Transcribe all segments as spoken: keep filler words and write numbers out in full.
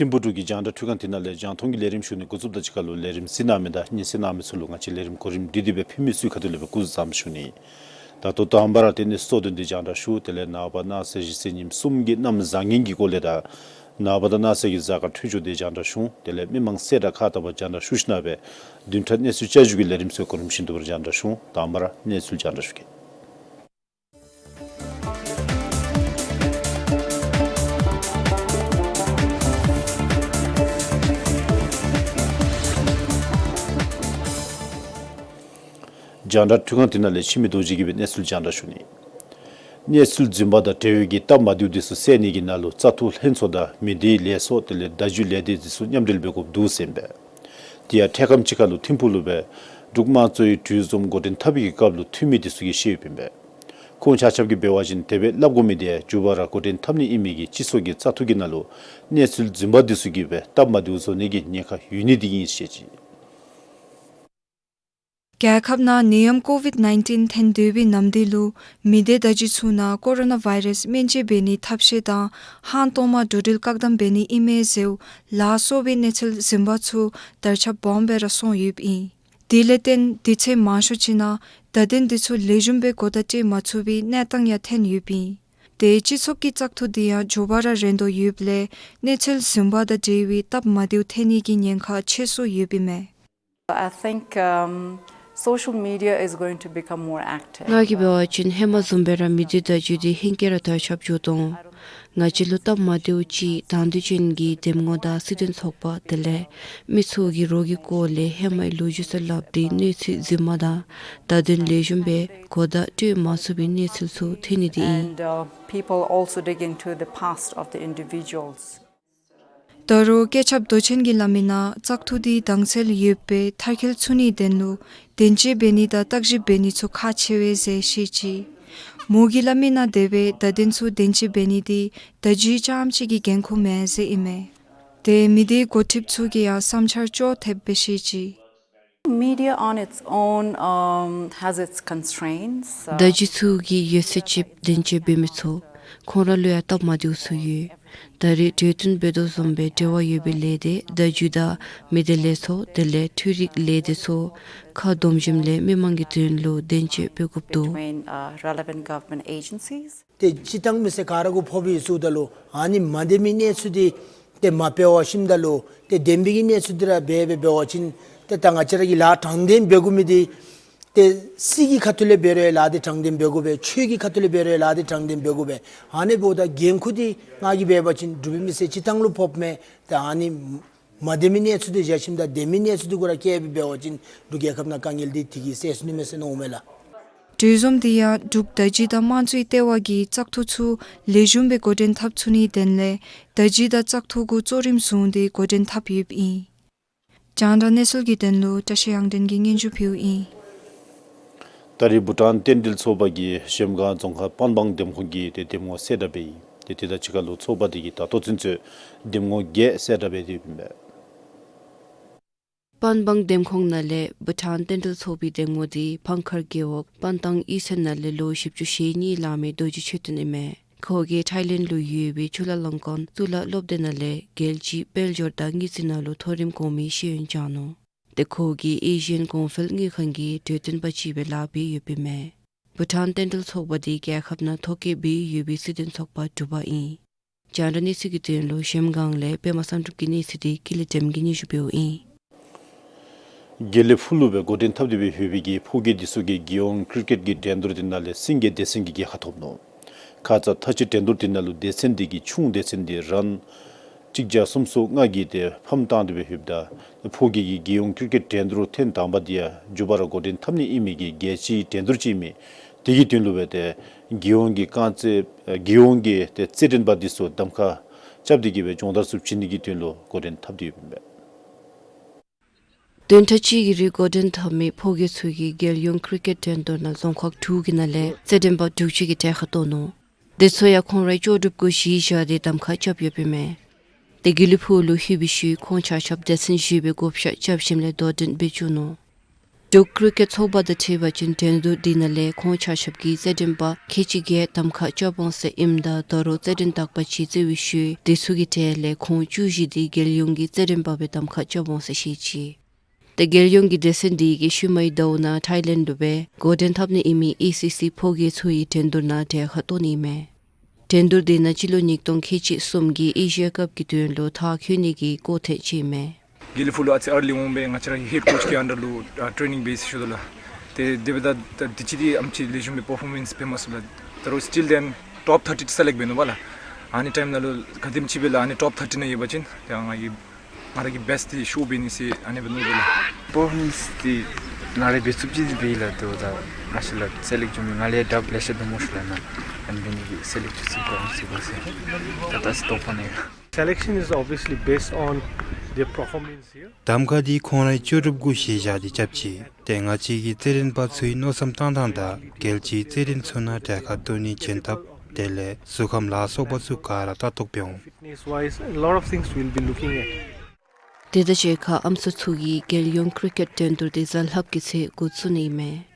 ཐིམ་ཕུག་འབྲུག་གི་རྒྱང་བསྒྲགས་འཕྲུལ་ཁང་འདི་ནང་ལས་རྒྱང་མཐོང་གི་ལས་རིམ་ཞུ་ནི་འགོ་བཙུགསཔ་དང་གཅིག་ཁར་ལུ་ལས་རིམ་གཟིགས་གནང་མི་དང་སྙན་གསན་གནང་མི་ཚུ་ལུ་ང་བཅས་ལས་རིམ་གོ་རིམ་སྒྲིག་སྟེ་སྦེ་ཕུལ་མི་ཚུ་གི་ཁ་ཐུག་ལས་སྦེ་སྐུ་གཟུགས་བཟང་པོ་ཞུ་ནི། ད་ལྟོ་དང་པ་ར་ཏེ་གནས་ཚུལ་གཙོ་དོན་འདི་རྒྱང་བསྒྲགས་ཞུ། དེ་ལས་ནངས་པ་གནངས་ཚེ་གཞེས་ཚེས་ཉིནམ་གསུམ་གྱི་གནམ་བཟང་ངན་གྱི་སྐོར་ལས་དང་ནངས་པ་དང་གནངས་ཚེ་གི་གཟའ་སྐར་འཕྲོད་སྦྱོར་འདི་རྒྱང་བསྒྲགས་ཞུ། དེ་ལས་མི་མང་གསལ་བསྒྲགས་ཁག་དང་པ་རྒྱང་བསྒྲགས་ཞུ་ཞིནམ་ལས་བདུན་ཕྲག་གནས་ཚུལ་བསྐྱར་ཞུ་གི་ལས་རིམ་ཚུ་གོ་རིམ་བཞིན་དུ་རྒྱང་བསྒྲགས་ཞུ། དང་པ་ར་གནས་ཚུལ་རྒྱང་བསྒྲགས་ཞུ་གེ། རྒྱང་བསྒྲགས་འཕྲུལ་ཁང་འདི་ནང་ལས་འཆི་མེད་རྡོ་རྗེ་གིས་སྦེ་གནས་ཚུལ་རྒྱང་བསྒྲགས་ཞུ་ནི། གནས་ཚུལ་རྫུན་པ་དང་འབྲེལ་བའི་གི་སྟབས་མ་བདེཝ་འདི་ཚུ་སེལ་ནི་གི་ནང་ལུ་བཙག་འཐུ་ལྷན་ཚོགས་དང་མི་སྡེའི་ལས་ཚོགས་དེ་ལས་བརྡ་བརྒྱུད་ལས་སྡེ་འདི་ཚུ་མཉམ་འབྲེལ་འབད་དགོཔ་འདུག་ཟེར་ཨིན་པས། དེ་ཡང་འཕྲལ་ཁམས་ཅིག་ཁར་ལུ་ཐིམ་ཕུག་ལུ་སྦེ་འབྲུག་དམངས་གཙོའི་གྲོས་འཛོམས་འགོ་འདྲེན་འཐབ་པའི་གི་སྐབས་ལུ་འཐུས་མི་འདི་ཚུ་གིས་བཤད་ཡོདཔ་ཨིན་པས། ཁོང་ཆ་ཁྱབ་ཀྱིས་འབད་བ་ཅིན་དེ་སྦེ་སླབ་དགོ་མི་དེ་མཇུག་བར་ར་འགོ་འདྲེན་འཐབ་ནི་ཨིན་མི་གི་སྤྱི་ཚོགས་ཀྱི་བཙག་འཐུ་གི་ནང་ལུ་གནས་ཚུལ་རྫུན་པ་འདི་ཚུ་གིས་སྦེ་སྟབས་མ་བདེཝ་བཟོ་ནི་གི་ཉེན་ཁ་ཡོད་ནི་འདི་ཨིན་ཟེར་བཤད་ཅི། རྒྱལ་ཁབ་ནང་ནད་ཡམས་ཀོ་ཝིཌ་ནའིན་ཊིན་ཐོན་སྡོད་པའི་ནམ་དུས་ལུ་མི་སྡེ་བརྡ་བརྒྱུད་ཚུ་ནང་ཀོ་རོ་ན་བཱའི་རཱསི་སྨན་བཅོས་འབད་ནིའི་ཐབས་ཤེས་དང་ཧང་སྟོང་མ་འགྲོ་འགྲུལ་བཀག་དམ་འབད་ནི་ཨིན་མས་ཟེར་ལ་སོགས་པའི་གནས་ཚུལ་རྫུན་པ་ཚུ་དར་ཁྱབ་སྦོམ་སྦེ་ར་སོང་ཡོདཔ་ཨིན། དེ་ལས་བརྟེན་དུས་ཚོད་མང་ཤོས་ཅིག་ནང་བརྡ་དོན་འདི་ཚུ་ལེགས་ཤོམ་སྦེ་གོ་བརྡ་སྤྲོད་མ་ཚུགས་པའི་གནས་སྟངས་ཡང་ཐོན་ཡོདཔ་ཨིན། དེ་སྤྱི་ཚོགས་ཀྱི་བཙག་འཐུ་འདི་ཡང་མགྱོགས་པ་ར་རན་དོ་ཡོདཔ་ལས་གནས་ཚུལ་རྫུན་པ་དང་འབྲེལ་བའི་སྟབས་མ་བདེཝ་ཐོན་ནི་གི་ཉེན་ཁ་ཆེ་སུ་ཡོདཔ་ཨིན་མས། I think, um, social media is going to become more active. ང་གིས་འབད་བ་ཅིན་ཧེ་མ་བཟུམ་སྦེ་ར་མི་སྡེ་བརྡ་བརྒྱུད་འདི་ཧེང་སྐལ་ར་དར་ཁྱབ་འགྱོ་དོ། ང་བཅས་ལུ་སྟབས་མ་བདེཝ་ཅིག་དང་འདོད་ཅན་གྱི་འདེམས་ངོ་དང་སྲིད་དོན་ཚོགས་པ་དེ་ལས་མི་ཚུ་གི་རོགས་ཀྱི་སྐོར་ལས་ཧེ་མའི་ལོ་རྒྱུས་ཚུ་སླབ་སྟེ་གནས་ཚུལ་རྫུན་མ་དང་བརྡ་དོན་ལེགས་ཤོམ་སྦེ་གོ་བརྡ་སྤྲོད་མ་ཚུགས་པའི་གནས་ཚུལ་ཚུ་ཐོན་ནི་འདི་ཨིན། And, uh, people also dig into the past of the individuals. ད་རུང་སྐད་ཆ་མདོ་ཆེན་གྱིས་སླབ་མི་ནང་བཙག་འཐུ་འདི་དྭངས་གསལ་ཡོད་པའི་མཐར་འཁྱོལ་ཚུགས་ནིའི་དོན་ལུ་བདེན་དཔྱད་འབད་ནི་དང་བརྟག་ཞིབ་འབད་ནི་ཚུ་ཁག་ཆེ་བས་ཟེར་བཤད་ཅི། མོ་གིས་སླབ་མི་ནང་དེ་སྦེ་བརྡ་དོན་ཚུ་བདེན་དཔྱད་འབད་ནི་འདི་བརྡ་བརྒྱུད་རྐྱངམ་གཅིག་གི་འགན་ཁུར་མེན་ཟེར་ཨིན་མས། དེ་མི་སྡེའི་འགོ་ཁྲིདཔ་ཚུ་གིས་ཡང་བསམ་འཆར་ཅོག་འཐདཔ་སྦེ་བཤད་ཅི། Media on its own, um, has its constraints. Uh, བརྡ་བརྒྱུད་ཚུ་གི་ཡོད་ཚད་ཅིག་བདེན་དཔྱད་འབད་མི་ཚུ་ཁོང་ར་ལུ་ཡང་སྟབས་མ་བདེཝ་ཚུ་ཡོད། ད་རེས་གྲོས་བསྟུན་འབད་དོ་བཟུམ་སྦེ་འབྲེལ་བ་ཡོད་པའི་ལས་སྡེ་བརྡ་བརྒྱུད་དང་མི་སྡེ་ལས་ཚོགས་དེ་ལས་འཕྲུལ་རིག་ལས་སྡེ་ཚུ་ཁ་སྡོམ་ཞིནམ་ལས་མི་མང་གི་དོན་ལུ་བདེན་དཔྱད་འབད་དགོཔ་འདུག། Between, uh, relevant government agencies. ཏེ་སྤྱིར་བཏང་མི་སེར་ག་ར་གུ་ཕོག་པའི་ཚུ་ད་ལུ་ཨ་ནི་མ་བདེན་མི་གནས་ཚུལ་འདི་ཏེ་མ་འབད་བ་ཞིནམ་ད་ལུ་ཏེ་བདེན་པའི་གི་གནས་ཚུལ་འདི་ར་འབད་འབད་འབད་བ་ཅིན་ཏེ་ད་ང་བཅས་ར་གིས་ལཱ་དྲང་བདེན་འབད་དགོ་མི་འདི་ཏེ་སྲིད་ཀྱི་ཁ་ཐུག་ལས་འབད་རུང་ལཱ་འདི་དྲང་བདེན་འབད་དགོ་པས། ཆོས་ཀྱི་ཁ་ཐུག་ལས་འབད་རུང་ལཱ་འདི་དྲང་བདེན་འབད་དགོ་པས། ཨ་ནི་འབདཝ་ད་འགན་ཁུར་འདི་ང་གིས་འབད་བ་ཅིན་འབྲུག་པའི་མི་སེར་སྤྱིར་བཏང་ལུ་ཕོགཔ་མས། ཏེ་ཨ་ནི་མ་བདེན་མི་གནས་ཚུལ་འདི་བཞག་ཞིནམ་ད་བདེན་མི་གནས་ཚུལ་འདི་གུ་ར་བཀལ་སྦེ་འབད་བ་ཅིན་འབྲུག་རྒྱལ་ཁབ་ནང་དཀའ་ངལ་འདི་དེ་གིས་སེལ་ཚུགས་ནི་མས་ཟེར་མནོཝ་མས་ལགས། གྲོས་འཛོམས་འདི་ཡང་འབྲུག་བརྡ་བརྒྱུད་དང་དམངས་གཙོའི་ལྟེ་བ་གིས་བཙག་འཐུ་ཚུ་ལེགས་ཤོམ་སྦེ་འགོ་འདྲེན་འཐབ་ཚུགས་ནིའི་དོན་ལས་བརྡ་བརྒྱུད་དང་བཙག་འཐུ་གུ་གཙོ་རིམ་བཟུང་སྟེ་འགོ་འདྲེན་འཐབ་ཡོདཔ་ཨིན། རྒྱང་བསྒྲགས་གནས་ཚུལ་གྱི་དོན་ལུ་བཀྲ་ཤིས་དབྱངས་སྒྲོན་གྱིས་སྙན་ཞུ་ཕུལཝ་ཨིན། ད་རེས་བྷུ་ཊཱན་རྟེན་འབྲེལ་ཚོགས་པ་གིས་གཞལམ་སྒང་རྫོང་ཁག་པན་སྦང་འདེམས་ཁོངས་ཀྱི་ཏེ་འདེམས་ངོ་གསལ་བསྒྲགས་འབད་ཡི། ཏེ་དེ་དང་གཅིག་ཁར་ལུ་ཚོགས་པ་དེ་གིས་ད་ལྟོ་ཚུན་ཚོད་འདེམས་ངོ་བརྒྱད་གསལ་བསྒྲགས་འབད་དེ་ཡོདཔ་ཨིན་པས། པན་སྦང་འདེམས་ཁོངས་ནང་ལས་བྷུ་ཊཱན་རྟེན་འབྲེལ་ཚོགས་པའི་འདེམས་ངོ་འདི་བང་མཁར་རྒེད་འོག་པན་ཏང་གཡུས་ཚན་ནང་ལས་ལོ་བཞི་བཅུ་ཞེ་གཉིས་ལང་མི་རྡོ་རྗེ་ཆོས་སྟོན་ཨིན་མས། ཁོ་གིས་ཐའི་ལེནཌ་ལུ་ཡོད་པའི་ཅུ་ལ་ལིང་ཀོན་གཙུག་ལག་སློབ་སྡེ་ནང་ལས་རྒྱལ་སྤྱིའི་དཔལ་འབྱོར་དང་དངུལ་རྩིས་ནང་ལུ་མཐོ་རིམ་གོང་མའི་ཤེས་ཡོན་སྦྱངས་ནུག། ཏེ་ཁོ་གིས་ཨེ་ཤི་ཡན་གོང་འཕེལ་དངུལ་ཁང་གི་གྲོས་སྟོན་པ་ཅིག་སྦེ་ལཱ་འབད་ཡོདཔ་ཨིན་མས། བྷུ་ཊཱན་བསྟན་འགྲོའི་ཚོགས་པ་འདི་རྒྱལ་ཁབ་ནང་ཐོ་བཀོད་འབད་ཡོད་པའི་སྲིད་དོན་ཚོགས་པ་དྲུག་པ་ཨིན། རྒྱང་བསྒྲགས་གནས་ཚུལ་གྱི་དོན་ལུ་གཞལམ་སྒང་ལས་པདྨ་བསམ་གྲུབ་ཀྱི་གནས་ཚུལ་འདི་ཀུན་ལེགས་བདེམ་གྱིས་སྙན་ཞུ་འབདཝ་ཨིན། དགེ་ལེགས་ཕུག་ལུ་སྦེ་འགོ་འདྲེན་འཐབ་སྟེ་སྦེ་ཡོད་པའི་གི་ཕོ་རྒྱས་འདི་ཚུ་གིས་རྒྱལ་ཡོངས་ཀྲི་ཀེཊ་ཀྱི་འགྲན་བསྡུར་འདི་ནང་ལས་སེང་གེ་སྡེ་ཚན་གྱིས་རྒྱལ་ཁ་ཐོབ་ནུག། ཁ་ཙ་ད་ཅི་འགྲན་བསྡུར་འདི་ནང་ལུ་སྡེ་ཚན་འདི་གི་ཆུང་སྡེ་ཚན་འདི་རན་གཅིག་བརྒྱ་སུམ་ཅུ་སོ་ལྔ་གིས་ཏེ་ཕམ་བཏང་སྟེ་སྦེ་ཡོདཔ་ད་ཕོ་རྒྱས་ཀྱི་རྒྱལ་ཡོངས་ཀྲི་ཀེཊ་འགྲན་བསྡུར་ཐེངས་དང་པ་འདི་ཡང་མགྱོགས་པ་ར་འགོ་འདྲེན་འཐབ་ནི་ཨིན་མི་གི་རྒྱལ་སྤྱིའི་འགྲན་བསྡུར་ཅིག་ཨིན་མས། དེ་གི་དོན་ལུ་སྦེ་ཏེ་རྒྱལ་ཡོངས་ཀྱི་རྐང་རྩེད་རྒྱལ་ཡོངས་ཀྱི་ཏེ་རྩེད་འགྲན་པ་འདི་ཚུ་གདམ་ཁ་རྐྱབ་སྟེ་གི་སྦེ་སྦྱོང་བརྡར་ཚུ་བྱིན་ནི་གི་དོན་ལུ་འགོ་འདྲེན་འཐབ་སྟེ་ཡོདཔ་ཨིན་པས། བདུན་ཕྲག་གཅིག་གི་རིང་འགོ་འདྲེན་འཐབ་མི་ཕོ་རྒྱས་ཚུ་གིས་རྒྱལ་ཡོངས་ཀྲི་ཀེཊ་འགྲན་བསྡུར་ནང་རྫོང་ཁག་དྲུག་གི་ནང་ལས་རྩེད་འགྲན་པ་དྲུག་ཅུ་གིས་གྲལ་ཁར་གཏོགས་ནུག། དེ་ཚུ་ཡང་ཁོང་རའི་ལྕོགས་གྲུབ་གུ་གཞི་བཞག་སྟེ་གདམ་ཁ་རྐྱབ་ཡོདཔ་ཨིན་མས། ཏེ་དགེ་ལེགས་ཕུག་ལུ་ལྷོད་པའི་ཤུལ་ཁོང་ཆ་ཁྱབ་སྡེ་ཚན་བཞི་སྦེ་བགོ་བཤའ་རྐྱབ་ཞིནམ་ལས་དོ་འགྲན་འབད་བཅུག་ནུག། འབྲུག་ཀྲི་ཀེཊ་ཚོགས་པ་དང་འཁྲིལ་བ་ཅིན་འགྲན་བསྡུར་འདི་ནང་ལས་ཁོང་ཆ་ཁྱབ་ཀྱིས་རྩེད་འགྲན་པ་ཁལ་གཅིག་བརྒྱད་གདམ་ཁ་རྐྱབ་འོང་ཟེར་ཨིནམ་ད་ད་རུང་རྩེད་འགྲན་དག་པ་ཅིག་རྩེ་བའི་ཤུལ་དེ་ཚུ་གི་གྲས་ལས་ཁོང་བཅུ་བཞི་འདི་རྒྱལ་ཡོངས་ཀྱི་རྩེད་འགྲན་པ་སྦེ་གདམ་ཁ་རྐྱབ་འོང་ཟེར་བཤད་ཅི། ཏེ་རྒྱལ་ཡོངས་ཀྱི་སྡེ་ཚན་འདི་གིས་ཤུལ་མའི་ཟླཝ་ནང་ཐའི་ལེནཌ་ལུ་སྦེ་འགོ་འདྲེན་འཐབ་ནི་ཨིན་མི་ཨེ་སི་སི་ཕོ་རྒྱས་ཚུ་ཡི་འགྲན་བསྡུར་ནང་གྲལ་ཁར་གཏོགས་ནི་ཨིན་མས། འགྲན་བསྡུར་འདི་ནང་སྤྱི་ལོ་ཉིས་སྟོང་ཁལ་གཅིག་གསུམ་གྱི་ཨེ་ཤི་ཡ་ཀབ་ཀྱི་དོན་ལུ་མཐར་འཁྱོལ་ནི་གི་སྐོར་ཐེངས་ཅིག་ཨིན་མས། དགེ་ལེགས་ཕུག་ལུ་ཨ་ཙི་ཨར་ལི་འོང་སྦེ་ང་བཅས་ར་ཧེཌ་ཀོཆ་གི་ཨན་ཌར་ལུ་ཨ་ཊེ་ནིང་བེས་ཞུ་དོ་ལགས། ཏེ་དེ་འབདཝ་ད་ད་དུས་ཅི་འདི་ཨམ་ཅིག་ལེགས་ཤོམ་སྦེ་པར་ཕོར་མེནསི་འབད་མ་ཚུགས་ལགས། ད་རུང་སི་ཊིལ་དེན་ཊོཔ་ཐར་ཊི་སེ་ལེཀཊ་འབད་ནུག་པ་ལགས། ཨ་ནི་ཊའིམ་ནང་ལུ་ག་དེམ་ཅིག་སྦེ་ལགས་ཨ་ནི་ཊོཔ་ཐར་ཊི་ནང་ཡོད་པ་ཅིན་ཏེ་ང་གིས་ང་ར་གི་བེསཊ་འདི་ཤོ་འབད་ནི་ཟེར་ཨ་ནི་འབད་ནུག་ལགས། པར་ཕོར་མེནསི་འདི་ང་ར་འབད་ཚུགསཔ་ཅིག་འདི་འབད་ཡི་ལགས། ཏེ་ད་མ་གཞི་ལགས་སེ་ལེཀཊ་འགྱོ་མི་ང་ལས་དྲགཔ་ལེ་ཤ་འདུག་སྨོ་ཤེས་ལགས། ཨ་ནི་འབད་ནི་གི་སེ་ལེཀཊ་འགྱོ་ཚུགས་ག་མི་ཚུགས་ག་ཟེར་ད་ད་ཅི་དོགས་པ་ནི་ཡོད། Selection is obviously based on their performance here. གདམ་ཁ་འདི་ཁོང་རའི་ལྕོགས་གྲུབ་གུ་གཞི་བཞག་སྟེ་རྐྱབ་ཅི། ཏེ་ང་བཅས་ཀྱི་རྩེད་འགྲན་པ་ཚུའི་མནོ་བསམ་བཏང་ཐངས་དང་རྒྱལ་སྤྱིའི་རྩེད་འགྲན་ཚུ་ནང་གྲལ་ཁར་གཏོགས་ནིའི་བྱིན་ཐབས་དེ་ལས་གཟུགས་ཁམས་ལ་སོགས་པ་ཚུ་ག་ར་ལྟ་རྟོག་འབད་འོང་། Fitness wise, a lot of things we'll be looking at. དེ་དང་གཅིག་ཁར་ཨམ་སྲུ་ཚུ་གིས་རྒྱལ་ཡོངས་ཀྲི་ཀེཊ་འགྲན་བསྡུར་འདི་གཟའ་ལྷགཔ་གི་ཚེས་འགོ་བཙུགས་ནི་ཨིན་མས།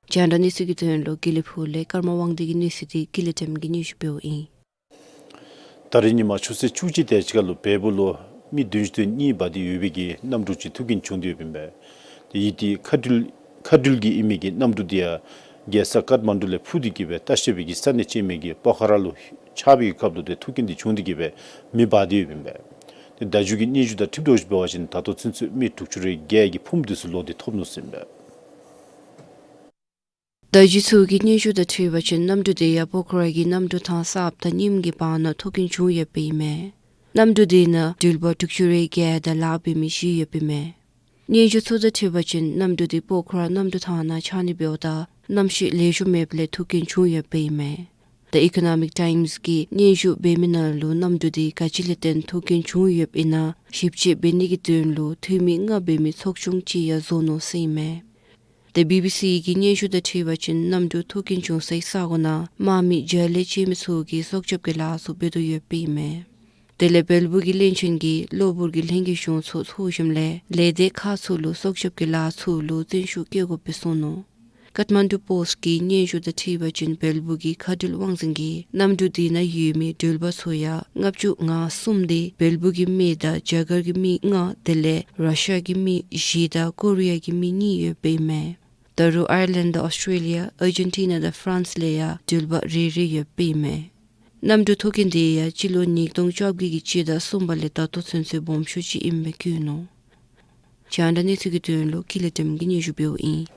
རྒྱང་བསྒྲགས་གནས་ཚུལ་གྱི་དོན་ལུ་དགེ་ལེགས་ཕུག་ལས་ཀརྨ་དབང་འདུས་ཀྱི་གནས་ཚུལ་འདི་ཀུན་ལེགས་བདེམ་གྱིས་སྙན་ཞུ་འབདཝ་ཨིན། ད་རིས་ཉིན་མ་ཆུ་ཚོད་བཅུ་གཅིག་དེ་ཅིག་ཁར་ལུ་བལ་པོ་ལུ་མི་བདུན་ཅུ་དོན་གཉིས་འབག་སྟེ་ཡོད་པའི་གི་གནམ་གྲུ་ཅིག་ཐུག་རྐྱེན་བྱུང་སྟེ་ཡོདཔ་ཨིན་པས། ཏེ་ཡུལ་དེ་ཁ་འགྲུལ་ཁ་འགྲུལ་གྱི་ཨིན་མི་གི་གནམ་གྲུ་དེ་ཡང་རྒྱལ་ས་ཀཏ་མན་ཌུ་ལས་འཕུར་ཏེ་གི་སྦེ་ལྟ་བཤལ་པའི་གི་ས་གནས་ཅིག་ཨིན་མི་གི་པོ་ཁ་ར་ལུ་ཆགས་པའི་གི་སྐབས་ལུ་ཏེ་ཐུག་རྐྱེན་དེ་བྱུང་སྟེ་གི་སྦེ་མི་འབག་སྟེ་ཡོདཔ་ཨིན་པས། ཏེ་བརྡ་བརྒྱུད་ཀྱི་སྙན་ཞུ་དང་འཁྲིལ་དོ་ཞུ་འབད་བ་ཅིན་ད་ལྟོ་ཚུན་ཚོད་མི་དྲུག་ཅུ་རེ་བརྒྱད་ཀྱི་ཕུངམ་དེ་ཚུ་ལོག་སྟེ་ཐོབ་ནུག་ཟེར་ཨིན་པས། བརྡ་བརྒྱུད་ཚུ་གི་སྙན་ཞུ་དང་འཁྲིལ་བ་ཅིན་གནམ་གྲུ་དེ་ཡང་པོ་ཁ་ར་གི་གནམ་གྲུ་ཐང་གསརཔ་དང་རྙིངམ་གི་བར་ན་ཐུག་རྐྱེན་བྱུང་ཡོདཔ་ཨིན་མས། གནམ་གྲུ་དེ་ནང་འགྲུལ་པ་དྲུག་ཅུ་རེ་བརྒྱད་དང་ལཱ་འབད་མི་བཞི་ཡོདཔ་ཨིན་མས། སྙན་ཞུ་ཚུ་དང་འཁྲིལ་བ་ཅིན་གནམ་གྲུ་དེ་པོ་ཁ་ར་གནམ་གྲུ་ཐང་ནང་ཆགས་ནི་འབདཝ་ད་གནམ་གཤིས་ལེགས་ཤོམ་མེདཔ་ལས་ཐུག་རྐྱེན་བྱུང་ཡོདཔ་ཨིན་མས། The Economic Times གིས་སྙན་ཞུ་འབད་མི་ནང་ལུ་གནམ་གྲུ་དེ་ག་ཅི་ལས་བརྟེན་ཐུག་རྐྱེན་བྱུང་ཡོདཔ་ཨིན་ན་ཞིབ་དཔྱད་འབད་ནི་གི་དོན་ལུ་འཐུས་མི་ལྔ་འབད་མི་ཚོགས་ཆུང་ཅིག་ཡང་བཟོ་ནུག་ཟེར་ཨིན་མས། ཏེ་བི་བི་སི་གི་སྙན་ཞུ་དང་འཁྲིལ་བ་ཅིན་གནམ་གྲུ་ཐུག་རྐྱེན་བྱུང་སའི་ས་གོ་ནང་དམག་མི་རྒྱ་ལས་ཅན་མི་ཚུ་གིས་སྲོག་སྐྱོབ་ཀྱི་ལཱ་ཚུ་འབད་དོ་ཡོདཔ་ཨིན་མས། དེ་ལས་བལ་པོ་གི་བློན་ཆེན་གྱིས་གློ་བུར་གྱི་ལྷན་རྒྱས་གཞུང་ཚོགས་ཚོགས་ཞིནམ་ལས་ལས་སྡེ་ཁག་ཚུ་ལུ་སྲོག་སྐྱོབ་ཀྱི་ལཱ་ཚུ་ལུ་བརྩོན་ཤུགས་བསྐྱེད་དགོཔ་སྦེ་གསུངས་ནུག། ཀཏ་མན་ཌུ་པོསཊ་གི་སྙན་ཞུ་དང་འཁྲིལ་བ་ཅིན་བལ་པོ་གི་མཁའ་འགྲུལ་དབང་འཛིན་གྱིས་གནམ་གྲུ་དེ་ནང་ཡོད་མི་འགྲུལ་པ་ཚུ་ཡང་ལྔ་བཅུ་ང་གསུམ་དེ་བལ་པོ་གི་མི་དང་རྒྱ་གར་གྱི་མི་ལྔ་དེ་ལས་ར་ཤི་ཡ་གི་མི་བཞི་དང་ཀོ་རི་ཡ་གི་མི་གཉིས་ཡོདཔ་ཨིན་མས། ད་རུང་ཨའི་ལེནཌ་དང་ཨོསི་ཊྲེ་ལི་ཡ་ཨར་ཇེན་ཊི་ན་དང་ཕ་རན་སི་ལས་ཡང་འགྲུལ་པ་རེ་རེ་ཡོདཔ་ཨིན་མས། གནམ་གྲུ་ཐུག་རྐྱེན་དེ་ཡང་སྤྱི་ལོ་ཉིས་སྟོང་བཅོ་བརྒྱད་ཀྱི་སྤྱི་ཟླ་གསུམ་པ་ལས་ད་ལྟོ་ཚུན་ཚོད་སྦོམ་ཤོས་ཅིག་ཨིནམ་སྦེ་བཀོད་ནུག། རྒྱང་བསྒྲགས་གནས་ཚུལ་གྱི་དོན་ལུ་ཀུན་ལེགས་བདེམ་གྱིས་སྙན་ཞུ་འབདཝ་ཨིན།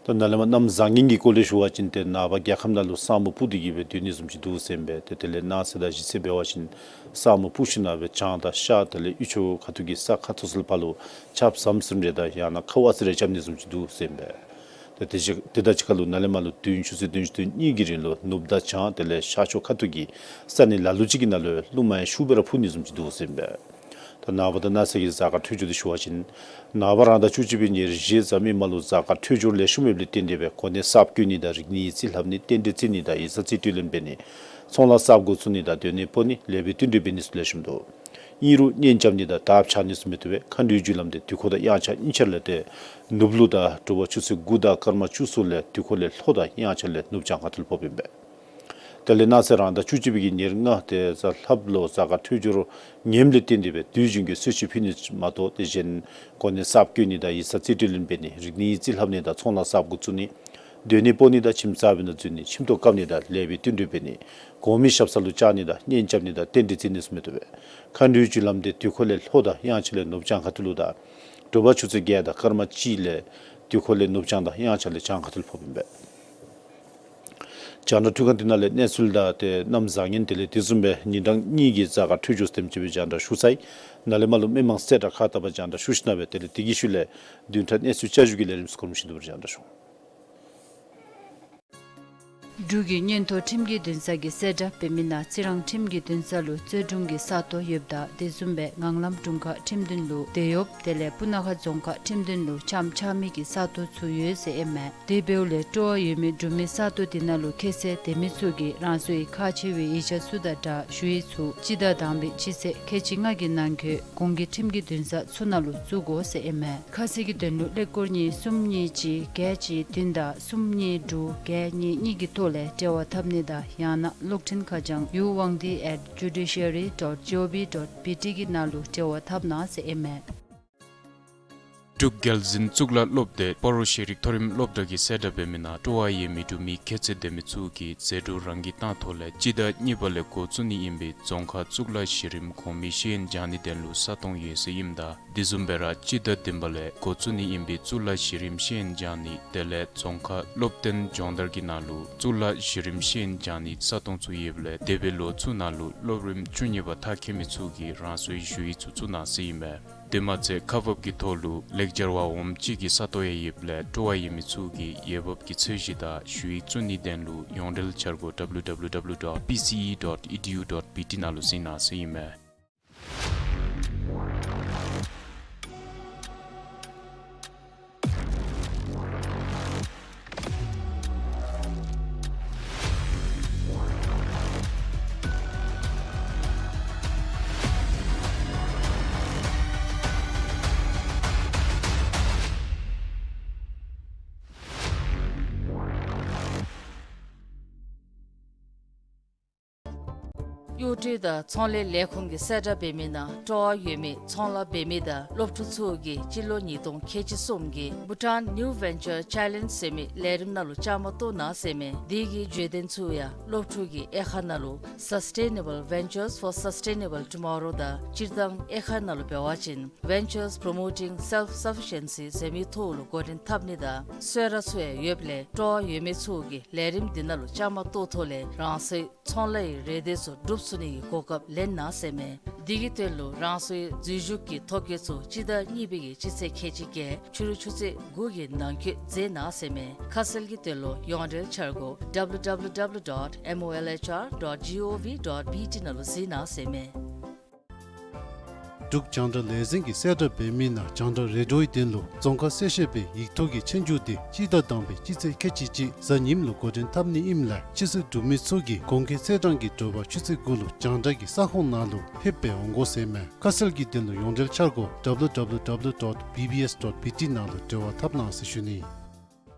ད་ནཱ་ལས་མར་གནམ་བཟང་ངན་གྱི་སྐོར་ལས་ཞུ་བ་ཅིན་ཏེ་ནངས་པ་རྒྱལ་ཁམས་ནང་ལུ་ས་སྨུག་སྤུབས་ཏེ་གི་སྦེ་སྡོད་ནི་བཟུམ་ཅིག་འདུག་ཟེར་ཨིན་པས། ཏེ་དེ་ལས་གནངས་ཚེ་དང་གཞེས་ཚེ་འབད་བ་ཅིན་ས་སྨུག་སྤུབས་ཞིནམ་ལས་བྱང་དང་ཤར་དེ་ལས་དབུས་ཕྱོགས་ཁ་ཐུག་གི་ས་ཁ་ཐུག་ཚུ་ལུ་ཕར་ལུ་ཆརཔ་ཟམ་ཟིམ་རེ་དང་ཡང་ན་ཁཝ་ཨ་ཙི་རེ་རྐྱབ་ནི་བཟུམ་ཅིག་འདུག་ཟེར་ཨིན་པས། ཏེ་དེ་ཅིག་དེ་དང་གཅིག་ཁར་ལུ་ནཱ་ལས་མར་ལུ་བདུན་ཆུ་ཚོད་བདུན་ཅུ་དོན་གཉིས་ཀྱི་རིང་ལུ་ནུབ་དང་བྱང་དེ་ལས་ཤར་ཕྱོགས་ཁ་ཐུག་གི་ས་གནས་ལ་ལུ་ཅིག་གི་ནང་ལུ་རླུང་མང་ཤུགས་སྦེ་ར་འཕུ་ནི་བཟུམ་ཅིག་འདུག་ཟེར་ཨིན་པས། ད་ནངས་པ་དང་གནངས་ཚེ་གི་གཟའ་སྐར་འཕྲོད་སྦྱོར་འདི་ཞུ་བ་ཅིན་ནངས་པ་རང་ཟླ་བཅུ་གཅིག་པའི་ཉེར་བཞི་གཟའ་མིག་དམར་ལུ་གཟའ་སྐར་འཕྲོད་སྦྱོར་ལེགས་ཤོམ་ཡོདཔ་ལས་བརྟེན་ཏེ་སྦེ་གོ་གནས་གསརཔ་བསྐོ་ནི་དང་རིག་གནས་ཡིག་རྩིས་ལྷབ་ནི་རྟེན་འབྲེལ་བརྩི་ནི་དང་ཡིག་ཚང་རྩིས་སྤྲོད་ལེན་འབད་ནི་ཚོང་ལཱ་གསརཔ་འགོ་བཙུགས་ནི་དང་སྡོད་གནས་སྤོ་ནི་ལེགས་པའི་བསྟུན་གྲོས་འབད་ནི་ཚུ་ལེགས་ཤོམ་འདུག། ཨིན་རུང་གཉེན་རྐྱབ་ནི་དང་དར་འཕྱར་ནི་ཚུ་མི་བཏུབ་པས། མཁའ་འགྲོའི་རྒྱུ་ལམ་དེ་དུས་འཁོར་དང་དབྱངས་འཆར་གཉིས་ཆ་ལས་ཏེ་ནུབ་ལུ་དང་དྲོ་པ་ཆུ་ཚོད་དགུ་དང་སྐར་མ་བཅུ་གསུམ་ལས་དུས་འཁོར་ལས་ལྷོ་དང་དབྱངས་འཆར་ལས་ནུབ་བྱང་ཁ་ཐུག་ལུ་ཕོགཔ་ཨིན་པས། དེ་ལས་གནངས་ཚེ་རང་ཟླ་བཅུ་གཅིག་པའི་གི་ཉེར་ལྔ་དེ་གཟའ་ལྷགཔ་ལུ་གཟའ་སྐར་འཕྲོད་སྦྱོར་ངནམ་ལས་བརྟེན་ཏེ་སྦེ་དུས་རྒྱུན་གྱི་གསོལ་མཆོད་ཕུལ་ནི་མ་གཏོགས་དེ་གཞན་གོ་གནས་གསརཔ་བསྐོ་ནི་དང་ཡིག་ཚང་རྩིས་སྤྲོད་ལེན་འབད་ནི་རིག་གནས་རྩིས་ལྷབ་ནི་དང་ཚོང་ལཱ་གསརཔ་འགོ་བཙུགས་ནི་སྡོད་གནས་སྤོ་ནི་དང་ཁྱིམ་གསར་པའི་ནང་འཛུལ་ནི་ཁྱིམ་ཐོག་བཀབ་ནི་དང་ལེགས་པའི་བསྟུན་གྲོས་འབད་ནི་གོང་མའི་ཞབས་ས་ལུ་བཅར་ནི་དང་གཉེན་རྐྱབ་ནི་དང་རྟེན་འབྲེལ་བརྩི་ནི་ཚུ་མི་བཏུབ་པས། མཁའ་འགྲོའི་རྒྱུ་ལམ་འདི་དུས་འཁོར་ལས་ལྷོ་དང་དབྱངས་འཆར་ལས་ནུབ་བྱང་ཁ་ཐུག་ལུ་དང་དྲོ་པ་ཆུ་ཚོད་བརྒྱད་དང་སྐར་མ་གཅིག་ལས་དུས་འཁོར་ལས་ནུབ་བྱང་དང་དབྱངས་འཆར་ལས་བྱང་ཁ་ཐུག་ལུ་ཕོགཔ་ཨིན་པས། རྒྱང་བསྒྲགས་འཕྲུལ་ཁང་འདི་ནང་ལས་གནས་ཚུལ་དང་དེ་གནམ་བཟང་ངན་དེ་ལས་དེ་བཟུམ་སྦེ་ཉིན་གྲངས་གཉིས་ཀྱི་གཟའ་སྐར་འཕྲོད་སྦྱོར་དེམ་ཅིག་སྦེ་རྒྱང་བསྒྲགས་ཞུ་ཚར་ཡི། ནཱ་ལས་མར་ལུ་མི་མང་གསལ་བསྒྲགས་ཁ་བཏགས་པར་རྒྱང་བསྒྲགས་ཞུ་ཞིནམ་ལས་དེ་ལས་དེ་གི་ཤུལ་ལས་བདུན་ཕྲག་གནས་ཚུལ་བསྐྱར་ཞུ་གི་ལས་རིམ་ཚུ་གོ་རིམ་བཞིན་དུ་རྒྱང་བསྒྲགས་ཞུ། འབྲུག་གི་སྔོན་ཐོག་ཁྲིམས་ཀྱི་འདུན་ས་གི་གསལ་བསྒྲགས་འབད་མི་ནང་རྩི་རང་ཁྲིམས་ཀྱི་འདུན་ས་ལུ་རྩོད་དྲུང་གི་ས་སྟོང་ཡོདཔ་ད་དེ་བཟུམ་སྦེ་ངང་ལམ་དྲུང་ཁག་ཁྲིམས་འདུན་ལུ་དེ་ཡོདཔ་དེ་ལས་སྤུ་ན་ཁ་རྫོང་ཁག་ཁྲིམས་འདུན་ལུ་ཆམ་ཆགས་མི་གི་ས་སྟོང་ཚུ་ཡོད་ཟེར་ཨིན་མས། དེ་འབདཝ་ལས་སྤྲོ་བ་ཡོད་མི་འབྲུག་མི་ས་སྟོང་དེ་ནང་ལུ་ཁྱད་ཚད་ལྡན་མི་ཚུ་གིས་རང་སོའི་ཁག་ཆེ་བའི་ཡིག་ཆ་ཚུ་དང་སྦྲགས་ཞུ་ཡིག་ཚུ་སྤྱི་ཟླ་དང་པའི་སྤྱི་ཚེས་ཁལ་གཅིག་ལྔ་གི་ནང་འཁོད་གོང་གི་ཁྲིམས་ཀྱི་འདུན་ས་ཚུ་ནང་ལུ་བཙུགས་དགོ་ཟེར་ཨིན་མས། ཁ་གསལ་གྱི་དོན་ལུ་ཀླད་ཀོར་གཉིས་གསུམ་གཉིས་གཅིག་བརྒྱད་གཅིག་བདུན་དང་གསུམ་གཉིས་དྲུག་བརྒྱད་གཉིས་གཉིས་ཀྱི་ཐོག་ལས་འབྲེལ་བ་འཐབ་ནི་དང་ཡང་ན་གློག་འཕྲིན་ཁ་བྱང་ཡུ་ཝང་ཏི་at judiciary dot gov dot bt གི་ནང་ལུ་འབྲེལ་བ་འཐབ་གནང་ཟེར་ཨིན་མས། འབྲུག་རྒྱལ་འཛིན་གཙུག་ལག་སློབ་སྡེ་སྤ་རོ་ཤེས་རིག་མཐོ་རིམ་སློབ་གྲྭ་གིས་གསལ་བསྒྲགས་འབད་མི་ནང་སྤྲོ་བ་ཡོད་མི་འབྲུག་མི་ཁྱད་ཚད་ལྡན་མི་ཚུ་གིས་ཟད་འགྲོ་རང་གིས་བཏང་ཐོག་ལས་སྤྱི་ཟླ་གཉིས་པ་ལས་འགོ་བཙུགས་ནི་ཨིན་པའི་རྫོང་ཁག་གཙུག་ལག་གཞི་རིམ་གོང་མའི་ཤེས་ཡོན་སྦྱང་ནི་དོན་ལུ་ས་སྟོང་ཡོད་ཟེར་ཨིནམ་ད་དེ་བཟུམ་སྦེ་ར་སྤྱི་ཟླ་བདུན་པ་ལས་འགོ་བཙུགས་ནི་ཨིན་པའི་གཙུག་ལག་གཞི་རིམ་ཤེས་ཡོན་སྦྱང་ནི་དེ་ལས་རྫོང་ཁག་སློབ་སྟོན་སྦྱོང་བརྡར་གྱི་ནང་ལུ་གཙུག་ལག་གཞི་རིམ་ཤེས་ཡོན་སྦྱང་ནི་ས་སྟོང་ཚུ་ཡོདཔ་ལས་འདས་པའི་ལོ་ཚུ་ནང་ལུ་སློབ་རིམ་བཅུ་གཉིས་པ་མཐར་འཁྱོལ་མི་ཚུ་གིས་རང་སོའི་ཞུ་ཡིག་ཚུ་བཙུགས་གནང་ཟེར་ཨིན་མས། དེ་མ་ཚད་ཁག་འབག་གི་ཐོག་ལུ་ལེགས་སྦྱར་བ་འོགམ་གཅིག་གི་ས་སྟོང་ཡང་ཡོདཔ་ལས་སྤྲོ་བ་ཡོད་མི་ཚུ་གིས་འོས་འབབ་ཀྱི་ཚད་གཞི་དང་ཞུ་ཡིག་བཙུགས་ནི་དོན་ལུ་ཡོངས་འབྲེལ་འཆར་སྒོ་www dot pce dot edu dot bt ནང་ལུ་གཟིགས་གནང་ཟེར་ཨིན་མས། གཡོག་སྒྲིག་དང་ཚོང་ལས་ལས་ཁུངས་ཀྱིས་གསལ་བསྒྲགས་འབད་མི་ནང་སྤྲོ་བ་ཡོད་མི་ཚོང་ལཱ་འབད་མི་དང་སློབ་ཕྲུག་ཚུ་གིས་སྤྱི་ལོ་ཉིས་སྟོང་ཁལ་གཅིག་གསུམ་གྱི་Bhutan New Venture Challenge ཟེར་མི་ལས་རིམ་ནང་ལུ་བཅའ་མར་གཏོགས་གནང་ཟེར་མས། དེ་གི་བརྗོད་དོན་ཚུ་ཡང་སློབ་ཕྲུག་གིས་དབྱེ་ཁག་ནང་ལུ་Sustainable Ventures for Sustainable Tomorrow དང་སྤྱིར་བཏང་དབྱེ་ཁག་ནང་ལུ་འབད་བ་ཅིན་Ventures Promoting Self-Sufficiency ཟེར་མི་ཐོག་ལུ་འགོ་འདྲེན་འཐབ་ནི་དང་གསོལ་རས་ཚུ་ཡང་ཡོདཔ་ལས་སྤྲོ་བ་ཡོད་མི་ཚུ་གིས་ལས་རིམ་འདི་ནང་ལུ་བཅའ་མར་གཏོགས་ཐོག་ལས་རང་སོའི་ཚོང་ལཱ་ཡི་རེ་འདོད་ཚུ་འགྲུབ་ཚུགས་ནི་གི་གོ་སྐབས་ལེན་གནང་ཟེར་མས། འདི་གི་དོན་ལུ་རང་སོའི་འཛུལ་ཞུགས་ཀྱི་ཐོ་བཀོད་ཚུ་སྤྱི་ཟླ་གཉིས་པའི་གི་སྤྱི་ཚེས་ཁལ་གཅིག་བརྒྱད་ཕྱི་རུ་ཆུ་ཚོད་དགུ་གི་ནང་འཁོད་མཛད་གནང་ཟེར་མས། ཁ་གསལ་གྱི་དོན་ལུ་ཡོངས་འབྲེལ་འཆར་སྒོ་www dot molhr dot gov dot bt ནང་ལུ་གཟིགས་གནང་ཟེར་མས། འབྲུག་རྒྱང་བསྒྲགས་ལས་འཛིན་གྱིས་གསལ་བསྒྲགས་འབད་མི་ནང་རྒྱང་བསྒྲགས་རེ་ཌིའོའི་དོན་ལུ་རྫོང་ཁ་གསལ་བཤད་པའི་ཡིག་ཐོག་གི་ཆོས་རྒྱུགས་འདི་སྤྱི་ཟླ་དང་པའི་སྤྱི་ཚེས་ཁལ་གཅིག་གཅིག་གཟའ་ཉིམ་ལུ་འགོ་འདྲེན་འཐབ་ནི་ཨིནམ་ལས་ཕྱི་སོའི་འབྲུག་མི་ཚུ་གིས་གོང་འཁོད་ཚེས་གྲངས་ཀྱི་དྲོ་པ་ཆུ་ཚོད་དགུ་ལུ་རྒྱང་བསྒྲགས་ཀྱི་ས་ཁོངས་ནང་ལུ་ཕེབས་སྦེ་འོང་དགོ་ཟེར་མས། ཁ་གསལ་གྱི་དོན་ལུ་ཡོངས་འབྲེལ་འཆར་སྒོ་www dot bbs dot bt ནང་ལུ་འབྲེལ་བ་འཐབ་གནང་ཟེར་ཞུ་ནི།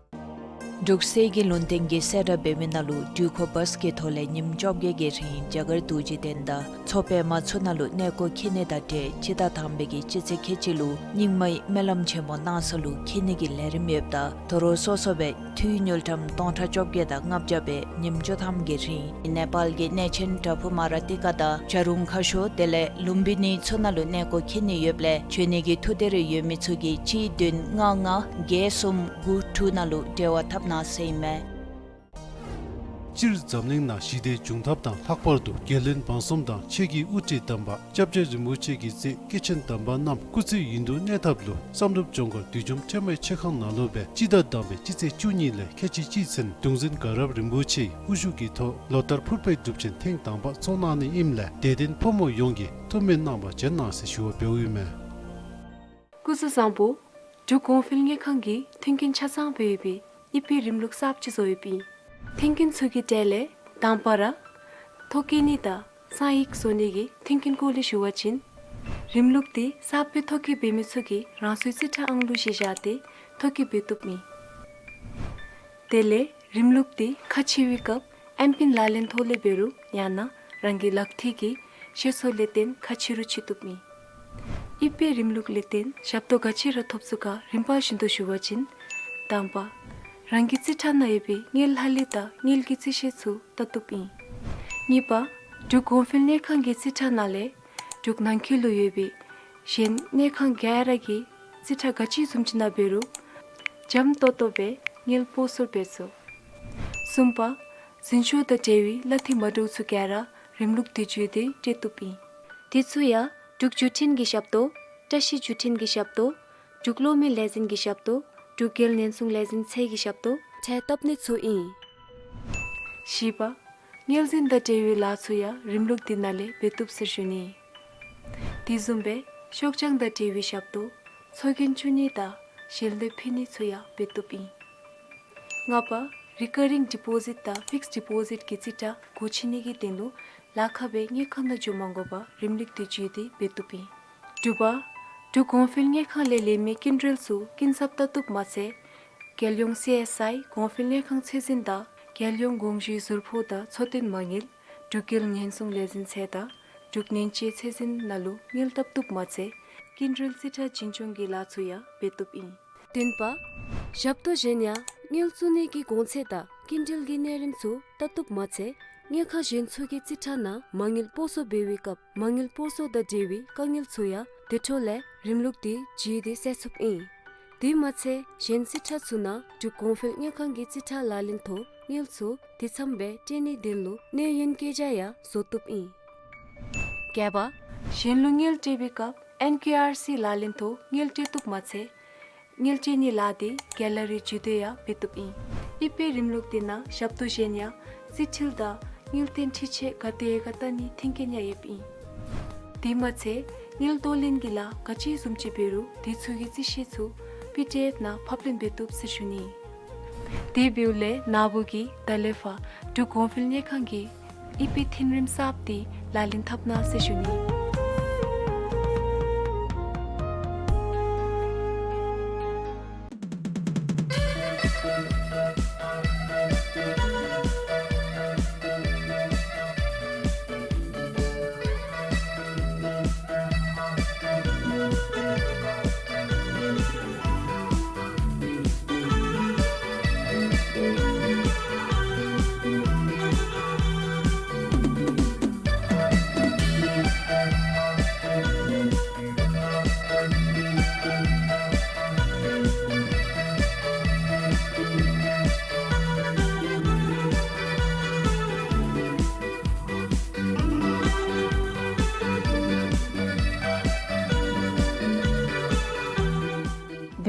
འབྲུག་གསེར་གྱི་ལུང་བསྟན་གྱིས་གསལ་བསྒྲགས་འབད་མི་ནང་ལུ་དྲོད་ཁོལ་བཱས་ཀྱི་ཐོག་ལས་ཉིནམ་བཅོ་བརྒྱད་ཀྱི་རིང་རྒྱ་གར་རྡོ་རྗེ་གདན་དང་མཚོ་པདྨ་ཚུ་ནང་ལུ་གནས་སྐོར་འཁྱིད་ནི་དང་འབྲེལ་སྤྱི་ཟླ་དང་པའི་གི་སྤྱི་ཚེས་ཁལ་གཅིག་ལུ་རྙིང་མའི་སྨོན་ལམ་ཆེན་མོ་གནང་ས་ལུ་འཁྱིད་ནི་གི་ལས་རིམ་ཡོདཔ་ད་དོ་རུང་སོ་སོ་སྦེ་འཐུས་དངུལ་ཀྲམ་སྟོང་ཕྲག་བཅོ་བརྒྱད་དང་ལྔ་བརྒྱ་སྦེ་ཉིནམ་བཅུ་ཐམ་གྱི་རིང་ནེ་པཱལ་གྱི་གནས་ཆེན་བྲག་ཕུག་མཱ་ར་ཏི་ཀ་དང་བྱ་རུང་ཁ་ཤོར་དེ་ལས་ལུམ་བི་ནི་ཚུ་ནང་ལུ་གནས་སྐོར་འཁྱིད་ནི་ཡོདཔ་ལས་འབྱོན་ནི་གི་ཐུགས་འདོད་རེ་ཡོད་མི་ཚུ་གིས་གཅིག་བདུན་ལྔ་ལྔ་བརྒྱད་གསུམ་དགུ་དྲུག་ནང་ལུ་འབྲེལ་བ་འཐབ་གནང་ཟེར་ཨིན་མས། སྤྱིར་འཛམ་གླིང་ནང་ཞི་བདེ་འབྱུང་ཐབས་དང་ལྷག་པར་དུ་རྒྱལ་བློན་འབངས་གསུམ་དང་ཆོས་ཀྱི་དབུ་ཁྲིད་དམ་པ་སྐྱབས་རྗེ་རིན་པོ་ཆེ་གི་སྲས་སྐྱེས་ཆེན་དམ་པ་རྣམས་སྐུ་ཚེ་ཡུན་དུ་གནས་ཐབས་ལུ་བསམ་གྲུབ་ལྗོངས་མཁར་བདུད་འཇོམས་ཁྲོས་མའི་ཆོས་ཁང་ནང་ལུ་སྦེ་སྤྱི་ཟླ་དང་པའི་སྤྱི་ཚེས་བཅུ་གཉིས་ལས་ཁལ་གཅིག་གཅིག་ཚུན་གདུང་འཛིན་དགའ་རབ་རིན་པོ་ཆེའི་དབུ་བཞུགས་ཀྱི་ཐོག་ལོ་ལྟར་ཕུར་པའི་སྒྲུབ་ཆེན་ཐེངས་དང་པ་ཚོགས་གནང་ནི་ཨིནམ་ལས་དད་ལྡན་ཕོ་མོ་ཡོངས་ཀྱིས་ཐུགས་སྨོན་གནང་བར་བྱོན་གནང་ཟེར་ཞུ་བ་འབདཝ་ཨིན་མས། སྐུ་གཟུགས་བཟང་པོ། འབྲུག་གོང་འཕེལ་དངུལ་ཁང་གིས་མཐུན་རྐྱེན་ཆ་ཚང་སྦེ་ཡོད་པའི་གཉིས་པའི་རིམ་ལུགས་གསརཔ་ཅིག་བཟོ་ཡོདཔ་ཨིན། མཐུན་རྐྱེན་ཚུ་གི་གྲས་ལས་དང་པ་ར་ཐོ་བཀོད་ནི་དང་གསང་ཡིག་བཟོ་ནི་གི་མཐུན་རྐྱེན་སྐོར་ལས་ཞུ་བ་ཅིན་རིམ་ལུགས་འདི་གསརཔ་སྦེ་ཐོ་བཀོད་འབད་མི་ཚུ་གིས་རང་སོའི་རྩིས་ཁྲ་ཨང་ལུ་གཞི་བཞག་སྟེ་ཐོ་བཀོད་འབད་བཏུབ་ཨིན། དེ་ལས་རིམ་ལུགས་འདི་ཁ་ཕྱེ་བའི་སྐབས་ ཨེམ་པིན་ལག་ལེན་ཐོག་ལས་འབད་རུང་ཡང་ན་རང་གི་ལག་མཐིལ་གྱི་ཤེས་ཚད་ལས་བརྟེན་ཁག་ཆེ་རུང་ཆེ་བཏུབ་ཨིན། ཨི་པའི་རིམ་ལུགས་ལས་བརྟེན་ཞབས་ཏོག་ག་ཅི་ར་ཐོབ་ཚུགས་ག་རིམ་པ་བཞིན་དུ་ཞུ་བ་ཅིན། དང་པ། རང་གི་རྩིས་ཁྲ་ནང་ཡོད་པའི་དངུལ་ལྷག་ལུས་དང་དངུལ་གྱི་རྩིས་བཤེར་ཚུ་བལྟ་བཏུབ་ཨིན། གཉིས་པ། འབྲུག་གོང་འཕེལ་དངུལ་ཁང་གི་རྩིས་ཁྲ་ནང་ལས་འབྲུག་ནང་འཁོད་ལུ་ཡོད་པའི་གཞན་དངུལ་ཁང་ག་ར་གི་རྩིས་ཁྲ་ག་ཅི་བཟུམ་ཅིག་ནང་འབད་རུང་འཇམ་ཏོང་ཏོ་སྦེ་དངུལ་སྤོ་སོར་འབད་ཚུགས། གསུམ་པ། འཛིན་སྐྱོང་དང་འབྲེལ་བའི་གླ་འཐུས་མ་འདྲཝ་ཚུ་ག་ར་རིམ་ལུགས་འདི་བརྒྱུད་དེ་སྤྲོད་བཏུབ་ཨིན། དེ་ཚུ་ཡང་འབྲུག་བརྒྱུད་འཕྲིན་གྱི་ཞབས་ཏོག། བཀྲ་ཤིས་བརྒྱུད་འཕྲིན་གྱི་ཞབས་ཏོག། འབྲུག་གློག་མེ་ལས་འཛིན་གྱི་ཞབས་ཏོག། འབྲུག་རྒྱལ་ཉེན་སྲུང་ལས་འཛིན་ཚད་ཀྱི་ཞབས་ཏོག་ཁྲལ་བཏབ་ནི་ཚུ་ཨིན། བཞི་པ། དངུལ་འཛིན་དང་འབྲེལ་བའི་ལཱ་ཚུ་ཡང་རིམ་ལུགས་འདི་ནང་ལས་འབད་བཏུབ་ཟེར་ཞུ་ནི། དེ་བཟུམ་སྦེ་ཤོག་བྱང་དང་འབྲེལ་བའི་ཞབས་ཏོག། ཚོགས་རྒྱན་བཙུགས་ནི་དང་ཞལ་འདེབས་ཕུལ་ནི་ཚུ་ཡང་འབད་བཏུབ་ཨིན། ལྔ་པ། རི་ཀར་རིང་ཌི་པོ་ཟིཊ་དང་ཕིགསཌ་ཌི་པོ་ཟིཊ་གི་རྩིས་ཁྲ་སྒོ་ཕྱེ་ནི་གི་དོན་ལུ་ལཱ་ཁག་སྦེ་དངུལ་ཁང་ནང་འགྱོ་མ་དགོ་པར་རིམ་ལུགས་འདི་བརྒྱུད་དེ་འབད་བཏུབ་ཨིན། དྲུག་པ། འབྲུག་གོང་འཕེལ་དངུལ་ཁང་ལས་ལེན་མི་སྐྱིན་འགྲུལ་ཚུ་སྐྱིན་ཚབ་བལྟ་བཏུབ་མ་ཚད། རྒྱལ་ཡོངས་སི་ཨེསི་ཨའི་གོང་འཕེལ་དངུལ་ཁང་ཚད་འཛིན་དང་རྒྱལ་ཡོངས་དགོངས་ཞུའི་ཟུར་ཕོགས་དང་འཚོ་རྟེན་མ་དངུལ། འབྲུག་རྒྱལ་ཉེན་སྲུང་ལས་འཛིན་ཚད་དང་འབྲུག་ནན་ཅི་ཚད་འཛིན་ནང་ལུ་དངུལ་བཏབ་བཏུབ་མ་ཚད་སྐྱིན་འགྲུལ་རྩིས་ཁྲ་འཛིན་སྐྱོང་གི་ལཱ་ཚུ་ཡང་འབད་བཏུབ་ཨིན། བདུན་པ། ཞབས་ཏོག་གཞན་ཡང་དངུལ་བཙུགས་ནི་གི་གོང་ཚད་དང་སྐྱིན་འགྲུལ་གྱི་གནས་རིམ་ཚུ་བལྟ་བཏུབ་མ་ཚད་དངུལ་ཁང་གཞན་ཚུ་གི་རྩིས་ཁྲ་ནང་མ་དངུལ་སྤོ་སོར་འབད་བའི་སྐབས་མ་དངུལ་སྤོ་སོར་དང་འབྲེལ་བའི་དཀའ་ངལ་ཚུ་ཡང་དེ་འཕྲོ་ལས་རིམ་ལུགས་འདི་བརྒྱུད་དེ་སེལ་ཚུགསཔ་ཨིན། དེ་མ་ཚད་གཞན་རྩིས་ཁྲ་ཚུ་ནང་འབྲུག་གོང་འཕེལ་དངུལ་ཁང་གི་རྩིས་ཁྲ་ལག་ལེན་ཐོག་དངུལ་ཚུ་དེ་ཚམ་སྦེ་སྤྲོད་ནིའི་དོན་ལུ་གནས་ཡུན་བཀོད་རྒྱ་ཡང་བཟོ་བཏུབ་ཨིན། བརྒྱད་པ། གཞན་ལུ་དངུལ་སྤྲོད་པའི་སྐབས་ཨེན་ཀེ་ཨར་སི་ལག་ལེན་ཐོག་དངུལ་སྤྲོད་བཏུབ་མ་ཚད་དངུལ་སྤྲོད་ནིའི་ལཱ་འདི་གེ་ལ་རི་བརྒྱུད་དེ་ཡང་འབད་བཏུབ་ཨིན། ཨི་པའི་རིམ་ལུགས་འདི་ནང་ཞབས་ཏོག་གཞན་ཡང་རྩིས་འཁྲུལ་དང་དངུལ་བཏོན་འཕྲི་ཆད་ག་དེ་ག་བལྟ་ནིའི་མཐུན་རྐྱེན་ཡང་ཡོདཔ་ཨིན། དེ་མ་ཚད་དངུལ་གཏོང་ལེན་གྱི་ལཱ་ག་ཅི་བཟུམ་ཅིག་འབད་རུང་དེ་ཚུ་གི་རྩིས་བཤེར་ཚུ་པི་ཌི་ཨེཕ་ནང་ཕབ་ལེན་འབད་བཏུབ་ཟེར་ཞུ་ནི། དེ་འབདཝ་ལས་ན་བུ་གིས་ད་ལས་ཕར་འབྲུག་གོང་འཕེལ་དངུལ་ཁང་གི་ཨི་པའི་མཐུན་རིམ་གསརཔ་འདི་ལག་ལེན་འཐབ་གནང་ཟེར་ཞུ་ནི།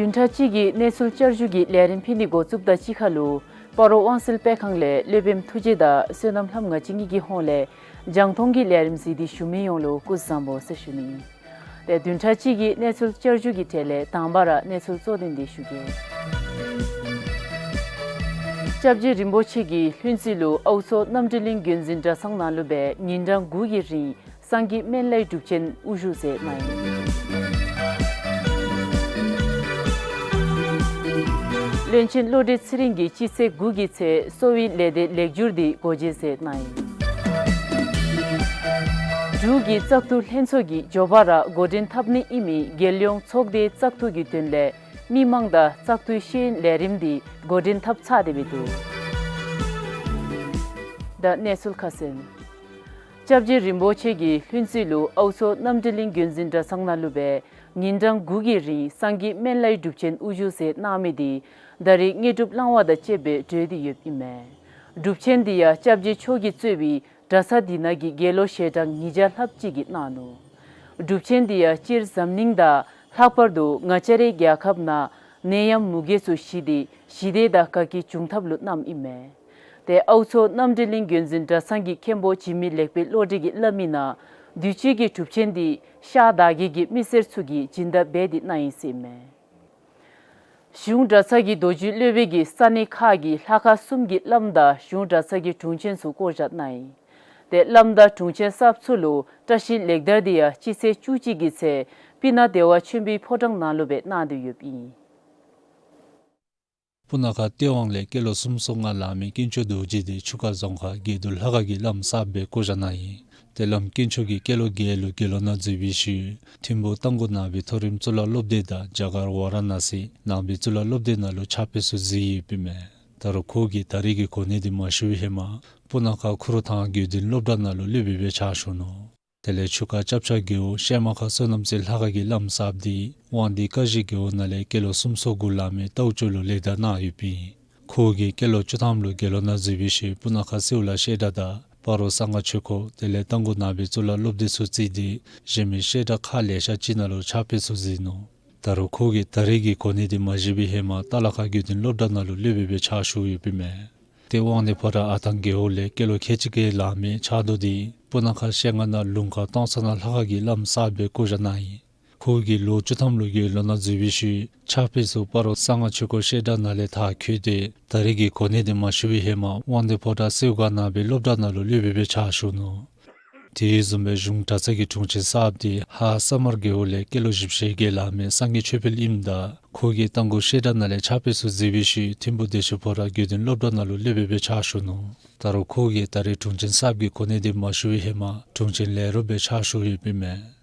བདུན་ཕྲག་གཅིག་གི་གནས་ཚུལ་བསྐྱར་ཞུ་གི་ལས་རིམ་ཕུལ་ནི་འགོ་བཙུགསཔ་དང་གཅིག་ཁར་ལུ་སྤ་རོ་དབང་གསལ་སྤེལ་ཁང་ལས་སློབ་དཔོནམ་ཐུགས་རྗེ་དང་བསོད་ནམས་ལྷམོ་ང་བཅས་གཉིས་ཀྱི་ཧོངས་ལས་རྒྱང་མཐོང་གི་ལས་རིམ་གཟིགས་ཏེ་བཞུགས་མི་ཡོངས་ལུ་སྐུ་གཟུགས་བཟང་པོ་ཟེར་ཞུ་ནི། ཏེ་བདུན་ཕྲག་གཅིག་གི་གནས་ཚུལ་བསྐྱར་ཞུ་གི་གྲས་ལས་དང་པ་ར་གནས་ཚུལ་གཙོ་དོན་འདི་ཞུ་གེ། སྐྱབས་རྗེ་རིན་པོ་ཆེ་གིས་ལྷུན་རྩེ་ལུ་ཨའུ་མཚོ་རྣམ་གྲོལ་གླིང་དགོན་འཛིན་གྲྭ་ཚང་ནང་ལུ་སྦེ་ཉིན་གྲངས་དགུ་གི་རིང་སངས་རྒྱས་སྨན་བླའི་སྒྲུབ་ཆེན་དབུ་བཞུགས་མཛད་གནང་ཡི། བློན་ཆེན་བློ་གྲོས་ཚེ་རིང་གིས་སྤྱི་ཚེས་དགུ་གི་ཚེ་གསོ་བའི་ལས་སྡེ་ལེགས་བསྒྱུར་འདི་སྒོ་འབྱེད་མཛད་གནང་ཡི། འབྲུག་གི་བཙག་འཐུ་ལྷན་ཚོགས་ཀྱིས་མགྱོགས་པ་ར་འགོ་འདྲེན་འཐབ་ནི་ཨིན་མི་རྒྱལ་ཡོངས་ཚོགས་སྡེའི་བཙག་འཐུ་གི་དོན་ལས་མི་མང་དང་བཙག་འཐུའི་ཤེས་ཡོན་ལས་རིམ་འདི་འགོ་འདྲེན་འཐབ་ཚར་ཏེ་འབད་འདུག། ད་གནས་ཚུལ་ཁ་གསལ། སྐྱབས་རྗེ་རིན་པོ་ཆེ་གིས་ལྷུན་རྩེ་ལུ་ཨའུ་མཚོ་རྣམ་གྲོལ་གླིང་དགོན་འཛིན་གྲྭ་ཚང་ནང་ལུ་སྦེ་ཉིན་གྲངས་དགུ་གི་རིང་སངས་རྒྱས་སྨན་བླའི་སྒྲུབ་ཆེན་དབུ་བཞུགས་མཛད་གནང་མི་འདི་ད་རེས་དངོས་གྲུབ་བླང་བ་དང་བཅས་པའི་གྲོས་འདི་ཡོདཔ་ཨིན་མས། སྒྲུབ་ཆེན་འདི་ཡང་སྐྱབས་རྗེ་མཆོག་གིས་གཙོས་པའི་གྲྭ་ཚང་འདི་ནང་གི་དགེ་སློང་ཞལ་གྲངས་ཉིས་བརྒྱ་ལྷགཔ་ཅིག་གིས་གནང་ནུག། སྒྲུབ་ཆེན་འདི་ཡང་སྤྱིར་འཛམ་གླིང་དང་ལྷག་པར་དུ་ང་བཅས་རའི་རྒྱལ་ཁབ་ནང་ནད་ཡམས་མུ་གེ་ཚུ་ཞི་སྟེ་ཞི་བདེ་དང་དགའ་སྐྱིད་འབྱུང་ཐབས་ལུ་གནངམ་ཨིན་མས། ཏེ་ཨའུ་མཚོ་རྣམ་གྲོལ་གླིང་དགོན་འཛིན་གྲྭ་ཚང་གི་མཁན་པོ་འཇིགས་མེད་ལེགས་པའི་བློ་གྲོས་ཀྱིས་སླབ་མི་ནང་དུས་ཅི་གི་སྒྲུབ་ཆེན་འདི་ཤར་དར་རྒྱས་ཀྱི་མི་སེར་ཚུ་གིས་སྦྱིན་བདག་འབད་དེ་གནང་ཡི་ཟེར་ཨིན་མས། གཞུང་གྲྭ་ཚང་གི་མདོ་རྒྱུད་སློབ་དཔོན་གྱིས་ས་གནས་ཁག་གི་ལྷ་ཁང་གསུམ་གྱི་བླམ་དང་གཞུང་གྲྭ་ཚང་གི་དྲུང་ཆེན་ཚུ་བསྐོ་བཞག་གནང་ཡི། ཏེ་བླམ་དང་དྲུང་ཆེན་གསརཔ་ཚུ་ལུ་བཀྲ་ཤིས་ལེགས་དར་འདི་ཡང་སྤྱི་ཚེས་བཅུ་གཅིག་གི་ཚེ་སྤུ་ན་བདེ་བ་ཆེན་པོའི་ཕོ་བྲང་ནང་ལུ་སྦེ་གནང་སྟེ་ཡོདཔ་ཨིན། སྤུ་ན་ཁ་སྟོད་ཝང་ལས་སྐྱེས་ལོ་སུམ་ཅུ་སོ་ལྔ་ལང་མི་དཀོན་མཆོག་རྡོ་རྗེ་དེ་ཆུ་ཁ་རྫོང་ཁག་དགེ་འདུན་ལྷ་ཁང་གི་བླམ་གསརཔ་སྦེ་བསྐོ་བཞག་གནང་ཡི། ཏེ་བླམ་དཀོན་མཆོག་གིས་སྐྱེས་ལོ་བརྒྱད་ལུ་དགེ་སློང་ནང་འཛུལ་བའི་ཤུལ་ཐིམ་ཕུག་རྟ་མགོ་ནང་པའི་མཐོ་རིམ་གཙུག་ལག་སློབ་སྡེ་དང་རྒྱ་གར་ཝ་ར་ཎ་སི་ནང་པའི་གཙུག་ལག་སློབ་སྡེ་ནང་ལུ་ཕྱག་དཔེ་ཚུ་གཟིགས་ཡོདཔ་ཨིན་མས། ད་རུང་ཁོ་གིས་ད་རེས་ཀྱི་གོ་གནས་དེ་མ་ཞུ་བའི་ཧེ་མ་སྤུ་ན་ཁ་ཁུ་རུ་ཐང་དགེ་འདུན་སློབ་གྲྭ་ནང་ལུ་སློབ་དཔོན་སྦེ་ཕྱག་ཞུ་ནུག། དེ་ལས་ཆུ་ཁ་ལྕགས་བྱ་རྒེད་འོག་ཤེ་མ་ཁ་བསོད་ནམས་རྩེ་ལྷ་ཁང་གི་བླམ་གསརཔ་དེ་དབང་འདུས་ཀ་གཞི་རྒེད་འོག་ནང་ལས་སྐྱེས་ལོ་སུམ་ཅུ་སོ་དགུ་ལང་མི་རྟའུ་ཅོ་ལུ་ལེགས་བདའ་གནང་ཡོདཔ་ཨིན། ཁོ་གིས་སྐྱེས་ལོ་བཅུ་ཐམ་ལུ་དགེ་སློང་ནང་འཛུལ་བའི་ཤུལ་སྤུ་ན་ཁ་སེའུ་ལ་བཤད་གྲྭ་དང་སྤ་རོ་གསང་སྔགས་ཆོས་འཁོར་དེ་ལས་རྟ་མགོ་ནང་པའི་གཙུག་ལག་སློབ་སྡེ་ཚུ་བརྩིས་ཏེ་གཞན་མི་བཤད་གྲྭ་ཁག་ལེ་ཤ་ཅིག་ནང་ལུ་ཕྱག་དཔེ་ཚུ་གཟིགས་ནུག། ད་རུང་ཁོ་གིས་ད་རེས་ཀྱི་གོ་གནས་དེ་མ་བཞེས་པའི་ཧེ་མ་ཏ་ལ་ཁ་དགེ་འདུན་སློབ་གྲྭ་ནང་ལུ་སློབ་དཔོན་སྦེ་ཕྱག་ཞུ་ཡོདཔ་ཨིན་མས། ཏེ་དབང་འདུས་ཕོ་བྲང་ཨ་ཐང་རྒེད་འོག་ལས་སྐྱེས་ལོ་ཁལ་གཅིག་བརྒྱད་ལང་མི་ཕྱག་རྡོར་དེ་སྤུ་ན་ཁ་ཤེལ་རྔ་ནང་ལུང་དཀར་སྟོང་གསར་ནང་ལྷ་ཁང་གི་བླམ་གསརཔ་སྦེ་བསྐོ་བཞག་གནང་ཡི། ཁོ་གིས་ལོ་བཅུ་ཐམ་ལུ་དགེ་སློང་ནང་འཛུལ་བའི་ཤུལ་ཕྱག་དཔེ་ཚུ་སྤ་རོ་གསང་སྔགས་ཆོས་འཁོར་བཤད་གྲྭ་ནང་ལས་མཐར་འཁྱོལ་ཏེ་ད་རེས་ཀྱི་གོ་གནས་དེ་མ་ཞུ་བའི་ཧེ་མ་དབང་འདུས་ཕོ་བྲང་སེའུ་སྒང་ནང་པའི་སློབ་གྲྭ་ནང་ལུ་སློབ་དཔོན་སྦེ་ཕྱག་ཞུ་ནུག། དེ་བཟུམ་སྦེ་གཞུང་གྲྭ་ཚང་གི་དྲུང་ཆེན་གསརཔ་དེ་ཧཱ་ས་དམར་རྒེད་འོག་ལས་སྐྱེས་ལོ་བཞི་བཅུ་ཞེ་བརྒྱད་ལང་མི་སངས་རྒྱས་ཆོས་འཕེལ་ཨིནམ་ད་ཁོ་གིས་རྟ་མགོ་བཤད་གྲྭ་ནང་ལས་ཕྱག་དཔེ་ཚུ་གཟིགས་པའི་ཤུལ་ཐིམ་ཕུག་བདེ་ཆེན་ཕོ་བྲང་དགེ་འདུན་སློབ་གྲྭ་ནང་ལུ་སློབ་དཔོན་སྦེ་ཕྱག་ཞུ་ནུག། ད་རུང་ཁོ་གིས་ད་རེས་དྲུང་ཆེན་གསརཔ་གི་གོ་གནས་དེ་མ་ཞུ་བའི་ཧེ་མ་དྲུང་ཆེན་ལས་རོགསཔ་སྦེ་ཕྱག་ཞུ་ཡོདཔ་ཨིན་མས།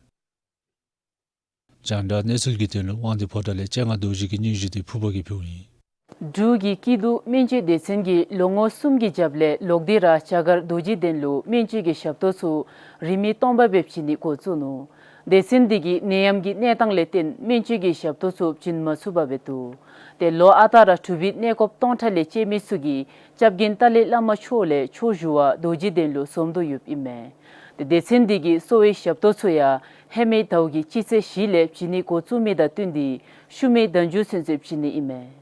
རྒྱང་བསྒྲགས་གནས་ཚུལ་གྱི་དོན་ལུ་དབང་འདུས་ཕོ་བྲང་ལས་སྤྱན་སྔ་རྡོ་རྗེ་གི་སྙན་ཞུ་དེ་ཕུར་པ་གིས་ཕུལཝ་ཨིན། འབྲུག་གི་སྐྱིད་སྡུག་སྨན་བཅོས་སྡེ་ཚན་གྱིས་ལོ་ངོ་གསུམ་གྱི་རྒྱབ་ལས་ལོག་སྟེ་ར་བྱ་དཀར་རྡོ་རྗེ་གདན་ལུ་སྨན་བཅོས་ཀྱི་ཞབས་ཏོག་ཚུ་རིན་མེད་སྟོང་པ་སྦེ་བྱིན་ནི་འགོ་བཙུགས་ནུག། སྡེ་ཚན་འདི་གིས་ནད་ཡམས་ཀྱི་གནས་སྟངས་ལས་བརྟེན་སྨན་བཅོས་ཀྱི་ཞབས་ཏོག་ཚུ་བྱིན་མ་ཚུགས་པར་སྦེ་འདུག། ཏེ་ལོ་ཨ་རྟག་ར་གྲུབ་པའི་གནས་སྐབས་སྟོང་ཕྲག་ལས་བཅད་མི་ཚུ་གིས་སྐྱབས་མགོན་ཏཱ་ལའི་བླ་མ་མཆོག་ལས་མཆོག་ཞུ་བར་རྡོ་རྗེ་གདན་ལུ་འཛོམས་དོ་ཡོདཔ་ཨིན་མས། ཏེ་སྡེ་ཚན་འདི་གིས་གསོ་བའི་ཞབས་ཏོག་ཚུ་ཡང་ཧེ་མའི་ཟླཝ་གི་སྤྱི་ཚེས་བཞི་ལས་བྱིན་ནི་འགོ་བཙུགས་མི་དང་བསྟུན་ཏེ་ཤུལ་མའི་ཟླ་མཇུག་ཚུན་ཚོད་བྱིན་ནི་ཨིན་མས།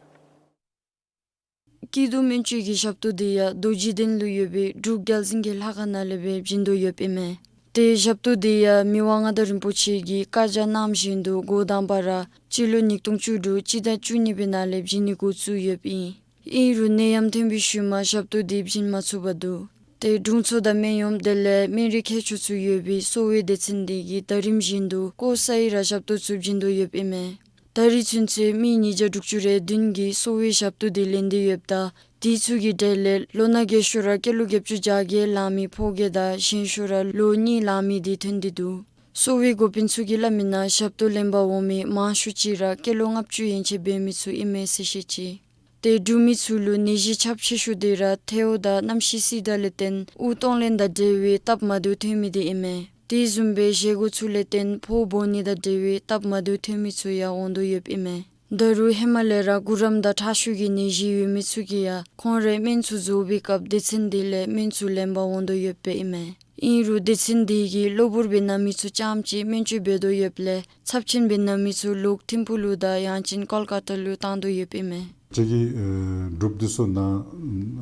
སྐྱིད་སྡུག་སྨན་བཅོས་ཀྱི་ཞབས་ཏོག་དེ་ཡང་རྡོ་རྗེ་གདན་ལུ་ཡོད་པའི་འབྲུག་རྒྱལ་བཙུན་གྱི་ལྷ་ཁང་ནང་ལས་སྦེ་བྱིན་དོ་ཡོདཔ་ཨིན་མས། ཏེ་ཞབས་ཏོག་དེ་ཡང་མི་དབང་མངའ་བདག་རིན་པོ་ཆེ་གིས་བཀའ་རྒྱ་གནང་བཞིན་དུ་འགོ་དང་པ་ར་སྤྱི་ལོ་ཉིས་སྟོང་བཅུ་དྲུག་སྤྱི་ཟླ་བཅུ་གཉིས་པའི་ནང་ལས་བྱིན་ནི་འགོ་བཙུགས་ཡོདཔ་ཨིན། ཨིན་རུང་ནད་ཡམས་ཐོན་པའི་ཤུལ་མ་ཞབས་ཏོག་དེ་བྱིན་མ་ཚུགས་པར་འདུག། ཏེ་དྲུང་འཚོ་དང་སྨན་གཡོགམ་དེ་ལས་སྨན་རིགས་མཁས་མཆོག་ཚུ་ཡོད་པའི་གསོ་བའི་སྡེ་ཚན་དེ་གིས་ཟླ་རིམ་བཞིན་དུ་སྐོར་སའི་ར་ཞབས་ཏོག་ཚུ་བྱིན་དོ་ཡོདཔ་ཨིན་མས། ད་རེས་ཚུན་ཚོད་མི་ཉིས་བརྒྱ་དྲུག་ཅུ་རེ་བདུན་གྱིས་གསོ་བའི་ཞབས་ཏོག་དེ་ལེན་ཏེ་ཡོདཔ་ད་དེ་ཚུ་གི་གྲས་ལས་ལོ་ན་རྒས་ཤོས་ར་སྐྱེས་ལོ་བརྒྱད་ཅུ་གྱ་བརྒྱད་ལང་མི་ཕོ་རྒས་དང་གཞོན་ཤོས་ར་ལོ་གཉིས་ལང་མི་དེ་ཐོན་ཏེ་འདུག། གསོ་བའི་འགོ་དཔོན་ཚུ་གིས་སླབ་མི་ནང་ཞབས་ཏོག་ལེན་པར་འོང་མི་མང་ཤོས་ཅིག་ར་སྐྱེས་ལོ་ལྔ་བཅུ་ཡན་ཆད་འབད་མི་ཚུ་ཨིན་མས་ཟེར་བཤད་ཅི། ཏེ་འབྲུག་མི་ཚུ་ལུ་ནད་གཞི་ཁྱབ་ཆེ་ཤོས་དེ་ར་ཐལཝ་དང་གནམ་གཤིས་བསིལ་དྲགས་ལས་བརྟེན་དབུགས་གཏོང་ལེན་དང་འབྲེལ་བའི་སྟབས་མ་བདེཝ་ཐོན་མི་དེ་ཨིན་མས། དེ་བཟུམ་སྦེ་བཞེས་སྒོ་ཚུ་ལས་བརྟེན་ཕོཝ་སྦོ་ནི་དང་འབྲེལ་བའི་སྟབས་མ་བདེཝ་ཐོན་མི་ཚུ་ཡང་འོང་དོ་ཡོདཔ་ཨིན་མས། ད་རུང་ཧེ་མ་ལས་ར་གུ་རམ་དང་ཁྲག་ཤུགས་ཀྱི་ནད་གཞི་ཡོད་མི་ཚུ་གིས་ཡང་ཁོང་རའི་སྨན་ཚུ་རྫོགས་པའི་སྐབས་སྡེ་ཚན་དེ་ལས་སྨན་ཚུ་ལེན་པར་འོང་དོ་ཡོདཔ་ཨིན་མས། ཨིན་རུང་སྡེ་ཚན་དེ་གིས་གློ་བུར་བའི་ན་མི་ཚུ་རྐྱངམ་གཅིག་སྨན་བཅོས་འབད་དོ་ཡོདཔ་ལས་ཚབས་ཆེན་སྦེ་ན་མི་ཚུ་ལོག་ཐིམ་ཕུག་ལུ་དང་ཡང་ཅིན་ཀོལ་ཀ་ཏ་ལུ་བཏང་དོ་ཡོདཔ་ཨིན་མས། ང་བཅས་ཀྱི་ཨེ་འབྲུགཔ་འདི་ཚུ་ནཱ་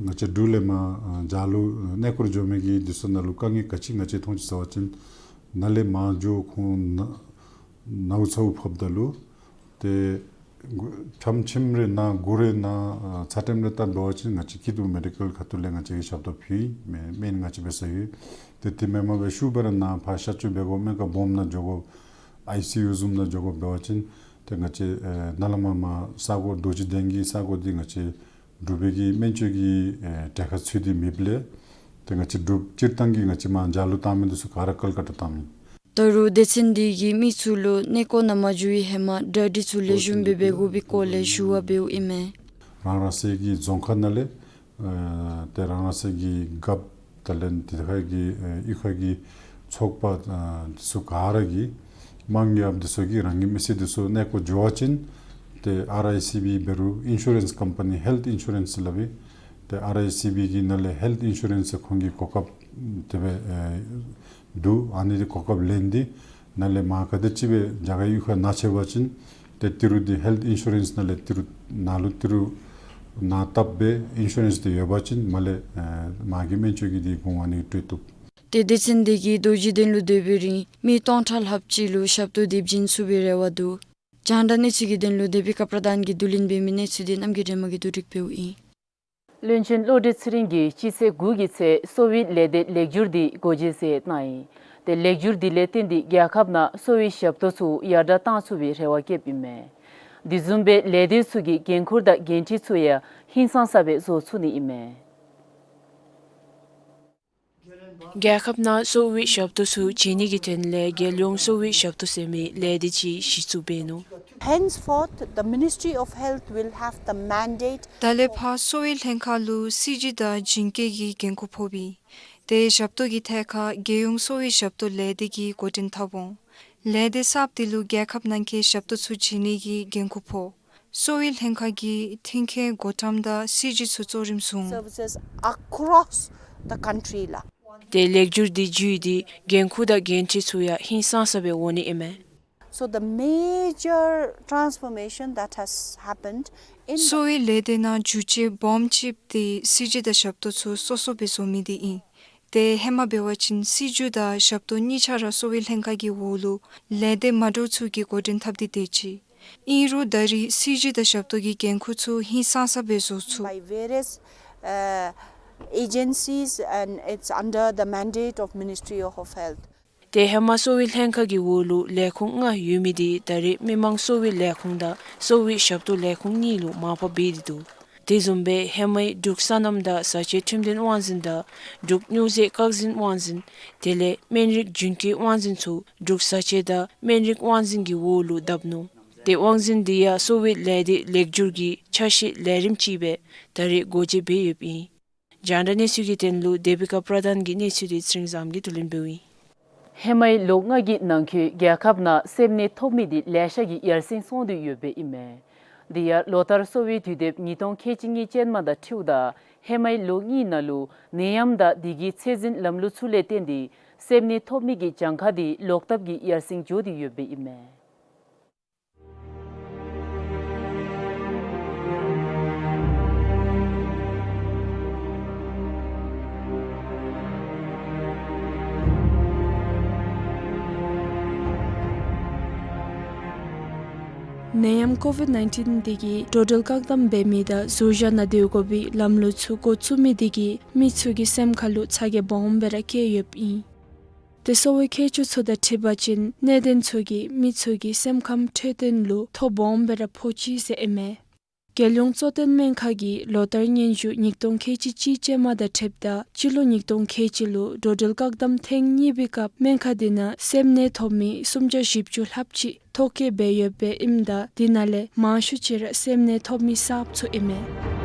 ང་བཅས་འབྲུག་ལས་མར་ཨེ་རྒྱ་ལུ་ཨེ་གནས་སྐོར་འགྱོ་མི་གི་འདི་ཚུ་ནང་ལུ་དཀའ་ངལ་ག་ཅི་ང་བཅས་མཐོང་ཅི་ཟེར་བ་ཅིན་ནཱ་ལས་མར་འགྱོ་ཁོང་ནཝ་ཚཝ་ཕབ་ད་ལུ་ཏེ་ཕྱམ་ཁྱིམ་རེ་ནང་སྒོ་རེ་ནང་ཨ་ཚ་ཏེམ་རེ་བཏབ་འབད་བ་ཅིན་ང་བཅས་སྐྱིད་སྡུག་མེ་ཌི་ཀལ་ཁ་ཐུག་ལས་ང་བཅས་ཀྱིས་ཞབས་ཏོག་ཕུལ་ཨིན་མས། སྨན་ང་བཅས་འབད་ས་ཡོད། ཏེ་དེ་མེན་པར་སྦེ་ཤུལ་སྦེ་ར་ནཱ་ཕར་གཤག་བཅོས་འབད་དགོ་སྨན་ཁང་སྦོམ་ནང་འགྱོ་དགོ་ཨའི་སི་ཡུ་བཟུམ་ནང་འགྱོ་དགོ་འབད་བ་ཅིན་ཏེ་ང་བཅས་ཨེ་ནཱ་ལས་མར་མར་ས་གོ་རྡོ་རྗེ་གདན་གྱི་ས་གོ་འདི་ང་བཅས་འབྲུག་པའི་གི་སྨན་བཅོས་ཀྱི་ཨེ་གྲལ་ཁར་ཚུད་དེ་མེདཔ་ལས་ཏེ་ང་བཅས་འབྲུགཔ་སྤྱིར་བཏང་གི་ང་བཅས་མར་རྒྱ་ལུ་བཏང་མི་འདི་ཚུ་ག་ར་ཀལ་ཀ་ཏ་བཏངམ་ཨིན། ད་རུང་སྡེ་ཚན་འདི་གིས་མི་ཚུ་ལུ་གནས་སྐོར་ནང་མ་འགྱོ་བའི་ཧེ་མ་གྲ་སྒྲིག་ཚུ་ལེགས་ཤོམ་སྦེ་འབད་དགོ་པའི་སྐོར་ལས་ཞུ་བ་འབདཝ་ཨིན་མས། རང་རང་སོའི་གི་རྫོང་ཁག་ནང་ལས་ཨེ་ཏེ་རང་རང་སོའི་གི་རྒཔོ་དེ་ལས་དེ་ཁ་གི་ཨེ་གཡུས་ཁ་གི་ཚོགས་པ་ཨེ་འདི་ཚུ་ག་ར་གིས་དམངས་ཡབ་འདི་ཚུ་གིས་རང་གི་མི་སེར་འདི་ཚུ་གནས་སྐོར་འགྱོ་བ་ཅིན་ཏེ་ཨར་ཨའི་སི་བི་འབད་རུང་ཨིན་ཤུ་རེནསི་ཀམ་པ་ནི་ཧེལཐ་ཨིན་ཤུ་རེནསི་སླབ་ཨིན། ཏེ་ཨར་ཨའི་སི་བི་གི་ནང་ལས་ཧེལཐ་ཨིན་ཤུ་རེནསི་ཁོང་གིས་གོ་སྐབས་དེ་སྦེ་ཨེ་འདུག། ཨ་ནི་འདི་གོ་སྐབས་ལེན་ཏེ་ནཱ་ལས་མར་ག་དེ་ཅིག་སྦེ་རྒྱ་གར་གཡུས་ཁར་ན་ཆད་པ་ཅིན་ཏེ་ཏི་རུ་འདི་ཧེལཐ་ཨིན་ཤུ་རེནསི་ནང་ལས་ཏི་རུ་ནང་ལུ་ཏི་རུ་ནང་བཏབ་སྦེ་ཨིན་ཤུ་རེནསི་འདི་ཡོད་པ་ཅིན་མར་ལས་ཨེ་མར་གྱི་སྨན་བཅོས་ཀྱི་འདི་གོང་ཨ་ནི་སྤྲོད་བཏུབ། ཏེ་སྡེ་ཚན་འདི་གིས་རྡོ་རྗེ་གདན་ལུ་སྡོད་པའི་རིང་མི་སྟོང་ཕྲག་ལྷགཔ་ཅིག་ལུ་ཞབས་ཏོག་འདི་བྱིན་ཚུགས་པའི་རེ་བ་འདུག། རྒྱང་བསྒྲགས་གནས་ཚུལ་གྱི་དོན་ལུ་དེ་བི་ཀ་པྲ་དཱན་གྱིས་བསྡུ་ལེན་འབད་མི་གནས་ཚུལ་འདི་རྣམ་རྒྱལ་སྒྲོལ་མ་གིས་བསྡུ་སྒྲིག་འབདཝ་ཨིན། བློན་ཆེན་བློ་གྲོས་ཚེ་རིང་གིས་སྤྱི་ཚེས་དགུ་གི་ཚེས་གསོ་བའི་ལས་སྡེ་ལེགས་བསྒྱུར་འདི་སྒོ་འབྱེད་མཛད་གནང་ཡི། ཏེ་ལེགས་བསྒྱུར་འདི་ལས་བརྟེན་ཏེ་རྒྱལ་ཁབ་ནང་གསོ་བའི་ཞབས་ཏོག་ཚུ་ཡར་དྲག་གཏང་ཚུགས་པའི་རེ་བ་བསྐྱེདཔ་ཨིན་མས། དེ་བཟུམ་སྦེ་ལས་སྡེ་ཚུ་གི་འགན་ཁུར་དང་འགན་འཁྲི་ཚུ་ཡང་ཧིང་སངས་ས་སྦེ་བཟོ་ཚུགས་ནི་ཨིན་མས། རྒྱལ་ཁབ་ནང་གསོ་བའི་ཞབས་ཏོག་ཚུ་བྱིན་ནི་གི་དོན་ལས་རྒྱལ་ཡོངས་གསོ་བའི་ཞབས་ཏོག་ཟེར་མི་ལས་སྡེ་ཅིག་གཞི་བཙུགས་འབད་ནུག། Henceforth, the Ministry of Health will have the mandate. ད་ལས་ཕར་གསོ་བའི་ལྷན་ཁག་ལུ་སྲིད་བྱུས་དང་བྱིན་གྱིས་ཀྱི་འགན་ཁུར་ཕོག་པས། ཏེ་ཞབས་ཏོག་གི་ཐད་ཁར་རྒྱལ་ཡོངས་གསོ་བའི་ཞབས་ཏོག་ལས་སྡེ་གིས་འགོ་འདྲེན་འཐབ་འོང་། ལས་སྡེ་གསརཔ་དེ་ལུ་རྒྱལ་ཁབ་ནང་གི་ཞབས་ཏོག་ཚུ་བྱིན་ནི་གི་འགན་ཁུར་ཕོག། གསོ་བའི་ལྷན་ཁག་གིས་མཐུན་རྐྱེན་བགོ་བཀྲམ་དང་སྲིད་བྱུས་ཚུ་གཙོ་རིམ་བཟུང་། Services across the country ལགས། ཏེ་ལེགས་སྒྱུར་དེ་བརྒྱུད་དེ་འགན་ཁུར་དང་འགན་འཁྲི་ཚུ་ཡང་ཧིང་སངས་ས་སྦེ་འོང་ནི་ཨིན་མས། So the major transformation that has happened in the གསོ་བའི་ལས་སྡེ་ནང་འགྱུར་བཅོས་སྦོམ་ཅིག་དེ་སྲིད་བྱུས་དང་ཞབས་ཏོག་ཚུ་སོ་སོ་སྦེ་བཟོ་མི་དེ་ཨིན། ཏེ་ཧེ་མ་འབད་བ་ཅིན་སྲིད་བྱུས་དང་ཞབས་ཏོག་གཉིས་ཆ་ར་གསོ་བའི་ལྷན་ཁག་གི་འོག་ལུ་ལས་སྡེ་མ་འདྲཝ་ཚུ་གིས་འགོ་འདྲེན་འཐབ་སྟེ་སྡོད་ཅི། ཨིན་རུང་ད་རེས་སྲིད་བྱུས་དང་ཞབས་ཏོག་གི་འགན་ཁུར་ཚུ་ཧིང་སངས་ས་སྦེ་བཟོ་ཚུགས། By various, uh, agencies, and it's under the mandate of Ministry of Health. ཏེ་ཧེ་མ་གསོ་བའི་ལྷན་ཁག་གི་འོག་ལུ་ལས་ཁུངས་ལྔ་ཡོད་མི་དེ་ད་རེས་མི་དམངས་གསོ་བའི་ལས་ཁུངས་དང་གསོ་བའི་ཞབས་ཏོག་ལས་ཁུངས་གཉིས་ལུ་མར་ཕབ་འབད་དེ་འདུག། དེ་བཟུམ་སྦེ་ཧེ་མའི་འབྲུག་སོ་ནམ་དང་བཟའ་བཅའི་ཁྲིམས་དོན་དབང་འཛིན་དང་འབྲུག་སྨྱོ་རྫས་བཀག་འཛིན་དབང་འཛིན་དེ་ལས་སྨན་རིགས་རྒྱུན་སྐྱེལ་དབང་འཛིན་ཚུ་འབྲུག་བཟའ་བཅའ་དང་སྨན་རིགས་དབང་འཛིན་གྱི་འོག་ལུ་བསྡབ་ནུག། ཏེ་དབང་འཛིན་དེ་ཡང་གསོ་བའི་ལས་སྡེ་ལེགས་སྒྱུར་གྱི་ཆ་ཤས་ལས་རིམ་ཅིག་སྦེ་ད་རེས་སྒོ་འབྱེད་འབད་ཡོདཔ་ཨིན། རྒྱང་བསྒྲགས་གནས་ཚུལ་གྱི་དོན་ལུ་དེ་བི་ཀ་པྲ་དཱན་གྱི་གནས་ཚུལ་དེ་ཚེ་རིང་བཟངམོ་གིས་བསྡུ་ལེན་འབདཝ་ཨིན། ཧེ་མའི་ལོ་ལྔ་གི་ནང་འཁོད་རྒྱལ་ཁབ་ནང་སེམས་ནད་ཐོབ་མི་དེ་ལེ་ཤ་གིས་ཡར་སེང་སོང་སྟེ་ཡོདཔ་ཨིན་མས། དེ་ཡང་ལོ་ལྟར་གསོ་བའི་དུས་དེབ་ཉིས་སྟོང་ཁལ་གཅིག་གཉིས་ཅན་མ་དང་འཁྲིལཝ་ད་ཧེ་མའི་ལོ་གཉིས་ནང་ལུ་ནད་ཡམས་དང་དེ་གི་ཚད་འཛིན་ལམ་ལུགས་ཚུ་ལས་བརྟེན་ཏེ་སེམས་ནད་ཐོབ་མི་གི་གྱངས་ཁ་དེ་ལོག་ལྟབ་ཀྱིས་ཡར་སེང་འགྱོ་སྟེ་ཡོདཔ་ཨིན་མས། ནད་ཡམས་ཀོ་ཝིཌ་ནའིན་ཊིན་དེ་གིས་འགྲོ་འགྲུལ་བཀག་དམ་འབད་མི་དང་ཟུར་བཞག་ནང་སྡོད་དགོ་པའི་ལམ་ལུགས་ཚུ་འགོ་བཙུགས་མི་དེ་གིས་མི་ཚུ་གི་སེམས་ཁ་ལུ་ཚ་གྱང་སྦོམ་སྦེ་ར་བསྐྱེད་ཡོདཔ་ཨིན། ཏེ་གསོ་བའི་མཁས་མཆོག་ཚུ་དང་འཁྲིལ་བ་ཅིན་གནད་དོན་ཚུ་གིས་མི་ཚུ་གི་སེམས་ཁམས་འཕྲོད་བསྟེན་ལུ་ཐོ་སྦོམ་སྦེ་ར་ཕོག་ཅི་ཟེར་ཨིན་མས། རྒྱལ་ཡོངས་གཙོ་བསྟེན་སྨན་ཁང་གིས་ལོ་ལྟར་སྙན་ཞུ་ཉིས་སྟོང་ཁལ་གཅིག་གཅིག་ཅན་མ་དང་འཁྲིལཝ་ད་སྤྱི་ལོ་ཉིས་སྟོང་ཁལ་གཅིག་ལུ་འགྲོ་འགྲུལ་བཀག་དམ་ཐེངས་གཉིས་པའི་སྐབས་སྨན་ཁང་དེ་ནང་སེམས་ནད་ཐོབ་མི་སུམ་བརྒྱ་བཞི་བཅུ་ལྷགཔ་ཅིག་ཐོ་བཀོད་འབད་ཡོདཔ་ཨིནམ་ད་དེ་ནང་ལས་མང་ཤོས་ཅིག་ར་སེམས་ནད་ཐོབ་མི་གསརཔ་ཚུ་ཨིན་མས།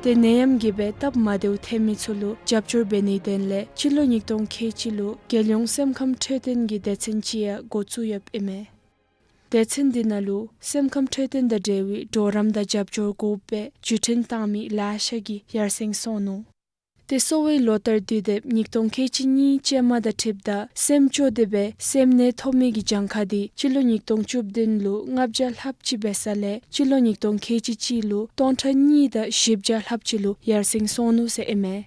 ཏེ་ནད་ཡམས་ཀྱིས་སྦེ་སྟབས་མ་བདེཝ་ཐོན་མི་ཚུ་ལུ་རྒྱབ་སྐྱོར་འབད་ནིའི་དོན་ལས་སྤྱི་ལོ་ཉིས་སྟོང་ཁལ་གཅིག་ལུ་རྒྱལ་ཡོངས་སེམས་ཁམས་འཕྲོད་བསྟེན་གྱི་སྡེ་ཚན་ཅིག་ཡང་འགོ་བཙུགས་ཡོདཔ་ཨིན་མས། སྡེ་ཚན་འདི་ནང་ལུ་སེམས་ཁམས་འཕྲོད་བསྟེན་དང་འབྲེལ་བའི་གྲོགས་རམ་དང་རྒྱབ་སྐྱོར་དགོཔ་སྦེ་བརྒྱུད་འཕྲིན་བཏང་མི་ལེ་ཤ་གིས་ཡར་སེང་སོང་ནུག། ཏེ་གསོ་བའི་ལོ་ལྟར་དུས་དེབ་ཉིས་སྟོང་ཁལ་གཅིག་གཉིས་ཅན་མ་དང་འཁྲིལཝ་ད་སེམས་སྐྱོ་སྟེ་སྦེ་སེམས་ནད་ཐོབ་མི་གི་གྱངས་ཁ་དེ་སྤྱི་ལོ་ཉིས་སྟོང་བཅུ་བདུན་ལུ་ལྔ་བརྒྱ་ལྷགཔ་ཅིག་འབད་ས་ལས་སྤྱི་ལོ་ཉིས་སྟོང་ཁལ་གཅིག་གཅིག་ལུ་སྟོང་ཕྲག་གཉིས་དང་བཞི་བརྒྱ་ལྷགཔ་ཅིག་ལུ་ཡར་སེང་སོང་ནུག་ཟེར་ཨིན་མས།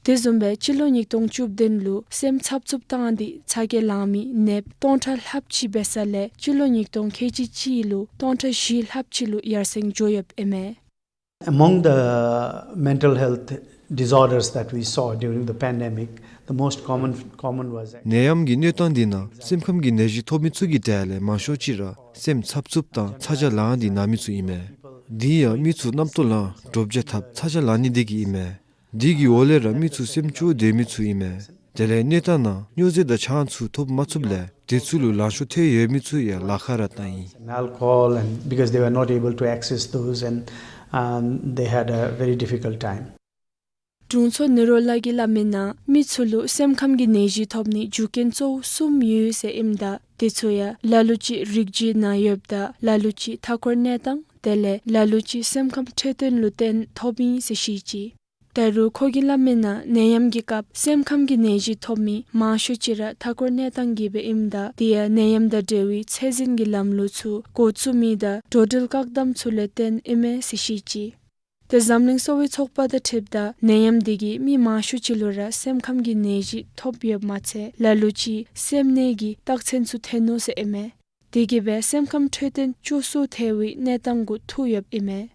དེ་བཟུམ་སྦེ་སྤྱི་ལོ་ཉིས་སྟོང་བཅུ་བདུན་ལུ་སེམས་འཚབ་འཚུབ་བཏང་སྟེ་ཚ་གྱང་ལང་མི་ནདཔ་སྟོང་ཕྲག་ལྷགཔ་ཅིག་འབད་ས་ལས་སྤྱི་ལོ་ཉིས་སྟོང་ཁལ་གཅིག་གཅིག་ལུ་སྟོང་ཕྲག་བཞི་ལྷགཔ་ཅིག་ལུ་ཡར་སེང་འགྱོ་ཡོདཔ་ཨིན་མས། Among the mental health disorders that we saw during the pandemic, the most common, common was ནད་ཡམས་ཀྱི་གནས་སྟངས་འདི་ནང་སེམས་ཁམས་ཀྱི་ནད་གཞི་ཐོབ་མི་ཚུ་གི་གྲས་ལས་མང་ཤོས་ཅིག་ར་སེམས་འཚབ་འཚུབ་དང་ཚ་གྱང་ལང་སྟེ་ན་མི་ཚུ་ཨིན་མས། འདི་ཡང་མི་ཚུ་རྣམ་རྟོག་ལངས་འདྲོག་བྱ་འཐབ་ཚ་གྱང་ལང་ནི་དེ་གིས་ཨིན་མས། འདི་གི་འོག་ལས་ར་མི་ཚུ་སེམས་སྐྱོ་སྡོད་མི་ཚུ་ཨིན་མས། དེ་ལས་གནས་སྟངས་ནང་སྨྱོ་རྫས་དང་ཆང་ཚུ་ཐོབ་མ་ཚུགསཔ་ལས་དེ་ཚུ་ལུ་ལང་ཤོར་ཐལ་ཡོད་མི་ཚུ་ཡང་ལཱ་ཁག་ར་བཏང་ཡི། And alcohol, and because they were not able to access those, and, um, they had a very difficult time. དྲུང་འཚོ་ནི་རོ་ལགས་ཀྱིས་སླབ་མིའི་ནང་མི་ཚུ་ལུ་སེམས་ཁམས་ཀྱི་ནད་གཞི་ཐོབ་ནིའི་རྒྱུ་རྐྱེན་གཙོ་བོ་གསུམ་ཡོད་ཟེར་ཨིནམ་ད་དེ་ཚུ་ཡང་ལ་ལུ་ཅིག་རིགས་རྒྱུད་ནང་ཡོདཔ་ད་ལ་ལུ་ཅིག་མཐའ་འཁོར་གནས་སྟངས་དེ་ལས་ལ་ལུ་ཅིག་སེམས་ཁམས་འཕྲོད་བསྟེན་ལུ་བརྟེན་ཐོབ་ཨིན་ཟེར་བཤད་ཅི། ད་རུང་ཁོ་གིས་སླབ་མིའི་ནང་ནད་ཡམས་ཀྱི་སྐབས་སེམས་ཁམས་ཀྱི་ནད་གཞི་ཐོབ་མི་མང་ཤོས་ཅིག་ར་མཐའ་འཁོར་གནས་སྟངས་ཀྱིས་སྦེ་ཨིནམ་ད་དེ་ཡང་ནད་ཡམས་དང་འབྲེལ་བའི་ཚད་འཛིན་གྱི་ལམ་ལུགས་ཚུ་འགོ་བཙུགས་མི་དང་འགྲོ་འགྲུལ་བཀག་དམ་ཚུ་ལུ་བརྟེན་ཨིན་མས་ཟེར་བཤད་ཅི། ཏེ་འཛམ་གླིང་གསོ་བའི་ཚོགས་པ་དང་འཁྲིལཝ་ད་ནད་ཡམས་དེ་གིས་མི་མང་ཤོས་ཅིག་ལུ་ར་སེམས་ཁམས་ཀྱི་ནད་གཞི་ཐོབ་ཡོདཔ་མ་ཚད་ལ་ལུ་ཅིག་སེམས་ནད་ཀྱི་རྟགས་མཚན་ཚུ་ཐོན་ནུག་ཟེར་ཨིན་མས། དེ་གིས་སྦེ་སེམས་ཁམས་འཕྲོད་བསྟེན་སྐྱོ་སུ་ཐལ་བའི་གནས་སྟངས་གུ་ཐུག་ཡོདཔ་ཨིན་མས།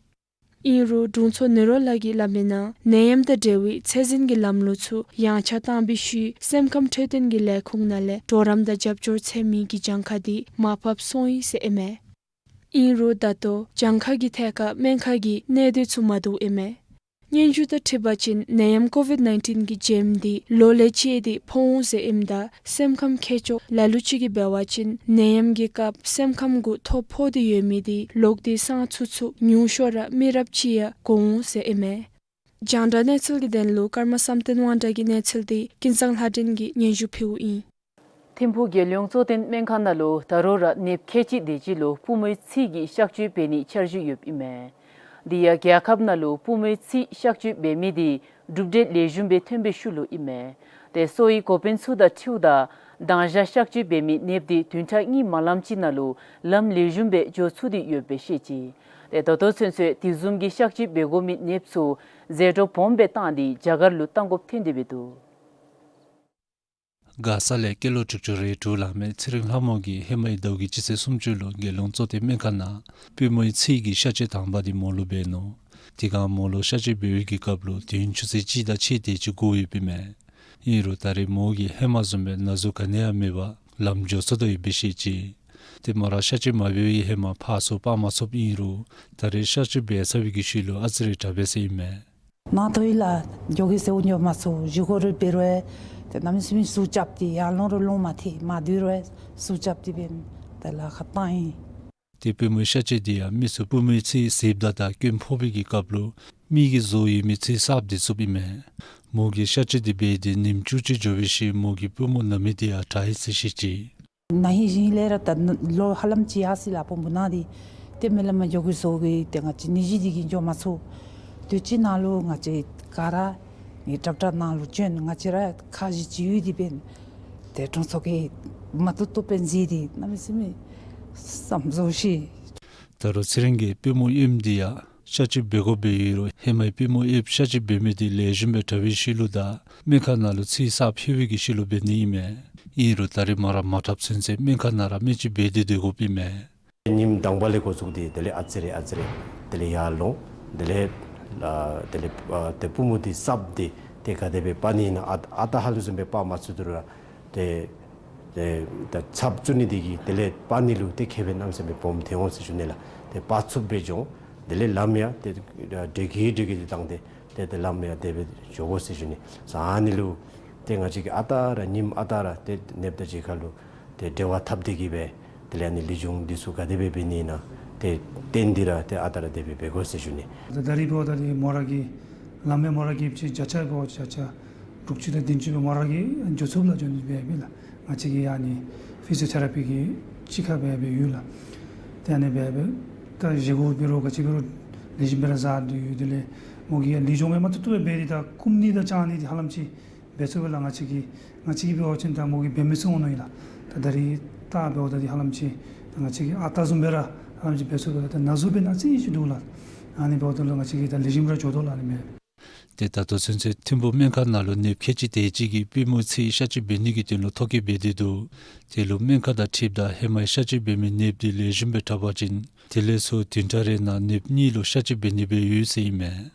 ཨིན་རུང་དྲུང་འཚོ་ནེ་རོ་ལགས་ཀྱིས་སླབ་མིའི་ནང་ནད་ཡམས་དང་འབྲེལ་བའི་ཚད་འཛིན་གྱི་ལམ་ལུགས་ཚུ་ཡངས་ཆག་བཏང་བའི་ཤུལ་སེམས་ཁམས་འཕྲོད་བསྟེན་གྱི་ལས་ཁུངས་ནང་ལས་གྲོགས་རམ་དང་རྒྱབ་སྐྱོར་འཚོལ་མི་གི་གྱངས་ཁ་དེ་མར་ཕབ་སོང་ཡི་ཟེར་ཨིན་མས། ཨིན་རུང་ད་ལྟོ་གྱངས་ཁ་གི་ཐད་ཁར་སྨན་ཁང་གི་གནས་སྡུད་ཚུ་མ་བསྡུ་ཨིན་མས། སྙན་ཞུ་དང་འཁྲིལ་བ་ཅིན་ནད་ཡམས་ཀོ་ཝིཌ་ནའིན་ཊིན་གྱི་རྒྱུན་འདི་ལོ་ལས་བཅད་དེ་ཕོག་འོང་ཟེར་ཨིནམ་ད་སེམས་ཁམས་མཁས་མཆོག་ལ་ལུ་ཅིག་གིས་འབད་བ་ཅིན་ནད་ཡམས་ཀྱི་སྐབས་སེམས་ཁམས་གུ་ཐོ་ཕོག་སྟེ་ཡོད་མི་དེ་ལོག་སྟེ་སང་ཚུན་ཚོད་ཉུང་ཤོས་ར་མི་རབས་གཅིག་ཡང་འགོར་འོང་ཟེར་ཨིན་མས། རྒྱང་བསྒྲགས་གནས་ཚུལ་གྱི་དོན་ལུ་ཀརྨ་བསམ་གཏན་དབང་གྲགས་ཀྱི་གནས་ཚུལ་དེ་ཀུན་བཟང་ལྷ་སྒྲོན་གྱིས་སྙན་ཞུ་ཕུལཝ་ཨིན། ཐིམ་ཕུག་རྒྱལ་ཡོངས་གཙོ་བསྟེན་སྨན་ཁང་ནང་ལུ་ད་རུང་ར་ནདཔ་ཁལ་གཅིག་དེ་ཅིག་ལུ་པུས་མོའི་ཚིགས་ཀྱི་གཤག་བཅོས་འབད་ནིའི་འཆར་གཞི་ཡོདཔ་ཨིན་མས། དེ་ཡང་རྒྱལ་ཁབ་ནང་ལུ་པུས་མོའི་ཚིགས་གཤག་བཅོས་འབད་མི་དེ་གྲུབ་འབྲས་ལེགས་ཤོམ་སྦེ་ཐོན་པའི་ཤུལ་ལུ་ཨིན་མས། ཏེ་གསོ་བའི་འགོ་དཔོན་ཚུ་དང་འཁྲིལཝ་ད་དང་ཞག་གཤག་བཅོས་འབད་མི་ནདཔ་དེ་བདུན་ཕྲག་གཉིས་མ་ལངམ་ཅིག་ནང་ལུ་ལམ་ལེགས་ཤོམ་སྦེ་འགྱོ་ཚུགས་ཏེ་ཡོདཔ་སྦེ་བཤད་ཅི། ཏེ་ད་ལྟོ་ཚུན་ཚོད་དེ་བཟུམ་གྱི་གཤག་བཅོས་འབད་དགོ་མི་ནདཔ་ཚུ་ཟད་འགྲོ་སྦོམ་སྦེ་བཏང་སྟེ་རྒྱ་གར་ལུ་གཏང་དགོཔ་ཐོན་ཏེ་འབད་འདུག། མགར་ས་ལས་སྐྱེས་ལོ་དྲུག་ཅུ་རེ་དྲུག་ལང་མི་ཚེ་རིང་ལྷ་མོ་གིས་ཧེ་མའི་ཟླཝ་གི་སྤྱི་ཚེས་སུམ་ཅུ་ལུ་རྒྱལ་ཡོངས་གཙོ་བསྟེན་སྨན་ཁང་ནང་པུས་མོའི་ཚིགས་ཀྱི་གཤག་བཅོས་དང་པ་དེ་མོ་ལུ་འབད་ནུག། དེ་སྒང་མོ་ལུ་གཤག་བཅོས་འབད་བའི་གི་སྐབས་ལུ་དུས་ཡུན་ཆུ་ཚོད་གཅིག་དང་ཕྱེད་དེ་ཅིག་འགོར་ཡོདཔ་ཨིན་མས། ཨིན་རུང་ད་རེས་མོ་གིས་ཧེ་མ་བཟུམ་སྦེ་ན་ཟུག་ག་ནི་ཡང་མེད་པར་ལམ་འགྱོ་ཚུགས་དོ་ཡོདཔ་སྦེ་བཤད་ཅི། ཏེ་མོ་ར་གཤག་བཅོས་མ་འབད་བའི་ཧེ་མ་ཕར་ཚུར་སྤར་མ་ཚུགསཔ་ཨིན་རུང་ད་རེས་གཤག་བཅོས་འབད་ཚར་བའི་གི་ཤུལ་ལུ་ཨ་ཙི་རེ་དྲག་པས་ཟེར་ཨིན་མས། ནང་ཐོག་ཡི་ལ་འགྱོ་གེ་ཟེར་འགྱོ་མ་ཚུགས། བཞེས་སྒོ་རེ་འབད་རུང་ཏེ་གནམ་མེད་ས་མེད་ཟུག་རྐྱབ་སྟེ་ཡར་ལོང་རུང་ལོང་མ་ཐེག། མར་སྡོད་རུང་ཟུག་རྐྱབ་སྟེ་འབདན་ཏེ་ལཱ་ཁག་བཏང་ཡི། ཏེ་པུས་མོའི་གཤག་བཅོས་དེ་ཡང་མི་ཚུ་པུས་མོའི་ཚིགས་གཟིགསཔ་ད་དང་རྐྱེན་ཕོག་པའི་གི་སྐབས་ལུ་མི་གིས་བཟོ་ཡོད་མི་ཚིགས་གསརཔ་དེ་བཙུགསཔ་ཨིན་མས། མོ་གིས་གཤག་བཅོས་དེ་འབད་དེ་ཉིནམ་བཅུ་གཅིག་འགྱོ་བའི་ཤུལ་མོ་གི་པུས་མོ་ན་མི་དེ་ཡང་དྲག་ཡི་ཟེར་བཤད་ཅི། ན་ཧིང་གཞེས་ཧིང་ལས་ར་ད་ལོ་ཧ་ལམ་ཅིག་ཡར་སོ་ཡི་ལགས། བུམོ་ན་སྟེ་ཏེ་མི་ལ་མ་འགྱོ་གེ་ཟེར་གི་ཏེ་ང་བཅས་ནད་གཞི་འདི་གིས་འགྱོ་མ་ཚུགས། དུས་ཅི་ནང་ལུ་ང་བཅས་ག་ར་ངེའི་དྲག་དྲག་ནང་ལུ་བྱོན། ང་བཅས་ར་ཁ་བཞི་ཅིག་ཡོད་དེ་འབདན་ཏེ་དྲུང་འཚོ་གིས་མ་བཏུབ་བཏུབ་སྦེ་མཛད་དེ་གནམ་མེད་ས་མེད་བསམ་བཟོ་ཤེས། ད་རུང་ཚེ་རིང་གི་པུས་མོ་གཡོནམ་དེ་ཡང་གཤག་བཅོས་འབད་དགོཔ་སྦེ་ཡོད་རུང་ཧེ་མའི་པུས་མོ་གཡོནམ་གཤག་བཅོས་འབད་མི་དེ་ལེགས་ཤོམ་སྦེ་དྲག་པའི་ཤུལ་ལུ་ད་སྨན་ཁང་ནང་ལུ་ཚིགས་གསརཔ་ལྷོད་པའི་གི་ཤུལ་ལུ་འབད་ནི་ཨིན་མས། ཨིན་རུང་ད་རེས་མོ་ར་མ་དྲགཔ་ཚུན་ཚོད་སྨན་ཁང་ནང་ར་སྨན་བཅོས་འབད་དེ་སྡོད་དགོཔ་ཨིན་མས། ཉིནམ་དང་པ་ལས་འགོ་བཙུགས་ཏེ་དེ་ལས་ཨ་ཙི་རེ་ཨ་ཙི་རེ་དེ་ལས་ཡར་ལོང་། དེ་ལས་ཨ་དེ་ལས་ཨ་ཏེ་པུས་མོ་དེ་གསརཔ་དེ་ཏེ་ག་དེ་སྦེ་སྤར་ནི་ཨིན་ན། ཨ་ཨ་རྟག་ཧ་ལུགས་བཟུམ་སྦེ་སྤར་མ་ཚུགས་དོ་རུང་ར་ཏེ་ཏེ་ད་ཚབ་བཙུགས་ནི་དེ་གིས་དེ་ལས་སྤར་ནི་ལུ་ཏེ་ཁེ་ཕན་གནམ་མེད་ས་མེད་སྦོམ་ཐོན་འོང་ཟེར་ཞུ་ནི་ལགས། ཏེ་སྤར་ཚུགསཔ་སྦེ་འགྱོ། དེ་ལས་ལམ་ཡང་ཏེ་འདྲོག་གེ་འདྲོག་གེ་ཏེ་བཏང་སྟེ་ཏེ་ཏེ་ལམ་ཡང་དེ་སྦེ་འགྱོ་དགོ་ཟེར་ཞུ་ནི། ཨ་ནི་ལུ་ཏེ་ང་བཅས་ཀྱིས་ཨ་རྟག་ར་ཉིནམ་ཨ་རྟག་ར་ཏེ་ནདཔ་དང་གཅིག་ཁར་ལུ་ཏེ་འབྲེལ་བ་འཐབ་སྟེ་གིས་སྦེ་དེ་ལས་ཨ་ནི་ལེགས་ཤོམ་འདི་ཚུ་ག་དེ་སྦེ་འབད་ནི་ཨིན་ན་ཏེ་བསྟུན་ཏེ་ར་ཏེ་ཨ་རྟག་ར་དེ་སྦེ་འབད་དགོ་ཟེར་ཞུ་ནི། ད་རེས་འབདཝ་ད་འདི་མོ་ར་གི་ལམ་སྦེ་མོ་ར་གི་ཅིག་བརྒྱ་ཆ་འབདཝ་བརྒྱ་ཆ་དྲུག་ཅུ་དང་བདུན་ཅུ་སྦེ་མོ་ར་གིས་འགྱོ་ཚུགསཔ་ལགས། འགྱོ་ནི་སྦེ་འབད་ལགས། ང་བཅས་ཀྱི་ཨ་ནི་ཕི་ཟི་ཡོ་ཐེ་ར་པི་གི་གཅིག་ཁར་སྦེ་འབད་ཡོད་ལགས། ཏེ་ཨ་ནི་སྦེ་འབད་ད་བཞེས་སྒོ་འབད་རུང་ག་ཅི་འབད་རུང་ལེགས་ཤོམ་སྦེ་ར་བཟའ་སྡོད་ཡོད། དེ་ལས་མོ་གིས་ཡང་ལེགས་ཤོམ་སྦེ་མ་ཐུབ་ཐུབ་སྦེ་འབད་དེ་ད་སྐུམ་ནི་དང་བཅག་ནི་འདི་ཧ་ལམ་ཅིག་འབད་ཚུགས་པས་ལགས། ང་བཅས་ཀྱིས་ང་བཅས་ཀྱིས་འབད་བ་ཅིན་ད་མོ་གིས་འབད་མི་ཚུགས་འོང་མནོ་ཡི་ལགས། ད་ད་རེས་ད་འབདཝ་ད་འདི་ཧ་ལམ་ཅིག་ད་ང་བཅས་ཀྱིས་ཨ་རྟག་བཟུམ་སྦེ་ར་ཧ་ལམ་ཅིག་འབད་ཚུགས་པས་ལགས། ད་ན་ཟུག་འབད་ནི་ཨ་ཙི་ཅིག་འདུག་ལགས། ཨ་ནི་འབདཝ་ད་ལུ་ང་བཅས་ཀྱིས་ད་ལེགས་ཤོམ་ར་འགྱོ་དོ་ལགས། ཨ་ནི་སྦེ། ཏེ་ད་ལྟོ་ཚུན་ཚོད་ཐིམ་ཕུག་སྨན་ཁང་ནང་ལུ་ནདཔ་ཁལ་གཅིག་དེ་ཅིག་གིས་པུས་མོའི་ཚིགས་གཤག་བཅོས་འབད་ནི་གི་དོན་ལུ་ཐོ་བཀོད་འབད་དེ་འདུག། དེ་ལུ་སྨན་ཁང་དང་འཁྲིལཝ་ད་ཧེ་མའི་གཤག་བཅོས་འབད་མི་ནདཔ་དེ་ལེགས་ཤོམ་སྦེ་དྲག་པ་ཅིན་དེ་ལས་ཚུར་བདུན་ཕྲག་རེ་ནང་ནདཔ་གཉིས་ལུ་གཤག་བཅོས་འབད་ནི་སྦེ་ཡོད་ཟེར་ཨིན་མས།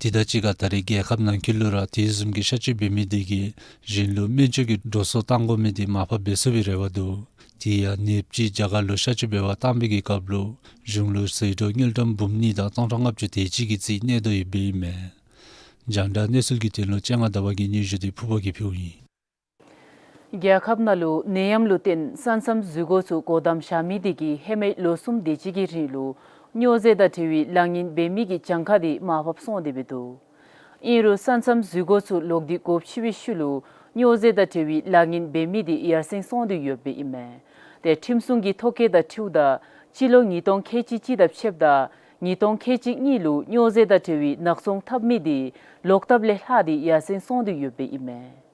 དེ་དང་གཅིག་ཁར་ད་རེས་རྒྱལ་ཁབ་ནང་འཁོད་ལུ་ར་དེ་བཟུམ་གྱི་གཤག་བཅོས་འབད་མི་དེ་གིས་གཞན་ལུ་སྨན་བཅོས་ཀྱི་འགྲོ་སོང་བཏང་དགོ་མི་དེ་མར་ཕབ་འབད་ཚུགས་པའི་རེ་བ་འདུག། དེ་ཡང་ནདཔ་ཅིག་རྒྱ་གར་ལུ་གཤག་བཅོས་འབད་བར་བཏང་བའི་གི་སྐབས་ལུ་གཞུང་ལུ་ཟད་འགྲོ་དངུལ་ཀྲམ་འབུམ་གཉིས་དང་སྟོང་ཕྲག་ལྔ་བཅུ་དེ་ཅིག་གི་རྩིས་གནས་དོ་ཡོདཔ་ཨིན་མས། རྒྱང་བསྒྲགས་གནས་ཚུལ་གྱི་དོན་ལུ་སྤྱན་སྔ་ཟླ་བ་གིས་སྙན་ཞུ་དེ་ཕུརཔ་གིས་ཕུལཝ་ཨིན། རྒྱལ་ཁབ་ནང་ལུ་ནད་ཡམས་ལུ་བརྟེན་ས་མཚམས་འཛུལ་སྒོ་ཚུ་སྒོ་བསྡམ་བཞག་མི་དེ་གིས་ཧེ་མའི་ལོ་གསུམ་དེ་ཅིག་གི་རིང་ལུ་སྨྱོ་རྫས་དང་འབྲེལ་བའི་ལག་ཉེས་འབད་མི་གི་གྱངས་ཁ་དེ་མར་ཕབ་སོང་སྟེ་འབད་འདུག། ཨིན་རུང་ས་མཚམས་འཛུལ་སྒོ་ཚུ་ལོག་སྟེ་སྒོ་ཕྱེ་བའི་ཤུལ་ལུ་སྨྱོ་རྫས་དང་འབྲེལ་བའི་ལག་ཉེས་འབད་མི་དེ་ཡར་སེང་སོང་སྟེ་ཡོདཔ་ཨིན་མས། ཏེ་ཁྲིམས་སྲུང་གི་ཐོ་བཀོད་དང་འཁྲིལཝ་ད་སྤྱི་ལོ་ཉིས་སྟོང་ཁལ་གཅིག་གཅིག་དང་ཕྱདཔ་ད་ཉིས་སྟོང་ཁལ་གཅིག་གཉིས་ལུ་སྨྱོ་རྫས་དང་འབྲེལ་བའི་ནག་ཚོང་འཐབ་མི་དེ་ལོག་ལྟབ་ལས་ལྷག་སྟེ་ཡར་སེང་སོང་སྟེ་ཡོདཔ་ཨིན་མས།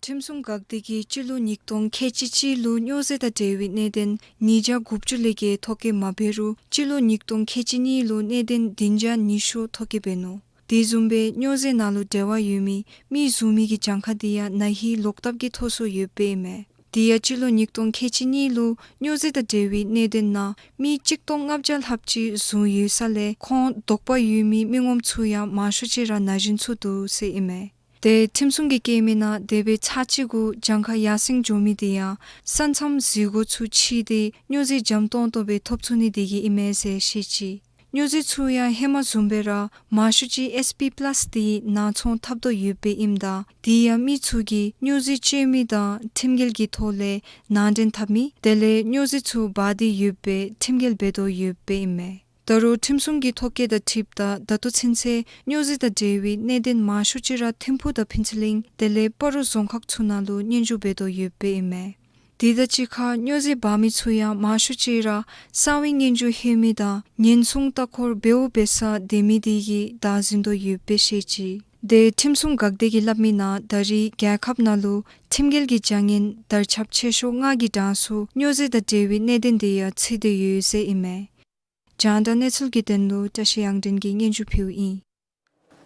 ཁྲིམས་སྲུང་འགག་སྡེ་གིས་སྤྱི་ལོ་ཉིས་སྟོང་ཁལ་གཅིག་གཅིག་ལུ་སྨྱོ་རྫས་དང་འབྲེལ་བའི་གནད་དོན་ཉིས་བརྒྱ་དགུ་བཅུ་ལས་བརྒལ་ཐོ་བཀོད་མ་འབད་རུང་སྤྱི་ལོ་ཉིས་སྟོང་ཁལ་གཅིག་གཉིས་ལུ་གནད་དོན་བདུན་བརྒྱ་ཉི་ཤུ་ཐོ་བཀོད་འབད་ནུག། དེ་བཟུམ་སྦེ་སྨྱོ་རྫས་ནང་ལུ་འབྲེལ་བ་ཡོད་མི་མི་བཟུང་མི་གི་གྱངས་ཁ་དེ་ཡང་ན་ཧིང་ལོག་ལྟབ་ཀྱིས་མཐོ་སུ་ཡོདཔ་ཨིན་མས། དེ་ཡང་སྤྱི་ལོ་ཉིས་སྟོང་ཁལ་གཅིག་གཉིས་ལུ་སྨྱོ་རྫས་དང་འབྲེལ་བའི་གནད་དོན་ནང་མི་གཅིག་སྟོང་ལྔ་བརྒྱ་ལྷགཔ་ཅིག་བཟུང་ཡོད་ས་ལས་ཁོང་དོགས་པ་ཡོད་མི་མི་ངོམ་ཚུ་ཡང་མང་ཤོས་ཅིག་ར་ན་གཞོན་ཚུ་འདུག་ཟེར་ཨིན་མས། ཏེ་ཁྲིམས་སྲུང་གིས་བཀོད་མི་ནང་དེ་སྦེ་ཚར་གཅིག་གུ་གྱངས་ཁ་ཡར་སེང་འགྱོ་མི་དེ་ཡང་ས་མཚམས་འཛུལ་སྒོ་ཚུ་ཕྱེ་སྟེ་སྨྱོ་རྫས་འཇམ་ཏོང་ཏོ་སྦེ་ཐོབ་ཚུགས་ནི་དེ་གིས་ཨིན་མས་ཟེར་བཤད་ཅི། སྨྱོ་རྫས་ཚུ་ཡང་ཧེ་མ་བཟུམ་སྦེ་ར་མང་ཤོས་ཅིག་ཨེས་པི་པ་ལཱས་དེ་ནང་ཚོང་འཐབ་དོ་ཡོདཔ་སྦེ་ཨིནམ་ད་དེ་ཡང་མི་ཚུ་གིས་སྨྱོ་རྫས་སྤྱོད་མི་དང་ཁྲིམས་འགལ་གྱི་ཐོག་ལས་ནང་འདྲེན་འཐབ་མི་དེ་ལས་སྨྱོ་རྫས་ཚུ་འབག་སྟེ་ཡོདཔ་སྦེ་ཁྲིམས་འགལ་འབད་དོ་ཡོདཔ་སྦེ་ཨིན་མས། ད་རུང་ཁྲིམས་སྲུང་གི་ཐོ་བཀོད་དང་འཁྲིལཝ་ད་ད་ལྟོ་ཚུན་ཚོད་སྨྱོ་རྫས་དང་འབྲེལ་བའི་གནད་དོན་མང་ཤོས་ཅིག་ར་ཐིམ་ཕུག་དང་ཕུན་ཚོགས་གླིང་དེ་ལས་སྤ་རོ་རྫོང་ཁག་ཚུ་ནང་ལུ་སྙན་ཞུ་འབད་དོ་ཡོདཔ་སྦེ་ཨིན་མས། དེ་དང་གཅིག་ཁར་སྨྱོ་རྫས་འབག་མི་ཚུ་ཡང་མང་ཤོས་ཅིག་ར་གསང་བའི་སྙན་ཞུ་ལྷོད་མི་དང་ཉེན་སྲུང་ལྟ་སྐོར་འབདཝ་འབད་ས་སྡོད་མི་དེ་གིས་བདའ་ཟུན་དོ་ཡོདཔ་སྦེ་བཤད་ཅི། དེ་ཁྲིམས་སྲུང་འགག་སྡེ་གིས་སླབ་མི་ནང་ད་རེས་རྒྱལ་ཁབ་ནང་ལུ་ཁྲིམས་འགལ་གྱི་བྱ་ངན་དར་ཁྱབ་ཆེ་ཤོས་ལྔ་གི་གྲངས་སུ་སྨྱོ་རྫས་དང་འབྲེལ་བའི་གནད་དོན་དེ་ཡང་ཚུད་དེ་ཡོད་ཟེར་ཨིན་མས། རྒྱང་བསྒྲགས་གནས་ཚུལ་གྱི་དོན་ལུ་བཀྲ་ཤིས་དབྱངས་སྒྲོན་གྱིས་སྙན་ཞུ་ཕུལཝ་ཨིན།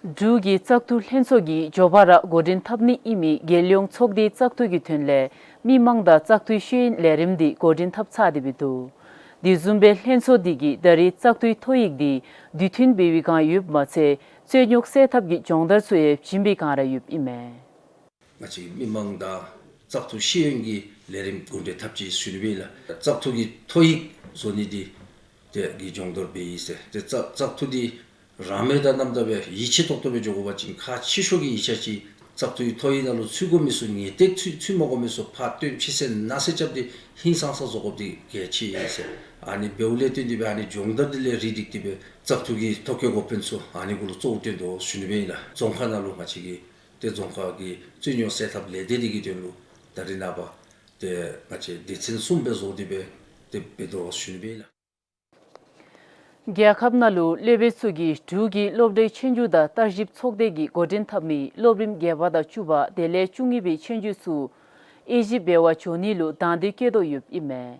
འབྲུག་གི་བཙག་འཐུ་ལྷན་ཚོགས་ཀྱིས་མགྱོགས་པ་ར་འགོ་འདྲེན་འཐབ་ནི་ཨིན་མི་རྒྱལ་ཡོངས་ཚོགས་སྡེའི་བཙག་འཐུ་གི་དོན་ལས་མི་མང་དང་བཙག་འཐུའི་ཤེས་ཡོན་ལས་རིམ་དེ་འགོ་འདྲེན་འཐབ་ཚར་ཏེ་སྦེ་འདུག། དེ་བཟུམ་སྦེ་ལྷན་ཚོགས་དེ་གིས་ད་རེས་བཙག་འཐུའི་ཐོ་ཡིག་དེ་དུས་མཐུན་འབད་བའི་བསྒང་ཡོདཔ་མ་ཚད་རྩོད་རྙོགས་སེལ་ཐབས་ཀྱི་སྦྱོང་བརྡར་ཚུ་ཡང་བྱིན་པའི་བསྒང་ར་ཡོདཔ་ཨིན་མས། ང་བཅས་མི་མང་དང་བཙག་འཐུ་ཤེས་ཡོན་གྱི་ལས་རིམ་འགོ་འདྲེན་འཐབ་ཅི་ཟེར་ཞུ་ནི་སྦེ་ཨིན་ལགས། བཙག་འཐུ་གི་ཐོ་ཡིག་བཟོ་ནི་འདི་དེ་གི་སྦྱོང་བརྡར་འབད་ཡི་ཟེར། ཏེ་བཙག་བཙག་འཐུ་འདི་རང་མོས་དང་རྣམ་དག་སྦེ་ཡིད་ཆེས་ཏོག་ཏོ་སྦེ་འགྱོ་དགོ་པ་ཅིན་ཁག་ཆེ་ཤོས་ཀྱི་ཡིག་ཆ་ཅིག་བཙག་འཐུའི་ཐོ་ཡིག་ནང་ལུ་ཚུད་དགོ་མི་ཚུ་ངེས་ཏིག་ཚུད་ཚུད་མ་དགོ་མི་ཚུ་ཕར་བཏོན་ཕྱིར་བསལ་ནང་གསལ་རྐྱབ་སྟེ་ཧིང་སངས་ས་བཟོ་དགོཔ་འདི་གལ་ཆེ་ཡི་ཟེར། ཨ་ནི་འབདཝ་ལས་བརྟེན་ཏེ་སྦེ་ཨ་ནི་སྦྱོང་བརྡར་འདི་ལས་རིགས་སྒྲིག་སྟེ་སྦེ་བཙག་འཐུ་གི་ཐོ་བཀོད་འགོ་དཔོན་ཚུ་ཨ་ནི་གུ་ལུ་གཙོ་བོ་བཏོན་དོ་ཟེར་ཞུ་ནི་སྦེ་ཨིན་ལགས། རྫོང་ཁག་ནང་ལུ་ང་བཅས་ཀྱི་ཏེ་རྫོང་ཁག་གི་རྩོད་རྙོགས་སེལ་ཐབས་ལས་སྡེ་འདི་གི་དོན་ལུ་ད་རེས་ནངས་པ་ཏེ་ང་བཅས་སྡེ་ཚན་གསུམ་སྦེ་བཟོ་སྟེ་སྦེ་ཏེ་འབད་དོ་ཟེར་ཞུ་ནི་སྦེ་ཨིན་ལགས། རྒྱལ་ཁབ་ནང་ལུ་སློབ་དཔོན་ཚུ་གིས་འབྲུག་གི་སློབ་གྲྭའི་ཆོས་རྒྱུགས་དང་བརྟག་ཞིབ་ཚོགས་སྡེ་གིས་འགོ་འདྲེན་འཐབ་མི་སློབ་རིམ་བརྒྱད་པ་དང་བཅུ་པ་དེ་ལས་བཅུ་གཉིས་པའི་ཆོས་རྒྱུགས་ཚུ་དབྱེ་ཞིབ་འབད་བར་འགྱོ་ནི་ལུ་དང་འདོད་བསྐྱེད་དོ་ཡོདཔ་ཨིན་མས།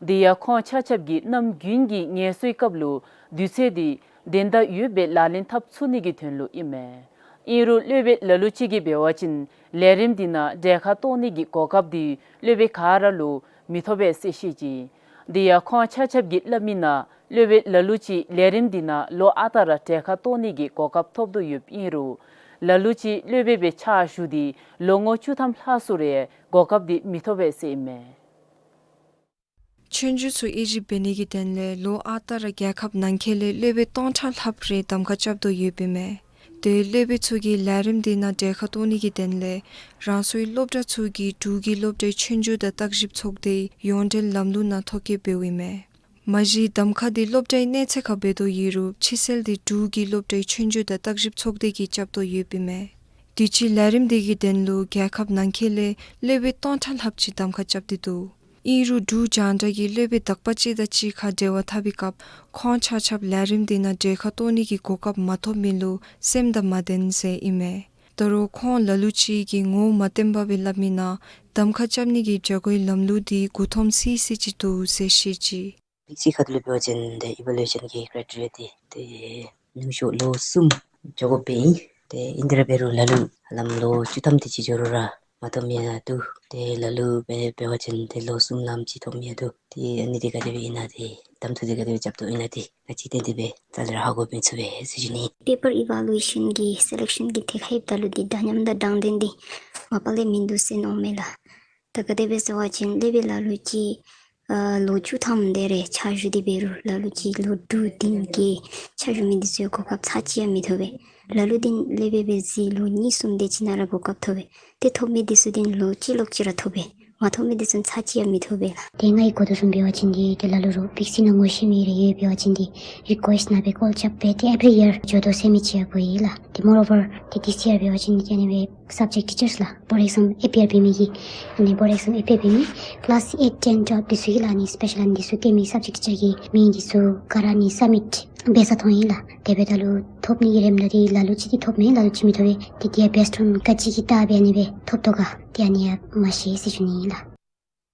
དེ་ཡང་ཁོང་ཆ་ཁྱབ་ཀྱིས་གནམ་དགུན་གྱི་ངལ་གསོའི་སྐབས་ལུ་དུས་ཚོད་དེ་བདེན་མཐའ་ཡོདཔ་སྦེ་ལག་ལེན་འཐབ་ཚུགས་ནི་གི་དོན་ལུ་ཨིན་མས། ཨིན་རུང་སློབ་དཔོན་ལ་ལུ་ཅིག་གིས་འབད་བ་ཅིན་ལས་རིམ་དེ་ནང་གྲལ་ཁར་གཏོགས་ནི་གི་གོ་སྐབས་དེ་སློབ་དཔོན་ག་ར་ལུ་མི་ཐོབ་པས་ཟེར་བཤད་ཅི། དེ་ཡང་ཁོང་ཆ་ཁྱབ་ཀྱིས་སླབ་མི་ནང་སློབ་དཔོན་ལ་ལུ་ཅིག་ལས་རིམ་དེ་ནང་ལོ་ཨ་རྟག་ར་གྲལ་ཁར་གཏོགས་ནི་གི་གོ་སྐབས་ཐོབ་དོ་ཡོདཔ་ཨིན་རུང་ལ་ལུ་ཅིག་སློབ་དཔོན་སྦེ་ཕྱག་ཞུ་སྟེ་ལོ་ངོ་བཅུ་ཐམ་ལྷག་སོང་རུང་གོ་སྐབས་དེ་མི་ཐོབ་པས་ཟེར་ཨིན་མས། ཆོས་རྒྱུགས་ཚུ་དབྱེ་ཞིབ་འབད་ནི་གི་དོན་ལས་ལོ་ཨ་རྟག་ར་རྒྱལ་ཁབ་ནང་འཁོད་ལས་སློབ་དཔོན་སྟོང་ཕྲག་ལྷགཔ་རེ་གདམ་ཁ་རྐྱབ་དོ་ཡོདཔ་ཨིན་མས། དེ་སློབ་དཔོན་ཚུ་གིས་ལས་རིམ་དེ་ནང་གྲལ་ཁར་གཏོགས་ནི་གི་དོན་ལས་རང་སོའི་སློབ་གྲྭ་ཚུ་གི་འབྲུག་གི་སློབ་གྲྭའི་ཆོས་རྒྱུགས་དང་བརྟག་ཞིབ་ཚོགས་སྡེའི་ཡོངས་འབྲེལ་ལམ་ལུགས་ནང་ཐོ་བཀོད་འབདཝ་ཨིན་མས། མ་གཞི་གདམ་ཁ་དེ་སློབ་གྲྭའི་གནས་ཚད་ཁར་འབད་དོ་ཡོད་རུང་ཕྱིར་སེལ་དེ་འབྲུག་གི་སློབ་གྲྭའི་ཆོས་རྒྱུགས་དང་བརྟག་ཞིབ་ཚོགས་སྡེ་གིས་རྐྱབ་དོ་ཡོདཔ་ཨིན་མས། དུས་ཅི་ལས་རིམ་དེ་གི་དོན་ལུ་རྒྱལ་ཁབ་ནང་འཁོད་ལས་སློབ་དཔོན་སྟོང་ཕྲག་ལྷགཔ་ཅིག་གདམ་ཁ་རྐྱབ་སྟེ་འདུག། ཨིན་རུང་འབྲུག་རྒྱང་བསྒྲགས་ཀྱིས་སློབ་དཔོན་དག་པ་ཅིག་དང་གཅིག་ཁར་འབྲེལ་བ་འཐབ་པའི་སྐབས་ཁོང་ཆ་ཁྱབ་ལས་རིམ་དེ་ནང་གྲལ་ཁར་གཏོགས་ནི་གི་གོ་སྐབས་མ་ཐོབ་མི་ལུ་སེམས་དང་མ་བདེན་ཟེར་ཨིན་མས། ད་རུང་ཁོང་ལ་ལུ་ཅིག་གིས་ངོ་མ་བསྟན་པ་སྦེ་སླབ་མི་ནང་གདམ་ཁ་རྐྱབ་ནི་གི་བྱ་སྒོའི་ལམ་ལུགས་དེ་འགོ་ཐོམ་སི་སི་ཅིག་འདུག་ཟེར་བཤད་ཅི། ཚིག་ཁ་ཐུག་ལས་འབད་བ་ཅིན་ཏེ་ཨི་ཝེ་ལུ་ཨེ་ཤཱན་གྱི་ཀྲའི་ཊི་རི་ཡ་དེ་ཏེ་ཉུང་ཤོས་ལོ་གསུམ་འགྱོ་དགོཔ་སྦེ་ཨིན། ཏེ་ཨིན་ཏེ་ར་འབད་རུང་ལ་ལུ་ཧ་ལམ་ལོ་བཅུ་ཐམ་དེ་ཅིག་འགྱོ་རུང་ར་མ་ཐོབ་མི་ཡང་འདུག། ཏེ་ལ་ལུ་འབད་འབད་བ་ཅིན་ཏེ་ལོ་གསུམ་ལངམ་ཅིག་ཐོབ་མི་ཡང་འདུག། ཏེ་ཨ་ནི་འདི་ག་དེ་སྦེ་ཨིན་ན་ཏེ་གདམ་འཐུ་འདི་ག་དེ་སྦེ་རྐྱབ་དོ་ཨིན་ན་ཏེ་ང་བཅས་ཏན་ཏན་སྦེ་རྩ་ལས་ར་ཧ་གོ་མི་ཚུགས་པས་ཟེར་ཞུ་ནི། པེ་པར་ཨི་ཝེ་ལུ་ཨེ་ཤཱན་གྱི་སེ་ལེག་ཤཱན་གྱི་ཐད་ཁར་ལྷོདཔ་ད་ལུ་འདི་འདྲ་མཉམ་དང་དྲང་བདེན་འདི་མ་པ་ལས་མིན་འདུག་ཟེར་མནོཝ་མས་ལགས། ད་ག་དེ་སྦེ་ཟེར་བ་ཅིན་སློབ་དཔོན་ལ་ལུ་ཅིག་ཨ་ལོ་བཅུ་ཐམ་དེ་རེ་ཕྱག་ཞུ་སྟེ་འབད་རུང་ལ་ལུ་ཅིག་ལོ་དྲུག་བདུན་བརྒྱད་ཕྱག་ཞུ་མི་འདི་ཚུ་གོ་སྐབས་ཚར་གཅིག་ཡང་མི་ཐོབ་པས། ལ་ལུ་འདི་སློབ་དཔོན་སྦེ་གཟིགས་ལོ་གཉིས་གསུམ་དེ་ཅིག་ནང་ར་གོ་སྐབས་ཐོབ་པས། ཏེ་ཐོབ་མི་འདི་ཚུ་འདི་ལོ་གཅིག་ལོག་ཅིག་ར་ཐོབ་པས། མ་ཐོབ་མི་འདི་ཚུ་ཚར་གཅིག་ཡང་མི་ཐོབ་པས་ལགས། ཏེ་ང་གིས་གོ་དོ་བཟུམ་འབད་བ་ཅིན་འདི་ཏེ་ལ་ལུ་རོགས་བེག་སིན་ནང་ངོ་ཤེས་མི་རེ་ཡོད་འབད་བ་ཅིན་འདི་རི་ཀུ་ཨེསཊ་གནང་སྦེ་ཀོལ་རྐྱབ་སྦེ་ཏེ་ཨེ་བི་རི་ཡར་འགྱོ་དོ་ཟེར་མི་ཅིག་ཡང་འབད་ཡི་ལགས། ཏེ་མོར་ཨོ་ཝར་ཏེ་ཐིསི་ཡར་འབད་བ་ཅིན་ཏེ་ཨ་ནི་སྦེ་སབ་ཇེཀཊ་ཊི་ཅརསི་ལགས་བོརཌ་ཨེག་ཛམ་ཨེ་པིཡར་འབད་མི་གི་ཨ་ནི་བོརཌ་ཨེག་ཛམ་ཨེ་པིཡར་འབད་མི་ཀི་ལཱསི་ཨེཊ་ཊེན་ཊུ་ཝེལབ་འདི་ཚུ་གི་ལགས་ཨ་ནི་སི་པེ་ཤཱལ་ཨ་ནི་འདི་ཚུ་བཀོད་མི་སབ་ཇེཀཊ་ཊི་ཅར་གྱི་མིང་འདི་ཚུ་ག་ར་ཨ་ནི་སབ་མིཊ་འབད་ས་མཐོང་ཡི་ལགས། དེ་འབདཝ་ད་ལུ་ཐོབ་ནི་གི་རེ་མནོ་སྟེ་ལ་ལུ་ཅིག་འདི་ཐོབ་མས་ལ་ལུ་ཅིག་མི་ཐོབ་པས། ཏེ་འདི་ཡང་བེསཌ་ཨོན་ག་ཅི་གི་རྟགས་སྦེ་ཨ་ནི་སྦེ་ཐོབ་དོ་ག་ཏེ་ཨ་ནི་ཡང་མ་ཤེས་ཟེར་ཞུ་ནི་ཨིན་ལགས།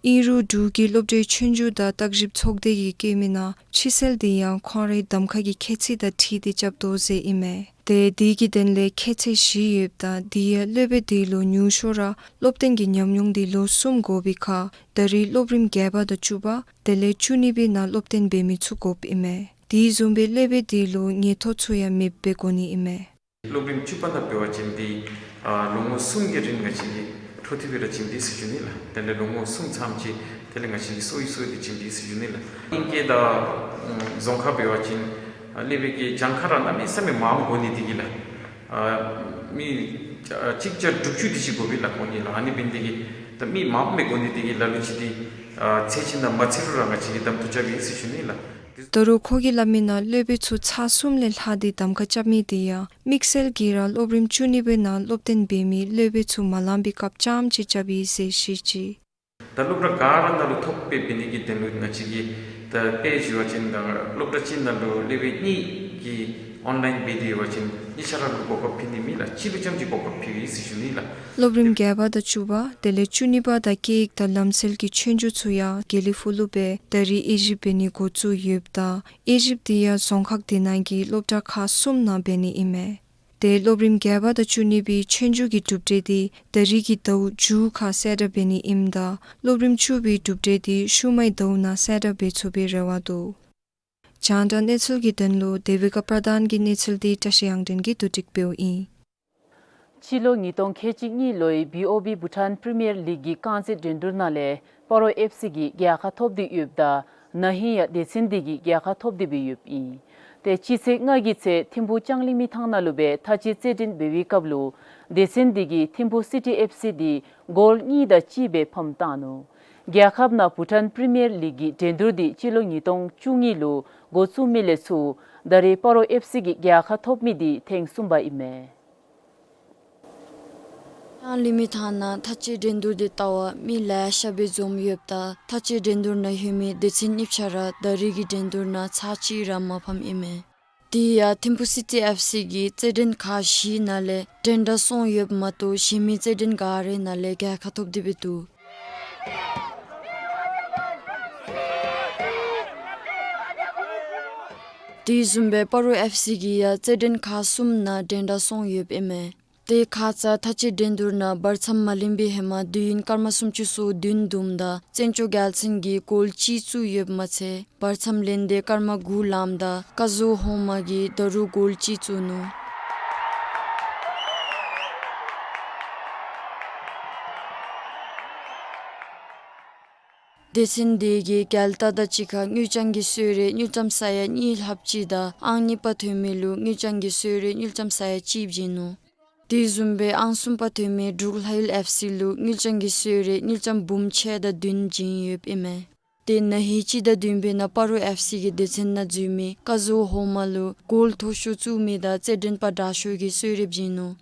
ཨིན་རུང་འབྲུག་གི་སློབ་གྲྭའི་ཆོས་རྒྱུགས་དང་བརྟག་ཞིབ་ཚོགས་སྡེ་གིས་བཀོད་མི་ནང་ཕྱི་སེལ་དེ་ཡང་ཁོང་རའི་གདམ་ཁ་གི་ཁྱད་ཚད་དང་འཁྲིལ་ཏེ་རྐྱབ་དོ་ཟེར་ཨིན་མས། ཏེ་དེ་གི་དོན་ལས་ཁྱད་ཚད་བཞི་ཡོདཔ་ད་དེ་ཡང་སློབ་དཔོན་དེ་ལུ་ཉུང་ཤོས་ར་སློབ་ཐོན་གྱི་ཉམས་མྱོང་དེ་ལོ་གསུམ་དགོ་པའི་ཁར་ད་རེས་སློབ་རིམ་བརྒྱད་པ་དང་བཅུ་པ་དེ་ལས་བཅུ་གཉིས་པའི་ནང་སློབ་ཐོན་འབད་མི་ཚུ་དགོཔ་ཨིན་མས། དེ་བཟུམ་སྦེ་སློབ་དཔོན་དེ་ལུ་ཉེན་རྟོག་ཚུ་ཡང་མེདཔ་སྦེ་དགོ་ནི་ཨིན་མས། སློབ་རིམ་བཅུ་པ་ནང་འབད་བ་ཅིན་འདི་ཨ་ལོ་ངོ་གསུམ་གྱི་རིང་ང་བཅས་ཀྱིས་འཕྲོ་མཐུད་སྦེ་ར་བྱིན་ནི་ཟེར་ཞུ་ནི་ལགས། དེ་ལས་ལོ་ངོ་གསུམ་ཚརཝ་ཅིག་དེ་ལས་ང་བཅས་ཀྱིས་གསོ་བའི་གསོ་བའི་དེ་བྱིན་ནི་ཟེར་ཞུ་ནི་ལགས། ཨིང་སྐད་དང་རྫོང་ཁ་འབད་བ་ཅིན་ཨ་སློབ་དཔོན་གྱི་གྱངས་ཁ་ར་གནམ་མེད་ས་མེད་མངམ་དགོ་ནི་དེ་གིས་ལགས། ཨ་མི་ཨ་གཅིག་བརྒྱ་དྲུག་ཅུ་དེ་ཅིག་དགོ་པས་ལགས་ཁོང་གཉིས་ལགས། ཨ་ནི་འབད་ནི་དེ་གིས་ད་མི་མངམ་སྦེ་དགོ་ནི་དེ་གིས་ལ་ལུ་ཅིག་འདི་ཨ་ཚད་ཅིག་ནང་མ་ཚུད་རུང་ར་ང་བཅས་ཀྱིས་གདམ་འཐུ་རྐྱབ་ཨིན་ཟེར་ཞུ་ནི་ལགས། ད་རུང་ཁོ་གིས་སླབ་མི་ནང་སློབ་དཔོན་ཚུ་ཚར་གསུམ་ལས་ལྷག་སྟེ་གདམ་ཁ་རྐྱབ་མི་དེ་ཡང་དམིགས་བསལ་གྱིས་ར་སློབ་རིམ་བཅུ་གཉིས་པའི་ནང་སློབ་ཐོན་འབད་མི་སློབ་དཔོན་ཚུ་མ་ལང་པའི་སྐབས་རྐྱངམ་ཅིག་རྐྱབ་ཨིན་ཟེར་བཤད་ཅི། ད་སློབ་གྲྭ་ག་ར་ནང་ལུ་ཐོབ་སྦེ་འབད་ནི་གི་དོན་ལུ་ང་བཅས་ཀྱིས་ད་དཔེ་ཞུ་བ་ཅིན་ད་སློབ་གྲྭ་གཅིག་ནང་ལུ་སློབ་དཔོན་གཉིས་ཀྱིས་ཨོན་ལཱའིན་འབད་དེ་ཡོད་པ་ཅིན་གཉིས་ཆ་ར་ལུ་གོ་སྐབས་ཕུལ་ནི་མེད་ལགས། གཅིག་ལུ་རྐྱངམ་ཅིག་གོ་སྐབས་ཕུལ་ཡི་ཟེར་ཞུ་ནི་ལགས། སློབ་རིམ་བརྒྱད་པ་དང་བཅུ་པ་དེ་ལས་བཅུ་གཉིས་པ་དང་སྐད་ཡིག་དང་ལམ་སྲོལ་གྱི་ཆོས་རྒྱུགས་ཚུ་ཡང་དགེ་ལེགས་ཕུག་ལུ་སྦེ་ད་རེས་དབྱེ་ཞིབ་འབད་ནི་འགོ་བཙུགས་ཡོདཔ་ད་དབྱེ་ཞིབ་དེ་ཡང་རྫོང་ཁག་དེ་ནང་གི་སློབ་གྲྭ་ཁག་གསུམ་ནང་འབད་ནི་ཨིན་མས། ཏེ་སློབ་རིམ་བརྒྱད་པ་དང་བཅུ་གཉིས་པའི་ཆོས་རྒྱུགས་ཀྱི་གྲུབ་འབྲས་དེ་ད་རེས་ཀྱི་ཟླཝ་མཇུག་ཁར་གསལ་བསྒྲགས་འབད་ནི་ཨིནམ་ད་སློབ་རིམ་བཅུ་པའི་གྲུབ་འབྲས་དེ་ཤུལ་མའི་ཟླཝ་ནང་གསལ་བསྒྲགས་འབད་ཚུགས་པའི་རེ་བ་འདུག། རྒྱང་བསྒྲགས་གནས་ཚུལ་གྱི་དོན་ལུ་དེ་བི་ཀ་པྲ་དཱན་གྱི་གནས་ཚུལ་དེ་བཀྲ་ཤིས་དབྱངས་སྒྲོན་གྱིས་བསྡུ་སྒྲིག་འབདཝ་ཨིན། སྤྱི་ལོ་ཉིས་སྟོང་ཁལ་གཅིག་གཉིས་ལོའི་བི་ཨོ་བི་བྷུ་ཊཱན་པི་རི་མི་ཡར་ལིག་གི་རྐང་རྩེད་འགྲན་བསྡུར་ནང་ལས་སྤ་རོ་ཨེཕ་སི་གིས་རྒྱལ་ཁ་ཐོབ་སྟེ་ཡོདཔ་ད་ན་ཧིང་ཡང་སྡེ་ཚན་འདི་གིས་རྒྱལ་ཁ་ཐོབ་སྟེ་སྦེ་ཡོདཔ་ཨིན། ཏེ་སྤྱི་ཚེས་ལྔ་གི་ཚེ་ཐིམ་ཕུག་ལྕང་གླིང་མི་ཐང་ནང་ལུ་སྦེ་མཐའ་དཔྱད་རྩེད་འགྲན་འབད་བའི་སྐབས་ལུ་སྡེ་ཚན་འདི་གིས་ཐིམ་ཕུག་སི་ཊི་ཨེཕ་སི་འདི་གོལ་གཉིས་དང་གཅིག་སྦེ་ཕམ་བཏང་ནུག། རྒྱལ་ཁབ་ནང་བྷུ་ཊཱན་པི་རི་མི་ཡར་ལིག་གི་འགྲན་བསྡུར་འདི་སྤྱི་ལོ་ཉིས་སྟོང་བཅུ་གཉིས་ལུ་འགོ་བཙུགས་མི་ལས་ཚུར་ད་རེས་སྤ་རོ་ཨེཕ་སི་གིས་རྒྱལ་ཁ་ཐོབ་མི་འདི་ཐེངས་གསུམ་པ་ཨིན་མས། ལྕང་གླིང་མི་ཐང་ནང་མཐའ་དཔྱད་འགྲན་བསྡུར་འདི་བལྟ་བར་མི་ལེ་ཤ་སྦེ་འཛོམས་ཡོདཔ་ད་མཐའ་དཔྱད་འགྲན་བསྡུར་ནང་ལྷོད་མི་སྡེ་ཚན་གཉིས་ཆ་ར་ད་རེས་ཀྱི་འགྲན་བསྡུར་ནང་ཚར་གཅིག་ར་མ་ཕམ་ཨིན་མས། དེ་ཡང་ཐིམ་ཕུག་སི་ཊི་ཨེཕ་སི་གིས་རྩེད་འགྲན་ཁག་བཞིའི་ནང་ལས་འགྲན་ཟླ་གསུམ་ཡོདཔ་མ་གཏོགས་གཞན་མི་རྩེད་འགྲན་ག་རའི་ནང་ལས་རྒྱལ་ཁ་ཐོབ་སྟེ་སྦེ་འདུག། དེ་བཟུམ་སྦེ་སྤ་རོ་ཨེཕ་སི་གིས་ཡང་རྩེད་འགྲན་ཁག་གསུམ་ནང་འགྲན་ཟླ་གསུམ་ཡོདཔ་ཨིན་མས། ཏེ་ཁ་ཙ་མཐའ་དཔྱད་འགྲན་བསྡུར་ནང་བར་མཚམས་མ་ལེན་པའི་ཧེ་མ་དུས་ཡུན་སྐར་མ་སུམ་ཅུ་སོ་བདུན་བསྡོམས་ད་བཙན་སྐྱོགས་རྒྱལ་མཚན་གྱིས་གོལ་གཅིག་བཙུགས་ཡོདཔ་མ་ཚད་བར་མཚམས་ལེན་ཏེ་སྐར་མ་དགུ་ལངམ་ད་ཀ་ཟུ་ཧོ་མ་གིས་ད་རུང་གོལ་གཅིག་བཙུགས་ནུག། སྡེ་ཚན་དེ་གིས་རྒྱལ་ཏ་དང་གཅིག་ཁར་དངུལ་རྐྱང་གི་གསོལ་རས་དངུལ་ཀྲམ་ས་ཡ་གཉིས་ལྷགཔ་ཅིག་དང་ཨང་གཉིས་པ་ཐོན་མི་ལུ་དངུལ་རྐྱང་གི་གསོལ་རས་དངུལ་ཀྲམ་ས་ཡ་གཅིག་བྱིན་ནུག། དེ་བཟུམ་སྦེ་ཨང་གསུམ་པ་ཐོན་མི་འབྲུག་ལྷ་ཡུལ་ཨེཕ་སི་ལུ་དངུལ་རྐྱང་གི་གསོལ་རས་དངུལ་ཀྲམ་འབུམ་ཕྱེད་དང་བདུན་བྱིན་ཡོདཔ་ཨིན་མས། ཏེ་ན་ཧིང་སྤྱི་ཟླ་བདུན་པའི་ནང་སྤ་རོ་ཨེཕ་སི་གི་སྡེ་ཚན་ནང་འཛུལ་མི་ཀ་ཟུ་ཧོ་མ་ལུ་གོལ་མཐོ་ཤོས་བཙུགས་མི་དང་རྩེད་འགྲན་པ་དྲག་ཤོས་ཀྱི་གསོལ་རས་བྱིན་ནུག།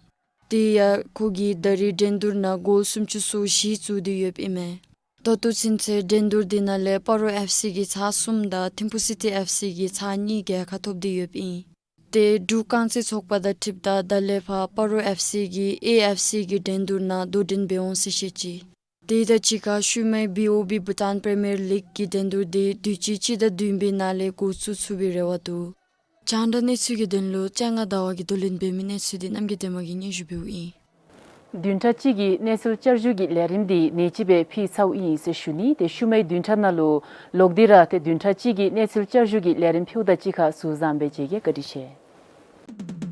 དེ་ཡང་ཁོ་གིས་ད་རེས་འགྲན་བསྡུར་ནང་གོལ་སུམ་ཅུ་སོ་བཞི་བཙུགས་ཏེ་ཡོདཔ་ཨིན་མས། ད་ལྟོ་ཚུན་ཚོད་འགྲན་བསྡུར་དེ་ནང་ལས་སྤ་རོ་ཨེཕ་སི་གིས་ཚར་གསུམ་དང་ཐིམ་ཕུ་སི་ཊི་ཨེཕ་སི་གིས་ཚར་གཉིས་རྒྱལ་ཁ་ཐོབ་སྟེ་ཡོདཔ་ཨིན། ཏེ་འབྲུག་རྐང་རྩེད་ཚོགས་པ་དང་འཁྲིལཝ་ད་ད་ལས་ཕར་སྤ་རོ་ཨེཕ་སི་གིས་ཨེ་ཨེཕ་སི་གི་འགྲན་བསྡུར་ནང་དོ་འགྲན་འབད་འོང་ཟེར་བཤད་ཅི། དེ་དང་གཅིག་ཁར་ཤུལ་མའི་བི་ཨོ་བི་བྷུ་ཊཱན་པི་རི་མི་ཡར་ལིག་གི་འགྲན་བསྡུར་དེ་དུས་ཅི་སྤྱི་ཟླ་བདུན་པའི་ནང་ལས་འགོ་བཙུགས་ཚུགས་པའི་རེ་བ་འདུག། རྒྱང་བསྒྲགས་གནས་ཚུལ་གྱི་དོན་ལུ་ལྕང་ང་ཟླ་བ་གིས་བསྡུ་ལེན་འབད་མི་གནས་ཚུལ་དེ་རྣམ་རྒྱལ་ལྡན་མ་གིས་སྙན་ཞུ་འབདཝ་ཨིན། བདུན་ཕྲག་གཅིག་གི་གནས་ཚུལ་བསྐྱར་ཞུ་གི་ལས་རིམ་དེ་ནེ་ཅི་སྦེ་ཕུལ་ཚརཝ་ཨིན་ཟེར་ཞུ་ནི། ཏེ་ཤུལ་མའི་བདུན་ཕྲག་ནང་ལུ་ལོག་སྟེ་ར་ཏེ་བདུན་ཕྲག་གཅིག་གི་གནས་ཚུལ་བསྐྱར་ཞུ་གི་ལས་རིམ་ཕུལཝ་ད་གཅིག་ཁར་ཟུར་བཟང་སྦེ་མཇལ་གེ། བཀའ་དྲིན་ཆེ།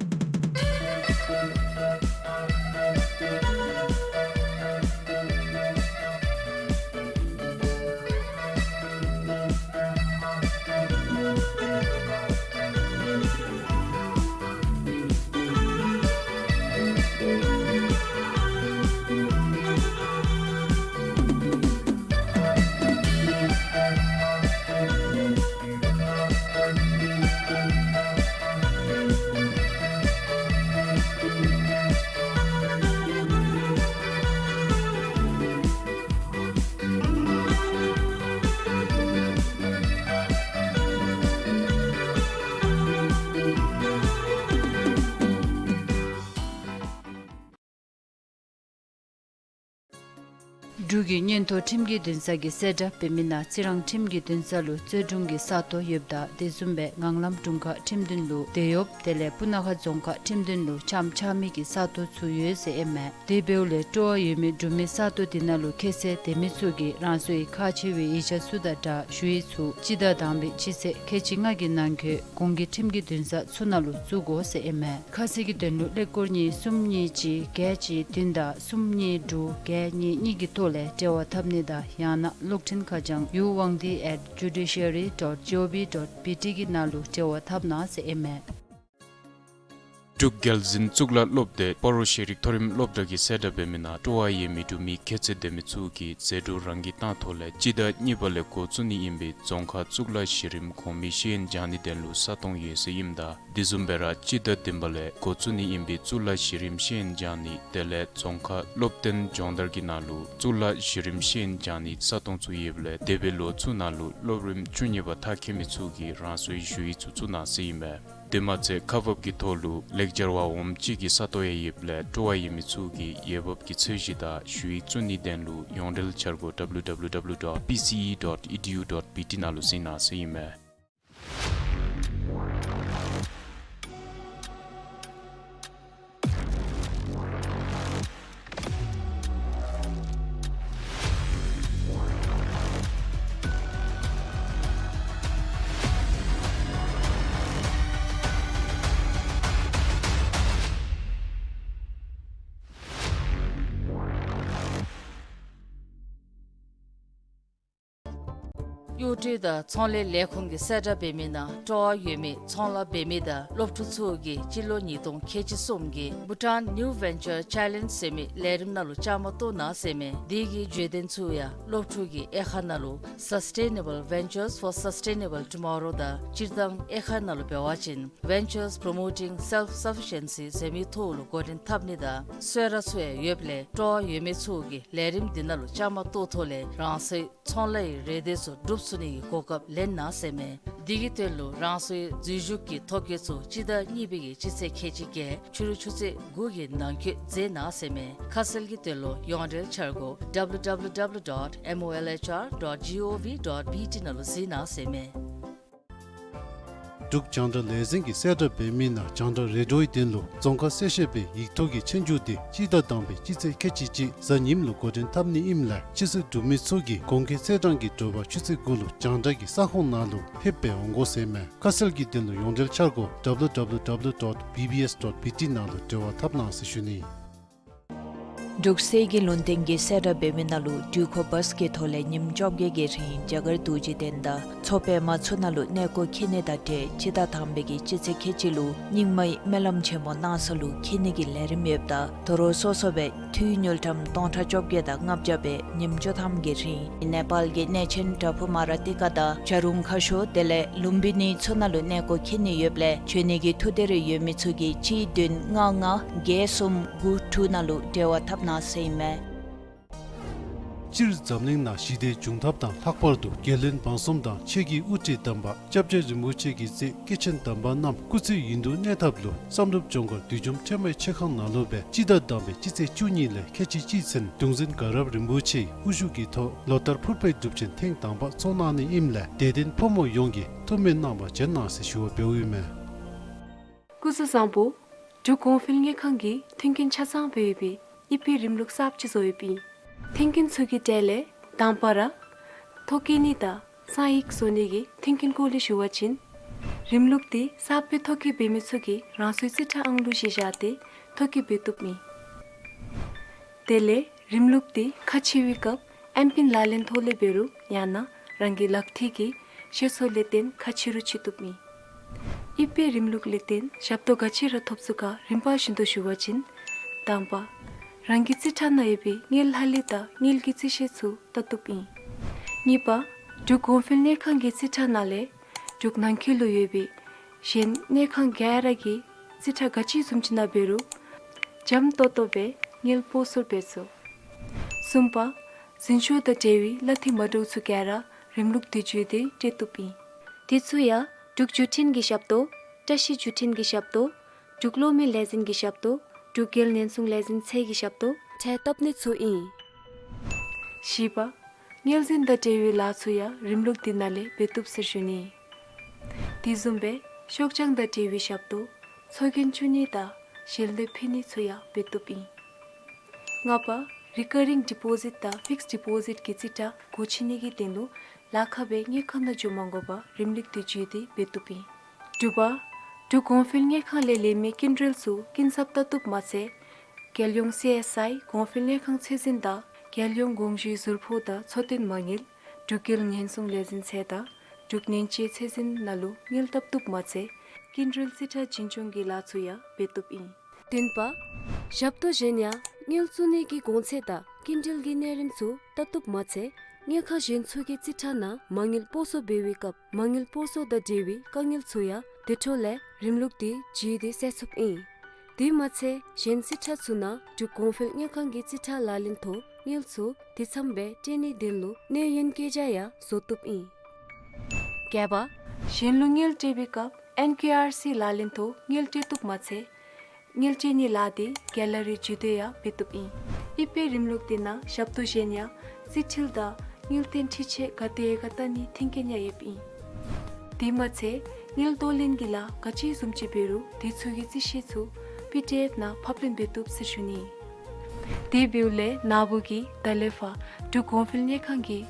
འབྲུག་གི་མངོན་མཐོ་ཁྲིམས་ཀྱི་འདུན་ས་གིས་གསལ་བསྒྲགས་འབད་མི་ནང་རྩི་རང་ཁྲིམས་ཀྱི་འདུན་ས་ལུ་རྩོད་དྲུང་གི་ས་སྟོང་ཡོདཔ་ད་དེ་བཟུམ་སྦེ་ངང་ལམ་དྲུང་ཁག་ཁྲིམས་འདུན་ལུ་དེད་ཡོདཔ། དེ་ལས་སྤུ་ན་ཁ་རྫོང་ཁག་ཁྲིམས་འདུན་ལུ་ཆམ་ཆགས་མི་གི་ས་སྟོང་ཚུ་ཡོད་ཟེར་ཨིན་མས། དེ་འབདཝ་ལས་སྤྲོ་བ་ཡོད་མི་འབྲུག་མི་ས་སྟོང་དེ་ནང་ལུ་ཁྱད་ཚད་ལྡན་མི་ཚུ་གིས་རང་སོའི་ཁག་ཆེ་བའི་ཡིག་ཆ་ཚུ་དང་སྦྲགས་ཞུ་ཡིག་ཚུ་སྤྱི་ཟླ་དང་པའི་སྤྱི་ཚེས་ཁལ་གཅིག་ལྔ་གི་ནང་འཁོད་གོང་གི་ཁྲིམས་ཀྱི་འདུན་ས་ཚུ་ནང་ལུ་བཙུགས་དགོ་ཟེར་ཨིན་མས། ཁ་གསལ་གྱི་དོན་ལུ་ཀླད་ཀོར་གཉིས་གསུམ་གཉིས་གཅིག་བརྒྱད་གཅིག་བདུན་དང་གསུམ་གཉིས་དྲུག་བརྒྱད་གཉིས་གཉིས་ཀྱི་ཐོག་ལས་འབྲེལ་བ་འཐབ་ནི་དང་ཡང་ན་གློག་འཕྲིན་ཁ་བྱང་ཡུ་ཝང་ཏི་at judiciary dot gov dot bt གི་ནང་ལུ་འབྲེལ་བ་འཐབ་གནང་ཟེར་ཨིན་མས། འབྲུག་རྒྱལ་འཛིན་གཙུག་ལག་སློབ་སྡེ་སྤ་རོ་ཤེས་རིག་མཐོ་རིམ་སློབ་གྲྭ་གིས་གསལ་བསྒྲགས་འབད་མི་ནང་སྤྲོ་བ་ཡོད་མི་འབྲུག་མི་ཁྱད་ཚད་ལྡན་མི་ཚུ་གིས་ཟད་འགྲོ་རང་གིས་བཏང་ཐོག་ལས་སྤྱི་ཟླ་གཉིས་པ་ལས་འགོ་བཙུགས་ནི་ཨིན་པའི་རྫོང་ཁག་གཙུག་ལག་གཞི་རིམ་གོང་མའི་ཤེས་ཡོན་སྦྱང་ནི་དོན་ལུ་ས་སྟོང་ཡོད་ཟེར་ཨིནམ་ད་དེ་བཟུམ་སྦེ་ར་སྤྱི་ཟླ་བདུན་པ་ལས་འགོ་བཙུགས་ནི་ཨིན་པའི་གཙུག་ལག་གཞི་རིམ་ཤེས་ཡོན་སྦྱང་ནི་དེ་ལས་རྫོང་ཁག་སློབ་སྟོན་སྦྱོང་བརྡར་གྱི་ནང་ལུ་གཙུག་ལག་གཞི་རིམ་ཤེས་ཡོན་སྦྱང་ནི་ས་སྟོང་ཚུ་ཡོདཔ་ལས་འདས་པའི་ལོ་ཚུ་ནང་ལུ་སློབ་རིམ་བཅུ་གཉིས་པ་མཐར་འཁྱོལ་མི་ཚུ་གིས་རང་སོའི་ཞུ་ཡིག་ཚུ་བཙུགས་གནང་ཟེར་ཨིན་མས། དེ་མ་ཚད་ཁག་འབག་གི་ཐོག་ལུ་ལེགས་སྦྱར་བ་འོགམ་གཅིག་གི་ས་སྟོང་ཡང་ཡོདཔ་ལས་སྤྲོ་བ་ཡོད་མི་ཚུ་གིས་འོས་འབབ་ཀྱི་ཚད་གཞི་དང་ཞུ་ཡིག་བཙུགས་ནི་དོན་ལུ་ཡོངས་འབྲེལ་འཆར་སྒོ་www dot pce dot edu dot bt ནང་ལུ་གཟིགས་གནང་ཟེར་ཨིན་མས། གཡོག་འགྲུལ་དང་ཚོང་ལས་ལས་ཁུངས་ཀྱིས་གསལ་བསྒྲགས་འབད་མི་ནང་སྤྲོ་བ་ཡོད་མི་ཚོང་ལཱ་འབད་མི་དང་སློབ་ཕྲུག་ཚུ་གིས་སྤྱི་ལོ་ཉིས་སྟོང་ཁལ་གཅིག་གསུམ་གྱི་Bhutan New Venture Challenge ཟེར་མི་ལས་རིམ་ནང་ལུ་བཅའ་མར་གཏོགས་གནང་ཟེར་མས། དེ་གི་བརྗོད་དོན་ཚུ་ཡང་སློབ་ཕྲུག་གིས་དབྱེ་ཁག་ནང་ལུ་Sustainable Ventures for Sustainable Tomorrow དང་སྤྱིར་བཏང་དབྱེ་ཁག་ནང་ལུ་འབད་བ་ཅིན་Ventures Promoting Self-Sufficiency ཟེར་མི་ཐོག་ལུ་འགོ་འདྲེན་འཐབ་ནི་དང་གསོལ་རས་ཚུ་ཡང་ཡོདཔ་ལས་སྤྲོ་བ་ཡོད་མི་ཚུ་གིས་ལས་རིམ་འདི་ནང་ལུ་བཅའ་མར་གཏོགས་ཐོག་ལས་རང་སོའི་ཚོང་ལཱའི་རེ་འདོད་ཚུ་འགྲུབ་ཚུགས་ནི་གི་གོ་སྐབས་ལེན་གནང་ཟེར་མས། འདི་གི་དོན་ལུ་རང་སོའི་འཛུལ་ཞུགས་ཀྱི་ཐོ་བཀོད་ཚུ་སྤྱི་ཟླ་གཉིས་པའི་གི་སྤྱི་ཚེས་ཁལ་གཅིག་བརྒྱད་ཕྱི་རུ་ཆུ་ཚོད་དགུ་གི་ནང་འཁོད་མཛད་གནང་ཟེར་མས། ཁ་གསལ་གྱི་དོན་ལུ་ཡོངས་འབྲེལ་འཆར་སྒོ་www dot molhr dot gov dot bt ནང་ལུ་གཟིགས་གནང་ཟེར་མས། འབྲུག་རྒྱང་བསྒྲགས་ལས་འཛིན་གྱིས་གསལ་བསྒྲགས་འབད་མི་ནང་རྒྱང་བསྒྲགས་རེ་ཌིའོའི་དོན་ལུ་རྫོང་ཁ་གསལ་བཤད་པའི་ཡིག་ཐོག་གི་ཆོས་རྒྱུགས་དེ་སྤྱི་ཟླ་དང་པའི་སྤྱི་ཚེས་ཁལ་གཅིག་གཅིག་གཟའ་ཉིམ་ལུ་འགོ་འདྲེན་འཐབ་ནི་ཨིནམ་ལས་ཕྱི་སོ་འབྲུག་མི་ཚུ་གིས་གོང་འཁོད་ཚེས་གྲངས་ཀྱི་དྲོ་པ་ཆུ་ཚོད་དགུ་ལུ་རྒྱང་བསྒྲགས་ཀྱི་ས་ཁོངས་ནང་ལུ་ལྷོདཔ་སྦེ་འོང་དགོ་ཟེར་མས། ཁ་གསལ་གྱི་དོན་ལུ་ཡོངས་འབྲེལ་འཆར་སྒོ་www dot bbs dot bt ནང་ལུ་འབྲེལ་བ་འཐབ་གནང་ཟེར་ཞུ་ནི། འབྲུག་གསེར་གྱི་ལུང་བསྟན་གྱིས་གསལ་བསྒྲགས་འབད་མི་ནང་ལུ་འགྲུལ་འཁོར་བཱས་ཀྱི་ཐོག་ལས་ཉིནམ་བཅོ་བརྒྱད་ཀྱི་རིང་རྒྱ་གར་རྡོ་རྗེ་གདན་དང་མཚོ་པདྨ་ཚུ་ནང་ལུ་གནས་སྐོར་འཁྱིད་ནི་དང་འབྲེལ་སྤྱི་ཟླ་དང་པའི་གི་སྤྱི་ཚེས་ཁལ་གཅིག་ལུ་རྙིང་མའི་སྨོན་ལམ་ཆེན་མོ་གནང་ས་ལུ་འཁྱིད་ནི་གི་ལས་རིམ་ཡོདཔ་ད་དོ་རུང་སོ་སོ་སྦེ་འཐུས་དངུལ་ཀྲམ་སྟོང་ཕྲག་བཅོ་བརྒྱད་དང་ལྔ་བརྒྱ་སྦེ་ཉིནམ་བཅུ་ཐམ་གྱི་རིང་ནེ་པཱལ་གྱི་གནས་ཆེན་བྲག་ཕུག་མ་ར་ཏི་ཀ་དང་བྱ་རུང་ཁ་ཤོར་དེ་ལས་ལུམྦི་ནི་ཚུ་ནང་ལུ་གནས་སྐོར་འཁྱིད་ནི་ཡོདཔ་ལས་འབྱོན་ནི་གི་ཐུགས་འདོད་རེ་ཡོད་མི་ཚུ་གིས་གཅིག་བདུན་ལྔ་ལྔ་བརྒྱད་གསུམ་དགུ་དྲུག་ནང་ལུ་འབྲེལ་བ་འཐབ་གནང་ཟེར་ཨིན་མས། སྤྱིར་འཛམ་གླིང་ནང་ཞི་བདེའི་འབྱུང་ཐབས་དང་ལྷག་པར་དུ་རྒྱལ་བློན་འབངས་གསུམ་དང་ཆོས་ཀྱི་དབུ་ཁྲིད་དམ་པ་སྐྱབས་རྗེ་རིན་པོ་ཆེ་གི་ཚེ་སྐྱེས་ཆེན་དམ་པ་རྣམས་སྐུ་ཚེ་ཡུན་དུ་གནས་ཐབས་ལུ་བསམ་གྲུབ་ལྗོངས་མཁར་བདུད་འཇོམས་ཁྲོས་མའི་མཆོད་ཁང་ནང་ལུ་སྦེ་སྤྱི་ཟླ་དང་པའི་སྤྱི་ཚེས་བཅུ་གཉིས་ལས་ཁལ་གཅིག་གཅིག་ཚུན་གདུང་འཛིན་དགའ་རབ་རིན་པོ་ཆེའི་དབུ་བཞུགས་ཀྱི་ཐོག་ལོ་ལྟར་ཕུར་པའི་སྒྲུབ་ཆེན་ཐེངས་དང་པ་ཚོགས་གནང་ནི་ཨིནམ་ལས་དད་ལྡན་ཕོ་མོ་ཡོངས་ཀྱིས་ཐུགས་སྨོན་གནང་བར་བྱོན་གནང་ཟེར་ཞུ་བ་འབདཝ་ཨིན་མས། སྐུ་གཟུགས་བཟང་པོ། འབྲུག་གོང་འཕེལ་དངུལ་ཁང་གིས་མཐུན་རྐྱེན་ཆ་ཚང་སྦེ་ཡོད་པའི་ཨི་པི་རིམ་ལུགས་གསརཔ་ཅིག་བཟོ་ཡོདཔ་ཨིན། མཐུན་རྐྱེན་ཚུ་གི་གྲས་ལས་དང་པ་ར་ཐོ་བཀོད་ནི་དང་གསང་ཡིག་བཟོ་ནི་གི་མཐུན་རྐྱེན་སྐོར་ལས་ཞུ་བ་ཅིན་རིམ་ལུགས་འདི་གསརཔ་སྦེ་ཐོ་བཀོད་འབད་མི་ཚུ་གིས་རང་སོའི་རྩིས་ཁྲ་ཨང་གླུ་བཞེས་བཞག་སྟེ་ཐོ་བཀོད་འབད་བཏུབ་ཨིན། དེ་ལས་རིམ་ལུགས་འདི་ཁ་ཕྱེ་བའི་སྐབས་ཨེམ་པིན་ལག་ལེན་ཐོག་ལས་འབད་རུང་ཡང་ན་རང་གི་ལག་མཐིལ་གྱི་ཤེལ་སོ་ལས་བརྟེན་ཁ་ཕྱེ་རུང་ཕྱེ་བཏུབ་ཨིན། ཨི་པི་རིམ་ལུགས་ལས་བརྟེན་ཞབས་ཏོག་ག་ཅི་ར་ཐོབ་ཚུགས་ག་རིམ་པ་བཞིན་དུ་ཞུ་བ་ཅིན་དང་པ་རང་གི་རྩིས་ཁྲ་ནང་ཡོད་པའི་དངུལ་ལྷག་ལུས་དང་དངུལ་གྱི་རྩིས་ཤེལ་ཚུ་བལྟ་བཏུབ་ཨིན། གཉིས་པ་འབྲུག་གོང་འཕེལ་དངུལ་ཁང་གི་རྩིས་ཁྲ་ནང་ལས་འབྲུག་ནང་འཁོད་ལུ་ཡོད་པའི་གཞན་དངུལ་ཁང་ག་ར་གི་རྩིས་ཁྲ་ག་ཅི་བཟུམ་ཅིག་ནང་འབད་རུང་འཇམ་ཏོང་ཏོ་སྦེ་དངུལ་སྤོ་སོར་འབད་ཚུགས། གསུམ་པ་འཛིན་ཤོག་དང་འབྲེལ་བའི་གླ་འཐུས་མ་འདྲཝ་ཚུ་ག་ར་རིམ་ལུགས་འདི་བརྒྱུད་དེ་སྤྲོད་བཏུབ་ཨིན། དེ་ཚུ་ཡང་འབྲུག་བརྒྱུད་འཕྲིན་གྱི་ཞབས་ཏོག་བཀྲ་ཤིས་བརྒྱུད་འཕྲིན་གྱི་ཞབས་ཏོག་འབྲུག་གློག་མེ་ལས་འཛིན་གྱི་ཞབས་ཏོག་འབྲུག་རྒྱལ་ཉེན་སྲུང་ལས་འཛིན་ཚད་ཀྱི་ཞབས་ཏོག་འཕྲལ་བཏབ་ནི་ཚུ་ཨིན། བཞི་པ། མངལ་འཛིན་དང་འབྲེལ་བའི་ལཱ་ཚུ་ཡང་རིམ་ལུགས་འདི་ནང་ལས་འབད་བཏུབ་ཟེར་ཞུ་ནི། དེ་བཟུམ་སྦེ་ཤོག་བྱང་དང་འབྲེལ་བའི་ཞབས་ཏོག་འཚོ་རྒྱུན་བཅུ་གཉིས་དང་ཞལ་འདེབས་ཕུལ་ནི་ཚུ་ཡང་འབད་བཏུབ་ཨིན། ལྔ་པ། རི་ཀ་རིང་ཌི་པོ་ཟིཊ་དང་ཕིགསཌ་ཌི་པོ་ཟིཊ་གི་རྩིས་ཁྲ་སྒོ་ཕྱེ་ནི་གི་དོན་ལུ་ལཱ་ཁག་སྦེ་དངུལ་ཁང་ནང་འགྱོ་མ་དགོ་པར་རིམ་ལུགས་འདི་བརྒྱུད་དེ་འབད་བཏུབ་ཨིན། དྲུག་པ། འབྲུག་གོང་འཕེལ་དངུལ་ཁང་ལས་ལེན་མི་སྐྱིན་འགྲུལ་ཚུ་སྐྱིན་ཚབ་བལྟ་བཏུབ་མ་ཚད། རྒྱལ་ཡོངས་སི་ཨེསི་ཨའི་གོང་འཕེལ་དངུལ་ཁང་ཚད་འཛིན་དང་རྒྱལ་ཡོངས་དགོངས་ཞུའི་ཟུར་ཕོགས་དང་འཚོ་རྟེན་མ་དངུལ་འབྲུག་རྒྱལ་ཉེན་སྲུང་ལས་འཛིན་ཚད་དང་འབྲུག་ཉེན་བཅོལ་ཚད་འཛིན་ནང་ལུ་དངུལ་བཏབ་བཏུབ་མ་ཚད་སྐྱིན་འགྲུལ་རྩིས་ཁྲ་བྱིན་སྐྱོང་གི་ལཱ་ཚུ་ཡང་འབད་བཏུབ་ཨིན། བདུན་པ། ཞབས་ཏོག་གཞན་ཡང་དངུལ་བཙུགས་ནི་གི་གོང་ཚད་དང་སྐྱིན་འགྲུལ་གྱི་གནས་རིམ་ཚུ་བལྟ་བཏུབ་མ་ཚད་དངུལ་ཁང་གཞན་ཚུ་གི་རྩིས་ཁྲ་ནང་མ་དངུལ་སྤོ་སོར་འབད་བའི་སྐབས་མ་དངུལ་སྤོ་སོར་དང་འབྲེལ་བའི་དཀའ་ངལ་ཚུ་ཡང་དེ་འཕྲོ་ལས་རིམ་ལུགས་འདི་བརྒྱུད་དེ་སེལ་ཚུགསཔ་ཨིན། དེ་མ་ཚད་གཞན་རྩིས་ཁྲ་ཚུ་ནང་འབྲུག་གོང་འཕེལ་དངུལ་ཁང་གི་རྩིས་ཁྲ་ལག་ལེན་ཐོག་དངུལ་ཚུ་དེ་ཙམ་སྦེ་སྤྲོད་ནིའི་དོན་ལུ་གནས་ཡུན་བཀོད་རྒྱ་ཡང་བཟོ་བཏུབ་ཨིན། བརྒྱད་པ། གཞན་ལུ་དངུལ་སྤྲོད་པའི་སྐབས་ཨེན་ཀེ་ཨར་སི་ལག་ལེན་ཐོག་དངུལ་སྤྲོད་བཏུབ་མ་ཚད་དངུལ་སྤྲོད་ནིའི་ལཱ་འདི་རྒྱལ་ལ་རི་བརྒྱུད་དེ་ཡང་འབད་བཏུབ་ཨིན། ཨི་པེ་རིམ་ལུགས་འདི་ནང་ཞབས་ཏོག་གཞན་ཡང་རྩིས་འཕྲུལ་དང་དངུལ་རྟེན་འཕྲུལ་ཆས་ག་དེ་ག་བལྟ་ནིའི་མཐུན་རྐྱེན་ཡང་ཡོདཔ་ཨིན། དེ་མ་ཚད་དངུལ་གཏོར་ལེན་གྱི་ལཱ་ག་ཅི་བཟུམ་ཅིག་འབད་རུང་དེ་ཚུ་གི་རྩིས་ཞིབ་ཚུ་པི་ཌི་ཨེཕ་ནང་ཕབ་ལེན་འབད་བཏུབ་ཟེར་ཞུ་ནི། དེ་འབདཝ་ལས་ན་བུ་གིས་ད་ལས་ཕར་འབྲུག་གོང་འཕེལ་དངུལ་ཁང་གི་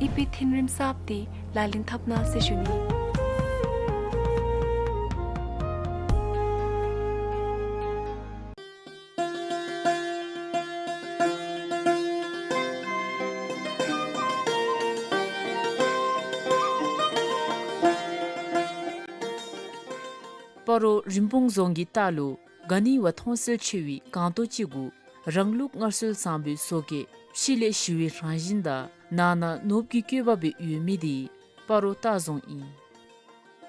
ཨི་པེ་མཐུན་རིམ་གསརཔ་འདི་ལག་ལེན་འཐབ་གནང་ཟེར་ཞུ་ནི། སྤ་རོ་རིན་སྤུངས་རྫོང་གི་ལྟག་ལུ་ག་ནི་བ་མཐོང་གསལ་ཆེ་བའི་སྒང་ཏོག་ཅིག་གུ་རང་ལུགས་སྔར་སྲོལ་བཟང་པོའི་བཟོ་བཀོད་ཕྱི་ལས་ཞི་བའི་རང་བཞིན་དང་ནང་ན་ནོར་བུ་གི་བཀོད་པ་སྦེ་ཡོད་མི་འདི་སྤ་རོ་ལྟ་རྫོང་ཨིན།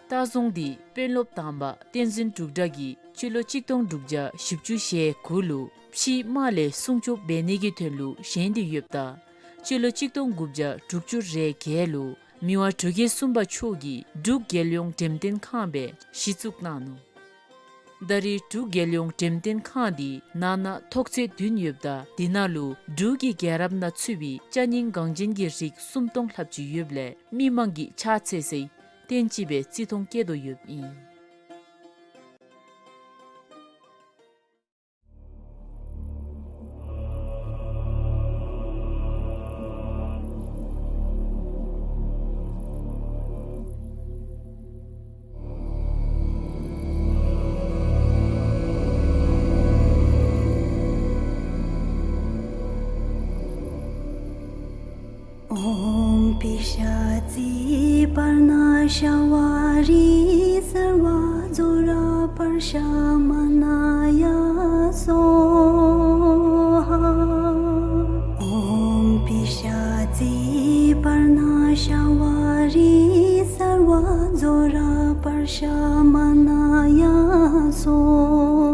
ལྟ་རྫོང་འདི་དཔོན་སློབ་དང་པ་བསྟན་འཛིན་འབྲུག་གྲགས་ཀྱིས་སྤྱི་ལོ་གཅིག་སྟོང་དྲུག་བརྒྱ་བཞི་བཅུ་ཞེ་དགུ་ལུ་ཕྱིའི་དམག་ལས་སྲུང་སྐྱོབ་འབད་ནི་གི་དོན་ལུ་བཞེངས་ཏེ་ཡོདཔ་ད་སྤྱི་ལོ་གཅིག་སྟོང་དགུ་བརྒྱ་དྲུག་ཅུ་རེ་བརྒྱད་ལུ་མི་དབང་འབྲུག་རྒྱལ་གསུམ་པ་མཆོག་གིས་འབྲུག་རྒྱལ་ཡོངས་འགྲེམས་སྟོན་ཁང་སྦེ་གཞི་བཙུགས་གནང་ནུག། ད་རེས་འབྲུག་རྒྱལ་ཡོངས་འགྲེམས་སྟོན་ཁང་འདི་ནང་ན་ཐོག་ཚད་བདུན་ཡོདཔ་ད་དེ་ནང་ལུ་འབྲུག་གི་རྒྱལ་རབས་ནང་ཚུད་པའི་ཅ་རྙིང་འགངས་ཅན་གྱི་རིགས་སུམ་སྟོང་ལྷགཔ་ཅིག་ཡོདཔ་ལས་མི་མང་གིས་ཕྱག་འཚལ་སའི་རྟེན་ཅིག་སྦེ་བརྩི་མཐོང་བསྐྱེད་དོ་ཡོདཔ་ཨིན། ཨོཾ་པི་ཤཱ་ཙི་པརྞ་ཤ་བ་རི་སརྦ་ཛྭ་ར་པྲ་ཤ་མ་ན་ཡ་སྭཱ་ཧཱ། ཨོཾ་པི་ཤཱ་ཙི་པརྞ་ཤ་བ་རི་སརྦ་ཛྭ་ར་པྲ་ཤ་མ་ན་ཡ་སྭཱ་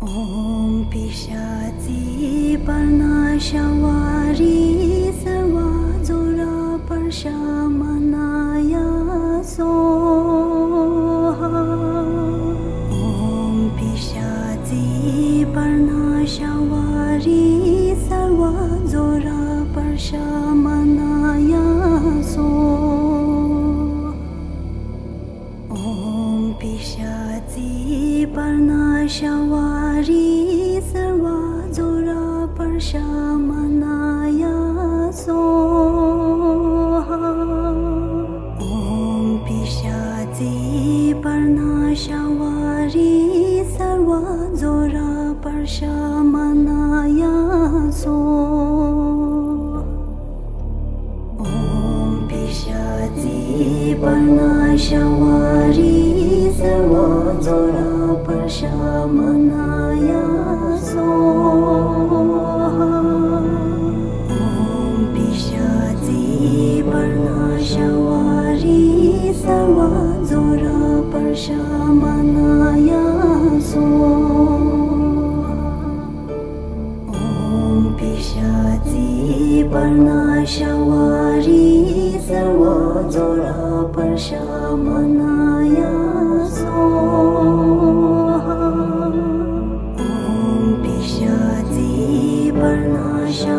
ཧཱ། ཨོཾ་པི་ཤཱ་ཙི་པརྞ་ཤ་བ་རི་སརྦ་ཛྭ་ར་པྲ་ཤ་མ་ན་ཡ་སྭཱ་ཧཱ། ཨོཾ་པི་ཤཱ་ཙི་པརྞ་ཤ་བ་རི་སརྦ་ཛྭ་ར་པྲ་ཤ་མ་ན་ཡ་སྭཱ་ཧཱ། ཨོཾ་པི་ཤཱ་ཙི་པརྞ་ཤ་བ་རི་སརྦ་ཛྭ་ར་པྲ་ཤ་མ་ན་ཡ་སྭཱ་ཧཱ། ཨོཾ་པི་ཤཱ་ཙི་པརྞ་ཤ་བ་རི་སརྦ་ཛྭ་ར་པྲ་ཤ་མ་ན་ཡ་སྭཱ་ཧཱ། ཨོཾ་པི་ཤཱ་ཙི་པརྞ་ཤ་བ་རི་སརྦ་ཛྭ་ར་པྲ་ཤ་མ་ན་ཡ་སྭཱ་ཧཱ། ཨོཾ་པི་ཤཱ་ཙི་པརྞ་ཤ་བ་རི་སརྦ་ཛྭ་ར་པྲ་ཤ་མ་ན་ཡ་སྭཱ་ཧཱ། ཨོཾ་པི་ཤཱ་ཙི་པརྞ་ཤ་བ་རི་སརྦ་ཛྭ་ར་པྲ་ཤ་མ་ན་ཡ་སྭཱ་ཧཱ། ཨོཾ་པི་ཤཱ་ཙི་པརྞ་ཤ་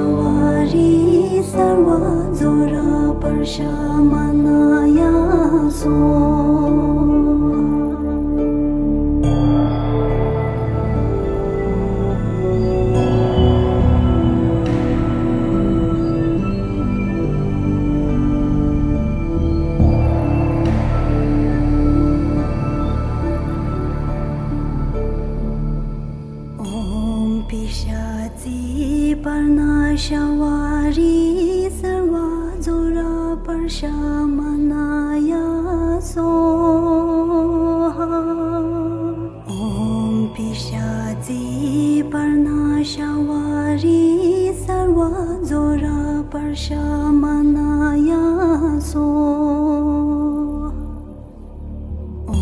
पराक्रमाय स्वाहा। ॐ पिशाचि परनाशवारि सर्वज्वरपशमनाय स्वाहा। ॐ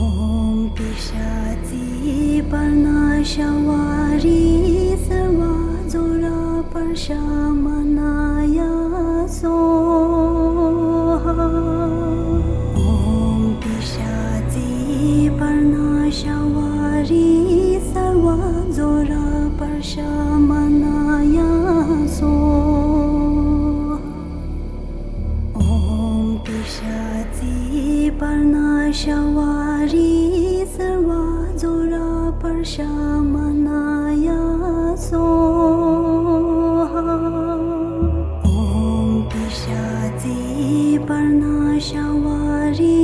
पिशाचि परनाशवारि सर्वज्वरपशमनाय स्वाहा। ॐ पिशाचि परनाशवारि सर्वज्वरपशमनाय स्वाहा। ॐ पिशाचि परनाशवारि सर्वज्वरपशमनाय स्वाहा। ॐ पिशाचि परनाशवारि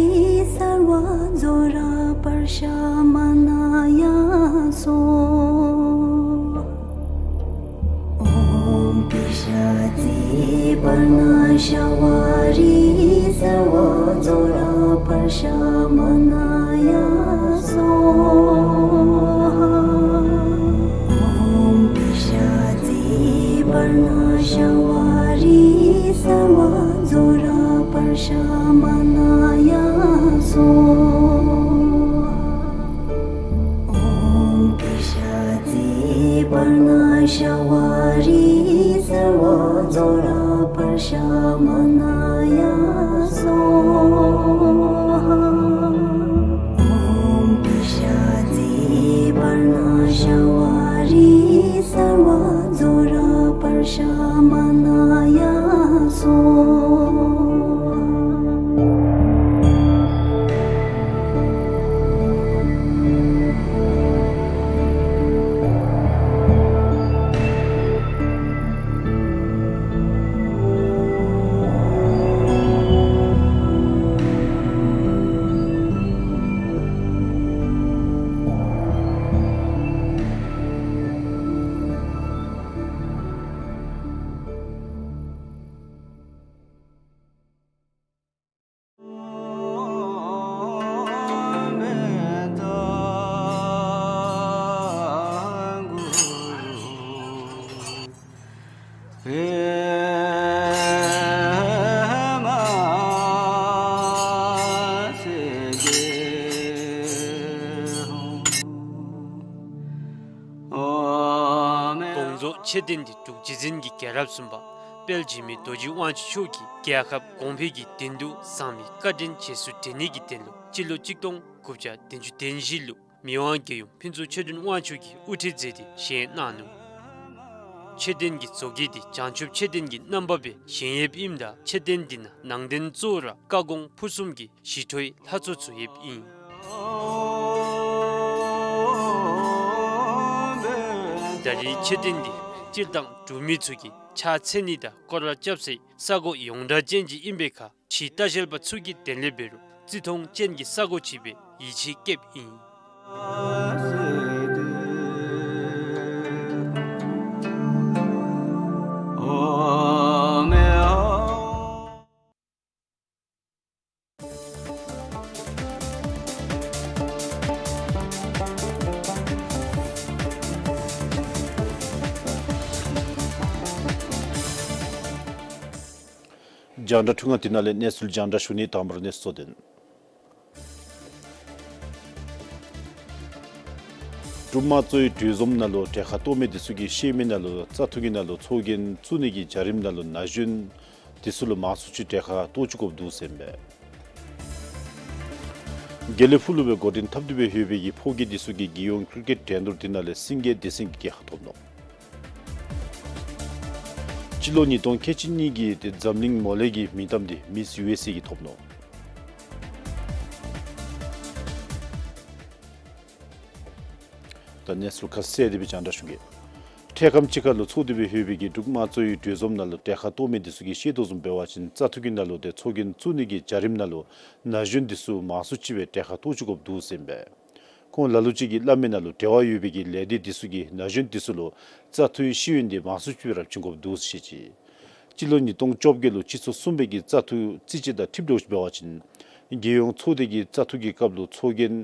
सर्वज्वरपशमनाय स्वाहा। ॐ पिशाचि परनाशवारि सर्वज्वरपशमनाय स्वाहा। ॐ पिशाचि परनाशवारि सर्वज्वरपशमनाय स्वाहा। ॐ पिशाचि परनाशवारि सर्वज्वरपशमनाय स्वाहा। ॐ पिशाचि परनाशवारि सर्वज्वरपशमनाय स्वाहा। དགོངས་རྫོགས་མཆོད་རྟེན་འདི་འབྲུག་རྗེ་བཙུན་གྱི་རྒྱལ་རབས་གསུམ་པ་དཔལ་འཇིགས་མེད་རྡོ་རྗེ་དབང་ཕྱུག་མཆོག་གིས་རྒྱལ་ཁབ་གོང་འཕེལ་གྱི་དོན་དུ་བསམ་པའི་བཀའ་དྲིན་རྗེས་སུ་དྲན་ནི་གི་དོན་ལུ་སྤྱི་ལོ་གཅིག་སྟོང་དགུ་བརྒྱ་བདུན་ཅུ་དོན་བཞི་ལུ་མི་དབང་རྒྱལ་ཡུམ་ཕུན་ཚོགས་ཆོས་སྒྲོན་དབང་ཕྱུག་གིས་དབུ་ཁྲིད་མཛད་དེ་བཞེངས་གནང་ནུག། མཆོད་རྟེན་གྱི་བཟོ་བཀོད་འདི་བྱང་ཆུབ་མཆོད་རྟེན་གྱི་རྣམ་པ་སྦེ་བཞེངས་ཡོདཔ་ཨིནམ་ད་མཆོད་རྟེན་འདི་ནང་ནང་རྟེན་གཙོ་བོ་ར་བཀའ་དགོངས་ཕུར་གསུམ་གྱི་ཞི་ཁྲོའི་ལྷ་ཚོགས་ཚུ་ཡོདཔ་ཨིན། ད་རེས་མཆོད་རྟེན་འདི་སྤྱིར་བཏང་འབྲུག་མི་ཚུ་གིས་ཕྱག་འཚལ་ནི་དང་སྐོར་ར་རྐྱབ་སའི་ས་གོ་ཡོངས་གྲགས་ཅན་ཅིག་ཨིན་པའི་ཁར་ཕྱིའི་ལྟ་བཤལ་པ་ཚུ་གི་དོན་ལས་འབད་རུང་བརྩི་མཐོང་ཅན་གྱི་ས་གོ་ཅིག་སྦེ་ཡིད་ཆེས་བསྐྱེདཔ་ཨིན། རྒྱང་བསྒྲགས་འཕྲུལ་ཁང་འདི་ནང་ལས་གནས་ཚུལ་རྒྱང་བསྒྲགས་ཞུ་ནི། དང་པ་ར་གནས་ཚུལ་གཙོ་དོན། འབྲུག་དམངས་གཙོའི་གྲོས་འཛོམས་ནང་ལུ་གྲལ་ཁར་གཏོགས་མི་འདི་ཚུ་གིས་བཤད་མི་ནང་ལུ་བཙག་འཐུ་གི་ནང་ལུ་ཚོགས་རྒྱན་བཙུགས་ནི་གི་བྱ་རིམ་ནང་ལུ་ན་གཞོན་འདི་ཚུ་ལུ་མང་སུ་ཅིག་གྲལ་ཁར་གཏོགས་བཅུག་དགོཔ་འདུག་ཟེར་ཨིན་པས། དགེ་ལེགས་ཕུག་ལུ་སྦེ་འགོ་འདྲེན་འཐབ་སྟེ་སྦེ་ཡོད་པའི་གི་ཕོ་སྐྱེས་འདི་ཚུ་གིས་རྒྱལ་ཡོངས་ཀིར་ཀེཊ་འགྲན་བསྡུར་འདི་ནང་ལས་སེང་གེ་སྡེ་ཚན་གྱི་རྒྱལ་ཁ་ཐོབ་ནུག། སྤྱི་ལོ་ཉིས་སྟོང་ཁལ་གཅིག་གཉིས་ཀྱི་ཏེ་འཛམ་གླིང་མོ་ལས་ཀྱི་མིང་གཏམ་འདི་མིས་ཡུ་ཨེས་ཨེ་གིས་ཐོབ་ནུག། ད་གནས་ཚུལ་ཁ་གསལ་དེ་སྦེ་རྒྱང་བསྒྲགས་ཞུ་གེ། འཕྲལ་ཁམས་ཅིག་ཁར་ལུ་ཚོགས་ཏེ་སྦེ་ཡོད་པའི་གི་འབྲུག་དམངས་གཙོའི་གྲོས་འཛོམས་ནང་ལུ་གྲལ་ཁར་གཏོགས་མི་འདི་ཚུ་གིས་བཤད་དོ་བཟུམ་འབད་བ་ཅིན་བཙག་འཐུ་གི་ནང་ལུ་ཏེ་ཚོགས་རྒྱན་བཙུགས་ནི་གི་བྱ་རིམ་ནང་ལུ་ན་གཞོན་འདི་ཚུ་མང་སུ་ཅིག་སྦེ་གྲལ་ཁར་གཏོགས་བཅུག་དགོཔ་འདུག་ཟེར་ཨིན་པས། ཁོང་ལ་ལུ་ཅིག་གིས་སླབ་མི་ནང་ལུ་འབྲེལ་བ་ཡོད་པའི་གི་ལས་སྡེ་འདི་ཚུ་གིས་ན་གཞོན་འདི་ཚུ་ལུ་བཙག་འཐུའི་ཤེས་ཡོན་འདི་མང་སུ་ཅིག་སྦེ་ར་བྱིན་དགོཔ་འདུག་ཟེར་བཤད་ཅི། སྤྱི་ལོ་ཉིས་སྟོང་བཅོ་བརྒྱད་ལུ་སྤྱི་ཚོགས་གསུམ་པའི་གི་བཙག་འཐུ་རྩིས་དཔྱད་དང་འཁྲིལ་ཏེ་འབད་བ་ཅིན་རྒྱལ་ཡོངས་ཚོགས་སྡེ་གི་བཙག་འཐུ་གི་སྐབས་ལུ་ཚོགས་རྒྱན་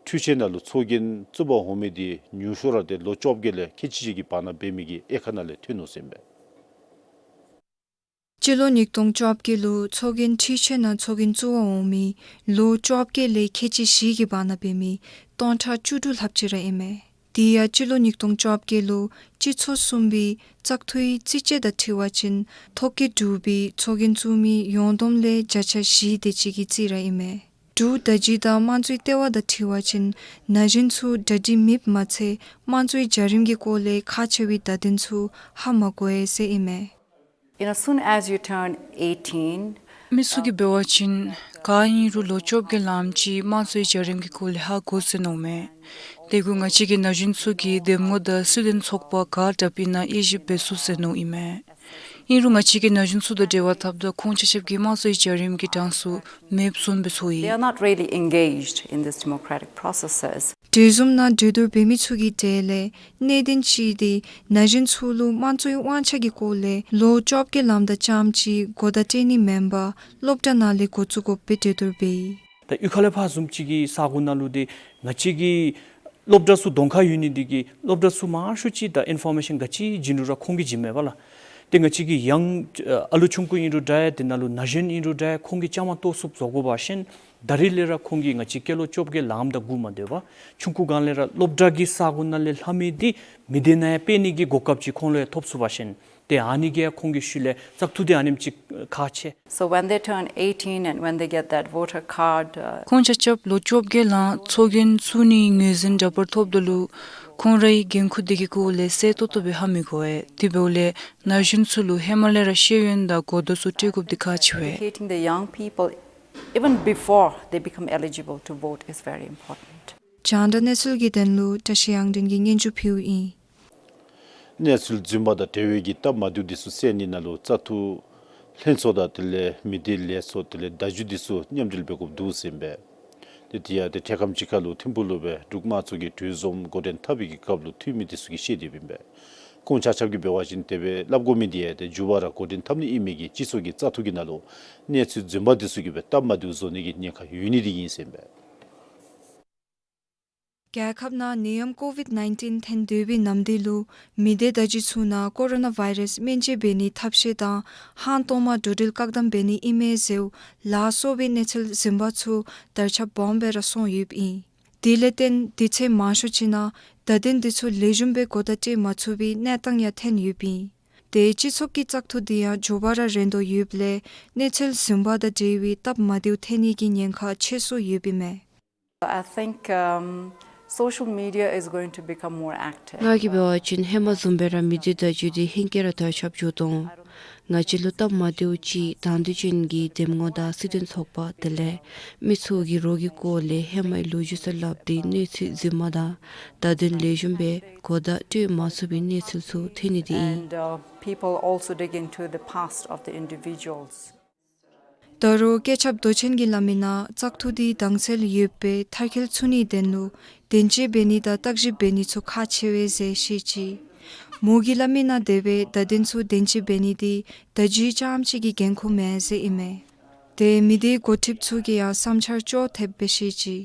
འཕྲུལ་ཆས་ནང་ལུ་ཚོགས་རྒྱན་བཙུགས་པར་འོང་མི་འདི་ཉུང་ཤོས་ར་ཏེ་ལོ་བཅོ་བརྒྱད་ལས་ཁལ་གཅིག་ཅིག་གི་བར་ན་འབད་མི་གི་དབྱེ་ཁག་ནང་ལས་ཐོན་ནུག་ཟེར་ཨིན་པས། སྤྱི་ལོ་ཉིས་སྟོང་བཅོ་བརྒྱད་ལུ་ཚོགས་རྒྱན་འཕྲུལ་ཆས་ནང་ཚོགས་རྒྱན་བཙུགས་པར་འོང་མི་ལོ་བཅོ་བརྒྱད་ལས་ཁལ་གཅིག་བཞི་གི་བར་ན་འབད་མི་སྟོང་ཕྲག་བཅུ་དྲུག་ལྷགཔ་ཅིག་ར་ཨིན་མས། དེ་ཡང་སྤྱི་ལོ་ཉིས་སྟོང་བཅོ་བརྒྱད་ལུ་སྤྱི་ཚོགས་གསུམ་པའི་བཙག་འཐུའི་རྩིས་དཔྱད་དང་འཁྲིལ་བ་ཅིན་ཐོ་བཀོད་དྲུག་པའི་ཚོགས་རྒྱན་བཙུགས་མི་ཡོངས་བསྡོམས་ལས་བརྒྱ་ཆ་བཞི་དེ་ཅིག་གི་རྩིས་ར་ཨིན་མས། འབྲུག་བརྡ་བརྒྱུད་དང་དམངས་གཙོའི་ལྟེ་བ་དང་འཁྲིལ་བ་ཅིན་ན་གཞོན་ཚུ་གྲ་སྒྲིག་མེདཔ་མ་ཚད་དམངས་གཙོའི་བྱ་རིམ་གྱི་སྐོར་ལས་ཁག་ཆེ་བའི་བརྡ་དོན་ཚུ་ཧ་མ་གོ་བས་ཟེར་ཨིན་མས། You know, soon as you turn eighteen, མི་ཚུ་གིས་འབད་བ་ཅིན་ག་ཨིན་རུང་ལོ་བཅོ་བརྒྱད་ལངམ་ཅིག་དམངས་གཙོའི་བྱ་རིམ་གྱི་སྐོར་ལས་ཧ་གོ་ཟེར་མནོཝ་མས། དེ་གུ་ང་བཅས་ཀྱི་ན་གཞོན་ཚུ་གིས་འདེམས་ངོ་དང་སྲིད་དོན་ཚོགས་པ་ག་དྲགཔ་ཨིན་ན་དབྱེ་ཞིབ་འབད་ཚུགས་ཟེར་མནོཝ་ཨིན་མས། ཨིན་རུང་ང་བཅས་ཀྱིས་ན་གཞོན་ཚུ་དང་འབྲེལ་བ་འཐབ་ད་ཁོང་ཆ་ཁྱབ་ཀྱིས་དམངས་གཙོའི་བྱ་རིམ་གྱི་གྲངས་སུ་མེདཔ་བཟུམ་སྦེ་ཚོར་ཡི། They are not really engaged in this democratic processes. གྲོས་འཛོམས་ནང་གྲོས་བསྡུར་འབད་མི་ཚུ་གི་གྲས་ལས་གནད་དོན་ཅིག་འདི་ན་གཞོན་ཚུ་ལུ་དམངས་གཙོའི་དབང་ཆ་གི་སྐོར་ལས་ལོ་བཅོ་བརྒྱད་ལངམ་དང་ཙམ་ཅིག་གོ་བརྡ་སྤྲོད་ནི་མེན་པར་སློབ་གྲྭ་ནང་ལས་འགོ་བཙུགས་དགོཔ་སྦེ་གྲོས་བསྡུར་འབད་ཡི། ད་གཡུས་ཁ་ལས་ཕར་བཟུམ་ཅིག་གི་ས་གོ་ནང་ལུ་འདི་ང་བཅས་ཀྱི་སློབ་གྲྭ་ཚུ་གདོང་ཁར་ཡོད་ནི་འདི་གིས་སློབ་གྲྭ་ཚུ་མང་ཤོས་ཅིག་ད་ཨིན་ཕོར་མེ་ཤཱན་ག་ཅི་བྱིན་རུང་ར་ཁོང་གིས་བྱིནམ་མས་པ་ལགས། ཏེ་ང་བཅས་ཀྱི་ཡང་ཨ་ལུ་ཆུང་ཀུ་ཨིན་རུང་འདྲ་ཡ་དེ་ནང་ལུ་ན་གཞོན་ཨིན་རུང་འདྲ་ཡ་ཁོང་གིས་བཅའ་མར་གཏོགས་ཚུགསཔ་བཟོ་དགོ་པ་ཅིན་ད་རིས་ལས་ར་ཁོང་གིས་ང་བཅས་སྐྱེས་ལོ་བཅོ་བརྒྱད་ལངམ་དང་སྒུག་མ་སྡོད་པར་ཆུང་ཀུ་སྒང་ལས་ར་སློབ་གྲྭ་གི་ས་གོ་ནང་ལས་ལྷབ་མི་འདི་མི་སྡེ་ནང་ཡང་སྤེལ་ནི་གི་གོ་སྐབས་ཅིག་ཁོང་ལུ་ཡང་ཐོབ་ཚུགས་པ་ཅིན་ཏེ་ཨ་ནི་གིས་ཡང་ཁོང་གི་ཤུལ་ལས་བཙག་འཐུ་འདི་ཨ་ནེམ་ཅིག་ཁག་ཆེ། So when they turn eighteen and when they get that voter card, uh, ཁོང་ཆ་ཁྱབ་ལོ་བཅོ་བརྒྱད་ལངམ་ཚོགས་རྒྱན་བཙུགས་ནིའི་ངོས་འཛིན་འདྲ་པར་ཐོབ་ད་ལུ་ཁོང་རའི་འགན་ཁུར་དེ་གི་སྐོར་ལས་གསལ་ཏོག་ཏོ་སྦེ་ཧ་མི་གོ་བས། དེ་འབདཝ་ལས་ན་གཞོན་ཚུ་ལུ་ཧེ་མ་ལས་ར་ཤེས་ཡོན་དང་གོ་བརྡ་ཚུ་སྤྲོད་དགོཔ་འདི་ཁག་ཆེ་བས། Educating the young people even before they become eligible to vote is very important. རྒྱང་བསྒྲགས་གནས་ཚུལ་གྱི་དོན་ལུ་བཀྲ་ཤིས་དབྱངས་སྒྲོན་གྱིས་སྙན་ཞུ་ཕུལཝ་ཨིན། གནས་ཚུལ་རྫུན་མ་དང་འབྲེལ་བའི་གི་སྟབས་མ་བདེཝ་འདི་ཚུ་སེལ་ནི་ནང་ལུ་བཙག་འཐུ་ལྷན་ཚོགས་དང་དེ་ལས་མི་སྡེ་ལས་ཚོགས་དེ་ལས་བརྡ་བརྒྱུད་འདི་ཚུ་མཉམ་འབྲེལ་འབད་དགོཔ་འདུག་ཟེར་ཨིན་པས། ཏེ་དེ་ཡང་ཏེ་འཕྲལ་ཁམས་ཅིག་ཁར་ལུ་ཐིམ་ཕུག་ལུ་སྦེ་འབྲུག་དམངས་གཙོ་གི་གྲོས་འཛོམས་འགོ་འདྲེན་འཐབ་པའི་གི་སྐབས་ལུ་འཐུས་མི་འདི་ཚུ་གིས་བཤད་དེ་ཨིན་པས། ཁོང་ཆ་ཁྱབ་ཀྱིས་འབད་བ་ཅིན་དེ་སྦེ་སླབ་དགོ་མི་འདི་ཡང་ཏེ་མཇུག་བར་ར་འགོ་འདྲེན་འཐབ་ནི་ཨིན་མི་གི་སྤྱི་ཚོགས་ཀྱི་བཙག་འཐུ་གི་ནང་ལུ་གནས་ཚུལ་རྫུན་མ་འདི་ཚུ་གིས་སྦེ་སྟབས་མ་བདེཝ་བཟོ་ནི་གི་ཉེན་ཁ་ཡོད་ནི་འདི་ཨིན་ཟེར་ཨིན་པས། རྒྱལ་ཁབ་ནང་ནད་ཡམས་ཀོ་ཝིཌ་ནའིན་ཊིན་ཐོན་སྡོད་པའི་ནམ་དུས་ལུ་མི་སྡེ་བརྡ་བརྒྱུད་ཚུ་ནང་ཀོ་རོ་ན་བཱའི་རཱསི་སྨན་བཅོས་འབད་ནིའི་ཐབས་ཤེས་དང་ཧང་སྟོང་མ་འགྲོ་འགྲུལ་བཀག་དམ་འབད་ནི་ཨིན་མས་ཟེར་ལ་སོགས་པའི་གནས་ཚུལ་རྫུན་པ་ཚུ་དར་ཁྱབ་སྦོམ་སྦེ་ར་སོང་ཡོདཔ་ཨིན། དེ་ལས་བརྟེན་དུས་ཚོད་མང་ཤོས་ཅིག་ནང་བརྡ་དོན་འདི་ཚུ་ལེགས་ཤོམ་སྦེ་གོ་བརྡ་སྤྲོད་མ་ཚུགས་པའི་གནས་སྟངས་ཡང་ཐོན་ཡོདཔ་ཨིན། ཏེ་སྤྱི་ཚོགས་ཀྱི་བཙག་འཐུ་འདི་ཡང་མགྱོགས་པ་ར་རན་དོ་ཡོདཔ་ལས་གནས་ཚུལ་རྫུན་པ་དང་འབྲེལ་བའི་སྟབས་མ་བདེཝ་ཐོན་ནི་གི་ཉེན་ཁ་ཆེ་སུ་ཡོདཔ་ཨིན་མས། I think, um, social media is going to become more active. ང་གིས་འབད་བ་ཅིན་ཧེ་མ་བཟུམ་སྦེ་ར་མི་སྡེ་བརྡ་བརྒྱུད་འདི་ཧེང་སྐལ་ར་དར་ཁྱབ་འགྱོ་དོ་འོང་། ང་བཅས་ལུ་སྟབས་མ་བདེཝ་ཅིག་དང་འདོད་ཅན་གྱི་འདེམས་ངོ་དང་སྲིད་དོན་ཚོགས་པ་དེ་ལས་མི་ཚུ་གིས་རོགས་ཀྱི་སྐོར་ལས་ཧེ་མའི་ལོ་རྒྱུས་ཚུ་སླབ་སྟེ་གནས་ཚུལ་རྫུན་མ་དང་བརྡ་དོན་ལེགས་ཤོམ་སྦེ་གོ་བརྡ་སྤྲོད་མ་ཚུགས་པའི་གནས་ཚུལ་ཚུ་ཐོན་ནི་འདི་ཨིན། And, uh, people also dig into the past of the individuals. ད་རུང་བཀོད་ཁྱབ་མདོ་ཆེན་གྱིས་སླབ་མི་ནང་བཙག་འཐུ་འདི་དྭངས་གསལ་ཡོད་པའི་མཐར་འཁྱོལ་ཚུགས་ནིའི་དོན་ལུ་བདེན་དཔྱད་འབད་ནི་དང་བརྟག་ཞིབ་འབད་ནི་ཚུ་ཁག་ཆེ་བས་ཟེར་བཤད་ཅི། མོ་གིས་སླབ་མི་ནང་དེ་སྦེ་བརྡ་དོན་ཚུ་བདེན་དཔྱད་འབད་ནི་འདི་བརྡ་བརྒྱུད་རྐྱངམ་ཅིག་གི་འགན་ཁུར་མེན་ཟེར་ཨིན་མས། ཏེ་མི་སྡེའི་འགོ་ཁྲིདཔ་ཚུ་གིས་ཡང་བསམ་འཆར་ཅོག་འཐདཔ་སྦེ་བཤད་ཅི།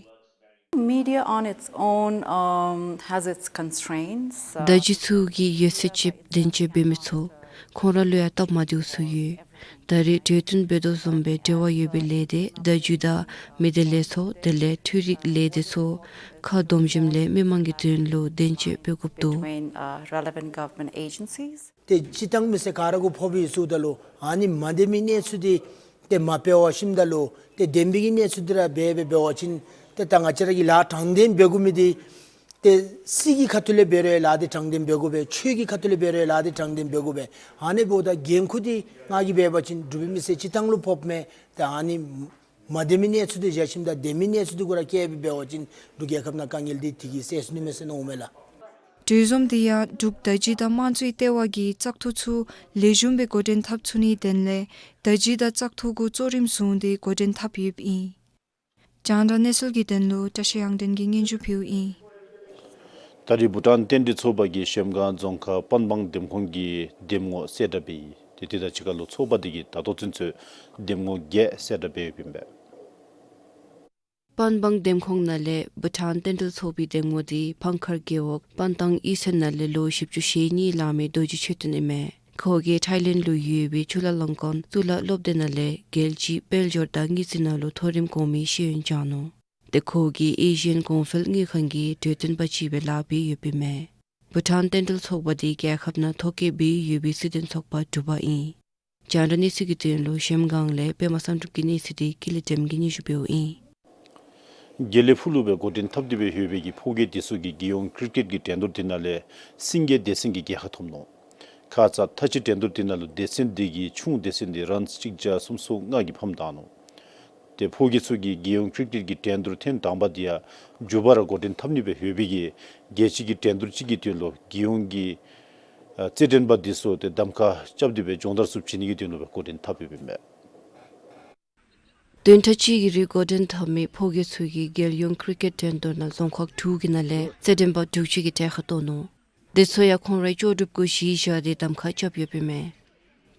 Media on its own, um, has its constraints. Uh, བརྡ་བརྒྱུད་ཚུ་གི་ཡོད་ཚད་ཅིག་བདེན་དཔྱད་འབད་མི་ཚུགས། ཁོང་ར་ལུ་ཡང་སྟབས་མ་བདེཝ་ཚུ་ཡོད། ད་རེས་གྲོས་བསྟུན་འབད་དོ་བཟུམ་སྦེ་འབྲེལ་བ་ཡོད་པའི་ལས་སྡེ་བརྡ་བརྒྱུད་དང་མི་སྡེ་ལས་ཚོགས་དེ་ལས་འཕྲུལ་རིག་ལས་སྡེ་ཚུ་ཁ་སྡོམ་བཞིནམ་ལས་མི་མང་གི་དོན་ལུ་བདེན་དཔྱད་འབད་དགོཔ་འདུག། Between, uh, relevant government agencies. ཏེ་སྤྱིར་བཏང་མི་སེར་ག་ར་གུ་ཕོག་པའི་ཚུ་ད་ལུ་ཨ་ནི་མ་བདེན་མི་གནས་ཚུལ་འདི་ཏེ་མ་སྤེལ་བར་ཞིནམ་ད་ལུ་ཏེ་བདེན་པའི་གི་གནས་ཚུལ་འདི་ར་འབད་འབད་འབད་བ་ཅིན་ཏེ་ད་ང་བཅས་ར་གིས་ལཱ་དྲང་བདེན་འབད་དགོ་མི་འདི་ཏེ་སྲིད་ཀྱི་ཁ་ཐུག་ལས་འབད་རུང་ལཱ་འདི་དྲང་བདེན་འབད་དགོ་པས། ཆོས་ཀྱི་ཁ་ཐུག་ལས་འབད་རུང་ལཱ་འདི་དྲང་བདེན་འབད་དགོ་པས། ཨ་ནི་འབདཝ་ད་འགན་ཁུར་འདི་ང་གིས་འབད་བ་ཅིན་འབྲུག་པའི་མི་སེར་སྤྱིར་བཏང་ལུ་ཕོགཔ་མས། ཏེ་ཨ་ནི་མ་བདེན་མི་གནས་ཚུལ་འདི་བཞག་ཞིནམ་ད་བདེན་མི་གནས་ཚུལ་འདི་གུ་ར་བཀལ་སྦེ་འབད་བ་ཅིན་འབྲུག་རྒྱལ་ཁབ་ནང་དཀའ་ངལ་འདི་དེ་གིས་སེལ་ཚུགས་ནི་མས་ཟེར་མནོཝ་མས་ལགས། གྲོས་འཛོམས་འདི་ཡང་འབྲུག་བརྡ་བརྒྱུད་དང་དམངས་གཙོའི་ལྟེ་བ་གིས་བཙག་འཐུ་ཚུ་ལེགས་ཤོམ་སྦེ་འགོ་འདྲེན་འཐབ་ཚུགས་ནིའི་དོན་ལས་བརྡ་བརྒྱུད་དང་བཙག་འཐུ་གུ་གཙོ་རིམ་བཟུང་སྟེ་འགོ་འདྲེན་འཐབ་ཡོདཔ་ཨིན། རྒྱང་བསྒྲགས་གནས་ཚུལ་གྱི་དོན་ལུ་བཀྲ་ཤིས་དབྱངས་སྒྲོན་གྱིས་སྙན་ཞུ་ཕུལཝ་ཨིན། ད་རེས་བྷུ་ཊཱན་བསྟན་འགྲོའི་ཚོགས་པ་གིས་གཞལམ་སྒང་རྫོང་ཁག་པན་སྦང་འདེམས་ཁོངས་ཀྱི་འདེམས་ངོ་གསལ་བསྒྲགས་འབད་ཡི། ཏེ་དེ་དང་གཅིག་ཁར་ལུ་ཚོགས་པ་འདི་གིས་ད་ལྟོ་ཚུན་ཚོད་འདེམས་ངོ་བརྒྱད་གསལ་བསྒྲགས་འབད་ཡོདཔ་ཨིན་པས། པན་སྦང་འདེམས་ཁོངས་ནང་ལས་བྷུ་ཊཱན་བསྟན་འགྲོའི་ཚོགས་པའི་འདེམས་ངོ་འདི་ཕང་མཁར་རྒེད་འོག་པན་ཐང་གཡུས་ཚན་ནང་ལས་ལོ་བཞི་བཅུ་ཞེ་གཉིས་ལང་མི་རྡོ་རྗེ་ཆོས་སྒྲོན་ཨིན་མས། ཁོ་གིས་ཐའི་ལེནཌ་ལུ་ཡོད་པའི་ཅུ་ལ་ལིང་ཀོན་གཙུག་ལག་སློབ་སྡེ་ནང་ལས་རྒྱལ་སྤྱིའི་དཔལ་འབྱོར་དང་དངུལ་རྩིས་ནང་ལུ་མཐོ་རིམ་གོང་མའི་ཤེས་ཡོན་སྦྱངས་ནུག། ཏེ་ཁོ་གིས་ཨེ་ཤི་ཡན་གོང་འཕེལ་དངུལ་ཁང་གི་གྲོས་སྟོན་པ་ཅིག་སྦེ་ལཱ་འབད་ཡོདཔ་ཨིན་མས། བྷུ་ཊཱན་བསྟན་འགྲོའི་ཚོགས་པ་འདི་རྒྱལ་ཁབ་ནང་ཐོ་བཀོད་འབད་ཡོད་པའི་སྲིད་དོན་ཚོགས་པ་དྲུག་པ་ཨིན། རྒྱང་བསྒྲགས་གནས་ཚུལ་གྱི་དོན་ལུ་གཞལམ་སྒང་ལས་པདྨ་བསམ་གྲུབ་ཀྱི་གནས་ཚུལ་འདི་ཀུན་ལེགས་སྒྲོལམ་གིས་སྙན་ཞུ་འབདཝ་ཨིན། དགེ་ལེགས་ཕུག་ལུ་སྦེ་འགོ་འདྲེན་འཐབ་སྟེ་སྦེ་ཡོད་པའི་གི་ཕོ་རྒྱས་འདི་ཚུ་གིས་རྒྱལ་ཡོངས་ཀྲིག་ཀེཊ་ཀྱི་འགྲན་བསྡུར་འདི་ནང་ལས་སེང་གེ་སྡེ་ཚན་གྱིས་རྒྱལ་ཁ་ཐོབ་ནུག། ཁ་ཙ་མཐའ་དཔྱད་འགྲན་བསྡུར་འདི་ནང་ལུ་སྡེ་ཚན་འདི་གི་ཆུང་སྡེ་ཚན་འདི་རཱནསི་གཅིག་བརྒྱ་སུམ་ཅུ་སོ་ལྔ་གིས་ཕམ་བཏང་ནུག། ཏེ་ཕོ་རྒྱས་ཚུ་གིས་རྒྱལ་ཡོངས་ཀྲིག་ཀེཊ་ཀྱི་འགྲན་བསྡུར་ཐེངས་དང་པ་འདི་ཡང་མཇུག་པར་འགོ་འདྲེན་འཐབ་ནི་སྦེ་ཡོད་པའི་གི་རྒྱལ་སྤྱི་གི་འགྲན་བསྡུར་ཅིག་གི་དོན་ལུ་རྒྱལ་ཡོངས་ཀྱི་ཨ་རྩེད་འགྲན་པ་འདི་ཚུ་ཏེ་གདམ་ཁ་རྐྱབ་སྟེ་སྦེ་སྦྱོང་བརྡར་ཚུ་བྱིན་ནི་གི་དོན་ལུ་སྦེ་འགོ་འདྲེན་འཐབ་ཡོདཔ་ཨིན་མས། བདུན་ཕྲག་གཅིག་གི་རིང་འགོ་འདྲེན་འཐབ་མི་ཕོ་རྒྱས་ཚུ་གིས་རྒྱལ་ཡོངས་ཀྲིག་ཀེཊ་འགྲན་བསྡུར་ནང་རྫོང་ཁག་དྲུག་གི་ནང་ལས་རྩེད་འགྲན་པ་དྲུག་ཅུ་གི་གྲལ་ཁར་གཏོགས་ནུག། དེ་ཚུ་ཡང་ཁོང་རའི་ལྕོགས་གྲུབ་གུ་གཞི་བཞག་སྟེ་གདམ་ཁ་རྐྱབ་ཡོདཔ་ཨིན་མས།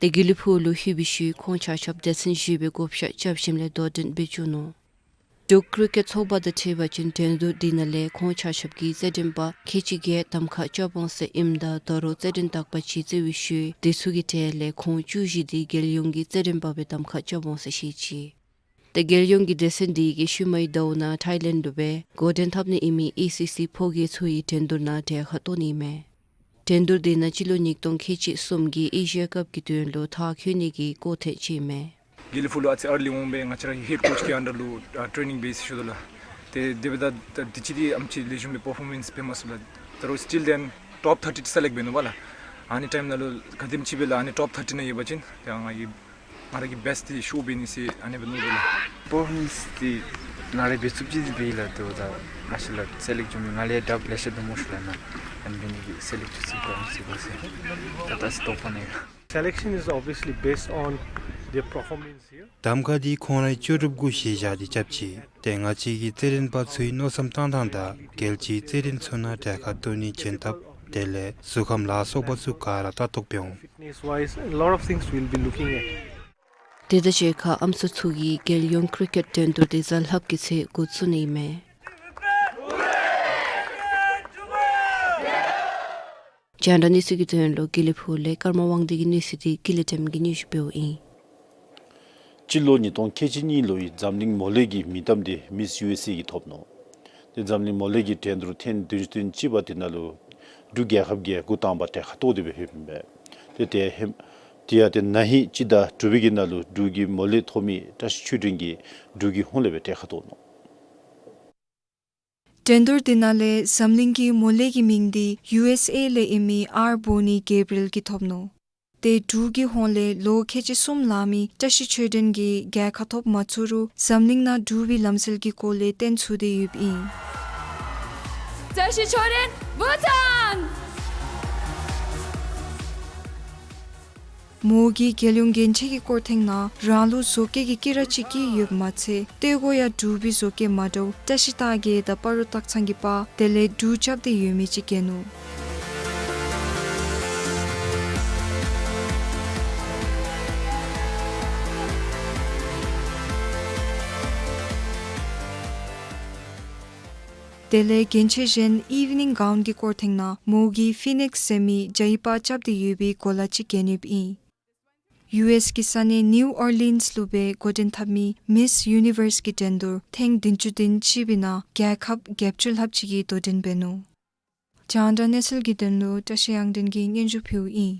ཏེ་དགེ་ལེགས་ཕུག་ལུ་ལྷོད་པའི་ཤུལ་ཁོང་ཆ་ཁྱབ་སྡེ་ཚན་བཞི་པའི་བགོ་བཤའ་རྐྱབ་ཞིནམ་ལས་དོ་འགྲན་འབད་བཅུག་ནུག། འབྲུག་ཀྲིག་ཀེཊ་ཚོགས་པ་དང་འཁྲིལ་བ་ཅིན་འགྲན་བསྡུར་འདི་ནང་ལས་ཁོང་ཆ་ཁྱབ་ཀྱིས་རྩེད་འགྲན་པ་ཁལ་གཅིག་བརྒྱད་གདམ་ཁ་རྐྱབ་འོང་ཟེར་ཨིནམ་ད་ད་རུང་རྩེད་འགྲན་དག་པ་ཅིག་རྩིས་པའི་ཤུལ་དེ་ཚུ་གི་གྲས་ལས་ཁོང་བཅུ་བཞི་འདི་རྒྱལ་ཡོངས་ཀྱི་རྩེད་འགྲན་པ་སྦེ་གདམ་ཁ་རྐྱབ་འོང་ཟེར་བཤད་ཅི། ཏེ་རྒྱལ་ཡོངས་ཀྱི་སྡེ་ཚན་འདི་གིས་ཤུལ་མའི་ཟླཝ་ནང་ཐའི་ལེནཌ་ལུ་སྦེ་འགོ་འདྲེན་འཐབ་ནི་ཨིན་མི་ཨེ་སི་སི་ཕོ་རྒྱས་ཚུ་གི་འགྲན་བསྡུར་ནང་གྲལ་ཁར་གཏོགས་ནི་ཨིན་མས། འགྲན་བསྡུར་འདི་ནང་སྤྱི་ལོ་ཉིས་སྟོང་ཁལ་གཅིག་གསུམ་གྱི་ཨེ་ཤི་ཡ་ཀབ་ཀྱི་དོན་ལུ་མཐར་འཁྱོལ་ནི་གི་སྐོར་ཐེངས་ཅིག་ཨིན་མས། དགེ་ལེགས་ཕུག་ལུ་ཨ་ཙི་ཨར་ལི་འོང་སྦེ་ང་བཅས་ར་ཧེཌ་ཀོཆ་གི་ཨན་ཌར་ལུ་ཨ་ཊེ་ནིང་འབད་ས་ཞུ་དོ་ལགས། ཏེ་དེ་འབདཝ་ད་ད་དུས་ཅི་འདི་ཨམ་ཅིག་ལེགས་ཤོམ་སྦེ་པར་ཕོར་མེནསི་འབད་མ་ཚུགས་ལགས། ད་རུང་སི་ཊིལ་དེན་ཊོཔ་ཐར་ཊི་སེ་ལེཀཊ་འབད་ནུག་པ་ལགས། ཨ་ནི་ཊའིམ་ནང་ལུ་ག་དེམ་ཅིག་སྦེ་ལགས་ཨ་ནི་ཊོཔ་ཐར་ཊི་ནང་ཡོད་པ་ཅིན་ཏེ་ང་གིས་ང་ར་གི་བེསཊ་འདི་ཤོ་འབད་ནི་ཟེར་ཨ་ནི་འབད་ནུག་ལགས། པར་ཕོར་མེནསི་འདི་ང་ར་འབད་ཚུགསཔ་ཅིག་འདི་འབད་ཡི་ལགས། ཏེ་ད་མ་གཞི་ལགས་སེ་ལེཀཊ་འགྱོ་མི་ང་ལས་ཌབ་ལེ་ཤ་འདུག་སྨོ་ཤེས་ལགས། ཨ་ནི་འབད་ནི་གི་སེ་ལེཀཊ་ཚུགས་ཚུགས་ག་ཅི་ག་ཟེར་ད་ད་སི་ཊོཔ་ནང་ཡོད། Selection is obviously based on their performance here. གདམ་ཁ་འདི་ཁོང་རའི་ལྕོགས་གྲུབ་གུ་གཞི་བཞག་སྟེ་རྐྱབ་ཅི། ཏེ་ང་བཅས་ཀྱི་རྩེད་འགྲན་པ་ཚུའི་མནོ་བསམ་གཏང་ཐངས་དང་རྒྱལ་སྤྱིའི་རྩེད་འགྲན་ཚུ་ནང་གྲལ་ཁར་གཏོགས་ནིའི་བྱིན་ཐབས་དེ་ལས་གཟུགས་ཁམས་ལ་སོགས་པ་ཚུ་ག་ར་ལྟ་རྟོག་འབད་འོང་། Fitness wise, a lot of things we'll be looking at. དེ་དང་གཅིག་ཁར་ཨམ་སྲུ་ཚུ་གིས་རྒྱལ་ཡོངས་ཀྲིག་ཀེཊ་འགྲན་བསྡུར་འདི་གཟའ་ལྷགཔ་གི་ཚེས་དགུ་བཙུགས་ནི་ཨིན་མས། རྒྱང་བསྒྲགས་གནས་ཚུལ་གྱི་དོན་ལུ་དགེ་ལེགས་ཕུག་ལས་ཀརྨ་དབང་འདུས་ཀྱི་གནས་ཚུལ་འདི་ཀུན་ལེགས་སྒྲོལམ་གིས་སྙན་ཞུ་འབདཝ་ཨིན། སྤྱི་ལོ་ཉིས་སྟོང་ཁལ་གཅིག་གཉིས་ལོའི་འཛམ་གླིང་མོ་ལེ་གི་མིང་གཏམ་འདི་མིསི་ཡུ་ཨེས་ཨེ་གིས་ཐོབ་ནུག། ཏེ་འཛམ་གླིང་མོ་ལེ་གི་འགྲན་བསྡུར་ཐེངས་བདུན་ཅུ་དོན་གཅིག་པ་འདི་ནང་ལུ་འབྲུག་རྒྱལ་ཁབ་ཀྱིས་འགོ་དང་པ་གྲལ་ཁར་གཏོགས་ཏེ་སྦེ་ཡོདཔ་ཨིན་པས། ཏེ་དེ་ཧེ་མ་དེ་ཡང་ཏེ་ན་ཧིང་སྤྱི་ཟླ་དྲུག་པའི་གི་ནང་ལུ་འབྲུག་གི་མོ་ལེ་ཐོབ་མི་བཀྲ་ཤིས་ཆོས་སྒྲོན་གྱིས་འབྲུག་གི་ཧོངས་ལས་སྦེ་གྲལ་ཁར་གཏོགས་ནུག། འགྲན་བསྡུར་འདི་ནང་ལས་འཛམ་གླིང་གི་མོ་ལེ་གི་མིང་འདི་ཡུ་ཨེས་ཨེ་ལས་ཨིན་མི་ཨར་བྷོ་ནི་གེབ་རི་ཨེལ་གྱིས་ཐོབ་ནུག། ཏེ་འབྲུག་གི་ཧོངས་ལས་ལོ་ཁལ་གཅིག་གསུམ་ལང་མི་བཀྲ་ཤིས་ཆོས་སྒྲོན་གྱིས་རྒྱལ་ཁ་ཐོབ་མ་ཚུགས་རུང་འཛམ་གླིང་ནང་འབྲུག་པའི་ལམ་སྲོལ་གྱི་སྐོར་ལས་བསྟན་ཚུགས་ཏེ་ཡོདཔ་ཨིན། བཀྲ་ཤིས་ཆོས་སྒྲོན་བྷུ་ཊཱན། མོ་གིས་རྒྱལ་ཡོངས་རྒྱན་ཆ་གི་སྐོར་ཐེངས་ནང་རང་ལུ་བཟོ་བཀོད་ཀྱི་དཀྱི་ར་ཅིག་བཀལ་ཡོདཔ་མ་ཚད་སྟོད་གོ་ཡང་འབྲུག་པའི་བཟོ་བཀོད་མ་འདྲཝ་བཀྲ་ཤིས་རྟགས་བརྒྱད་དང་སྤ་རོ་སྟག་ཚང་གི་པར་དེ་ལས་འབྲུག་རྐྱབ་སྟེ་ཡོད་མི་ཅིག་བཀལ་ནུག། དེ་ལས་རྒྱན་ཆ་གཞན་ཨི་ཝི་ནིང་གའུན་གྱི་སྐོར་ཐེངས་ནང་མོ་གིས་ཕི་ནིགསི་ཟེར་མི་བྱ་ཡི་པར་རྐྱབ་སྟེ་ཡོད་པའི་གོ་ལ་ཅིག་བཀལ་ནུག་ཨིན། ཡུ་ཨེསི་གི་ས་གནས་ནིའུ་ཨོར་ལིནསི་ལུ་སྦེ་འགོ་འདྲེན་འཐབ་མི་མིསི་ཡུ་ནི་ཝརསི་གི་འགྲན་བསྡུར་ཐེངས་བདུན་ཅུ་དོན་གཅིག་པའི་ནང་རྒྱལ་ཁབ་བརྒྱད་ཅུ་ལྷགཔ་ཅིག་གིས་དོ་འགྲན་འབད་ནུག། རྒྱང་བསྒྲགས་གནས་ཚུལ་གྱི་དོན་ལུ་བཀྲ་ཤིས་དབྱངས་སྒྲོན་གྱིས་སྙན་ཞུ་ཕུལཝ་ཨིན།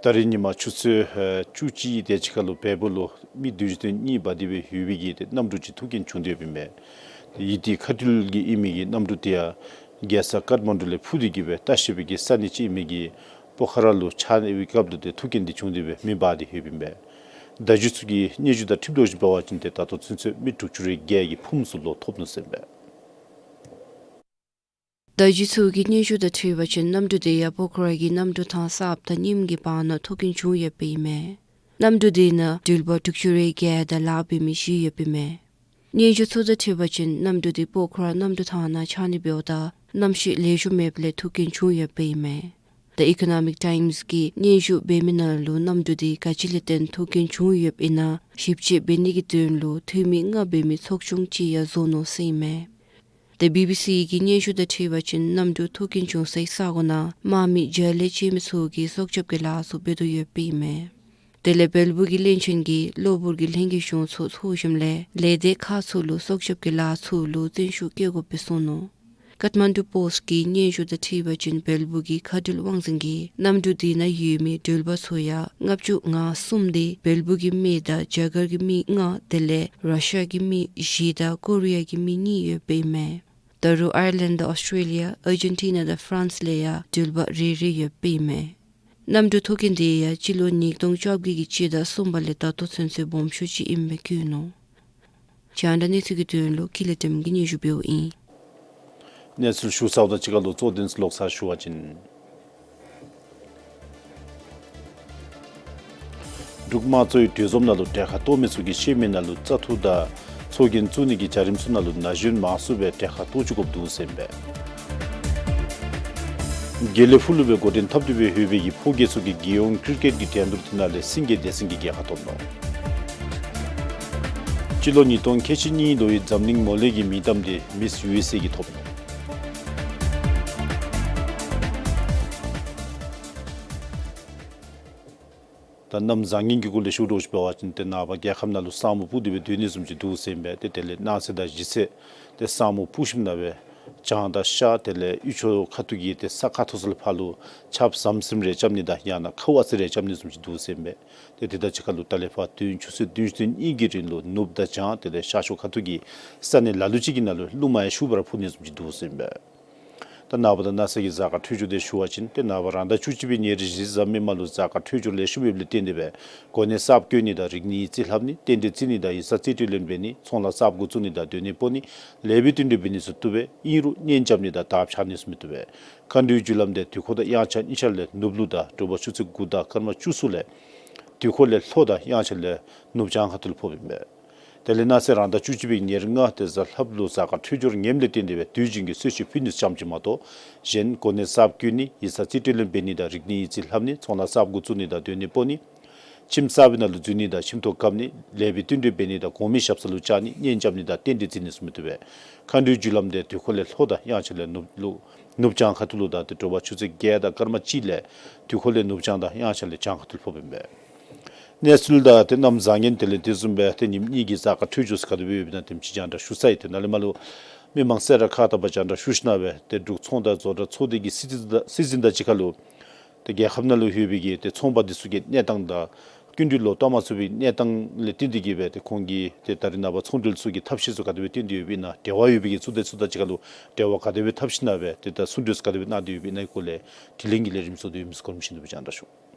ད་རིས་ཉིན་མ་ཆུ་ཚོད་ཨེ་བཅུ་གཅིག་དེ་ཅིག་ཁར་ལུ་བལ་པོ་ལུ་མི་བདུན་ཅུ་དོན་གཉིས་འབད་དེ་སྦེ་ཡོད་པའི་གི་ཏེ་གནམ་གྲུ་ཅིག་ཐུག་རྐྱེན་བྱུང་སྟེ་ཡོདཔ་ཨིན་པས། ཡུལ་དེ་ཁ་ཐུལ་གྱི་ཨིན་མི་གི་གནམ་གྲུ་དེ་ཡང་རྒྱལ་ས་ཀཏ་མན་ཌུ་ལས་འཕུར་ཏེ་གི་སྦེ་ལྟ་བཤལ་པའི་གི་ས་གནས་ཅིག་ཨིན་མི་གི་པོ་ཁ་ར་ལུ་འཕྱར་ནི་གི་སྐབས་ལུ་ཏེ་ཐུག་རྐྱེན་འདི་བྱུང་སྟེ་སྦེ་མི་འབག་སྟེ་ཡོདཔ་ཨིན་པས། བརྡ་བརྒྱུད་ཚུ་གི་སྙན་ཞུ་དང་འཁྲིལ་དོ་བཞིན་འབད་བ་ཅིན་ཏེ་ད་ལྟོ་ཚུན་ཚོད་མི་དྲུག་ཅུ་རེ་བརྒྱད་ཀྱི་ཕུངམ་ཚུ་ལོག་ཐོབ་ནུག་ཟེར་ཨིན་པས། བརྡ་བརྒྱུད་ཚུ་གི་སྙན་ཞུ་དང་འཁྲིལ་བ་ཅིན་གནམ་གྲུ་དེ་ཡང་པོ་ཁ་ར་གི་གནམ་གྲུ་ཐང་གསརཔ་དང་རྙིངམ་གི་བར་ན་ཐུག་རྐྱེན་བྱུང་ཡོདཔ་ཨིན་མས། གནམ་གྲུ་དེ་ནང་འགྲུལ་པ་དྲུག་ཅུ་རེ་བརྒྱད་དང་ལཱ་འབད་མི་བཞི་ཡོདཔ་ཨིན་མས། སྙན་ཞུ་ཚུ་དང་འཁྲིལ་བ་ཅིན་གནམ་གྲུ་དེ་པོ་ཁ་ར་གནམ་གྲུ་ཐང་ནང་འཕྱར་ནི་འབདཝ་ད་གནམ་གཤིས་ལེགས་ཤོམ་མེདཔ་ལས་ཐུག་རྐྱེན་བྱུང་ཡོདཔ་ཨིན་མས། The Economic Times གིས་སྙན་ཞུ་འབད་མི་ནང་ལུ་གནམ་གྲུ་འདི་ག་ཅི་ལས་བརྟེན་ཐུག་རྐྱེན་བྱུང་ཡོདཔ་ཨིན་ན་ཞིབ་དཔྱད་འབད་ནི་གི་དོན་ལུ་འཐུས་མི་ལྔ་འབད་མི་ཚོགས་ཆུང་ཅིག་ཡང་བཟོ་ནུག་ཟེར་ཨིན་མས། ཏེ་བི་བི་སི་གི་སྙན་ཞུ་དང་འཁྲིལ་བ་ཅིན་གནམ་གྲུ་ཐུག་རྐྱེན་བྱུང་སའི་ས་གོ་ནང་དམག་མི་བརྒྱ་ལས་བཅད་མི་ཚུ་གིས་སྲོག་སྐྱབས་ཀྱི་ལཱ་ཚུ་འབད་དོ་ཡོདཔ་ཨིན་མས། དེ་ལས་བལ་པོ་གི་བློན་ཆེན་གྱིས་གློ་བུར་གྱི་ལྷན་རྒྱས་གཞུང་ཚོགས་ཚོགས་ཞིནམ་ལས་ལས་སྡེ་ཁག་ཚུ་ལུ་སྲོག་སྐྱབས་ཀྱི་ལཱ་ཚུ་ལུ་བརྩོན་ཤུགས་བསྐྱེད་དགོཔ་སྦེ་གསུངས་ནུག། ཀཐ་མན་ཌུ་པོསཊ་གི་སྙན་ཞུ་དང་འཁྲིལ་བ་ཅིན་བལ་པོ་གི་མཁའ་འགྲུལ་དབང་འཛིན་གྱིས་གནམ་གྲུ་དེ་ནང་ཡོད་མི་འགྲུལ་པ་ཚུ་ཡང་ལྔ་བཅུ་ང་གསུམ་དེ་བལ་པོ་གི་མི་དང་རྒྱ་གར་གྱི་མི་ལྔ་དེ་ལས་ར་ཤི་ཡ་གི་མི་བཞི་དང་ཀོ་རི་ཡ་གི་མི་གཉིས་ཡོདཔ་ཨིན་མས། ད་རུང་ཨའི་ལེནཌ་དང་ཨོསི་ཊྲེ་ལི་ཡ་ཨར་ཇེན་ཊི་ན་དང་ཕ་རན་སི་ལས་ཡང་འགྲུལ་པ་རེ་རེ་ཡོདཔ་ཨིན་མས། གནམ་གྲུ་ཐུག་རྐྱེན་དེ་ཡང་སྤྱི་ལོ་ཉིས་སྟོང་བཅོ་བརྒྱད་ཀྱི་སྤྱི་ཟླ་གསུམ་པ་ལས་ད་ལྟོ་ཚུན་ཚོད་སྦོམ་ཤོས་ཅིག་ཨིནམ་སྦེ་བཀོད་ནུག། རྒྱང་བསྒྲགས་གནས་ཚུལ་གྱི་དོན་ལུ་ཀུན་ལེགས་བདེམ་གིས་སྙན་ཞུ་འབདཝ་ཨིན། གནས་ཚུལ་ཞུ་ཚརཝ་དང་གཅིག་ཁར་ལུ་གཙོ་དོན་ཚུ་ལོག་ཚར་ཞུ་བ་ཅིན། འབྲུག་དམངས་གཙོའི་གྲོས་འཛོམས་ནང་ལུ་གྲལ་ཁར་གཏོགས་མི་ཚུ་གིས་ཤེས་མི་ནང་ལུ་བཙག་འཐུ་དང་ཚོགས་རྒྱན་བཙུགས་ནི་གི་བྱ་རིམ་ཚུ་ནང་ལུ་ན་གཞོན་མང་སུ་སྦེ་གྲལ་ཁར་གཏོགས་བཅུག་དགོཔ་འདུག་ཟེར་ཨིན་པས། དགེ་ལེགས་ཕུག་ལུ་སྦེ་འགོ་འདྲེན་འཐབ་སྟེ་སྦེ་ལྷོད་པའི་གི་ཕོ་རྒྱས་ཚུ་གིས་རྒྱལ་ཡོངས་ཀིར་ཀེཊ་ཀྱི་འགྲན་བསྡུར་དེ་ནང་ལས་སེང་གེ་སྡེ་ཚན་གྱིས་རྒྱལ་ཁ་ཐོབ་ནུག། སྤྱི་ལོ་ཉིས་སྟོང་ཁལ་གཅིག་གཉིས་ལོའི་འཛམ་གླིང་མོ་ལས་ཀྱི་མིང་གཏམ་དེ་མིས་ཡུ་ཨེསི་ཨེ་གིས་ཐོབ་ནུག། ད་གནམ་བཟང་ངན་གྱི་སྐོར་ལས་ཞུ་དོ་ཅིག་འབད་བ་ཅིན་ཏེ་ནངས་པ་རྒྱལ་ཁབ་ནང་ལུ་ས་སྨུག་སྤུབས་ཏེ་སྦེ་སྡོད་ནི་བཟུམ་ཅིག་འདུག་ཟེར་ཨིན་པས། ཏེ་དེ་ལས་གནངས་ཚེ་དང་གཞེས་ཚེ་ཏེ་ས་སྨུག་སྤུབས་ཞིནམ་ལས་སྦེ་བྱང་དང་ཤར་དེ་ལས་དབུས་ཕྱོགས་ཁ་ཐུག་གི་ཏེ་ས་ཁ་ཐུག་ས་ལས་ཕར་ལུ་ཆརཔ་ཟམ་ཟིམ་རེ་རྐྱབ་ནི་དང་ཡང་ན་ཁཝ་ཨ་ཙི་རེ་རྐྱབ་ནི་བཟུམ་ཅིག་འདུག་ཟེར་ཨིན་པས། ཏེ་དེ་དང་གཅིག་ཁར་ལུ་ད་ལས་ཕར་བདུན་ཆུ་ཚོད་བདུན་བདུན་གཉིས་ཀྱི་རིང་ལུ་ནུབ་དང་བྱང་དེ་ལས་ཤར་ཕྱོགས་ཁ་ཐུག་གི་ས་གནས་ལ་ལུ་ཅིག་གི་ནང་ལུ་རླུང་མ་ཡང་ཤུགས་སྦེ་ར་འཕུ་ནི་བཟུམ་ཅིག་འདུག་ཟེར་ཨིན་པས། ད་ནངས་པ་དང་གནངས་ཚེ་གི་གཟའ་སྐར་འཕྲོད་སྦྱོར་དེ་ཞུ་བ་ཅིན་ཏེ་ནངས་པ་རང་ཟླ་བཅུ་གཅིག་པའི་ཉེར་བཞི་གཟའ་མིག་དམར་ལུ་གཟའ་སྐར་འཕྲོད་སྦྱོར་ལེགས་ཤོམ་ཡོདཔ་ལས་བརྟེན་ཏེ་སྦེ་གོ་གནས་གསརཔ་བསྐོ་ནི་དང་རིག་གནས་ཡིག་རྩིས་ལྷབ་ནི་རྟེན་འབྲེལ་བརྩི་ནི་དང་ཡིག་ཚང་རྩིས་སྤྲོད་ལེན་འབད་ནི་ཚོང་ལཱ་གསརཔ་འགོ་བཙུགས་ནི་དང་སྡོད་གནས་སྤོ་ནི་ལེགས་པའི་བསྟུན་གྲོས་འབད་ནི་ཚུ་བཏུབ་པས། ཨིན་རུང་གཉེན་རྐྱབ་ནི་དང་དར་འཕྱར་ནི་ཚུ་མི་བཏུབ་པས། མཁའ་འགྲོའི་རྒྱུ་ལམ་དེ་དུས་འཁོར་དང་དབྱངས་འཆར་གཉིས་ཆ་ལས་ནུབ་ལུ་དང་དྲོ་པ་ཆུ་ཚོད་དགུ་དང་སྐར་མ་བཅུ་གསུམ་ལས་དུས་འཁོར་ལས་ལྷོ་དང་དབྱངས་འཆར་ལས་ནུབ་བྱང་ཁ་ཐུག་ལུ་ཕོགཔ་ཨིན་པས། དེ་ལས་གནངས་ཚེ་རང་ཟླ་བཅུ་གཅིག་པའི་ཉེར་ལྔ་ཏེ་གཟའ་ལྷགཔ་ལུ་གཟའ་སྐར་འཕྲོད་སྦྱོར་ངནམ་ལས་བརྟེན་ཏེ་སྦེ་དུས་རྒྱུན་གྱི་གསོལ་མཆོད་ཕུལ་ནི་ཙམ་ཅིག་མ་གཏོགས་གཞན་གོ་གནས་གསརཔ་བསྐོ་ནི་ཡིག་ཚང་རྩིས་སྤྲོད་ལེན་འབད་ནི་དང་རིག་གནས་ཡིག་རྩིས་ལྷབ་ནི་ཚོང་ལཱ་གསརཔ་འགོ་བཙུགས་ནི་དང་སྡོད་གནས་སྤོ་ནི་ཁྱིམ་གསར་པའི་ནང་ལུ་འཛུལ་ནི་དང་ཁྱིམ་ཐོག་བཀབ་ནི་ལེགས་པའི་བསྟུན་གྲོས་འབད་ནི་དང་གོང་མའི་ཞབས་ས་ལུ་བཅར་ནི་གཉེན་རྐྱབ་ནི་དང་རྟེན་འབྲེལ་བརྩི་ནི་ཚུ་མི་བཏུབ་པས། མཁའ་འགྲོའི་རྒྱུ་ལམ་དེ་དུས་འཁོར་ལས་ལྷོ་དང་དབྱངས་འཆར་ལས་ནུབ་ལུ་ནུབ་བྱང་ཁ་ཐུག་ལུ་དང་ཏེ་དྲོ་པ་ཆུ་ཚོད་བརྒྱད་དང་སྐར་མ་གཅིག་ལས་དུས་འཁོར་ལས་ནུབ་བྱང་དང་དབྱངས་འཆར་ལས་བྱང་ཁ་ཐུག་ལུ་ཕོགཔ་ཨིན་པས། གནས་ཚུལ་དང་ཏེ་གནམ་བཟང་ངན་དེ་ལས་དེ་བཟུམ་སྦེ་ཏེ་ཉིནམ་གཉིས་ཀྱི་གཟའ་སྐར་འཕྲོད་སྦྱོར་ཚུ་ག་དེ་སྦེ་ཡོདཔ་ཨིན་ན་དེམ་ཅིག་རྒྱང་བསྒྲགས་ཞུ་ཚར་ཡི། ཏེ་ནཱ་ལས་མར་ལུ་མི་མང་གསལ་བསྒྲགས་ཁག་དང་པ་རྒྱང་བསྒྲགས་ཞུ་ཞིནམ་ལས་སྦེ་ཏེ་འབྲུག་ཚོང་དང་ཟོག་གྲྭ་ཚོགས་སྡེ་གི་སྲིད་འཛིན་དང་སྲིད་འཛིན་དང་གཅིག་ཁར་ལུ་ཏེ་རྒྱལ་ཁབ་ནང་ལུ་ཡོད་པའི་གི་ཏེ་ཚོང་པ་འདི་ཚུ་གི་གནས་སྟངས་དང་སྐྱིན་འགྲུལ་ལོག་གཏང་མ་ཚུགས་པའི་གནས་སྟངས་ལས་བརྟེན་ཏེ་གིས་སྦེ་ཏེ་ཁོང་གིས་ཏེ་ད་རེས་ནངས་པ་ཚོང་འབྲེལ་ཚུ་གི་ཐབས་ཤེས་ཚུ་ག་དེ་སྦེ་བཏོན་ཏེ་ཡོདཔ་ཨིན་ན་འབྲེལ་བ་ཡོད་པའི་གི་ཚོགས་སྡེ་ཚུ་དང་གཅིག་ཁར་ལུ་འབྲེལ་བ་ག་དེ་སྦེ་འཐབ་ཞིནམ་ལས་སྦེ་ཏེ་ད་ཚོང་འབྲེལ་ཚུ་ག་དེ་སྦེ་གནང་སྟེ་ཡོདཔ་ཨིན་ན་གི་སྐོར་ལས་དྲི་ལན་གྱི་ལས་རིམ་ཚུ་དེ་ཡོད་མི་ཚུ་གོ་རིམ་བཞིན་དུ་སྦེ་རྒྱང་བསྒྲགས་ཞུ།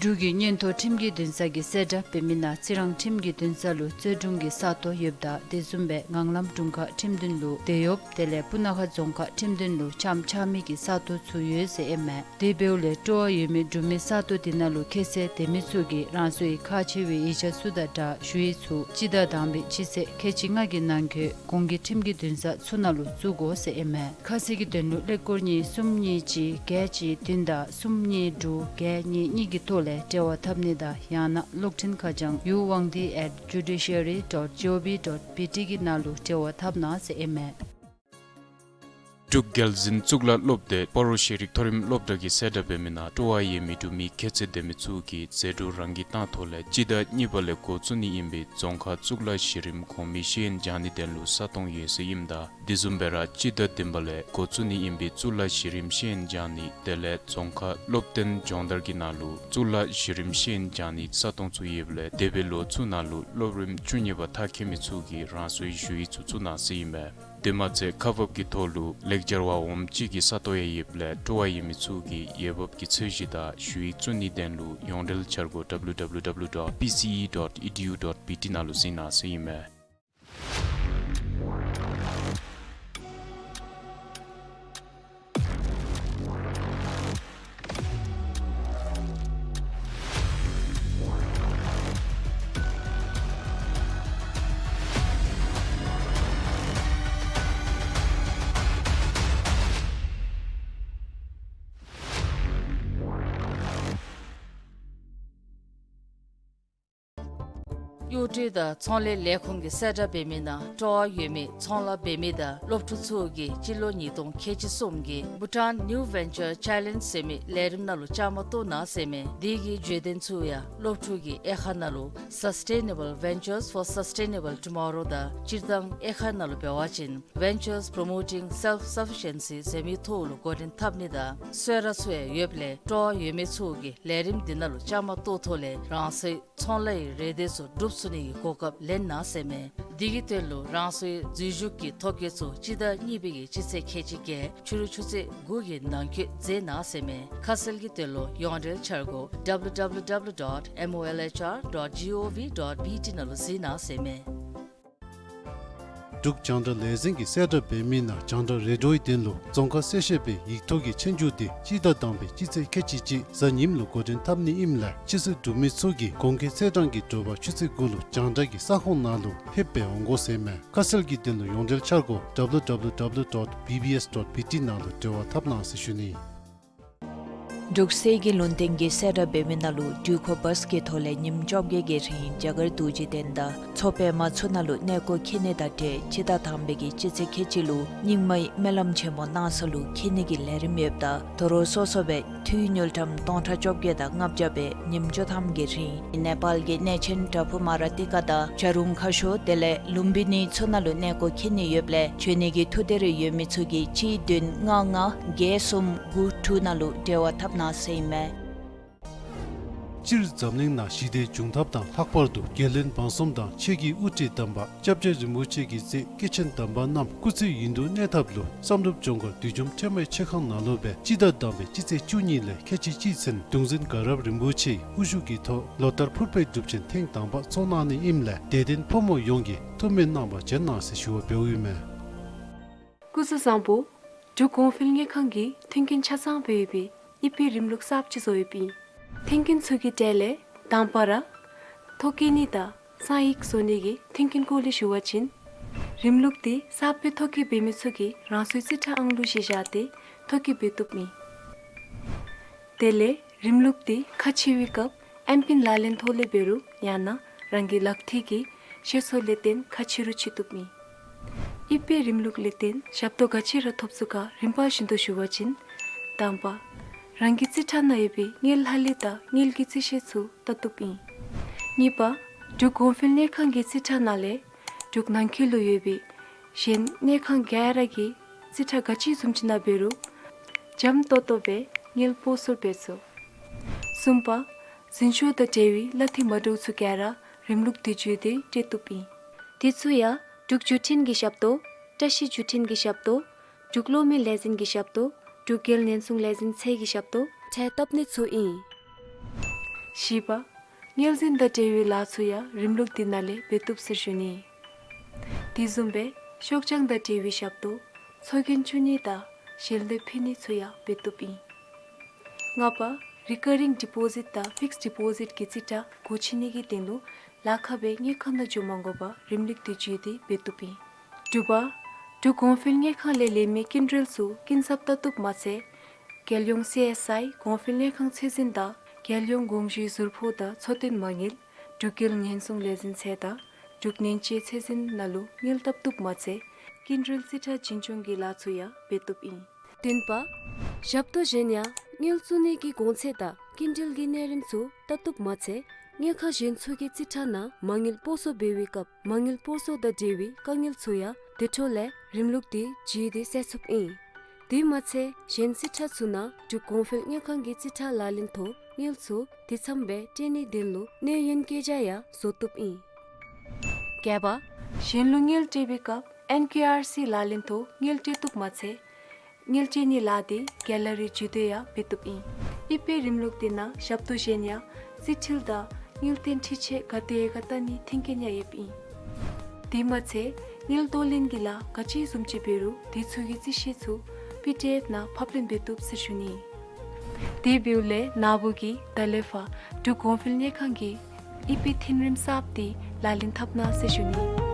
འབྲུག་གི་སྙན་ཐོ་ཁྲིམས་ཀྱི་འདུན་ས་གིས་གསལ་བསྒྲགས་འབད་མི་ནང་རྩི་རང་ཁྲིམས་ཀྱི་འདུན་ས་ལུ་རྩོད་དྲུང་གི་ས་སྟོང་ཡོདཔ་དང་དེ་བཟུམ་སྦེ་ངང་ལམ་དྲུང་ཁག་ཁྲིམས་འདུན་ལུ་དེད་གཡོགཔ་དེ་ལས་སྤུ་ན་ཁ་རྫོང་ཁག་ཁྲིམས་འདུན་ལུ་ལྕངམ་འཕྱག་མི་གི་ས་སྟོང་ཚུ་ཡོད་ཟེར་ཨིན་མས། དེ་འབདཝ་ལས་སྤྲོ་བ་ཡོད་མི་འབྲུག་མི་ས་སྟོང་དེ་ནང་ལུ་ཁྱད་ཚད་ལྡན་མི་ཚུ་གིས་རང་སོའི་ཁག་ཆེ་བའི་ཡིག་ཆ་ཚུ་དང་སྦྲགས་ཞུ་ཡིག་ཚུ་སྤྱི་ཟླ་དང་པའི་སྤྱི་ཚེས་ཁལ་གཅིག་ལྔ་གི་ནང་འཁོད་གོང་གི་ཁྲིམས་ཀྱི་འདུན་ས་ཚུ་ནང་ལུ་བཙུགས་དགོ་ཟེར་ཨིན་མས། ཁ་གསལ་གྱི་དོན་ལུ་ཀླད་ཀོར་གཉིས་གསུམ་གཉིས་གཅིག་བརྒྱད་གཅིག་བདུན་དང་གསུམ་གཉིས་དྲུག་བརྒྱད་གཉིས་གཉིས་ཀྱི་ཐོག་ལས་ ལས་འབྲེལ་བ་འཐབ་ནི་དང་ཡང་ན་གློག་འཕྲིན་ཁ་བྱང་ཡུ་ཝང་ཏི་at judiciary dot gov dot bt གི་ནང་ལུ་འབྲེལ་བ་འཐབ་གནང་ཟེར་ཨིན་མས། འབྲུག་རྒྱལ་འཛིན་གཙུག་ལག་སློབ་སྡེ་སྤ་རོ་ཤེས་རིག་མཐོ་རིམ་སློབ་གྲྭ་གིས་གསལ་བསྒྲགས་འབད་མི་ནང་སྤྲོ་བ་ཡོད་མི་འབྲུག་མི་ཁྱད་ཚད་ལྡན་མི་ཚུ་གིས་ཟད་འགྲོ་རང་གིས་བཏང་ཐོག་ལས་སྤྱི་ཟླ་གཉིས་པ་ལས་འགོ་བཙུགས་ནི་ཨིན་པའི་རྫོང་ཁག་གཙུག་ལག་གཞི་རིམ་གོང་མའི་ཤེས་ཡོན་སྦྱང་ནི་དོན་ལུ་ས་སྟོང་ཡོད་ཟེར་ཨིནམ་ད་དེ་བཟུམ་སྦེ་ར་སྤྱི་ཟླ་བདུན་པ་ལས་འགོ་བཙུགས་ནི་ཨིན་པའི་གཙུག་ལག་གཞི་རིམ་ཤེས་ཡོན་སྦྱང་ནི་དེ་ལས་རྫོང་ཁག་སློབ་སྟོན་སྦྱོང་བརྡར་གྱི་ནང་ལུ་གཙུག་ལག་གཞི་རིམ་ཤེས་ཡོན་སྦྱང་ནི་ས་སྟོང་ཚུ་ཡོདཔ་ལས་འདས་པའི་ལོ་ཚུ་ནང་ལུ་སློབ་རིམ་བཅུ་གཉིས་པ་མཐར་འཁྱོལ་མི་ཚུ་གིས་རང་སོའི་ཞུ་ཡིག་ཚུ་བཙུགས་གནང་ཟེར་ཨིན་མས། དེ་མ་ཚད་ཁག་འབག་གི་ཐོག་ལུ་ལེགས་སྦྱར་བ་འོགམ་གཅིག་གི་ས་སྟོང་ཡང་ཡོདཔ་ལས་སྤྲོ་བ་ཡོད་མི་ཚུ་གིས་འོས་འབབ་ཀྱི་ཚད་གཞི་དང་ཞུ་ཡིག་བཙུགས་ནི་དོན་ལུ་ཡོངས་འབྲེལ་འཆར་སྒོ་W W W dot P C E dot E D U dot B T ནང་ལུ་གཟིགས་གནང་ཟེར་ཨིན་མས། གཡོག་འགྲུལ་དང་ཚོང་ལས་ལས་ཁུངས་ཀྱིས་གསལ་བསྒྲགས་འབད་མི་ནང་སྤྲོ་བ་ཡོད་མི་ཚོང་ལཱ་འབད་མི་དང་སློབ་ཕྲུག་ཚུ་གིས་སྤྱི་ལོ་ཉིས་སྟོང་ཁལ་གཅིག་གསུམ་གྱི་Bhutan New Venture Challenge ཟེར་མི་ལས་རིམ་ནང་ལུ་བཅའ་མར་གཏོགས་གནང་ཟེར་མས། དེ་གི་བརྗོད་དོན་ཚུ་ཡང་སློབ་ཕྲུག་གིས་དབྱེ་ཁག་ནང་ལུ་Sustainable Ventures for Sustainable Tomorrow དང་སྤྱིར་བཏང་དབྱེ་ཁག་ནང་ལུ་འབད་བ་ཅིན་Ventures Promoting Self-Sufficiency ཟེར་མི་ཐོག་ལུ་འགོ་འདྲེན་འཐབ་ནི་དང་གསོལ་རས་ཚུ་ཡང་ཡོདཔ་ལས་སྤྲོ་བ་ཡོད་མི་ཚུ་གིས་ལས་རིམ་འདི་ནང་ལུ་བཅའ་མར་གཏོགས་ཐོག་ལས་རང་སོའི་ཚོང་ལཱ་ཡི་རེ་འདོད་ཚུ་འགྲུབ་ཚུགས་ནི་གི་གོ་སྐབས་ལེན་གནང་ཟེར་མས། འདི་གི་དོན་ལུ་རང་སོའི་འཛུལ་ཞུགས་ཀྱི་ཐོ་བཀོད་ཚུ་སྤྱི་ཟླ་གཉིས་པའི་གི་སྤྱི་ཚེས་ཁལ་གཅིག་བརྒྱད་ཕྱི་རུ་ཆུ་ཚོད་དགུ་གི་ནང་འཁོད་མཛད་གནང་ཟེར་མས། ཁ་གསལ་གྱི་དོན་ལུ་ཡོངས་འབྲེལ་འཆར་སྒོ་W W W dot M O L H R dot G O V dot B T ནང་ལུ་གཟིགས་གནང་ཟེར་མས། འབྲུག་རྒྱང་བསྒྲགས་ལས་འཛིན་གྱིས་གསལ་བསྒྲགས་འབད་མི་ནང་རྒྱང་བསྒྲགས་རེ་ཌིའོའི་དོན་ལུ་རྫོང་ཁ་གསལ་བཤད་པའི་ཡིག་ཐོག་གི་ཆོས་རྒྱུགས་དེ་སྤྱི་ཟླ་དང་པའི་སྤྱི་ཚེས་ཁལ་གཅིག་གཅིག་གཟའ་ཉིམ་ལུ་འགོ་འདྲེན་འཐབ་ནི་ཨིནམ་ལས་ཆོས་སྲིད་འབྲུག་མི་ཚུ་གིས་གོང་འཁོད་ཚེས་གྲངས་ཀྱི་དྲོ་པ་ཆུ་ཚོད་དགུ་ལུ་རྒྱང་བསྒྲགས་ཀྱི་ས་ཁོངས་ནང་ལུ་ལྷོདཔ་སྦེ་འོང་དགོ་ཟེར་མས། ཁ་གསལ་གྱི་དོན་ལུ་ཡོངས་འབྲེལ་འཆར་སྒོ་W W W dot B B S dot B T ནང་ལུ་འབྲེལ་བ་འཐབ་གནང་ཟེར་ཞུ་ནི། འབྲུག་གསེར་གྱི་ལུང་བསྟན་གྱིས་གསལ་བསྒྲགས་འབད་མི་ནང་ལུ་འགྲུལ་འཁོར་བཱས་ཀྱི་ཐོག་ལས་ཉིནམ་བཅོ་བརྒྱད་ཀྱི་རིང་རྒྱ་གར་རྡོ་རྗེ་གདན་དང་མཚོ་པདྨ་ཚུ་ནང་ལུ་གནས་སྐོར་འཁྱིད་ནི་དང་འབྲེལ་སྤྱི་ཟླ་དང་པའི་གི་སྤྱི་ཚེས་ཁལ་གཅིག་ལུ་རྙིང་མའི་སྨོན་ལམ་ཆེན་མོ་གནང་ས་ལུ་འཁྱིད་ནི་གི་ལས་རིམ་ཡོདཔ་ད་དོ་རུང་སོ་སོ་སྦེ་འཐུས་དངུལ་ཀྲམ་སྟོང་ཕྲག་བཅོ་བརྒྱད་དང་ལྔ་བརྒྱ་སྦེ་ཉིནམ་བཅུ་ཐམ་གྱི་རིང་ནེ་པཱལ་གྱི་གནས་ཆེན་པྲ་བྷུ་མ་ར་ཏི་ཀ་དང་བྱ་རུང་ཁ་ཤོར་དེ་ལས་ལུམ་བི་ནི་ཚུ་ནང་ལུ་གནས་སྐོར་འཁྱིད་ནི་ཡོདཔ་ལས་འབྱོན་ནི་གི་ཐུགས་འདོད་རེ་ཡོད་མི་ཚུ་གིས་གཅིག་བདུན་ལྔ་ལྔ་བརྒྱད་གསུམ་དགུ་དྲུག་ནང་ལུ་འབྲེལ་བ་འཐབ་གནང་ཟེར་ཨིན་མས། སྤྱིར་འཛམ་གླིང་ནང་ཞི་བདེའི་འབྱུང་ཐབས་དང་ལྷག་པར་དུ་རྒྱལ་བློན་འབངས་གསུམ་དང་ཆོས་ཀྱི་དབུ་ཁྲིད་དམ་པ་སྐྱབས་རྗེ་རིན་པོ་ཆེ་གིས་མཛད་སྐྱེས་ཆེན་དམ་པ་རྣམས་སྐུ་ཚེ་ཡུན་དུ་གནས་ཐབས་ལུ་བསམ་གྲུབ་ལྗོངས་མཁར་བདུད་འཇོམས་ཁྲོས་མའི་མཆོད་ཁང་ནང་ལུ་སྦེ་སྤྱི་ཟླ་དང་པའི་སྤྱི་ཚེས་བཅུ་གཉིས་ལས་ཁལ་གཅིག་གཅིག་ཚུན་གདུང་འཛིན་དགའ་རབ་རིན་པོ་ཆེའི་དབུ་བཞུགས་ཀྱི་ཐོག་ལོ་ལྟར་ཕུར་པའི་སྒྲུབ་ཆེན་ཐེངས་དང་པ་ཚོགས་གནང་ནི་ཨིནམ་ལས་དད་ལྡན་ཕོ་མོ་ཡོངས་ཀྱིས་ཐུགས་སྨོན་གནང་བར་བྱོན་གནང་ཟེར་ཞུ་བ་འབདཝ་ཨིན་མས། སྐུ་གཟུགས་བཟང་པོ། འབྲུག་གོང་འཕེལ་དངུལ་ཁང་གིས་མཐུན་རྐྱེན་ཆ་ཚང་སྦེ་ཡོད་པའི་ཨི་པི་རིམ་ལུགས་གསརཔ་ཅིག་བཟོ་ཡོདཔ་ཨིན། མཐུན་རྐྱེན་ཚུ་གི་གྲས་ལས་དང་པ་ར་ཐོ་བཀོད་ནི་དང་གསང་ཡིག་བཟོ་ནི་གི་མཐུན་རྐྱེན་སྐོར་ལས་ཞུ་བ་ཅིན་རིམ་ལུགས་འདི་གསརཔ་སྦེ་ཐོ་བཀོད་འབད་མི་ཚུ་གིས་རང་སོའི་རྩིས་ཁྲ་ཨང་གླུ་བཞེས་བཞག་སྟེ་ཐོ་བཀོད་འབད་བཏུབ་ཨིན། དེ་ལས་རིམ་ལུགས་འདི་ཁ་ཕྱེ་བའི་སྐབས་ཨེམ་པིན་ལག་ལེན་ཐོག་ལས་འབད་རུང་ཡང་ན་རང་གི་ལག་མཐིལ་གྱི་ཤེལ་སོ་ལས་བརྟེན་ཁ་ཕྱེ་རུང་ཕྱེ་བཏུབ་ཨིན། ཨི་པི་རིམ་ལུགས་ལས་བརྟེན་ཞབས་ཏོག་ག་ཅི་ར་ཐོབ་ཚུགས་ག་རིམ་པ་བཞིན་དུ་ཞུ་བ་ཅིན་དང་པ་རང་གི་རྩིས་ཁྲ་ནང་ཡོད་པའི་དངུལ་ལྷག་ལུས་དང་དངུལ་གྱི་རྩིས་ཤེལ་ཚུ་བལྟ་བཏུབ་ཨིན། གཉིས་པ་འབྲུག་གོང་འཕེལ་དངུལ་ཁང་གི་རྩིས་ཁྲ་ནང་ལས་འབྲུག་ནང་འཁོད་ལུ་ཡོད་པའི་གཞན་དངུལ་ཁང་ག་ར་གི་རྩིས་ཁྲ་ག་ཅི་བཟུམ་ཅིག་ནང་འབད་རུང་འཇམ་ཏོང་ཏོ་སྦེ་དངུལ་སྤོ་སོར་འབད་ཚུགས། གསུམ་པ་འཛིན་སྐྱོང་དང་འབྲེལ་བའི་གླ་འཐུས་མ་འདྲཝ་ཚུ་ག་ར་རིམ་ལུགས་འདི་བརྒྱུད་དེ་སྤྲོད་བཏུབ་ཨིན། དེ་ཚུ་ཡང་འབྲུག་བརྒྱུད་འཕྲིན་གྱི་ཞབས་ཏོག་བཀྲ་ཤིས་བརྒྱུད་འཕྲིན་གྱི་ཞབས་ཏོག་འབྲུག་གློག་མེ་ལས་འཛིན་གྱི་ཞབས་ཏོག་འབྲུག་རྒྱལ་ཉེན་སྲུང་ལས་འཛིན་ཚད་ཀྱི་ཞབས་ཏོག་འཕྲལ་བཏབ་ནི་ཚུ་ཨིན། བཞི་པ་དངུལ་འཛིན་དང་འབྲེལ་བའི་ལཱ་ཚུ་ཡང་རིམ་ལུགས་འདི་ནང་ལས་འབད་བཏུབ་ཟེར་ཞུ་ནི། དེ་བཟུམ་སྦེ་ཤོག་བྱང་དང་འབྲེལ་བའི་ཞབས་ཏོག་ཚོགས་རྒྱན་བཙུགས་ནི་དང་ཞལ་འདེབས་ཕུལ་ནི་ཚུ་ཡང་འབད་བཏུབ་ཨིན། ལྔ་པ་རི་ཀ་རིང་ཌི་པོ་ཟིཊ་དང་ཕིགསཌ་ཌི་པོ་ཟིཊ་གི་རྩིས་ཁྲ་སྒོ་ཕྱེ་ནི་གི་དོན་ལུ་ལཱ་ཁག་སྦེ་དངུལ་ཁང་ནང་འགྱོ་མ་དགོ་པར་རིམ་ལུགས་འདི་བརྒྱུད་དེ་འབད་བཏུབ་ཨིན། དྲུག་པ་འབྲུག་གོང་འཕེལ་དངུལ་ཁང་ལས་ལེན་མི་སྐྱིན་འགྲུལ་ཚུ་སྐྱིན་ཚབ་བལྟ་བཏུབ་མ་ཚད་རྒྱལ་ཡོངས་སི་ཨེསི་ཨའི་གོང་འཕེལ་དངུལ་ཁང་ཚད་འཛིན་དང་ རྒྱལ་ཡོངས་དགོངས་ཞུའི་ཟུར་ཕོགས་དང་འཚོ་རྟེན་མ་དངུལ་འབྲུག་རྒྱལ་ཉེན་སྲུང་ལས་འཛིན་ཚད་དང་འབྲུག་ནན་དཔྱད་ཚད་འཛིན་ནང་ལུ་དངུལ་བཏབ་བཏུབ་མ་ཚད་སྐྱིན་འགྲུལ་རྩིས་ཁྲ་བྱིན་སྐྱོང་གི་ལཱ་ཚུ་ཡང་འབད་བཏུབ་ཨིན། བདུན་པ། ཞབས་ཏོག་གཞན་ཡང་དངུལ་བཙུགས་ནི་གི་གོང་ཚད་དང་སྐྱིན་འགྲུལ་གྱི་གནས་རིམ་ཚུ་བལྟ་བཏུབ་མ་ཚད་དངུལ་ཁང་གཞན་ཚུ་གི་རྩིས་ཁྲ་ནང་མ་དངུལ་སྤོ་སོར་འབད་བའི་སྐབས་མ་དངུལ་སྤོ་སོར་དང་འབྲེལ་བའི་དཀའ་ངལ་ཚུ་ཡང་དེ་འཕྲོ་ལས་རིམ་ལུགས་འདི་བརྒྱུད་དེ་སེལ་ཚུགསཔ་ཨིན། དེ་མ་ཚད་གཞན་རྩིས་ཁྲ་ཚུ་ནང་འབྲུག་གོང་འཕེལ་དངུལ་ཁང་གི་རྩིས་ཁྲ་ལག་ལེན་ཐོག་དངུལ་ཚུ་དེ་ཚང་སྦེ་སྤྲོད་ནིའི་དོན་ལུ་གནས་ཡུན་བཀོད་རྒྱ་ཡང་བཟོ་བཏུབ་ཨིན། བརྒྱད་པ། གཞན་ལུ་དངུལ་སྤྲོད་པའི་སྐབས་ཨེན་ཀེ་ཨར་སི་ལག་ལེན་ཐོག་དངུལ་སྤྲོད་བཏུབ་མ་ཚད་དངུལ་སྤྲོད་ནིའི་ལཱ་འདི་ག་ལ་རི་བརྒྱུད་དེ་ཡང་འབད་བཏུབ་ཨིན། ཨི་པེ་རིམ་ལུགས་འདི་ནང་ཞབས་ཏོག་གཞན་ཡང་རྩིས་འཕྲུལ་དང་དངུལ་རྟེན་འཕྲུལ་ཆས་ག་དེ་ག་བལྟ་ནིའི་མཐུན་རྐྱེན་ཡང་ཡོདཔ་ཨིན། དེ་མ་ཚད་དངུལ་གཏོར་ལེན་གྱི་ལཱ་ག་ཅི་བཟུམ་ཅིག་འབད་རུང་དེ་ཚུ་གི་རྩིས་ཞིབ་ཚུ་པི་ཌི་ཨེཕ་ནང་ཕབ་ལེན་འབད་བཏུབ་ཟེར་ཞུ་ནི། དེ་འབདཝ་ལས་ན་བུ་གིས་ད་ལས་ཕར་འབྲུག་གོང་འཕེལ་དངུལ་ཁང་གི་ཨི་པེ་མཐུན་རིམ་གསརཔ་འདི་ལག་ལེན་འཐབ་གནང་ཟེར་ཞུ་ནི།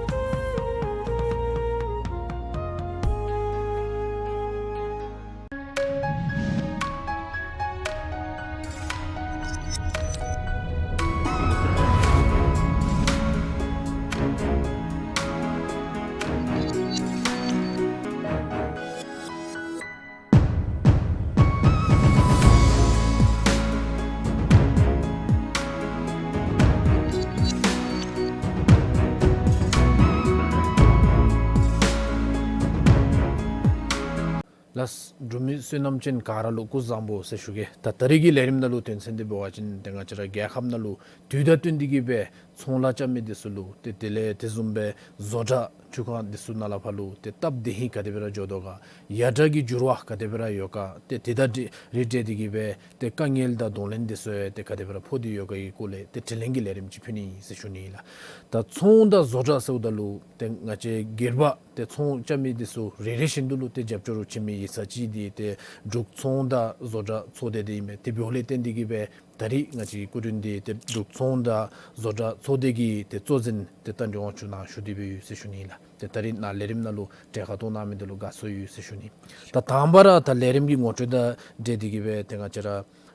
ལགས། འབྲུག་མི་བསོད་ནམས་ཅན་ག་ར་ལུ་སྐུ་གཟུགས་བཟང་པོ་ཟེར་ཞུ་གེ། ད་ད་རིས་ཀྱི་ལས་རིམ་ནང་ལུ་དོན་ཚན་འདི་འབད་བ་ཅིན་ཏེ་ང་བཅས་ར་རྒྱལ་ཁབ་ནང་ལུ་དུས་དང་བསྟུན་ཏེ་གི་སྦེ་ཚོང་ལཱ་རྐྱབ་མི་འདི་ཚུ་ལུ་ཏེ་དེ་ལས་དེ་བཟུམ་སྦེ་བཟོ་གྲྭ་ཆུ་ཁང་འདི་ཚུ་ནང་ལས་ཕར་ལུ་ཏེ་སྟབས་བདེ་ཧིང་ག་དེ་སྦེ་ར་འགྱོ་དོ་ག། ཡ་བྲལ་གྱི་འགྱུར་བ་ག་དེ་སྦེ་ར་ཡོད་ག། ཏེ་དེ་དང་རི་འབྲེལ་ཏེ་གི་སྦེ་ཏེ་དཀའ་ངལ་དང་གདོང་ལེན་འདི་ཚུ་ཡང་ཏེ་ག་དེ་སྦེ་ར་ཕོག་སྟེ་ཡོད་ག་གི་སྐོར་ལས་ཏེ་དྲི་ལན་གྱི་ལས་རིམ་ཅིག་ཕུལ་ནི་ཨིན་ཟེར་ཞུ་ནི་ཨིན་ལགས། ད་ཚོང་དང་བཟོ་གྲྭ་ཟེརཝ་ད་ལུ་ཏེ་ང་བཅས་སྒེར་པ་ཏེ་ཚོང་རྐྱབ་མི་འདི་ཚུ་རེ་རེ་བཞིན་དུ་ལུ་ཏེ་རྒྱབ་སྐྱོར་རུ་བྱིན་མི་ཡིག་ཚང་ཅིག་འདི་ཏེ་འབྲུག་ཚོང་དང་བཟོ་གྲྭ་ཚོགས་སྡེ་འདི་ཨིན་མས། ཏེ་འབདཝ་ལས་བརྟེན་ཏེ་གི་སྦེ་ད་རིས་ང་བཅས་ཀྱི་སྐུ་མགྲོན་འདི་ཏེ་འབྲུག་ཚོང་དང་བཟོ་གྲྭ་ཚོགས་སྡེ་གི་ཏེ་གཙོ་འཛིན་ཏེ་རྟ་མགྲིན་དབང་ཕྱུག་ནཱ་ཞུ་སྟེ་སྦེ་ཡོད་ཟེར་ཞུ་ནི་ཨིན་ལགས། ཏེ་ད་རིས་ནཱ་ལས་རིམ་ནང་ལུ་གྲལ་ཁར་གཏོགས་གནང་མི་འདི་ལུ་དགའ་ཚོར་ཡོད་ཟེར་ཞུ་ནི། ད་དང་པ་ར་ད་ལས་རིམ་གྱི་ངོ་སྤྲོད་དང་འབྲེལ་ཏེ་གི་སྦེ་ཏེ་ང་བཅས་ར་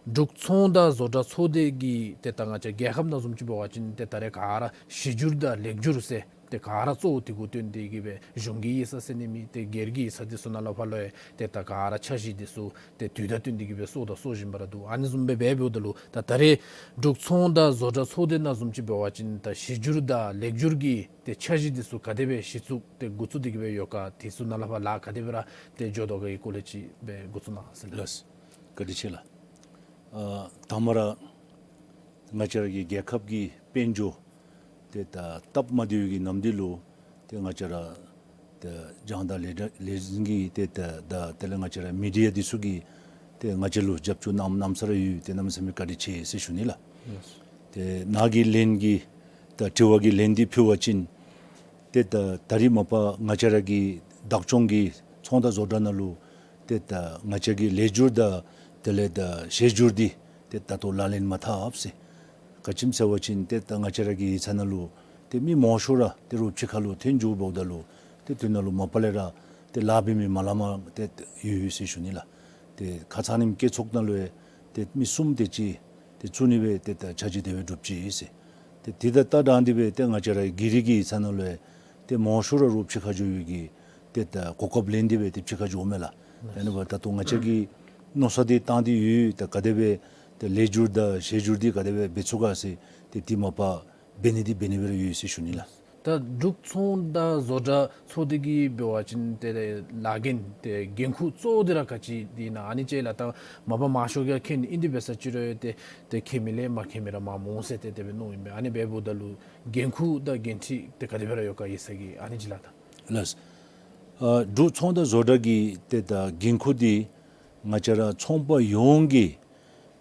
འབྲུག་ཚོང་དང་བཟོ་གྲྭ་ཚོགས་སྡེ་གི་ཏེ་ད་ང་བཅས་རྒྱལ་ཁབ་ནང་བཟུམ་ཅིག་འབད་བ་ཅིན་ཏེ་ད་རེས་ག་ར་གཞི་འགྱུར་དང་ལེགས་འགྱུར་ཟེར་ཏེ་ག་ར་གཙོ་བོ་དེ་གུ་བཏོན་ཏེ་གི་སྦེ་གཞུང་གི་ཡིག་ཚང་ཟེར་ནི་མེད། ཏེ་སྒེར་གྱི་ཡིག་ཚང་འདི་ཚུ་ནང་ལས་ཕར་ལུ་ཡང་ཏེ་ད་ག་ར་འཆར་གཞི་འདི་ཚུ་ཏེ་དུས་དང་བསྟུན་ཏེ་གི་སྦེ་བཟོ་དང་བཟོ་བཞིན་པ་ར་འདུག། ཨ་ནི་བཟུམ་སྦེ་འབད་འབདཝ་ད་ལུ་ད་ད་རེས་འབྲུག་ཚོང་དང་བཟོ་གྲྭ་ཚོགས་སྡེ་ནང་བཟུམ་ཅིག་འབད་བ་ཅིན་ད་གཞི་འགྱུར་དང་ལེགས་འགྱུར་གྱི་ཏེ་འཆར་གཞི་འདི་ཚུ་ག་དེ་སྦེ་གཞི་བཙུགས་ཏེ་འགོ་བཙུགས་ཏེ་གི་སྦེ་ཡོད་ག། དེ་ཚུ་ནང་ལས་ཕར་ལཱ་ག་དེ་སྦེ་ར་ཏེ་འགྱོ་དོ་ག་གི་སྐོར་ལས་ཅིག་སྦེ་འགོ་བཙུགས་གནང་ཟེར་ལགས། ལགས། བཀའ་དྲིན་ཆེ་ལགས། ཨ་དང་པ་ར་ང་བཅས་ར་གི་རྒྱལ་ཁབ་ཀྱི་དཔལ་འབྱོར་ཏེ་ད་སྟབས་མ་བདེཝ་གི་ནམ་དུས་ལུ་ཏེ་ང་བཅས་ར་ཏེ་རྒྱང་བསྒྲགས་ལས་ལས་འཛིན་གྱིས་ཏེ་ད་ད་དེ་ལས་ང་བཅས་ར་མི་ཌི་ཡ་འདི་ཚུ་གིས་ཏེ་ང་བཅས་ལུ་རྒྱབ་སྐྱོར་གནང་གནངམ་ས་ར་ཡོད། ཏེ་གནམ་མེད་ས་མེད་བཀའ་དྲིན་ཆེ་ཟེར་ཞུ་ནི་ལགས། ཏེ་ནཱ་གི་ལན་གྱི་ད་དྲི་བ་གི་ལན་འདི་ཕུལ་བ་ཅིན་ཏེ་ད་ད་རིས་མ་པ་ང་བཅས་ར་གི་བདག་སྐྱོང་གི་ཚོང་དང་བཟོ་གྲྭ་ནང་ལུ་ཏེ་ད་ང་བཅས་ཀྱི་ལེགས་འགྱུར་དང་དེ་ལས་ད་གཞི་འགྱུར་འདི་ཏེ་ད་ལྟོ་ལག་ལེན་མ་འཐབ་ཟེར། ག་ཅི་སྨོ་ཟེར་བ་ཅིན་ཏེ་ད་ང་བཅས་ར་གི་ཡིག་ཚང་ནང་ལུ་ཏེ་མི་མང་ཤོས་ར་ཏེ་རོགས་ཕྱི་ཁ་ལུ་ཐོན་འགྱོཝ་ད་ལུ་ཏེ་དེ་ནང་ལུ་མ་པ་ལས་ར་ཏེ་ལཱ་འབད་མི་མ་ལ་མ་ཏེ་ཡོད་ཡོད་ཟེར་ཞུ་ནི་ལགས། ཏེ་ཁ་ཙ་ཨ་ནེམ་བཀོད་ཚོགས་ནང་ལུ་ཡང་ཏེ་མི་གསུམ་དེ་ཅིག་ཏེ་བཙུགས་ནི་སྦེ་ཏེ་ད་འཆར་གཞི་དེ་སྦེ་གྲུབ་ཅི་ཟེར། ཏེ་དེ་དང་ད་དང་དེ་སྦེ་ཏེ་ང་བཅས་ར་གི་རིག་གི་ཡིག་ཚང་ནང་ལུ་ཡང་ཏེ་མང་ཤོས་ར་རོགས་ཕྱི་ཁ་འགྱོ་ཡོད་གི་ཏེ་ད་གོ་སྐབས་ལེན་ཏེ་སྦེ་ཏེ་ཕྱི་ཁ་འགྱོཝ་མས་ལགས། ཨ་ནི་འབདཝ་ད་ལྟོ་ང་བཅས་ཀྱིས་མནོ་བསམ་འདི་བཏང་སྟེ་ཡོད། ད་ག་དེ་སྦེ་ཏེ་ལེགས་འགྱུར་དང་གཞི་འགྱུར་འདི་ག་དེ་སྦེ་འབད་ཚུགས་ག་ཟེར་ཏེ་དེ་མ་པ་འབད་ནི་འདི་འབད་ནི་སྦེ་ར་ཡོད་ཟེར་ཞུ་ནི་ལགས། ད་འབྲུག་ཚོང་དང་བཟོ་གྲྭ་ཚོགས་སྡེ་གི་འབད་བ་ཅིན་ཏེ་ལཱ་འགན་ཏེ་འགན་ཁུར་གཙོ་བོ་འདི་ར་ག་ཅི་འདི་ཨིན་ན། ཨ་ནི་ཅིག་ལགས། ད་མ་པ་མང་ཤོས་ཀྱིས་མཁྱེན་ནི་ཨིན། དེ་འབད་ས་ཅིག་རུང་ཏེ་ཏེ་མཁྱེན་མི་ལས་མ་མཁྱེན་མི་ར་མངམ་འོང་ཟེར་ཏེ་དེ་སྦེ་མནོཝ་ཨིན་པས། ཨ་ནི་འབདཝ་ད་ལུ་འགན་ཁུར་དང་འགན་འཁྲི་ཏེ་ག་དེ་སྦེ་ར་ཡོད་ག་ཡིག་ཚང་གི། ཨ་ནི་ཅིག་ལགས། ད་ལགས། ཨ་འབྲུག་ཚོང་དང་བཟོ་གྲྭ་གི་ཏེ་ད་འགན་ཁུར་འདི་ང་བཅས་ར་ཚོང་པ་ཡོངས་ཀྱི་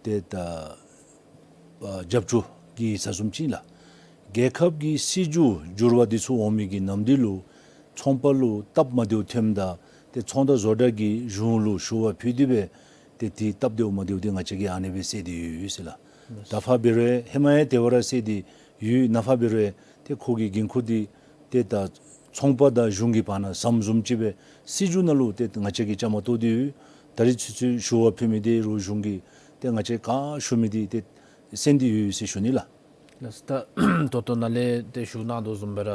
ཏེ་ད་ཨ་རྒྱབ་སྐྱོར་གྱི་ཡིག་ཚང་བཟུམ་ཅིག་ལགས། རྒྱལ་ཁབ་ཀྱི་སྲིད་བྱུས་འགྱུར་བ་འདི་ཚུ་འོང་མི་གི་ནམ་དུས་ལུ་ཚོང་པ་ལུ་སྟབས་མ་བདེཝ་ཐོནམ་ད་ཏེ་ཚོང་དང་བཟོ་གྲྭ་གིས་གཞུང་ལུ་ཞུ་བ་ཕུལ་ཏེ་སྦེ་ཏེ་དེ་སྟབས་བདེཝ་མ་བདེཝ་འདི་ང་བཅས་ཀྱིས་ཨ་ནེ་སྦེ་སེལ་ཏེ་ཡོད་ཡོད་ཟེར་ལགས། ད་ཕར་འབད་རུང་ཧེ་མ་ཡང་དེ་བ་ར་སེལ་ཏེ་ཡོད། ནཱ་ཕར་འབད་རུང་ཏེ་ཁོ་གི་འགན་ཁུར་འདི་ཏེ་ད་ཚོང་པ་དང་གཞུང་གི་བར་ན་ཟམ་བཟུམ་ཅིག་སྦེ་སྲིད་བྱུས་ནང་ལུ་ཏེ་ང་བཅས་ཀྱིས་བཅའ་མར་གཏོགས་ཏེ་ཡོད། ད་རིས་ཚུན་ཚོད་ཞུ་བ་ཕུལ་མི་འདི་རོགས་གཞུང་གིས་ཏེ་ང་བཅས་ག་ཞུ་མི་འདི་ཏེ་ གསན་ཏེ་ཡོད་ཟེར་ཞུ་ནི་ལགས། ལགས། ད་ད་ལྟོ་ནཱ་ལས་ཏེ་ཞུ་གནང་དོ་བཟུམ་སྦེ་ར་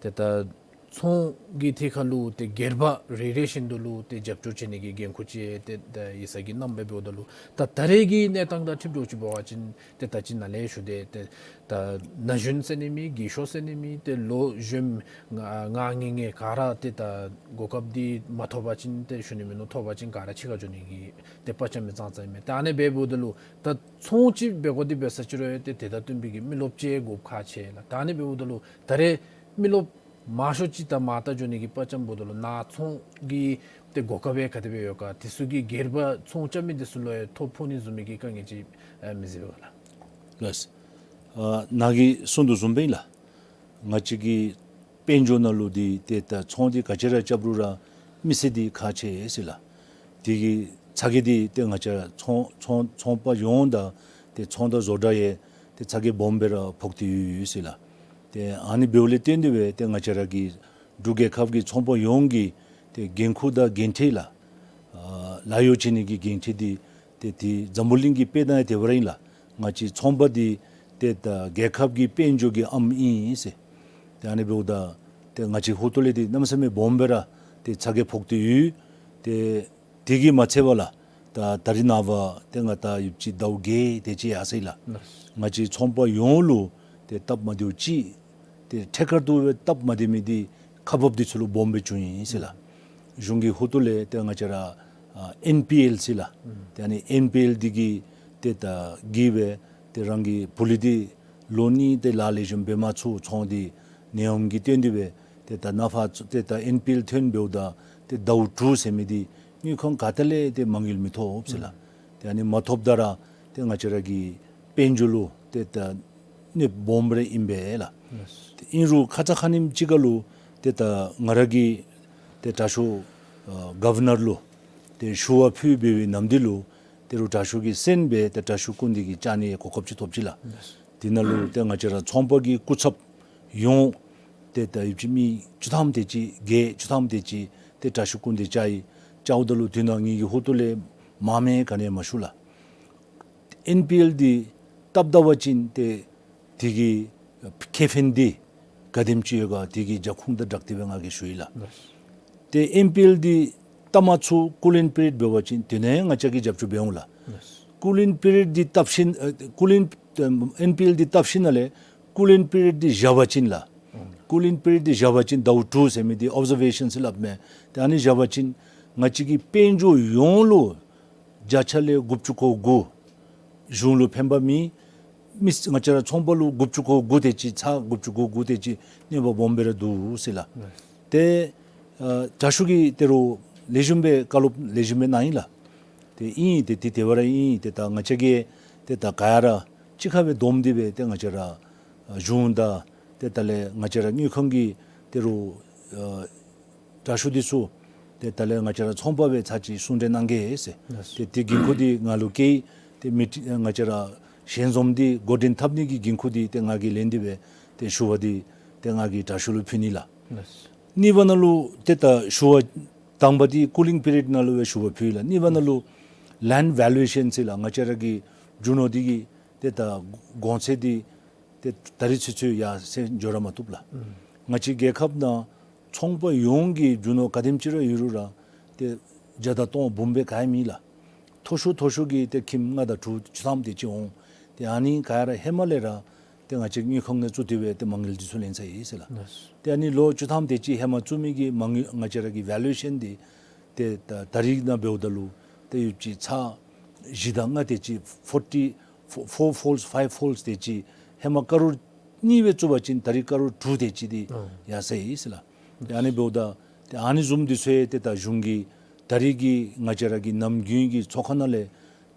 ཏེ་ད་ཚོང་གི་ཐད་ཁར་ལུ་ཏེ་སྒེར་པ་རེ་རེ་བཞིན་དུ་ལུ་ཏེ་རྒྱབ་སྐྱོར་བྱེད་ནི་གི་འགན་ཁུར་ཅིག་ཏེ་ད་ཡིག་ཚང་གིས་གནངམ་སྦེ་འབདཝ་ད་ལུ་ད་ད་རེས་ཀྱི་གནས་སྟངས་དང་འཁྲིལ་འགྱོ་ཅིག་འབད་བ་ཅིན་ཏེ་ད་ཅི་ནཱ་ལས་ཞུ་དེ་ཏེ་ད་ན་གཞོན་ཟེར་ནི་མེད། རྒས་ཤོས་ཟེར་ནི་མེད། ཏེ་ལོ་གཞོནམ་ང་ང་ངེ་ངེ་ག་ར་ཏེ་ད་གོ་སྐབས་འདི་མ་ཐོབ་པ་ཅིན་ཏེ་ཞུ་ནི་མིན་ནུག། ཐོབ་པ་ཅིན་ག་ར་ཕྱི་ཁར་འགྱོ་ནི་གི་ཏེ་དཔའ་བཅམ་མི་ཙང་ཙང་ཨིན་མས། ཏེ་ཨ་ནི་སྦེ་འབདཝ་ད་ལུ་ད་ཚོང་ཅིག་འབད་དགོ་དེ་འབད་ས་ཅིག་རུང་ཏེ་དེ་དང་བསྟུན་པའི་གི་མི་རློབས་ཅིག་དགོཔ་ཁག་ཆེ་ལགས། ད་ཨ་ནི་འབདཝ་ད་ལུ་ད་རེས་མི་རློབས་མང་ཤོས་ཅིག་ད་མར་ད་འགྱོ་ནི་གི་དཔའ་བཅམ་འབདཝ་ད་ལུ་ནཱ་ཚོང་གི་ཏེ་གོ་སྐབས་སྦེ་ག་དེ་སྦེ་ཡོད་ག། དེ་ཚུ་གི་སྒེར་པ་ཚོང་རྐྱབ་མི་དེ་ཚུ་ལུ་ཡང་ཐོ་ཕོག་ནི་བཟུམ་མའི་གི་དཀའ་ངལ་ཅིག་ཨེ་མི་གཟིགས་པས་ག་ལགས། ལགས། ཨ་ནཱ་གིས་གསུངས་དོ་བཟུམ་སྦེ་ཨིན་ལགས། ང་བཅས་ཀྱི་དཔལ་འབྱོར་ནང་ལུ་འདི་ཏེ་ད་ཚོང་འདི་ག་ཅི་ར་རྐྱབ་རུང་ར་མི་སེར་འདི་ཁག་ཆེ་ཟེར་ལགས། དེ་གི་ཚ་གྱང་འདི་ཏེ་ང་བཅས་ཚོང་ཚོང་ཚོང་པ་ཡོངས་དང་ཏེ་ཚོང་དང་བཟོ་གྲྭ་ཡང་ཏེ་ཚ་གྱང་སྦོམ་སྦེ་ར་ཕོག་སྟེ་ཡོད་ཡོད་ཟེར་ལགས། ཏེ་ཨ་ནི་འབདཝ་ལས་བརྟེན་ཏེ་སྦེ་ཏེ་ང་བཅས་ར་གི་འབྲུག་རྒྱལ་ཁབ་ཀྱི་ཚོང་པ་ཡོངས་ཀྱི་ཏེ་འགན་ཁུར་དང་འགན་འཁྲི་ལགས། ཨ་ལཱ་གཡོག་བྱིན་ནི་གི་འགན་འཁྲི་འདི་ཏེ་འདི་འཛམ་བུ་གླིང་གི་དཔེ་ནང་ཡང་དེ་སྦེ་ར་ཨིན་ལགས། ང་བཅས་ཚོང་པ་འདི་ཏེ་ད་རྒྱལ་ཁབ་ཀྱི་དཔལ་འབྱོར་གྱི་ཨམ་ཨིན་ཟེར། ཏེ་ཨ་ནི་འབདཝ་ད་ཏེ་ང་བཅས་ཧོ་ཏོ་ལས་འདི་གནམ་མེད་ས་མེད་སྦོམ་སྦེ་ར་ཏེ་ཚ་གྱང་ཕོག་སྟེ་ཡོད། ཏེ་དེ་གིས་མ་ཚད་པར་ལགས། ད་ད་རིས་ནངས་པ་ཏེ་ང་ད་ཡུདཔ་ཅིག་ཟླཝ་བརྒྱད་དེ་ཅིག་ཡར་སོང་ཡི་ལགས། ལགས། ང་བཅས་ཚོང་པ་ཡོངས་ལུ་ཏེ་སྟབས་མ་བདེཝ་ཅིག་ཏེ་ཐད་ཀར་དུ་སྦེ་སྟབས་མ་བདེ་མི་འདི་ཁག་འབགཔ་འདི་ཚུ་ལུ་སྦོམ་སྦེ་བྱུང་ཡི་ཟེར་ལགས། གཞུང་གི་ཧོ་ཏོ་ལས་ཏེ་ང་བཅས་ར་ཨ་ཨེན་པི་ཨེལ་ཟེར་ལགས། ཏེ་ཨ་ནི་ཨེན་པི་ཨེལ་འདི་གིས་ཏེ་ད་གིས་སྦེ་ཏེ་རང་གི་བུ་ལི་འདི་ལོ་གཉིས་ཏེ་ལཱ་ལེགས་ཤོམ་འབད་མ་ཚུགས། ཚོང་འདི་ནད་ཡམས་ཀྱིས་བརྟེན་ཏེ་སྦེ་ཏེ་ད་ནཱ་ཕར་ཏེ་ད་ཨེན་པི་ཨེལ་ཐོན་འབདཝ་ད་ཏེ་ཟླཝ་དྲུག་ཟེར་མི་འདི་དངུལ་ཁང་ག་ཏེ་ལས་ཏེ་མ་དངུལ་མི་ཐོབ་ཟེར་ལགས། ཏེ་ཨ་ནི་མ་ཐོབ་ད་ར་ཏེ་ང་བཅས་ར་གི་དཔལ་འབྱོར་ལུ་ཏེ་ད་གནོདཔ་སྦོམ་ར་ཨིན་པས་ལགས། ཏེ་ཨིན་རུང་ཁ་ཙ་ཁ་ཉིནམ་ཅིག་ཁར་ལུ་ཏེ་ད་ང་ར་གིས་ཏེ་དྲག་ཤོས་ཨ་གོ་ཝར་ནར་ལུ་ཏེ་ཞུ་བ་ཕུལ་འབད་བའི་ནམ་དུས་ལུ་ཏེ་རུང་དྲག་ཤོས་ཀྱིས་གསན་སྦེ་ཏེ་དྲག་ཤོས་སྐུ་མདུན་གྱི་བཅར་ནི་གོ་སྐབས་ཅིག་ཐོབ་ཅི་ལགས། དེ་ནང་ལུ་ཏེ་ང་བཅས་ར་ཚོང་པ་གི་སྐུ་ཚབ་ཡོངས་ཏེ་ད་ཡུདཔ་ཅིག་མི་བཅུ་ཐམ་དེ་ཅིག་བརྒྱད་བཅུ་ཐམ་དེ་ཅིག་ཏེ་དྲག་ཤོས་སྐུ་མདུན་བཅར་ཡི། བཅརཝ་ད་ལུ་དེ་ནང་ངེ་གི་ཧོ་ཏོ་ལས་མང་མེད་ག་ནི་ཡང་མ་ཞུ་ལགས། ཨེན་པི་ཨེལ་འདི་བཏབ་ད་པ་ཅིན་ཏེ་དེ་གི་ཁེ་ཕན་འདི་ག་དེམ་ཅིག་ཡོད་ག་དེ་གི་རྒྱབ་ཁུངས་དང་སྦྲགས་ཏེ་སྦེ་ང་གིས་ཞུ་ཡི་ལགས། ཏེ་ཨེན་པི་ཨེལ་འདི་བཏབ་མ་ཚུགས་ཀུ་ལིང་པི་རི་ཡོཌ་འབད་བ་ཅིན་དེ་ནང་ཡང་ང་བཅས་ཀྱིས་རྒྱབ་སྐྱོར་འབད་འོང་ལགས། ཀུ་ལིང་པི་རི་ཡོཌ་འདི་བཏབ་ཞིནམ་ཨ་ཀུ་ལིང་ཨེན་པི་ཨེལ་འདི་བཏབ་ཞིནམ་ལས་ཀུ་ལིང་པི་རི་ཡོཌ་འདི་བཞག་པ་ཅིན་ལགས། ཀུ་ལིང་པི་རི་ཡོཌ་འདི་བཞག་པ་ཅིན་ཟླཝ་དྲུག་ཟེར་མི་འདི་ཨོབ་ཛར་ཝེ་ཤཱན་ཟེར་སླབ་མས། ཏེ་ཨ་ནི་བཞག་པ་ཅིན་ང་བཅས་ཀྱི་དཔལ་འབྱོར་ཡོངས་ལུ་བརྒྱ་ཆ་ལས་དགུ་བཅུ་གོ་དགུ་གཞུང་ལུ་ཕན་པ་མེད། མི་ང་བཅས་ར་ཚོང་པ་ལུ་དགུ་བཅུ་གོ་དགུ་དེ་ཅིག་ཚ་དགུ་བཅུ་གོ་དགུ་དེ་ཅིག་གནོད་པ་སྦོམ་སྦེ་ར་འདུག་ཟེར་ལགས། ཏེ་ཨ་དྲག་ཤོས་ཀྱིས་ཏེ་རུང་ལེགས་ཤོམ་སྦེ་བཀའ་སློབ་ལེགས་ཤོམ་སྦེ་གནང་ཡི་ལགས། ཏེ་ཨིན་ཏེ་ཏེ་དེ་སྦེ་ར་ཨིན། ཏེ་ད་ང་བཅས་ཀྱིས་ཏེ་ད་ག་ཡ་ར་གཅིག་ཁར་སྦེ་བསྡོམས་ཏེ་སྦེ་ཏེ་ང་བཅས་ར་ཨ་གཞུང་དང་ཏེ་ད་ལས་ང་བཅས་ར་དངུལ་ཁང་གི་ཏེ་རུང་ཨ་དྲག་ཤོས་འདི་ཚུ་ཏེ་ད་ལས་ང་བཅས་ར་ཚོང་པ་སྦེ་ཚར་གཅིག་གསུང་གྲོས་གནང་གེ་ཟེར། ཏེ་དེ་འགན་ཁུར་འདི་ང་ལུ་བཀལ། ཏེ་མི་ཊི་ང་བཅས་ར་ཞལ་འཛོམས་འདི་འགོ་འདྲེན་འཐབ་ནི་གི་འགན་ཁུར་འདི་ཏེ་ང་གིས་ལེན་ཏེ་སྦེ་ཏེ་ཞུ་བ་འདི་ཏེ་ང་གིས་དྲག་ཤོས་ལུ་ཕུལ་ནི་ལགས། གཉིས་པ་ནང་ལུ་ཏེ་ད་ཞུ་བ་དང་པ་འདི་ཀུ་ལིང་པི་རི་ཡོཌ་ནང་ལུ་སྦེ་ཞུ་བ་ཕུལ་ལགས། གཉིས་པ་ནང་ལུ་ལེནཌ་ཝེ་ལུ་ཨེ་ཤཱན་ཟེར་ལགས། ང་བཅས་ར་གི་རྒྱུ་ནོར་འདི་གི་ཏེ་ད་གོང་ཚད་འདི་ཏེ་ད་རིས་ཚུན་ཚོད་ཡར་སེང་འགྱོ་ར་མ་བཏུབ་ལགས། ང་བཅས་རྒྱལ་ཁབ་ནང་ཚོང་པ་ཡོངས་ཀྱི་རྒྱུ་ནོར་ག་དེམ་ཅིག་ར་ཡོད་རུང་ར་ཏེ་བརྒྱ་དང་སྟོང་འབུམ་སྦེ་ག་ཡང་མེད་ལགས། མཐོ་ཤོས་མཐོ་ཤོས་ཀྱི་ཏེ་ཁྱིམ་ལྔ་དང་དྲུག་བཅུ་ཐམ་དེ་ཅིག་འོང་། ཏེ་ཨ་ནི་ག་ཡ་ར་ཧེ་མ་ལས་ར་ཏེ་ང་བཅས་དངུལ་ཁང་ནང་བཙུགས་ཏེ་སྦེ་ཏེ་མ་དངུལ་འདི་ཚུ་ལེན་ཚར་ཡི་ཟེར་ལགས། ཏེ་ཨ་ནི་ལོ་བཅུ་ཐམ་དེ་ཅིག་ཧེ་མ་བཙུགས་མི་གི་མ་དངུལ་ང་བཅས་ར་གི་ཝེ་ལུ་ཨེ་ཤཱན་འདི་ཏེ་ད་ད་རིས་ནང་འབདཝ་ད་ལུ་ཏེ་ཡུདཔ་ཅིག་ཚར་བཞི་དང་ལྔ་དེ་ཅིག་ཕོར་ཊི་ཕོར་ཕོལསི་ཕའིབ་ཕོལསི་དེ་ཅིག་ཧེ་མ་ཀ་རོར་གཉིས་སྦེ་བཙུགས་པ་ཅིན་ད་རིས་ཀ་རོར་དྲུག་དེ་ཅིག་འདི་ཡར་སོང་ཡི་ཟེར་ལགས། ཏེ་ཨ་ནི་འབདཝ་ད་ཏེ་ཨ་ནི་བཟུམ་འདི་ཚུ་ཡང་ཏེ་ད་གཞུང་གི་ད་རིས་ཀྱི་ང་བཅས་ར་གི་ནམ་རྒྱུན་གྱི་ཚོགས་ཁང་ནང་ལས་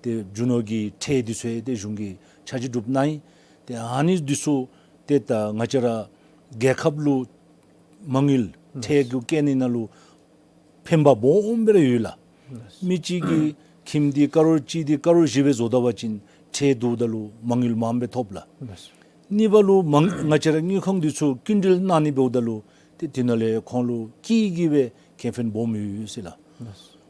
ཏེ་རྒྱུ་ནོར་གྱི་ཁྲལ་འདི་ཚུ་ཡང་ཏེ་གཞུང་གིས་ཆ་འཇོག་གྲུབ་གནང་ཡི། ཏེ་ཨ་ནི་འདི་ཚུ་ཏེ་ད་ང་བཅས་ར་རྒྱལ་ཁབ་ལུ་མ་དངུལ་ཁྲལ་གྱི་བཀལ་ནི་ནང་ལུ་ཕན་པ་སྦོམ་སྦེ་ར་ཡོད་ལགས། མི་གཅིག་གི་ཁྱིམ་འདི་ཀ་རོར་གཅིག་འདི་ཀ་རོར་བཞི་སྦེ་བཟོ་ད་པ་ཅིན་ཁྲལ་བསྡུཝ་ད་ལུ་མ་དངུལ་མངམ་སྦེ་ཐོབ་ལགས། གཉིས་པ་ལུ་མ་ང་བཅས་ར་དངུལ་ཁང་འདི་ཚུ་སྐྱིན་འགྲུལ་གནང་ནི་འབདཝ་ད་ལུ་ཏེ་དེ་ནང་ལས་ཁོང་ལུ་སྐྱིད་ཀྱི་སྦེ་ཁེ་ཕན་སྦོམ་ཡོད་ཟེར་ལགས།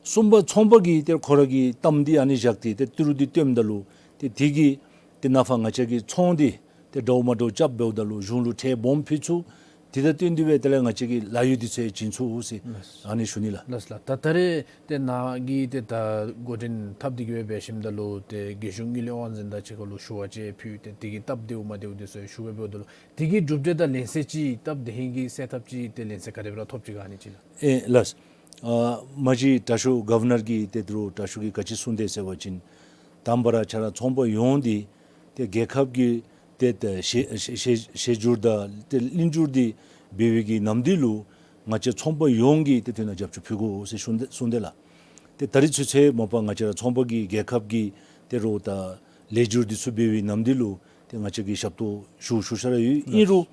གསུམ་པ་ཚོང་པ་གིས་ཏེ་ཁོ་ར་གི་གཏམ་འདི་ཨ་ནི་བཞག་སྟེ་ཏེ་ཏི་རུ་འདི་བཏོནམ་ད་ལུ་ཏེ་དེ་གིས་ ཏེ་ནང་ཕར་ང་བཅས་ཀྱིས་ཚོང་འདི་ཏེ་འདྲཝ་མ་འདྲཝ་རྐྱབ་འབདཝ་ད་ལུ་གཞུང་ལུ་ཁྲལ་སྦོམ་ཕུལ་ཚུགས། དེ་དང་བསྟུན་ཏེ་སྦེ་དེ་ལས་ང་བཅས་ཀྱི་ལཱ་གཡོག་འདི་ཚུ་ཡང་བྱིན་ཚུགས་ཟེར་ལགས། ཨ་ནི་ཞུ་ནི་ལགས། ལགས་ལགས། ད་ད་རེས་ཏེ་ནཱ་གིས་ཏེ་ད་འགོ་འདྲེན་འཐབ་སྟེ་གི་སྦེ་འབད་ཞིནམ་ད་ལུ་ཏེ་རྒྱལ་གཞུང་དངུལ་ལས་དབང་འཛིན་དང་གཅིག་ཁར་ལུ་ཞུ་བ་ཅིག་ཕུལ་ཏེ་དེ་གི་སྟབས་བདེཝ་མ་བདེཝ་འདི་ཚུ་ཞུ་སྦེ་འབདཝ་ད་ལུ་དེ་གི་གྲུབ་འབྲས་དང་ལན་གསལ་ཅིག་སྟབས་བདེ་ཧིང་གི་སེལ་ཐབས་ཅིག་ཏེ་ལན་གསལ་ག་དེ་སྦེ་ར་ཐོབ་ཅི་ག་ཨ་ནི་ཅིག་ལགས། ཨེ་ལགས། ཨ་མ་གཞི་དྲག་ཤོས་གོ་ཝར་ནར་གྱིས་ཏེ་དོ་རུང་དྲག་ཤོས་ཀྱིས་ག་ཅི་གསུངས་དེས་ཟེར་བ་ཅིན་དང་པ་ར་ཁྱེད་ར་ཚོང་པ་ཡོངས་འདི་ཏེ་རྒྱལ་ཁབ་ཀྱི་ཏེ་ཏེ་བཤད་བཤད་བཤད་བཤད་སྒྱུར་དང་ཏེ་གླེང་སྒྱུར་འདི་འབད་བའི་གི་ནམ་དུས་ལུ་ང་བཅས་ཚོང་པ་ཡོངས་ཀྱིས་ཏེ་དེ་ནང་རྒྱབ་སྐྱོར་ཕུལ་དགོ་ཟེར་གསུངས་དེས་གསུངས་དེས་ལགས། ཏེ་ད་རིས་ཚུན་ཚོད་མ་པ་ང་བཅས་ར་ཚོང་པ་གིས་རྒྱལ་ཁབ་ཀྱི་ཏེ་རོགས་དང་ལེགས་སྒྱུར་འདི་ཚུ་འབད་བའི་ནམ་དུས་ལུ་ཏེ་ང་བཅས་ཀྱིས་ཞབས་ཏོག་ཞུ་ཞུ་ས་ར་ཡོད། ཨིན་རུང་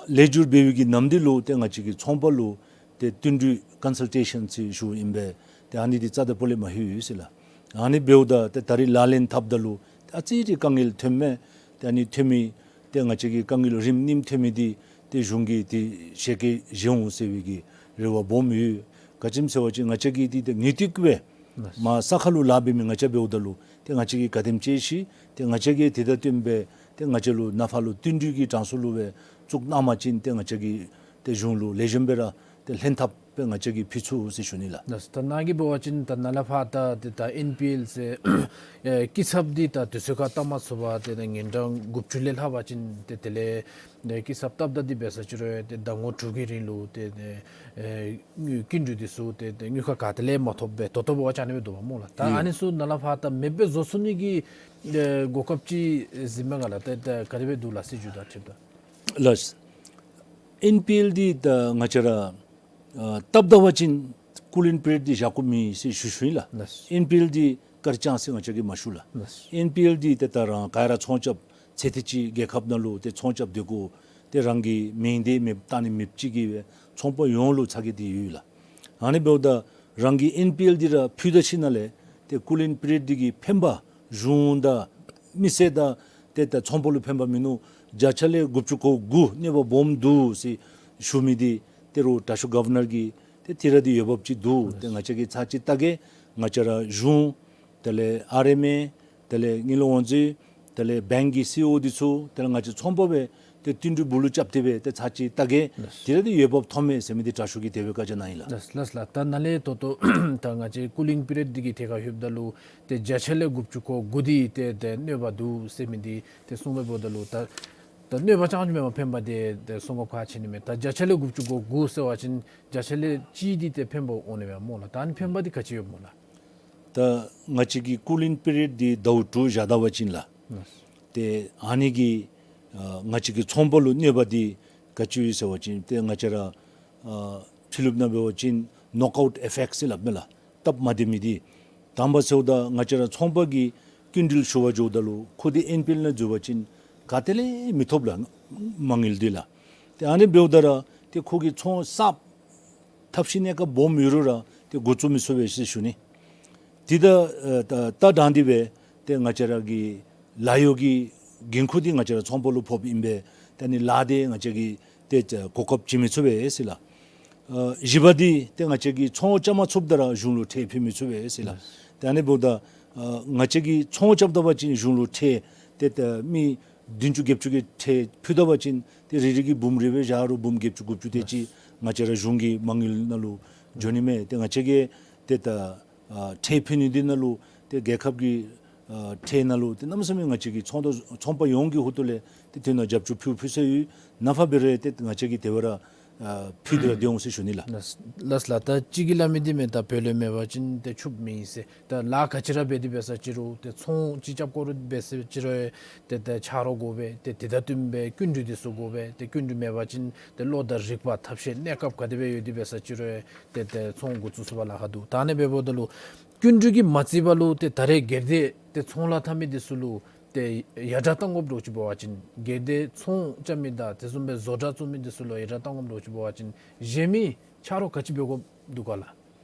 ལེགས་སྒྱུར་འབད་བའི་གི་ནམ་དུས་ལུ་ཏེ་ང་བཅས་ཀྱིས་ཚོང་པ་ལུ་ཏེ་བསྟུན་གྲོས་ཀོན་སཱལ་ཊེ་ཤཱན་ཅིག་ཞུཝ་ཨིན་པས། ཏེ་ཨ་ནི་འདི་རྩ་དང་སྤུ་ལས་མ་ལྷོད་ཡོད་ཟེར་ལགས། ཨ་ནི་འབདཝ་ད་ཏེ་ད་རིས་ལག་ལེན་འཐབ་ད་ལུ་ཨ་ཙི་རེ་དཀའ་ངལ་ཐོནམ་མས། ཏེ་ཨ་ནི་ཐོན་མི་ཏེ་ང་བཅས་ཀྱི་དཀའ་ངལ་རིམ་གཉིསམ་ཐོན་མི་འདི་ཏེ་གཞུང་གིས་ཏེ་ཞལ་བཀོད་བཞེས་འོང་ཟེར་བའི་གི་རེ་བ་སྦོམ་ཡོད། ག་ཅི་སྨོ་ཟེར་བ་ཅིན་ང་བཅས་ཀྱིས་ཏེ་ཏེ་ངེས་ཏིག་སྦེ་མར་ས་ཁ་ལུ་ལཱ་འབད་མི་ང་བཅས་འབདཝ་ད་ལུ་ཏེ་ང་བཅས་ཀྱིས་ག་དེམ་ཅིག་ཤེས། ཏེ་ང་བཅས་ཀྱིས་དེ་དང་བསྟུན་སྦེ་ཏེ་ང་བཅས་ལུ་ནཱ་ཕར་ལུ་བསྟུན་གྲོས་ཀྱི་གྲངས་སུ་ལུ་སྦེ་བཙུགས་གནང་པ་ཅིན་ཏེ་ང་བཅས་ཀྱིས་ཏེ་གཞུང་ལུ་ལེགས་ཤོམ་སྦེ་ར་ཏེ་ལྷན་ཐབས་སྦེ་ང་བཅས་ཀྱིས་ཕུལ་ཚུགས་ཟེར་ཞུ་ནི་ལགས། ལགས། ད་ནཱ་གིས་འབད་བ་ཅིན་ད་ནཱ་ལས་ཕར་ད་ཏེ་ད་ཨེན་པི་ཨེལ་ཟེར་ཨེ་སྐྱིན་ཚབ་འདི་ད་དུས་ཚོད་ཁར་བཏབ་མ་ཚུགས་པར་ཏེ་ད་ཉིན་གྲངས་དགུ་བཅུ་ལས་ལྷག་པ་ཅིན་ཏེ་དེ་ལས་ཏེ་སྐྱིན་ཚབ་བཏབ་ད་འདི་འབད་ས་ཅིག་རུང་ཏེ་ཟླ་ངོ་དྲུག་གི་རིང་ལུ་ཏེ་ཏེ་ཨེ་དངུལ་སྐྱིན་འགྲུལ་འདི་ཚུ་ཏེ་ཏེ་དངུལ་ཁང་ག་ཏེ་ལས་མ་ཐོབ་སྦེ་ད་ལྟོ་འབད་བ་ཅིན་ཨ་ནི་སྦེ་འདུག་པ་སྨོ་ལགས། ད་ཨ་ནི་ཚུ་ནཱ་ལས་ཕར་ད་མེདཔ་སྦེ་བཟོ་ཚུགས་ནི་གི་ཨེ་གོ་སྐབས་ཅིག་གཟིགས་མས་ག་ལགས། ཏེ་ད་ག་དེ་སྦེ་འདུག་ལགས་ཟེར་ཞུ་ད་ཁྲིམས་ད། ལགས། ཨེན་པི་ཨེལ་འདི་ད་ང་བཅས་ར་ཨ་བཏབ་ད་པ་ཅིན་ཀུ་ལིང་པི་རི་ཡོཌ་འདི་བཞག་དགོཔ་མེད་ཟེར་ཞུ་ཞུཝ་ཨིན་ལགས། ལགས། ཨེན་པི་ཨེལ་འདི་ག་ར་ཅང་ཟེར་ང་བཅས་ཀྱིས་མ་ཞུ་ལགས། ལགས། ཨེན་པི་ཨེལ་འདི་ཏེ་ད་རང་ག་ར་ཚོང་རྐྱབ་ཚེ་ཏེ་ཅིག་རྒྱལ་ཁབ་ནང་ལུ་ཏེ་ཚོང་རྐྱབ་སྡོད་དགོ། ཏེ་རང་གི་མིང་འདི་མེདཔ་བཏང་ནི་མེདཔ་ཅིག་གིས་སྦེ་ཚོང་པ་ཡོངས་ལུ་ཚ་གྱང་འདི་ཡོད་ལགས། ཨ་ནི་འབདཝ་ད་རང་གི་ཨེན་པི་ཨེལ་འདི་ར་ཕུལ་ད་ཞིནམ་ལས་ཏེ་ཀུ་ལིང་པི་རི་ཡོཌ་འདི་གིས་ཕན་པ་གཞུང་དང་མི་སེར་དང་ཏེ་ད་ཚོང་པ་ལུ་ཕན་པ་མིན་ནུག། བརྒྱ་ཆ་ལས་དགུ་བཅུ་གོ་དགུ་གནོད་པ་སྦོམ་འདུག་ཟེར་ཞུ་མི་འདི་ཏེ་རོགས་དྲག་ཤོས་གོ་ཝར་ནར་གྱིས་ཏེ་དེ་ར་འདི་འོས་འབབ་ཅིག་འདུག། ཏེ་ང་བཅས་ཀྱིས་ཚར་གཅིག་བལྟ་གེ། ང་བཅས་ར་གཞུང་དེ་ལས་ཨར་ཨེམ་ཨེ་དེ་ལས་དངུལ་ལས་དབང་འཛིན་དེ་ལས་བེངཀ་གི་སི་ཨི་ཨོ་འདི་ཚུ་དེ་ལས་ང་བཅས་ཚོང་པ་སྦེ་ཏེ་བསྟུན་གྲོས་སྦུག་ལུ་རྐྱབ་སྟེ་སྦེ་ཏེ་ཚར་གཅིག་བལྟ་གེ། ལགས། དེ་ར་འདི་འོས་འབབ་ཐོབ་མས་ཟེར་མི་འདི་དྲག་ཤོས་ཀྱིས་དེ་སྦེ་བཀའ་རྒྱ་གནང་ཡི་ལགས། ལགས་ལགས་ལགས། ད་ནཱ་ལས་ད་ལྟོ་ད་ང་བཅས་ཀུ་ལིང་པི་རི་ཡོཌ་འདི་གི་ཐད་ཁར་ལྷོདཔ་ད་ལུ་ཏེ་བརྒྱ་ཆ་ལས་དགུ་བཅུ་གོ་དགུ་འདི་ཏེ་ཏེ་གནོད་པ་འདུག་ཟེར་མི་འདི་ཏེ་གསུངས་པའི་འབདཝ་ད་ལུ་ད་ད་གནོད་པ་རྐྱངམ་ཅིག་མེན་པར་ཕན་པ་འདི་ཏེ་གསུང་གོ་ཁག་ཆེ་ནི་མས། ད་བརྒྱ་ཆ་ལས་དགུ་བཅུ་གོ་དགུ་ཟེར་བ་ཅིན་བརྒྱ་ཆ་ལས་གཅིག་འདི་ཏེ་ཕན་པ་འོང་ནི་མས་སྨོ་ལགས། ད་ཨ་ནི་ཕན་པ་འདི་ག་ཅི་ཡོདཔ་སྨོ་ལགས། ད་ང་བཅས་ཀྱི་ཀུ་ལིང་པི་རི་ཡོཌ་འདི་ཟླཝ་དྲུག་བཞག་ད་པ་ཅིན་ལགས། ལགས། ཏེ་ཨ་ནི་གིས་ཨ་ང་བཅས་ཀྱི་ཚོང་པ་ལུ་གནོད་པ་འདི་ག་ཅི་ཡོད་ཟེར་བ་ཅིན་ཏེ་ང་བཅས་ར་ཨ་ཕྱི་ལུ་ནང་འབད་བ་ཅིན་ནོག་ཨའུཊ་ཨི་ཕེཀཊ་ཟེར་སླབ་མས་ལགས། སྟབས་མ་བདེ་མི་འདི། དང་པ་ཟེརཝ་ད་ང་བཅས་ར་ཚོང་པ་གིས་སྐྱིན་འགྲུལ་ཞུ་བར་འགྱོཝ་ད་ལུ་ཁོ་འདི་ཨེན་པི་ཨེལ་ནང་འཛུལ་བ་ཅིན་ག་ཏེ་ལས་མི་ཐོབ་ལགས། མ་དངུལ་འདི་ལགས། ཏེ་ཨ་ནི་འབདཝ་ད་ར་ཏེ་ཁོ་གི་ཚོང་གསརཔ་ཐབས་ཤེས་གནས་སྐབས་སྦོམ་ཡོད་རུང་ར་ཏེ་འགོ་བཙུགས་མི་ཚུགས་པས་ཟེར་ཞུ་ནི། དེ་ད་ཨ་ད་ད་དྲང་སྟེ་སྦེ་ཏེ་ང་བཅས་ར་གི་ལཱ་གཡོག་གི་འགན་ཁུར་འདི་ང་བཅས་ར་ཚོང་པ་ལུ་ཕོགཔ་ཨིན་པས། ཏེ་ཨ་ནི་ལཱ་འདི་ང་བཅས་ཀྱིས་ཏེ་གོ་སྐབས་བྱིན་མི་ཚུགས་པས་ཟེར་ལགས། ཨ་བཞི་པ་འདི་ཏེ་ང་བཅས་ཀྱིས་ཚོང་རྐྱབ་མ་ཚུགསཔ་ད་ར་གཞུང་ལུ་ཁྲལ་ཕུལ་མི་ཚུགས་པས་ཟེར་ལགས། ཏེ་ཨ་ནི་འབདཝ་ད་ཨ་ང་བཅས་ཀྱིས་ཚོང་རྐྱབ་ད་པ་ཅིན་གཞུང་ལུ་ཁྲལ་ཏེ་ད་མི་བདུན་ཅུ་བརྒྱད་ཅུ་གི་ཁྲལ་ཕུལ་ད་པ་ཅིན་ཏེ་རེ་རེ་གིས་འབུམ་རེ་སྦེ་བཞག་རུང་འབུམ་བརྒྱད་ཅུ་དགུ་བཅུ་དེ་ཅིག་ང་བཅས་ར་གཞུང་གི་མ་དངུལ་ནང་ལུ་འགྱོ་ནི་མས། ཏེ་ང་བཅས་ཀྱིས་ཏེ་ད་ཨ་ཁྲལ་ཕུལ་ནི་འདི་ནང་ལུ་ཏེ་རྒྱལ་ཁབ་ཀྱི་ཨ་ཁྲལ་ནང་ལུ་ཏེ་གནམ་མེད་ས་མེད་ང་བཅས་ཀྱི་ཚོང་དོ་ཚོང་པ་ཡོངས་ཀྱི་ཧོངས་ལས་ཏེ་དེ་ནང་རྒྱབ་སྐྱོར་ཕུལ་ཕུལ་སྲོལ་ཡོད། ནཱ་ཕར་འབད་རུང་ཏེ་ང་བཅས་ཀྱིས་དེ་སྦེ་ར་ཨ་ཕུལ་ཏེ་ར་སྡོད་འོང་ཟེར་ཞུ་ནི་ལགས། ལགས་ལགས་ལགས། ད་གཅིག་གིས་སླབ་མི་འདི་མེན། ད་བོད་ལུ་མེད་པ་ཅིན་ཏེ་ཆོགཔ་མེན་ཟེར། ད་ལཱ་ག་ཅི་ར་འབད་དེ་འབད་ས་ཅིག་རུང་ཏེ་ཚོང་ཅིག་རྐྱབ་དགོ་རུང་འབད་ས་ཅིག་རུང་ཏེ་ད་ཆ་རོགས་དགོ་པས། ཏེ་དེ་དང་བསྟུན་སྦེ་སྐྱིན་འགྲུལ་འདི་ཚུ་དགོ་པས། ཏེ་སྐྱིན་འགྲུལ་མེད་པ་ཅིན་ཏེ་བློ་དང་རིག་པ་ཐབས་ཤེས་གནས་སྐབས་ག་དེ་སྦེ་ཡོད་དེ་འབད་ས་ཅིག་རུང་ཏེ་ཏེ་ཚོང་འགོ་བཙུགས་ཚུགས་པར་ལཱ་ཁག་འདུག། ད་ཨ་ནི་འབདཝ་ད་ལུ་སྐྱིན་འགྲུལ་གྱིས་མ་བརྩིས་པ་ལུ་ཏེ་ད་རེས་སྒེར་སྡེ་ཏེ་ཚོང་ལཱ་འཐབ་མི་འདི་ཚུ་ལུ་ཏེ་ཡར་དྲག་གཏང་དགོཔ་འདྲཝ་ཅིག་འབད་བ་ཅིན་སྒེར་སྡེ་ཚོང་རྐྱབ་མི་དང་དེ་བཟུམ་སྦེ་བཟོ་གྲྭ་བཙུགས་མི་འདི་ཚུ་ལུ་ཡར་དྲག་གཏང་དགོཔ་འདྲཝ་ཅིག་འབད་བ་ཅིན་གཞན་མི་ཆ་རོགས་ག་ཅི་འབད་དགོཔ་འདུག་ག་ལགས།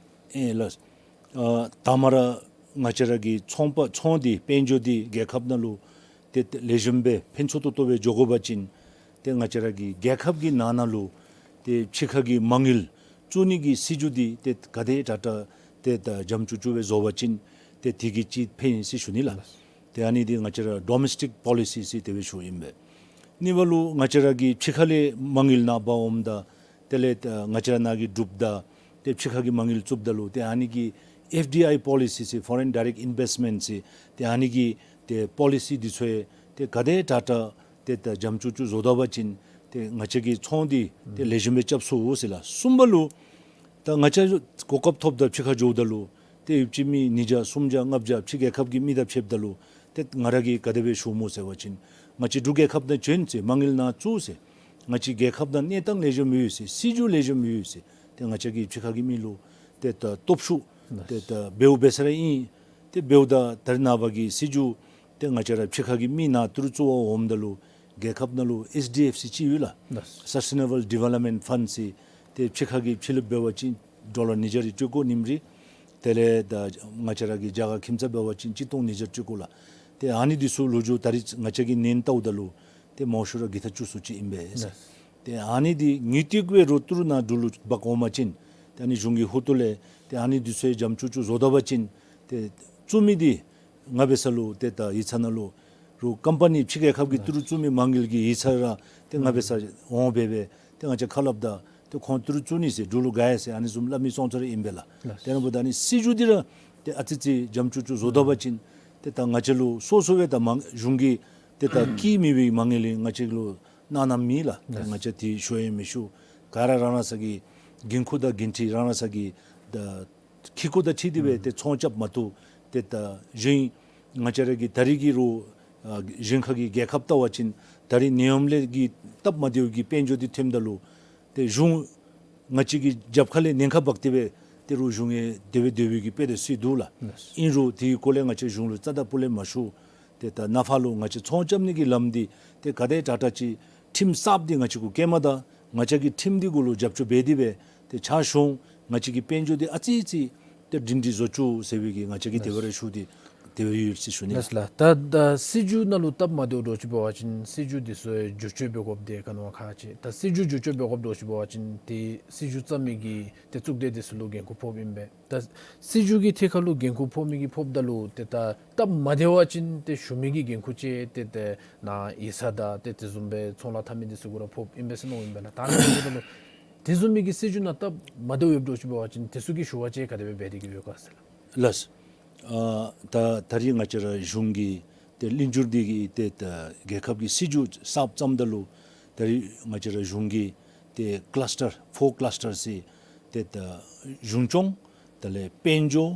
ཨེ་ལགས། ཨ་དང་པ་ར་ང་བཅས་ར་གི་ཚོང་པ་ཚོང་འདི་དཔལ་འབྱོར་འདི་རྒྱལ་ཁབ་ནང་ལུ་ཏེ་ཏེ་ལེགས་ཤོམ་སྦེ་ཕུན་ཚོགས་ཏོག་ཏོ་སྦེ་འགྱོ་དགོ་པ་ཅིན་ཏེ་ང་བཅས་ར་གི་རྒྱལ་ཁབ་ཀྱི་ནང་ན་ལུ་ཏེ་ཕྱི་ཁ་གི་མ་དངུལ་བཙུགས་ནི་གི་སྲིད་བྱུས་འདི་ཏེ་ག་དེ་དྲག་དྲག་ཏེ་ད་འཇམ་ཅུག་ཅུ་སྦེ་བཟོ་བ་ཅིན་ཏེ་དེ་གིས་ཅིག་ཕན་ཡོན་ཟེར་ཞུ་ནི་ལགས། ཏེ་ཨ་ནི་འདི་ང་བཅས་ར་ཌོ་མེསི་ཊིཀ་པོ་ལི་སི་ཟེར་དེ་སྦེ་ཞུཝ་ཨིན་པས། གཉིས་པ་ལུ་ང་བཅས་ར་གིས་ཕྱི་ཁ་ལས་མ་དངུལ་ནཱ་འབག་འོངམ་ད་དེ་ལས་ད་ང་བཅས་ར་ནང་གི་འབྲུགཔ་དང་ཏེ་ཕྱི་ཁ་གི་མ་དངུལ་བཙུགསཔ་ད་ལུ་ཏེ་ཨ་ནི་གི་ཨེཕ་ཌི་ཨའི་པོ་ལི་སི་ཟེར་ཕོ་རེན་ཌའི་རེཀཊ་ཨིན་བེསི་མེནཊ་ཟེར་ཏེ་ཨ་ནི་གི་ཏེ་པོ་ལི་སི་འདི་ཚུ་ཡང་ཏེ་ག་དེ་དྲག་དྲག་ཏེ་ད་འཇམ་ཅུག་ཅུ་བཟོ་ད་པ་ཅིན་ཏེ་ང་བཅས་ཀྱི་ཚོང་འདི་ཏེ་ལེགས་ཤོམ་སྦེ་རྐྱབ་ཚུགས་ཟེར་ལགས། གསུམ་པ་ལུ་ད་ང་བཅས་གོ་སྐབས་ཐོབ་ད་ཕྱི་ཁར་འགྱོཝ་ད་ལུ་ཏེ་ཡོདཔ་ཅིག་མི་ཉིས་བརྒྱ་སུམ་བརྒྱ་ལྔ་བརྒྱ་ཕྱི་རྒྱལ་ཁབ་ཀྱི་མི་དང་ཕྱདཔ་ད་ལུ་ཏེ་ང་ར་གིས་ག་དེ་སྦེ་ཞུཝ་སྨོ་ཟེར་བ་ཅིན་ང་བཅས་འབྲུག་རྒྱལ་ཁབ་ནང་བྱོན་ཟེར་མ་དངུལ་ནཱ་བཙུགས་ཟེར་ང་བཅས་རྒྱལ་ཁབ་ནང་གནས་སྟངས་ལེགས་ཤོམ་ཡོད་ཟེར་སྲིད་བྱུས་ལེགས་ཤོམ་ཡོད་ཟེར་ཏེ་ང་བཅས་ཀྱིས་ཕྱི་ཁ་གི་མི་ལུ་ཏེ་ད་སྟོབས་ཤུགས་ཏེ་ད་འབདཝ་འབད་ས་ར་ཨིན། ཏེ་འབདཝ་ད་ད་རེས་ནངས་པ་གི་སྲིད་བྱུས་ཏེ་ང་བཅས་ར་ཕྱི་ཁ་གི་མི་ནཱ་ཏི་རུ་བཙུགས་པར་འོངམ་ད་ལུ་རྒྱལ་ཁབ་ནང་ལུ་ཨེསི་ཌི་ཨེཕ་སི་ཅིག་ཡོད་ལགས། ལགས། སཱསི་ཊེ་ནེ་བཱལ་ཌི་ཝེ་ལོབ་མེནཊ་ཕཱནཌ་ཟེར་ཏེ་ཕྱི་ཁ་གི་ཕྱི་གླིངཔ་འབད་བ་ཅིན་ཌོ་ལར་ཉིས་བརྒྱ་རེ་སྤྲོད་དགོ་ཉིནམ་རེ། དེ་ལས་ད་ང་བཅས་ར་གི་རྒྱ་གར་ཁྱིམ་ཚང་འབད་བ་ཅིན་གཅིག་སྟོང་ཉིས་བརྒྱ་སྤྲོད་དགོ་ལགས། ཏེ་ཨ་ནི་འདི་ཚུ་ལོ་རྒྱུས་ད་རེས་ང་བཅས་ཀྱིས་ཉན་བལྟཝ་ད་ལུ་ཏེ་མང་ཤོས་ར་གི་ཐག་བཅད་སོ་ཅི་ཨིན་པས། ལགས། ཏེ་ཨ་ནི་འདི་དངུལ་ཏིག་སྦེ་རོགས་ཏི་རུ་ནཱ་འབྲུག་ལུ་འབག་འོང་པ་ཅིན་ཏེ་ཨ་ནི་གཞུང་གི་ཧོངས་ཏོ་ལས་ཏེ་ཨ་ནི་འདི་ཚུ་ཡང་འཇམ་ཅུག་ཅུ་བཟོ་ད་པ་ཅིན་ཏེ་བཙུགས་མི་འདི་ང་འབད་ས་ལུ་ཏེ་ད་ཡིག་ཚང་ནང་ལུ་རོགས་ཀམ་པ་ནི་ཕྱི་རྒྱལ་ཁབ་ཀྱི་ཏི་རུ་བཙུགས་མི་མ་དངུལ་གྱི་ཡིག་ཚང་ར་ཏེ་ང་འབད་ས་འོང་སྦེ་སྦེ་ཏེ་ང་བཅས་ཁ་སླབ་ད་ཏེ་ཁོང་ཏི་རུ་བཙུགས་ནི་ཟེར་འབྲུག་ལུ་དགའ་ཡི་ཟེར་ཨ་ནི་བཟུམ་སླབ་མི་ཙང་ཙ་ར་ཨིན་པས་ལགས། ལགས། དེ་ནང་འབདཝ་ད་ཨ་ནི་སྲིད་བྱུས་འདི་ར་ཏེ་ཨ་ཙི་ཙི་འཇམ་ཅུག་ཅུ་བཟོ་ད་པ་ཅིན་ཏེ་ད་ང་བཅས་ལུ་སོ་སོ་སྦེ་ད་མ་གཞུང་གིས་ཏེ་ད་བཀལ་མི་སྦེ་མ་དངུལ་ལེན་ང་བཅས་ལུ་གནང་གནངམ་མེད་ལགས། ཏེ་ང་བཅས་འདི་ཞུ་ཡང་མི་ཞུ། ག་ར་རང་རང་སོ་གི་འགན་ཁུར་དང་འགན་འཁྲི་རང་རང་སོ་གི་ད་ཁེ་ཀོ་དང་འཁྲིལ་ཏེ་སྦེ་ཏེ་ཚོང་རྐྱབ་མ་བཏུབ། ཏེ་ད་གཞན་ང་བཅས་ར་གི་ད་རེས་ཀྱི་རོགས་ཨ་གཞན་ཁ་གི་རྒྱལ་ཁབ་བལྟ་བ་ཅིན་ད་རེས་ནད་ཡམས་ལས་ཀྱི་སྟབས་མ་བདེཝ་གི་དཔལ་འབྱོར་འདི་ཐོནམ་ད་ལུ་ཏེ་གཞུང་ང་བཅས་ཀྱི་རྒྱབ་ཁ་ལས་ཉེན་ཁ་འབག་སྟེ་སྦེ་ཏེ་རོགས་གཞུང་ཡང་དེ་སྦེ་དེ་སྦེ་གི་དཔེ་དེ་སྲིད་འདུག་ལགས། ལགས། ཨིན་རུང་དེའི་སྐོར་ལས་ང་བཅས་གཞུང་ལུ་རྩ་དང་སྤུ་ལས་མ་ཞུ། ཏེ་ད་ནཱ་ཕར་ལུ་ང་བཅས་ཚོང་རྐྱབ་ནི་གི་ལམ་འདི་ཏེ་ག་དེ་དྲག་དྲག་ཅིག་ཁྲིམས་གསརཔ་འདི་ང་བཅས་གུ་བཀལ་མ་ད་ང་བཅས་ཀྱིས་ཁྲིམས་འདི་གུ་ལུ་རྒྱབ་སྐྱོར་འབད་དེ་སྦེ་ཏེ་ཕྱག་ཞུ་འོང་། ང་བཅས་ཀྱི་དཔལ་འབྱོར་འདི་ཨ་ཙི་ཙི་ཏེ་སྒྲིང་སྒྲིང་བཟོ་བཅུག་ཟེར་བའི་གི་ང་བཅས་ཀྱིས་དེ་སྦེ་ར་ཞུ་སྟེ་དེ་སྦེ་ཡོད་ཟེར་ཞུ་ནི་ལགས། ལགས་ལགས། ད་ད་སྲིད་བྱུས་ནང་ལུ་སྟབས་མ་བདེཝ་འདྲཝ་ཅིག་འབད་བ་ཅིན་སྲིད་བྱུས་འདི་ཚུ་བསྒྱུར་བཅོས་འབད་དགོཔ་འདི་ག་ནི་བ་ཁག་ཆེ། ད་སྲིད་བྱུས་བསྒྱུར་བཅོས་འབད་དགོཔ་འདྲཝ་ཅིག་འབད་བ་ཅིན་ཏེ་སྲིད་བྱུས་བརྩམ་མི་གི་ཏེ་གཙུག་སྡེ་འདི་ཚུ་ལུ་འགན་ཁུར་ཕོགཔ་ཨིན་པས། ད་སྲིད་བྱུས་ཀྱི་ཐད་ཁར་ལུ་འགན་ཁུར་ཕོག་མི་གིས་ཕོགཔ་ད་ལུ་ཏེ་ད་སྟབས་མ་བདེ་བ་ཅིན་ཏེ་ཞུ་མི་གི་འགན་ཁུར་ཅིག་ཏེ་ཏེ་ནཱ་ཡིག་ཚང་དང་ཏེ་དེ་བཟུམ་སྦེ་ཚོང་ལཱ་འཐབ་མི་འདི་ཚུ་གུ་ར་ཕོགཔ་ཨིན་པས་ཟེར་མནོཝ་ཨིན་པས་ལགས། ད་ཨ་ནི་འབདཝ་ད་ལུ་དེ་བཟུམ་མའི་གི་སྲིད་བྱུས་ནང་སྟབས་མ་བདེཝ་ཡོདཔ་འདྲཝ་ཅིག་འབད་བ་ཅིན་དེ་ཚུ་གི་ཞུ་བ་ཅིག་ག་དེ་སྦེ་འབད་དེ་གི་ཡོད་ག་ཟེར་ལགས། ལགས། ཨ་ད་ད་རེས་ང་བཅས་ར་གཞུང་གི་ཏེ་ལེགས་བཅོས་འདི་གི་ཏེ་ད་རྒྱལ་ཁབ་ཀྱི་སྲིད་བྱུས་གསརཔ་བརྩམ་ད་ལུ་ད་རེས་ང་བཅས་ར་གཞུང་གི་ཏེ་ཀ་ལཱས་ཊར་ཕོར་ཀ་ལཱས་ཊར་ཟེར་ཏེ་ད་གཞུང་སྐྱོང་དེ་ལས་དཔལ་འབྱོར་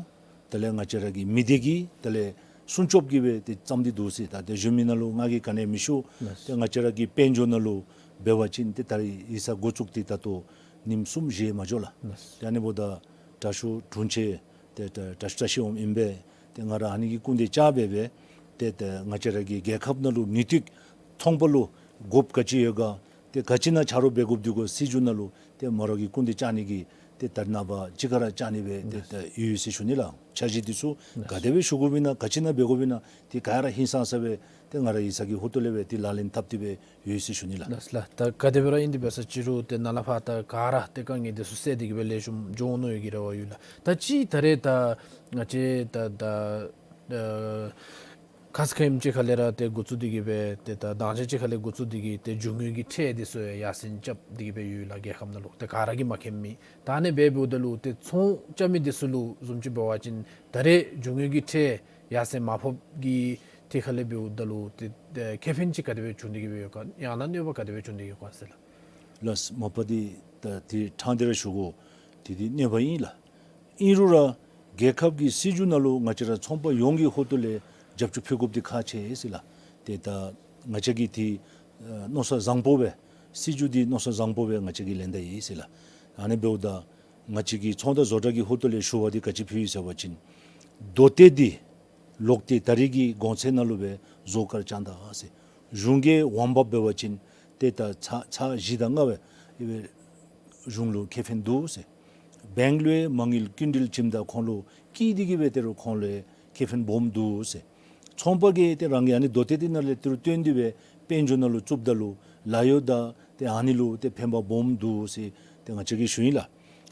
དེ་ལས་ང་བཅས་ར་གི་མི་སྡེ་གི་དེ་ལས་སྲུང་སྐྱོབ་ཀྱི་སྦེ་ཏེ་བརྩམས་ཏེ་འདུག་ཟེར། ད་དེ་གཞུང་མིང་ནང་ལུ་ང་གིས་ག་ནི་ཡང་མི་ཞུ། ལགས། ཏེ་ང་བཅས་ར་གི་དཔལ་འབྱོར་ནང་ལུ་འབད་བ་ཅིན་ཏེ་ད་རེས་ཡིག་ཚང་འགོ་བཙུགས་ཏེ་ད་ལྟོ་ཉིནམ་གསུམ་བཞི་མ་འགྱོ་ལགས། ལགས། ཏེ་ཨ་ནི་འབདཝ་ད་དྲག་ཤོས་དྲུང་ཆེ་ཏེ་ད་དྲག་ཤོས་བཀྲ་ཤིས་འོང་ཨིན་པས། ཏེ་ང་ར་ཨ་ནི་གི་སྐུ་མདུན་བཅར་སྦེ་སྦེ་ཏེ་ད་ང་བཅས་ར་གི་རྒྱལ་ཁབ་ནང་ལུ་དངུལ་ཏིག་ཚོང་པ་ལུ་དགོཔ་ག་ཅི་ཡོད་ག་ཏེ་ག་ཅི་ནང་ཆ་རོགས་འབད་དགོཔ་འདི་གུ་སྲིད་བྱུས་ནང་ལུ་ཏེ་མོ་ར་གི་སྐུ་མདུན་བཅར་ནི་གི་ཏེ་ད་རེས་ནངས་པ་དཔྱིད་ཀ་ར་བཅར་ནི་སྦེ་ཏེ་ད་ཡོད་ཟེར་ཞུ་ནི་ལགས། འཆར་གཞི་འདི་ཚུ་ག་དེ་སྦེ་ཞུ་དགོཔ་ཨིན་ན་ག་ཅི་ནང་འབད་དགོཔ་ཨིན་ན་ཏེ་ག་ར་ཧིང་སངས་ས་སྦེ་ཏེ་ང་ར་ཡིག་ཚང་གི་ཧོངས་ཏོ་ལས་སྦེ་ཏེ་ལག་ལེན་འཐབ་སྟེ་སྦེ་ཡོད་ཟེར་ཞུ་ནི་ལགས། ལགས་ལགས། ད་ག་དེ་སྦེ་ར་ཨིན་ཏེ་འབད་ས་ཅི་རུང་ཏེ་ནཱ་ལས་ཕར་ད་ག་ར་ཏེ་དཀའ་ངལ་འདི་ཚུ་སེལ་ཏེ་གི་སྦེ་ལེགས་ཤོམ་འགྱོ་འོང་མནོ་བའི་གི་རེ་བ་ཡོད་ལགས། ད་ཅི་ད་རེས་ད་ང་བཅས་ད་ད་ཨ་ཁ་ཙ་ཁ་ཉིནམ་ཅིག་ཁ་ལས་ར་ཏེ་འགོ་བཙུགས་ཏེ་གི་སྦེ་ཏེ་ད་དང་ཅ་ཅིག་ཁ་ལས་འགོ་བཙུགས་ཏེ་གི་ཏེ་རྒྱུ་དངོས་ཀྱི་ཁྲལ་འདི་ཚུ་ཡར་སེང་རྐྱབ་སྟེ་གི་སྦེ་ཡོད་ལགས། རྒྱལ་ཁབ་ནང་ལུ་ཏེ་ག་ར་གིས་མ་མཁྱེན་མི། ད་ཨ་ནི་སྦེ་འབདཝ་ད་ལུ་ཏེ་ཚོང་རྐྱབ་མི་འདི་ཚུ་ལུ་བཟུམ་ཅིག་འབད་བ་ཅིན་ད་རེས་རྒྱུ་དངོས་ཀྱི་ཁྲལ་ཡར་སེང་མ་ཕོགཔ་གི་ཐད་ཁ་ལས་འབདཝ་ད་ལུ་ཏེ་ཏེ་ཁེ་ཕན་ཅིག་ག་དེ་སྦེ་བྱུང་སྟེ་གི་སྦེ་ཡོད་ག། ཡང་ན་གནོད་པ་ག་དེ་སྦེ་བྱུང་སྟེ་ཡོད་ག་ཟེར་ལགས། ལགས། མ་པ་འདི་ད་ཏེ་ཕྲང་སྟེ་ར་ཞུ་དགོ། ཏེ་འདི་གནོད་པ་ཨིན་ལགས། ཨིན་རུང་ར་རྒྱལ་ཁབ་ཀྱི་སྲིད་བྱུས་ནང་ལུ་ང་བཅས་ར་ཚོང་པ་ཡོངས་ཀྱི་ཧོངས་ཏོ་ལས་རྒྱབ་སྐྱོར་ཕུལ་དགོཔ་འདི་ཁག་ཆེ་ཟེར་ལགས། ཏེ་ད་ང་བཅས་ཀྱིས་ཏེ་ཨ་མནོ་བསམ་བཟང་པོ་སྦེ་སྲིད་བྱུས་འདི་མནོ་བསམ་བཟང་པོ་སྦེ་ང་བཅས་ཀྱིས་ལེན་ད་ཡི་ཟེར་ལགས། ཨ་ནི་འབདཝ་ད་ང་བཅས་ཀྱི་ཚོང་དང་བཟོ་གྲྭ་གི་ཧོངས་ཏོ་ལས་ཞུ་བ་འདི་ག་ཅི་ཕུལ་ཡི་ཟེར་བ་ཅིན་མདོ་སྟོད་འདི་ལོག་སྟེ་ད་རེས་ཀྱི་གོང་ཚད་ནང་ལུ་སྦེ་བཟོ་གར་བཅང་ད་ཟེར། གཞུང་གིས་འོང་འབབ་འབད་བ་ཅིན་ཏེ་ད་ཚར་ཚར་བཞི་དང་ལྔ་སྦེ་ཨེ་སྦེ་གཞུང་ལུ་ཁེ་ཕན་འདུག་ཟེར། བེངཀ་ལུ་མ་དངུལ་སྐྱིན་འགྲུལ་བྱིནམ་ད་ཁོང་ལུ་སྐྱིད་དེ་གི་སྦེ་ཏེ་རུང་ཁོང་ལུ་ཁེ་ཕན་སྦོམ་འདུག་ཟེར། ཚོང་པ་གིས་ཏེ་རང་གི་ཨ་ནི་མདོ་སྟོད་འདི་ནང་ལས་ཏི་རུ་བཏོན་ཏེ་སྦེ་དཔལ་འབྱོར་ནང་ལུ་བཙུགསཔ་ད་ལུ་ལཱ་གཡོག་དང་ཏེ་ཨ་ནི་ལུ་ཏེ་ཕན་པ་སྦོམ་འདུག་ཟེར་ཏེ་ང་བཅས་ཀྱིས་ཞུ་ཡི་ལགས།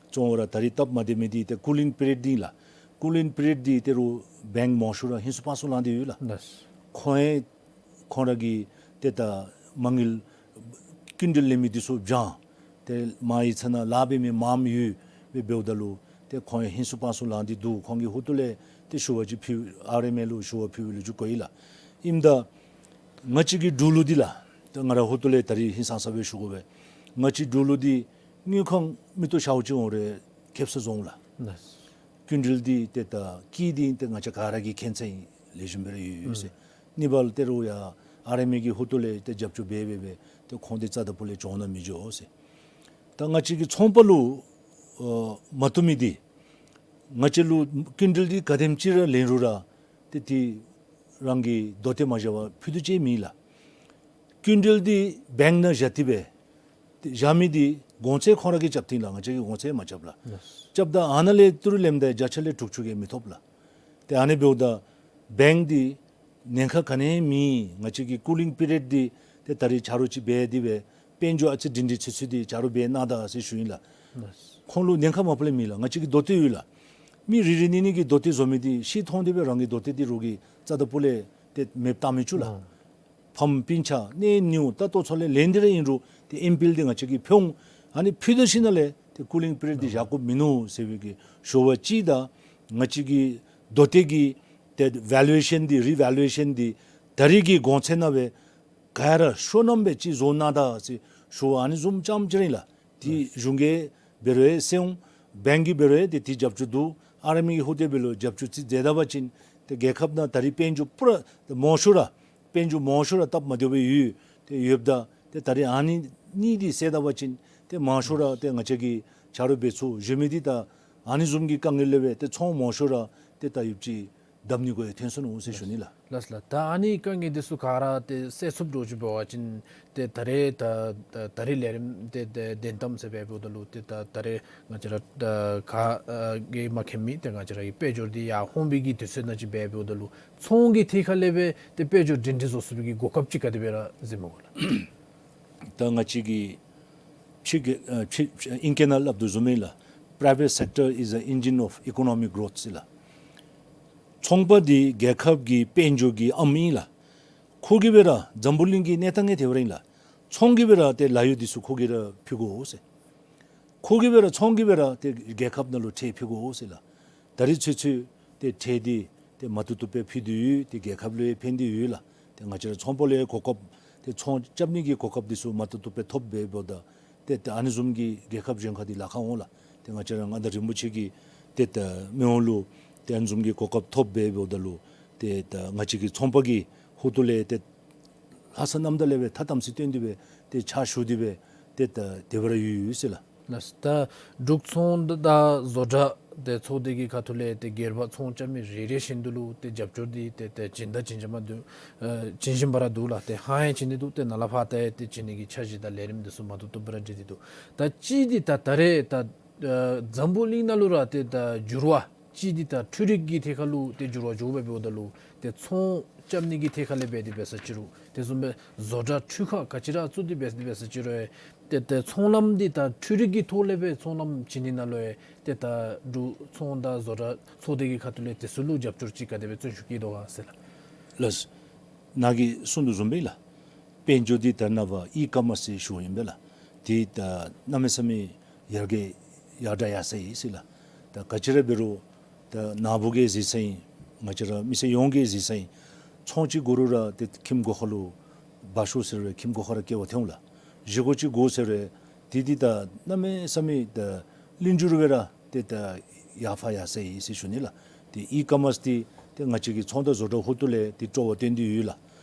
གཙོ་བོ་ར་ད་རེས་སྟབས་མ་བདེ་མི་འདི་ཏེ་ཀུ་ལིང་པི་རི་ཡོཌ་འདི་ལགས། ཀུ་ལིང་པི་རི་ཡོཌ་འདི་ཏི་རུ་བེངཀ་མང་ཤོས་ར་ཧིང་སུ་ཕངས་སུ་ལང་སྟེ་ཡོད་ལགས། ལགས། ཁོང་ཡང་ཁོང་ར་གི་ཏེ་ད་མ་དངུལ་སྐྱིན་འགྲུལ་ལེན་མི་འདི་ཚུ་བྱང་། ཏེ་མ་ཡི་ཚ་ན་ལཱ་འབད་མི་མངམ་ཡོད་སྦེ་འབདཝ་ད་ལུ་ཏེ་ཁོང་ཡང་ཧིང་སུ་པང་སུ་ལང་སྟེ་འདུག། ཁོང་གི་ཧོངས་ལས་ཏེ་ཞུ་བ་ཅིག་ཕུལ། ཨར་ཨེམ་ཨེ་ལུ་ཞུ་བ་ཕུལ་བའི་ལོ་རྒྱུས་གོ་ཡི་ལགས། ཨིནམ་ད་ང་བཅས་ཀྱི་འབྲུག་ལུ་འདི་ལགས། ད་ང་ར་ཧོངས་ལས་ད་རིས་ཧིང་སངས་ས་སྦེ་ཞུ་དགོ་པས། ང་བཅས་འབྲུག་ལུ་འདི་དངུལ་ཁང་མེ་ཏོག་ཤཝ་ཅིག་འོང་རུང་ཁེབ་ས་བཟོ་འོང་ལགས། ལགས། སྐྱིན་འགྲུལ་འདི་ཏེ་ད་ཀི་འདི་ཏེ་ང་བཅས་ག་ར་གིས་མཁྱེན་ཚད་ཨིན། ལེགས་ཤོམ་སྦེ་ར་ཡོད་ཡོད་ཟེར། ཨུམ། ཨ་ནི་འབདཝ་ལས་ཏེ་རུང་ཡང་ཨར་ཨེམ་ཨེ་གི་ཧོངས་ལས་ཏེ་རྒྱབ་སྐྱོར་འབད་འབད་འབད་ཏེ་ཁོང་འདི་རྩ་དང་པོ་ལས་གྱོང་ནང་མི་འགྱོ་ཟེར། ད་ང་བཅས་ཀྱི་ཚོང་པ་ལུ་ཨ་མ་བཏུབ་མི་འདི་ང་བཅས་ལུ་སྐྱིན་འགྲུལ་འདི་ག་དེམ་ཅིག་ར་ལེན་རུང་ར་ཏེ་ཏེ་རང་གི་མདོ་སྟོད་མ་བཞག་པར་ཕུད་རྡོག་ཅིག་མེད་ལགས། སྐྱིན་འགྲུལ་འདི་བེངཀ་ནང་བཞག་སྟེ་སྦེ་ཏེ་བཞག་མི་འདི་གོང་ཚད་ཁོང་ར་གིས་རྐྱབ་སྟེ་ཨིན་ལགས། ང་བཅས་ཀྱིས་གོང་ཚད་མ་རྐྱབ་ལགས། ལགས། རྐྱབ་ད་ཨ་ནཱ་ལས་ཏི་རུ་ལེནམ་ད་བརྒྱ་ཆ་ལས་དྲུག་ཅུ་གིས་མི་ཐོབ་ལགས། ཏེ་ཨ་ནི་འབདཝ་ད་བེངཀ་འདི་ཉེན་ཁ་ག་ནི་ཡང་མེད། ང་བཅས་ཀྱི་ཀུ་ལིང་པི་རི་ཡོཌ་འདི་ཏེ་ད་རིས་ཆ་རོགས་ཅིག་འབད་དེ་སྦེ་དཔལ་འབྱོར་ཨ་ཙི་སྒྲིང་སྒྲིང་ཚུད་ཚུད་འདི་ཆ་རོགས་འབད་གནང་ད་ཟེར་ཞུ་ཡི་ལགས། ལགས། ཁོང་ལུ་ཉེན་ཁ་མ་པ་ལས་མེད་ལགས། ང་བཅས་ཀྱི་མདོ་སྟོད་ཡོད་ལགས། མི་རེ་རེ་གཉིས་གཉིས་ཀྱིས་མདོ་སྟོད་བཟོ་མི་འདི་ཤི་ཐོན་ཏེ་སྦེ་རང་གི་མདོ་སྟོད་འདི་རོགས་ཀྱིས་རྩ་དང་པོ་ལས་ཏེ་མེདཔ་བཏང་མི་བཅུག་ལགས། ཨ། ཕམ་སྤུན་ཆ་གནས་ཉེཝ་ད་ལྟོ་ཚུ་ལས་ལེན་ཏེ་ར་ཨིན་རུང་ཏེ་ཨེམ་ཕི་ཨེལ་འདི་ང་བཅས་ཀྱིས་ཕུལ་འོང་། ཨ་ནི་ཕུལ་ད་ཞིནམ་ལས་ཏེ་ཀུ་ལིང་པི་རི་ཡོཌ་འདི་བཞག་དགོཔ་མིན་ནུག་ཟེར་བའི་གི་ཞུ་བ་ཅིག་དང་ང་བཅས་ཀྱི་མདོ་སྟོད་ཀྱི་ཏེ་ཝེ་ལུ་ཨེ་ཤཱན་འདི་རི་ཝེ་ལུ་ཨེ་ཤཱན་འདི་ད་རིས་ཀྱི་གོང་ཚད་ནང་སྦེ་ག་ར་ཤོར་ནམ་སྦེ་ཅིག་བཟོ་གནང་ད་ཟེར་ཞུ་བ་ཨ་ནི་བཟུམ་ཙམ་ཅིག་ར་ཨིན་ལགས། ཏེ་གཞུང་གིས་འབད་རུང་ཡང་སེལ་འོང་། བེངཀ་གིས་འབད་རུང་ཡང་ཏེ་ཏེ་རྒྱབ་སྐྱོར་འདུག། ཨར་ཨེམ་ཨེ་གི་ཧོངས་ལས་འབད་རུང་རྒྱབ་སྐྱོར་ཅིག་མཛད་ད་པ་ཅིན་ཏེ་རྒྱལ་ཁབ་ནང་ད་རིས་དཔལ་འབྱོར་པུ་ར་མང་ཤོས་ར་དཔལ་འབྱོར་མང་ཤོས་ར་སྟབས་མ་བདེཝ་སྦེ་ཡོད། ཏེ་ཡོདཔ་ད་ཏེ་ད་རིས་ཨ་ནི་གཉིས་འདི་སེལ་ད་པ་ཅིན་ཏེ་མང་ཤོས་ར་ཏེ་ང་བཅས་ཀྱིས་ཆ་རོགས་འབད་ཚུགས། གཞན་མི་འདི་ད་ཨ་ནི་བཟུམ་གྱི་དཀའ་ངལ་ལས་སྦེ་ཏེ་ཚོང་མང་ཤོས་ར་ཏེ་ད་ཡུདཔ་ཅིག་བརྡབ་ནི་གུ་ཡང་ཐོན་སོ་ནུག་ཟེར་ཞུ་ནི་ལགས། ལགས་ལགས། ད་ཨ་ནི་དཀའ་ངལ་འདི་ཚུ་ག་ར་ཏེ་སེལ་ཚུགསཔ་འདྲཝ་ཅིག་འབད་བ་ཅིན་ཏེ་ད་རེས་ད་ད་རེས་ལས་རིམ་འདི་ཏེ་དོན་དམ་ཟེར་སྦེ་འབདཝ་ད་ལུ་ཏེ་ད་ད་རེས་ང་བཅས་ར་ད་ག་ཨ་གིས་མ་མཁྱེན་མི་ཏེ་ང་བཅས་ར་གི་དཔལ་འབྱོར་འདི་ཡར་ཧོན་པའི་གི་དུས་ཚོད་ནང་ཅིག་སྦེ་འབདཝ་ད་ལུ་ཚོང་གི་ཐད་ཁར་ལས་སྦེ་ཏེ་དཔལ་འབྱོར་སྒྲིང་སྒྲིང་བཟོ་ཚུགས་པའི་གི་གོ་སྐབས་ཅིག་ག་དེ་སྦེ་ར་གཟིགས་མི་གོ་ལགས། ད་ང་བཅས་ཀྱིས་ཕྱི་རྒྱལ་ཨ་ཕྱི་ཨིང་སྐད་ནང་སླབ་དོ་བཟུམ་ཨིན་ལགས། Private sector is the engine of economic growth ཟེར་ལགས། ཚོང་པ་འདི་རྒྱལ་ཁབ་ཀྱི་དཔལ་འབྱོར་གྱི་ཨམ་ཨིན་ལགས། ཁོ་གིས་སྦེ་ར་འཛམ་བུ་གླིང་གི་གནས་སྟངས་ངོ་དེ་སྦེ་ར་ཨིན་ལགས། ཚོང་གིས་སྦེ་ར་ཏེ་ལཱ་གཡོག་འདི་ཚུ་ཁོ་གིས་ར་ཕུལ་དགོ་ཟེར། ཁོ་གིས་སྦེ་ར་ཚོང་གིས་སྦེ་ར་ཏེ་རྒྱལ་ཁབ་ནང་ལུ་ཁྲལ་ཕུལ་དགོ་ཟེར་ལགས། ད་རིས་ཚུན་ཚོད་ཏེ་ཁྲལ་འདི་ཏེ་མ་བཏུབ་བཏུབ་སྦེ་ཕུལ་ཏེ་ཡོད། ཏེ་རྒྱལ་ཁབ་ལུ་ཡང་ཕན་ཏེ་ཡོད་ལགས། ཏེ་ང་བཅས་ར་ཚོང་པ་ལུ་ཡང་གོ་སྐབས་ཏེ་ཚོང་རྐྱབ་ནི་གི་གོ་སྐབས་འདི་ཚུ་མ་བཏུབ་བཏུབ་སྦེ་ཐོབ་སྦེ་འབདཝ་ད་ཏེ་ད་ཨ་ནི་བཟུམ་གྱི་རྒྱལ་ཁབ་གཞན་ཁར་འདི་ལཱ་ཁག་འོང་ལགས། ཏེ་ང་བཅས་ར་མངའ་བདག་རིན་པོ་ཆེ་གི་ཏེ་ད་མི་དབང་ལུ་ཏེ་ཨ་ནི་བཟུམ་གྱི་གོ་སྐབས་ཐོབ་སྦེ་འབདཝ་ད་ལུ་ཏེ་ད་ང་བཅས་ཀྱི་ཚོང་པ་གི་ཧོངས་ལས་ཏེ་ལྷ་ས་གནམ་ཐང་ལས་སྦེ་ཐ་དམ་ཚིག་བཏོན་ཏེ་སྦེ་ཏེ་ཕྱག་ཞུ་སྟེ་སྦེ་ཏེ་ད་དེ་སྦེ་ར་ཡོད་ཡོད་ཟེར་ལགས། ལགས། ད་འབྲུག་ཚོང་དང་བཟོ་གྲྭ་ཏེ་ཚོགས་སྡེ་གི་ཁ་ཐུག་ལས་ཏེ་སྒེར་པ་ཚོང་རྐྱབ་མི་རེ་རེ་བཞིན་དུ་ལུ་ཏེ་རྒྱབ་སྐྱོར་འདི་ཏེ་ཏེ་བྱིན་དང་བྱིན་བཞིན་པ་འདུག། ཨ་བྱིན་བཞིན་པ་ར་འདུག་ལགས། ཏེ་ཧ་ཡང་བྱིན་ནི་འདུག། ཏེ་ནཱ་ལས་ཕར་ད་ཡང་ཏེ་བྱིན་ནི་གི་འཆར་གཞི་དང་ལས་རིམ་འདི་ཚུ་མ་བཏུབ་བཏུབ་སྦེ་ར་འགྲིག་སྟེ་འདུག། ད་གཅིག་འདི་ད་ད་རེས་ད་ཨ་འཛམ་བུ་གླིང་ནང་ལུ་ར་ཏེ་ད་འགྱུར་བ་གཅིག་འདི་ད་འཕྲུལ་རིག་གི་ཐད་ཁར་ལུ་ཏེ་འགྱུར་བ་འགྱོ་སྦེ་འབདཝ་ད་ལུ་ཏེ་ཚོང་རྐྱབ་ནི་གི་ཐད་ཁར་ལས་འབད་དེ་འབད་ས་ཅི་རུང་དེ་བཟུམ་སྦེ་བཟོ་གྲྭ་འཕྲུལ་ཁང་ག་ཅི་ར་བཙུགས་ཏེ་འབད་དེ་འབད་ས་ཅི་རུང་ཡང་ཏེ་ད་ཚོང་ལམ་འདི་ད་འཕྲུལ་རིག་གི་ཐོག་ལས་སྦེ་ཚོང་ལམ་བྱིན་ནི་ནང་ལུ་ཡང་ཏེ་ད་འབྲུག་ཚོང་དང་བཟོ་གྲྭ་ཚོགས་སྡེ་གི་ཁ་ཐུག་ལས་དེ་ཚུ་ལུ་རྒྱབ་སྐྱོར་ཅིག་ག་དེ་སྦེ་བརྩོན་ཤུགས་བསྐྱེད་དོ་ག་ཟེར་ལགས། ལགས། ནཱ་གིས་གསུངས་དོ་བཟུམ་སྦེ་ལགས། དཔལ་འབྱོར་འདི་ད་ནངས་པ་ཨི་ཀོ་མརསི་ཟེར་ཞུཝ་ཨིན་པས་ལགས། འདི་ད་གནམ་མེད་ས་མེད་ཡར་རྒྱས་ཡར་དྲག་ཡར་སོ་ཡི་ཟེར་ལགས། ད་ག་ཅི་ར་འབད་རུང་ད་ནཱ་བུ་གིས་གཟིགས་ས་ཨིན། ང་བཅས་ར་མི་སེར་ཡོངས་ཀྱིས་གཟིགས་ས་ཨིན། ཚོང་ཅིག་དགོ་རུང་ར་ཏེ་ཁྱིམ་སྒོ་ཁར་ལུ་འབག་ཤོག་ཟེར་རུང་ཁྱིམ་སྒོ་ཁར་ར་སྐྱེལ་བར་འཐོན་འོང་ལགས། བཞེས་སྒོ་ཅིག་དགོ་ཟེར་རུང་ཏེ་འདི་ད་གནམ་མེད་ས་མེད་ད་ལྷིང་འཇགས་སྦེ་ར་ཏེ་ད་ཡར་ཕར་ཡར་སོ་ཡི་ཟེར་ཞུ་ནི་ལགས། ཏེ་ཨི་ཀོ་མརསི་འདི་ཏེ་ང་བཅས་ཀྱི་ཚོང་དང་བཟོ་གྲྭ་ཧོངས་ལས་ཏེ་སྤྲོ་བ་བཏོན་ཏེ་ཡོད་ལགས།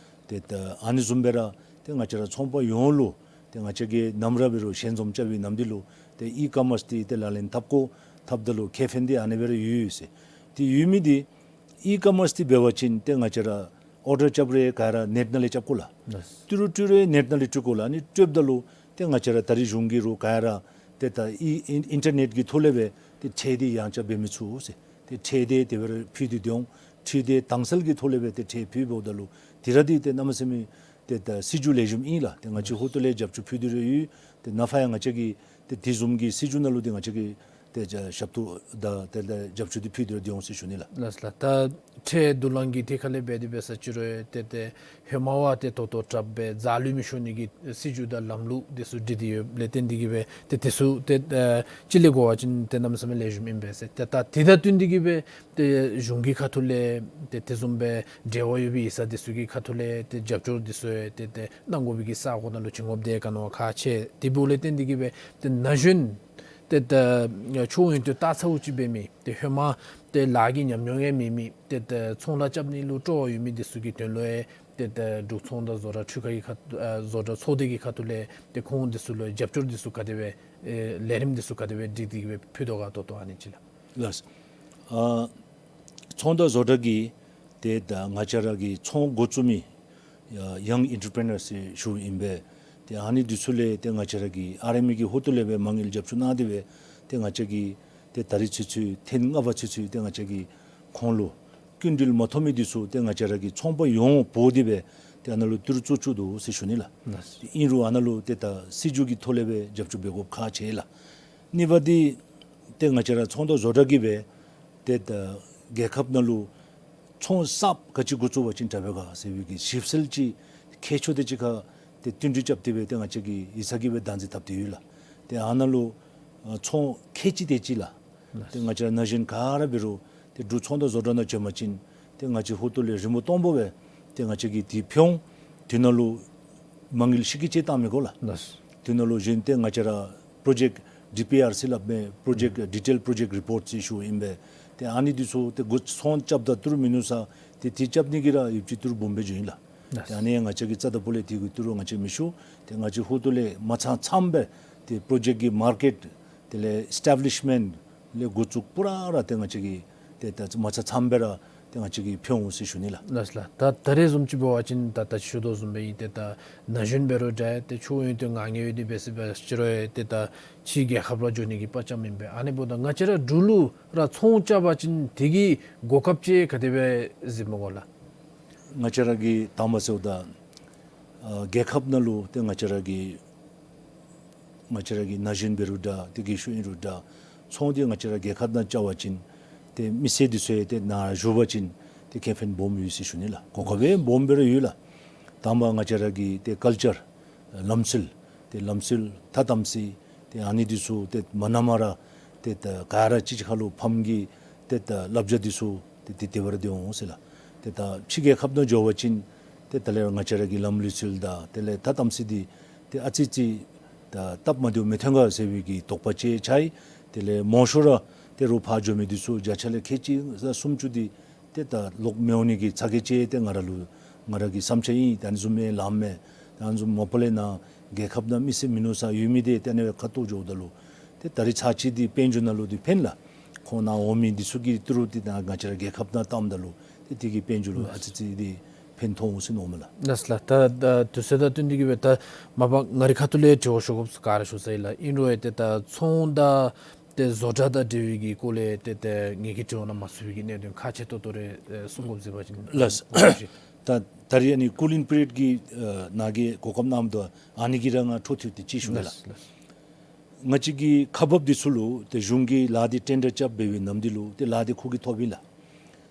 ཏེ་ད་ཨ་ནི་བཟུམ་སྦེ་ར་ཏེ་ང་བཅས་ར་ཚོང་པ་ཡོངས་ལུ་ཏེ་ང་བཅས་ཀྱིས་ནམ་ར་འབད་རུང་ཞལ་འཛོམས་རྐྱབ་པའི་ནམ་འདི་ལུ་ཏེ་ཨི་ཀོ་མརསི་འདི་ཏེ་ལག་ལེན་འཐབ་དགོ། འཐབ་ད་ལུ་ཁེ་ཕན་འདི་ཨ་ནེ་སྦེ་ར་ཡོད་ཡོད་ཟེར། ཏེ་ཡོད་མི་འདི་ཨི་ཀོ་མརསི་འདི་འབད་བ་ཅིན་ཏེ་ང་བཅས་ར་ཨོར་ཌར་རྐྱབ་རུང་ག་ར་ནེཊ་ནང་ལས་རྐྱབ་དགོ་ལགས། ལགས། སྤྲོད་རུང་སྤྲོད་རུང་ནེཊ་ནང་ལས་སྤྲོད་དགོ་ལགས། ཨ་ནི་སྤྲོདཔ་ད་ལུ་ཏེ་ང་བཅས་ར་ད་རིས་གཞུང་གིས་རུང་ག་ར་ཏེ་ད་ཨི་ཨིན་ཨིན་ཊར་ནེཊ་ཀྱི་ཐོག་ལས་སྦེ་ཏེ་ཁྲལ་འདི་ཡང་རྐྱབ་འབད་མི་ཚུགས་ཟེར། ཏེ་ཁྲལ་འདི་དེ་སྦེ་ར་ཕུལ་ཏེ་སྡོད་འོང་། ཁྲལ་འདི་དྭངས་གསལ་གྱི་ཐོག་ལས་སྦེ་ཏེ་ཁྲལ་ཕུལ་འབདཝ་ད་ལུ་དེ་ར་འདི་ཏེ་གནམ་མེད་ས་མེད་ཏེ་ད་སྲིད་བྱུས་ལེགས་ཤོམ་ཨིན་ལགས། ཏེ་ང་བཅས་ཧོངས་ལས་རྒྱབ་སྐྱོར་ཕུལ་ཏེ་ར་ཡོད། ཏེ་ནངས་པ་ཡང་ང་བཅས་ཀྱིས་ཏེ་དེ་བཟུམ་གྱི་སྲིད་བྱུས་ནང་ལུ་འདི་ང་བཅས་ཀྱིས་ཏེ་ཞབས་ཏོག་དང་ཏེ་ད་རྒྱབ་སྐྱོར་འདི་ཕུལ་ཏེ་ར་སྡོད་འོང་ཟེར་ཞུ་ནི་ལགས། ལགས་ལགས། ད་ ཁྲལ་བསྡུ་ལེན་གྱི་ཏེ་ཁ་ལས་འབད་དེ་འབད་ས་ཅིག་རུང་ཏེ་ཏེ་ཧེ་མ་བ་ཏེ་ཏོག་ཏོ་དྲགཔ་སྦེ་འཛག་ལུས་མི་ཤོར་ནི་གི་སྲིད་བྱུས་དང་ལམ་ལུགས་འདི་ཚུ་སྒྲིག་སྟེ་ཡོདཔ་ལས་བརྟེན་ཏེ་གིས་སྦེ་ཏེ་དེ་ཚུ་ཏེ་ཨ་ཅིག་ལས་འགོ་བ་ཅིན་ཏེ་གནམ་མེད་ས་མེད་ལེགས་ཤོམ་ཨིན་པས་ཟེར། ཏེ་ད་དེ་དང་བསྟུན་ཏེ་གིས་སྦེ་ཏེ་གཞུང་གི་ཁ་ཐུག་ལས་ཏེ་དེ་བཟུམ་སྦེ་འབྲེལ་བ་ཡོད་པའི་ཡིག་ཚང་འདི་ཚུ་གི་ཁ་ཐུག་ལས་ཏེ་རྒྱབ་སྐྱོར་འདི་ཚུ་ཏེ་ཏེ་གནང་དགོ་པའི་གི་ས་གོ་ནང་ལུ་བྱིན་དགོཔ་དེ་ག་ནི་བ་ཁག་ཆེ། དེ་འབདཝ་ལས་བརྟེན་ཏེ་གིས་སྦེ་ཏེ་ན་གཞོན་ཏེ་ད་ཆོས་ཡོན་ཏན་ལྟ་ཚརཝ་ཅིག་འབད་མི་ཏེ་ཧེ་མ་ཏེ་ལཱ་གི་ཉམས་མྱོང་ཡང་མེད་མི་ཏེ་ད་ཚོང་ལཱ་རྐྱབ་ནི་ལུ་སྤྲོ་བ་ཡོད་མི་འདི་ཚུ་གི་དོན་ལུ་ཡང་ཏེ་ད་འབྲུག་ཚོང་དང་བཟོ་གྲྭ་འཕྲུལ་ཁང་གི་ཁ་ཨ་བཟོ་གྲྭ་ཚོགས་སྡེ་གི་ཁ་ཐུག་ལས་ཏེ་ཁོང་འདི་ཚུ་ལུ་རྒྱབ་སྐྱོར་འདི་ཚུ་ག་དེ་སྦེ་ཨེ་ལས་རིམ་འདི་ཚུ་ག་དེ་སྦེ་སྒྲིག་སྟེ་གིས་སྦེ་ཕུལ་དོ་ག་ཏོག་ཏོ་ཨ་ནི་ཅིག་ལགས། ལགས། ཨ་ཚོང་དང་བཟོ་གྲྭ་གི་ཏེ་ད་ང་བཅས་ར་གི་ཚོང་འགོ་བཙུགས་མི་ཡ་ཡང་ཨིན་ཊར་པི་རི་ནར་ཟེར་ཞུཝ་ཨིན་པས། ཏེ་ཨ་ནི་འདི་ཚུ་ལས་ཏེ་ང་བཅས་ར་གི་ཨར་ཨེམ་ཨེ་གི་ཧོངས་ལས་སྦེ་མ་དངུལ་རྒྱབ་སྐྱོར་གནང་སྟེ་སྦེ་ཏེ་ང་བཅས་ཀྱིས་ཏེ་ད་རིས་ཚུན་ཚོད་ཐེངས་ལྔ་པ་ཚུན་ཚོད་ཏེ་ང་བཅས་ཀྱིས་ཁོང་ལུ་སྐྱིན་འགྲུལ་མ་ཐོབ་མི་འདི་ཚུ་ཏེ་ང་བཅས་ར་གི་ཚོང་པ་ཡོངས་འབོ་སྟེ་སྦེ་ཏེ་ཨ་ནཱ་ལུ་ཏི་རུ་བཙུགས་བཅུག་དོ་ཟེར་ཞུ་ནི་ལགས། ལགས། ཏེ་ཨིན་རུང་ཨ་ནཱ་ལུ་ཏེ་ད་སྲིད་བྱུས་ཀྱི་ཐོག་ལས་སྦེ་རྒྱབ་སྐྱོར་འབད་དགོཔ་ཁག་ཆེ་ལགས། གཉིས་པ་འདི་ཏེ་ང་བཅས་ར་ཚོང་དང་བཟོ་གྲྭ་གིས་སྦེ་ཏེ་ད་རྒྱལ་ཁབ་ནང་ལུ་ཚོང་གསརཔ་ག་ཅི་འགོ་བཙུགས་པ་ཅིན་དྲག་པས་ག་ཟེར་བའི་གི་ཞིབ་འཚོལ་ཅིག་མཁས་མཆོག་དེ་ཅིག་ཁར་ཏེ་བསྟུན་གྲོས་རྐྱབ་སྟེ་སྦེ་ཏེ་ང་བཅས་ཀྱིས་ཡིག་ཚང་གིས་སྦེ་བདག་འཛིན་འཐབ་སྟེ་ཡོད་ལགས། ཏེ་ཨ་ནཱ་ལུ་ཨ་ཚོང་མཁས་ཅིག་དེ་ཅིག་ལགས། ཏེ་ང་བཅས་ར་ན་གཞོན་ག་ར་འབད་རུང་ཏེ་འབྲུག་ཚོང་དང་བཟོ་གྲྭ་ནང་བྱོན་པ་ཅིན་ཏེ་ང་བཅས་ཧོངས་ལས་རིམ་པ་སྟོང་པ་སྦེ་ཏེ་ང་བཅས་ཀྱིས་དེ་ཕུལ་འོང་། དེ་ནང་ལུ་མ་དངུལ་ཤི་ཀི་ཅིག་བཏང་མི་དགོ་ལགས། ལགས། དེ་ནང་ལུ་གཞན་ཏེ་ང་བཅས་ར་པྲོ་ཇེཀཊ་ཌི་པི་ཨར་ཟེར་སླབ་མི་པྲོ་ཇེཀཊ་ཌི་ཊེལ་པྲོ་ཇེཀཊ་རི་པོརཊ་ཟེར་ཞུཝ་ཨིན་པས། ཏེ་ཨ་ནི་འདི་ཚུ་ཏེ་འགོ་ཚོང་རྐྱབ་ད་ཏི་རུ་མིན་ནུག་ས་ཏེ་དེ་རྐྱབ་ནི་གི་ར་ཡོདཔ་ཅིག་ཏི་རུ་འབུམ་སྦེ་འགྱོ་ཡི་ལགས། ཏེ་ཨ་ནི་ང་བཅས་ཀྱིས་རྩ་དང་པོ་ལས་དེ་གི་ཏི་རུ་ང་བཅས་མི་ཞུ། ཏེ་ང་བཅས་ཧོངས་ལས་མ་ཚང་ཚངམ་སྦེ་ཏེ་པྲོ་ཇེཀཊ་གི་མར་ཀེཊ་དེ་ལས་ཨེས་ཊེབ་ལིཤ་མེནཊ་ལས་འགོ་བཙུགས་པུ་ར་ར་ཏེ་ང་བཅས་ཀྱིས་ཏེ་ད་མ་ཚང་ཚངམ་སྦེ་ར་ཏེ་ང་བཅས་ཀྱིས་ཕུལ་འོང་ཟེར་ཞུ་ནི་ལགས། ལགས་ལགས། ད་ད་རེས་བཟུམ་ཅིག་འབད་བ་ཅིན་ད་ད་ཅི་ཞུ་དོ་བཟུམ་སྦེ་ཨིན། ཏེ་ད་ན་གཞོན་འབད་རུང་འདྲ་ཏེ་ཆོས་ཡོན་ཏན་མངགས་ཡོད་དེ་འབད་ཟེར་འབད་ཅི་རུང་ཏེ་ད་ཕྱི་རྒྱལ་ཁབ་ལུ་འགྱོ་ནི་གི་དཔའ་བཅམ་ཨིན་པས། ཨ་ནི་འབདཝ་ད་ང་བཅས་ར་འབྲུག་ལུ་ར་ཚོང་རྐྱབ་པ་ཅིན་དེ་གི་གོ་སྐབས་ཅིག་ག་དེ་སྦེ་གཟིགས་མི་དགོ་ལགས། ང་བཅས་ར་གིས་དང་པ་ཟེརཝ་ད་ཨ་རྒྱལ་ཁབ་ནང་ལུ་ཏེ་ང་བཅས་ར་གི་ང་བཅས་ར་གི་ན་གཞོན་འབད་རུང་འདྲ་ཏེ་རྒས་ཤོས་ཨིན་རུང་འདྲ་ཚོང་འདི་ང་བཅས་ར་རྒྱལ་ཁབ་ནང་རྐྱབ་པ་ཅིན་ཏེ་མི་སེར་འདི་ཚུ་ཡང་ཏེ་ནཱ་བཞུགས་པ་ཅིན་ཏེ་ཁེ་ཕན་སྦོམ་ཡོད་ཟེར་ཞུ་ནི་ལགས། གོ་སྐབས་སྦོམ་སྦེ་ར་ཡོད་ལགས། དང་པ་ང་བཅས་ར་གི་ཏེ་ཀལ་ཅར་ལམ་སྲོལ་ཏེ་ལམ་སྲོལ་ཐ་དམ་ཚིག་ཏེ་ཨ་ནི་འདི་ཚུ་ཏེ་མ་ན་མ་ར་ཏེ་ད་ག་ར་གཅིག་ཁར་ལུ་ཕམ་གྱི་ཏེ་ད་བསླབ་བྱ་འདི་ཚུ་ཏེ་དེ་དེ་སྦེ་ར་སྡོད་འོང་ཟེར་ལགས། ཏེ་ད་ཕྱི་རྒྱལ་ཁབ་ནང་འགྱོ་བ་ཅིན་ཏེ་ད་ལས་ང་བཅས་ར་གི་ལམ་ལུགས་སྲོལ་དང་དེ་ལས་ཐ་དམ་ཚིག་འདི་ཏེ་ཨ་ཙི་ཙི་ད་སྟབས་མ་བདེཝ་མི་ཐོན་ག་ཟེར་བའི་གི་དོགས་པ་ཅིག་ཆགས་ཡི། དེ་ལས་མང་ཤོས་ར་ཏེ་རོགས་ཕར་འགྱོ་མི་འདི་ཚུ་བརྒྱ་ཆ་ལས་ཁལ་གཅིག་ས་སུམ་ཅུ་འདི་ཏེ་ད་ལོག་མི་འོང་ནི་གི་ཚ་གྱང་ཅིག་ཏེ་ང་ར་ལུ་ང་ར་གི་བསམ་འཆར་ཨིན། ད་ཨ་ནི་བཟུམ་མའི་ལམ་མེད་ད་ཨ་ནི་བཟུམ་མ་པ་ལས་ནཱ་རྒྱལ་ཁབ་ནང་མི་སེར་མིན་ནུག་ས་ཡོད་མི་འདི་ཏེ་ཨ་ནི་སྦེ་ཁ་ཐུག་འགྱོཝ་ད་ལུ་ཏེ་ད་རིས་ཚར་གཅིག་འདི་དཔལ་འབྱོར་ནང་ལུ་འདི་ཕན་ལགས། ཁོང་ནཱ་འོང་མི་འདི་ཚུ་གི་ཏི་རུ་འདི་ནཱ་ང་བཅས་ར་རྒྱལ་ཁབ་ནང་བཏངམ་ད་ལུ་ཏེ་དེ་གིས་དཔལ་འབྱོར་ལུ་ཨ་ཙི་ཙི་འདི་ཕན་ཐོགས་འོང་ཟེར་མནོཝ་མས་ལགས། ལགས་ལགས། ད་ད་དུས་ཚོད་དང་བསྟུན་ཏེ་གིས་སྦེ་ད་མ་པ་ང་རའི་ཁ་ཐུག་ལས་དྲི་བ་ཞུ་དགོཔ་ག་ར་ཞུ་ཚར་ཡི་ལགས། ཨིན་རུང་ཡང་ཏེ་ད་ཚོང་དང་ཏེ་བཟོ་གྲྭ་དང་འབྲེལ་བའི་གི་སྐོར་ལས་ཏེ་ད་ངེ་གི་དྲི་བ་ནང་མ་ཚུད་པའི་གི་གནད་དོན་ཁག་ཆེ་ཏོག་ཏོ་རེ་ཨེ་གསུང་དགོཔ་གཟིགས་པ་ཅིན། ལགས། ད་ད་རིས་ཨ་ནི་ཀུ་ལིང་པི་རི་ཡོཌ་གི་ཨ་ནཱ་གི་གོ་སྐབས་གནངམ་ད་ཨ་ནི་གི་ར་ང་འཕྲོ་མཐུད་དེ་ཅིག་ཞུ་ནི་ལགས། ལགས་ལགས། ང་བཅས་ཀྱི་ཁག་འབགཔ་འདི་ཚུ་ལུ་ཏེ་གཞུང་གིས་ལཱ་འདི་ཊེན་ཌར་རྐྱབ་འབད་བའི་ནམ་འདི་ལུ་ཏེ་ལཱ་འདི་ཁོ་གིས་ཐོབ་ཨིན་ལགས།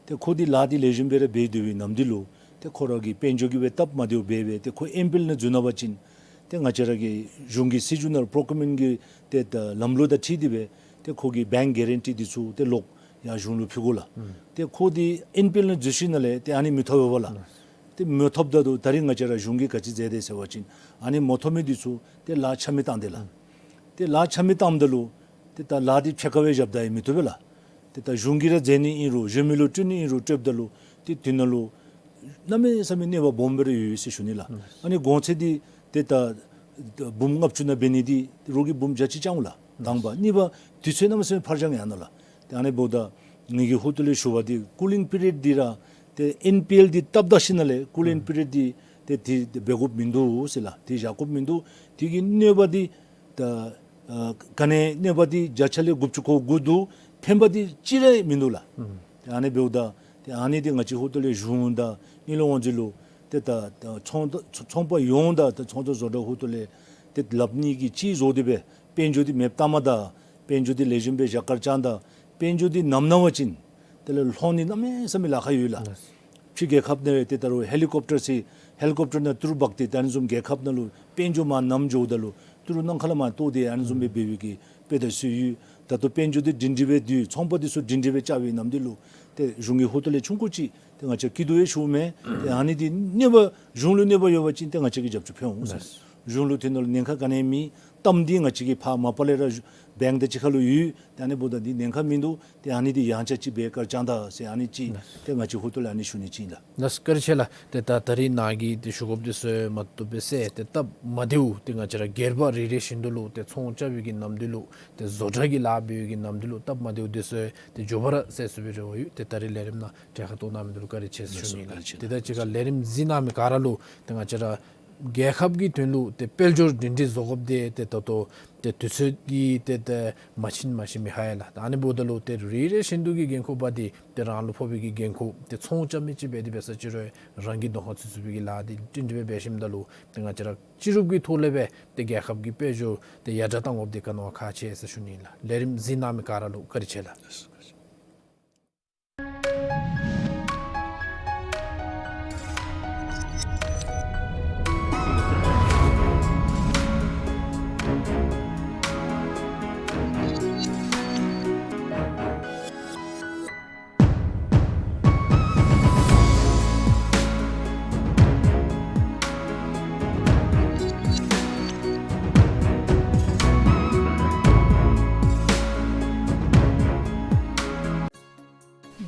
ཏེ་ཁོ་འདི་ལཱ་འདི་ལེགས་ཤོམ་སྦེ་ར་འབད་སྡོད་པའི་ནམ་འདི་ལུ་ཏེ་ཁོ་ར་གི་དཔལ་འབྱོར་གྱི་སྦེ་སྟབས་མ་བདེཝ་འབད་སྦེ་ཏེ་ཁོ་ཨེམ་པི་ཨེལ་ནང་འཛུལ་གནང་བ་ཅིན་ཏེ་ང་བཅས་ར་གི་གཞུང་གི་སྲིད་བྱུས་ནང་པྲོ་ཀིའུར་མེནཊ་གི་ཏེ་ད་ལམ་ལུགས་དང་འཁྲིལ་ཏེ་སྦེ་ཏེ་ཁོ་གི་བེངཀ་གེ་རན་ཊི་འདི་ཚུ་ཏེ་ལོག་ཡར་གཞུང་ལུ་ཕུལ་དགོ་ལགས། ཨུམ། ཏེ་ཁོ་འདི་ཨེམ་པི་ཨེལ་ནང་འཛུལ་ཞིནམ་ལས་ཏེ་ཨ་ནི་མི་ཐོབ་པས་ལགས། ཨུམ། ཏེ་མི་ཐོབ་ད་ལུ་ད་རིས་ང་བཅས་ར་གཞུང་གིས་ག་ཅི་མཛད་དེ་ཟེར་བ་ཅིན་ཨ་ནི་མ་ཐོབ་མི་འདི་ཚུ་ཏེ་ལཱ་ཆ་མེད་བཏང་དེས་ལགས། ཨུམ། ཏེ་ལཱ་ཆ་མེད་བཏངམ་ད་ལུ་ཏེ་ད་ལཱ་འདི་ཕྱེད་ཀ་སྦེ་བཞགཔ་ད་ཡང་མི་བཏུབ་པས་ལགས། ཏེ་ད་གཞུང་གིས་ར་མཛད་ནི་ཨིན་རུང་གཞན་མི་ལུ་སྤྲོད་ནི་ཨིན་རུང་སྤྲོདཔ་ད་ལུ་ཏེ་དེ་ནང་ལུ་གནམ་མེད་ས་མེད་གནོད་པ་སྦོམ་སྦེ་ར་ཡོད་ཟེར་ཞུ་ནི་ལགས། ཨུམ། ཨ་ནི་གོང་ཚད་འདི་ཏེ་ད་འབུམ་ལྔ་བཅུ་ནང་འབད་ནི་འདི་རོགས་ཀྱིས་འབུམ་བརྒྱ་ཅིག་བརྐྱང་ལགས། དང་པ། གཉིས་པ་དུས་ཚོད་གནམ་མེད་ས་མེད་ཕར་འགྱངས་ཡར་ནུག་ལགས། ཏེ་ཨ་ནི་འབདཝ་ད་ངེ་གི་ཧོངས་ལས་ཞུ་བ་འདི་ཀུ་ལིང་པི་རི་ཡོཌ་འདི་ར་ཏེ་ཨེམ་པི་ཨེལ་འདི་སྟབས་བདའ་ཞིནམ་ལས་ཀུ་ལིང་པི་རི་ཡོཌ་འདི་ཏེ་འདི་འབད་དགོཔ་མིན་འདུག་ཟེར་ལགས། འདི་བཞག་དགོཔ་མིན་འདུག། འདི་གི་གནོད་པ་འདི་ད་ཨ་ག་ནི་གནོད་པ་འདི་བརྒྱ་ཆ་ལས་དགུ་བཅུ་གོ་དགུ་འདུག། ཕན་པ་འདི་གཅིག་ར་མིན་འདུག་ལགས། ཨུམ། ཏེ་ཨ་ནི་འབདཝ་ད་ཏེ་ཨ་ནི་འདི་ང་བཅས་ཧོངས་ལས་གཞུང་དང་དངུལ་ལས་དབང་འཛིན་ལུ་ཏེ་ད་ད་ཚོང་ཚོང་པ་ཡོངས་དང་ད་ཚོང་དང་བཟོ་གྲྭ་ཧོངས་ལས་ཏེ་སླབ་ནི་གི་ཅིག་བཟོ་སྟེ་སྦེ་དཔལ་འབྱོར་འདི་མེདཔ་བཏངམ་ད་དཔལ་འབྱོར་འདི་ལེགས་ཤོམ་སྦེ་བཞག་གར་བཅངམ་ད་དཔལ་འབྱོར་འདི་ནམ་ནང་བ་ཅིན་ དེ་ལས་ལྷོང་ནི་གནམ་མེད་ས་མེད་ལཱ་ཁག་ཡོད་ལགས། ཕྱི་རྒྱལ་ཁབ་ནང་ཏེ་ད་རུང་ཧེ་ལི་ཀོབ་ཊར་ཟེར་ཧེ་ལི་ཀོབ་ཊར་ནང་ཏི་རུ་འབག་སྟེ་ད་ཨ་ནི་བཟུམ་རྒྱལ་ཁབ་ནང་ལུ་དཔལ་འབྱོར་མར་ནམ་འགྱོཝ་ད་ལུ་ཏི་རུ་ནང་ཁ་ལས་མར་བཏོག་སྟེ་ཨ་ནི་བཟུམ་སྦེ་འབད་བའི་གི་དཔེ་དང་སྲོལ་ཡོད། ད་ལྟོ་དཔལ་འབྱོར་འདི་སྒྲིང་སྒྲི་སྦེ་སྡོད། ཚོང་པ་འདི་ཚུ་སྒྲིང་སྒྲི་སྦེ་རྐྱབ་པའི་ནམ་དུས་ལུ་ཏེ་གཞུང་གི་ཧོངས་ལས་ཆུང་ཀུ་ཅིག་ཏེ་ང་བཅས་སྐྱིད་སྡུག་ཡང་ཞུཝ་མེད། ཏེ་ཨ་ནི་འདི་གནོད་པ་གཞུང་ལུ་གནོད་པ་ཡོད་པ་ཅིན་ཏེ་ང་བཅས་ཀྱིས་རྒྱབ་སྐྱོར་ཕུལ་འོང་ཟེར། གཞུང་ལུ་དེ་ནང་ལུ་ཉེན་ཁ་ག་ནི་ཡང་མེད། གཏམ་འདི་ང་བཅས་ཀྱིས་ཕར་མ་པ་ལས་ར་བེངཀ་དང་གཅིག་ཁར་ལུ་ཡོད། ཏེ་ཨ་ནི་འབདཝ་ད་འདི་ཉེན་ཁ་མིན་འདུག། ཏེ་ཨ་ནི་འདི་ཡང་ཆ་ཅིག་སྦེ་སྐར་བཅངས་ད་ཟེར་ཨ་ནི་ཅིག་ཏེ་ང་བཅས་ཧོངས་ལས་ཨ་ནི་ཞུ་ནི་ཅིག་ཨིན་ལགས། ལགས་བཀའ་དྲིན་ཆེ་ལགས། ཏེ་ད་ད་རིས་ནཱ་གིས་ཏེ་ཞུ་དགོཔ་འདི་ཚུ་མ་བཏུབ་པས་ཟེར། ཏེ་སྟབས་མ་བདེཝ་ཏེ་ང་བཅས་ར་སྒེར་པ་རེ་རེ་བཞིན་དུ་ལུ་ཏེ་ཚོང་རྐྱབ་པའི་གི་ནམ་དུས་ལུ་ཏེ་བཟོ་གྲྭ་གི་ལཱ་འབད་བའི་གི་ནམ་དུས་ལུ་སྟབས་མ་བདེཝ་འདི་ཚུ་ཏེ་མགྱོགས་པ་ར་སེལ་ཚུགས་པའི་རེ་བ་ཡོད། ཏེ་ད་རིས་ལས་རིམ་ནང་གྲལ་ཁར་གཏོགས་གནང་མི་འདི་ལུ་བཀའ་དྲིན་ཆེ་ཟེར་ཞུ་ནི་ལགས། ཏེ་ད་གཅིག་ཁར་ལས་རིམ་གཟིགས་གནང་མི་ག་ར་ལུ་ཏེ་ང་བཅས་ར་རྒྱལ་ཁབ་ཀྱི་དོན་ལུ་ཏེ་དཔལ་འབྱོར་སྒྲིང་སྒྲི་བཟོ་དགོཔ་འདི་ཏེ་ད་ལྟོ་ཏེ་དུས་ཚོད་ཀྱིས་ཏེ་ཏེ་མ་ཕྱིན་མ་ཤེས་མི་ཧ་ཡ་ལགས། ད་ཨ་ནི་འབདཝ་ད་ལུ་ཏེ་རེ་རེ་བཞིན་དུ་གི་འགན་ཁུར་པ་འདི་ཏེ་རང་ལུ་ཕོག་པའི་གི་འགན་ཁུར་ཏེ་ཚོང་རྐྱབ་མི་ཅིག་འབད་དེ་འབད་ས་ཅིག་རུང་རང་གི་གདོང་ཁར་ཚུད་ཚུགས་པའི་གི་ལཱ་འདི་སྒྲིང་སྒྲི་སྦེ་འབད་ཞིནམ་ད་ལུ་ཏེ་ང་བཅས་ར་སྤྱི་རུབ་ཀྱི་ཐོག་ལས་སྦེ་ཏེ་རྒྱལ་ཁབ་ཀྱི་དཔལ་འབྱོར་ཏེ་ཡར་དྲག་གཏང་དགོཔ་འདི་ག་ནི་བ་ཁག་ཆེ་ཟེར་ཞུ་ནི་ལགས། ལས་རིམ་གཟིགས་གནང་མི་ག་ར་ལུ་བཀའ་དྲིན་ཆེ་ལགས།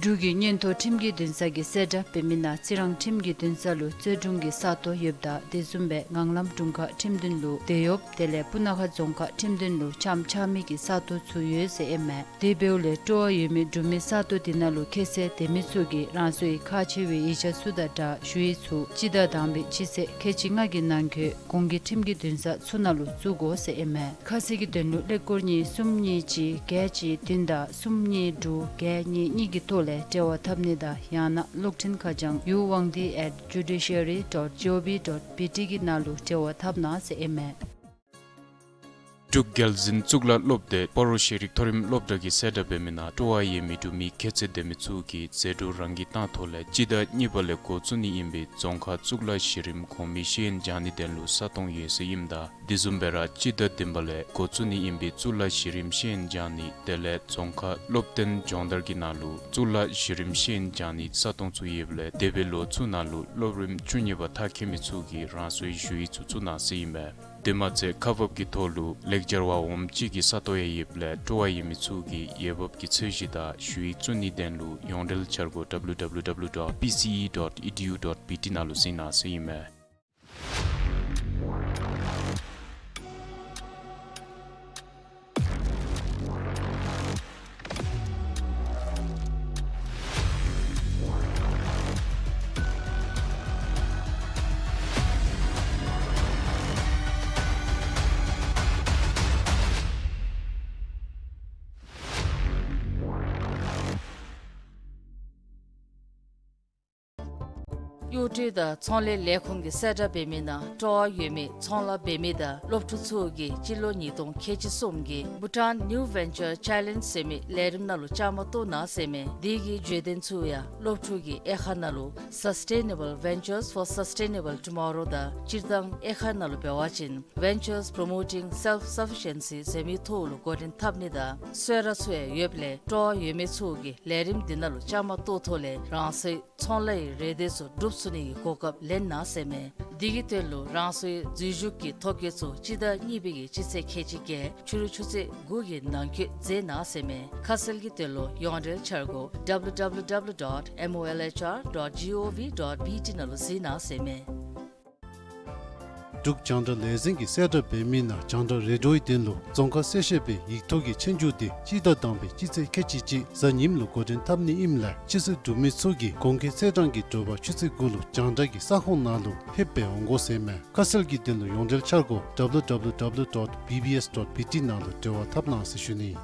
འབྲུག་གི་མངོན་མཐོ་ཁྲིམས་ཀྱི་འདུན་ས་གི་གསལ་བསྒྲགས་འབད་མི་ནང་རྩི་རང་ཁྲིམས་ཀྱི་འདུན་ས་ལུ་རྩོད་དྲུང་གི་ས་སྟོང་ཡོདཔ་ད་དེ་བཟུམ་སྦེ་ངང་ལམ་དྲུང་ཁག་ཁྲིམས་འདུན་ལུ་དེད་གཡོགཔ་དེ་ལས་སྤུ་ན་ཁ་རྫོང་ཁག་ཁྲིམས་འདུན་ལུ་འཆམ་འཆམ་མི་གི་ས་སྟོང་ཚུ་ཡོད་ཟེར་ཨིན་མས། དེ་འབདཝ་ལས་སྤྲོ་བ་ཡོད་མི་འབྲུག་མི་ས་སྟོང་དེ་ནང་ལུ་ཁྱད་ཚད་ལྡན་མི་ཚུ་གིས་རང་སོའི་ཁག་ཆེ་བའི་ཡིག་ཆ་ཚུ་དང་སྦྲགས་ཞུ་ཡིག་ཚུ་སྤྱི་ཟླ་དང་པའི་སྤྱི་ཚེས་ཁལ་གཅིག་ལྔ་གི་ནང་འཁོད་གོང་གི་ཁྲིམས་ཀྱི་འདུན་ས་ཚུ་ནང་ལུ་བཙུགས་དགོ་ཟེར་ཨིན་མས། ཁ་གསལ་གྱི་དོན་ལུ་ཀླད་ཀོར་གཉིས་གསུམ་གཉིས་གཅིག་བརྒྱད་གཅིག་བདུན་དང་གསུམ་གཉིས་དྲུག་བརྒྱད་གཉིས་གཉིས་ཀྱི་ཐོག་ལས་འབྲེལ་བ་འཐབ་ནི་དང་ཡང་ན་གློག་འཕྲིན་ཁ་བྱང་ཡུ་ཝང་ཏི་ཨེཊ་ཇུ་ཌི་ཤ་རི་ཌོཊ་ཇི་ཨོ་ཝི་ཌོཊ་བི་ཊི་གི་ནང་ལུ་འབྲེལ་བ་འཐབ་གནང་ཟེར་ཨིན་མས། འབྲུག་རྒྱལ་འཛིན་གཙུག་ལག་སློབ་སྡེ་སྤ་རོ་ཤེས་རིག་མཐོ་རིམ་སློབ་གྲྭ་གིས་གསལ་བསྒྲགས་འབད་མི་ནང་སྤྲོ་བ་ཡོད་མི་འབྲུག་མི་ཁྱད་ཚད་ལྡན་མི་ཚུ་གིས་ཟད་འགྲོ་རང་གིས་བཏང་ཐོག་ལས་སྤྱི་ཟླ་གཉིས་པ་ལས་འགོ་བཙུགས་ནི་ཨིན་པའི་རྫོང་ཁག་གཙུག་ལག་གཞི་རིམ་གོང་མའི་ཤེས་ཡོན་སྦྱང་ནི་དོན་ལུ་ས་སྟོང་ཡོད་ཟེར་ཨིནམ་ད་དེ་བཟུམ་སྦེ་ར་སྤྱི་ཟླ་བདུན་པ་ལས་འགོ་བཙུགས་ནི་ཨིན་པའི་གཙུག་ལག་གཞི་རིམ་ཤེས་ཡོན་སྦྱང་ནི་དེ་ལས་རྫོང་ཁག་སློབ་སྟོན་སྦྱོང་བརྡར་གྱི་ནང་ལུ་གཙུག་ལག་གཞི་རིམ་ཤེས་ཡོན་སྦྱང་ནི་ས་སྟོང་ཚུ་ཡོདཔ་ལས་འདས་པའི་ལོ་ཚུ་ནང་ལུ་སློབ་རིམ་བཅུ་གཉིས་པ་མཐར་འཁྱོལ་མི་ཚུ་གིས་རང་སོའི་ཞུ་ཡིག་ཚུ་བཙུགས་གནང་ཟེར་ཨིན་མས། དེ་མ་ཚད་ཁག་འབག་གི་ཐོག་ལུ་ལེགས་སྦྱར་བ་འོགམ་གཅིག་གི་ས་སྟོང་ཡང་ཡོདཔ་ལས་སྤྲོ་བ་ཡོད་མི་ཚུ་གིས་འོས་འབབ་ཀྱི་ཚད་གཞི་དང་ཞུ་ཡིག་བཙུགས་ནི་དོན་ལུ་ཡོངས་འབྲེལ་འཆར་སྒོ་W W W dot P C E dot E D U dot B T ནང་ལུ་གཟིགས་གནང་ཟེར་ཨིན་མས། གཡོག་སྒྲུབ་དང་ཚོང་ལས་ལས་ཁུངས་ཀྱིས་གསལ་བསྒྲགས་འབད་མི་ནང་སྤྲོ་བ་ཡོད་མི་ཚོང་ལཱ་འབད་མི་དང་སློབ་ཕྲུག་ཚུ་གིས་སྤྱི་ལོ་ཉིས་སྟོང་ཁལ་གཅིག་གསུམ་གྱི་Bhutan New Venture Challenge ཟེར་མི་ལས་རིམ་ནང་ལུ་བཅའ་མར་གཏོགས་གནང་ཟེར་མས། དེ་གི་བརྗོད་དོན་ཚུ་ཡང་སློབ་ཕྲུག་གི་དབྱེ་ཁག་ནང་ལུ་Sustainable Ventures for Sustainable Tomorrow དང་སྤྱིར་བཏང་དབྱེ་ཁག་ནང་ལུ་འབད་བ་ཅིན་Ventures Promoting Self-Sufficiency ཟེར་མི་ཐོག་ལུ་འགོ་འདྲེན་འཐབ་ནི་དང་གསོལ་རས་ཚུ་ཡང་ཡོདཔ་ལས་སྤྲོ་བ་ཡོད་མི་ཚུ་གིས་ལས་རིམ་འདི་ནང་ལུ་བཅའ་མར་གཏོགས་ཐོག་ལས་རང་སོའི་ཚོང་ལཱ་ཡི་རེ་འདོད་ཚུ་འགྲུབ་ཚུགས་ནི་གི་གོ་སྐབས་ལེན་གནང་ཟེར་མས། དེ་གི་དོན་ལུ་རང་སོའི་འཛུལ་ཞུགས་ཀྱི་ཐོ་བཀོད་ཚུ་སྤྱི་ཟླ་གཉིས་པའི་གི་སྤྱི་ཚེས་ཁལ་གཅིག་བརྒྱད་ཕྱི་རུ་ཆུ་ཚོད་དགུ་གི་ནང་འཁོད་མཛད་གནང་ཟེར་མས། ཁ་གསལ་གྱི་དོན་ལུ་ཡོངས་འབྲེལ་འཆར་སྒོ་W W W dot M O L H R dot G O V dot B T ནང་ལུ་གཟིགས་གནང་ཟེར་མས། འབྲུག་རྒྱང་བསྒྲགས་ལས་འཛིན་གྱིས་གསལ་བསྒྲགས་འབད་མི་ནང་རྒྱང་བསྒྲགས་རེ་ཌིའོའི་དོན་ལུ་རྫོང་ཁ་གསལ་བཤད་པའི་ཡིག་ཐོག་གི་ཆོས་རྒྱུགས་འདི་སྤྱི་ཟླ་དང་པའི་སྤྱི་ཚེས་ཁལ་གཅིག་གཅིག་གཟའ་ཉིམ་ལུ་འགོ་འདྲེན་འཐབ་ནི་ཨིནམ་ལས་ཕྱི་སེལ་གྲུབ་མི་ཚུ་གིས་གོང་འཁོད་ཚེས་གྲངས་ཀྱི་དྲོ་པ་ཆུ་ཚོད་དགུ་ལུ་རྒྱང་བསྒྲགས་ཀྱི་ས་ཁོངས་ནང་ལུ་ཕེབས་སྦེ་འོང་དགོ་ཟེར་མས། ཁ་གསལ་གྱི་དོན་ལུ་ཡོངས་འབྲེལ་འཆར་སྒོ W W W dot B B S dot B T ནང་ལུ་འབྲེལ་བ་འཐབ་གནང་ཟེར་ཞུ་ནི།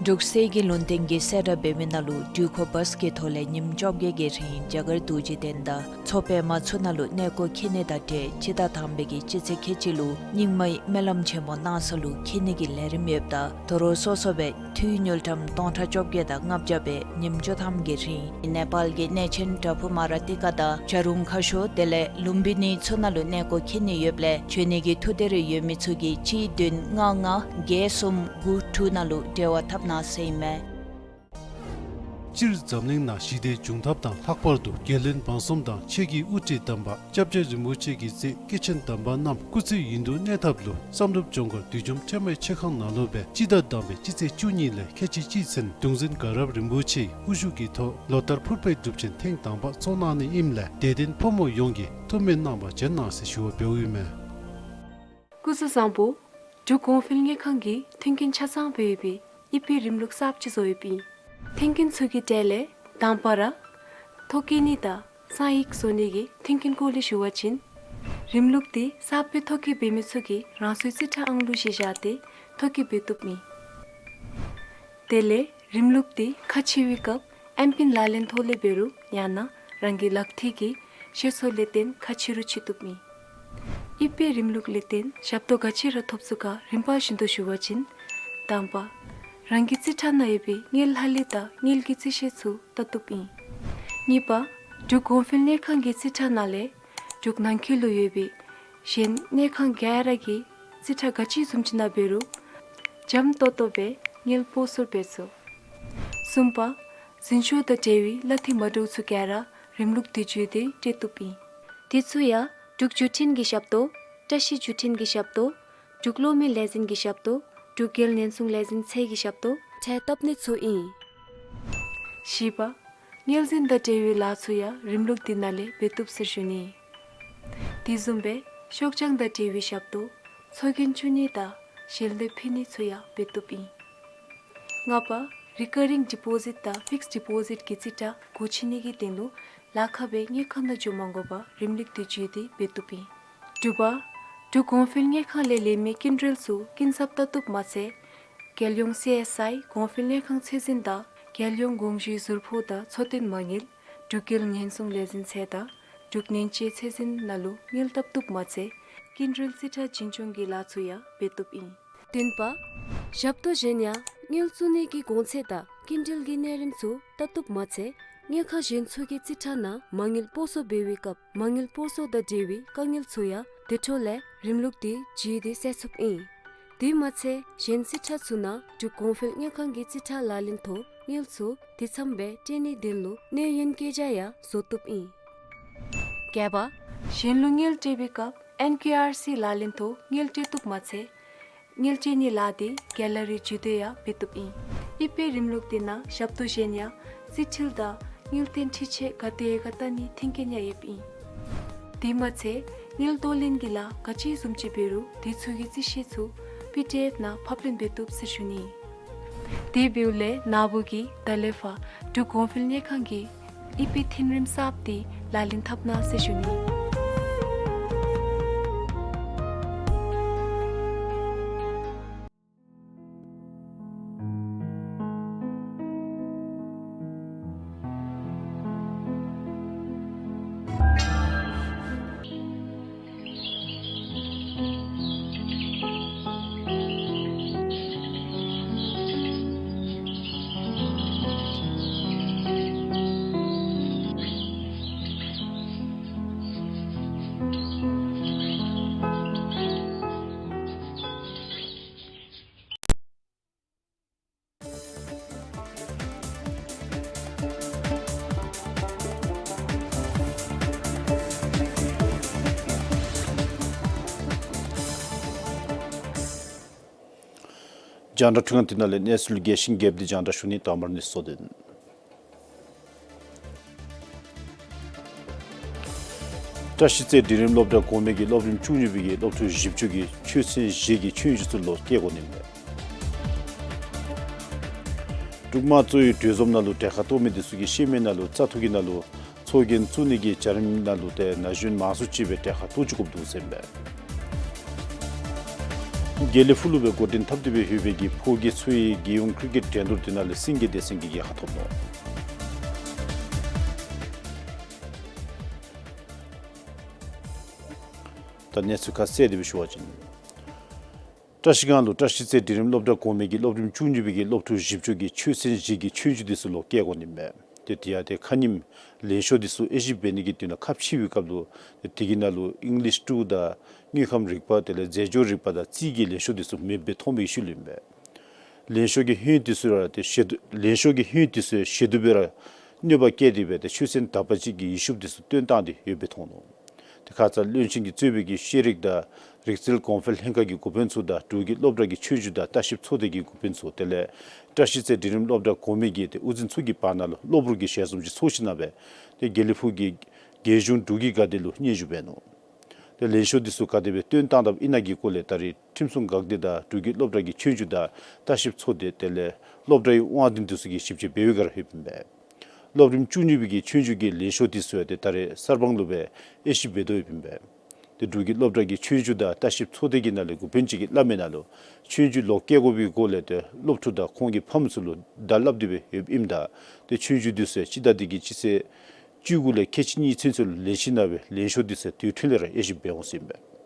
འབྲུག་གསེར་གྱི་ལུང་བསྟན་གྱི་གསལ་བསྒྲགས་འབད་མི་ནང་ལུ་དྲོད་ཁོལ་བཱས་ཀྱི་ཐོག་ལས་ཉིནམ་བཅོ་བརྒྱད་ཀྱི་རིང་རྒྱ་གར་རྡོ་རྗེ་གདན་དང་མཚོ་པདྨ་ཚུ་ནང་ལུ་གནས་སྐོར་འཁྱིད་ནི་དང་འབྲེལ་སྤྱི་ཟླ་དང་པའི་གི་སྤྱི་ཚེས་ཁལ་གཅིག་ལུ་རྙིང་མའི་སྨོན་ལམ་ཆེན་མོ་གནང་ས་ལུ་འཁྱིད་ནི་གི་ལས་རིམ་ཡོདཔ་ད་དོ་རུང་སོ་སོ་སྦེ་འཐུས་དངུལ་ཀྲམ་སྟོང་ཕྲག་བཅོ་བརྒྱད་དང་ལྔ་བརྒྱ་སྦེ་ཉིནམ་བཅུ་ཐམ་གྱི་རིང་ནེ་པཱལ་གྱི་གནས་ཆེན་བྲག་ཕུག་མ་ར་ཏི་ཀ་དང་བྱ་རུང་ཁ་ཤོར་དེ་ལས་ལུམ་བི་ནི་ཚུ་ནང་ལུ་གནས་སྐོར་འཁྱིད་ནི་ཡོདཔ་ལས་འབྱོན་ནི་གི་ཐུགས་འདོད་རེ་ཡོད་མི་ཚུ་གིས་གཅིག་བདུན་ལྔ་ལྔ་བརྒྱད་གསུམ་དགུ་དྲུག་ནང་ལུ་འབྲེལ་བ་འཐབ་གནང་ཟེར་ཨིན་མས། སྤྱིར་འཛམ་གླིང་ནང་ཞི་བདེ་འབྱུང་ཐབས་དང་ལྷག་པར་དུ་རྒྱལ་བློན་འབངས་གསུམ་དང་ཆེ་གི་དབུ་ཁྲིད་དམ་པ་སྐྱབས་རྗེ་རིན་པོ་ཆེ་གི་ཚེ་སྐྱེས་ཆེན་དམ་པ་རྣམས་སྐུ་ཚེ་ཡུན་དུ་གནས་ཐབས་ལུ་བསམ་གྲུབ་ལྗོངས་མཁར་བདུད་འཇོམས་ཁྲོས་མའི་མཆོད་ཁང་ནང་ལུ་སྦེ་སྤྱི་ཟླ་དང་པའི་སྤྱི་ཚེས་བཅུ་གཉིས་ལས་ཁལ་གཅིག་གཅིག་ཚུན་གདུང་འཛིན་དགའ་རབ་རིན་པོ་ཆེའི་དབུ་བཞུགས་ཀྱི་ཐོག་ལོ་ལྟར་ཕུར་པའི་སྒྲུབ་ཆེན་ཐེངས་དང་པ་ཚོགས་གནང་ནི་ཨིནམ་ལས་དད་ལྡན་ཕོ་མོ་ཡོངས་ཀྱིས་ཐུགས་སྨོན་གནང་བར་བྱོན་གནང་ཟེར་ཞུ་བ་འབདཝ་ཨིན་མས། སྐུ་གཟུགས་བཟང་པོ། འབྲུག་གོང་འཕེལ་དངུལ་ཁང་གིས་མཐུན་རྐྱེན་ཆ་ཚང་སྦེ་ཡོད་པའི་དབྱིབས་པའི་རིམ་ལུགས་གསརཔ་ཅིག་བཟོ་ཡོདཔ་ཨིན། མཐུན་རྐྱེན་ཚུ་གི་གྲས་ལས་དང་པ་ར་ཐོ་བཀོད་ནི་དང་གསང་ཡིག་བཟོ་ནི་གི་མཐུན་རྐྱེན་སྐོར་ལས་ཞུ་བ་ཅིན་རིམ་ལུགས་འདི་གསརཔ་སྦེ་ཐོ་བཀོད་འབད་མི་ཚུ་གིས་རང་སོའི་རྩིས་ཁྲ་ཨང་གླུ་གཞི་བཞག་སྟེ་ཐོ་བཀོད་འབད་བཏུབ་ཨིན། དེ་ལས་རིམ་ལུགས་འདི་ཁ་ཕྱེ་བའི་སྐབས་ཨེམ་པིན་ལག་ལེན་ཐོག་ལས་འབད་རུང་ཡང་ན་རང་གི་ལག་མཐིལ་གྱི་ཤེལ་སོ་ལས་བརྟེན་ཁ་ཕྱེ་རུང་ཕྱེ་བཏུབ་ཨིན། དབྱིབས་པའི་རིམ་ལུགས་ལས་བརྟེན་ཞབས་ཏོག་ག་ཅི་ར་ཐོབ་ཚུགས་ག་རིམ་པ་བཞིན་དུ་ཞུ་བ་ཅིན་དང་པ་རང་གི་རྩིས་ཁྲ་ནང་ཡོད་པའི་དངུལ་ལྷག་ལུས་དང་དངུལ་གྱི་རྩིས་བཤེར་ཚུ་བལྟ་བཏུབ་ཨིན། གཉིས་པ་འབྲུག་གོང་འཕེལ་དངུལ་ཁང་གི་རྩིས་ཁྲ་ནང་ལས་འབྲུག་ནང་འཁོད་ལུ་ཡོད་པའི་གཞན་དངུལ་ཁང་ག་ར་གི་རྩིས་ཁྲ་ག་ཅི་བཟུམ་ཅིག་ནང་འབད་རུང་འཇམ་ཏོང་ཏོ་སྦེ་དངུལ་སྤོ་སོར་འབད་ཚུགས། གསུམ་པ་འཛིན་ཤོག་དང་འབྲེལ་བའི་གླ་འཐུས་མ་འདྲཝ་ཚུ་ག་ར་རིམ་ལུགས་འདི་བརྒྱུད་དེ་སྤྲོད་བཏུབ་ཨིན། དེ་ཚུ་ཡང་འབྲུག་བརྒྱུད་འཕྲིན་གྱི་ཞབས་ཏོག་བཀྲ་ཤིས་བརྒྱུད་འཕྲིན་གྱི་ཞབས་ཏོག་འབྲུག་གློག་མེ་ལས་འཛིན་གྱི་ཞབས་ཏོག་འབྲུག་རྒྱལ་ཉེན་སྲུང་ལས་འཛིན་ཚད་ཀྱི་ཞབས་ཏོག་འཕྲལ་བཏབ་ནི་ཚུ་ཨིན། བཞི་པ་དངུལ་འཛིན་དང་འབྲེལ་བའི་ལཱ་ཚུ་ཡང་རིམ་ལུགས་འདི་ནང་ལས་འབད་བཏུབ་ཟེར་ཞུ་ནི། དེ་བཟུམ་སྦེ་ཤོག་བྱང་དང་འབྲེལ་བའི་ཞབས་ཏོག་ཚོགས་རྒྱན་བཙུགས་ནི་དང་ཞལ་འདེབས་ཕུལ་ནི་ཚུ་ཡང་འབད་བཏུབ་ཨིན། ལྔ་པ་རི་ཀ་རིང་ཌི་པོ་ཟིཊ་དང་ཕིགསཌ་ཌི་པོ་ཟིཊ་གི་རྩིས་ཁྲ་སྒོ་ཕྱེ་ནི་གི་དོན་ལུ་ལཱ་ཁག་སྦེ་དངུལ་ཁང་ནང་འགྱོ་མ་དགོ་པར་རིམ་ལུགས་འདི་བརྒྱུད་དེ་འབད་བཏུབ་ཨིན། དྲུག་པ་འབྲུག་གོང་འཕེལ་དངུལ་ཁང་ལས་ལེན་མི་སྐྱིན་འགྲུལ་ཚུ་སྐྱིན་ཚབ་བལྟ་བཏུབ་མ་ཚད་རྒྱལ་ཡོངས་སི་ཨེསི་ཨའི་གོང་འཕེལ་དངུལ་ཁང་ཚད་འཛིན་དང་རྒྱལ་ཡོངས་དགོངས་ཞུའི་ཟུར་ཕོགས་དང་འཚོ་རྟེན་མ་དངུལ་འབྲུག་རྒྱལ་ཉེན་སྲུང་ལས་འཛིན་ཚད་དང་འབྲུག་ཉེན་བཅོལ་ཚད་འཛིན་ནང་ལུ་དངུལ་བཏབ་བཏུབ་མ་ཚད་སྐྱིན་འགྲུལ་རྩིས་ཁྲ་འཛིན་སྐྱོང་གི་ལཱ་ཚུ་ཡང་འབད་བཏུབ་ཨིན། བདུན་པ་ཞབས་ཏོག་གཞན་ཡང་དངུལ་བཙུགས་ནི་གི་གོང་ཚད་དང་སྐྱིན་འགྲུལ་གྱི་གནས་རིམ་ཚུ་བལྟ་བཏུབ་མ་ཚད་དངུལ་ཁང་གཞན་ཚུ་གི་རྩིས་ཁྲ་ནང་མ་དངུལ་སྤོ་སོར་འབད་བའི་སྐབས་མ་དངུལ་སྤོ་སོར་དང་འབྲེལ་བའི་དཀའ་ངལ་ཚུ་ཡང་དེ་འཕྲོ་ལས་རིམ་ལུགས་འདི་བརྒྱུད་དེ་སེལ་ཚུགསཔ་ཨིན། དེ་མ་ཚད་གཞན་རྩིས་ཁྲ་ཚུ་ནང་འབྲུག་གོང་འཕེལ་དངུལ་ཁང་གི་རྩིས་ཁྲ་ལག་ལེན་ཐོག་དངུལ་ཚུ་དེ་ཙམ་སྦེ་སྤྲོད་ནིའི་དོན་ལུ་གནས་ཡུན་བཀོད་རྒྱ་ཡང་བཟོ་བཏུབ་ཨིན། བརྒྱད་པ་གཞན་ལུ་དངུལ་སྤྲོད་པའི་སྐབས་ཨེན་ཀེ་ཨར་སི་ལག་ལེན་ཐོག་དངུལ་སྤྲོད་བཏུབ་མ་ཚད་དངུལ་སྤྲོད་ནིའི་ལཱ་འདི་ག་ལ་རི་བརྒྱུད་དེ་ཡང་འབད་བཏུབ་ཨིན། དབྱིབས་པའི་རིམ་ལུགས་འདི་ནང་ཞབས་ཏོག་གཞན་ཡང་རྩིས་འཕྲུལ་དང་དངུལ་རྟེན་འཕྲུལ་ཆས་ག་དེ་ག་བལྟ་ནིའི་མཐུན་རྐྱེན་ཡང་ཡོདཔ་ཨིན། དེ་མ་ཚད་དངུལ་གཏོར་ལེན་གྱི་ལཱ་ག་ཅི་བཟུམ་ཅིག་འབད་རུང་དེ་ཚུ་གི་རྩིས་བཤེར་ཚུ་པི་ཌི་ཨེཕ་ནང་ཕབ་ལེན་འབད་བཏུབ་ཟེར་ཞུ་ནི། དེ་འབདཝ་ལས་ན་བུ་གིས་ད་ལས་ཕར་འབྲུག་གོང་འཕེལ་དངུལ་ཁང་གི་དབྱིབས་པའི་མཐུན་རིམ་གསརཔ་འདི་ལག་ལེན་འཐབ་གནང་ཟེར་ཞུ་ནི། རྒྱང་བསྒྲགས་འཕྲུལ་ཁང་འདི་ནང་ལས་གནས་ཚུལ་རྒྱས་ཤིང་རྒྱསཔ་འདི་རྒྱང་བསྒྲགས་ཞུ་ནི། དང་པ་ར་གནས་ཚུལ་གཙོ་དོན། བཀྲ་ཤིས་རྩེ་འབྲིང་རིམ་སློབ་གྲྭ་གོང་མའི་གི་སློབ་རིམ་བཅུ་གཉིས་པའི་གི་སློབ་ཕྲུག་བཞི་བཅུ་གིས་ཆོས་ཚན་བཞི་གི་ཆོས་རྒྱུགས་ཚུ་ལོག་སྐྱེལ་དགོ་ནི་མས། འབྲུག་དམངས་གཙོའི་གྲོས་འཛོམས་ནང་ལུ་གྲལ་ཁར་གཏོགས་མི་འདི་ཚུ་གིས་ཤེས་མི་ནང་ལུ་བཙག་འཐུ་གི་ནང་ལུ་ཚོགས་རྒྱན་བཙུགས་ནི་གི་བྱ་རིམ་ནང་ལུ་ཏེ་ན་གཞོན་མང་སུ་ཅིག་སྦེ་གྲལ་ཁར་གཏོགས་བཅུག་དགོཔ་འདུག་ཟེར་ཨིན་པས། དགེ་ལེགས་ཕུག་ལུ་སྦེ་འགོ་འདྲེན་འཐབ་སྟེ་སྦེ་ཡོད་པའི་གི་ཕོ་སྐྱེས་ཚུ་གིས་རྒྱལ་ཡོངས་ཀྲི་ཀེཊ་འགྲན་བསྡུར་དེ་ནང་ལས་སེང་གེ་སྡེ་ཚན་གྱི་རྒྱལ་ཁ་ཐོབ་ནུག། ད་གནས་ཚུལ་ཁ་གསལ་དེ་སྦེ་ཞུ་བ་ཅིན། བཀྲ་ཤིས་སྒང་ལུ་བཀྲ་ཤིས་རྩེ་འབྲིང་རིམ་སློབ་གྲྭ་གོང་མའི་གི་སློབ་རིམ་བཅུ་གཉིས་པའི་གི་སློབ་ཕྲུག་བཞི་བཅུ་གིས་ཆོས་ཚན་བཞི་གི་ཆོས་རྒྱུགས་དེ་ཚུ་ལོག་བཀལ་དགོ་ནི་མས། ཏེ་དེ་ཡང་ཏེ་ཁ་ཉིནམ་ལན་ཤོག་དེ་ཚུ་དབྱེ་ཞིབ་འབད་ནི་གི་དོན་ལུ་ཁ་ཕྱེ་བའི་སྐབས་ལུ་ཏེ་དེ་གི་ནང་ལུ་ཨིང་ལིཤ་ཊུ་དང་དངོས་ཁམས་རིག་པ་དེ་ལས་རྫས་སྦྱོར་རིག་པ་དང་རྩིས་ཀྱི་ལན་ཤོག་དེ་ཚུ་མེདཔ་སྦེ་མཐོང་བའི་ཤུལ་ཨིན་པས། ལན་ཤོག་གི་ཧོད་དེ་ཚུ་ར་ཏེ་ཞེ་སྡུག་ལན་ཤོག་གི་ཧོད་དེ་ཚུ་ཞེ་སྡུག་སྦེ་ར་གནོད་པ་བཀལ་ཏེ་སྦེ་ཏེ་ཆོས་ཚན་དག་པ་ཅིག་གི་ཡིག་ཤུབས་དེ་ཚུ་བཏོན་བཏང་སྟེ་ཡོདཔ་སྦེ་མཐོང་ནུག། ཏེ་ཁ་ཙ་བློན་ཆེན་གྱིས་གཙོས་པའི་གི་ཤེས་རིག་དང་རིག་རྩལ་གོང་འཕེལ་ལྷན་ཁག་གི་འགོ་དཔོན་ཚུ་དང་འབྲུག་གི་སློབ་གྲྭ་གི་ཆོས་རྒྱུགས་དང་ལྟ་བཤལཔ་ཚོགས་སྡེ་གི་འགོ་དཔོན་ཚུ་དེ་ལས་བཀྲ་ཤིས་རྩེ་འབྲིང་རིམ་སློབ་གྲྭ་གོང་མའི་གི་ཏེ་དབུ་འཛིན་ཚུ་གི་བར་ན་ལུ་གློ་བུར་གྱི་ཞལ་འཛོམས་ཅིག་ཚོགས་ཞིནམ་ལས་སྦེ་ཏེ་དགེ་ལེགས་ཕུག་གི་རྒྱལ་གཞུང་འབྲུག་གི་དགའ་སྡེ་ལུ་སྙན་ཞུ་འབད་ནུག། ཏེ་ལན་ཤོག་དེ་ཚུ་ག་དེ་སྦེ་བཏོན་བཏང་དཔ་ཨིན་ན་གི་སྐོར་ལས་ད་རེས་ཁྲིམས་སྲུང་འགག་སྡེ་དང་འབྲུག་གི་སློབ་གྲྭ་གི་ཆོས་རྒྱུགས་དང་ལྟ་བཤལཔ་ཚོགས་སྡེ་དེ་ལས་སློབ་གྲྭའི་དབང་འདུན་དེ་ཚུ་གིས་ཞིབ་དཔྱད་འབད་བའི་བསྒང་ར་ཡོདཔ་ཨིན་པས། སློབ་རིམ་བཅུ་གཉིས་པའི་གི་ཆོས་རྒྱུགས་ཀྱི་ལན་ཤོག་དེ་ཚུ་ཡང་ཏེ་ད་རེས་གསར་སྤང་ལུ་སྦེ་དབྱེ་ཞིབ་འབད་དོ་ཡོདཔ་ཨིན་པས། ཏེ་འབྲུག་གི་སློབ་གྲྭ་གི་ཆོས་རྒྱུགས་དང་ལྟ་བཤལཔ་ཚོགས་སྡེ་གི་ནང་ལས་འགོ་དཔོན་ཅིག་གིས་སླབ་མི་ནང་ལུ་ཆོས་རྒྱུགས་ལོག་བཀལ་དགོ་པའི་སྐོར་ལས་ཏེ་སློབ་ཕྲུག་དང་ཁོང་གི་ཕམ་ཚུ་ལུ་བརྡ་སླབ་སྟེ་སྦེ་ཡོདཔ་ཨིནམ་ད་ཏེ་ཆོས་རྒྱུགས་དེ་ཚུ་ཡང་སྤྱི་ཟླ་འདི་གི་སྤྱི་ཚེས་བཅུ་དགུ་ལས་ཁལ་གཅིག་གཉིས་ཚུན་ཚོད་ལུ་ལེན་ཞིནམ་ལས་སྦེ་ལན་ཤོག་དེ་ཚུ་ཡང་དེ་འཕྲོ་ལས་ར་དབྱེ་ཞིབ་འབད་འོང་ཟེར་ཨིན་པས།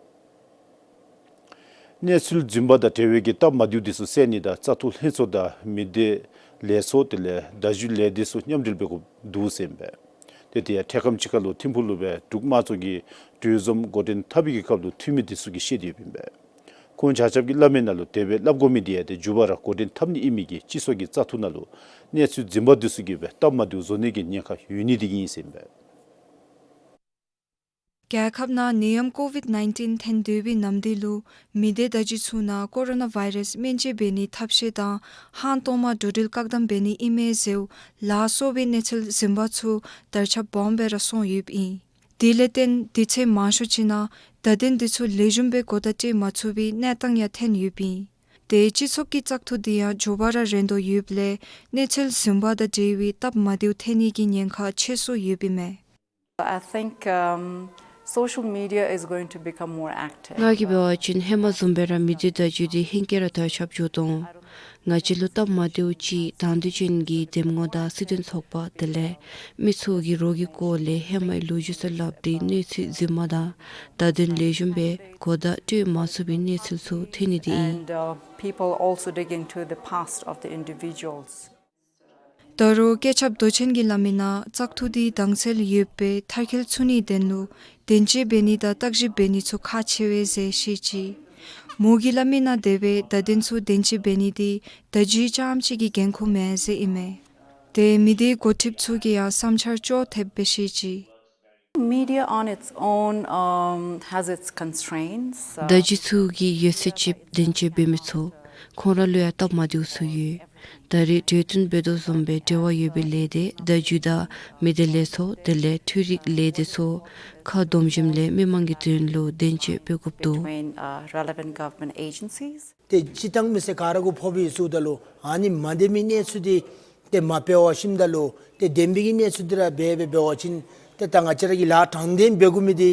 གནས་ཚུལ་རྫུན་པ་དང་འབྲེལ་བའི་གི་སྟབས་མ་བདེཝ་དེ་ཚུ་བསལ་ནི་དང་བཙག་འཐུ་ལྷན་ཚོགས་དང་མི་སྡེ་ལས་ཚོགས་དེ་ལས་བརྡ་བརྒྱུད་ལས་སྡེ་ཚུ་མཉམ་འབྲེལ་འབད་དགོཔ་འདུག་ཟེར་ཨིན་པས། ཏེ་དེ་ཡང་འཕྲལ་ཁམས་ཅིག་ཁར་ལུ་ཐིམ་ཕུག་ལུ་སྦེ་འབྲུག་དམངས་གཙོ་གི་གྲོས་འཛོམས་འགོ་འདྲེན་འཐབ་པའི་གི་སྐབས་ལུ་འཐུས་མི་དེ་ཚུ་གིས་བཤད་དེ་ཡོདཔ་ཨིན་པས། ཁོང་ཆ་ཁྱབ་ཀྱིས་སླབ་མི་ནང་ལུ་དེ་སྦེ་སླབ་དགོ་མི་དེ་ཡང་ཏེ་མཇུག་པར་ར་འགོ་འདྲེན་འཐབ་ནི་ཨིན་མི་གིས་སྤྱི་ཚོགས་ཀྱི་བཙག་འཐུ་ནང་ལུ་གནས་ཚུལ་རྫུན་པ་དེ་ཚུ་གིས་སྦེ་སྟབས་མ་བདེཝ་བཟོ་ནི་གི་ཉེན་ཁ་ཡོད་ནི་དེ་གིས་ཨིན་ཟེར་ཨིན་པས། རྒྱལ་ཁབ་ནང་ནད་ཡམས་ཀོ་ཝིཌ་ནའིན་ཊིན་ཐོན་སྡོད་པའི་ནམ་དུས་ལུ་མི་སྡེ་བརྡ་བརྒྱུད་ཚུ་ནང་ཀོ་རོ་ན་བཱའི་རཱསི་སྨན་བཅོས་འབད་ནིའི་ཐབས་ཤེས་དང་ཧང་སྟོང་མ་འགྲོ་འགྲུལ་བཀག་དམ་འབད་ནི་ཨིན་མས་ཟེར་ལ་སོགས་པའི་གནས་ཚུལ་རྫུན་པ་ཚུ་དར་ཁྱབ་སྦོམ་སྦེ་ར་སོང་ཡོདཔ་ཨིན། དེ་ལས་བརྟེན་དུས་ཚོད་མང་ཤོས་ཅིག་ནང་བརྡ་དོན་དེ་ཚུ་ལེགས་ཤོམ་སྦེ་གོ་བརྡ་སྤྲོད་མ་ཚུགས་པའི་གནས་སྟངས་ཡང་ཐོན་ཡོདཔ་ཨིན། ཏེ་སྤྱི་ཚོགས་ཀྱི་བཙག་འཐུ་དེ་ཡང་མགྱོགས་པ་ར་རན་དོ་ཡོདཔ་ལས་གནས་ཚུལ་རྫུན་པ་དང་འབྲེལ་བའི་སྟབས་མ་བདེཝ་ཐོན་ནི་གི་ཉེན་ཁ་ཆེ་སུ་ཡོདཔ་ཨིན་མས། I think, um, social media is going to become more active. ང་གིས་འབད་བ་ཅིན་ཧེ་མ་བཟུམ་སྦེ་ར་མི་སྡེ་བརྡ་བརྒྱུད་འདི་ཧེང་སྐལ་ར་དར་ཁྱབ་འགྱོ་དོ། ང་བཅས་ལུ་སྟབས་མ་བདེཝ་ཅིག་དང་འདོད་ཅན་གྱི་འདེམས་ངོ་དང་སྲིད་དོན་ཚོགས་པ་དེ་ལས་མི་ཚུ་གིས་རོགས་ཀྱི་སྐོར་ལས་ཧེ་མའི་ལོ་རྒྱུས་ཚུ་སླབ་སྟེ་གནས་ཚུལ་རྫུན་མ་དང་བརྡ་དོན་ལེགས་ཤོམ་སྦེ་གོ་བརྡ་སྤྲོད་མ་ཚུགས་པའི་གནས་ཚུལ་ཚུ་ཐོན་ནི་དེ་ཨིན། And, uh, people also dig into the past of the individuals. ད་རུང་བཀོད་ཁྱབ་མདོ་ཆེན་གྱིས་སླབ་མི་ནང་བཙག་འཐུ་དེ་དྭངས་གསལ་ཡོད་པའི་མཐར་འཁྱོལ་ཚུགས་ནིའི་དོན་ལུ་བདེན་དཔྱད་འབད་ནི་དང་བརྟག་ཞིབ་འབད་ནི་ཚུ་ཁག་ཆེ་བས་ཟེར་བཤད་ཅི། མོ་གིས་སླབ་མི་ནང་དེ་སྦེ་བརྡ་དོན་ཚུ་བདེན་དཔྱད་འབད་ནི་དེ་བརྡ་བརྒྱུད་རྐྱངམ་གཅིག་གི་འགན་ཁུར་མེན་ཟེར་ཨིན་མས། ཏེ་མི་སྡེའི་འགོ་ཁྲིདཔ་ཚུ་གིས་ཡང་བསམ་འཆར་ཅོག་འཐདཔ་སྦེ་བཤད་ཅི། Media on its own, um, has its constraints. Uh, བརྡ་བརྒྱུད་ཚུ་གི་ཡོད་ཚད་ཅིག་བདེན་དཔྱད་འབད་མི་ཚུ་ཁོང་ར་ལུ་ཡང་སྟབས་མ་བདེཝ་ཚུ་ཡོད། ད་རེས་གྲོས་བསྟུན་འབད་དོ་བཟུམ་སྦེ་འབྲེལ་བ་ཡོད་པའི་ལས་སྡེ་བརྡ་བརྒྱུད་དང་མི་སྡེ་ལས་ཚོགས་དེ་ལས་འཕྲུལ་རིག་ལས་སྡེ་ཚུ་ཁ་སྡོམ་ཞིནམ་ལས་མི་མང་གི་དོན་ལུ་བདེན་དཔྱད་འབད་དགོཔ་འདུག། Between, uh, relevant government agencies. ཏེ་སྤྱིར་བཏང་མི་སེར་ག་ར་གུ་ཕོག་པའི་ཚུ་ད་ལུ་ཨ་ནི་མ་བདེན་མི་གནས་ཚུལ་འདི་ཏེ་མ་འབད་བ་ཅིན་ད་ལུ་ཏེ་བདེན་པའི་གི་གནས་ཚུལ་འདི་ར་འབད་འབད་འབད་བ་ཅིན་ཏེ་ད་ང་བཅས་ར་གིས་ལཱ་དྲང་བདེན་འབད་དགོ་མི་འདི་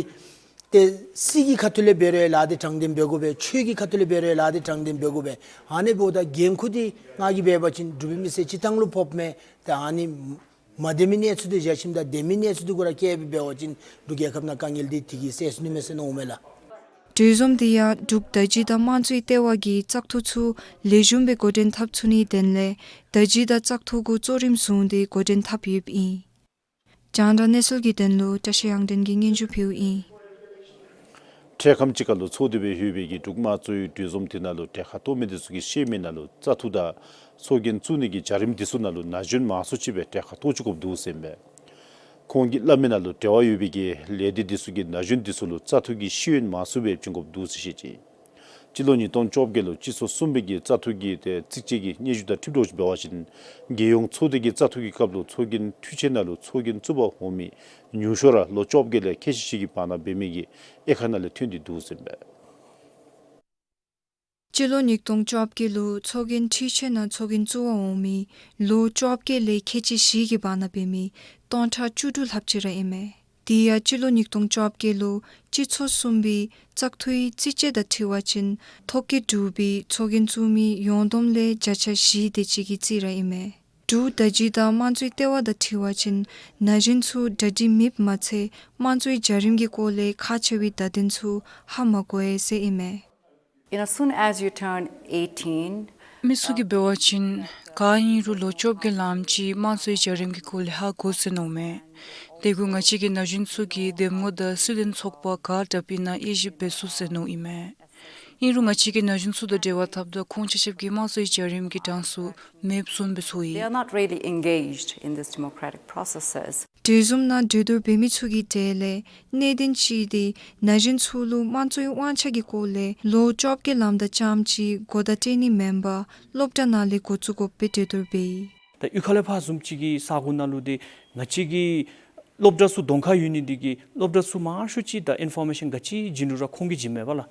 ཏེ་སྲིད་ཀྱི་ཁ་ཐུག་ལས་འབད་རུང་ལཱ་འདི་དྲང་བདེན་འབད་དགོ་པས། ཆོས་ཀྱི་ཁ་ཐུག་ལས་འབད་རུང་ལཱ་འདི་དྲང་བདེན་འབད་དགོ་པས། ཨ་ནི་འབདཝ་ད་འགན་ཁུར་འདི་ང་གིས་འབད་བ་ཅིན་འབྲུག་པའི་མི་སེར་སྤྱིར་བཏང་ལུ་ཕོགཔ་མས། ཏེ་ཨ་ནི་མ་བདེན་མི་གནས་ཚུལ་འདི་བཞག་ཞིནམ་ད་བདེན་མི་གནས་ཚུལ་འདི་གུ་ར་བཀལ་སྦེ་འབད་བ་ཅིན་འབྲུག་རྒྱལ་ཁབ་ནང་དཀའ་ངལ་འདི་དེ་གིས་སེལ་ཚུགས་ནི་མས་ཟེར་མནོཝ་མས་ལགས། གྲོས་འཛོམས་འདི་ཡང་འབྲུག་བརྡ་བརྒྱུད་དང་དམངས་གཙོའི་ལྟེ་བ་གིས་བཙག་འཐུ་ཚུ་ལེགས་ཤོམ་སྦེ་འགོ་འདྲེན་འཐབ་ཚུགས་ནིའི་དོན་ལས་བརྡ་བརྒྱུད་དང་བཙག་འཐུ་གུ་གཙོ་རིམ་བཟུང་སྟེ་འགོ་འདྲེན་འཐབ་ཡོདཔ་ཨིན། རྒྱང་བསྒྲགས་གནས་ཚུལ་གྱི་དོན་ལུ་བཀྲ་ཤིས་དབྱངས་ལྡན་གྱིས་སྙན་ཞུ་ཕུལཝ་ཨིན། འཕྲལ་ཁམས་ཅིག་ཁར་ལུ་ཚོགས་ཏེ་སྦེ་ཡོད་པའི་གི་འབྲུག་དམངས་གཙོའི་གྲོས་འཛོམས་དེ་ནང་ལུ་གྲལ་ཁར་གཏོགས་མི་དེ་ཚུ་གིས་བཤད་མི་ནང་ལུ་བཙག་འཐུ་དང་ཚོགས་རྒྱན་བཙུགས་ནི་གི་བྱ་རིམ་དེ་ཚུ་ནང་ལུ་ན་གཞོན་མང་སུ་ཅིག་སྦེ་གྲལ་ཁར་གཏོགས་བཅུག་དགོཔ་འདུག་ཟེར་ཨིན་པས། ཁོང་གིས་སླབ་མི་ནང་ལུ་འབྲེལ་བ་ཡོད་པའི་གི་ལས་སྡེ་དེ་ཚུ་གིས་ན་གཞོན་དེ་ཚུ་ལུ་བཙག་འཐུ་གི་ཤེས་ཡོན་མང་སུ་སྦེ་བྱིན་དགོཔ་འདུག་ཟེར་བཤད་ཅི། སྤྱི་ལོ་ཉིས་སྟོང་བཅོ་བརྒྱད་ལུ་སྤྱི་ཚོགས་གསུམ་པའི་གི་བཙག་འཐུ་གི་ཏེ་གཙིགས་ཆེ་གི་སྙན་ཞུ་དང་འཁྲིལ་དོ་ཅིག་འབད་བ་ཅིན་རྒྱལ་ཡོངས་ཚོགས་སྡེ་གི་བཙག་འཐུ་གི་སྐབས་ལུ་ཚོགས་རྒྱན་འཕྲུལ་ཆས་ནང་ལུ་ཚོགས་རྒྱན་བཙུགས་པར་འོང་མི་ཉུང་ཤོས་ར་ལོ་བཅོ་བརྒྱད་ལས་ཁལ་གཅིག་ཅིག་གི་བར་ན་འབད་མི་གི་དབྱེ་ཁག་ནང་ལས་ཐོན་ཏེ་འདུག་ཟེར་ཨིན་པས། སྤྱི་ལོ་ཉིས་སྟོང་བཅོ་བརྒྱད་ལུ་ཚོགས་རྒྱན་འཕྲུལ་ཆས་ནང་ཚོགས་རྒྱན་བཙུགས་པར་འོང་མི་ལོ་བཅོ་བརྒྱད་ལས་ཁལ་གཅིག་བཞི་གི་བར་ན་འབད་མི་སྟོང་ཕྲག་བཅུ་དྲུག་ལྷགཔ་ཅིག་ར་ཨིན་མས། དེ་ཡང་སྤྱི་ལོ་ཉིས་སྟོང་བཅོ་བརྒྱད་ལུ་སྤྱི་ཚོགས་གསུམ་པའི་བཙག་འཐུའི་རྩིས་དཔྱད་དང་འཁྲིལ་བ་ཅིན་ཐོ་བཀོད་དྲུག་པའི་ཚོགས་རྒྱན་བཙུགས་མི་ཡོངས་བསྡོམས་ལས་བརྒྱ་ཆ་བཞི་དེ་ཅིག་གིས་རྩིས་ར་ཨིན་མས། འབྲུག་བརྡ་བརྒྱུད་དང་དམངས་གཙོའི་ལྟེ་བ་དང་འཁྲིལ་བ་ཅིན་ན་གཞོན་ཚུ་གྲ་སྒྲིག་མེདཔ་མ་ཚད་དམངས་གཙོའི་བྱ་རིམ་གྱི་སྐོར་ལས་ཁག་ཆེ་བའི་བརྡ་དོན་ཚུ་ཧ་མ་གོ་ཡི་ཟེར་ཨིན་མས། You know, soon as you turn eighteen, མི་ཚུ་གིས་འབད་བ་ཅིན་ག་ཨིན་རུང་ལོ་བཅོ་བརྒྱད་ལངམ་ཅིག་དམངས་གཙོའི་བྱ་རིམ་གྱི་སྐོར་ལས་ཧ་གོ་ཟེར་མནོཝ་མས། དེ་གུ་ང་བཅས་ཀྱི་ན་གཞོན་ཚུ་གིས་འདེམས་ངོ་དང་སྲིད་དོན་ཚོགས་པ་ག་དྲགཔ་ཨིན་ན་དབྱེ་ཞིབ་འབད་ཚུགས་ཟེར་མནོཝ་ཨིན་མས། ཨིན་རུང་ང་བཅས་ཀྱིས་ན་གཞོན་ཚུ་དང་འབྲེལ་བ་འཐབ་ད་ཁོང་ཆ་ཁྱབ་ཀྱིས་དམངས་གཙོའི་བྱ་རིམ་གྱི་གྲངས་སུ་མེདཔ་བཟུམ་སྦེ་ཚོར་ཡི། They are not really engaged in these democratic processes. གྲོས་འཛོམས་ནང་གྲོས་བསྡུར་འབད་མི་ཚུ་གི་གྲས་ལས་གནད་དོན་ཅིག་དེ་ན་གཞོན་ཚུ་ལུ་དམངས་གཙོའི་དབང་ཆ་གི་སྐོར་ལས་ལོ་བཅོ་བརྒྱད་ལངམ་ད་རྐྱངམ་ཅིག་གོ་བརྡ་སྤྲོད་ནི་མེན་པར་སློབ་གྲྭ་ནང་ལས་འགོ་བཙུགས་དགོཔ་སྦེ་གྲོས་བསྡུར་འབད་ཡི། ད་གཡུས་ཁ་ལས་ཕར་བཟུམ་ཅིག་གི་ས་གོ་ནང་ལུ་དེ་ང་བཅས་ཀྱི་སློབ་གྲྭ་ཚུ་གདོང་ཁར་ཡོད་ནི་འདི་གིས་སློབ་གྲྭ་ཚུ་མང་ཤོས་ཅིག་ད་ཨིན་ཕོར་མེ་ཤཱན་ག་ཅི་བྱིན་རུང་ར་ཁོང་གིས་བྱིནམ་མས་པ་ལགས།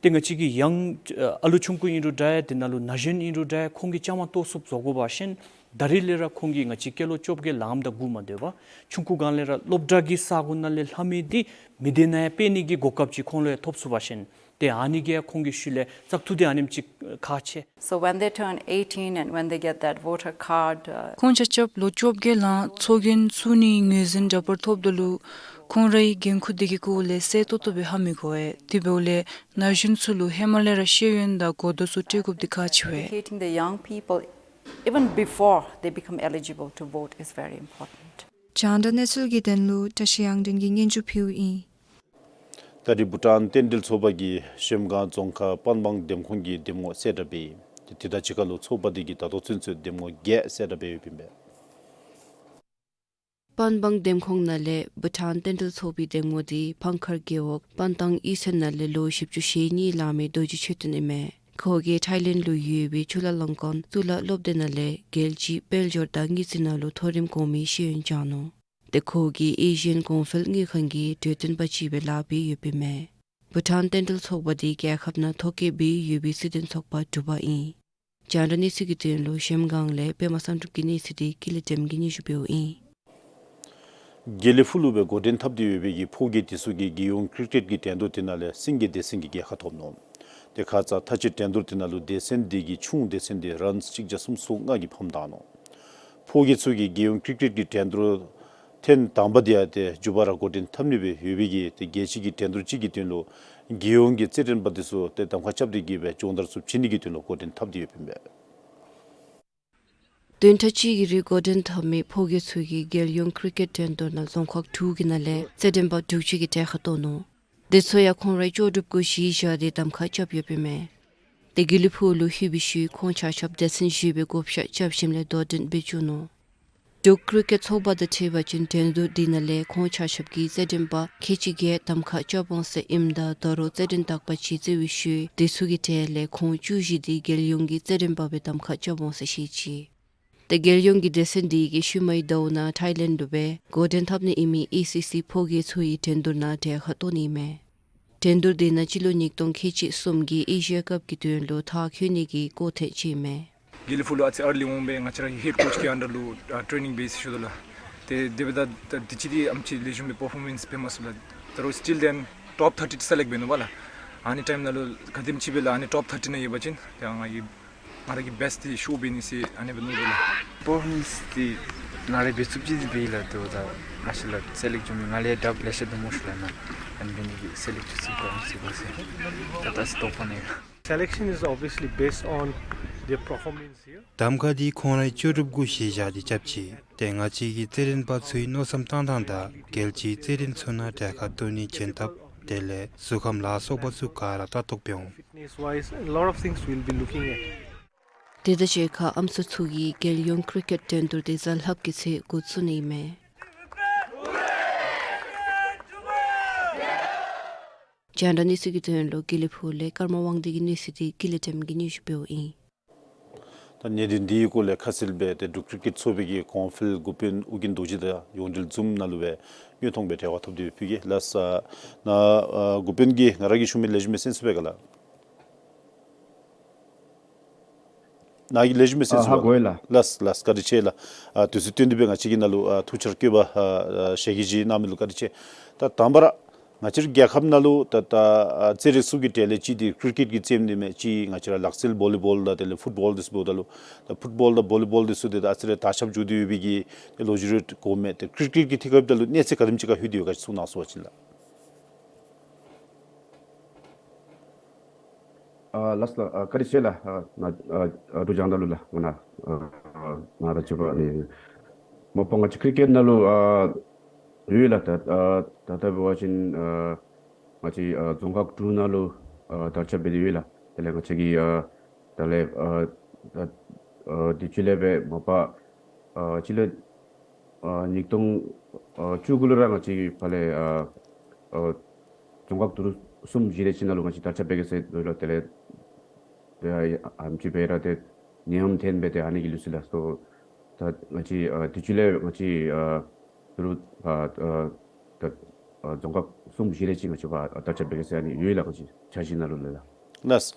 ཏེ་ང་བཅས་ཀྱི་ཡང་ཨ་ལུ་ཆུང་ཀུ་ཨིན་རུང་འདྲ་ཡ་དེ་ནང་ལུ་ན་གཞོན་ཨིན་རུང་འདྲ་ཡ་ཁོང་གིས་བཅའ་མར་གཏོགས་ཚུགསཔ་བཟོ་དགོ་པ་ཅིན་ད་རིས་ལས་ར་ཁོང་གིས་ང་བཅས་སྐྱེས་ལོ་བཅོ་བརྒྱད་ལངམ་ད་འགོར་མ་སྡོད་པར་ཆུང་ཀུ་སྒང་ལས་ར་སློབ་གྲྭ་གི་ས་གོ་ནང་ལས་ལྷབ་མི་འདི་མི་སྡེ་ནང་ཡང་སྤེལ་ནི་གི་གོ་སྐབས་ཅིག་ཁོང་ལུ་ཡང་ཐོབ་ཚུགས་པ་ཅིན་ཏེ་ཨ་ནི་གིས་ཡང་ཁོང་གི་ཤུལ་ལས་བཙག་འཐུ་འདི་ཨ་ནེམ་ཅིག་ཁག་ཆེ། So when they turn eighteen and when they get that voter card, uh, ཁོང་ཆ་ཁྱབ་ལོ་བཅོ་བརྒྱད་ལང་ཚོགས་རྒྱན་བཙུགས་ནིའི་ངོས་འཛིན་འདྲ་པར་ཐོབ་ད་ལུ་ཁོང་རའི་འགན་ཁུར་དེ་གི་སྐོར་ལས་གསལ་ཏོག་ཏོ་སྦེ་ཧ་མི་གོ་བས། དེ་འབདཝ་ལས་ན་གཞོན་ཚུ་ལུ་ཧེ་མ་ལས་ར་ཤེས་ཡོན་དང་གོ་བརྡ་ཚུ་སྤྲོད་དགོཔ་འདི་ཁག་ཆེ་བས། Educating the young people even before they become eligible to vote is very important. རྒྱང་བསྒྲགས་གནས་ཚུལ་གྱི་དོན་ལུ་བཀྲ་ཤིས་དབྱངས་སྒྲོན་གྱིས་སྙན་ཞུ་ཕུལཝ་ཨིན། ད་རིས་བྷུ་ཊཱན་རྟེན་འབྲེལ་ཚོགས་པ་གིས་གཞལམ་སྒང་རྫོང་ཁག་པན་སྦང་འདེམས་ཁོངས་ཀྱི་འདེམས་ངོ་གསལ་བསྒྲགས་འབད་ཡི། དེ་དང་གཅིག་ཁར་ལུ་ཚོགས་པ་དེ་གིས་ད་ལྟོ་ཚུན་ཚོད་འདེམས་ངོ་བརྒྱད་གསལ་བསྒྲགས་འབད་ཡོདཔ་ཨིན་པས། པན་སྦང་འདེམས་ཁོངས་ནང་ལས་བྷུ་ཊཱན་རྟེན་འབྲེལ་ཚོགས་པའི་འདེམས་ངོ་དེ་བང་མཁར་རྒེད་འོག་པན་ཏང་གཡུས་ཚན་ནང་ལས་ལོ་བཞི་བཅུ་ཞེ་གཉིས་ལང་མི་རྡོ་རྗེ་ཆོས་སྒྲོན་ཨིན་མས། ཁོ་གིས་ཐའི་ལེནཌ་ལུ་ཡོད་པའི་ཅུ་ལ་ལམ་ཀོང་གཙུག་ལག་སློབ་སྡེ་ནང་ལས་རྒྱལ་སྤྱིའི་དཔལ་འབྱོར་དང་དངུལ་རྩིས་ནང་ལུ་མཐོ་རིམ་གོང་མའི་ཤེས་ཡོན་སྦྱངས་ནུག། ཏེ་ཁོ་གིས་ཨེ་ཤི་ཡན་གོང་འཕེལ་དངུལ་ཁང་གི་གྲོས་སྟོན་པ་ཅིག་སྦེ་ལཱ་འབད་ཡོདཔ་ཨིན་མས། བྷུ་ཊཱན་རྟེན་འབྲེལ་ཚོགས་པ་དེ་རྒྱལ་ཁབ་ནང་ཐོ་བཀོད་འབད་ཡོད་པའི་སྲིད་དོན་ཚོགས་པ་དྲུག་པ་ཨིན། རྒྱང་བསྒྲགས་གནས་ཚུལ་གྱི་དོན་ལུ་གཞལམ་སྒང་ལས་པདྨ་བསམ་གྲུབ་ཀྱི་གནས་ཚུལ་དེ་ཀུན་ལེགས་སྒྲོལམ་གྱིས་སྙན་ཞུ་འབདཝ་ཨིན། དགེ་ལེགས་ཕུག་ལུ་སྦེ་འགོ་འདྲེན་འཐབ་སྟེ་ཡོད་པའི་གི་ཕོ་རྒྱས་དེ་ཚུ་གིས་རྒྱལ་ཡོངས་ཀྲི་ཀེཊ་ཀྱི་འགྲན་བསྡུར་དེ་ནང་ལས་སེང་གེ་སྡེ་ཚན་གྱིས་རྒྱལ་ཁ་ཐོབ་ནུག། ཏེ་ཁ་ཙ་མཐའ་དཔྱད་འགྲན་བསྡུར་དེ་ནང་ལུ་སྡེ་ཚན་དེ་གི་ཆུང་སྡེ་ཚན་དེ་རཱནསི་གཅིག་བརྒྱ་སུམ་ཅུ་སོ་ལྔ་གིས་ཕམ་བཏང་ནུག། ཕོ་རྒྱས་ཚུ་གིས་རྒྱལ་ཡོངས་ཀྲི་ཀེཊ་ཀྱི་འགྲན་བསྡུར་ཐེངས་དང་པ་དེ་ཡང་ཏེ་མཇུག་པ་ར་འགོ་འདྲེན་འཐབ་ནི་སྦེ་ཡོད་པའི་གི་ཏེ་རྒྱལ་སྤྱི་གི་འགྲན་བསྡུར་ཅིག་གི་དོན་ལུ་རྒྱལ་ཡོངས་ཀྱི་རྩེད་འགྲན་པ་དེ་ཚུ་ཏེ་གདམ་ཁ་རྐྱབ་སྟེ་གི་སྦེ་སྦྱོང་བརྡར་ཚུ་བྱིན་ནི་གི་དོན་ལུ་འགོ་འདྲེན་འཐབ་སྟེ་ཡོདཔ་ཨིན་པས། བདུན་ཕྲག་གཅིག་གི་རིང་འགོ་འདྲེན་འཐབ་མི་ཕོ་རྒྱས་ཚུ་གིས་རྒྱལ་ཡོངས་ཀྲི་ཀེཊ་འགྲན་བསྡུར་ནང་རྫོང་ཁག་དྲུག་གི་ནང་ལས་རྩེད་འགྲན་པ་དྲུག་ཅུ་གིས་གྲལ་ཁར་གཏོགས་ནུག། དེ་ཚུ་ཡང་ཁོང་རའི་ལྕོགས་གྲུབ་གུ་གཞི་བཞག་སྟེ་གདམ་ཁ་རྐྱབ་ཡོདཔ་ཨིན་མས། ཏེ་དགེ་ལེགས་ཕུག་ལུ་ལྷོད་པའི་ཤུལ་ཁོང་ཆ་ཁྱབ་སྡེ་ཚན་བཞི་པའི་བགོ་བཤའ་རྐྱབ་ཞིནམ་ལས་དོ་འགྲན་འབད་བཅུག་ནུག། འབྲུག་ཀྲི་ཀེཊ་ཚོགས་པ་དང་འཁྲིལ་བ་ཅིན་འགྲན་བསྡུར་དེ་ནང་ལས་ཁོང་ཆ་ཁྱབ་ཀྱིས་རྩེད་འགྲན་པ་ཁལ་གཅིག་བརྒྱད་གདམ་ཁ་རྐྱབ་འོང་ཟེར་ཨིནམ་ད་ད་རུང་རྩེད་འགྲན་དག་པ་ཅིག་རྩེ་བའི་ཤུལ་དེ་ཚུ་གི་གྲས་ལས་ཁོང་བཅུ་བཞི་དེ་རྒྱལ་ཡོངས་ཀྱི་རྩེད་འགྲན་པ་སྦེ་གདམ་ཁ་རྐྱབ་འོང་ཟེར་བཤད་ཅི། ཏེ་རྒྱལ་ཡོངས་ཀྱི་སྡེ་ཚན་དེ་གིས་ཤུལ་མའི་ཟླཝ་ནང་ཐའི་ལེནཌ་ལུ་སྦེ་འགོ་འདྲེན་འཐབ་ནི་ཨིན་མི་ཨེ་སི་སི་ཕོ་རྒྱས་ཚུ་ཡི་འགྲན་བསྡུར་ནང་གྲལ་ཁར་གཏོགས་ནི་ཨིན་མས། འགྲན་བསྡུར་དེ་ནང་སྤྱི་ལོ་ཉིས་སྟོང་ཁལ་གཅིག་གསུམ་གྱི་ཨེ་ཤི་ཡ་ཀབ་ཀྱི་དོན་ལུ་མཐར་འཁྱོལ་ནི་གི་སྐོར་ཐེངས་ཅིག་ཨིན་མས། དགེ་ལེགས་ཕུག་ལུ་ཨ་ཙི་ཨར་ལི་འོང་སྦེ་ང་བཅས་ར་ཧེཌ་ཀོཆ་གི་ཨན་ཌར་ལུ་ཨ་ཊེ་ནིང་འབད་ཡི་ཟེར་ཞུ་དོ་ལགས། ཏེ་དེ་འབདཝ་ད་ད་དུས་ཅི་འདི་ཨ་ཙི་ལེགས་ཤོམ་སྦེ་པར་ཕོར་མེནསི་འབད་མ་ཚུགས་ལགས། ད་རུང་སི་ཊིལ་དེན་ཊོཔ་ཐར་ཊི་སེ་ལེཀཊ་འབད་ནུག་པ་ལགས། ཨ་ནི་ཊའིམ་ནང་ལུ་ག་དེམ་ཅིག་སྦེ་ལགས་ཨ་ནི་ཊོཔ་ཐར་ཊི་ནང་ཡོད་པ་ཅིན་ཏེ་ང་གིས་ང་ར་གི་བེསཊ་འདི་ཤོ་འབད་ནི་ཟེར་ཨ་ནི་འབད་ནུག་ལགས། པར་ཕོར་མེནསི་འདི་ང་ར་འབད་ཚུགསཔ་ཅིག་འདི་འབད་ཡི་ལགས། དོ་ད་ང་བཅས་ལགས་སེ་ལེཀཊ་འགྱོ་མི་ང་ལས་དྲགཔ་ལེ་ཤ་འདུག་སྨོ་ཤུལ་ལས་ནཱ་ཨ་ནི་འབད་ནི་གི་སེ་ལེཀཊ་འགྱོ་ཚུགས་ག་མི་ཚུགས་ག་ཟེར་ད་ལྟོ་ཨ་ཙི་དོགས་པ་ནི་ཡོད། Selection is obviously based on their performance here. གདམ་ཁ་འདི་ཁོང་རའི་ལྕོགས་གྲུབ་གུ་གཞི་བཞག་སྟེ་རྐྱབ་ཅི། ཏེ་ང་བཅས་ཀྱི་རྩེད་འགྲན་པ་ཚུའི་མནོ་བསམ་བཏང་ཐངས་དང་རྒྱལ་སྤྱིའི་རྩེད་འགྲན་ཚུ་ནང་གྲལ་ཁར་གཏོགས་ནིའི་བྱིན་ཐབས་དེ་ལས་གཟུགས་ཁམས་ལ་སོགས་པ་ཚུ་ག་ར་ལྟ་རྟོག་འབད་འོང་། Fitness wise, a lot of things we'll be looking at. དེ་དང་གཅིག་ཁར་ཨམ་སྲུ་ཚུ་གིས་རྒྱལ་ཡོངས་ཀྲི་ཀེཊ་འགྲན་བསྡུར་དེ་གཟའ་ལྷགཔ་གི་ཚེས་འགོ་བཙུགས་ནི་ཨིན་མས། རྒྱང་བསྒྲགས་གནས་ཚུལ་གྱི་དོན་ལུ་དགེ་ལེགས་ཕུག་ལས་ཀརྨ་དབང་འདུས་ཀྱི་གནས་ཚུལ་དེ་ཀུན་ལེགས་སྒྲོལམ་གྱིས་སྙན་ཞུ་འབདཝ་ཨིན། ད་གནད་དོན་འདི་གི་སྐོར་ལས་ཁ་གསལ་སྦེ་ཏེ་འབྲུག་ཀྲི་ཀེཊ་ཚོགས་པའི་གི་གོང་འཕེལ་འགོ་དཔོན་ཨོ་རྒྱན་རྡོ་རྗེ་དང་ཡོངས་འབྲེལ་ཛུམ་ནང་ལུ་སྦེ་དངོས་མཐོང་སྦེ་འབྲེལ་བ་འཐབ་སྟེ་ཕུལ་གེ་ལགས། ནཱ་འགོ་དཔོན་གྱིས་ང་ར་གིས་ཞུ་མི་ལེགས་ཤོམ་སྦེ་གསན་ཚུགས་པས་ག་ལགས། ནཱ་གིས་ལེགས་ཤོམ་སྦེ་གསན་ཨ་ཚུགས་ཧ་གོ་ཡི་ལགས། ལགས་ལགས། བཀའ་དྲིན་ཆེ་ལགས། ཨ་དུས་ཚོད་བཏོན་ཏེ་སྦེ་ང་བཅས་ཀྱི་ནང་ལུ་ཨ་ཐུགས་འཆར་བཀོད་པ་ཨ་ཨ་ཞལ་གྱིས་བཞེས་གནང་མི་ལུ་བཀའ་དྲིན་ཆེ། ད་དང་པ་ར་ང་བཅས་རྒྱལ་ཁབ་ནང་ལུ་ད་ད་ཨ་རྩེད་རིགས་གསུམ་གྱི་གྲས་ལས་གཅིག་འདི་ཀིར་ཀེཊ་གི་རྩེདམོ་འདི་མས། གཅིག་ང་བཅས་ར་ལག་རྩལ་བོ་ལི་བོལ་དང་དེ་ལས་ཕུཊ་བོལ་འདི་ཚུ་འབདཝ་ད་ལུ་ད་ཕུཊ་བོལ་དང་བོ་ལི་བོལ་འདི་ཚུ་འདི་ད་ཨ་ཙི་རེ་དར་ཁྱབ་འགྱོ་སྟེ་ཡོད་པའི་གི་ལོ་རྒྱུས་རེ་གོཝ་མས། ཏེ་ཀིར་ཀེཊ་ཀྱི་ཐད་ཁར་འབདཝ་ད་ལུ་གནས་ཚད་ག་དེམ་ཅིག་ཁར་ལྷོད་དེ་ཡོད་ག་ཅིག་གསུང་གནང་ཟེར་བ་ཅིན་ལགས། ཨ་ལགས་ལགས། ཨ་བཀའ་དྲིན་ཆེ་ལགས། ཨ་ང་ཨ་ཨ་འབྲུག་རྒྱང་བསྒྲགས་ལུ་ལགས། ང་ནཱ་ཨ་ནཱ་ད་ཅི་པ་ཨ་ནི་མ་པ་ང་བཅས་ཀིར་ཀེཊ་ནང་ལུ་ཨ་ཡོད་ལགས། ད་ཨ་ད་ལྟོ་འབད་བ་ཅིན་ཨ་ང་བཅས་ཨ་རྫོང་ཁག་དྲུག་ནང་ལུ་ཨ་དར་ཁྱབ་འབད་དེ་ཡོད་ལགས། དེ་ལས་ང་བཅས་ཀྱི་ཨ་ད་ལས་ཨ་ད་ཨ་དུས་ཅི་ལས་འབད་མ་པ་ཨ་སྤྱི་ལོ་ཨ་ཉིས་སྟོང་ཨ་བཅུ་དགུ་ལུ་ར་ང་བཅས་ཕར་ལས་ཨ་ཨ་རྫོང་ཁག་དྲུག་གསུམ་བཞི་དེ་ཅིག་ནང་ལུ་ང་བཅས་དར་ཁྱབ་འབད་གེ་ཟེར་འདུག་ལགས། དེ་ལས་ཨ་ཨེམ་ཆི་འབད་ར་ཏེ་ནད་ཡམས་ཐོན་སྦེ་ཏེ་ཨ་ནི་གིས་ལུས་སོ་ཡི་ལགས། སོ་ད་ང་བཅས་ཨ་དུས་ཅི་ལས་ང་བཅས་ཨ་དུས་ཨ་ཨ་ད་ཨ་རྫོང་ཁག་གསུམ་བཞི་དེ་ཅིག་ང་བཅས་ཕར་དར་ཁྱབ་འབད་གེ་ཟེར་ཨ་ནི་ཡོད་ལགས། ང་བཅས་འཆར་གཞི་ནང་ལུ་ལགས། ལགས།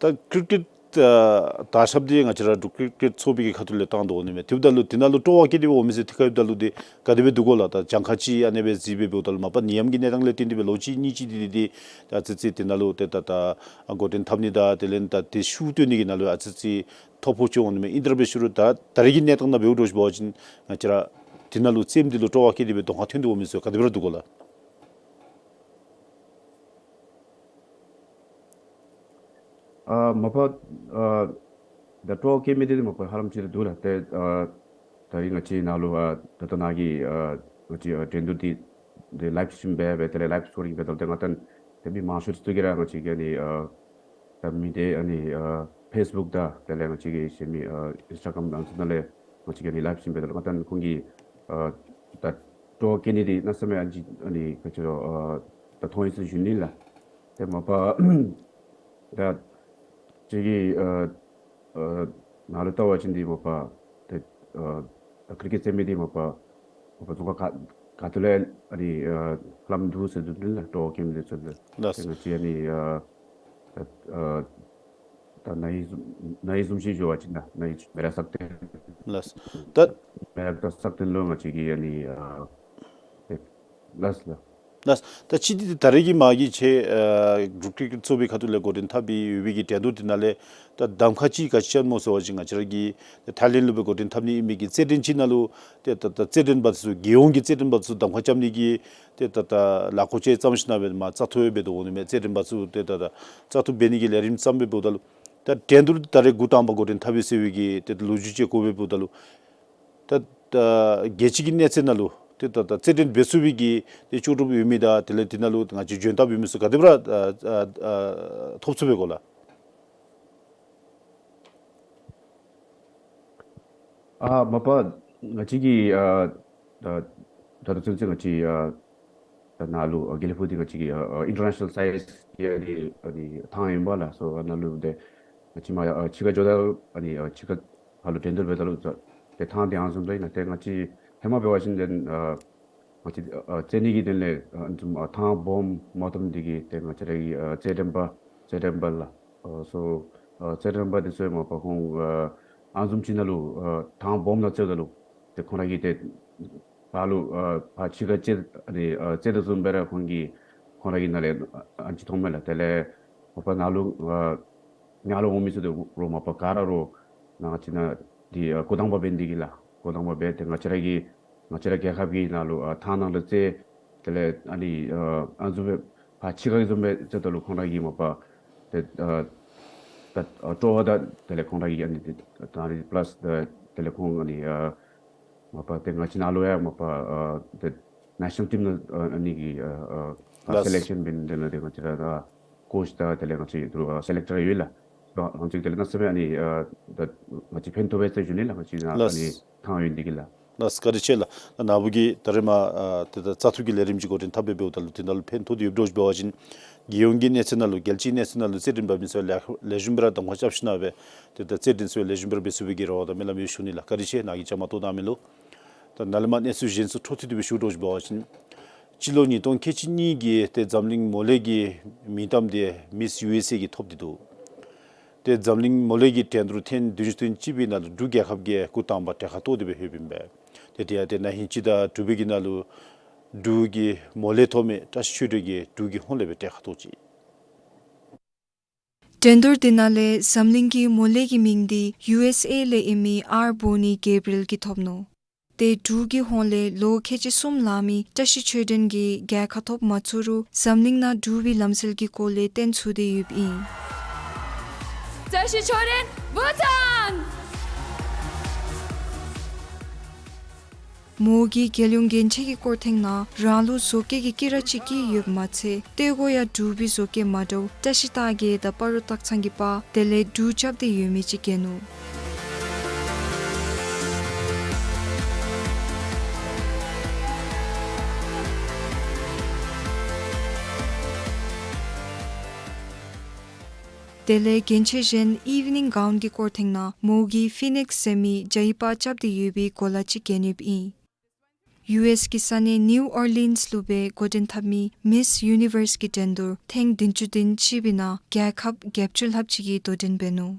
ད་ཀིར་ཀེཊ་ཨ་དར་ཁྱབ་འདི་ང་བཅས་ར་འབྲུག་ཀིར་ཀེཊ་ཚོགས་པའི་གི་ཁ་ཐུག་ལས་བཏང་དོ་འོང་ནི་མས། དེ་འབདཝ་ད་ལུ་དེ་ནང་ལུ་སྤྲོ་བ་བསྐྱེད་དེ་འོང་མི་ཚུ་ཐད་ཁར་འབདཝ་ད་ལུ་འདི་ག་དེ་སྦེ་འདུག་གོ་ལགས། ད་གྱངས་ཁ་ཅིག་ཨ་ནེ་སྦེ་གཟིགས་སྦེ་འབདཝ་ད་ལུ་མ་པ་ནད་ཡམས་ཀྱི་གནས་སྟངས་ལས་བརྟེན་ཏེ་སྦེ་ལོ་གཅིག་གཉིས་ཅིག་འདི་འདི་འདི་ཨ་ཙི་ཙི་དེ་ནང་ལུ་ཏེ་ད་ད་ཨ་འགོ་འདྲེན་འཐབ་ནི་དང་དེ་ལས་ད་ཏེ་ཤུགས་བཏོན་ནི་གི་ནང་ལུ་ཨ་ཙི་ཙི་ཐོ་ཕོག་ཅིག་འོང་ནི་མས། ཨིན་ཏེ་ར་འབད་ཞུ་རུང་ད་ད་རེས་ཀྱི་གནས་སྟངས་ནང་འབདཝ་འདྲཝ་ཅིག་འབད་བ་ཅིན་ང་བཅས་ར་དེ་ནང་ལུ་རྩེདམོ་འདི་ལུ་སྤྲོ་བ་བསྐྱེད་དེ་སྦེ་གདོང་ཁར་ཐོན་ཏེ་འོང་མི་ཚུ་ག་དེ་སྦེ་ར་འདུག་གོ་ལགས། ཨ་མ་པ་ཨ་ད་སྤྲོ་བ་བསྐྱེད་མི་འདི་མ་པ་ཧ་ལམ་ཅིག་ར་འདུག་ལགས། ཏེ་ཨ་ད་རིས་ང་བཅས་ནཱ་ལུ་ཨ་ད་ལྟོ་ནཱ་གི་ཨ་ང་བཅས་ཨ་འགྲན་བསྡུར་འདི་འདི་ལའིབ་སི་ཊིམ་འབད་འབད་དེ་ལས་ལའིབ་སི་ཀོ་རིང་འབད་དེ་ལས་ཏེ་ང་བཏང་ཏེ་མི་མང་ཤོས་ཚུ་གིས་ར་ང་བཅས་ཀྱི་ཨ་ནི་ཨ་ད་མི་སྡེ་ཨ་ནི་ཨ་ཕེསི་བུཀ་དང་དེ་ལས་ང་བཅས་ཀྱི་གཞན་མི་ཨ་ཨིནསི་ཊ་གརམ་ཨ་ནི་ཚུ་ནང་ལས་ང་བཅས་ཀྱི་ཨ་ནི་ལའིབ་སི་ཊིམ་འབད་དེ་ལས་ང་བཏང་ཁོང་གིས་ཨ་ད་སྤྲོ་བ་བསྐྱེད་ནི་འདི་གནམ་མེད་ས་མེད་ཨ་ནི་ཨ་ནི་ག་ཅི་ལོ་ཨ་ད་མཐོང་ཡི་ཟེར་ཞུ་ནི་ལགས། ཏེ་མ་པ་ད་ཅིག་གིས་ཨ་ཨ་ནཱ་ལུ་བལྟ་བ་ཅིན་འདི་མ་པ་ཏེ་ཨ་ད་ཀིར་ཀེཊ་རྩེད་མི་འདི་མ་པ་མ་པ་རྫོང་ཁག་ག་ག་ཏེ་ལས་ཨ་ནི་ཨ་ཧ་ལམ་འདུག་ཟེར་འདུག་ནི་ལགས། སྤྲོ་བ་བསྐྱེད་མི་འདི་ཚུ་ལགས། ལགས། ཏེ་ང་བཅས་ཨ་ནི་ཨ་ད་ཨ་ད་ནཱ་གི་བཟུམ་ནཱ་གི་བཟུམ་ཅིག་ཞུ་བ་ཅིན་ད་ནཱ་གི་མེ་རག་སག་སྟེང་ལགས། ད་མེ་རག་ད་སག་སྟེང་ལུ་ང་བཅས་ཀྱི་ཨ་ནི་ཨ་ཏེ་ལགས་ལགས། ལགས། ད་ཅི་འདི་ད་རེས་ཀྱི་མ་གི་ཆེ་ཨ་འབྲུག་ཀིར་ཀེཊ་ཚོགས་པའི་ཁ་ཐུག་ལས་འགོ་འདྲེན་འཐབ་སྦེ་ཡོད་པའི་གི་འགྲན་བསྡུར་འདི་ནང་ལས་ད་གདམ་ཁ་ཅིག་ག་ཅི་ཅིག་སྨོ་ཟེར་བ་ཅིན་ང་བཅས་ར་གི་ཐའི་ལེནཌ་ལུ་སྦེ་འགོ་འདྲེན་འཐབ་ནི་ཨིན་མི་གི་རྩེད་འགྲན་ཅིག་ནང་ལུ་ཏེ་ད་ད་རྩེད་འགྲན་པ་ཚུ་རྒྱལ་ཡོངས་ཀྱི་རྩེད་འགྲན་པ་ཚུ་གདམ་ཁ་རྐྱབ་ནི་གི་ཏེ་ད་ད་ལཱ་ཁག་ཅིག་བརྩམས་ཞིན་ན་སྦེ་མ་བཙག་འཐུ་འབད་དོ་འོང་ནི་མས། རྩེད་འགྲན་པ་ཚུ་ཏེ་ད་ད་བཙག་འཐུ་འབད་ནི་གི་ལས་རིམ་བརྩམས་སྦེ་འབདཝ་ད་ལུ་ད་འགྲན་བསྡུར་ད་རེས་འགོ་དང་པ་འགོ་འདྲེན་འཐབ་ཡི་ཟེར་བའི་གི་ཏེ་ལོ་རྒྱུས་ཅིག་གོ་སྦེ་འབདཝ་ད་ལུ་ད་ད་རྒྱལ་སྤྱི་གི་གནས་ཚད་ནང་ལུ་ཏེ་ད་ད་རྩེད་འགྲན་འབད་ཚུགས་པའི་གི་ཏེ་ལྕོགས་གྲུབ་ཡོད་མི་དང་དེ་ལས་དེ་ནང་ལུ་ང་བཅས་འཇོན་ཐང་ཡོད་མི་ཚུ་ག་དེ་སྦེ་ར་ཨ་ཨ་ཨ་ཐོབ་ཚུགས་པས་གོ་ལགས། ཨ་མ་པ་ང་བཅས་ཀྱི་ཨ་ད་ད་ལྟོ་ཚུན་ཚོད་ང་བཅས་ཨ་ད་ནཱ་ལུ་ཨ་དགེ་ལེགས་ཕུག་འདི་ང་བཅས་ཀྱི་ཨ་ཨ་ཨིན་ཊར་ནེ་ཤ་ནཱལ་སའིཛ་གི་ཨ་ནི་ཨ་ནི་ཐང་ཨིན་པས་ལགས། སོ་ཨ་ནཱ་ལུ་ཏེ་ང་བཅས་མ་ཨ་ཕྱི་ཁར་འགྱོཝ་ད་ཨ་ནི་ཨ་ཕྱི་ཁར་ཕར་ལུ་འགྲན་བསྡུར་འབདཝ་ད་ལུ་ཏེ་ཐང་འདི་ཨ་ནི་བཟུམ་ད་ཨིན་ལགས། ཏེ་ང་བཅས་ཧེ་མ་འབད་བ་ཅིན་ཏེ་ཨ་ང་བཅས་ཨ་རྩེད་ནི་གི་དོན་ལས་ཨ་ཨ་ཐང་སྦོམ་མ་ཐོབ་འདི་གིས་ཏེ་ང་བཅས་ར་གི་ཨ་རྩེད་འགྲན་པ་རྩེད་འགྲན་པ་ལགས། ཨ་སོ་ཨ་རྩེད་འགྲན་པ་འདི་ཚུ་མ་པ་ཁོང་ཨ་ཨ་ནི་བཟུམ་ཅིག་ནང་ལུ་ཨ་ཐང་སྦོམ་ནང་རྩེདཝ་ད་ལུ་ཏེ་ཁོང་ར་གིས་ཏེ་ཕར་ལུ་ཨ་ཕར་ཕྱི་ཁར་རྩེད་ཨ་ནི་ཨ་རྩེད་དོ་བཟུམ་སྦེ་ར་ཁོང་གིས་ཁོང་ར་གི་ནང་ལས་ཨ་ཨ་ནི་ཅིག་མཐོངམ་མས་ལགས། དེ་ལས་མ་པ་ནཱ་ལུ་ཨ་ནཱ་ལུ་འོང་མི་ཚུ་ཏེ་རོགས་མ་པ་ག་ར་རོགས་ནཱ་ང་བཅས་ནཱ་འདི་ཨ་འགོ་དང་པ་འབད་ནི་འདི་གིས་ལགས། འགོ་དང་པ་འབད་ཏེ་ང་བཅས་ར་གི་ང་བཅས་ར་རྒྱལ་ཁབ་ཀྱི་ནང་ལུ་ཨ་ཐང་ནང་ལུ་རྩེད་དེ་ལས་ཨ་ནི་ཨ་ཨ་ནི་བཟུམ་སྦེ་ཕར་ཕྱི་ཁ་གི་བཟུམ་སྦེ་རྩེདཝ་ད་ལུ་ཁོང་ར་གིས་མ་པ་ཏེ་ཨ་ད་ཨ་སྤྲོ་བ་དང་དེ་ལས་ཁོང་ར་གིས་ཨ་ནི་ཏེ་ད་ཨ་ནི་པ་ལཱས་ད་དེ་ལས་ཁོང་ཨ་ནི་ཨ་མ་པ་ཏེ་ང་བཅས་ནཱ་ལུ་ཡང་མ་པ་ཨ་ཏེ་ནེ་ཤ་ནཱལ་ཊིམ་ནང་ཨ་ཨ་ནི་གི་ཨ་ཨ་ལགས། སེ་ལེཀ་ཤཱན་འབད་ནི་དེ་ནང་ཏེ་ང་བཅས་ར་ད་ཀོ་ཆི་དང་དེ་ལས་ང་བཅས་ད་ཨ་སེ་ལེཀ་ཊར་ཡོད་ལགས། ང་བཅས་དེ་ལས་གནམ་མེད་ས་མེད་ཨ་ནི་ཨ་ད་ང་བཅས་ཕན་ཐོགས་པས་ཟེར་ཞུ་ནི་ལགས། ང་བཅས་ནཱ་ཨ་ལགས། ནི་ཐང་ཡོད་ནི་འདི་གིས་ལགས། ལགས་བཀའ་དྲིན་ཆེ་ལགས། ད་ནཱ་བུ་གིས་ད་རེས་མ་ཨ་ཏེ་ད་བཙག་འཐུ་གི་ལས་རིམ་ཅིག་འགོ་འདྲེན་འཐབ་སྦེ་འབདཝ་ད་ལུ་དེ་ནང་ལུ་ཕན་ཐོགས་ཏེ་ཡོདཔ་འདྲཝ་ཅིག་འབད་བ་ཅིན་རྒྱལ་ཡོངས་ཀྱི་གནས་ཚད་ནང་ལུ་རྒྱལ་སྤྱིའི་གནས་ཚད་ནང་ལུ་རྩེད་འགྲན་འབད་མི་ཚུ་ལེགས་ལེགས་ཤོམ་སྦེ་ར་གདམ་ཁ་རྐྱབ་ཞིན་ན་སྦེ་ཏེ་ད་རྩེད་འགྲན་ཚུ་ལེགས་ཤོམ་སྦེ་ར་འབད་ཚུགས་པའི་གི་རེ་བ་དང་སྨོན་ལམ་ཡོད་ཞུ་ནི་ལགས། བཀའ་དྲིན་ཆེ། ནཱ་གིས་བཅའ་མར་གཏོགས་གནང་མི་ལུ། ད་ནཱ་ལས་མར་གནས་ཚུལ་གཞན་ཚུ་འཕྲོ་མཐུད་དེ་སྦེ་ཞུ་འདྲཝ་ཅིག་འབད་བ་ཅིན་སྤྱི་ལོ་ཉིས་སྟོང་ཁལ་གཅིག་གཉིས་ཀྱི་ཏེ་འཛམ་གླིང་མོ་ལས་ཀྱི་མིང་གཏམ་འདི་མིས་ཡུ་ཨེས་ཨེ་གིས་ཐོབ་སྟེ་འདུག། ཏེ་འཛམ་གླིང་མོ་ལས་ཀྱི་འགྲན་བསྡུར་ཐེངས་བདུན་ཅུ་དོན་གཅིག་པའི་ནང་ལུ་འབྲུག་རྒྱལ་ཁབ་ཀྱིས་འགོ་དང་པ་གྲལ་ཁར་གཏོགས་ཏེ་སྦེ་ཡོདཔ་ཨིན་པས། ཏེ་དེ་ཡང་ཏེ་ན་ཧིང་སྤྱི་ཟླ་དྲུག་པའི་གི་ནང་ལུ་འབྲུག་གི་མོ་ལས་ཐོགས་མེད་བཀྲ་ཤིས་ཆོས་སྒྲོན་གྱིས་འབྲུག་གི་ཧོངས་ལས་སྦེ་གྲལ་ཁར་གཏོགས་ཅི། འགྲན་བསྡུར་འདི་ནང་ལས་འཛམ་གླིང་གི་མོ་ལས་ཀྱི་མིང་འདི་ཡུ་ཨེསི་ཨེ་ལས་ཨིན་མི་ཨར་བོ་ནི་གེབ་རི་ཨེལ་གྱིས་ཐོབ་ནུག། ཏེ་འབྲུག་གི་ཧོངས་ལས་ལོ་ཁལ་གཅིག་གསུམ་ལང་མི་བཀྲ་ཤིས་ཆོས་སྒྲོན་གྱིས་རྒྱལ་ཁ་ཐོབ་མ་ཚུགས་རུང་འཛམ་གླིང་ནང་འབྲུག་པའི་ལམ་སྲོལ་གྱི་སྐོར་ལས་བསྟན་ཚུགས་ཏེ་ཡོདཔ་ཨིན། བཀྲ་ཤིས་ཆོས་སྒྲོན་བུ་ཚང་། མོ་གིས་རྒྱལ་ཡོངས་རྒྱན་ཆ་གི་སྐོར་ཐེངས་ནང་རང་ལུ་བཟོ་བཀོད་ཀྱི་དཀྱི་ར་ཅིག་བཀལ་ཡོདཔ་མ་ཚད་སྟོད་གོ་ཡང་འབྲུག་པའི་བཟོ་བཀོད་མ་འདྲཝ་བཀྲ་ཤིས་རྟགས་བརྒྱད་དང་སྤ་རོ་སྟག་ཚང་གི་པར་དེ་ལས་འབྲུག་རྐྱབ་སྟེ་ཡོད་མི་ཅིག་བཀལ་ནུག། དེ་ལས་རྒྱན་ཆ་གཞན་ཨི་ཝི་ནིང་གའུན་གྱི་སྐོར་ཐེངས་ནང་མོ་གིས་ཕི་ནིགསི་ཟེར་མི་རྒྱ་ཡི་པར་རྐྱབ་སྟེ་ཡོད་པའི་གོ་ལ་ཅིག་བཀལ་ནུག་ཨིན། ཡུ་ཨེསི་གི་ས་གནས་ནིའུ་ཨོར་ལིནསི་ལུ་སྦེ་འགོ་འདྲེན་འཐབ་མི་མིསི་ཡུ་ནི་ཝརསི་གི་འགྲན་བསྡུར་ཐེངས་བདུན་ཅུ་དོན་གཅིག་པའི་ནང་རྒྱལ་ཁབ་བརྒྱད་ཅུ་ལྷགཔ་ཅིག་གིས་དོ་འགྲན་འབད་ནུག།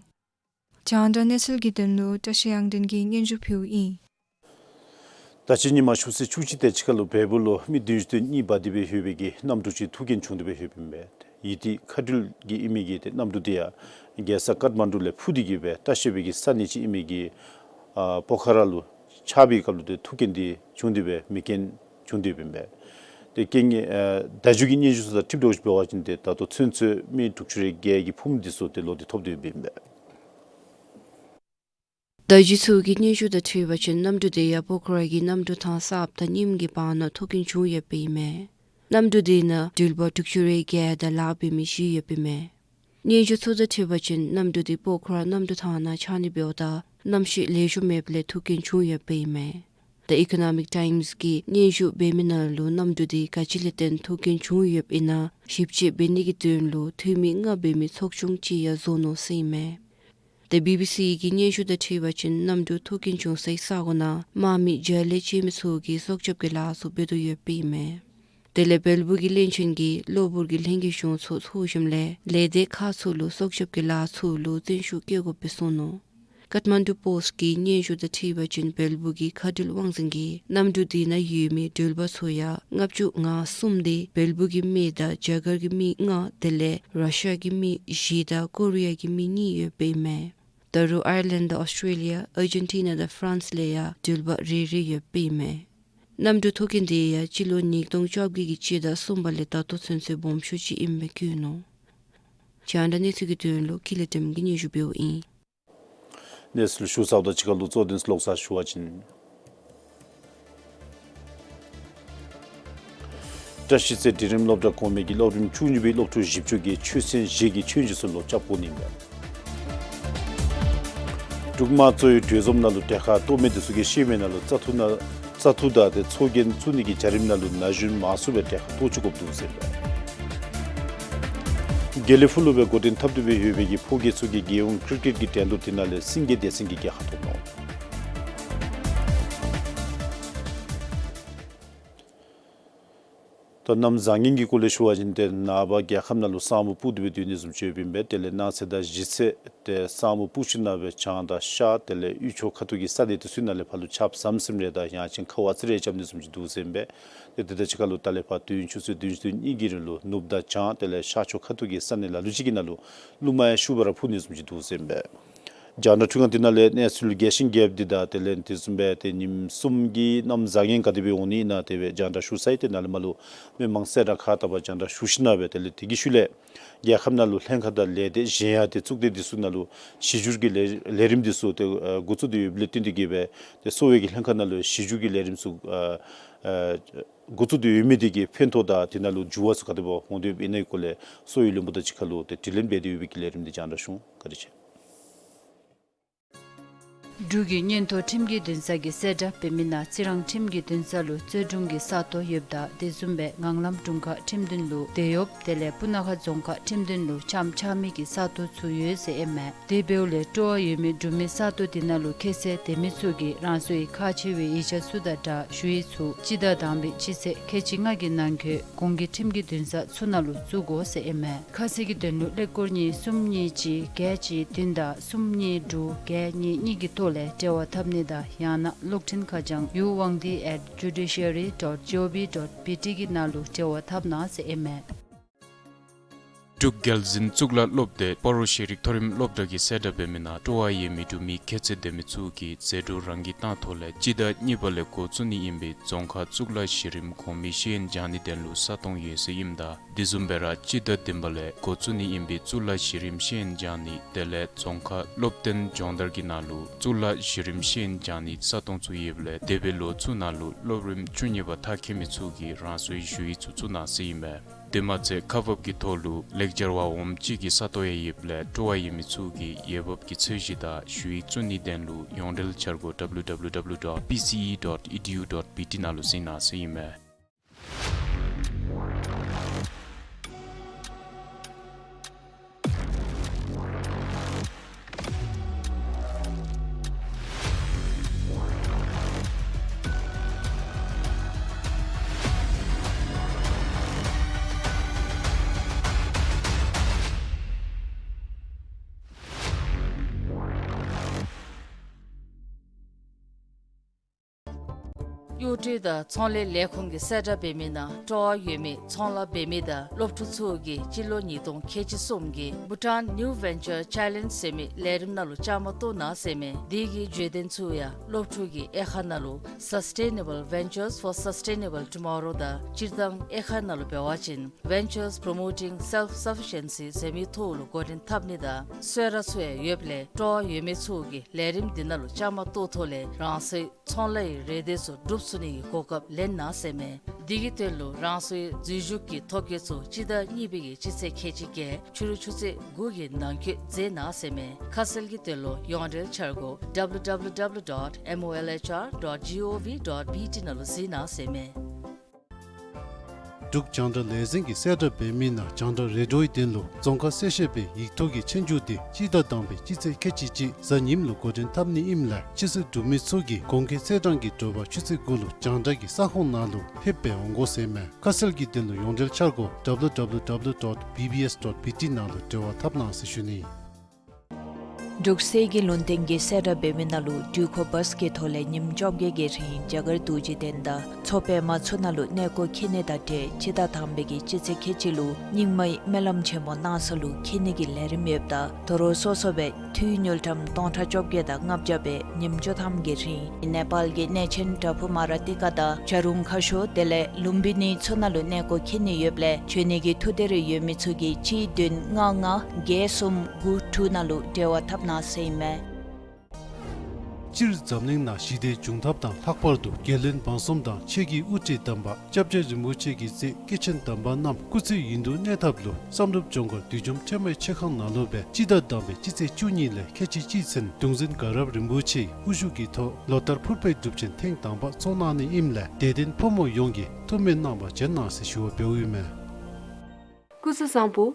རྒྱང་བསྒྲགས་གནས་ཚུལ་གྱི་དོན་ལུ་བཀྲ་ཤིས་དབྱངས་ལྡན་གྱིས་སྙན་ཞུ་ཕུལཝ་ཨིན། ད་ཅི་ཉིན་མ་ཆུ་ཚོད་བཅུ་གཅིག་དེ་ཅིག་ཁར་ལུ་བལ་པོ་ལུ་མི་བདུན་ཅུ་དོན་གཉིས་འབག་སྟེ་སྦེ་ཡོད་པའི་གི་གནམ་གྲུ་ཅིག་ཐུག་རྐྱེན་བྱུང་སྟེ་སྦེ་ཡོདཔ་ཨིན་པས། ཡུ་ཊི་མཁའ་འགྲུལ་གྱི་ཨིན་མི་གི་ཏེ་གནམ་གྲུ་དེ་ཡང་རྒྱལ་ས་ཀཏ་མན་ཌུ་ལས་འཕུར་ཏེ་གི་སྦེ་ལྟ་བཤལ་པའི་གི་ས་གནས་ཅིག་ཨིན་མི་གི་ཨ་པོ་ཁ་ར་ལུ་ཆགས་པའི་སྐབས་ལུ་ཏེ་ཐུག་རྐྱེན་དེ་བྱུང་སྟེ་སྦེ་མེ་རྐྱེན་བྱུང་སྟེ་ཡོདཔ་ཨིན་པས། ཏེ་རྐྱེན་ངན་ཨ་བརྡ་བརྒྱུད་ཀྱི་སྙན་ཞུ་ཚུ་དང་འཁྲིལ་དོ་ཅིག་འབད་བ་ཅིན་ཏེ་ད་ལྟོ་ཚུན་ཚོད་མི་དྲུག་ཅུ་རེ་བརྒྱད་ཀྱི་ཕོཝ་དེ་ཚུ་ཏེ་ལོག་སྟེ་ཐོབ་སྟེ་ཡོདཔ་ཨིན་པས། བརྡ་བརྒྱུད་ཚུ་གི་སྙན་ཞུ་དང་འཁྲིལ་བ་ཅིན་གནམ་གྲུ་དེ་ཡང་པོ་ཁ་ར་གི་གནམ་གྲུ་ཐང་གསརཔ་དང་རྙིངམ་གི་བར་ན་ཐུག་རྐྱེན་བྱུང་ཡོདཔ་ཨིན་མས། གནམ་གྲུ་དེ་ནང་འགྲུལ་པ་དྲུག་ཅུ་རེ་བརྒྱད་དང་ལཱ་འབད་མི་བཞི་ཡོདཔ་ཨིན་མས། སྙན་ཞུ་ཚུ་དང་འཁྲིལ་བ་ཅིན་གནམ་གྲུ་དེ་པོ་ཁ་ར་གནམ་གྲུ་ཐང་ནང་ཆགས་ནི་འབདཝ་ད་གནམ་གཤིས་ལེགས་ཤོམ་མེདཔ་ལས་ཐུག་རྐྱེན་བྱུང་ཡོདཔ་ཨིན་མས། The Economic Times གིས་སྙན་ཞུ་འབད་མི་ནང་ལུ་གནམ་གྲུ་དེ་ག་ཅི་ལས་བརྟེན་ཐུག་རྐྱེན་བྱུང་ཡོདཔ་ཨིན་ན་ཞིབ་དཔྱད་འབད་ནི་གི་དོན་ལུ་འཐུས་མི་ལྔ་འབད་མི་ཚོགས་ཆུང་ཅིག་ཡང་བཟོ་ནུག་ཟེར་ཨིན་མས། ཏེ་བི་བི་སི་གི་སྙན་ཞུ་དང་འཁྲིལ་བ་ཅིན་གནམ་གྲུ་ཐུག་རྐྱེན་བྱུང་སའི་ས་གོ་ནང་དམག་མི་བརྒྱ་ལས་བཅད་མི་ཚུ་གིས་སྲོག་སྐྱོབ་ཀྱི་ལཱ་ཚུ་འབད་དོ་ཡོདཔ་ཨིན་མས། དེ་ལས་བལ་པོ་གི་བློན་ཆེན་གྱིས་གློ་བུར་གྱི་ལྷན་རྒྱས་གཞུང་ཚོགས་ཚོགས་ཞིནམ་ལས་ལས་སྡེ་ཁག་ཚུ་ལུ་སྲོག་སྐྱོབ་ཀྱི་ལཱ་ཚུ་ལུ་བརྩོན་ཤུགས་བསྐྱེད་དགོཔ་སྦེ་གསུངས་ནུག། ཀཏ་མན་ཌུ་པོསཊ་གི་སྙན་ཞུ་དང་འཁྲིལ་བ་ཅིན་བལ་པོ་གི་མཁའ་འགྲུལ་དབང་འཛིན་གྱིས་གནམ་གྲུ་དེ་ནང་ཡོད་མི་འགྲུལ་པ་ཚུ་ཡང་ལྔ་བཅུ་ང་གསུམ་དེ་བལ་པོ་གི་མི་དང་རྒྱ་གར་གྱི་མི་ལྔ་དེ་ལས་ར་ཤི་ཡ་གི་མི་བཞི་དང་ཀོ་རི་ཡ་གི་མི་གཉིས་ཡོདཔ་ཨིན་མས། ད་རུང་ཨའི་ལེནཌ་དང་ཨོསི་ཊྲེ་ལི་ཡ་ཨར་ཇེན་ཊི་ན་དང་ཕ་རན་སི་ལས་ཡང་འགྲུལ་པ་རེ་རེ་ཡོདཔ་ཨིན་མས། གནམ་གྲུ་ཐུག་རྐྱེན་དེ་ཡང་སྤྱི་ལོ་ཉིས་སྟོང་བཅོ་བརྒྱད་ཀྱི་སྤྱི་ཟླ་གསུམ་པ་ལས་ད་ལྟོ་ཚུན་ཚོད་སྦོམ་ཤོས་ཅིག་ཨིནམ་སྦེ་བཀོད་ནུག། རྒྱང་བསྒྲགས་གནས་ཚུལ་གྱི་དོན་ལུ་ཀུན་ལེགས་སྒྲོལམ་གིས་སྙན་ཞུ་འབདཝ་ཨིན། གནས་ཚུལ་ཞུ་ཚརཝ་དང་གཅིག་ཁར་ལུ་གཙོ་དོན་ཚུ་ལོག་ས་ཞུ་བ་ཅིན། བཀྲ་ཤིས་རྩེ་འབྲིང་རིམ་སློབ་གྲྭ་གོང་མའི་གི་སློབ་རིམ་བཅུ་གཉིས་པའི་སློབ་ཕྲུག་བཞི་བཅུ་གིས་ཆོས་ཚན་བཞི་གི་ཆོས་རྒྱུགས་ཚུ་ལོག་རྐྱབ་དགོ་ནི་མས། འབྲུག་དམངས་གཙོའི་གྲོས་འཛོམས་ནང་ལུ་གྲལ་ཁར་གཏོགས་མི་དེ་ཚུ་གིས་བཤད་མི་ནང་ལུ་བཙག་འཐུ་ནང་བཙག་འཐུ་དང་ཏེ་ཚོགས་རྒྱན་བཙུགས་ནི་གི་བྱ་རིམ་ནང་ལུ་ན་གཞོན་མང་སུ་སྦེ་གྲལ་ཁར་གཏོགས་བཅུག་དགོཔ་འདུག་ཟེར་ཨིན་པས། དགེ་ལེགས་ཕུག་ལུ་སྦེ་འགོ་འདྲེན་འཐབ་སྟེ་སྦེ་ཡོད་པའི་གི་ཕོ་སྐྱེས་ཚུ་གི་རྒྱལ་ཡོངས་ཀིར་ཀིཊ་གི་འགྲན་བསྡུར་དེ་ནང་ལས་སེང་གེ་སྡེ་ཚན་གྱིས་རྒྱལ་ཁ་ཐོབ་ནུག། ད་གནམ་བཟང་ངན་གྱི་སྐོར་ལས་ཞུ་བ་ཅིན་ཏེ་ནངས་པ་རྒྱལ་ཁབ་ནང་ལུ་ས་སྨུག་སྤུབས་ཏེ་སྦེ་སྡོད་ནི་བཟུམ་ཅིག་ཡོདཔ་ཨིན་པས། དེ་ལས་གནངས་ཚེ་དང་གཞེས་ཚེ་ཏེ་ས་སྨུག་སྤུབས་ཞིནམ་ལས་བྱང་དང་ཤར་དེ་ལས་དབུས་ཕྱོགས་ཁ་ཐུག་གི་ས་གནས་དེ་ཚུ་ནང་ལས་ཕར་ལུ་ཆརཔ་ཟམ་ཟིམ་རེ་དང་ཡང་ཅིན་ཁ་བ་ཙི་རེ་རྐྱབ་ནི་བཟུམ་ཅིག་འདུག་ཟེར་ཨིན་པས། ཏེ་དེ་དང་གཅིག་ཁར་ལུ་ད་ལས་ཕར་དུས་ཡུན་ཆུ་ཚོད་བདུན་ཅུ་དོན་གཉིས་ཀྱི་རིང་ལུ་ནུབ་དང་བྱང་དེ་ལས་ཤར་ཕྱོགས་ཁ་ཐུག་གི་ས་གནས་ལ་ལུ་ཅིག་གི་ནང་ལུ་རླུང་མ་ཡང་ཤུགས་སྦེ་ར་འཕུ་ནི་བཟུམ་ཅིག་འདུག་ཟེར་ཨིན་པས། རྒྱང་བསྒྲགས་འཕྲུལ་ཁང་དེ་ནང་ལས་གནས་ཚུལ་རྒྱས་ཤིང་རྒྱསཔ་འདི་དང་དེ་ལས་དེ་བཟུམ་སྦེ་ཏེ་ཉིནམ་གསུམ་གྱི་གནམ་བཟང་ངན་ག་དེ་སྦེ་འོང་ནི་ཨིན་ན་དེ་སྦེ་རྒྱང་བསྒྲགས་ཞུ་ཚར་ཡི། ཏེ་ནཱ་ལས་མར་ལུ་མི་མང་སེར་ར་ཁ་ཐུག་པར་རྒྱང་བསྒྲགས་ཞུ་ཞིནམ་ལས་དེ་ལས་དེ་གི་ཤུལ་ལས་རྒྱལ་ཁབ་ནང་ལུ་ལྷན་ཁག་དང་ལས་སྡེ་གཞན་ཡང་ཏེ་གཙུག་སྡེ་འདི་ཚུ་ནང་ལུ་གཞི་བསྒྱུར་གྱི་ལས་ལས་རིམ་འདི་ཚུ་ཏེ་ཨ་འགོ་བཙུགས་ཏེ་ཡོདཔ་ལས་བརྟེན་ཏེ་གིས་སྦེ་ཏེ་གསོ་བའི་གི་ལྷན་ཁག་ནང་ལུ་གཞི་བསྒྱུར་གྱི་ལས་རིམ་ཚུ་ཨ་ཨ་འགོ་བཙུགས་ཏེ་ཡོད་མི་དེ་གི་ཕན་ཐོགས་དང་དེ་ནང་ལུ་འགྱུར་བ་ཚུ་ག་དེ་སྦེ་འོང་དོ་ཡོདཔ་ཨིན་ན་གི་སྐོར་ལས་གསོ་བའི་བློན་པོ་དང་གཅིག་ཁར་ལུ་ཏེ་དྲི་ལན་འབད་དེ་ཡོད་པའི་གི་ལས་རིམ་འདི་རྒྱང་བསྒྲགས་ཞུ་འོང་། བཀའ་དྲིན་ཆེ། འབྲུག་གི་མངོན་མཐོ་ཁྲིམས་ཀྱི་འདུན་ས་གིས་གསལ་བསྒྲགས་འབད་མི་ནང་རྩི་རང་ཁྲིམས་ཀྱི་འདུན་ས་ལུ་རྩོད་དྲུང་གི་ས་སྟོང་ཡོདཔ་ད་དེ་བཟུམ་སྦེ་ངང་ལམ་དྲུང་ཁག་ཁྲིམས་འདུན་ལུ་དེད་ཡོདཔ། དེ་ལས་སྤུ་ན་ཁ་རྫོང་ཁག་ཁྲིམས་འདུན་ལུ་ལྕངམ་ཆག་མི་གི་ས་སྟོང་ཚུ་ཡོད་ཟེར་ཨིན་མས། དེ་འབདཝ་ལས་སྤྲོ་བ་ཡོད་མི་འབྲུག་མི་ས་སྟོང་དེ་ནང་ལུ་ཁྱད་ཚད་ལྡན་མི་ཚུ་གིས་རང་སོའི་ཁག་ཆེ་བའི་ཡིག་ཆ་ཚུ་དང་སྦྲགས་ཞུ་ཡིག་ཚུ་སྤྱི་ཟླ་དང་པའི་སྤྱི་ཚེས་ཁལ་གཅིག་ལྔ་གི་ནང་འཁོད་གོང་གི་ཁྲིམས་ཀྱི་འདུན་ས་ཚུ་ནང་ལུ་བཙུགས་དགོ་ཟེར་ཨིན་མས། ཁ་གསལ་གྱི་དོན་ལུ་ཀླད་ཀོར་གཉིས་གསུམ་གཉིས་གཅིག་བརྒྱད་གཅིག་བདུན་དང་གསུམ་གཉིས་དྲུག་བརྒྱད་གཉིས་གཉིས་ཀྱི་ཐོག་ལས་འབྲེལ་བ་འཐབ་ནི་དང་ཡང་ན་གློག་འཕྲིན་ཁ་བྱང་ཡུ་ཝང་ཏི་at judiciary dot gov dot bt གི་ནང་ལུ་འབྲེལ་བ་འཐབ་གནང་ཟེར་ཨིན་མས། འབྲུག་རྒྱལ་འཛིན་གཙུག་ལག་སློབ་སྡེ་སྤ་རོ་ཤེས་རིག་མཐོ་རིམ་སློབ་གྲྭ་གིས་གསལ་བསྒྲགས་འབད་མི་ནང་སྤྲོ་བ་ཡོད་མི་འབྲུག་མི་ཁྱད་ཚད་ལྡན་མི་ཚུ་གིས་ཟད་འགྲོ་རང་གིས་བཏང་ཐོག་ལས་སྤྱི་ཟླ་གཉིས་པ་ལས་འགོ་བཙུགས་ནི་ཨིན་པའི་རྫོང་ཁག་གཙུག་ལག་གཞི་རིམ་གོང་མའི་ཤེས་ཡོན་སྦྱང་ནི་དོན་ལུ་ས་སྟོང་ཡོད་ཟེར་ཨིནམ་ད་དེ་བཟུམ་སྦེ་ར་སྤྱི་ཟླ་བདུན་པ་ལས་འགོ་བཙུགས་ནི་ཨིན་པའི་གཙུག་ལག་གཞི་རིམ་ཤེས་ཡོན་སྦྱང་ནི་དེ་ལས་རྫོང་ཁག་སློབ་སྟོན་སྦྱོང་བརྡར་གྱི་ནང་ལུ་གཙུག་ལག་གཞི་རིམ་ཤེས་ཡོན་སྦྱང་ནི་ས་སྟོང་ཚུ་ཡོདཔ་ལས་འདས་པའི་ལོ་ཚུ་ནང་ལུ་སློབ་རིམ་བཅུ་གཉིས་པ་མཐར་འཁྱོལ་མི་ཚུ་གིས་རང་སོའི་ཞུ་ཡིག་ཚུ་བཙུགས་གནང་ཟེར་ཨིན་མས། དེ་མ་ཚད་ཁག་འབག་གི་ཐོག་ལུ་ལེགས་སྦྱར་བ་འོགམ་གཅིག་གི་ས་སྟོང་ཡང་ཡོདཔ་ལས་སྤྲོ་བ་ཡོད་མི་ཚུ་གིས་འོས་འབབ་ཀྱི་ཚད་གཞི་དང་ཞུ་ཡིག་བཙུགས་ནི་དོན་ལུ་ཡོངས་འབྲེལ་འཆར་སྒོ་W W W dot P C E dot E D U dot B T ནང་ལུ་གཟིགས་གནང་ཟེར་ཨིན་མས། གཡོག་འགྲུལ་དང་ཚོང་ལས་ལས་ཁུངས་ཀྱིས་གསལ་བསྒྲགས་འབད་མི་ནང་སྤྲོ་བ་ཡོད་མི་ཚོང་ལཱ་འབད་མི་དང་སློབ་ཕྲུག་ཚུ་གིས་སྤྱི་ལོ་ཉིས་སྟོང་ཁལ་གཅིག་གསུམ་གྱི་Bhutan New Venture Challenge ཟེར་མི་ལས་རིམ་ནང་ལུ་བཅའ་མར་གཏོགས་གནང་ཟེར་མས། དེ་གི་བརྗོད་དོན་ཚུ་ཡང་སློབ་ཕྲུག་གིས་དབྱེ་ཁག་ནང་ལུ་Sustainable Ventures for Sustainable Tomorrow དང་སྤྱིར་བཏང་དབྱེ་ཁག་ནང་ལུ་འབད་བ་ཅིན་Ventures Promoting Self-Sufficiency ཟེར་མི་ཐོག་ལུ་འགོ་འདྲེན་འཐབ་ནི་དང་གསོལ་རས་ཚུ་ཡང་ཡོདཔ་ལས་སྤྲོ་བ་ཡོད་མི་ཚུ་གིས་ལས་རིམ་འདི་ནང་ལུ་བཅའ་མར་གཏོགས་ཐོག་ལས་རང་སོའི་ཚོང་ལཱ་ཡི་རེ་འདོད་ཚུ་འགྲུབ་ཚུགས་ནི་གི་གོ་སྐབས་ལེན་གནང་ཟེར་མས། འདི་གི་དོན་ལུ་རང་སོའི་འཛུལ་ཞུགས་ཀྱི་ཐོ་བཀོད་ཚུ་སྤྱི་ཟླ་གཉིས་པའི་གི་སྤྱི་ཚེས་ཁལ་གཅིག་བརྒྱད་ཕྱི་རུ་ཆུ་ཚོད་དགུ་གི་ནང་འཁོད་མཛད་གནང་ཟེར་མས། ཁ་གསལ་གྱི་དོན་ལུ་ཡོངས་འབྲེལ་འཆར་སྒོ་W W W dot M O L H R dot G O V dot B T ནང་ལུ་གཟིགས་གནང་ཟེར་མས། འབྲུག་རྒྱང་བསྒྲགས་ལས་འཛིན་གྱིས་གསལ་བསྒྲགས་འབད་མི་ནང་རྒྱང་བསྒྲགས་རེ་ཌིའོའི་དོན་ལུ་རྫོང་ཁ་གསལ་བཤད་པའི་ཡིག་ཐོག་གི་ཆོས་རྒྱུགས་དེ་སྤྱི་ཟླ་དང་པའི་སྤྱི་ཚེས་ཁལ་གཅིག་གཅིག་གཟའ་ཉིམ་ལུ་འགོ་འདྲེན་འཐབ་ནི་ཨིནམ་ལས་ཕྱི་སོའི་འབྲུག་མི་ཚུ་གིས་གོང་འཁོད་ཚེས་གྲངས་ཀྱི་དྲོ་པ་ཆུ་ཚོད་དགུ་ལུ་རྒྱང་བསྒྲགས་ཀྱི་ས་ཁོངས་ནང་ལུ་ལྷོདཔ་སྦེ་འོང་དགོ་ཟེར་མས། ཁ་གསལ་གྱི་དོན་ལུ་ཡོངས་འབྲེལ་འཆར་སྒོ་W W W dot B B S dot B T ནང་ལུ་འབྲེལ་བ་འཐབ་གནང་ཟེར་ཞུ་ནི། འབྲུག་གསེར་གྱི་ལུང་བསྟན་གྱིས་གསལ་བསྒྲགས་འབད་མི་ནང་ལུ་འགྲུལ་འཁོར་བཱས་ཀྱི་ཐོག་ལས་ཉིནམ་བཅོ་བརྒྱད་ཀྱི་རིང་རྒྱ་གར་རྡོ་རྗེ་གདན་དང་མཚོ་པདྨ་ཚུ་ནང་ལུ་གནས་སྐོར་འཁྱིད་ནི་དང་འབྲེལ་སྤྱི་ཟླ་དང་པའི་གི་སྤྱི་ཚེས་ཁལ་གཅིག་ལུ་རྙིང་མའི་སྨོན་ལམ་ཆེན་མོ་གནང་ས་ལུ་འཁྱིད་ནི་གི་ལས་རིམ་ཡོདཔ་ད་དོ་རུང་སོ་སོ་སྦེ་འཐུས་དངུལ་ཀྲམ་སྟོང་ཕྲག་བཅོ་བརྒྱད་དང་ལྔ་བརྒྱ་སྦེ་ཉིནམ་བཅུ་ཐམ་གྱི་རིང་ནེ་པཱལ་གྱི་གནས་ཆེན་པྲ་བྷུ་མ་ར་ཏི་ཀ་དང་བྱ་རུང་ཁ་ཤོར་དེ་ལས་ལུམ་བི་ནི་ཚུ་ནང་ལུ་གནས་སྐོར་འཁྱིད་ནི་ཡོདཔ་ལས་འབྱོན་ནི་གི་ཐུགས་འདོད་རེ་ཡོད་མི་ཚུ་གིས་གཅིག་བདུན་ལྔ་ལྔ་བརྒྱད་གསུམ་དགུ་དྲུག་ནང་ལུ་འབྲེལ་བ་འཐབ་གནང་ཟེར་ཨིན་མས། སྤྱིར་འཛམ་གླིང་ནང་ཞི་བདེ་འབྱུང་ཐབས་དང་ལྷག་པར་དུ་རྒྱལ་བློན་འབངས་གསུམ་དང་ཆོས་ཀྱི་དབུ་ཁྲིད་དམ་པ་སྐྱབས་རྗེ་རིན་པོ་ཆེ་གིས་མཛད་སྐྱེས་ཆེན་དམ་པ་རྣམས་སྐུ་ཚེ་ཡུན་དུ་གནས་ཐབས་ལུ་བསམ་གྲུབ་ལྗོངས་མཁར་བདུད་འཇོམས་ཁྲོས་མའི་མཆོད་ཁང་ནང་ལུ་སྦེ་སྤྱི་ཟླ་དང་པའི་སྤྱི་ཚེས་བཅུ་གཉིས་ལས་ཁལ་གཅིག་གཅིག་ཚུན་གདུང་འཛིན་དགའ་རབ་རིན་པོ་ཆེའི་དབུ་བཞུགས་ཀྱི་ཐོག་ལོ་ལྟར་ཕུར་པའི་སྒྲུབ་ཆེན་ཐེངས་དང་པ་ཚོགས་གནང་ནི་ཨིནམ་ལས་དད་ལྡན་ཕོ་མོ་ཡོངས་ཀྱིས་ཐུགས་སྨོན་གནང་བར་བྱོན་གནང་ཟེར་ཞུ་བ་འབདཝ་ཨིན་མས། སྐུ་གཟུགས་བཟང་པོ།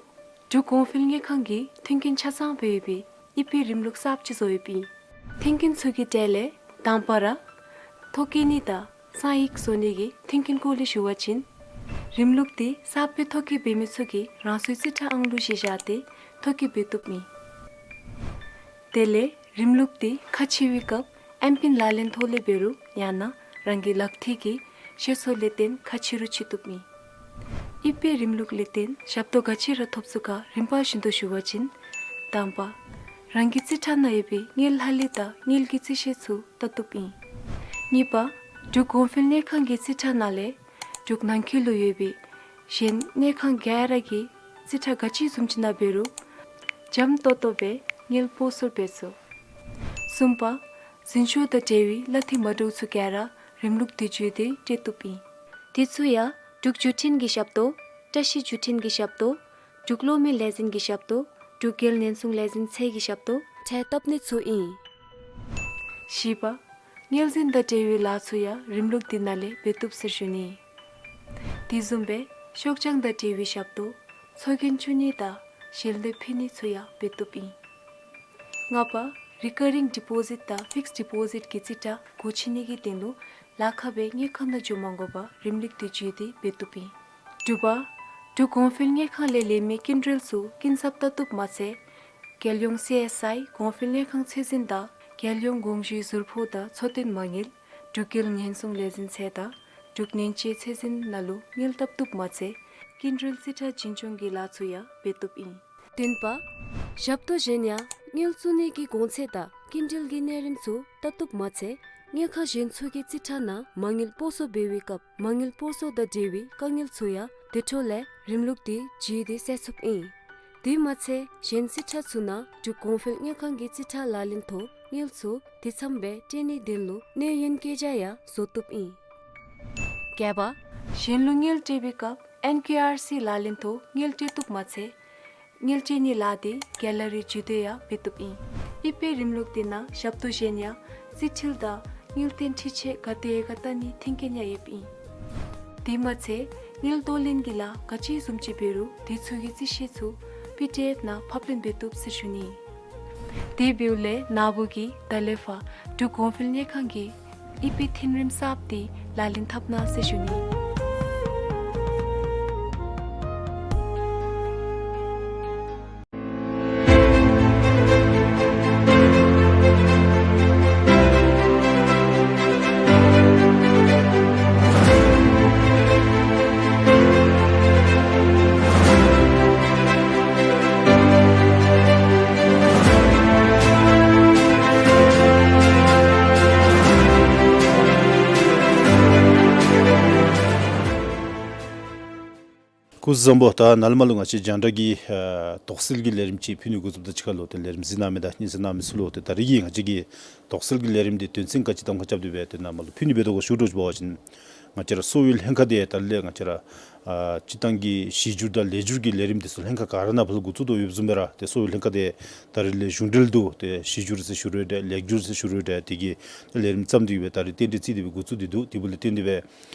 འབྲུག་གོང་འཕེལ་དངུལ་ཁང་གིས་མཐུན་རྐྱེན་ཆ་ཚང་སྦེ་ཡོད་པའི་དབྱིབས་པའི་རིམ་ལུགས་གསརཔ་ཅིག་བཟོ་ཡོདཔ་ཨིན། མཐུན་རྐྱེན་ཚུ་གི་གྲས་ལས་དང་པ་ར་ཐོ་བཀོད་ནི་དང་གསང་ཡིག་བཟོ་ནི་གི་མཐུན་རྐྱེན་སྐོར་ལས་ཞུ་བ་ཅིན་རིམ་ལུགས་དེ་གསརཔ་སྦེ་ཐོ་བཀོད་འབད་མི་ཚུ་གིས་རང་སོའི་རྩིས་ཁྲ་ཨང་ལུ་གཞི་བཞག་སྟེ་ཐོ་བཀོད་འབད་བཏུབ་ཨིན། དེ་ལས་རིམ་ལུགས་དེ་ཁ་ཕྱེ་བའི་སྐབས་ཨེམ་པིན་ལག་ལེན་ཐོག་ལས་འབད་རུང་ཡང་ན་རང་གི་ལག་མཐིལ་གྱི་ཤེལ་སོ་ལས་བརྟེན་ཁ་ཕྱེ་རུང་ཕྱེ་བཏུབ་ཨིན། དབྱིབས་པའི་རིམ་ལུགས་ལས་བརྟེན་ཞབས་ཏོག་ག་ཅི་ར་ཐོབ་ཚུགས་ག་རིམ་པ་བཞིན་དུ་ཞུ་བ་ཅིན། དང་པ། རང་གི་རྩིས་ཁྲ་ནང་ཡོད་པའི་དངུལ་ལྷག་ལུས་དང་དངུལ་གྱི་རྩིས་ཤེལ་ཚུ་བལྟ་བཏུབ་ཨིན། གཉིས་པ། འབྲུག་གོང་འཕེལ་དངུལ་ཁང་གི་རྩིས་ཁྲ་ནང་ལས་འབྲུག་ནང་འཁོད་ལུ་ཡོད་པའི་གཞན་དངུལ་ཁང་ག་ར་གི་རྩིས་ཁྲ་ག་ཅི་བཟུམ་ཅིག་ནང་འབད་རུང་འཇམ་ཏོང་ཏོ་སྦེ་དངུལ་སྤོ་སོར་འབད་ཚུགས། གསུམ་པ། འཛིན་སྐྱོང་དང་འབྲེལ་བའི་གླ་འཐུས་མ་འདྲཝ་ཚུ་ག་ར་རིམ་ལུགས་དེ་བརྒྱུད་དེ་སྤྲོད་བཏུབ་ཨིན། དེ་ཚུ་ཡང་འབྲུག་བརྒྱུད་འཕྲིན་གྱི་ཞབས་ཏོག་བཀྲ་ཤིས་བརྒྱུད་འཕྲིན་གྱི་ཞབས་ཏོག་འབྲུག་གློག་མེ་ལས་འཛིན་གྱི་ཞབས་ཏོག་འབྲུག་རྒྱལ་ཉེན་སྲུང་ལས་འཛིན་ཚད་ཀྱི་ཞབས་ཏོག་འཕྲལ་བཏབ་ནི་ཚུ་ཨིན། བཞི་པ། དངུལ་འཛིན་དང་འབྲེལ་བའི་ལཱ་ཚུ་ཡང་རིམ་ལུགས་འདི་ནང་ལས་འབད་བཏུབ་ཟེར་ཞུ་ནི། དེ་བཟུམ་སྦེ་ཤོག་བྱང་དང་འབྲེལ་བའི་ཞབས་ཏོག་ཚོགས་རྒྱན་བཅུ་གཉིས་དང་ཞལ་འདེབས་ཕུལ་ནི་ཚུ་ཡང་འབད་བཏུབ་ཨིན། ལྔ་པ། རི་ཀ་རིང་ཌི་པོ་ཟིཊ་དང་ཕིགསཌ་ཌི་པོ་ཟིཊ་གི་རྩིས་ཁྲ་སྒོ་ཕྱེ་ནི་གི་དོན་ལུ་ལཱ་ཁག་སྦེ་དངུལ་ཁང་ནང་འགྱོ་མ་དགོ་པར་རིམ་ལུགས་འདི་བརྒྱུད་དེ་འབད་བཏུབ་ཨིན། དྲུག་པ། འབྲུག་གོང་འཕེལ་དངུལ་ཁང་ལས་ལེན་མི་སྐྱིན་འགྲུལ་ཚུ་སྐྱིན་ཚབ་བལྟ་བཏུབ་མ་ཚད་རྒྱལ་ཡོངས་སི་ཨེསི་ཨའི་གོང་འཕེལ་དངུལ་ཁང་ཚད་འཛིན་དང་རྒྱལ་ཡོངས་གོང་ཞུས་ཟུར་ཕོགས་དང་འཚོ་རྟེན་མ་དངུལ་འབྲུག་རྒྱལ་ཉེན་སྲུང་ལས་འཛིན་ཚད་དང་འབྲུག་ནན་ཅེ་ཚད་འཛིན་ནང་ལུ་དངུལ་བཏབ་བཏུབ་མ་ཚད་སྐྱིན་འགྲུལ་རྩིས་ཁྲ་བྱིན་སྐྱོང་གི་ལཱ་ཚུ་ཡང་འབད་བཏུབ་ཨིན། བདུན་པ། ཞབས་ཏོག་གཞན་ཡང་དངུལ་བཙུགས་ནི་གི་གོང་ཚད་དང་སྐྱིན་འགྲུལ་གྱི་གནས་རིམ་ཚུ་བལྟ་བཏུབ་མ་ཚད་དངུལ་ཁང་གཞན་ཚུ་གི་རྩིས་ཁྲ་ནང་མ་དངུལ་སྤོ་སོར་འབད་བའི་སྐབས་མ་དངུལ་སྤོ་སོར་དང་འབྲེལ་བའི་དཀའ་ངལ་ཚུ་ཡང་དེ་འཕྲོ་ལས་རིམ་ལུགས་འདི་བརྒྱུད་དེ་སེལ་ཚུགསཔ་ཨིན། དེ་མ་ཚད་གཞན་རྩིས་ཁྲ་ཚུ་ནང་འབྲུག་གོང་འཕེལ་དངུལ་ཁང་གི་རྩིས་ཁྲ་ལག་ལེན་ཐོག་དངུལ་ཚུ་དེ་ཙམ་སྦེ་སྤྲོད་ནིའི་དོན་ལུ་གནས་ཡུན་བཀོད་རྒྱ་ཡང་བཟོ་བཏུབ་ཨིན། བརྒྱད་པ། གཞན་ལུ་དངུལ་སྤྲོད་པའི་སྐབས་ཨེན་ཀེ་ཨར་སི་ལག་ལེན་ཐོག་དངུལ་སྤྲོད་བཏུབ་མ་ཚད་དངུལ་སྤྲོད་ནིའི་ལཱ་འདི་རྒྱལ་ལ་རེ་བརྒྱུད་དེ་ཡང་འབད་བཏུབ་ཨིན། ཨི་པེ་རིམ་ལུགས་འདི་ནང་ཞབས་ཏོག་གཞན་ཡང་རྩིས་འཕྲུལ་དང་དངུལ་རྟེན་འཕྲུལ་ཆས་ག་དེ་ག་བལྟ་ནིའི་མཐུན་རྐྱེན་ཡང་ཡོདཔ་ཨིན། དེ་མ་ཚད་དངུལ་གཏོང་ལེན་གྱི་ལཱ་ག་ཅི་བཟུམ་ཅིག་འབད་རུང་དེ་ཚུ་གི་རྩིས་ཤེས་ཚུ་པི་ཌི་ཨེཕ་ནང་ཕབ་ལེན་འབད་བཏུབ་ཟེར་ཞུ་ནི། དེ་འབདཝ་ལས་ན་བུ་གིས་ད་ལས་ཕར་འབྲུག་གོང་འཕེལ་དངུལ་ཁང་གི་ཨི་པེ་མཐུན་རིམ་གསརཔ་འདི་ལག་ལེན་འཐབ་གནང་ཟེར་ཞུ་ནི། སྐུ་གཟུགས་བཟང་པོ། ད་ནཱ་ལས་མར་ལུ་ང་བཅས་རྒྱང་བསྒྲགས་ཀྱི་ཨ་དོགས་སེལ་གྱི་ལས་རིམ་ཅིག་ཕུལ་ནི་འགོ་བཙུགསཔ་ད་ཅིག་ཁར་ལུ་ཏེ་ལས་རིམ་གཟིགས་གནང་མི་དང་གཉིས་གཟིགས་གནང་མི་ཚུ་ལུ་ཏེ་ད་རིས་ཀྱི་ང་བཅས་ཀྱི་དོགས་སེལ་གྱི་ལས་རིམ་འདི་དོན་ཚན་ག་ཅི་གདམ་ཁ་རྐྱབ་སྟེ་སྦེ་ཏེ་ནཱ་མར་ལུ་ཕུལ་ནི་འབད་དོ་ག་ཞུ་དོ་ཅིག་འབད་བ་ཅིན་ང་བཅས་ར་གསོ་བའི་ལྷན་ཁག་འདི་ད་རིས་ལས་ང་བཅས་ར་ཨ་སྤྱིར་བཏང་གི་གཞི་འགྱུར་དང་ལེགས་འགྱུར་གྱི་ལས་རིམ་འདི་ཚུ་ལྷན་ཁག་ག་ར་ནང་ཕར་ལུ་འགོ་བཙུགས་དོ་ཡོདཔ་བཟུམ་སྦེ་ར་ཏེ་གསོ་བའི་ལྷན་ཁག་འདི་ད་རིས་ལས་གཞུང་འབྲེལ་འདུག། ཏེ་གཞི་འགྱུར་ཟེར་ཞུ་རུང་འདྲ་ལེགས་འགྱུར་ཟེར་ཞུ་རུང་འདྲ་དེ་གི་ལས་རིམ་བརྩམས་ཏེ་སྦེ་ད་རིས་རྟེན་འབྲེལ་བརྩི་སྟེ་སྦེ་འགོ་བཙུགས་ཏེ་འདུག། དེ་འབདཝ་ལས་བརྟེན་ཏེ་སྦེ་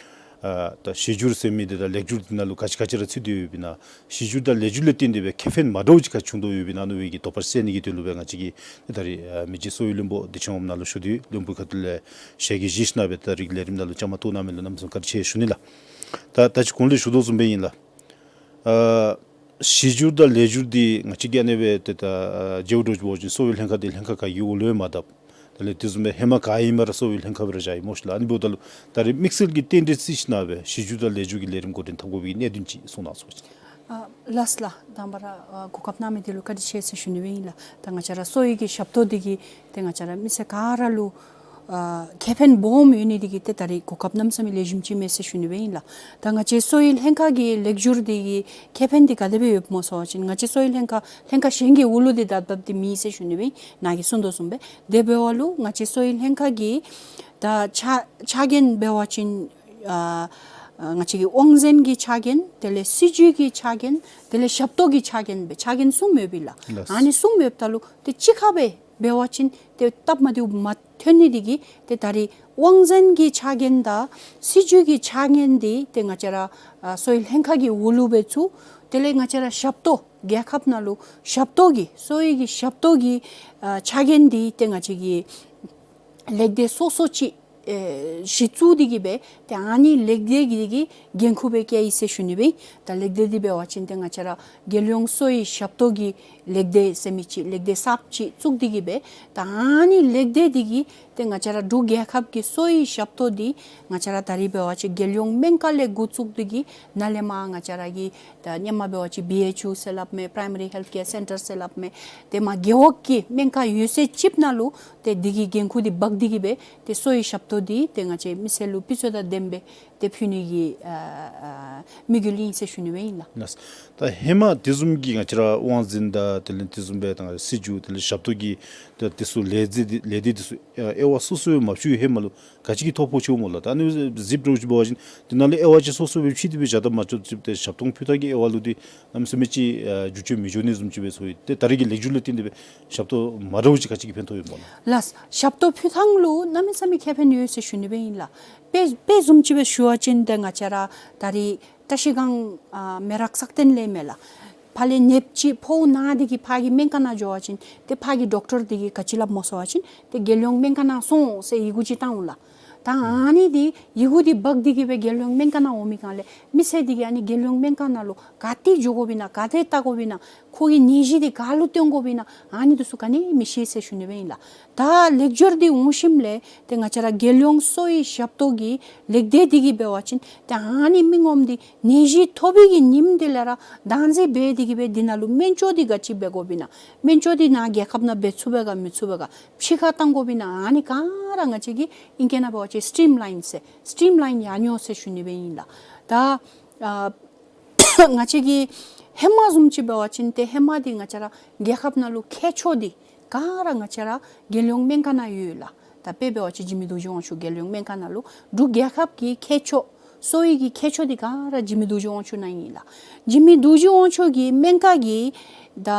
ཨ་ད་གཞི་འགྱུར་ཟེར་མི་འདི་དང་ལེགས་འགྱུར་འདི་ནང་ལུ་ག་ཅི་ག་ཅི་ར་ཚུད་དེ་ཡོདཔ་ཨིན་ན། གཞི་འགྱུར་དང་ལེགས་འགྱུར་ལས་བརྟེན་ཏེ་སྦེ་ཁེ་ཕན་མ་འདྲཝ་ཅིག་ག་བྱུང་དོ་ཡོདཔ་ཨིན་ན་མནོ་བའི་གི་དོགས་པ་སེལ་ནི་གི་དོན་ལུ་སྦེ་ང་བཅས་ཀྱིས་ད་རིས་ཨ་མི་རྗེ་གསོ་བའི་བློན་པོ་བདེ་ཆེན་དབངམོ་ནཱ་ལུ་ཞུ་སྟེ་བློན་པོའི་ཁ་ཐུག་ལས་ཞལ་གྱིས་བཞེས་ཞིནམ་སྦེ་ད་རིས་ལས་རིམ་ནང་ལུ་བཅའ་མར་གཏོགས་གནང་མི་ལུ་གནམ་མེད་ས་མེད་བཀའ་དྲིན་ཆེ་ཞུ་ནི་ལགས། ད་ད་ཅི་གོང་ལས་ཞུ་དོ་བཟུམ་སྦེ་ཨིན་ལགས། ཨ་གཞི་འགྱུར་དང་ལེགས་འགྱུར་འདི་ང་བཅས་ཀྱིས་ཨ་ནི་སྦེ་ཏེ་ད་ཨ་མཇལཝ་འདྲཝ་ཅིག་འབད་བ་ཅིན་གསོ་བའི་ལྷན་ཁག་འདི་ལྷན་ཁག་ག་གི་འོག་ལུ་ཡང་མ་དབབ། དེ་ལས་དེ་བཟུམ་སྦེ་ཧེ་མ་ག་ཨིནམ་ར་གསོ་བའི་ལྷན་ཁག་སྦེ་ར་བཞག་ཡི་སྨོ་ཤིག་ལགས། ཨ་ནི་འབདཝ་ད་ལུ་ད་རིས་དམིགས་བསལ་གྱི་རྟེན་འབྲེལ་བརྩི་ཞིནམ་སྦེ་གཞི་འགྱུར་དང་ལེགས་འགྱུར་གྱི་ལས་རིམ་འགོ་འདྲེན་འཐབ་དགོ་པའི་གི་གནད་དོན་ཅིག་གསུང་གནང་ཟེར་བ་ཅིན། ཨ་ལགས་སོ་ལགས། དང་པ་ར་ཨ་གོ་སྐབས་གནང་མི་འདི་ལུ་བཀའ་དྲིན་ཆེ་ཟེར་ཞུ་ནི་སྦེ་ཨིན་ལགས། ད་ང་བཅས་ར་གསོ་བའི་གི་ཞབས་ཏོག་འདི་གིས་ཏེ་ང་བཅས་ར་མི་སེར་ག་ར་ལུ་ཨ་ཁེ་ཕན་སྦོམ་ཡོད་ནི་འདི་གིས་ཏེ་ད་རིས་གོ་སྐབས་གནམ་མེད་ས་མེད་ལེགས་ཤོམ་ཅིག་མས་ཟེར་ཞུ་ནི་སྦེ་ཨིན་ལགས། ད་ང་བཅས་གསོ་བའི་ལྷན་ཁག་གི་ལེགས་འགྱུར་འདི་གི་ཁེ་ཕན་འདི་ག་དེ་སྦེ་ཡོདཔ་སྨོ་ཟེར་བ་ཅིན་ང་བཅས་གསོ་བའི་ལྷན་ཁག་ལྷན་ཁག་གཞན་གྱི་འོག་ལུ་འདི་དབབ་དབབ་འདི་མེད་ཟེར་ཞུ་ནི་སྦེ་ཨིན། ནཱ་གིས་གསུངས་དོ་བཟུམ་སྦེ། དེ་འབདཝ་ལུ་ང་བཅས་གསོ་བའི་ལྷན་ཁག་གི་ད་ཆ་ཆ་རྐྱེན་འབད་བ་ཅིན་ཨ་ཨ་ང་བཅས་ཀྱི་དབང་འཛིན་གྱི་ཆ་རྐྱེན་དེ་ལས་སྲིད་ཇུས་ཀྱི་ཆ་རྐྱེན་དེ་ལས་ཞབས་ཏོག་གི་ཆ་རྐྱེན་སྦེ་ཆ་རྐྱེན་གསུམ་ཡོདཔ་ཨིན་ལགས། ལགས། ཨ་ནི་གསུམ་ཡོདཔ་ད་ལུ་ཏེ་གཅིག་ཁར་སྦེ་འབད་བ་ཅིན་ཏེ་སྟབས་མ་བདེཝ་མ་ཐོན་ནི་འདི་གིས་ཏེ་ད་རིས་དབང་འཛིན་གྱི་ཆ་རྐྱེན་དང་སྲིད་ཇུས་ཀྱི་ཆ་རྐྱེན་འདི་ཏེ་ང་བཅས་ར་ཨ་གསོ་བའི་ལྷན་ཁག་གི་འོག་ལུ་སྦེ་བཙུགས། དེ་ལས་ང་བཅས་ར་ཞབས་ཏོག་རྒྱལ་ཁབ་ནང་ལུ་ཞབས་ཏོག་གི་གསོ་བའི་གི་ཞབས་ཏོག་གི་ཨ་ཆ་རྐྱེན་འདི་ཏེ་ང་བཅས་ཀྱི་ལེགས་སྡེ་སོ་སོ་ཅིག་ཨེ་གཞི་བཙུགས་ཏེ་གི་སྦེ་ཏེ་ཨ་ནི་ལེགས་སྡེ་གི་འགན་ཁུར་སྦེ་བཀལ་ཡི་ཟེར་ཞུ་ནི་སྦེ། ད་ལེགས་སྡེ་འདི་འབད་བ་ཅིན་ཏེ་ང་བཅས་ར་རྒྱལ་ཡོངས་གསོ་བའི་ཞབས་ཏོག་གི་ལེགས་སྡེ་ཟེར་མི་ཅིག་ལེགས་སྡེ་གསརཔ་ཅིག་བཙུགས་ཏེ་གི་སྦེ་ད་ཨ་ནི་ལེགས་སྡེ་འདི་གིས་ཏེ་ང་བཅས་ར་འབྲུག་རྒྱལ་ཁབ་ཀྱི་གསོ་བའི་ཞབས་ཏོག་འདི་ང་བཅས་ར་ད་རིས་འབད་བ་ཅིན་རྒྱལ་ཡོངས་སྨན་ཁང་ལས་འགོ་བཙུགས་ཏེ་གི་ནཱ་ལས་མར་ང་བཅས་ར་གི་ད་ཧེ་མ་འབད་བ་ཅིན་བི་ཨེཆ་ཡུ་ཟེར་སླབ་མས། Primary Health Care Centre ཟེར་སླབ་མས། ཏེ་མར་རྒེད་འོག་གི་སྨན་ཁང་ཡོད་ཚད་ཅིག་ནང་ལུ་ཏེ་འདི་གི་འགན་ཁུར་འདི་འབག་སྟེ་གི་སྦེ་ཏེ་གསོ་བའི་ཞབས་ཏོག་འདི་ཏེ་ང་བཅས་མི་སེར་ལུ་སྤུས་ཚད་དང་ལྡནམ་སྦེ་ ཏེ་ཕུལ་ནི་གི་ཨ་ཨ་དམིགས་ཡུལ་ཨིན་ཟེར་ཞུ་ནི་སྦེ་ཨིན་ལགས། ལགས། ད་ཧེ་མ་དེ་བཟུམ་གྱི་ང་བཅས་ར་དབང་འཛིན་དང་དེ་ལས་དེ་བཟུམ་སྦེ་ད་སྲིད་བྱུས་དེ་ལས་ཞབས་ཏོག་གི་ད་དེ་ཚུ་ལས་རྩིས་འདི་ལས་སྡེ་དེ་ཚུ་ཨ་དབྱེ་བ་སོ་སོ་སྦེ་མ་ཕྱེ་བའི་ཧེ་མ་ལུ་ག་ཅི་གི་ཐོ་ཕོག་ཅི་སྨོ་ལགས། ད་ཨ་ནི་གཟིགས་དོ་ཅིག་འབད་བ་ཅིན་དེ་ནང་ལས་དབྱེ་བ་ཅིག་སོ་སོ་སྦེ་ཕྱེ་སྟེ་སྦེ་བཞག་ད་མ་གཏོགས་ཅིག་ཏེ་ཞབས་ཏོག་ཕུལ་ཐངས་ཀྱི་དབྱེ་བ་ལུ་འདི་གནམ་མེད་ས་མེད་ཅིག་ཨ་འགྱུར་བཅོས་མི་འགྱོ་ནི་བཟུམ་ཅིག་སྦེ་ཚོར་ཡི། ཏེ་ད་རེས་ཀྱི་ལེགས་སྒྱུར་ལུ་བརྟེན་ཏེ་སྦེ་ཞབས་ཏོག་མ་འདྲཝ་ཅིག་ག་ཅི་གི་ཕན་ཐོགས་ཡོདཔ་སྨོ་ལགས། ལགས། ཞབས་ཏོག་ཕུལ་ཐངས་ལུ་གནམ་མེད་ས་མེད་ཁེ་ཕན་ཡོད་ཟེར་ཞུ་ནི་སྦེ་ཨིན་ལགས། དཔེ་དཔེ་བཟུམ་ཅིག་སྦེ་ཞུ་བ་ཅིན་ཏེ་ང་བཅས་ར་ད་རེས་བཀྲ་ཤིས་སྒང་ཨ་མེ་རག་སག་སྟེང་ལས་མས་ལགས། ཕར་ལས་ནདཔ་ཅིག་ཕོཝ་ན་སྟེ་གིས་ཕར་གྱི་སྨན་ཁང་ནང་འགྱོ་བ་ཅིན་ཏེ་ཕར་གྱི་ཌོག་ཊར་འདི་གིས་ག་ཅི་སླབ་སྨོ་ཟེར་བ་ཅིན་ཏེ་རྒྱལ་ཡོངས་སྨན་ཁང་ནང་སོང་ཟེར་ཡི་གུ་ཅིག་བཏང་འོང་ལགས། ད་ཨ་ནི་འདི་ཡི་གུ་འདི་འབག་སྟེ་གིས་སྦེ་རྒྱལ་ཡོངས་སྨན་ཁང་ནང་འོང་མི་སྒང་ལས་མི་སེར་འདི་གིས་ཨ་ནི་རྒྱལ་ཡོངས་སྨན་ཁང་ནང་ལུ་ག་ཏེ་འགྱོ་དགོ་པས་ན་ག་ཏེ་བལྟ་དགོ་པས་ན་ཁོ་གི་ནད་གཞི་འདི་ག་ལུ་བསྟེན་དགོ་པས་ན་ཨ་ནི་འདི་ཚུ་ག་ནི་མི་ཤེས་ཟེར་ཞུ་ནི་སྦེ་ཨིན་ལགས། ད་ལེགས་སྒྱུར་འདི་འོང་ཞིནམ་ལས་ཏེ་ང་བཅས་ར་རྒྱལ་ཡོངས་གསོ་བའི་ཞབས་ཏོག་གི་ལེགས་སྡེ་འདི་གིས་འབད་བ་ཅིན་ཏེ་ཨ་ནི་མི་ངོམ་འདི་ནད་གཞི་ཐོབ་པའི་གི་ཉིནམ་འདི་ལས་ར་བདག་འཛིན་འབད་དེ་གིས་སྦེ་འདི་ནང་ལུ་སྨན་བཅོས་འདི་ག་ཅི་འབད་དགོ་པས་ན་སྨན་བཅོས་འདི་ནཱ་རྒྱལ་ཁབ་ནང་འབད་ཚུགས་པས་ག་མི་ཚུགས་པས་ག་ཕྱི་ཁར་བཏང་དགོ་པས་ན་ཨ་ནི་ག་ར་ང་བཅས་ཀྱིས་ཨིང་སྐད་ནང་འབད་བ་ཅིན་སི་ཊིམ་ལའིན་ཟེར་སི་ཊིམ་ལའིན་ཡར་འགྱོ་ཟེར་ཞུ་ནི་སྦེ་ཨིན་ལགས། ད་ཨ་ང་བཅས་ཀྱིས་ཧེ་མ་བཟུམ་ཅིག་འབད་བ་ཅིན་ཏེ་ཧེ་མ་འདི་ང་བཅས་ར་རྒྱལ་ཁབ་ནང་ལུ་མཁས་མཆོག་འདི་ག་ར་ང་བཅས་ར་རྒྱལ་ཡོངས་སྨན་ཁང་ནང་ཡོད་ལགས། ད་དཔེ་འབད་བ་ཅིན་འཇིགས་མེད་རྡོ་རྗེ་དབང་ཕྱུག་རྒྱལ་ཡོངས་སྨན་ཁང་ནང་ལུ་འབྲུག་རྒྱལ་ཁབ་ཀྱི་མཁས་མཆོག་གསོ་བའི་གི་མཁས་མཆོག་འདི་ག་ར་འཇིགས་མེད་རྡོ་རྗེ་དབང་ཕྱུག་ནང་ཨིན་ལགས། འཇིགས་མེད་རྡོ་རྗེ་དབང་ཕྱུག་གི་སྨན་ཁང་གི་ད་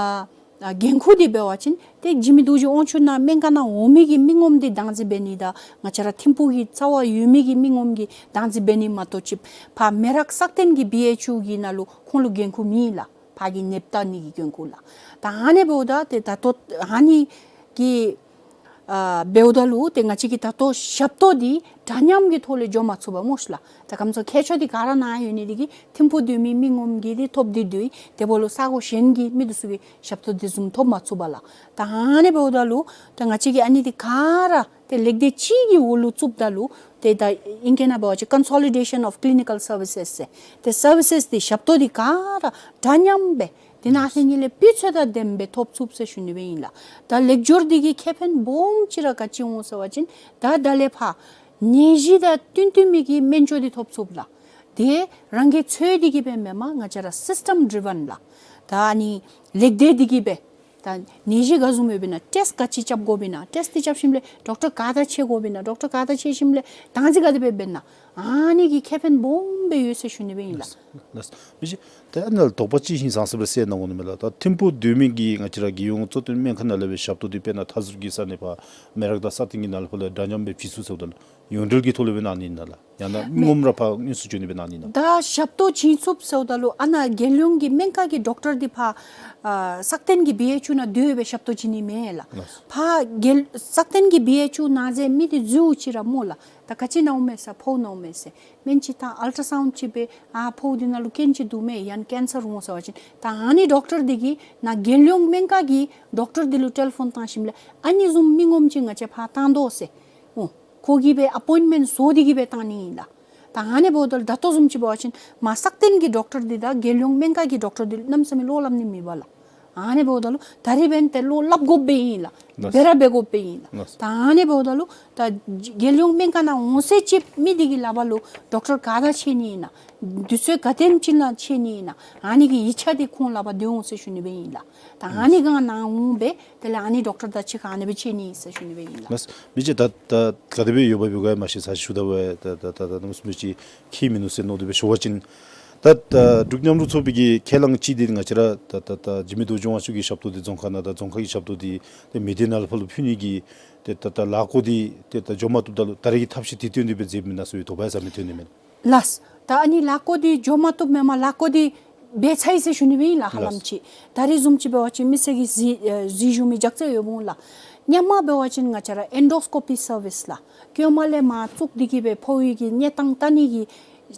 ཨ་འགན་ཁུར་འདི་འབད་བ་ཅིན་ཏེ་འཇིགས་མེད་རྡོ་རྗེ་དབང་ཕྱུག་ནཱ་སྨན་ཁང་ནང་འོང་མི་གི་མི་ངོམ་འདི་བདག་འཛིན་འབད་ནི་དང་ང་བཅས་ར་ཐིམ་ཕུག་གི་རྩ་བར་ཡོད་མི་གི་མི་ངོམ་གྱི་བདག་འཛིན་འབད་ནི་མ་གཏོགས་ཅིག་ཕར་མེ་རག་སག་སྟེང་གི་བི་ཨེཆ་ཡུ་གི་ནང་ལུ་ཁོང་ལུ་འགན་ཁུར་མེད་ལགས། ཕར་གྱི་ནདཔ་བལྟ་ནི་གི་འགན་ཁུར་ལགས། ད་ཨ་ནི་འབདཝ་ད་ཏེ་ད་ལྟོ་ཨ་ནི་གི་ཨ་འབདཝ་ད་ལུ་ཏེ་ང་བཅས་ཀྱིས་ད་ལྟོ་ཞབས་ཏོག་འདི་འདྲ་མཉམ་གྱི་ཐོག་ལས་འགྱོ་མ་ཚུགས་པས་སྨོ་ཤིག་ལགས། ད་ག་ཅི་སྨོ་མཁས་མཆོག་འདི་ག་ར་ནཱ་ཡོད་ནི་འདི་གིས་ཐིམ་ཕུག་སྡོད་མི་མི་ངོམ་གྱིས་འདི་ཐོབ་སྟེ་སྡོད་ཡི། དེ་འབདཝ་ལུ་ས་གོ་གཞན་གྱི་མི་འདི་ཚུ་གིས་ཞབས་ཏོག་འདི་བཟུམ་ཐོབ་མ་ཚུགས་པས་ལགས། ད་ཨ་ནི་འབདཝ་ད་ལུ་ད་ང་བཅས་ཀྱིས་ཨ་ནི་འདི་ག་ར་ཏེ་ལེགས་སྡེ་གཅིག་གི་འོག་ལུ་བཙུགསཔ་ད་ལུ་ཏེ་ད་ཨིང་སྐད་ནང་འབད་བ་ཅིན་Consolidation of Clinical Services ཟེར་ཏེ་སར་བི་སེས་འདི་ཞབས་ཏོག་འདི་ག་ར་འདྲ་མཉམ་སྦེ་འདི་ནང་ལྷོད་ནི་ལས་སྤུས་ཚད་དང་ལྡནམ་སྦེ་ཐོབ་ཚུགས་ཟེར་ཞུ་ནི་སྦེ་ཨིན་ལགས། ད་ལེགས་སྒྱུར་འདི་གི་ཁེ་ཕན་སྦོམ་ཅིག་ར་ག་ཅི་འོང་ཟེར་བ་ཅིན་ད་ད་ལས་ཕར་ནད་གཞི་དང་བསྟུན་བསྟུན་མི་གི་སྨན་བཅོས་འདི་ཐོབ་ཚུགས་ལགས། དེ་རང་གིས་འཚོལ་ཏེ་གིས་སྦེ་མེན་པར་ང་བཅས་ར་སིསི་ཊམ་ཌི་རི་ཝན་ལགས། ད་ཨ་ནི་ལེགས་སྡེ་འདི་གིས་སྦེ་ད་ནད་གཞི་ག་བཟུམ་ཡོདཔ་ཨིན་ན་ཊེསཊ་ག་ཅི་རྐྱབ་དགོཔ་ཨིན་ན་ཊེསཊ་འདི་རྐྱབ་ཞིནམ་ལས་ཌོག་ཊར་ག་ཏེ་ཕྱད་དགོཔ་ཨིན་ན་ཌོག་ཊར་ག་ཏེ་ཕྱད་ཞིནམ་ལས་བདག་འཛིན་ག་དེ་སྦེ་འབད་ན་ཨ་ནི་གི་ཁེ་ཕན་སྦོམ་སྦེ་ཡོད་ཟེར་ཞུ་ནི་སྦེ་ཨིན་ལགས། ལགས། མི་རྗེ་ད་ཨ་ནཱ་ལུ་དོགས་པ་ཅིག་ཧིང་སངས་ས་སྦེ་ཟེར་གནང་དགོ་ནི་མས་ལགས། ད་ཐིམ་ཕུག་སྡོད་མི་གིས་ང་བཅས་ར་རྒྱལ་ཡོངས་གཙོ་བསྟེན་སྨན་ཁང་ནང་ལས་སྦེ་ཞབས་ཏོག་འདི་དཔེར་ན་མཐའ་ཟུར་གྱི་ས་གནས་ཕར་མེ་རག་དང་ས་སྟེང་གི་ནང་ལུ་ཕར་ལས་འདྲ་མཉམ་སྦེ་བྱིན་ཚུགས་ཟེརཝ་ད་ལུ་ཡོངས་འབྲེལ་གྱི་ཐོག་ལས་སྦེ་གནང་ནི་ཨིན་ན་ལགས། ཡང་ན་མི་ངོམ་ར་ཕར་དངོས་སུ་འགྱོ་ནི་སྦེ་གནང་ནི་ཨིན་ན། ད་ཞབས་ཏོག་བྱིན་ཚུགས་ཟེརཝ་ད་ལུ་ཨ་ནཱ་རྒྱལ་ཡོངས་ཀྱི་སྨན་ཁང་གི་ཌོག་ཊར་འདི་ཕར་ཨ་སག་སྟེང་གི་བི་ཨེཆ་ཡུ་ནང་སྡོད་སྦེ་ཞབས་ཏོག་བྱིན་ནི་མེན་ལགས། ལགས། ཕར་རྒྱལ་སག་སྟེང་གི་བི་ཨེཆ་ཡུ་ནང་ཟེར་མི་འདི་འཛུལཝ་ཅིག་ར་སྨོ་ལགས། ད་ག་ཅི་ནཝ་མས་ཟེར་ཕོཝ་ནཝ་མས་ཟེར་སྨན་ཅིག་བཏང་ཨལ་ཊ་སའུནཌ་ཅིག་འབད་ཨ་ཕོཝ་འདི་ནང་ལུ་རྐྱེན་ཅིག་འདུག་མས་ཡང་ཀེན་སར་འོང་ཟེར་བ་ཅིན་ད་ཨ་ནི་ཌོག་ཊར་འདི་གིས་ནཱ་རྒྱལ་ཡོངས་སྨན་ཁང་གི་ཌོག་ཊར་འདི་ལུ་ཊེ་ལི་ཕོན་བཏང་ཞིནམ་ལས་ཨ་ནི་བཟུམ་མི་ངོམ་ཅིག་ང་བཅས་ཕར་བཏང་དོ་ཟེར་འོང་། ཁོ་གིས་སྦེ་ཨ་པོའིནཊ་མེནཊ་བཟོ་སྟེ་གིས་སྦེ་བཏང་ནི་ཨིན་ལགས། ད་ཨ་ནི་འབདཝ་ད་ལུ་ད་ལྟོ་བཟུམ་ཅིག་འབད་བ་ཅིན་མར་སག་སྟེང་གི་ཌོག་ཊར་འདི་དང་རྒྱལ་ཡོངས་སྨན་ཁང་གི་ཌོག་ཊར་འདི་གནམ་མེད་ས་མེད་བློ་སླབ་ནི་མེད་པས་ལགས། ཨ་ནི་འབདཝ་ད་ལུ་ད་རིས་འབདན་ཏེ་བློ་སླབ་དགོཔ་སྦེ་ཨིན་ལགས། ལགས། འབད་ར་འབད་དགོཔ་སྦེ་ཨིན་ལགས། ལགས། ད་ཨ་ནི་འབདཝ་ད་ལུ་ད་རྒྱལ་ཡོངས་སྨན་ཁང་ནང་འོང་ཚད་ཅིག་མི་འདི་གི་ལག་པར་ལུ་ཌོག་ཊར་ག་དེ་ཕྱད་ནི་ཨིན་ན་དུས་ཚོད་ག་དེམ་ཅིག་ནང་ཕྱད་ནི་ཨིན་ན་ཨ་ནི་གི་ཡིག་ཆ་འདི་ཁོང་ལག་པར་སྡོད་འོང་ཟེར་ཞུ་ནི་སྦེ་ཨིན་ལགས། ད་ཨ་ནི་སྒང་ནཱ་འོང་སྦེ་དེ་ལས་ཨ་ནི་ཌོག་ཊར་དང་གཅིག་ཁར་ཨ་ནི་སྦེ་ཕྱད་ནི་ཟེར་ཞུ་ནི་སྦེ་ཨིན་ལགས། ལགས། མི་རྗེ་ད་ད་ག་དེ་སྦེ་ཡོདཔ་ཡོད་ག་མ་ཤེས་ས་ཞུ་ད་སྦེ་ད་ད་ད་ད་ནམ་སུ་མི་ཅིག་ཁྱད་མིན་ནུག་ཟེར་མནོ་སྟེ་སྦེ་ཞུ་བ་ཅིན་ད་ད་འབྲུག་མཉམ་རུབ་ཚོགས་པའི་གི་ཁས་བླངས་ཅིག་འདི་ང་བཅས་ར་ད་ད་ད་འཇིགས་མེད་རྡོ་རྗེ་དབང་ཕྱུག་གི་ཞབས་ཏོག་འདི་རྫོང་ཁག་ནང་དང་རྫོང་ཁག་གི་ཞབས་ཏོག་འདི་ཏེ་མི་སྡེ་ནང་ལུ་ཕར་ལུ་ཕུལ་ནི་གི་ཏེ་ད་ད་ལཱ་བཀོད་འདི་ཏེ་ད་འགྱོ་མ་བཏུབ་ད་ལུ་ད་རེས་ཀྱི་ཐབས་ཤེས་དེ་བཏོན་ཏེ་སྦེ་མཛདཔ་ཨིན་ན་ཟེར་བའི་དོགས་པ་ཡང་ཟ་མི་ཐོན་ནི་མས། ལགས། ད་ཨ་ནི་ལཱ་བཀོད་འདི་འགྱོ་མ་བཏུབ་མེན་པར་ལཱ་བཀོད་འདི་འབད་ཚར་ཡི་ཟེར་ཞུ་ནི་སྦེ་ཨིན་ལགས། ཧ་ལམ་ཅིག་ད་རེས་བཟུམ་ཅིག་འབད་བ་ཅིན་མི་སེར་གྱིས་གཟིགས་ཨེ་གཟིགས་བཞུགས་མི་རྒྱགས་ཚད་ཡོདཔ་འོང་ལགས། སྔོན་མ་འབད་བ་ཅིན་ང་བཅས་ར་ཨེན་ཌོ་སི་ཀོ་པི་སར་བིསི་ལགས། ཁྱོད་མར་ལས་མར་བཙུགས་ཏེ་གིས་སྦེ་ཕོཝ་གི་གནས་སྟངས་བལྟ་ནི་གི་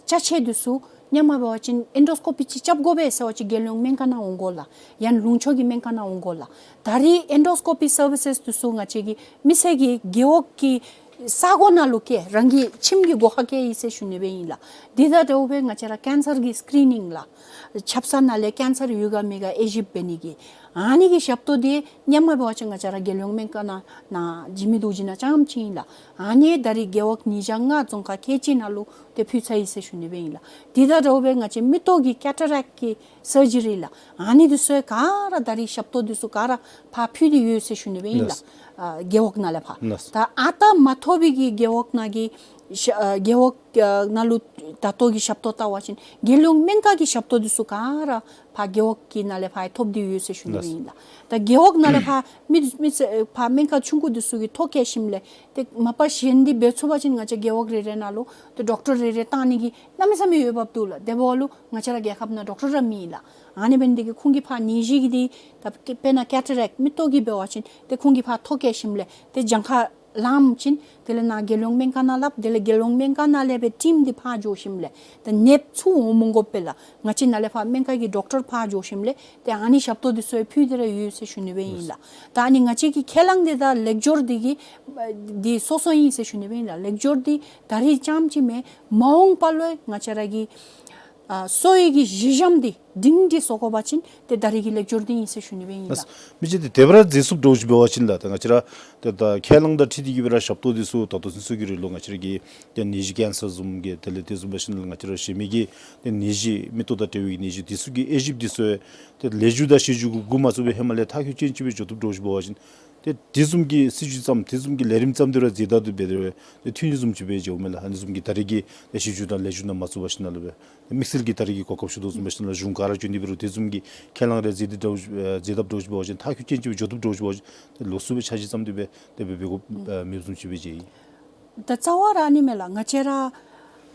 ཅ་ཆས་འདི་ཚུ་སྔོན་མ་འབད་བ་ཅིན་ཨེན་ཌོ་སི་ཀོ་པི་ཅིག་རྐྱབ་དགོ་པས་ཟེར་བ་ཅིན་རྒྱལ་ཡོངས་སྨན་ཁང་ནང་འོང་དགོ་ལགས། ཡང་ལུང་ཕྱོགས་ཀྱི་སྨན་ཁང་ནང་འོང་དགོ་ལགས། ད་རེས་ཨེན་ཌོ་སི་ཀོ་པི་སར་བིསི་འདི་ཚུ་ང་བཅས་ཀྱིས་མི་སེར་གྱི་རྒེད་འོག་གི་ས་གོ་ནང་ལུ་བསྐྱལ་རང་གི་ཁྱིམ་གྱི་སྒོ་ཁར་བསྐྱལ་ཡི་ཟེར་ཞུ་ནི་སྦེ་ཨིན་ལགས། འདི་དང་འདྲཝ་སྦེ་ང་བཅས་ར་ཀེན་སར་གྱི་སི་ཀི་རི་ནིང་ལགས། ཆབ་གསང་ནང་ལས་ཀེན་སར་ཡོད་ག་མེད་ག་དབྱེ་ཞིབ་འབད་ནི་གི་ཨ་ནི་གི་ཞབས་ཏོག་འདི་སྔོན་མ་འབད་བ་ཅིན་ང་བཅས་ར་རྒྱལ་ཡོངས་སྨན་ཁང་ནང་ནཱ་འཇིགས་མེད་རྡོ་རྗེ་ནང་རྐྱངམ་ཅིག་ཨིན་ལགས། ཨ་ནི་ད་རེས་རྒེད་འོག་ཉིས་བརྒྱ་ལྔ་རྫོང་ཁག་ཁལ་གཅིག་ནང་ལུ་ ཏེ་ཕུལ་ཚར་ཡི་ཟེར་ཞུ་ནི་སྦེ་ཨིན་ལགས། དེ་དང་འདྲཝ་སྦེ་ང་བཅས་མིག་ཏོ་གི་ཀེ་ཊ་རེཀཊ་ཀྱི་སར་ཇི་རི་ལགས། ཨ་ནི་འདི་ཚུ་ག་ར་ད་རིས་ཞབས་ཏོག་འདི་ཚུ་ག་ར་ཕར་ཕུལ་ཏེ་ཡོད་ཟེར་ཞུ་ནི་སྦེ་ཨིན་ལགས། ལགས། ཨ་རྒེད་འོག་ནང་ལས་ཕར། ལགས། ད་ཨ་རྟག་མ་ཐོབ་པའི་གི་རྒེད་འོག་ནང་གི་ཤ་ཨ་རྒེད་འོག་ཨ་ནང་ལུ་ད་ལྟོ་གི་ཞབས་ཏོག་བལྟ་བ་ཅིན་རྒྱལ་ཡོངས་སྨན་ཁང་གི་ཞབས་ཏོག་འདི་ཚུ་ག་ར་ཕར་རྒེད་འོག་གི་ནང་ལས་ཕར་ཐོབ་སྟེ་ཡོད་ཟེར་ཞུ་ནི་སྦེ་ཨིན་ལགས། ད་རྒེད་འོག་ནང་ལས་ཕར་མི་མི་ཚུ་ཕར་སྨན་ཁང་ཆུང་ཀུ་འདི་ཚུ་གིས་ཐོ་བཀོད་ཞིནམ་ལས་ཏེ་མ་པ་གཞན་འདི་འབད་ཚུགས་པ་ཅིན་ང་བཅས་རྒེད་འོག་རེ་རེ་ནང་ལུ་ཏེ་ཌོག་ཊར་རེ་རེ་བཏང་ནི་གི་གནམ་མེད་ས་མེད་འོས་འབབ་འདུག་ལགས། དེ་འབདཝ་ལུ་ང་བཅས་ར་རྒྱལ་ཁབ་ནང་ཌོག་ཊར་ར་མེད་ལགས། ཨ་ནི་འབད་ནི་དེ་གིས་ཁོང་གིས་ཕར་ནད་གཞི་གི་འདི་ད་དཔེར་ན་ཀེ་ཊ་རེཀཊ་མིག་ཏོ་གི་འབད་བ་ཅིན་ཏེ་ཁོང་གིས་ཕར་ཐོ་བཀོད་ཞིནམ་ལས་ཏེ་གྱངས་ཁ་ལངམ་ཅིག་དེ་ལས་ནཱ་རྒྱལ་ཡོངས་སྨན་ཁང་ནང་སླབ། དེ་ལས་རྒྱལ་ཡོངས་སྨན་ཁང་ནང་ལས་སྦེ་ཊིམ་འདི་ཕར་འགྱོ་ཞིནམ་ལས་ཏེ་ནདཔ་ཚུ་འོང་མི་དགོ་པས་ལགས། ང་བཅས་ནཱ་ལས་ཕར་སྨན་ཁང་གི་ཌོག་ཊར་ཕར་འགྱོ་ཞིནམ་ལས་ཏེ་ཨ་ནི་ཞབས་ཏོག་འདི་ཚུ་ཕུལ་ཏེ་ར་ཡོད་ཟེར་ཞུ་ནི་སྦེ་ཨིན་ལགས། ད་ཨ་ནི་ང་བཅས་ཀྱི་ཁས་བླངས་འདི་དང་ལེགས་སྒྱུར་འདི་གི་འདི་སོ་སོ་ཨིན་ཟེར་ཞུ་ནི་སྦེ་ཨིན་ལགས། ལེགས་སྒྱུར་འདི་ད་རིས་རྐྱངམ་ཅིག་མེན། མ་འོངས་པ་ལུ་ང་བཅས་ར་གི་ཨ་གསོ་བའི་གི་གཞི་འགྱམ་འདི་སྒྲིང་སྒྲི་བཟོ་དགོ་པ་ཅིན་ཏེ་ད་རིས་ཀྱི་ལེགས་སྒྱུར་འདི་ཨིན་ཟེར་ཞུ་ནི་སྦེ་ཨིན་ལགས། མི་ཅིག་འདི་དེ་སྦེ་ར་མཛད་ཚུགསཔ་འདྲཝ་ཅིག་འབད་བ་ཅིན་ལགས། ད་ང་བཅས་ར་ཏེ་ད་ཁས་བླངས་དང་འཁྲིལ་ཏེ་གི་སྦེ་ར་ཞབས་ཏོག་འདི་ཚུ་ད་ལྟོ་ཚུན་ཚོད་ཀྱི་རིང་ལུ་ང་བཅས་ར་གི་ཏེ་ནད་གཞི་ཀེན་སར་བཟུམ་གྱི་དེ་ལས་དེ་བཟུམ་འབད་ཞིནམ་ལས་ང་བཅས་ར་གཞན་མི་གི་ཏེ་ནད་གཞི་མིག་ཏོ་དང་འབྲེལ་བའི་ནད་གཞི་འདི་ཚུ་གི་དབྱེ་ཞིབ་འདི་ཚུ་ཏེ་ལེགས་སྒྱུར་དང་ཞིབ་འཇུག་གུ་མ་བཙུགས་པར་ཧེ་མ་ལས་མཐར་འཁྱོལ་ཅན་ཅིག་སྦེ་འགྱོ་བཏུབ་འདྲཝ་ཅིག་འབད་བ་ཅིན་ཏེ་དེ་བཟུམ་གྱི་སྲིད་བྱུས་བརྩམ་དེ་བཟུམ་གྱི་ལས་རིམ་བརྩམ་སྟེ་ར་མཛད་ད་འདི་འབད་དེ་ཏེ་འཐུས་ནི་བཟུམ་ཅིག་སྦེ་འགྱོཝ་མས་ལགས། ཨ་ནི་བཟུམ་གྱི་ད་རིས་ཀྱི་ཞིབ་འཇུག་དང་ལེགས་སྒྱུར་ནང་མ་བཙུགས་པར་ཞིནམ་ལས་སྦེ་དམིགས་བསལ་གྱི་ད་རིས་ཀྱི་གོ་སྐབས་ཞུ་དོ་བཟུམ་འབད་ཞིནམ་ལས་གཞུང་ག་ར་བྱོན་ཏེ་འབད་རུང་དེ་བཟུམ་གྱི་ཁས་བླངས་རེ་མཛད་དེ་འདྲཝ་ཅིག་མཛད་ད་འདྲཝ་ཅིག་འབད་བ་ཅིན་མཐར་འཁྱོལ་ཅན་ཅིག་སྦེ་འགྱོ་བཏུབ་འདྲཝ་ཅིག་འབད་བ་ཅིན་ཏེ་ལོགས་སུ་སྦེ་འཆར་གཞི་བརྩམ་སྟེ་སྦེ་དེ་སྦེ་འབད་དགོཔ་ཨ་མེདཔ་བཟུམ་ཅིག་སྦེ་མཇལ་ཡི། ད་རྩ་བ་ར་ཨ་ནི་མས་ལགས། ང་བཅས་ར་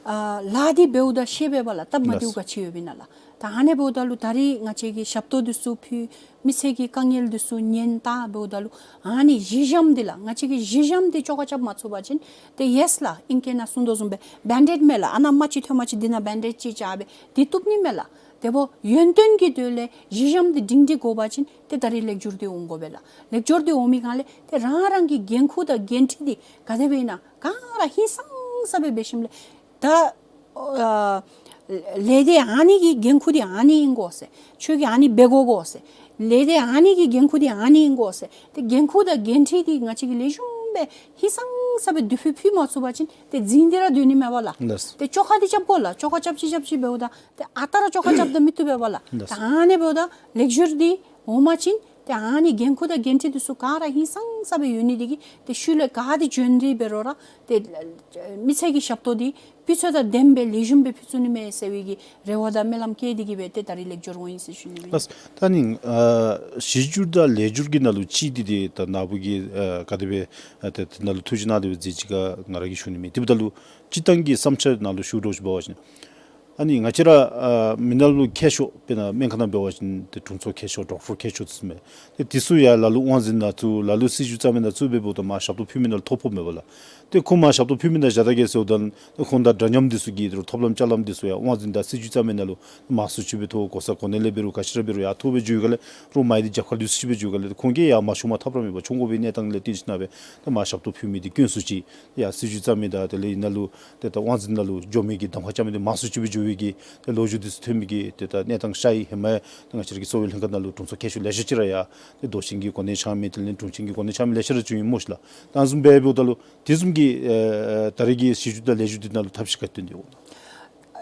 ཨ་ལཱ་འདི་འབདཝ་ད་ཤེས་པས་པ་ལགས། སྟབས་མ་བདེཝ་ལགས། ག་ཅི་ཡོདཔ་ཨིན་ན་ལགས། ད་ཨ་ནི་འབདཝ་ད་ལུ་ད་རིས་ང་བཅས་ཀྱིས་ཞབས་ཏོག་འདི་ཚུ་ཕུལ་མི་ཚུ་གི་དཀའ་ངལ་འདི་ཚུ་ཉན་ད་འབདཝ་ད་ལུ་ཨ་ནི་གཞི་འགྱམ་འདི་ལགས། ང་བཅས་ཀྱིས་གཞི་འགྱམ་འདི་བཅོ་ཁ་རྐྱབ་མ་ཚུགས་པ་ཅིན་ཏེ་ཡེས་ལགས། ཨིང་སྐད་ནང་གསུང་དོ་བཟུམ་སྦེ་བེན་ཌེཌ་མས་ལགས། ཨ་ནཱ་རྨ་ཅིག་ཐོན་པ་ཅིན་འདི་ནང་བེན་ཌེཌ་ཅིག་རྐྱབ་སྦེ་འདི་བཏུབ་ནི་མས་ལགས། དེ་འབདཝ་ཡོན་ཏན་གྱི་དོན་ལས་གཞི་འགྱམ་འདི་སྒྲིང་སྒྲི་དགོ་པ་ཅིན་ཏེ་ད་རིས་ལེགས་སྒྱུར་འདི་འོང་དགོ་པས་ལགས། ལེགས་སྒྱུར་འདི་འོང་མི་སྒང་ལས་ཏེ་རང་རང་གི་འགན་ཁུར་དང་འགན་འཁྲི་འདི་ག་དེ་སྦེ་ཨིན་ན་ག་ར་ཧིང་སངས་ས་སྦེ་འབད་ཞིནམ་ལས་ད་ཨ་ལས་སྡེ་ཨ་ནི་གི་འགན་ཁུར་འདི་ཨ་ནི་ཨིན་གོ་ཟེར། ཁྱོད་ཀྱིས་ཨ་ནི་འབད་དགོ་གོ་ཟེར། ལས་སྡེ་ཨ་ནི་གི་འགན་ཁུར་འདི་ཨ་ནི་ཨིན་གོ་ཟེར། ཏེ་འགན་ཁུར་དང་འགན་འཁྲི་འདི་ང་བཅས་ཀྱིས་ལེགས་ཤོམ་སྦེ་ཧིང་སངས་ས་སྦེ་དུས་ཕུད་ཕུད་མ་ཚུགས་པ་ཅིན་ཏེ་རྫིང་སྟེ་ར་སྡོད་ནི་མས་པ་ལགས། ལགས། ཏེ་བཅོ་ཁ་འདི་རྐྱབ་དགོ་ལགས། བཅོ་ཁ་རྐྱབ་ཅི་རྐྱབ་ཅི་འབདཝ་ད་ཏེ་ཨ་རྟག་ར་བཅོ་ཁ་རྐྱབ་ད་མི་བཏུབ་པས་པ་ལགས། ལགས། ད་ཨ་ནི་འབདཝ་ད་ལེགས་སྒྱུར་འདི་འོང་པ་ཅིན་ཏེ་ཨ་ནི་འགན་ཁུར་དང་འགན་འཁྲི་འདི་ཚུ་ག་ར་ཧིང་སངས་ས་སྦེ་ཡོད་ནི་འདི་གིས་ཏེ་ཤུལ་ལས་ག་འདི་བྱོན་ཏེ་འབད་རུང་ར་ཏེ་མི་ཚུ་གི་ཞབས་ཏོག་འདི་སྤུས་ཚད་དང་ལྡནམ་སྦེ་ལེགས་ཤོམ་སྦེ་ཕུལ་ཚུགས་ནི་མས་ཟེར་བའི་གི་རེ་བ་དང་སྨོན་ལམ་བསྐྱེད་དེ་གི་སྦེ་ཏེ་ད་རིས་ལེགས་སྒྱུར་འོང་ཡི་ཟེར་ཞུ་ནི་ཨིན། ལགས། ད་ཨ་ནི་ཨ་གཞི་སྒྱུར་དང་ལེགས་སྒྱུར་གྱི་ནང་ལུ་ཅིག་འདི་ཏེ་ད་ནཱ་བུ་གིས་ཨ་ག་དེ་སྦེ་ཨ་ཏེ་ཏེ་ནཱ་ལུ་ཐུགས་བཞེད་གནང་སྟེ་སྦེ་མཛད་ཅི་ག་ང་ར་གིས་ཞུ་ནི་མེད། དེ་འབདཝ་ད་ལུ་སྤྱིར་བཏང་གི་བསམ་འཆར་ནང་ལུ་ཞུ་འདྲཝ་ཅིག་འབད་བ་ཅིན་ཨ་ནི་ང་བཅས་ར་ཨ་མི་ནང་ལུ་མཁས་མཆོག་དཔེར་ན་སྨན་ཁང་ནང་འབད་བ་ཅིན་ཏེ་དྲུང་འཚོ་མཁས་མཆོག་ཌོག་ཊར་མཁས་མཆོག་ཚུ་མས། ཏེ་དེ་ཚུ་ཡང་ལ་ལུ་དབང་འཛིན་ནང་བཙུགས་ལ་ལུ་སྲིད་བྱུས་བརྩམ་མི་ནང་བཙུགས་སྦེ་འབདཝ་ད་མར་ཞབས་ཏོག་ཕུལ་མི་ནང་ལུ་ཐོ་ཕོགཔ་མས་པ་ལགས། ཏེ་ཁོང་མར་ཞབས་ཏོག་ཕུལ་མི་ནང་བཞག་ད་གེ་ཟེརཝ་ད་ཏེ་ཁོང་དང་འདྲ་མཉམ་འདི་ཚུ་གི་ཏེ་ཐོབ་ལམ་བཅའ་ལམ་འདི་ཚུ་ཡང་དབང་འཛིན་དང་སྲིད་བྱུས་བརྩམ་མི་ནང་ལུ་མང་སུ་ཅིག་སྦེ་ཐོབ། གོ་ས་གོ་གནས་ལས་འབད་རུང་ག་ཅི་ར་འབད་རུང་ཡར་ཐོབ་སྦེ་འགྱོ་བའི་སྒང་ལས་རོགས་མ་ཡི་འདི་རྒྱབ་ཁར་ལུས་སུ་ཅིག་སྦེ་འགྱོ་བའི་སྒང་ལས་ཏེ་ཁོང་གིས་ཡང་མ་ཤོང་མ་ཐབས་ར་མེད་པར་མཆོང་དགོ་པའི་གནས་སྟངས་ལས་བརྟེན་ཞིན་ན་སྦེ་ཏེ་མར་ཞབས་ཏོག་ཕུལ་མི་འདི་དཀོན་སུ་ཅིག་ཡར་སྲིད་བྱུས་བརྩམ་མི་དང་དེ་ལས་ཨ་ནཱ་ལུ་ཏེ་ད་དབང་འཛིན་ནང་ལུ་འགྱོ་མི་གི་གདམ་ཁ་རྐྱབ་མི་འདི་མང་སུ་ཅིག་སྦེ་འགྱོ་བའི་གི་ཏེ་ལོ་རྒྱུས་འདི་ཚུ་ཐོན་མི་གི་ཏེ་ད་གནས་སྟངས་ཤར་ཡི། ཧེ་མ་ཡང་ཏེ་ང་བཅས་ར་གི་གསོ་བའི་ལྷན་ཁག་ནང་ལུ་དྲུང་འཚོ་མཁས་མཆོག་ལེ་ཤ་ཅིག་ར་ཡར་ཏེ་མདོ་ཆེན་གྱི་གོ་གནས་འཆང་མི་དེ་ལས་དྲུང་ཆེན་གྱི་གོ་གནས་འཆང་མི་ལེ་ཤ་ར་བྱུང་ཡི་སྨོ་ཤི་ལགས། ད་ཨ་ནི་བཟུམ་སྦེ་འབདཝ་ད་ལུ་དེ་བཟུམ་གྱི་ཨེ་ད་རེས་ཀྱི་གཞི་སྒྱུར་དང་ལེགས་སྒྱུར་འདི་ནང་ལུ་ཐབས་ཤེས་ག་ཅི་བཏོན་ཏེ་འོང་།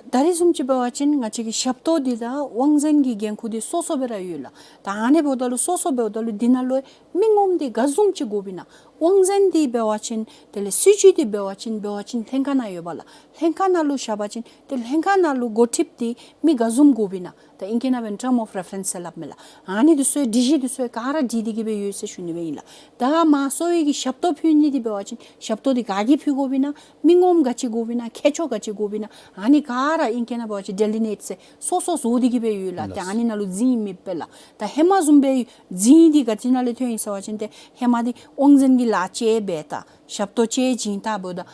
ད་རེས་བཟུམ་ཅིག་འབད་བ་ཅིན་ང་བཅས་ཀྱི་ཞབས་ཏོག་འདི་དང་དབང་འཛིན་གྱི་འགན་ཁུར་འདི་སོ་སོ་སྦེ་ར་ཡོད་ལགས། ད་ཨ་ནི་འབདཝ་ད་ལུ་སོ་སོ་འབདཝ་ད་ལུ་འདི་ནང་ལུ་མི་ངོམ་འདི་ག་བཟུམ་ཅིག་དགོཔ་ཨིན་ན། དབང་འཛིན་འདི་འབད་བ་ཅིན་དེ་ལས་སྲིད་བྱུས་འདི་འབད་བ་ཅིན་འབད་བ་ཅིན་ལྷན་ཁག་ནང་ཡོད་པ་ལགས། ལྷན་ཁག་ནང་ལུ་བཞག་པ་ཅིན་ཏེ་ལྷན་ཁག་ནང་ལུ་འགོ་ཁྲིདཔ་འདི་མི་ག་བཟུམ་དགོཔ་ཨིན་ན། ད་ཨིང་སྐད་ནང་འབད་བ་ཅིན་term of reference ཟེར་སླབ་མས་ལགས། ཨ་ནི་འདི་ཚུ་སྒྲིག་གཞི་འདི་ཚུ་ག་ར་སྒྲིག་སྟེ་གི་སྦེ་ཡོད་ཟེར་ཞུ་ནི་སྦེ་ཨིན་ལགས། ད་མར་གསོ་བའི་གི་ཞབས་ཏོག་ཕུལ་ནི་འདི་འབད་བ་ཅིན་ཞབས་ཏོག་འདི་ག་གིས་ཕུལ་དགོཔ་ཨིན་ན། མི་ངོམ་ག་ཅི་དགོཔ་ཨིན་ན། མཁས་མཆོག་ག་ཅི་དགོཔ་ཨིན་ན། ཨ་ནི་ག་ར་ཨིང་སྐད་ནང་འབད་བ་ཅིན་ཌེ་ལི་ནེཊ་ཟེར་སོ་སོ་བཟོ་སྟེ་གི་སྦེ་ཡོད་ལགས། ཏེ་ཨ་ནི་ནང་ལུ་འཛིན་མི་སྦེ་ལགས། ད་ཧེ་མ་བཟུམ་སྦེ་འཛིན་འདི་ག་ཅི་ནང་ལས་ཐོན་ཡི་ཟེར་བ་ཅིན་ཏེ་ཧེ་མ་འདི་དབང་འཛིན་གྱི་ལཱ་ཅིག་འབད་ད་ཞབས་ཏོག་ཅིག་བྱིན་ད་འབདཝ་ད་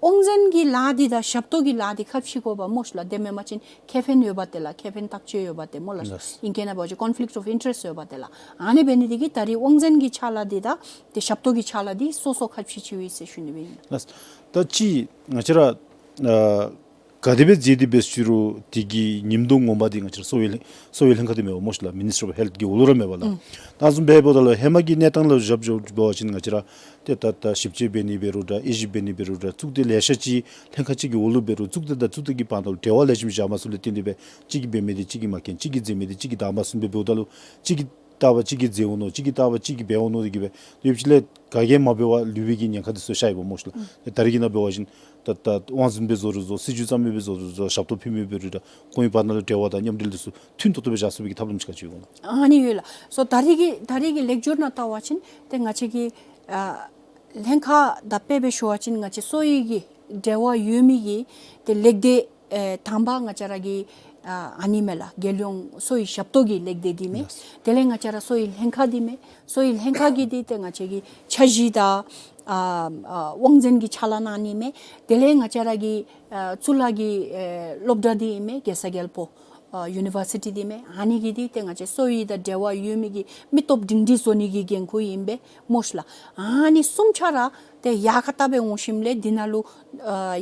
དབང་འཛིན་གྱི་ལཱ་འདི་དང་ཞབས་ཏོག་གི་ལཱ་འདི་ཁ་ཕྱེ་དགོཔ་སྨོ་ཤི་ལགས། དེ་མེན་པ་ཅིན་ཁེ་ཕན་ཡོདཔ་ཏེ་ལགས། ཁེ་ཕན་ཐག་ཆོད་ཡོདཔ་ཏེ་སྨོ་ལགས། ལགས། ཨིང་སྐད་ནང་འབད་བ་ཅིན་conflict of interest ཡོདཔ་ཏེ་ལགས། ཨ་ནི་འབད་ནི་འདི་གིས་ད་རིས་དབང་འཛིན་གྱི་ཕྱག་ལཱ་འདི་དང་ཏེ་ཞབས་ཏོག་གི་ཕྱག་ལཱ་འདི་སོ་སོ་ཁ་ཕྱེ་ཕྱེཝ་ཨིན་ཟེར་ཞུ་ནི་སྦེ་ཨིན། ལགས། ད་ཅི་ང་བཅས་ར་ཨ་ ག་དེ་སྦེ་མཛད་དེ་འབད་ཞུ་རུང་དེ་གི་ཉིནམ་དང་ངོ་མ་འདི་ང་བཅས་ར་གསོ་བའི་ལྷན་གསོ་བའི་ལྷན་ཁག་འདི་མེན་པ་སྨོ་ཤིག་ལགས། Ministry of Health གི་འོག་ལུ་ར་མེན་པ་ལགས། ཨུམ། ད་བཟུམ་སྦེ་འབདཝ་ད་ལུ་ཧེ་མ་གི་གནས་སྟངས་ལུ་ཞིབ་འཇུག་འབད་བ་ཅིན་ང་བཅས་ར་ཏེ་ད་ད་ཞིབ་དཔྱད་འབད་ནི་འབད་རུང་འདྲ་དབྱེ་ཞིབ་འབད་ནི་འབད་རུང་འདྲ་གཙུག་སྡེ་ལེ་ཤ་ཅིག་ལྷན་ཁག་ཅིག་གི་འོག་ལུ་འབད་རུང་གཙུག་སྡེ་དང་གཙུག་སྡེ་གི་བར་ན་ལུ་འབྲེལ་བ་ལེགས་ཤོམ་བཞག་མ་ཚུགསཔ་ལས་བརྟེན་ཏེ་སྦེ་གཅིག་གིས་འབད་མི་འདི་གཅིག་གིས་མ་མཁྱེན། གཅིག་གིས་མཛད་མི་འདི་གཅིག་གིས་བདའ་མ་ཟུན་སྦེ་འབདཝ་ད་ལུ་གཅིག་གིས་བཏགས་པ་གཅིག་གིས་མཛད་འོང་ནུག། གཅིག་གིས་བཏགས་པ་གཅིག་གིས་འབད་འོང་ནུག། དེ་གིས་སྦེ་ཡུདཔ་ཅིག་ལས་ག་གིས་མ་འབད་བར་ལུས་པའི་གི་ཉེན་ཁ་འདི་ཚུ་ཤར་ཡི་པ་སྨོ་ཤིག་ལགས། ཨུམ། ད་རེས་ཀྱི་ནང་འབད་བ་ཅིན་ད་ད་དབང་ཟིན་སྦེ་བཟོ་རུང་བཟོ་སྲིད་བྱུས་བརྩམ་མི་སྦེ་བཟོ་རུང་བཟོ་ཞབས་ཏོག་ཕུལ་མི་འབད་རུང་འདྲ་ཁོང་གི་བར་ན་ལུ་འབྲེལ་བ་དང་མཉམ་འབྲེལ་འདི་ཚུ་མཐུན་ཏོག་ཏོ་སྦེ་བཞག་ཚུགས་པའི་གི་ཐབས་ལམ་ཅིག་ག་ཅི་ཡོད་ག་ལགས། ཨ་ནི་ཡོད་ལགས། སོ་ད་རེས་ཀྱི་ད་རེས་ཀྱི་ལེགས་སྒྱུར་ནང་བལྟ་བ་ཅིན་ཏེ་ང་བཅས་ཀྱི་ཨ་ལྷན་ཁག་དང་དཔེ་སྦེ་ཞུ་བ་ཅིན་ང་བཅས་གསོ་བའི་གི་འབྲེལ་བ་ཡོད་མི་གི་ཏེ་ལེགས་སྡེ་ཨེ་དང་པ་ང་བཅས་ར་གི་ཨ་ཨ་ནི་མས་ལགས། རྒྱལ་ཡོངས་གསོ་བའི་ཞབས་ཏོག་གི་ལེགས་སྡེ་འདི་མས། ལགས། དེ་ལས་ང་བཅས་ར་གསོ་བའི་ལྷན་ཁག་འདི་མས། གསོ་བའི་ལྷན་ཁག་གིས་འདི་ཏེ་ང་བཅས་ཀྱི་འཆར་གཞི་དང་ཨ་ཨ་དབང་འཛིན་གྱི་ཕྱག་ལཱ་གནང་ནི་མས། དེ་ལས་ང་བཅས་ར་གི་ཨ་གཙུག་ལག་གི་ཨེ་སློབ་གྲྭ་འདི་ཨིན་མས། རྒྱལ་ས་རྒྱལ་པོ་ཨ་ཡུ་ནི་བར་སི་ཊི་འདི་མས། ཨ་ནི་གིས་འདི་ཏེ་ང་བཅས་གསོ་བའི་དང་འབྲེལ་བ་ཡོད་མི་གི་མི་སྟོབས་སྒྲིང་སྒྲི་བཟོ་ནི་གི་འགན་ཁུར་ཨིན་པས་སྨོ་ཤིག་ལགས། ཨ་ནི་གསུམ་ཆ་ར་ཏེ་ཡར་ཁ་བལྟ་སྦེ་འོང་ཞིནམ་ལས་འདི་ནང་ལུ་ཨ་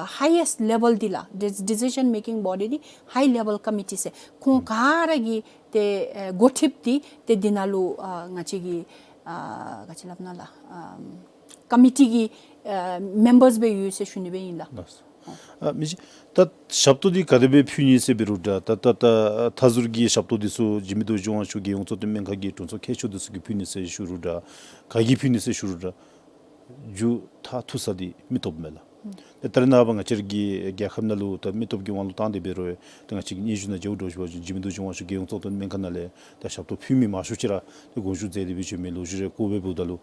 ཨ་highest level འདི་ལགས་ཌི་ཌི་སི་ཤཱན་མེ་ཀིང་བོ་ཌི་འདི་high level committee ཟེར་ཁོང་ག་ར་གི་ཏེ་ཨེ་འགོ་ཁྲིདཔ་འདི་ཏེ་འདི་ནང་ལུ་ཨ་ང་བཅས་ཀྱི་ཨ་ག་ཅི་སླབ་ན་ལགས་ཨ་ཀོ་མི་ཊི་གི་ཨ་མེམ་བརསི་སྦེ་ཡོད་ཟེར་ཞུ་ནི་སྦེ་ཨིན་ལགས། ལགས། ཨ་མི་རྗེ་ད་ཞབས་ཏོག་འདི་ག་དེ་སྦེ་ཕུལ་ནི་ཟེར་འབད་རུང་འདྲ་ད་ད་ད་མཐའ་ཟུར་གྱི་ཞབས་ཏོག་འདི་ཚུ་འཇིགས་མེད་རྡོ་རྗེ་དབང་ཕྱུག་རྒྱལ་ཡོངས་གཙོ་བསྟེན་སྨན་ཁང་གི་དྲུང་འཚོ་མཁས་མཆོག་འདི་ཚུ་གིས་ཕུལ་ནི་ཟེར་ཞུ་རུང་འདྲ་ག་གིས་ཕུལ་ནི་ཟེར་ཞུ་རུང་འདྲ་མཇུག་མཐར་ཐུག་ས་འདི་མི་སྟོབས་མས་ལགས། ཨུམ། ཏེ་ད་རེས་ནངས་པ་ང་བཅས་ར་གི་རྒྱལ་ཁབ་ནང་ལུ་ད་མི་སྟོབས་ཀྱི་དབང་ལུ་བཏང་སྟེ་འབད་རུང་ཏེ་ང་བཅས་ཀྱི་སྙན་ཞུ་ནང་མཇལཝ་འདྲཝ་ཅིག་འབད་བ་ཅིན་འཇིགས་མེད་རྡོ་རྗེ་དབང་ཕྱུག་རྒྱལ་ཡོངས་གཙོ་བསྟེན་སྨན་ཁང་ནང་ལས་ད་ཞབས་ཏོག་ཕུལ་མི་མང་ཤོས་ཅིག་ར་ཏེ་དགོངས་ཞུ་མཛད་དེ་སྦེ་བྱོན་མི་ལོ་རྒྱུས་རེ་གོཝ་སྦེ་འབདཝ་ད་ལུ་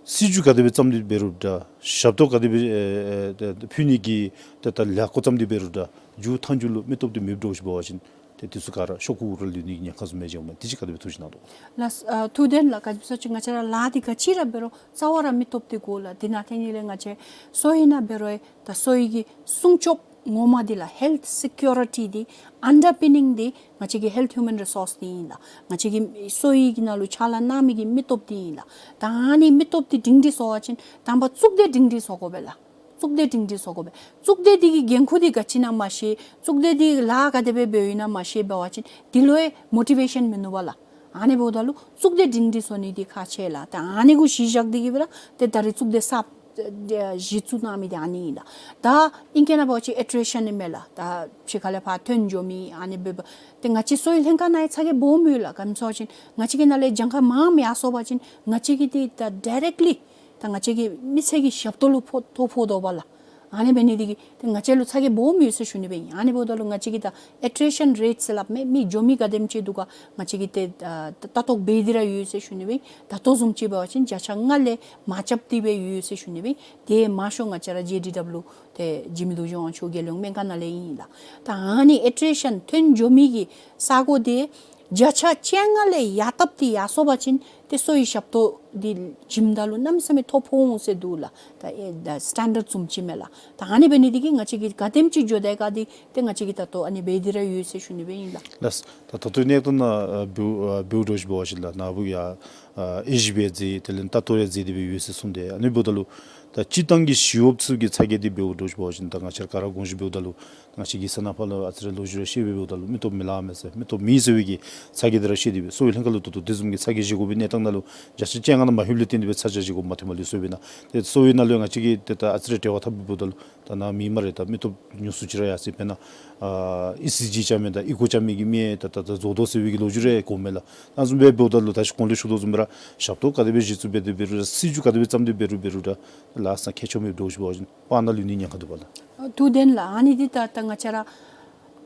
སྲིད་བྱུས་ག་དེ་སྦེ་བརྩམས་ཏེ་འབད་རུང་འདྲ་ཞབས་ཏོག་ག་དེ་སྦེ་ཨེ་ཨེ་ཕུལ་ནི་གི་ད་ད་ལས་འགོ་བརྩམས་ཏེ་འབད་རུང་འདྲ་མཇུག་མཐའ་མཇུག་ལུ་མི་སྟོབས་འདི་མེདཔ་འདྲཝ་ཅིག་འབད་བ་ཅིན་ཏེ་འདི་ཚུ་ག་ར་ཤོག་ཀུ་ར་ལུས་ནི་གི་ཉེན་ཁ་བཟུམ་མས་ཟེར་མས། དེ་ཅིག་ག་དེ་སྦེ་ཐུགས་བཞེད་གནང་དོ། ལགས། ཨ་ཐུགས་བདེན་ལགས། ག་ཅི་སྨོ་ཟེར་བ་ཅིན་ང་བཅས་ར་ལཱ་འདི་ག་ཅི་ར་འབད་རུང་རྩ་བ་ར་མི་སྟོབས་འདི་དགོ་ལགས། དེ་ནང་ཐད་ནི་ལས་ང་བཅས་གསོ་བའི་ནང་འབད་རུང་ད་གསོ་བའི་གི་སྲུང་སྐྱོབ་ངོ་མ་འདི་ལགས་ཧེལཐ་སི་ཀིའུ་རི་ཊི་འདི་ཨན་ཌར་པི་ནིང་འདི་ང་བཅས་ཀྱི་ཧེལཐ་ཧིའུ་མེན་རི་སོརསི་འདི་ཨིན་ལགས། ང་བཅས་ཀྱི་གསོ་བའི་གི་ནང་ལུ་ཕྱག་ལཱ་གནང་མི་གི་མི་སྟོབས་འདི་ཨིན་ལགས། ད་ཨ་ནི་མི་སྟོབས་འདི་སྒྲིང་སྒྲི་བཟོ་བ་ཅིན་དང་པ་གཙུག་སྡེ་སྒྲིང་སྒྲི་བཟོ་དགོ་པས་ལགས། གཙུག་སྡེ་སྒྲིང་སྒྲི་བཟོ་དགོ་པས། གཙུག་སྡེ་འདི་གི་འགན་ཁུར་འདི་ག་ཅི་ཨིན་ན་མ་ཤེས། གཙུག་སྡེ་འདི་ལཱ་ག་དེ་སྦེ་འབདཝ་ཨིན་ན་མ་ཤེས་འབད་བ་ཅིན་འདི་ལུ་ཡང་མོ་ཊི་བེ་ཤཱན་མིན་ནུག་པ་ལགས། ཨ་ནི་འབདཝ་ད་ལུ་གཙུག་སྡེ་སྒྲིང་སྒྲི་བཟོ་ནི་འདི་ཁག་ཆེ་ལགས། ད་ཨ་ནི་གུ་གཞི་བཞག་སྟེ་གིས་སྦེ་ར་ཏེ་ད་རེས་གཙུག་སྡེ་གསརཔ་གཞི་བཙུགས་གནང་མི་འདི་ཨ་ནི་ཨིན་ལགས། ད་ཨིང་སྐད་ནང་འབད་བ་ཅིན་ཨེ་ཊི་རི་ཤཱན་ཨིན་མས་ལགས། ད་ཕྱི་ཁ་ལས་ཕར་ཐོན་འགྱོ་མི་ཨ་ནི་འབདཝ་ད་ཏེ་ང་བཅས་གསོ་བའི་ལྷན་ཁག་ནང་ཡང་ཚ་གྱང་སྦོམ་ཡོད་ལགས། ག་ཅི་སྨོ་ཟེར་བ་ཅིན་ང་བཅས་ཀྱི་ནང་ལས་གྱངས་ཁ་མངམ་ཡར་སོང་པ་ཅིན་ང་བཅས་ཀྱིས་འདི་ད་ཌའི་རེཀཊ་ལི་ད་ང་བཅས་ཀྱི་མི་ཚེ་གི་ཞབས་ཏོག་ལུ་ཕོག་ཐོ་ཕོག་དོ་པ་ལགས། ཨ་ནི་འབད་ནི་འདི་གིས་ཏེ་ང་བཅས་ལུ་ཚ་གྱང་སྦོམ་ཡོད་ཟེར་ཞུ་ནི་སྦེ་ཨིན། ཨ་ནི་འབདཝ་ད་ལུ་ང་བཅས་ཀྱིས་ད་ཨེ་ཊི་རི་ཤཱན་རེཊ་ཟེར་སླབ་མས། མི་འགྱོ་མི་ག་དེམ་ཅིག་འདུག་ག་ང་བཅས་ཀྱིས་ཏེ་ཨ་ལྟ་རྟོག་འབད་དེ་ར་ཡོད་ཟེར་ཞུ་ནི་སྦེ་ཨིན། ད་ལྟོ་བཟུམ་ཅིག་འབད་བ་ཅིན་བརྒྱ་ཆ་ལྔ་ལས་མར་རྐྱབ་སྟེ་སྦེ་ཡོད་ཟེར་ཞུ་ནི་སྦེ་ཨིན། དེ་མང་ཤོས་ང་བཅས་ར་ཇེ་ཌི་ཌབ་ལིའུ་ཏེ་འཇིགས་མེད་རྡོ་རྗེ་དབང་ཕྱུག་རྒྱལ་ཡོངས་སྨན་ཁང་ནང་ལས་ཨིན་ལགས། ད་ཨ་ནི་ཨེ་ཊི་རི་ཤཱན་ཐོན་འགྱོ་མི་གི་ས་གོ་འདི་བརྒྱ་ཆ་བཅོ་ལྔ་ལས་ཡར་བཏབ་སྟེ་ཡར་སོང་པ་ཅིན་ཏེ་གསོ་བའི་ཞབས་ཏོག་འདི་བྱིནམ་ད་ལུ་གནམ་མེད་ས་མེད་ཐོ་ཕོག་འོང་ཟེར་འདུག་ལགས། ད་ཨེ་ད་སི་ཊེན་ཌརཌ་བཟུམ་ཅིག་མས་ལགས། ད་ཨ་ནི་འབད་ནི་འདི་གིས་ང་བཅས་ཀྱིས་ག་དེམ་ཅིག་འགྱོ་དེས་ག་འདི་ཏེ་ང་བཅས་ཀྱིས་ད་ལྟོ་ཨ་ནི་འབད་དེ་ར་ཡོད་ཟེར་ཞུ་ནི་སྦེ་ཨིན་ལགས། ལགས། ད་ད་ལྟོ་གནས་སྟངས་ནང་འབདཝ་འབདཝ་འདྲཝ་ཅིག་འབད་བ་ཅིན་ལགས་ནཱ་བུ་ཡང་ཨ་དབྱེ་ཞིབ་ཡང་མཛད་དེ་ལས་ལྟ་རྟོག་ཡང་མཛད་དེ་སྦེ་ཡོད་ཟེར་གསུངས་ཏེ་ཨ་ནི་འབདཝ་ད་ལུ་ད་སྤྱིར་བཏང་གི་ཞི་གཡོགཔ་ཚུ་གི་ཚ་གྱང་འདི་འབདཝ་འདྲཝ་ཅིག་འབད་བ་ཅིན་ད་ང་བཅས་ར་ག་ར་དགོངས་ཞུ་འབདཝ་ད་ལུ་ང་བཅས་ཀྱིས་ས་ནང་ཕར་ལུ་ཨ་ཙི་རེ་ལོ་རྒྱུས་རེ་བཤད་སྦེ་འབདཝ་ད་ལུ་མི་སྟོབས་མི་ལང་མས་ཟེར་མི་སྟོབས་མེད་ཟེར་བའི་གི་ཚ་གྱང་འདི་ར་བཤད་དེ་སྦེ་གསོ་བའི་ལྷན་ཁག་ལུ་ད་ལྟོ་དེ་བཟུམ་གྱི་ཚ་གྱང་བཞེས་དགོ་པའི་གནས་སྟངས་ནང་ལུ་བརྒྱ་ཆ་བཅོ་ལྔ་ནང་མ་ལྷོདཔ་ལས་བརྟེན་ཏེ་སྦེ་ཚ་གྱང་བཞེས་དགོཔ་མ་ཐོནམ་ལུས་སོ་སྦེ་ན། ཏེ་གསོ་བའི་ནང་ལུ་ཡང་ང་བཅས་ཀྱིས་ཏེ་ད་ཨ་ཙི་རེ་འབྲེལ་བ་འཐབ་སྦེ་འབདཝ་ད་ལུ་ད་ནཱ་མི་མང་རེ་ད་མི་སྟོབས་ཉུང་སུ་ཅིག་ར་ཡར་སོང་ཡི། དཔེར་ན་ཨ་ཨི་སི་ཇི་རྐྱབ་མི་དང་ཨི་ཀོ་རྐྱབ་མི་གི་མི་ད་ད་ད་རྫོགས་དོ་ཟེར་བའི་གི་ལོ་རྒྱུས་རེ་གོཝ་མས་ལགས། ཨ་ནི་བཟུམ་སྦེ་འབདཝ་ད་ལུ་ད་ཅི་གོང་ལས་ཞུ་དོ་བཟུམ་སྦེ་ར་ཞབས་ཏོག་ག་དེ་སྦེ་གཞི་བཙུགས་འབད་དེ་འབད་རུང་ར་སྲིད་བྱུས་ག་དེ་སྦེ་བརྩམས་ཏེ་འབད་རུང་འབད་རུང་ར་ལཱ་ས་ཁྱད་ཆོས་མེདཔ་འདྲཝ་ཅིག་འབད་བ་ཅིན་སྤང་ནང་ལུས་ནི་ཉེན་ཁ་འདུག་པ་ལགས། ཐུགས་བདེན་ལགས། ཨ་ནི་འདི་ད་ད་ང་བཅས་ར་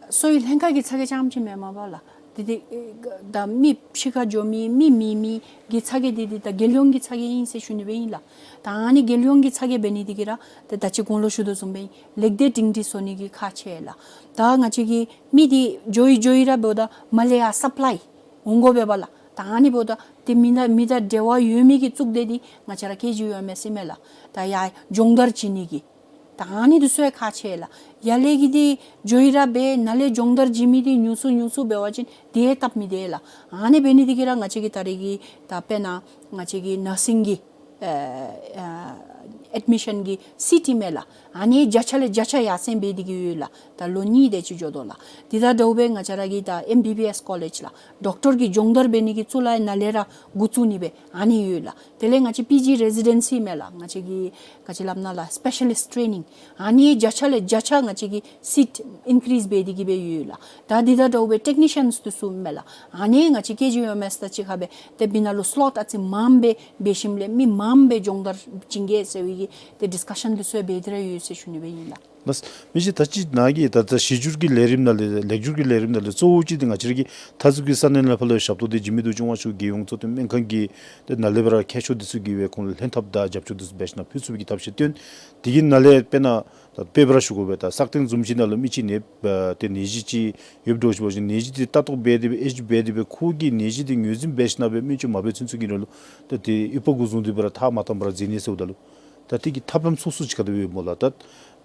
གསོ་བའི་ལྷན་ཁག་གི་ཚ་གྱང་རྐྱངམ་ཅིག་མེན་མས་པ་ལགས། འདི་འདི་ད་མི་ཕྱི་ཁར་འགྱོ་མི་མི་མེད་མི་གི་ཚ་གྱང་འདི་འདི་ད་རྒྱལ་ཡོངས་ཀྱི་ཚ་གྱང་ཨིན་ཟེར་ཞུ་ནི་སྦེ་ཨིན་ལགས། ད་ཨ་ནི་རྒྱལ་ཡོངས་ཀྱི་ཚ་གྱང་འབད་ནི་འདི་གིས་ར་ད་ད་ཅི་གོང་ལུ་ཞུ་དོ་བཟུམ་སྦེ་ལེགས་སྡེ་སྒྲིང་སྒྲི་བཟོ་ནི་གི་ཁག་ཆེ་ལགས། ད་ང་བཅས་ཀྱི་མི་འདི་འགྱོ་ཡི་འགྱོ་ཡི་ར་འབདཝ་ད་མར་ལས་ཡར་སབ་ལའི་འོང་དགོ་པས་པ་ལགས། ད་ཨ་ནི་འབདཝ་ད་ཏེ་མི་ནང་མི་དང་འབྲེལ་བ་ཡོད་མི་གི་གཙུག་སྡེ་འདི་ང་བཅས་ར་ཀེ་ཇི་ཡུ་ཨེམ་ཨེས་ཨིན་མས་ལགས། ད་ཡར་སྦྱོང་བརྡར་བྱིན་ནི་གི་ད་ཨ་ནི་འདི་ཚུ་ཡང་ཁག་ཆེ་ལགས། ཡར་ལས་ཀྱི་འདི་འགྱོ་ཡི་ར་འབད་ནཱ་ལས་སྦྱོང་བརྡར་བྱིན་མི་འདི་ཉུང་སུ་ཉུང་སུ་འབད་བ་ཅིན་དེ་ཡང་སྟབས་མི་བདེ་ལགས། ཨ་ནི་འབད་ནི་འདི་གིས་ར་ང་བཅས་ཀྱི་ད་རེས་ཀྱི་ད་དཔེར་ན་ང་བཅས་ཀྱི་ནར་སིང་གི་ཨ་ཨ་ ཨེཌ་མི་ཤཱན་གྱི་སིཊ་ཨིན་མས་ལགས། ཨ་ནི་བརྒྱ་ཆ་ལས་བརྒྱ་ཆ་ཡར་སེང་འབད་དེ་གི་ཡོད་ལགས། ད་ལོ་གཉིས་དེ་ཅིག་འགྱོ་དོ་ལགས། དེ་དང་འདྲཝ་སྦེ་ང་བཅས་ར་གི་ད་ཨེམ་བི་བི་ཨེསི་ཀོ་ལེཇ་ལགས། ཌོག་ཊར་གྱི་སྦྱོང་བརྡར་འབད་ནི་གི་གཙུག་ལག་ནཱ་ལས་ར་འགོ་བཙུགས་ནི་སྦེ་ཨ་ནི་ཡོད་ལགས། དེ་ལས་ང་བཅས་པི་ཇི་རེ་ཟི་ཌེན་སི་མས་ལགས། ང་བཅས་ཀྱི་ག་ཅི་སླབ་ན་ལགས་སི་པེ་ཤ་ལིསཊ་ཊེ་ནིང་། ཨ་ནི་བརྒྱ་ཆ་ལས་བརྒྱ་ཆ་ང་བཅས་ཀྱི་སིཊ་ཨིན་ཀི་རིསི་འབད་དེ་གི་སྦེ་ཡོད་ལགས། ད་དེ་དང་འདྲཝ་སྦེ་ཊེག་ནི་ཤཱནསི་འདི་ཚུ་མས་ལགས། ཨ་ནི་ང་བཅས་ཀེ་ཇི་ཡུ་ཨེམ་ཨེསི་དང་གཅིག་ཁར་སྦེ་ཏེ་འབད་ནི་ལུ་སི་ལོཊ་ཨ་ཙི་མངམ་སྦེ་འབད་ཞིནམ་ལས་མི་མངམ་སྦེ་སྦྱོང་བརྡར་བྱིན་གེ་ཟེར་བའི་གི་ཏེ་ཌིསི་ཀ་ཤཱན་འདི་ཚུ་འབད་དེ་ར་ཡོད་ཟེར་ཞུ་ནི་སྦེ་ཨིན་ལགས། ལགས། མི་རྗེ་ད་ཅི་ནཱ་གིས་ད་ད་གཞི་བསྒྱུར་གྱི་ལས་རིམ་ནང་ལས་ལེགས་བསྒྱུར་གྱི་ལས་རིམ་ནང་ལས་གཙོ་བོ་ཅིག་འདི་ང་བཅས་ར་གི་མཐའ་ཟུར་གྱི་ས་གནས་ནང་ཕར་ལུ་ཞབས་ཏོག་འདི་འཇིགས་མེད་དུ་བྱུང་བ་ཞུ་རྒྱལ་ཡོངས་གཙོ་བསྟེན་སྨན་ཁང་གི་ཏེ་ནཱ་ལས་འབད་ར་མཁས་མཆོག་འདི་ཚུ་གིས་སྦེ་ཁོང་ལུ་ལྷན་ཐབས་དང་རྒྱབ་སྐྱོར་འདི་ཚུ་འབད་ཞིན་ན་ཕུལ་ཚུགས་པའི་གི་ཐབས་ཤེས་བཏོན། དེ་གི་ནང་ལས་དཔེར་ན་ད་དཔེ་འབད་ར་ཞུ་དགོ་པས། ད་སག་སྟེང་བཟུམ་ཅིག་ནང་ལུ་མི་ཅིག་ནད་ཨ་ཏེ་ནད་གཞི་ཅིག་ཡོདཔ་འདྲཝ་ཅིག་འབད་བ་ཅིན་ནད་གཞི་འདི་ལྟ་རྟོག་འབད་དེ་སྦེ་ཨེ་ཅིག་འབད་དེ་སྦེ་ཁོ་གི་ནད་གཞི་འདི་ངོས་འཛིན་འབད་ཞིན་ན་སྦེ་སྨན་བཅོས་མ་འབད་ཚུན་ཚོད་ཀྱི་རིང་ལུ་ད་ཏེ་ཨུཏྤལ་གུ་བཟུང་སྟེ་འབད་ར་ཐག་མ་བཏངམ་པར་འཛེགས་ནི་ཟེརཝ་ད་ལུ་ད་དེ་གི་ཐབས་ལམ་སོ་སོ་ཅིག་ག་དེ་སྦེ་ཡོདཔ་སྨོ་ལགས། ད་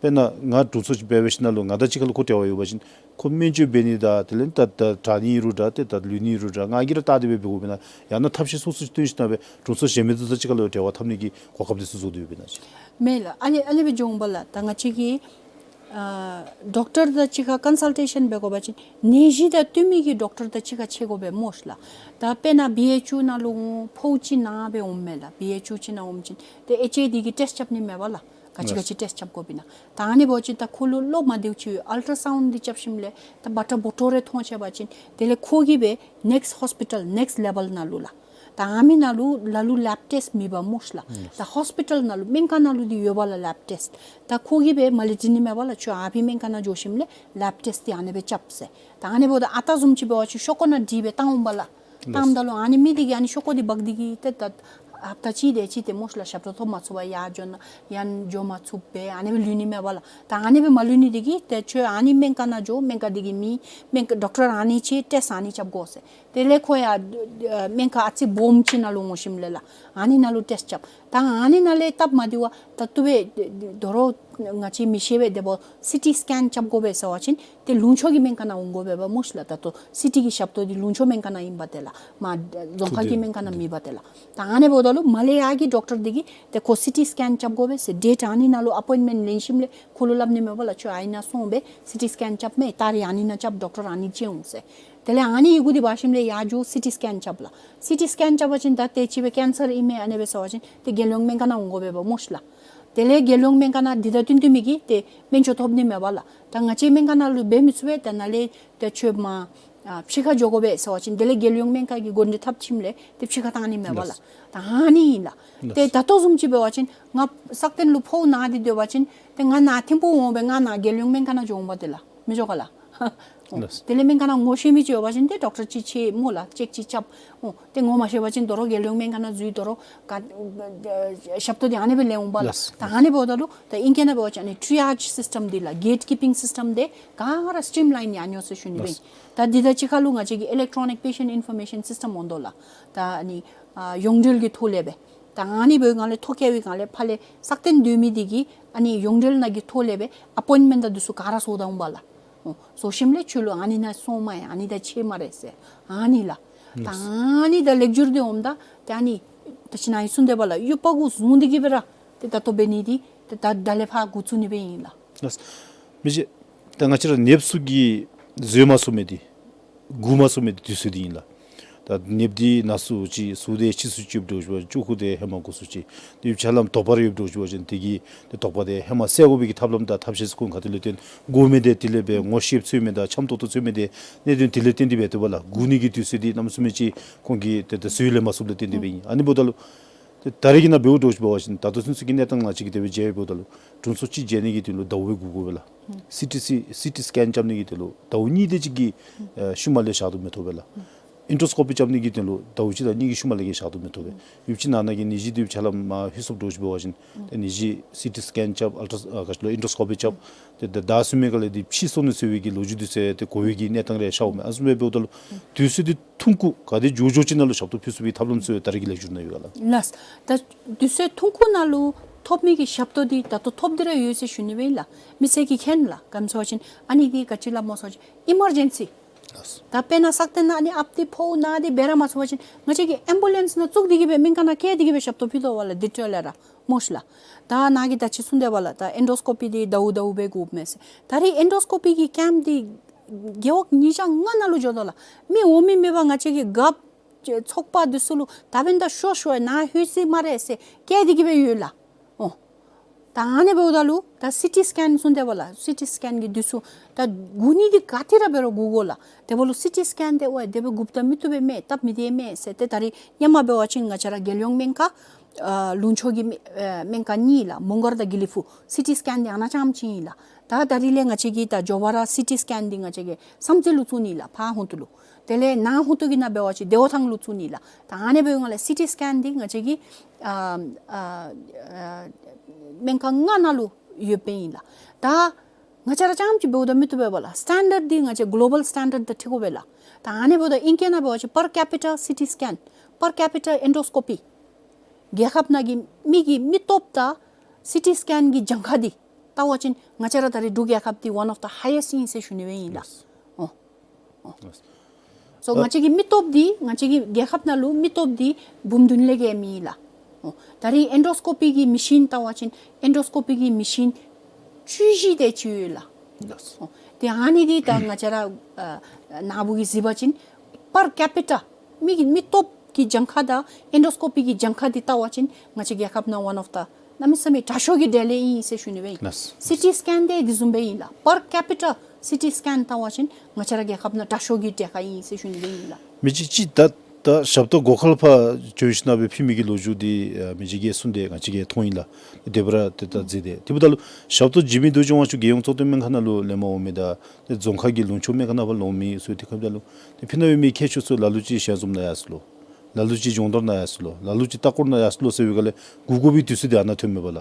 དཔེར་ན་ང་དྲུང་འཚོ་ཅིག་འབད་བ་ཅིན་ནཱ་ལུ་ང་དང་གཅིག་ཁར་ལུ་ཁོ་འབྲེལ་བ་ཡོད་པ་ཅིན་ཁོ་སྨན་བཅོས་འབད་ནི་དང་དེ་ལས་ད་ད་དྲང་ནི་རུང་འདྲ་ཏེ་ད་ལུས་ནི་རུང་འདྲ་ང་གིས་ར་བལྟ་སྟེ་སྦེ་འབད་དགོཔ་ཨིན་ན་ཡང་ན་ཐབས་ཤེས་སོ་སོ་ཅིག་བཏོན་ཞིན་ན་སྦེ་དྲུང་འཚོ་གཞན་མི་དང་གཅིག་ཁར་ལུ་འབྲེལ་བ་འཐབ་ནི་གི་གོ་སྐབས་འདི་ཚུ་བཟོ་སྟེ་ཡོདཔ་ཨིན་ན་ཅིག། མེད་ལགས། ཨ་ནི་ཨ་ནི་སྦེ་འགྱོཝ་ད་ལགས་ད་ང་བཅས་ཀྱི་ཨ་ཌོག་ཊར་དང་གཅིག་ཁར་ཀོན་སཱལ་ཊེ་ཤཱན་འབད་དགོ་པ་ཅིན་ནད་གཞི་དང་བསྟུན་མི་གི་ཌོག་ཊར་དང་གཅིག་ཁར་ཕྱད་དགོ་པས་སྨོ་ཤིག་ལགས། ད་དཔེར་ན་བི་ཨེཆ་ཡུ་ནང་ལུ་འོང་ཕོཝ་ཅིག་ན་སྦེ་འོངམ་མས་ལགས། བི་ཨེཆ་ཡུ་ཅིག་ནང་འོངམ་ཅིན་ཏེ་ཨེཆ་ཨེ་ཌི་གི་ཊེསཊ་རྐྱབ་ནི་མས་པ་ལགས། ག་ཅི་ག་ཅི་ཊེསཊ་རྐྱབ་དགོཔ་ཨིན་ན། ད་ཨ་ནི་འབད་བ་ཅིན་ད་ཁོ་ལུ་བློ་མ་བདེཝ་ཅིག་ཡོད། ཨལ་ཊ་ར་སའུནཌ་འདི་རྐྱབ་ཞིནམ་ལས་ད་བ་ཏྲ་བོ་ཏོ་རེ་མཐོང་ཆི་བ་ཅིན་དེ་ལས་ཁོ་གིས་སྦེ་ནེགསཊ་ཧོསི་པི་ཊལ་ནེགསཊ་ལེ་བཱལ་ནང་ལུ་ལགས། ད་ཨ་མི་ནང་ལུ་ལ་ལུ་ལེབ་ཊེསཊ་མེད་པས་སྨོ་ཤིག་ལགས། ད་ཧོསི་པི་ཊལ་ནང་ལུ་སྨན་ཁང་ནང་ལུ་འདི་ཡོད་པ་ལགས་ལེབ་ཊེསཊ། ད་ཁོ་གིས་སྦེ་མ་ལས་འདྲི་ནི་མས་པ་ལགས། ཁྱོད་ཨ་ཕི་སྨན་ཁང་ནང་འགྱོ་ཞིནམ་ལས་ལེབ་ཊེསཊ་འདི་ཨ་ནི་སྦེ་རྐྱབ་ཟེར། ད་ཨ་ནི་འབདཝ་ད་ཨ་རྟག་བཟུམ་ཅིག་འབད་བ་ཅིན་ཤོག་ཀོ་ནང་བྲིས་སྦེ་བཏང་འོང་པ་ལགས། བཏངམ་ད་ལུ་ཨ་ནི་མི་འདི་གིས་ཨ་ནི་ཤོག་ཀོ་འདི་འབག་སྟེ་གིས་ཏེ་ད་ཧབ་ཏ་གཅིག་དེ་ཅིག་ཏེ་སྨོ་ཤིག་ལགས་ཞབས་ཏོག་ཐོབ་མ་ཚུགས་པར་ཡར་འགྱོ་ན་ཡང་འགྱོ་མ་ཚུགས་པར་ཨ་ནི་སྦེ་ལུས་ནི་མས་པ་ལགས། ད་ཨ་ནི་སྦེ་མ་ལུས་ནི་འདི་གིས་ཏེ་ཁྱོད་ཨ་ནི་སྨན་ཁང་ནང་འགྱོ། སྨན་ཁང་འདི་གི་མི་སྨན་ཁང་ཌོག་ཊར་ཨ་ནི་ཅིག་ཊེསཊ་ཨ་ནི་རྐྱབ་དགོ་ཟེར། དེ་ལས་ཁོ་ཡར་སྨན་ཁང་ཨ་ཙི་སྦོམ་ཅིག་ནང་ལུ་འོང་ཞིནམ་ལས་ལགས་ཨ་ནི་ནང་ལུ་ཊེསཊ་རྐྱབ། ད་ཨ་ནི་ནང་ལས་སྟབས་མ་བདེ་བར་ད་ལྟོ་སྦེ་དོ་རུང་ང་བཅས་མི་ཤེས་པས། དེ་འབདཝ་སི་ཊི་སི་ཀེན་རྐྱབ་དགོ་པས་ཟེར་བ་ཅིན་ཏེ་ལུང་ཕྱོགས་ཀྱི་སྨན་ཁང་ནང་འོང་དགོ་པས་པ་སྨོ་ཤིག་ལགས། ད་ལྟོ་སི་ཊི་གི་ཞབས་ཏོག་འདི་ལུང་ཕྱོགས་སྨན་ཁང་ནང་ཨིན་པ་ཏེ་ལགས། མར་རྫོང་ཁག་གི་སྨན་ཁང་ནང་མེད་པ་ཏེ་ལགས། ད་ཨ་ནི་འབདཝ་ད་ལུ་མར་ལས་ཡར་གྱི་ཌོག་ཊར་འདི་གིས་ཏེ་ཁོ་སི་ཊི་སི་ཀེན་རྐྱབ་དགོ་པས་ཟེར་ཌེཊ་ཨ་ནི་ནང་ལུ་ཨ་པོའིནཊ་མེནཊ་ལེན་ཞིནམ་ལས་ཁོ་ལུ་སླབ་ནི་མས་པ་ལགས། ཁྱོད་ཨ་ནཱ་སོང་སྦེ་སི་ཊི་སི་ཀེན་རྐྱབ་མས། ད་རིས་ཨ་ནི་ནང་རྐྱབ། ཌོག་ཊར་ཨ་ནི་ཅིག་འོང་ཟེར། དེ་ལས་ཨ་ནི་ཡི་གུ་འདི་འབག་ཞིནམ་ལས་ཡར་འགྱོ་སི་ཊི་སི་ཀེན་རྐྱབ་ལགས། སི་ཊི་སི་ཀེན་རྐྱབ་པ་ཅིན་ད་དེ་ཅིག་སྦེ་ཀེན་སར་ཨིན་མས་ཨ་ནི་སྦེ་ཟེར་བ་ཅིན་ཏེ་རྒྱལ་ཡོངས་སྨན་ཁང་ནང་འོང་དགོ་པས་པ་སྨོ་ཤིག་ལགས། དེ་ལས་རྒྱལ་ཡོངས་སྨན་ཁང་ནང་འདི་དང་བསྟུན་བསྟུན་མི་གིས་ཏེ་སྨན་བཅོས་ཐོབ་ནི་མས་པ་ལགས། ད་ང་བཅས་སྨན་ཁང་ནང་ལུ་འབད་མི་ཚུགས་པས། ད་ནཱ་ལས་ཏེ་ཁྱོད་མར་ཨ་ཕྱི་ཁར་འགྱོ་དགོ་པས་ཟེར་བ་ཅིན་དེ་ལས་རྒྱལ་ཡོངས་སྨན་ཁང་གིས་འགོ་འདྲེན་འཐབ་ཞིནམ་ལས་ཏེ་ཕྱི་ཁར་བཏང་ནི་མས་པ་ལགས། ལགས། ད་ཨ་ནི་ཨིན་ལགས། ཏེ་ད་ལྟོ་བཟུམ་ཅིག་འབད་བ་ཅིན་ང་སག་སྟེང་ལུ་ཕོཝ་ན་སྟེ་སྡོད་པ་ཅིན་ཏེ་ང་ནཱ་ཐིམ་ཕུག་འོང་སྦེ་ང་ནཱ་རྒྱལ་ཡོངས་སྨན་ཁང་ནང་འགྱོ་འོང་པ་ཏེ་ལགས། མི་འགྱོ་ག་ལགས། ལགས། དེ་ལས་སྨན་ཁང་ནང་ངོ་ཤེས་མི་ཅིག་ཡོད་པ་ཅིན་ཏེ་ཌོག་ཊར་ཅིག་ཕྱད་སྨོ་ལགས། ཅེཀ་ཅིག་རྐྱབ། འོ་ཏེ་ངོ་མ་ཤེས་པ་ཅིན་དོ་རུང་རྒྱལ་ཡོངས་སྨན་ཁང་ནང་འཛུལ་དོ་རུང་ག་ཞབས་ཏོག་འདི་ཨ་ནི་སྦེ་ལེན་འོང་པ་ལགས། ལགས། ད་ཨ་ནི་འབདཝ་ད་ལུ་ད་ཨིང་སྐད་ནང་འབད་བ་ཅིན་ཨ་ནི་ཊི་ཡཱཇ་སིསི་ཊམ་འདི་ལགས། གེཊ་ཀིཔ་ཨིང་སིསི་ཊམ་འདི་ག་ར་སི་ཊིམ་ལའིན་ཡར་འགྱོ་ཟེར་ཞུ་ནི་སྦེ། ལགས། ད་འདི་དང་གཅིག་ཁར་ལུ་ང་བཅས་ཀྱི་ཨི་ལེཀ་ཊོ་ནིག་པེ་ཤེནཊ་ཨིན་ཕོར་མེ་ཤཱན་སིསི་ཊམ་འོང་དོ་ལགས། ད་ཨ་ནི་ཨ་ཡོངས་འབྲེལ་གྱི་ཐོག་ལས་སྦེ། ད་ཨ་ནི་འབདཝ་ད་ལུ་ཐོ་བཀལ་བའི་སྒང་ལས་ཕར་ལས་སག་སྟེང་སྡོད་མི་འདི་གིས་ཨ་ནི་ཡོངས་འབྲེལ་ནང་གི་ཐོག་ལས་སྦེ་ཨ་པོའིནཊ་མེནཊ་དང་འདི་ཚུ་ག་ར་བཟོ་ད་འོང་པ་ལགས། འོ་བཟོ་ཞིནམ་ལས་ཁྱོད་ལུ་ཨ་ནི་ནང་སོང་མ་ཡི་ཨ་ནི་དང་ཕྱད་སྨ་རེ་ཟེར་ཨ་ནི་ལགས། ད་ཨ་ནི་ད་ལེགས་བསྒྱུར་འདི་འོངམ་ད་ཏེ་ཨ་ནི་ད་ཅི་ནཱ་ཡི་གསུངས་དེ་སྦེ་ལགས། ཨུཏྤལ་གུ་བཟུང་སྟེ་གིས་སྦེ་ར་ཏེ་ད་ལྟོ་འབད་ནི་འདི་ཏེ་ད་ད་ལས་ཕར་འགོ་བཙུགས་ནི་སྦེ་ཨིན་ལགས། ལགས། མི་རྗེ་ད་ང་བཅས་ར་ནདཔ་ཚུ་གིས་བཟོད་མ་ཚུགས་མི་འདི་འགོག་མ་ཚུགས་མི་འདི་དུས་ཚོད་འདི་ཨིན་ལགས། ད་ནདཔ་འདི་ན་ཚུ་ཅིག་ཟུག་སྟེ་ཕྱིས་སུ་ཅིག་འགྱོཝ་ཅིག་འབད་བ་ཅིན་ལྕོག་ཁུ་འདི་ཧེ་མ་འགོ་ཚུགས་ཅི། དེ་ཆ་ལམ་དོགས་པ་རེ་ཡོདཔ་འགྱོཝ་ཅིག་འབད་བ་ཅིན་དེ་གི་དེ་དོགས་པ་འདི་ཧེ་མ་བསལ་དགོ་པའི་གི་ཐབས་ལམ་དང་ཐབས་ཤེས་ཁོང་ག་ཏེ་ལས་བཏོན་དགོ་མི་འདི་དེ་ལས་སྦེ་ངོ་ཤེསཔ་ཚུ་མི་དང་འཆམ་ཏོག་ཏོ་ཚུ་མི་འདི་གནད་དོན་དེ་ལས་བརྟེན་ཏེ་འབད་དོ་བ་ལགས། འགོག་ནི་གི་དུས་ཚོད་འདི་གནམ་མེད་ས་མེད་ཅིག་ཁོང་གིས་དེ་དེ་བཟོད་ལེན་མ་ཚུགསཔ་ལས་བརྟེན་ཏེ་འབད་ཨིན། ཨ་ནི་འབདཝ་ད་ལུ་ཏེ་ད་རེས་ཀྱི་ནང་འབདཝ་འདྲཝ་ཅིག་འབད་བ་ཅིན་ད་ལྟོ་ཚུན་ཚོད་ཀྱི་གནས་སྟངས་ནང་ཅིག་གིས་དེ་སྦེ་མཇལ་ཡོདཔ་ད་ལུ་དྲུང་འཚོ་གཅིག་མཇལ་ནི་གི་དོན་ལུ་ཟླཝ་སྦེ་སྒུག་དགོ་པས་ལགས། སི་ཊི་སི་སི་ཊི་སི་ཀེན་རྐྱབ་ནི་གི་དོན་ལུ་ཟླཝ་གཉིས་དེ་ཅིག་གི་ཨ་ཤུལ་མ་ལས་བཞག་དུ་མི་ཐོབ་པས་ལགས། ཨིན་ཌོ་སི་ཀོ་པི་རྐྱབ་ནི་གི་དོན་ལུ་ཟླཝ་གཅིག་དང་གཉིས་ཀྱི་ཤུལ་མ་ལས་བཞག་དུ་མི་ཐོབ་པས། ཡུདཔ་ཅིག་ནང་ན་གི་ནད་གཞི་འདི་ཡུདཔ་ཅིག་ཧ་ལམ་མ་ཧུད་སོངམ་འདྲཝ་ཅིག་འབད་བ་ཅིན་ཏེ་ནད་གཞི་སི་ཊི་སི་ཀེན་རྐྱབ་ཨལ་ཊ་ཨ་ག་ཅི་ལོ་ཨིན་ཌོ་སི་ཀོ་པི་རྐྱབ་ཏེ་ད་ད་སུ་མི་ག་ལས་འདི་ཕྱིས་སོང་ནི་ཟེར་བའི་གི་ལོ་རྒྱུས་འདི་ཚུ་ཏེ་གོ་བའི་གི་གནས་སྟངས་རེ་ཤརཝ་མས། ཨ་ནི་བཟུམ་སྦེ་འབདཝ་ད་ལུ་དུས་ཚོད་འདི་ཐུང་ཀུ་ག་དེ་མགྱོགས་མགྱོགས་ཅིག་ནང་ལུ་ཞབས་ཏོག་ཕུལ་ཚུགས་པའི་ཐབས་ལམ་ཚུ་ད་རེས་ཀྱི་ལེགས་བསྒྱུར་ནང་ཡོད་ག་ལགས། ལགས། ད་དུས་ཚོད་ཐུང་ཀུ་ནང་ལུ་ཐོབ་མི་གི་ཞབས་ཏོག་འདི་ད་ལྟོ་ཐོབ་སྟེ་ར་ཡོད་ཟེར་ཞུ་ནི་སྦེ་ཨིན་ལགས། མི་སེར་གྱིས་མཁྱེན་ལགས། ག་ཅི་སྨོ་ཟེར་བ་ཅིན་ཨ་ནི་འདི་ག་ཅི་སླབ་སྨོ་ཟེར་བ་ཅིན་ཨི་མར་ཇེན་སི་ ད་དཔེར་ན་སག་སྟེང་ནང་ཨ་ནི་ཨཔ་འདི་ཕོག་ནང་འདི་འབད་ར་མ་ཚུགས་པ་ཅིན་ང་བཅས་ཀྱིས་ཨེམ་བུ་ལེནསི་ནང་བཙུགས་ཏེ་གི་སྦེ་སྨན་ཁང་ནང་བསྐྱལ་ཏེ་གི་སྦེ་ཞབས་ཏོག་ཕུལ་དོ་བ་ལགས། དེ་འཕྲོ་ལས་ར་མོ་ཤིག་ལགས། ད་ནཱ་གིས་ད་ཅི་གསུངས་དེས་པ་ལགས། ད་ཨེན་ཌོསི་ཀོ་པི་འདི་ཟླཝ་ཟླཝ་སྦེ་དགོཔ་མས་ཟེར། ད་རེས་ཨེན་ཌོསི་ཀོ་པི་གི་ཀེམཔ་འདི་རྒེད་འོག་ཉིས་བརྒྱ་ལྔ་ནང་ལུ་འགྱོ་དོ་ལགས། མི་འོང་མི་མེད་པར་ང་བཅས་ཀྱི་རྒཔོ་ཚོགས་པ་འདི་ཚུ་ལུ་ད་འབདན་ད་ཤོག་ཤོག་ནཱ་ལྷོད་ས་སྨ་རེ་ཟེར་བསྐྱལ་ཏེ་གི་སྦེ་ཡོད་ལགས། ཨོ། ད་ཨ་ནི་འབདཝ་ད་ལུ་ད་སི་ཊི་སི་ཀེན་གསུངས་དེས་པ་ལགས། སི་ཊི་སི་ཀེན་གྱི་དུས་ཚོད་ད་སྒུག་ནི་འདི་ག་ཏེ་ར་འབད་རུང་སྒུག་དགོ་ལགས། དེ་འབདཝ་ལུ་སི་ཊི་སི་ཀེན་འདི་ཝའི་དེ་སྦེ་སྒུག་ད་མི་བཏུབ་པས་མས། སྟབས་མི་བདེ་མས་ཟེར་ཏེ་ད་རེས་ཧེ་མ་འབད་བ་ཅིན་ང་བཅས་ར་རྒྱལ་ཡོངས་སྨན་ཁང་ཨ་ལུང་ཕྱོགས་ཀྱི་སྨན་ཨ་སྨན་ཁང་གཉིས་ལགས། མོང་སྒར་དང་དགེ་ལེགས་ཕུག། སི་ཊི་སི་ཀེན་འདི་ཨ་ནཱ་རྐྱངམ་ཅིག་ཨིན་ལགས། ད་ད་རེས་ལས་ང་བཅས་ཀྱིས་ད་མགྱོགས་པ་ར་སི་ཊི་སི་ཀེན་འདི་ང་བཅས་ཀྱིས་བསམ་རྩེ་ལུ་བཙུགས་ནི་ལགས། ཕར་ཧོང་ཏོ་ལུ། དེ་ལས་ནཱ་ཧོང་ཏོ་གི་ནང་འབད་བ་ཅིན་བདེ་བ་ཐང་ལུ་བཙུགས་ནི་ལགས། ད་ཨ་ནི་འབདཝ་ལས་སི་ཊི་སི་ཀེན་འདི་ང་བཅས་ཀྱི་ཨ་ཨ་ཨ་སྨན་ཁང་ལྔ་ནང་ལུ་ཡོདཔ་ཨིན་ལགས། ད་ང་བཅས་ར་རྐྱངམ་ཅིག་འབདཝ་ད་མི་བཏུབ་པས་པ་ལགས། སི་ཊེན་ཌརཌ་འདི་ང་བཅས་གོ་ལོ་བཱལ་སི་ཊེན་ཌརཌ་དང་འཁྲིལ་དགོ་པས་ལགས། ད་ཨ་ནི་འབདཝ་ད་ཨིང་སྐད་ནང་འབད་བ་ཅིན་པར་ཀེ་པི་ཊ་སི་ཊི་སི་ཀེན། པར་ཀེ་པི་ཊ་ཨེན་ཌོསི་ཀོ་པི། རྒྱལ་ཁབ་ནང་གི་མི་གི་མི་སྟོབས་དང་སི་ཊི་སི་ཀེན་གྱི་གྱངས་ཁ་འདི་བལྟ་བ་ཅིན་ང་བཅས་ར་ད་རེས་འབྲུག་རྒྱལ་ཁབ་འདི་ཝན་ཨོཕ་ཛི་ཧའི་ཡེསཊ་ཨིན་ཟེར་ཞུ་ནི་སྦེ་ཨིན་ལགས། ཨོ། ཨོ། སོ་ང་བཅས་ཀྱི་མི་སྟོབས་འདི་ང་བཅས་ཀྱི་རྒྱལ་ཁབ་ནང་ལུ་མི་སྟོབས་འདི་འབུམ་བདུན་ལས་བརྒལ་མེད་ལགས། ཨོ། ད་རེས་ཨེན་ཌོསི་ཀོ་པི་གི་མེ་ཤིན་བལྟ་བ་ཅིན་ཨེན་ཌོསི་ཀོ་པི་གི་མེ་ཤིན་བཅུ་བཞི་དེ་ཅིག་ཡོད་ལགས། ཨོ། ཏེ་ཨ་ནི་འདི་ད་ང་བཅས་ར་ཨ་ནཱ་བུ་གིས་གཟིགས་པ་ཅིན་པར་ཀེ་པི་ཊ་མི་གི་མི་སྟོབས་ཀྱི་གྱངས་ཁ་དང་ཨེན་ཌོསི་ཀོ་པི་གི་གྱངས་ཁ་འདི་བལྟ་བ་ཅིན་ང་བཅས་རྒྱལ་ཁབ་ནང་ཝན་ཨོཕ་ཛི་གནམ་མེད་ས་མེད་དྲག་ཤོས་ཀྱི་གྲས་ལས་ཨིན་ཟེར་ཞུ་ནི་སྦེ་ཨིན། ལགས། སི་ཊི་སི་ཀེན་འདི་དེ་བཟུམ་སྦེ་ཨིན་ལགས། པར་ཀེ་པི་ཊ་སི་ཊི་སི་ཀེན་བལྟ་བ་ཅིན་ང་བཅས་ར་རྒྱལ་ཁབ་ནང་དྲག་ཤོས་ཀྱི་གྲས་ཁར་ཨིན་ཟེར་ཞུ་ནི་སྦེ་ཨིན་ལགས། མི་ཅིག་ཅིག་ད་ད་ཞབས་ཏོག་སྒོ་ཁར་ཕར་འགྱོ་ཞིནམ་སྦེ་ཕུལ་མི་གི་ལོ་རྒྱུས་འདི་ཨ་མི་ཅིག་གིས་གསུངས་ཏེ་ང་བཅས་ཀྱིས་མཐོང་ཡི་ལགས། དེ་སྦེ་ར་ཏེ་ད་གཟིགས་ཏེ་དེ་འབདཝ་ད་ལུ་ཞབས་ཏོག་བྱིན་མི་འདི་ཚུ་ང་བཅས་རྒྱལ་ཡོངས་གཙུག་ལག་སྨན་ཁང་ནང་ལུ་ལེན་པར་འོང་མི་དང་ཏེ་རྫོང་ཁག་གི་ལུང་ཕྱོགས་སྨན་ཁང་ནང་ཕར་ལོག་མི་ཚུ་ཏེ་ཁ་ཐུག་ལུ་ཏེ་ཕི་ནང་ཡོད་མི་ཁྱད་ཆོས་ཚུ་ལ་ལུ་ཅིག་ཞལ་འཛོམས་ནང་ཡར་སོང་ལོ། ལ་ལུ་ཅིག་སྦྱོང་བརྡར་ནང་ཡར་སོང་ལོ། ལ་ལུ་ཅིག་ལྟ་སྐོར་ནང་ཡར་སོང་ལོ་ཟེར་བའི་སྒང་ལས་སྒུག་དགོ་པའི་དུས་ཚོད་འདི་ཨ་ནཱ་ཐོནམ་མས་པ་ལགས།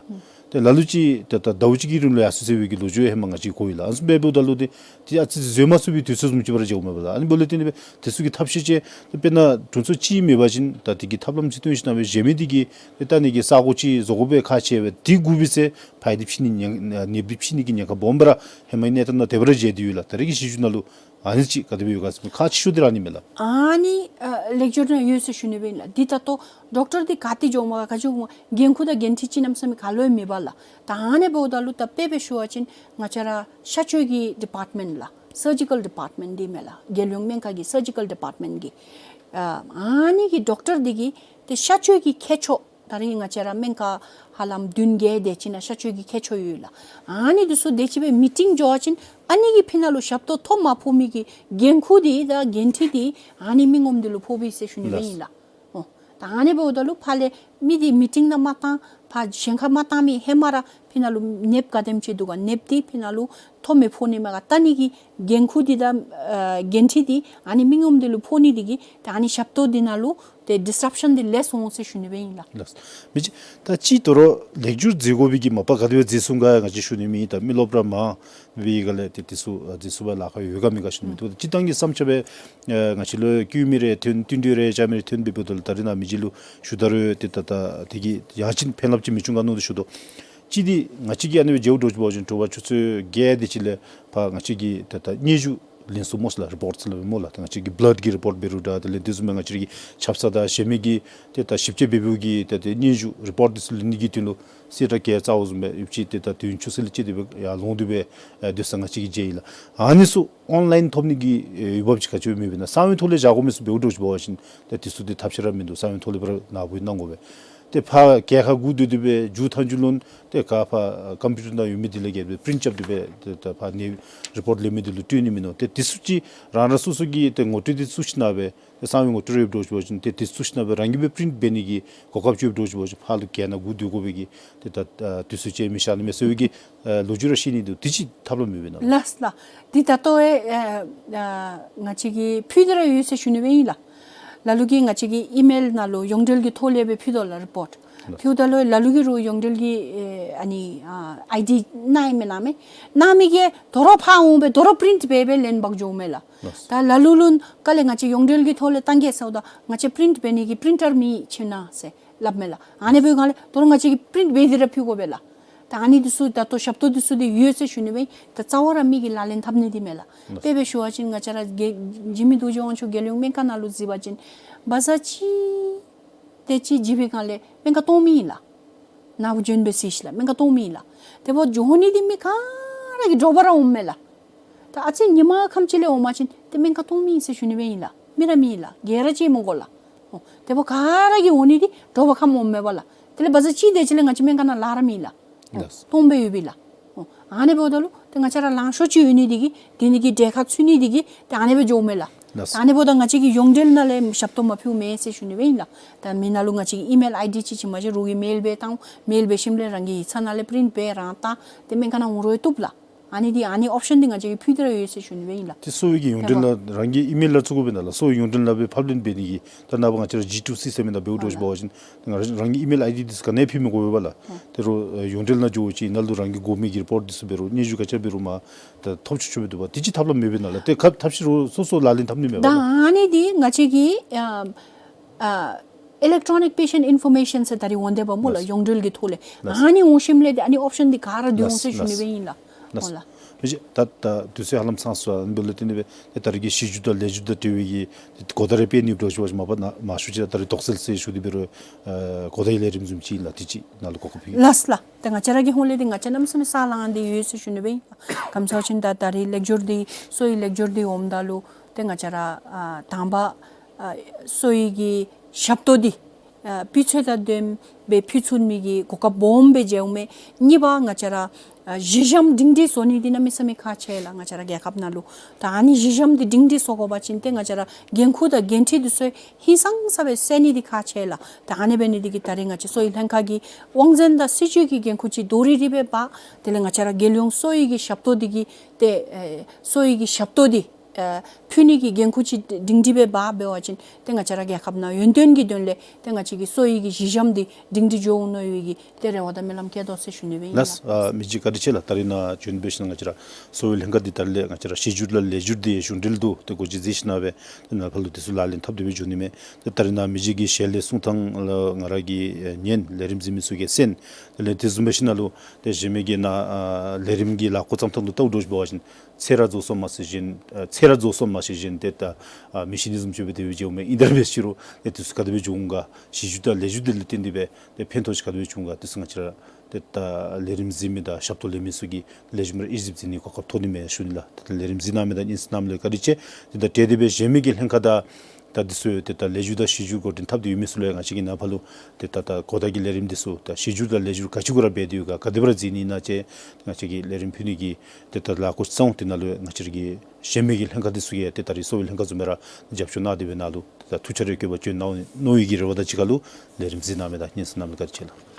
ཏེ་ལ་ལུ་ཅིག་ཏེ་ད་ཟླཝ་གཅིག་གི་རིང་ལུ་ཡར་སོང་ཟེར་བའི་གི་ལོ་རྒྱུས་ཧེ་མ་ང་བཅས་གོ་ཡི་ལགས། ཨ་ནི་ཚུ་འབདཝ་ད་ལུ་ཏེ་ཏེ་ཨ་ཙི་ཅིག་འཛོལ་མ་ཚུགས་པའི་དུས་ཚོད་བཟུམ་ཅིག་སྦེ་ར་མཇལཝ་མས་པ་ལགས། ཨ་ནི་འབདཝ་ལས་བརྟེན་ཏེ་སྦེ་དེ་ཚུ་གི་ཐབས་ཤེས་ཅིག་ཏེ་དཔེར་ན་དྲུང་འཚོ་ཅིག་མེད་པ་ཅིན་ད་དེ་གི་ཐབས་ལམ་ཅིག་བཏོན་ཞིནམ་སྦེ་བྱིན་མི་འདི་གིས་ཏེ་ལྟ་ནི་གི་ས་གོ་ཅིག་བཟོ་དགོ་པའི་ཁག་ཆེ་བས། དེ་སྒུག་པའི་ཚེ་ཕར་འདི་འཕྱིན་ནི་ཉེན་ནདཔ་འདི་འཕྱིན་ནི་གི་ཉེན་ཁ་སྦོམ་སྦེ་ར་ཧེ་མའི་གནས་སྟངས་ནང་དེ་སྦེ་ར་མཇལ་ཏེ་ཡོད་ལགས། ད་རེས་ཀྱི་གཞི་བཅུ་ནང་ལུ་ཨ་ནི་ཅིག་ག་དེ་སྦེ་ཡོད་ག་ཟེར་ཁག་ཆེ་ཤོས་འདི་ར་ཨ་ནི་མས་ལགས། ཨ་ནི་ཨ་ལེགས་སྒྱུར་ནང་ཡོད་ཟེར་ཞུ་ནི་སྦེ་ཨིན་ལགས། འདི་ད་ལྟོ་ཌོག་ཊར་འདི་ག་ཏེ་འགྱོཝ་མས་ག་ཅི་འགྱོཝ་མས་འགན་ཁུར་དང་འགན་འཁྲི་ཅིག་གནམ་མེད་ས་མེད་ག་ལུ་ཡང་མེད་པ་ལགས། ད་ཨ་ནི་འབདཝ་ད་ལུ་ད་དཔེ་སྦེ་ཞུ་བ་ཅིན་ང་བཅས་ར་གཤག་བཅོས་ཀྱི་ཌི་པཱརཊ་མེནཊ་ལགས། སར་ཇི་ཀཱལ་ཌི་པཱརཊ་མེནཊ་འདི་མས་ལགས། རྒྱལ་ཡོངས་སྨན་ཁང་གི་སར་ཇི་ཀཱལ་ཌི་པཱརཊ་མེནཊ་གི་ཨ་ཨ་ནི་གི་ཌོག་ཊར་འདི་གིས་ཏེ་གཤག་བཅོས་ཀྱི་མཁས་མཆོག་ད་རེས་ང་བཅས་ར་སྨན་ཁང་ཧ་ལམ་བདུན་བརྒྱད་དེ་ཅིག་ནང་གཤག་བཅོས་ཀྱི་མཁས་མཆོག་ཡོད་ལགས། ཨ་ནི་འདི་ཚུ་དེ་ཅིག་སྦེ་མི་ཊིང་འགྱོ་བ་ཅིན་ཨ་ནི་གི་ཕི་ནང་ལུ་ཞབས་ཏོག་ཐོབ་མ་ཕོག་མི་གི་འགན་ཁུར་འདི་དང་འགན་འཁྲི་འདི་ཨ་ནི་མི་ངོམ་འདི་ལུ་ཕོགཔ་ཨིན་ཟེར་ཞུ་ནི་སྦེ་ཨིན་ལགས། ཨོ། ད་ཨ་ནི་འབདཝ་ད་ལུ་ཕར་ལས་མི་འདི་མི་ཊིང་ནང་མ་བཏང་ཕར་གཞན་ཁར་མ་བཏང་མི་ཧེ་མ་ར་ཕི་ནང་ལུ་ནདཔ་ག་དེམ་ཅིག་འདུག་ག་ནདཔ་འདི་ཕི་ནང་ལུ་ཐོབ་མི་ཕོག་ནི་མས་ག་ལྟ་ནི་གི་འགན་ཁུར་འདི་དང་ཨ་འགན་འཁྲི་འདི་ཨ་ནི་མི་ངོམ་འདི་ལུ་ཕོག་ནི་འདི་གིས་ད་ཨ་ནི་ཞབས་ཏོག་འདི་ནང་ལུ་ཏེ་ཌིསི་རབ་ཤཱན་འདི་ལེསི་འོང་ཟེར་ཞུ་ནི་སྦེ་ཨིན་ལགས། ལགས། མི་ཅིག་ད་ཅི་དོ་རུང་ལེགས་སྒྱུར་མཛད་དགོ་པའི་གི་མ་པ་ག་དེ་སྦེ་མཛད་སོང་ག་ང་བཅས་ཞུ་ནི་མེད། ད་མི་རློབས་ར་མང་བའི་སྒང་ལས་ཏེ་དེ་ཚུ་ཨ་མཛད་ཚུགས་པར་ལཱ་ཁག་ཡོད་ག་མེད་ག་ཞུ་ནི་མེད། ད་སྤྱིར་བཏང་གི་བསམ་འཆར་སྦེ་ཨ་ང་བཅས་ལུ་བསྐུལ་མི་རེ་ཐོན་བསྟུན་གྲོས་རེ་བཅའ་མི་རེ་ཐོན་འབདཝ་ད་ལུ་ད་རེས་ནཱ་མི་རྗེ་ལུ་ཞུ་ད་རུང་ཏེ་ད་ད་དེ་གིས་ཡང་ཅིན་ཕན་རླབས་ཅིག་མི་འབྱུང་ག་མནོ་སྟེ་ཞུ་དོ། གཅིག་འདི་ང་བཅས་ཀྱིས་ཨ་ནི་སྦེ་མཇལཝ་འདྲཝ་ཅིག་འབད་བ་ཅིན་དྲོ་པ་ཆུ་ཚོད་བརྒྱད་དེ་ཅིག་ལས་ཕར་ང་བཅས་ཀྱིས་ད་ད་སྙན་ཞུ་ལེན་སོང་སྨོ་ལགས། རི་པོརཊ་ཟེར་སླབ་སྨོ་ལགས། ད་ང་བཅས་ཀྱི་བླཌ་ཀྱི་རི་པོརཊ་འབད་རུང་འདྲ་དེ་ལས་དེ་བཟུམ་མའི་ང་བཅས་ཀྱི་ཆབ་གསང་དང་གཞན་མི་གི་ཏེ་ད་ཞིབ་དཔྱད་འབད་འབདཝ་གི་ཏེ་ཏེ་སྙན་ཞུ་རི་པོརཊ་དེ་ཚུ་ལེན་ནི་གི་དོན་ལུ་གསལ་བསྒྲགས་ག་ར་རྩ་བ་བཟུམ་སྦེ་ཡོདཔ་ཅིག་ཏེ་ད་དུས་ཡུན་ཅུང་ཟད་ལས་བཅད་དེ་སྦེ་ཡར་ལོང་སྟེ་སྦེ་ཨེ་སྡོད་ས་ང་བཅས་ཀྱིས་མཇལ་ཡི་ལགས། ཨ་ནི་ཚུ་ཨོན་ལའིན་ཐོབ་ནི་གི་ཨེ་འོས་འབབ་ཅིག་ག་ཅི་སྦེ་མེད་པས་ན། གསང་བའི་ཐོག་ལས་བཞག་དགོ་མི་ཚུ་འབདཝ་འདྲཝ་ཅིག་འབད་བ་ཅིན་ཏེ་དེ་ཚུ་ཏེ་ཐབས་ཤེས་ར་མིན་འདུག། གསང་བའི་ཐོག་ལས་སྦེ་ར་ནཱ་བུ་གནང་དགོ་པས། ཏེ་ཕར་གྱལ་ཁར་སྒུག་སྡོད་སྡོད་སྦེ་མཇུག་མཐའ་མཇུག་ལུ་ཏེ་ག་ཕར་ཀམ་པིའུ་ཊར་ནང་ཡོད་མི་འདི་ལས་ག་སྦེ་པི་རིནཊ་རྐྱབ་སྟེ་སྦེ་ཏེ་ད་ཕར་ནི་རི་པོརཊ་ལེན་མི་འདི་ལུ་སྤྲོད་ནི་མིན་ནུག། ཏེ་དེ་ཚུ་ཅིག་རང་རང་སོ་སོ་གི་ཏེ་ངོ་སྤྲོད་འདི་བཙུགས་ཞིནམ་སྦེ་ཏེ་གསང་བའི་ངོ་སྤྲོད་ཡོདཔ་འདྲཝ་ཅིག་འབད་བ་ཅིན་ཏེ་དེ་བཙུགས་ཞིནམ་སྦེ་རང་གིས་སྦེ་པི་རིནཊ་འབད་ནི་གི་གོ་སྐབས་ཅིག་ཡོདཔ་འདྲཝ་ཅིག་འབད་བ་ཅིན་ཕར་ལུ་གྱལ་ནང་སྒུག་སྡོད་དགོ་པའི་གི་ཏེ་ད་ཨ་དུས་ཚོད་ཅིག་མི་བཞག་ནི་མས་ཟེར་བའི་གི་ཨ་ལོ་རྒྱུས་ར་བཤད་ནི་འདུག། དེ་ཅིག་ཐབས་ལམ་མེད་པས་ན། ལགས་ལགས། འདི་ད་ལྟོ་ཨེ་ཨ་ཨ་ང་བཅས་ཀྱིས་ཕུལ་ཏེ་ར་ཡོད་ཟེར་ཞུ་ནི་སྦེ་ཨིན་ལགས། ལ་ལུ་གིས་ང་བཅས་ཀྱི་ཨི་མེལ་ནང་ལུ་ཡོངས་འབྲེལ་གྱི་ཐོག་ལས་སྦེ་ཕུལ་དོ་ལགས་རི་པོརཊ། ལགས། ཕུལཝ་ད་ལུ་ལ་ལུ་གིས་རུང་ཡོངས་འབྲེལ་གྱི་ཨེ་ཨ་ནི་ཨ་ཨའི་ཌི་གནང་ཡི་མེན་ན་མས། གནང་མི་གིས་དོ་རུང་ཕར་འོང་སྦེ་དོ་རུང་པི་རིནཊ་འབད་སྦེ་ལེན་འབག་འགྱོཝ་མས་ལགས། ལགས། ད་ལ་ལུ་ལུ་ག་ལས་ང་བཅས་ཡོངས་འབྲེལ་གྱི་ཐོག་ལས་བཏང་གེ་ཟེརཝ་ད་ང་བཅས་པི་རིནཊ་འབད་ནི་གི་པི་རིནཊར་མེད་ཅིག་གནང་ཟེར་སླབ་མས་ལགས། ཨ་ནི་འབདཝ་ལས་དོ་རུང་ང་བཅས་ཀྱིས་པི་རིནཊ་འབད་དེ་ར་ཕུལ་དགོ་པས་ལགས། ད་ཨ་ནི་འདི་ཚུ་ད་ལྟོ་ཞབས་ཏོག་འདི་ཚུ་འདི་ཡོད་ཟེར་ཞུ་ནི་སྦེ་ཨིན། ད་རྩ་བ་ར་མི་གིས་ལག་ལེན་འཐབ་ནི་འདི་མེད་ལགས། དཔེ་སྦེ་ཞུ་བ་ཅིན་ང་བཅས་ར་རྒྱལ་འཇིགས་མེད་རྡོ་རྗེ་དབང་ཕྱུག་རྒྱལ་ཡོངས་སྨན་ཁང་ནང་ལུ་གཟིགས་པ་ཅིན་བ་ཛ་གཅིག་དེ་ཅིག་འཇིབ་པའི་སྒང་ལས་སྨན་ཁང་སྟོང་མི་ཨིན་ལགས། ནཱ་བུ་བྱོན་སྦེ་གཟིགས་ཤིག་ལགས། སྨན་ཁང་སྟོང་མི་ཨིན་ལགས། དེ་འབདཝ་འགྱོ་ནི་འདི་མི་ག་ར་གིས་དྲོ་པ་ར་འོངམ་མས་ལགས། ད་ཨ་ཙི་ཉིན་མ་ཁམས་ཅིག་ལས་འོང་པ་ཅིན་ཏེ་སྨན་ཁང་སྟོང་མི་ཨིན་ཟེར་ཞུ་ནི་སྦེ་ཨིན་ལགས། མི་ར་མི་ཨིན་ལགས། ག་ར་ཅིག་མི་དགོ་ལགས། ཨོ་དེ་འབདཝ་ག་ར་གིས་འོང་ནི་འདི་དྲོ་པ་ཁམས་འོངམ་མས་པ་ལགས། དེ་ལས་བ་ཛ་གཅིག་དེ་ཅིག་ལས་ང་བཅས་སྨན་ཁང་ནང་ལཱ་ར་མི་ཨིན་ལགས། ལགས། སྟོང་སྦེ་ཡོད་པས་ལགས། ཨོ་ཨ་ནི་འབདཝ་ད་ལུ་ཏེ་ང་བཅས་ར་ལང་ཤོར་ཅིག་ཡོད་ནི་འདི་གིས་དེ་ནི་གི་གྲལ་ཁར་ཚུད་ནི་འདི་གིས་ཏེ་ཨ་ནི་སྦེ་འགྱོཝ་མས་ལགས། ལགས། ཨ་ནི་འབདཝ་ད་ང་བཅས་ཀྱིས་ཡོངས་འབྲེལ་ནང་ལས་ཞབས་ཏོག་མ་ཕུལཝ་མེན་ཟེར་ཞུ་ནི་སྦེ་ཨིན་ལགས། ད་མི་ནང་ལུ་ང་བཅས་ཀྱི་ཨི་མེལ་ཨའི་ཌི་ཅིག་ཅིག་མ་གཞི་རོགས་ཀྱིས་མེལ་སྦེ་བཏང་། མེལ་འབད་ཞིནམ་ལས་རང་གི་ཡིག་ཚང་ནང་ལས་པི་རིནཊ་འབད་རང་བཏང་སྟེ་སྨན་ཁང་ནང་འོང་རུང་བཏུབ་ལགས། ཨ་ནི་འདི་ཨ་ནི་ཨོབ་ཤཱན་འདི་ང་བཅས་ཀྱིས་ཕུལ་ཏེ་ར་ཡོད་ཟེར་ཞུ་ནི་སྦེ་ཨིན་ལགས། ཏེ་གསོ་བའི་གི་ཡོངས་འབྲེལ་ནང་རང་གི་ཨི་མེལ་ལ་བཙུགས་དགོ་པས་ན་ལགས། གསོ་བའི་ཡོངས་འབྲེལ་ནང་སྦེ་ཕབ་ལེན་འབད་ནི་གི་ད་ནངས་པ་ང་བཅས་ར་ཇི་ཊུ་སི་ཟེར་མི་ནང་འབདཝ་འདྲཝ་ཅིག་འབད་བ་ཅིན་ང་རང་གི་ཨི་མེལ་ཨའི་ཌི་འདི་ཚུ་ག་ནི་ཡང་ཕུལ་མི་དགོ་པས་པ་ལགས། ཨ་ཏེ་རོགས་ཡོངས་འབྲེལ་ནང་འགྱོ་ཅིག་ནང་ལུ་རང་གི་དགོ་མི་གི་རི་པོརཊ་འདི་ཚུ་འབད་རུང་སྙན་ཞུ་ག་ཅི་འབད་རུང་མ་ད་ཐོབ་ཆོག་ཆོག་སྦེ་འདུག་པ། དེ་ཅིག་ཐབས་ལམ་མེད་པས་ན་ལགས། ཏེ་ཁ་ཐབས་ཤེས་རོགས་སོ་སོ་ལག་ལེན་འཐབ་ནི་མས་པ་ལགས། ད་ཨ་ནི་འདི་ང་བཅས་ཀྱིས་ཨ་ཨ་ཨི་ལེག་ཊོ་རོ་ནིག་པེ་ཤེནཊ་ཨིན་ཕོར་མེ་ཤཱན་ཟེར་ད་རིས་འོང་དེས་པ་སྨོ་ལགས། ལགས། ཡོངས་འབྲེལ་གྱི་ཐོག་ལས། ལགས། ཨ་ནི་འོང་ཞིནམ་ལས་ཏེ་ཨ་ནི་ཨོབ་ཤཱན་འདི་ག་ར་སྡོད་འོང་ཟེར་ཞུ་ནི་སྦེ་ཨིན་ལགས། ལགས། ཨོ་ལགས། མི་རྗེ་ད་ད་དུས་ཚོད་ཧ་ལམ་ཚང་སོང་། ཨ་ནི་འབདཝ་ལས་ཏེ་ནི་སྦེ་ཏེ་ད་རིས་ཀྱི་ཞི་འགྱུར་དང་ལེགས་འགྱུར་དང་འབྲེལ་བའི་གི་གོ་བརྡ་རེ་སྤེལ་ནི་འདྲཝ་ཅིག་མ་པ་ན་མང་ཤོས་ཅིག་ར་ད་རིས་དོགས་སེལ་ཟེར་ཞུ་སྟེ་འབད་རུང་ཨ་གོ་བརྡ་གི་ལས་རིམ་བཟུམ་ཅིག་ཨིན་ལགས། དེ་ཅིག་ནང་ལུ་གོ་སྐབས་ཕུལ། ལགས་ལགས། ཏེ་ང་བཅས་ར་གི་ཧོངས་ལས་ཏེ་ང་བཅས་གནམ་མེད་ས་མེད་ས་ལངས་ཏེ་ཡོད་ཟེར་ཞུ་ནི་སྦེ་ཨིན། ག་ཅི་ཟེར་བ་ཅིན་ད་ད་རིས་ལེགས་སྒྱུར་འདི་གསོ་བའི་ལེགས་སྒྱུར་འདི་འོངམ་ད་ལུ་ཏེ་ང་བཅས་ར་ཨ་དང་པ་ཨ་གསོ་བའི་གི་ཞབས་ཏོག་འདི་ཨ་སྤུས་ཚད་དང་ལྡནམ་སྦེ་ཕུལ་ཚུགས་མི་གི་གོ་སྐབས་སྦོམ་སྦེ་མཇལཝ་མས། གཉིས་པ་ང་བཅས་ར་ཨ་གཞི་འགྱམ་སྒྲིང་སྒྲི་བཟོ་ནི་འདི་གནམ་མེད་ས་མེད་ཁག་ཆེ་ལགས། ང་བཅས་ར་རྒྱལ་ཁབ་ནང་ལུ་ད་ཨ་ནི་གཞི་འགྱམ་འདི་སྒྲིང་སྒྲི་བཟོ་དགོ་པ་ཅིན་ཏེ་ང་བཅས་ར་འགན་ཁུར་དང་འགན་འཁྲི་འདི་ཚུ་ཧིང་སངས་ས་སྦེ་སེལ་ནི་འདི་ཁག་ཆེ་ལགས། ད་ཨ་ནི་འབད་ནི་འདི་གིས་ད་རིས་ང་བཅས་གསོ་བའི་ལྷན་ཁག་གིས་དབང་འཛིན་དང་སྲིད་བྱུས་ཀྱི་འགན་ཁུར་ཅིག་དོ་རི་རི་སྦེ་འབག། དེ་ལས་ང་བཅས་ར་རྒྱལ་ཡོངས་གསོ་བའི་གི་ཞབས་ཏོག་འདི་གི་ཏེ་ཨེ་གསོ་བའི་གི་ཞབས་ཏོག་འདི་ཨེ་ཕུལ་ནི་གི་འགན་ཁུར་ཅིག་སྒྲིང་སྒྲི་སྦེ་འབག་འབད་བ་ཅིན་ཏེ་ང་བཅས་ར་རྒྱལ་ཁབ་ནང་ཡོན་ཏན་གྱི་དོན་ལས་ཏེ་ང་བཅས་ཀྱི་གསོ་བའི་གི་གཞི་འགྱམ་འདི་སྒྲིང་སྒྲི་འགྱོ་འོང་མནོ་བའི་གི་ཏེ་རེ་བ་དང་སྨོན་ལམ་བསྐྱེད་དོ་ཟེར་ཞུ་ནི་སྦེ་ཨིན་ལགས། ལགས། ཨ་མི་རྗེ་བཀའ་དྲིན་ཆེ་ལགས། ད་རིས་ནཱ་བྱོན་འབད་ཞིནམ་ང་བཅས་ར་གསོ་བའི་ལྷན་ཁག་འདི་ད་རིས་ལས་ང་བཅས་ར་ཞི་འགྱུར་དང་ལེགས་འགྱུར་འདི་ཡོངས་འབྲེལ་དུ་ཏེ་འགོ་འདྲེན་མཛད་ཞིནམ་སྦེ་ཏེ་ནཱ་ཕར་ལུ་འདི་ཚུ་ལག་ལེན་འཐབ་སྟེ་སྦེ་འགྱོ་ནི་མས། ཏེ་ད་རིས་ནཱ་མི་རྗེ་གི་ཞལ་ལས་གསུང་ཐངས་ལགས་ང་ར་གིས་ཨེ་ཉན། ལས་རིམ་གཟིགས་མི་ཚུ་གིས་གསན། དེ་ལས་དེ་བཟུམ་འབད་ཞིནམ་ལུ་ཏེ་གཞན་མི་གིས་ནཱ་ཨ་ལས་རིམ་གྱི་ལཱ་འགོ་བརྩམ་ཐངས་ལུ་བལྟཝ་འདྲཝ་ཅིག་འབད་བ་ཅིན་ཚེ་ར་རྫོགས་སོང་མ་ཤེས་བཞིན་ཨ་ཚེ་ར་རྫོགས་སོང་མ་ཤེས་བཞིན་ཏེ་ད་ཨ་མི་ཤི་ནི་བཟུམ་ཅིག་སྦེ་དེ་སྦེ་འགྱོཝ་མས། ཨིན་ཏེ་འབད་ཞུ་རུང་ཏེ་དུས་ཚོད་ག་དེ་སྦེ་འགྱོ་འོང་ག། ཞི་འགྱུར་དང་ལེགས་འགྱུར་འདི་ལས་བརྟེན་ཏེ་སྦེ་ཏེ་ཕན་ཐོགས་ཅིག་ག་དེ་སྦེ་བྱུང་ག། དེ་ཚུ་ང་བཅས་ར་ཏེ་ད་ལས་རིམ་གཟིགས་མི་དང་ཞབས་ཏོག་ལེན་མི་ཚུ་གིས་ལེགས་ཤོམ་ར་དབྱེ་ཞིབ་མཛད་ནིའི་གོ་སྐབས་ཐོབ་ནི་མས་ཞུ་ནི་ལགས། ད་ལས་རིམ་གཟིགས་གནང་མི་དང་སྙན་གསན་གནང་མི་ལུ་བཀའ་དྲིན་ཆེ། ཏེ་ད་དེ་དེ་སྦེ་གཞན་མི་གི་ལྷན་ཁག་དང་ད་འདི་ཚུ་ཏེ་ད་ལེགས་འགྱུར་དང་ཞི་འགྱུར་འགོ་འདྲེན་འཐབ་སྟེ་ཡོད་མི་ཚུ་ལུ་ཡང་ང་བཅས་ཀྱིས་ནཱ་ཕར་ལུ་ཏེ་ད་ད་གོ་བརྡ་གི་ལས་རིམ་འདི་ཚུ་ད་ཞི་འགྱུར་དང་ལེགས་འགྱུར་ག་ཅི་གུ་ར་འབད་དེ་ཡོད་ག། ག་དེ་སྦེ་ར་མཛད་ནི་ཨིན་ན་ཅིག་ང་བཅས་ཀྱིས་ལས་རིམ་ཕུལ་ནི་གི་ཏེ་ད་ལཱ་འགོ་བརྩམས། དེ་ནང་ལུ་ང་བཅས་ར་གི་གཞན་མི་གི་ལྷན་ཁག་འདི་ཚུ་གིས་ཏེ་ད་རིས་གསོ་བའི་ལྷན་ཁག་བཟུམ་སྦེ་ར་རྒྱབ་སྐྱོར་གནང་སྟེ་སྦེ་ནཱ་ལུ་ད་ཐུགས་ཆ་རེ་བསྐྱེད་པར་བྱོན་གནང་མནོ་བའི་གི་རེ་བ་དང་གཅིག་ཁར་ལུ་ལས་རིམ་གཟིགས་གནང་མི་དང་སྙན་གསན་གནང་མི་ལུ་བཀའ་དྲིན་ཆེ་ལགས།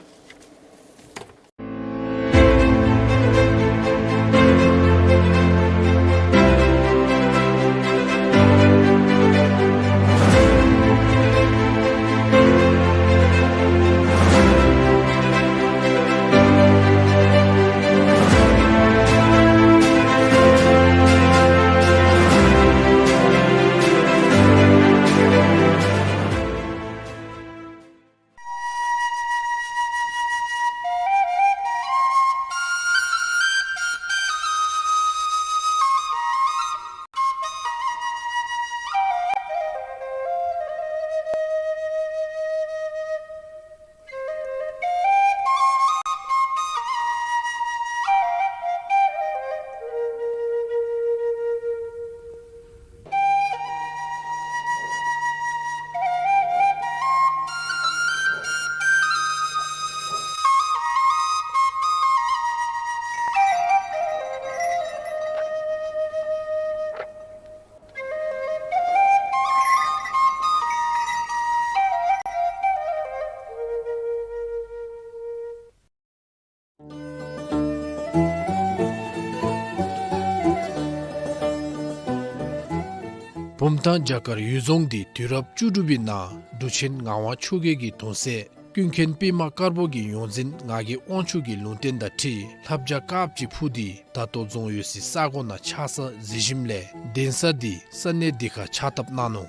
བུམ་ཐང་བྱ་དཀར་གཡུལ་རྫོང་འདི་དུས་རབས་བཅུ་དྲུག་པའི་ནང་འབྲུག་ཆེན་ངག་དབང་ཆོས་རྒྱལ་གྱི་གདུང་སྲས་ཀུན་མཁྱེན་པདྨ་དཀར་པོ་གི་ཡོངས་འཛིན་ངག་གི་དབང་ཕྱུག་གི་ལུང་བསྟན་དང་འཁྲིལ་ལྷ་བྱ་དཀརཔོ་ཅིག་འཕུར་ཏེ་ད་ལྟོ་རྫོང་ཡོད་སའི་ས་གོ་ནང་ཆགས་ས་གཟིགས་ཞིནམ་ལས་གདན་ས་འདི་ས་གནས་འདི་ཁར་ཕྱག་བཏབ་གནང་ནུག།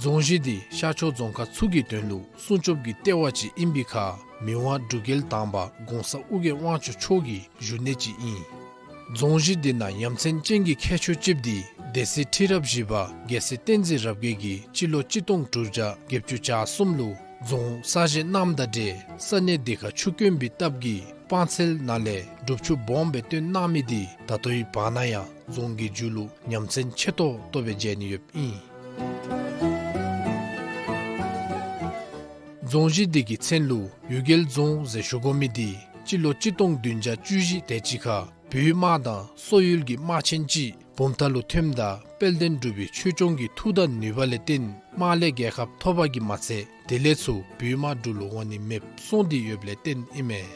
རྫོང་གཞི་འདི་ཤར་ཕྱོགས་རྫོང་ཁག་ཚུ་གི་དོན་ལུ་སྲུང་སྐྱོབ་ཀྱི་ལྟེ་བ་ཅིག་ཨིན་པའི་ཁར་མི་དབང་འབྲུག་རྒྱལ་དང་པ་གོང་ས་ཨོ་རྒྱན་དབང་ཕྱུག་མཆོག་གི་བཞུགས་གནས་ཅིག་ཨིན། རྫོང་གཞི་འདི་ནང་ཡ་མཚན་ཅན་གྱི་ཁྱད་ཆོས་ཅིག་འདི་སྡེ་སྲིད་ཁྲི་རབས་བཞི་པ་རྒྱལ་སྲས་བསྟན་འཛིན་རབ་རྒྱས་ཀྱིས་སྤྱི་ལོ་གཅིག་སྟོང་དྲུག་བརྒྱ་བརྒྱད་ཅུ་གྱ་གསུམ་ལུ་རྫོང་གསར་བཞེངས་གནངམ་དང་འབྲེལ་ས་གནས་འདི་ཁར་ཆུ་དཀོན་པའི་སྟབས་ཀྱིས་སྤང་ཚལ་ནང་ལས་སྒྲུབ་ཆུ་སྦོམ་སྦེ་བཏོན་གནང་མི་འདི་ད་ལྟོའི་བར་ན་ཡང་རྫོང་གི་མཇུག་ལུ་ཡ་མཚན་ཆེ་ཏོག་ཏོ་སྦེ་མཇལ་ནི་ཡོདཔ་ཨིན། རྫོང་གཞི་འདི་གི་མཚན་ལུ་གཡུལ་རྒྱལ་རྫོང་ཟེར་ཞུ་དགོ་མི་འདི་སྤྱི་ལོ་གཅིག་སྟོང་བདུན་བརྒྱ་བཅུ་བཞི་དེ་ཅིག་ཁར་བོད་དམག་དང་སོག་ཡུལ་གྱི་དམག་ཆེན་ཅིག་བུམ་ཐང་ལུ་ཐོནམ་ད་དཔལ་ལྡན་འབྲུག་པའི་ཆོས་སྐྱོང་གི་མཐུ་དང་ནུས་པ་ལས་བརྟེན་དམག་ལས་རྒྱལ་ཁ་ཐོབ་པ་གིས་མ་ཚད་དེ་ལས་ཚུར་བོད་དམག་འབྲུག་ལུ་འོང་ནི་མེདཔ་སོང་སྟེ་ཡོདཔ་ལས་བརྟེན་ཨིན་མས།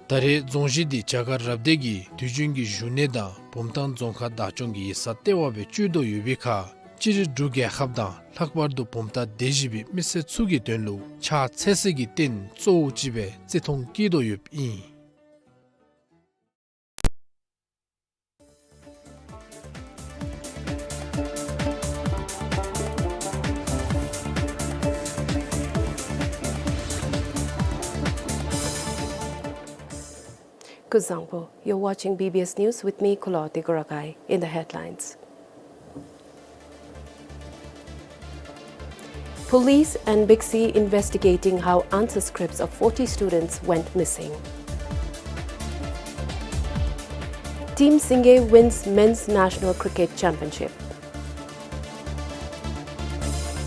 ད་རེས་རྫོང་གཞི་འདི་བྱ་དཀར་རབ་སྡེ་གི་དུས་རྒྱུན་གྱི་བཞུགས་གནས་དང་བུམ་ཐང་རྫོང་ཁག་བདག་སྐྱོང་གི་ཡིག་ཚང་ལྟེ་བ་སྦེ་སྤྱོད་དོ་ཡོད་པའི་ཁར་སྤྱིར་འབྲུག་རྒྱལ་ཁབ་དང་ལྷག་པར་དུ་བུམ་ཐང་སྡེ་བཞི་པའི་མི་སེར་ཚུ་གི་དོན་ལུ་ཕྱག་འཚལ་སའི་རྟེན་གཙོ་བོ་ཅིག་སྦེ་བརྩི་མཐོང་བསྐྱེད་དོ་ཡོདཔ་ཨིན། Kuzuzangpo, you're watching B B S News with me, Kulawarti Kurakai. In the headlines. Police and BICSI investigating how answer scripts of forty students went missing. Team Singay wins Men's National Cricket Championship.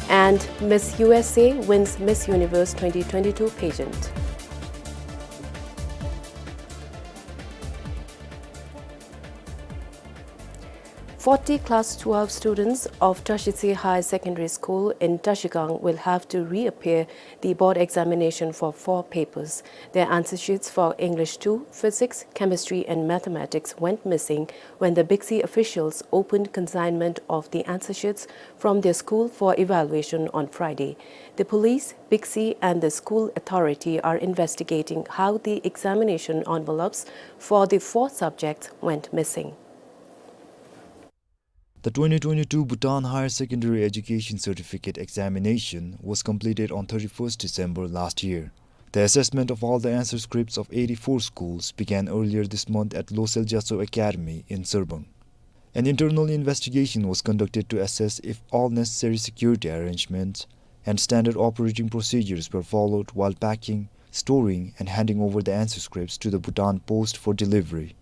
And Miss U S A wins Miss Universe twenty twenty-two pageant. Forty class twelve students of Trashitsi Higher Secondary School in Trashigang will have to reappear the board examination for four papers. Their answer sheets for English two, Physics, Chemistry and Mathematics went missing when the BICSI officials opened consignment of the answer sheets from their school for evaluation on Friday. The police, BICSI and the school authority are investigating how the examination envelopes for the four subjects went missing. The twenty twenty-two Bhutan Higher Secondary Education Certificate Examination was completed on thirty-first December last year. The assessment of all the answer scripts of eighty-four schools began earlier this month at Losel Gyatso Academy in Serbang. An internal investigation was conducted to assess if all necessary security arrangements and standard operating procedures were followed while packing, storing, and handing over the answer scripts to the Bhutan Post for delivery.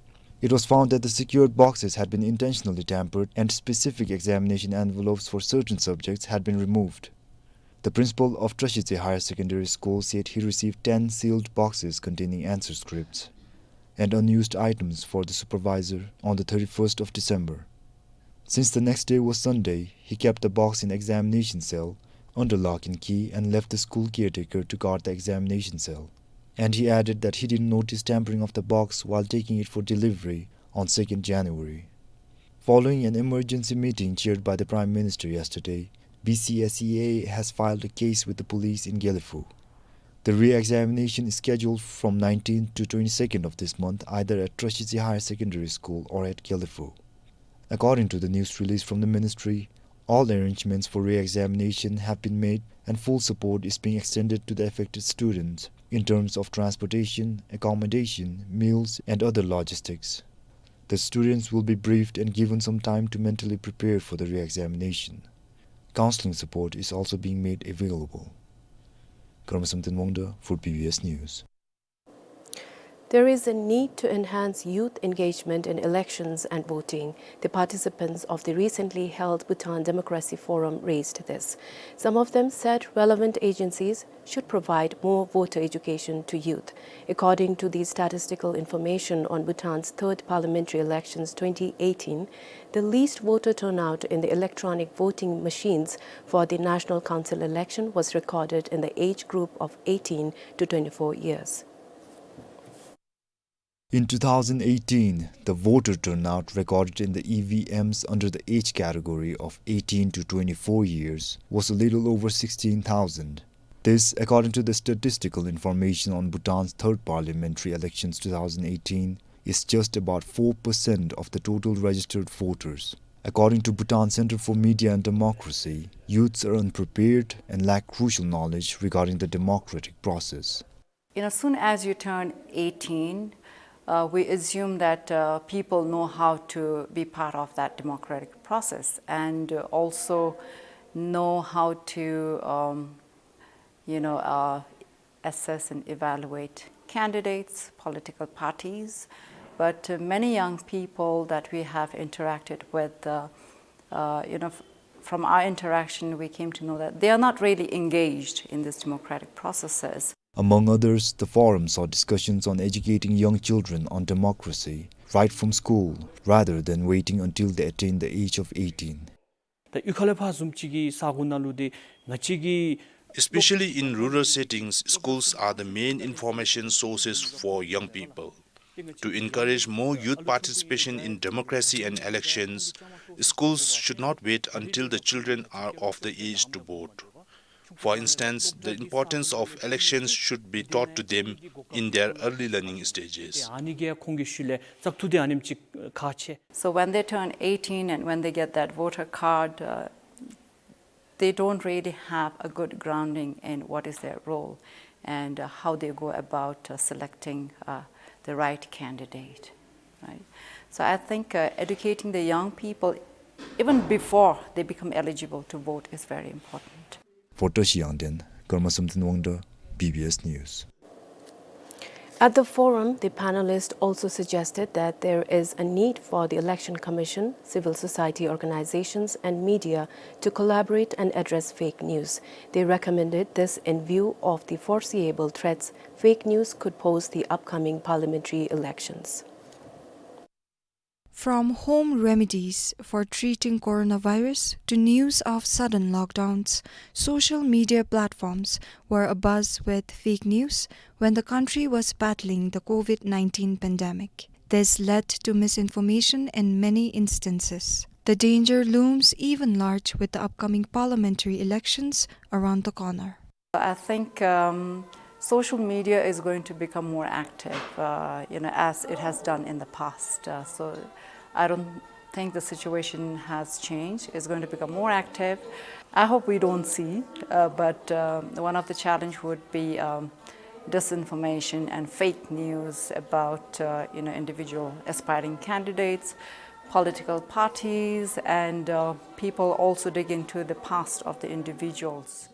It was found that the secured boxes had been intentionally tampered and specific examination envelopes for certain subjects had been removed. The principal of Trashitsi Higher Secondary School said he received ten sealed boxes containing answer scripts and unused items for the supervisor on the thirty-first of December. Since the next day was Sunday, he kept the box in examination cell under lock and key and left the school caretaker to guard the examination cell. And he added that he didn't notice tampering of the box while taking it for delivery on second January. Following an emergency meeting chaired by the Prime Minister yesterday, B C S E A has filed a case with the police in Gelephu. The re-examination is scheduled from nineteenth to twenty-second of this month, either at Trashitsi Higher Secondary School or at Gelephu. According to the news release from the ministry, all arrangements for re-examination have been made and full support is being extended to the affected students in terms of transportation, accommodation, meals, and other logistics. The students will be briefed and given some time to mentally prepare for the re-examination. Counseling support is also being made available. Karma Samten Wangda for B B S News. There is a need to enhance youth engagement in elections and voting. The participants of the recently held Bhutan Democracy Forum raised this. Some of them said relevant agencies should provide more voter education to youth. According to the statistical information on Bhutan's third parliamentary elections twenty eighteen, the least voter turnout in the electronic voting machines for the National Council election was recorded in the age group of eighteen to twenty-four years. In two thousand eighteen, the voter turnout recorded in the E V Ms under the age category of eighteen to twenty-four years was a little over sixteen thousand. This, according to the statistical information on Bhutan's third parliamentary elections two thousand eighteen, is just about four percent of the total registered voters. According to Bhutan Center for Media and Democracy, youths are unprepared and lack crucial knowledge regarding the democratic process. You know, as soon as you turn eighteen, uh, we assume that, uh, people know how to be part of that democratic process and, uh, also know how to, um, you know, uh, assess and evaluate candidates, political parties. But, uh, many young people that we have interacted with, uh, uh, you know, f-, from our interaction, we came to know that they are not really engaged in these democratic processes. Among others, the forum saw discussions on educating young children on democracy right from school, rather than waiting until they attain the age of eighteen. ད་གཡུས་ཁ་ལས་ཕར་བཟུམ་ཅིག་གི་ས་གོ་ནང་ལུ་འདི་ང་བཅས་ཀྱི Especially in rural settings, schools are the main information sources for young people. To encourage more youth participation in democracy and elections, schools should not wait until the children are of the age to vote. For instance, the importance of elections should be taught to them in their early learning stages. ཨ་ནི་གིས་ཁོང་གི་ཤུལ་ལས་བཙག་འཐུ་འདི་ཨ་ནེམ་ཅིག་ཁག་ཆེ། So when they turn eighteen and when they get that voter card, uh, they don't really have a good grounding in what is their role and, uh, how they go about, uh, selecting, uh, the right candidate, right? So I think, uh, educating the young people, even before they become eligible to vote, is very important. For Tashi Yangden, Karma Samten Wangda, B B S News. At the forum, the panelists also suggested that there is a need for the Election Commission, civil society organizations, and media to collaborate and address fake news. They recommended this in view of the foreseeable threats fake news could pose the upcoming parliamentary elections. From home remedies for treating coronavirus to news of sudden lockdowns, social media platforms were abuzz with fake news when the country was battling the COVID nineteen pandemic. This led to misinformation in many instances. The danger looms even large with the upcoming parliamentary elections around the corner. I think, um, social media is going to become more active, uh, you know, as it has done in the past. Uh, so I don't think the situation has changed. It's going to become more active. I hope we don't see, uh, but, uh, one of the challenge would be, um, disinformation and fake news about, uh, you know, individual aspiring candidates, political parties, and, uh, people also dig into the past of the individuals.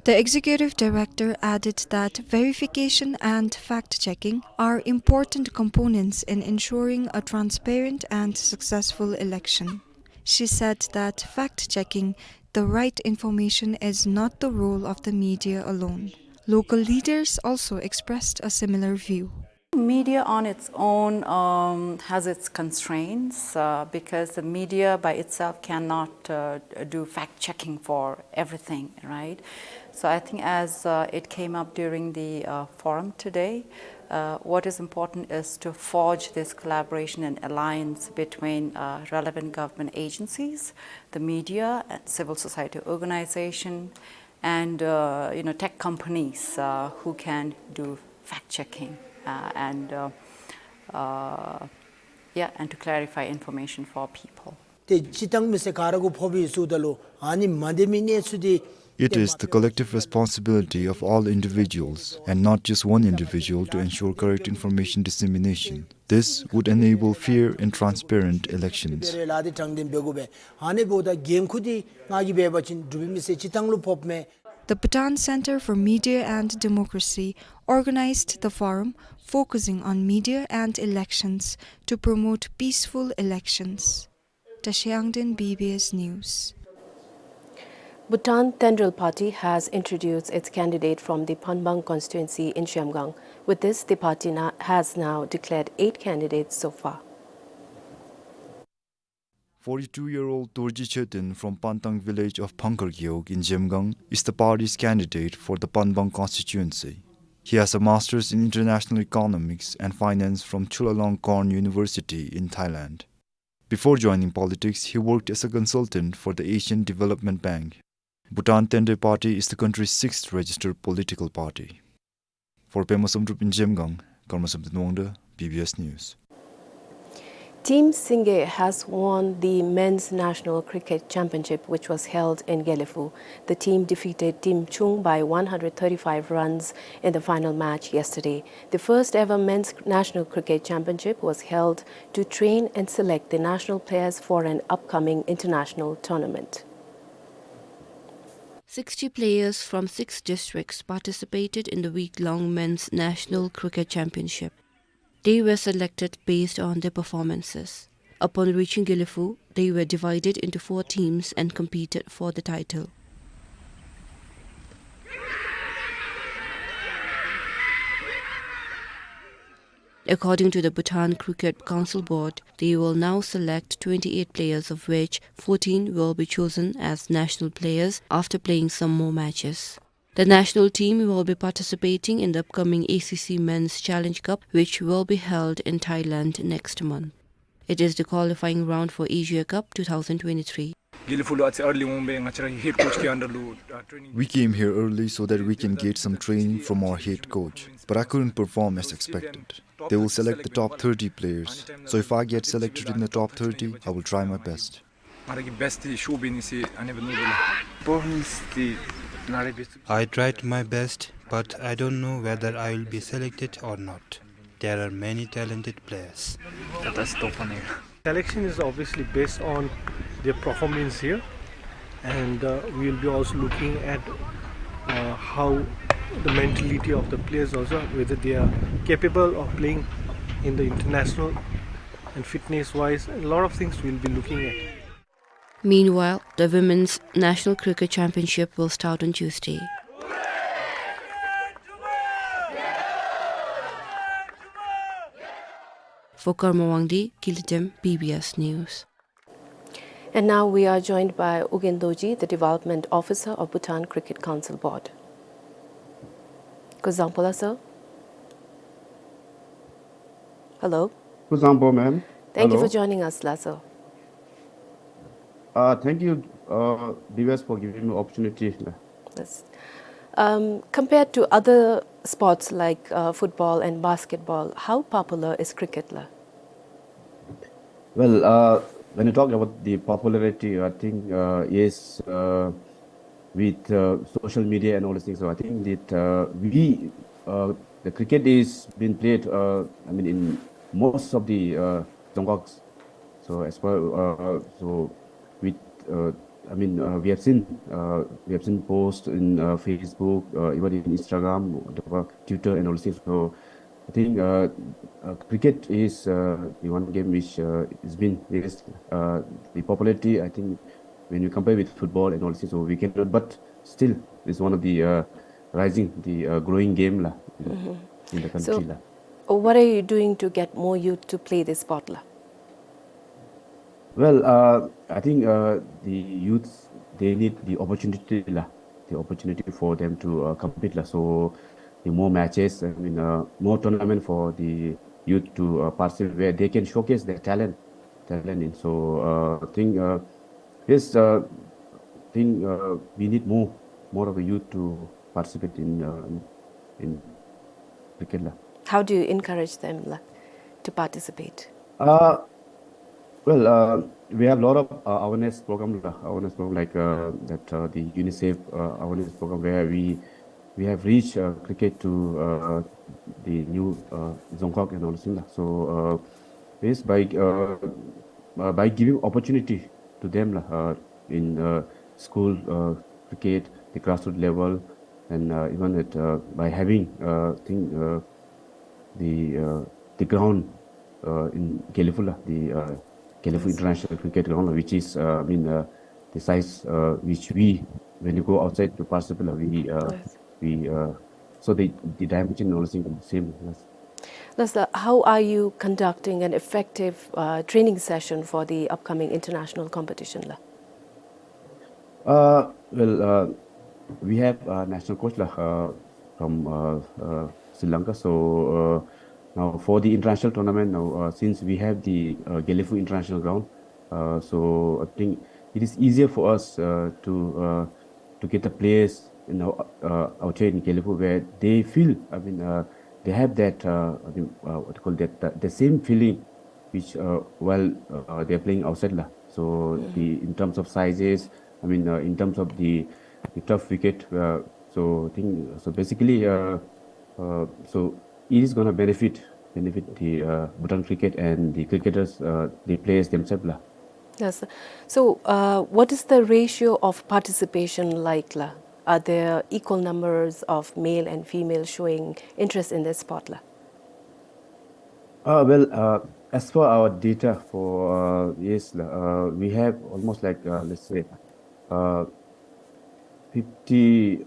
The executive director added that verification and fact-checking are important components in ensuring a transparent and successful election. She said that fact-checking the right information is not the role of the media alone. Local leaders also expressed a similar view. Media on its own, um, has its constraints, uh, because the media by itself cannot, uh, do fact checking for everything, right? So I think as, uh, it came up during the, uh, forum today, uh, what is important is to forge this collaboration and alliance between, uh, relevant government agencies, the media, and civil society organization, and, uh, you know, tech companies, uh, who can do fact checking, uh, and, uh, uh, yeah, and to clarify information for people. ཏེ་སྤྱིར་བཏང་མི་སེར་ག་ར་གུ་ཕོགཔ་ཨིན་ཟེརཝ་ད་ལུ་ཨ་ནི་མ་བདེ་མི་གནས་ཚུལ་འདི། It is the collective responsibility of all individuals and not just one individual to ensure correct information dissemination. This would enable fair and transparent elections. ལཱ་འདི་དྲང་བདེན་འབད་དགོ་པས། ཨ་ནི་འབདཝ་ད་འགན་ཁུར་འདི་ང་གིས་འབད་བ་ཅིན་འབྲུག་པའི་མི་སེར་སྤྱིར་བཏང་ལུ་ཕོགཔ་མས། The Bhutan Center for Media and Democracy organized the forum focusing on media and elections to promote peaceful elections. Tashi Yangden, B B S News. Bhutan Tenrel Party has introduced its candidate from the Phanbang constituency in Zhemgang. With this, the party na-, has now declared eight candidates so far. Forty-two-year-old Dorji Cheten from Pantang village of Phangkar Gewog in Zhemgang is the party's candidate for the Phanbang constituency. He has a master's in international economics and finance from Chulalongkorn University in Thailand. Before joining politics, he worked as a consultant for the Asian Development Bank. Bhutan Tenrel Party is the country's sixth registered political party. For Pema Samdrup in Zhemgang, Karma Samten Wangda, B B S News. Team Singye has won the Men's National Cricket Championship, which was held in Gelephu. The team defeated Team Chung by one hundred thirty-five runs in the final match yesterday. The first ever Men's National Cricket Championship was held to train and select the national players for an upcoming international tournament. Sixty players from six districts participated in the week-long Men's National Cricket Championship. They were selected based on their performances. Upon reaching Gelephu, they were divided into four teams and competed for the title. According to the Bhutan Cricket Council Board, they will now select twenty-eight players, of which fourteen will be chosen as national players after playing some more matches. The national team will be participating in the upcoming A C C Men's Challenge Cup, which will be held in Thailand next month. It is the qualifying round for Asia Cup two thousand twenty-three. Gelephu ལུ་ཨ་ཙི་early འོང་སྦེ་ང་བཅས་ར་head coach གི་under ལུ་uh, training. We came here early so that we can get some training from our head coach, but I couldn't perform as expected. They will select the top thirty players, so if I get selected in the top thirty, I will try my best. ང་ར་གིས་best འདི་ཤོར་བའི་ནི་ཟེར་ཨ་ནི་སྦེ་མནོ་དོ་ལགས། Performance འདི་ང་ར་འབད་ཚུགས། I tried my best, but I don't know whether I will be selected or not. There are many talented players. ད་ལྟ་སི་ཊོབ་ཨ་ནི། Selection is obviously based on their performance here, and uh, we will be also looking at uh, how the mentality of the players also, whether they are capable of playing in the international and fitness wise, a lot of things we'll be looking at. Meanwhile, the Women's National Cricket Championship will start on Tuesday. For Karma Wangdi, Gilidem, B B S News. And now we are joined by Ugyen Dorji, the Development Officer of Bhutan Cricket Council Board. Kuzuzangpo lagthro, sir. Hello. Kuzuzangpo, ma'am. Thank you for joining us, la, sir. Uh, thank you, uh, B B S, for giving me opportunity. Yes. Um, compared to other sports like uh, football and basketball, how popular is cricket, la? Well, uh, when you talk about the popularity, I think uh, yes, uh, with uh, social media and all these things, so I think that uh, we, uh, the cricket is being played, uh, I mean, in most of the uh, Dzongkhags. So as per, uh, so with, uh, I mean, uh, we have seen, uh, we have seen posts in uh, Facebook, uh, even in Instagram, the Twitter, and all these things. So I think uh, uh, cricket is uh, the one game which uh, has been raised. Uh, the popularity, I think, when you compare with football and all this, so we cannot. But still, it's one of the uh, rising, the uh, growing game la in, in the country la. So, what are you doing to get more youth to play this sport la? Well, uh, I think uh, the youths, they need the opportunity la, the opportunity for them to uh, compete la. So the more matches, I mean, uh, more tournament for the youth to uh, participate, where they can showcase their talent, talent in. So uh, I think uh, yes, uh, I think uh, we need more, more of the youth to participate in uh, in cricket la. How do you encourage them la, to participate? Uh, well, uh, we have a lot of uh, awareness program, uh, awareness program like uh, that uh, the UNICEF uh, awareness program where we we have reached uh, cricket to uh, the new uh, Dzongkhag and all things la. So uh, this by uh, uh, by giving opportunity to them la, uh, in uh, school uh, cricket, the grassroots level, and uh, even at, uh, by having uh, thing uh, the uh, the ground uh, in Gelephu la, the uh, Gelephu International Cricket Ground, which is uh, I mean uh, the size uh, which we, when you go outside to participate la, we uh, we uh, so the the dimension and all thing is the same. Yes. Last, uh, how are you conducting an effective uh, training session for the upcoming international competition la? Uh, well, uh, we have a national coach la, uh, from uh, uh, Sri Lanka. So uh, now for the international tournament, now uh, since we have the uh, Gelephu International Ground, uh, so I think it is easier for us uh, to uh, to get the players, you know, uh, out here in Gelephu where they feel, I mean, uh, they have that, uh, I mean, uh, what you call that, the, the same feeling which, uh, while, uh, they're playing outside lah. So the, in terms of sizes, I mean, uh, in terms of the, the turf wicket, uh, so I think, so basically, uh, uh, so it is gonna benefit, benefit the, uh, Bhutan cricket and the cricketers, uh, the players themselves lah. Yes. So, uh, what is the ratio of participation like lah? Are there equal numbers of male and female showing interest in this sport lah? Uh, well, uh, as per our data for, uh, yes, uh, we have almost like, uh, let's say, uh, fifty,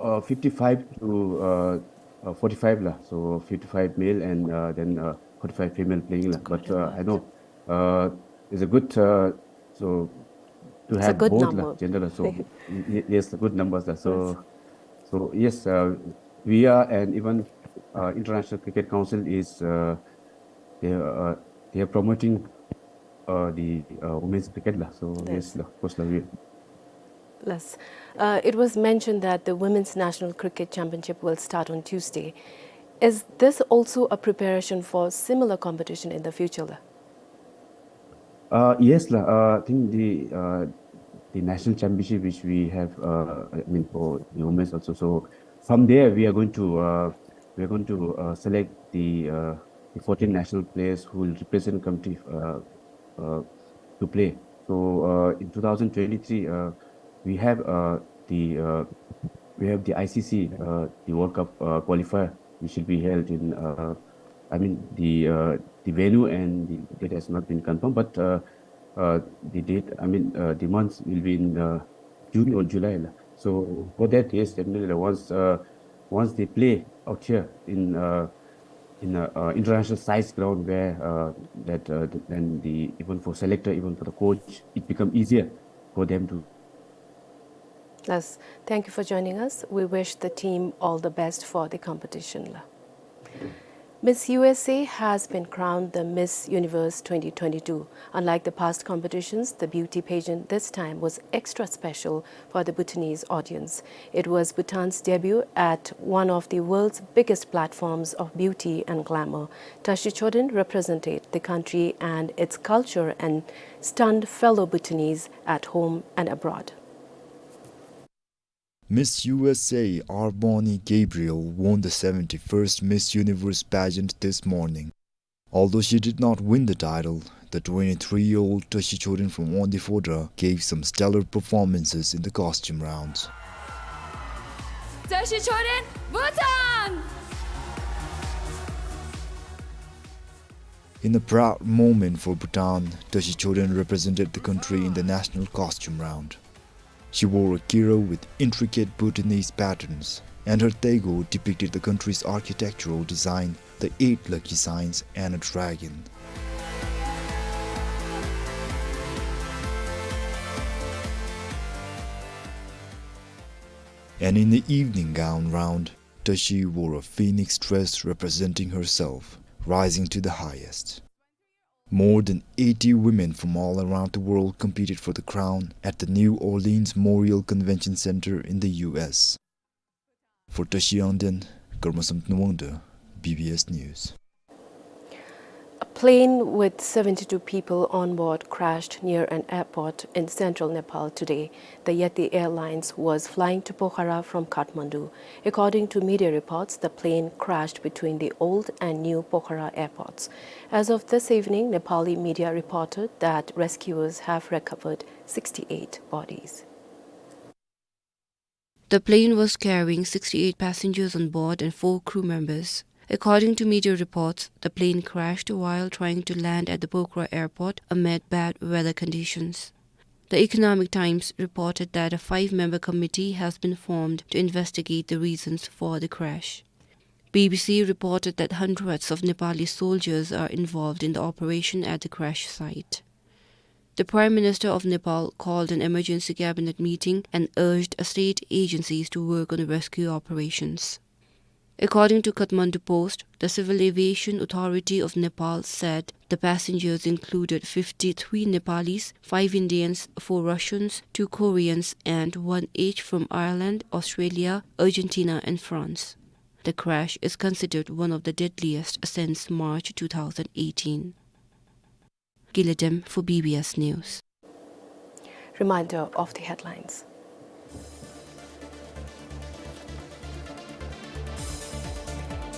uh, fifty-five to, uh, uh, forty-five lah. So fifty-five male and, uh, then, uh, forty-five female playing lah. But, uh, I know, uh, it's a good, uh, so to have both lah, gender lah. So y-, y-, yes, good numbers lah. So, so yes, uh, we are, and even, uh, International Cricket Council is, uh, they are, uh, they are promoting, uh, the, uh, women's cricket lah. So yes lah, of course lah, we. Yes. Uh, it was mentioned that the Women's National Cricket Championship will start on Tuesday. Is this also a preparation for similar competition in the future lah? Uh, yes lah. Uh, I think the, uh, the national championship which we have, uh, I mean, for the women's also. So from there we are going to, uh, we are going to, uh, select the, uh, the fourteen national players who will represent country, uh, uh, to play. So, uh, in two thousand twenty-three, uh, we have, uh, the, uh, we have the I C C, uh, the World Cup, uh, qualifier, which will be held in, uh, I mean, the, uh, the venue and the date has not been confirmed, but, uh, uh, the date, I mean, uh, the months will be in, uh, June or July lah. So for that, yes, definitely, once, uh, once they play out here in, uh, in a, uh, international size ground where, uh, that, uh, th-, then the, even for selector, even for the coach, it become easier for them to. Yes, thank you for joining us. We wish the team all the best for the competition lah. Miss U S A has been crowned the Miss Universe twenty twenty-two. Unlike the past competitions, the beauty pageant this time was extra special for the Bhutanese audience. It was Bhutan's debut at one of the world's biggest platforms of beauty and glamour. Tashi Choden represented the country and its culture and stunned fellow Bhutanese at home and abroad. Miss U S A Arboni Gabriel won the seventy-first Miss Universe pageant this morning. Although she did not win the title, the twenty-three-year-old Tashi Choden from Wangdue Phodrang gave some stellar performances in the costume rounds. Tashi Choden, Bhutan! In a proud moment for Bhutan, Tashi Choden represented the country in the national costume round. She wore a kiro with intricate Bhutanese patterns, and her taego depicted the country's architectural design, the eight lucky signs, and a dragon. And in the evening gown round, Tashi wore a phoenix dress representing herself, rising to the highest. More than eighty women from all around the world competed for the crown at the New Orleans Morial Convention Center in the U S. For Tashi Yangden, Karma Samten Wangde, B B S News. A plane with seventy-two people on board crashed near an airport in central Nepal today. The Yeti Airlines was flying to Pokhara from Kathmandu. According to media reports, the plane crashed between the old and new Pokhara airports. As of this evening, Nepali media reported that rescuers have recovered sixty-eight bodies. The plane was carrying sixty-eight passengers on board and four crew members. According to media reports, the plane crashed while trying to land at the Pokhara airport amid bad weather conditions. The Economic Times reported that a five-member committee has been formed to investigate the reasons for the crash. B B C reported that hundreds of Nepali soldiers are involved in the operation at the crash site. The Prime Minister of Nepal called an emergency cabinet meeting and urged state agencies to work on rescue operations. According to Kathmandu Post, the Civil Aviation Authority of Nepal said the passengers included fifty-three Nepalis, five Indians, four Russians, two Koreans, and one each from Ireland, Australia, Argentina, and France. The crash is considered one of the deadliest since March two thousand eighteen. Gilidem for B B S News. Reminder of the headlines.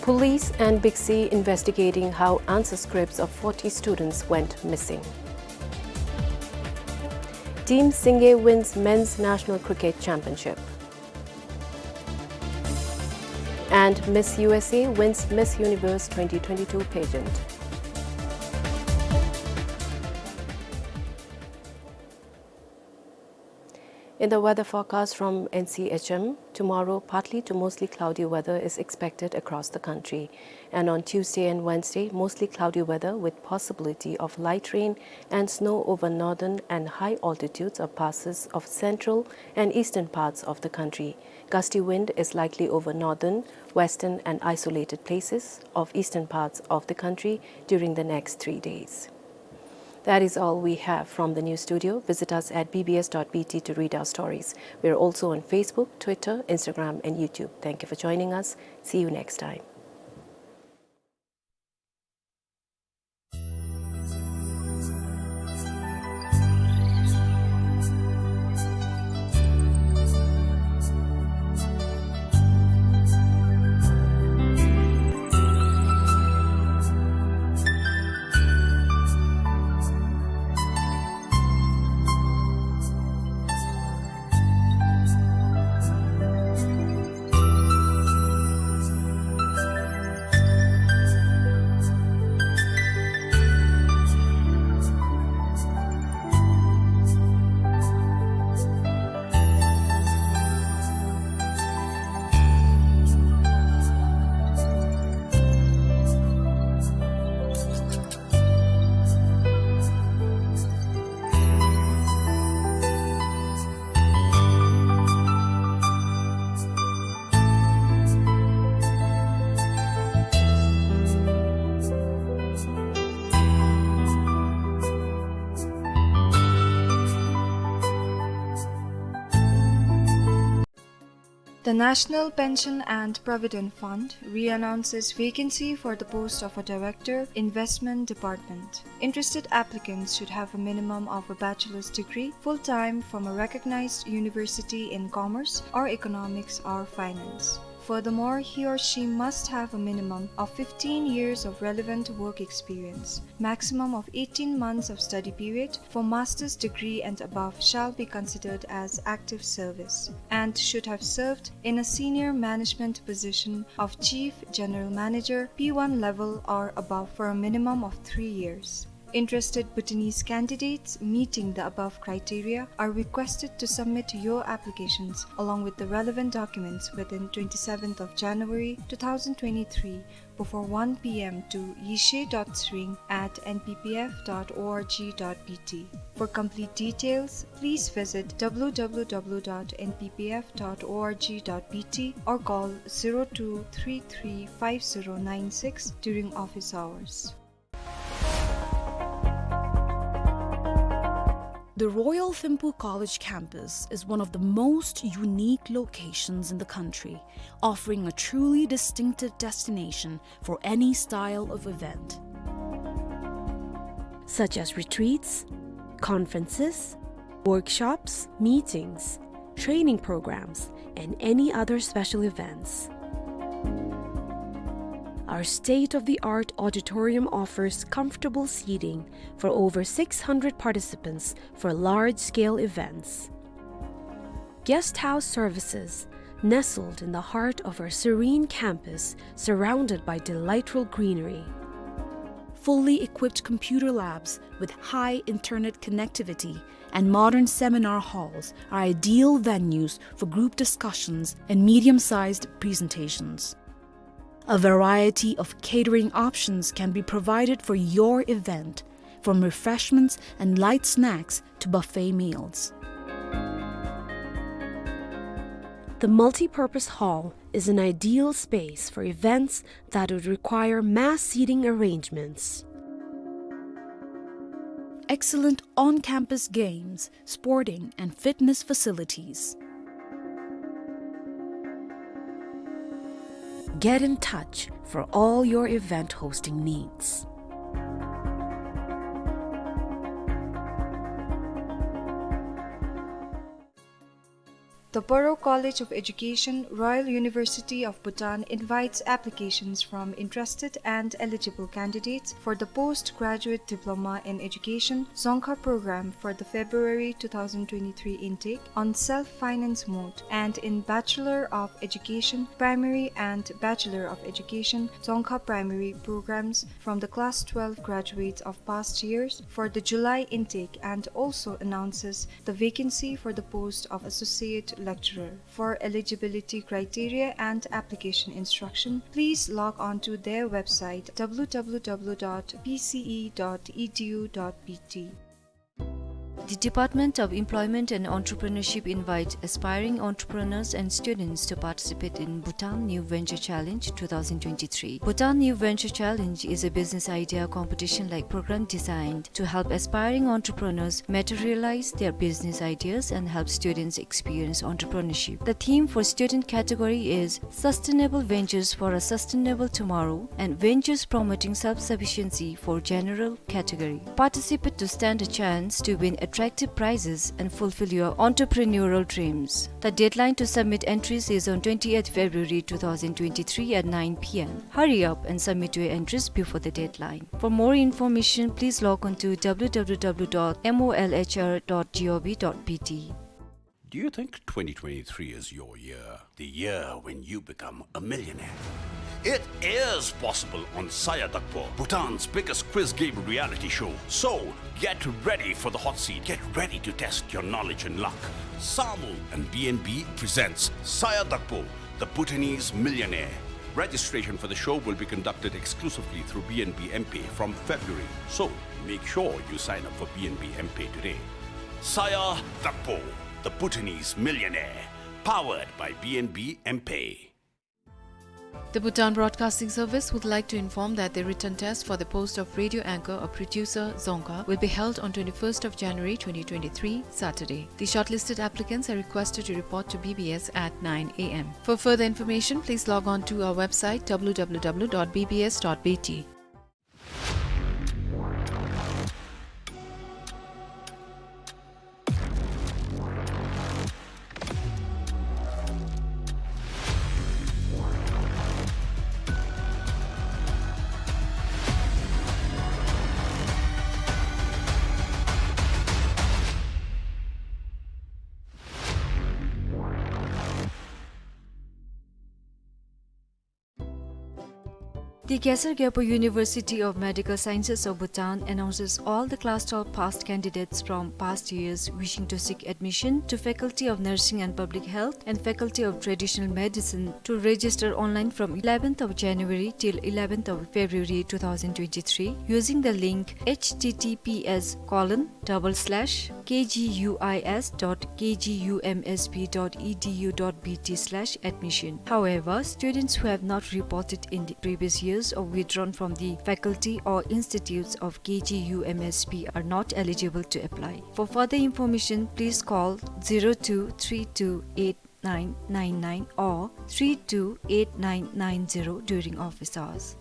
Police and BICSI investigating how answer scripts of forty students went missing. Team Singye wins men's national cricket championship. And Miss U S A wins Miss Universe twenty twenty-two pageant. In the weather forecast from N C H M, tomorrow partly to mostly cloudy weather is expected across the country. And on Tuesday and Wednesday, mostly cloudy weather with possibility of light rain and snow over northern and high altitudes or passes of central and eastern parts of the country. Gusty wind is likely over northern, western and isolated places of eastern parts of the country during the next three days. That is all we have from the news studio. Visit us at B B S dot B T to read our stories. We are also on Facebook, Twitter, Instagram, and YouTube. Thank you for joining us. See you next time. The National Pension and Provident Fund re-announces vacancy for the post of a Director, Investment Department. Interested applicants should have a minimum of a bachelor's degree, full-time, from a recognized university in commerce or economics or finance. Furthermore, he or she must have a minimum of fifteen years of relevant work experience. Maximum of eighteen months of study period for master's degree and above shall be considered as active service and should have served in a senior management position of Chief General Manager P one level or above for a minimum of three years. Interested Bhutanese candidates meeting the above criteria are requested to submit your applications along with the relevant documents within twenty-seventh of January two thousand twenty-three before one P M to yishe dot tshering at N P P F dot org dot B T. For complete details, please visit W W W dot N P P F dot org dot B T or call zero two three three five zero nine six during office hours. The Royal Thimphu College campus is one of the most unique locations in the country, offering a truly distinctive destination for any style of event, such as retreats, conferences, workshops, meetings, training programs, and any other special events. Our state-of-the-art auditorium offers comfortable seating for over six hundred participants for large-scale events. Guest house services, nestled in the heart of our serene campus, surrounded by delightful greenery. Fully equipped computer labs with high internet connectivity and modern seminar halls are ideal venues for group discussions and medium-sized presentations. A variety of catering options can be provided for your event, from refreshments and light snacks to buffet meals. The multipurpose hall is an ideal space for events that would require mass seating arrangements. Excellent on-campus games, sporting and fitness facilities. Get in touch for all your event hosting needs. The Paro College of Education, Royal University of Bhutan invites applications from interested and eligible candidates for the postgraduate diploma in education Dzongkha program for the February two thousand twenty-three intake on self-finance mode and in Bachelor of Education, Primary and Bachelor of Education Dzongkha Primary programs from the class twelve graduates of past years for the July intake, and also announces the vacancy for the post of associate lecturer. For eligibility criteria and application instruction, please log on to their website, w w w dot p c e dot e d u dot b t. The Department of Employment and Entrepreneurship invites aspiring entrepreneurs and students to participate in Bhutan New Venture Challenge two thousand twenty-three. Bhutan New Venture Challenge is a business idea competition-like program designed to help aspiring entrepreneurs materialize their business ideas and help students experience entrepreneurship. The theme for student category is Sustainable Ventures for a Sustainable Tomorrow and Ventures Promoting Self-Sufficiency for General category. Participate to stand a chance to win attractive prizes and fulfill your entrepreneurial dreams. The deadline to submit entries is on twentieth February two thousand twenty-three at nine p m. Hurry up and submit your entries before the deadline. For more information, please log on to w w w dot m o l h r dot g o v dot b t. Do you think twenty twenty-three is your year? The year when you become a millionaire? It is possible on Saya Dakpo, Bhutan's biggest quiz game reality show. So, get ready for the hot seat. Get ready to test your knowledge and luck. Samu and B N B presents Saya Dakpo, the Bhutanese millionaire. Registration for the show will be conducted exclusively through B N B M-Pay from February. So, make sure you sign up for B N B M-Pay today. Saya Dakpo, the Bhutanese millionaire. Powered by B N B M-Pay. The Bhutan Broadcasting Service would like to inform that the written test for the post of radio anchor or producer, Dzongkha, will be held on twenty-first of January twenty twenty-three, Saturday. The shortlisted applicants are requested to report to B B S at nine a m. For further information, please log on to our website, w w w dot b b s dot b t. The Khesar Gyalpo University of Medical Sciences of Bhutan announces all the class twelve passed candidates from past years wishing to seek admission to Faculty of Nursing and Public Health and Faculty of Traditional Medicine to register online from eleventh of January till eleventh of February two thousand twenty-three using the link h t t p s colon double slash k g u i s dot k g u m s b dot e d u dot b t slash admission. However, students who have not reported in the previous years or withdrawn from the faculty or institutes of K G U M S B are not eligible to apply. For further information, please call zero two three two eight nine nine nine or three two eight nine nine zero during office hours.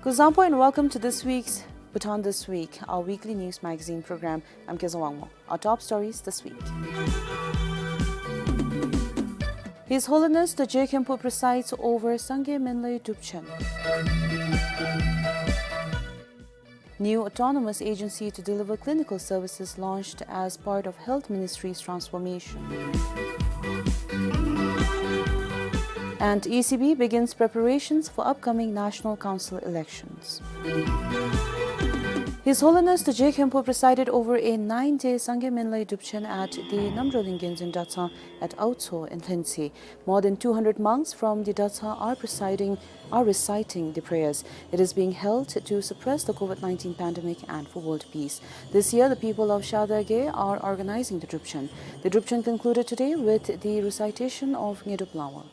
Kuzuzangpo and welcome to this week's Bhutan This Week, our weekly news magazine program. I'm Kezang Wangmo. Our top stories this week. His Holiness the Je Khenpo presides over Sangay Menlay Drupchen. New autonomous agency to deliver clinical services launched as part of Health Ministry's transformation. And E C B begins preparations for upcoming National Council elections. His Holiness the Je Khenpo presided over a nine-day Sangye Minlay Drupchen at the Namdrolin Genzin Dratshang at Aotso in Lhuentse. More than two hundred monks from the Dratshang are presiding, are reciting the prayers. It is being held to suppress the COVID nineteen pandemic and for world peace. This year, the people of Shadagye are organizing the Drupchen. The Drupchen concluded today with the recitation of Ngedup Lawa.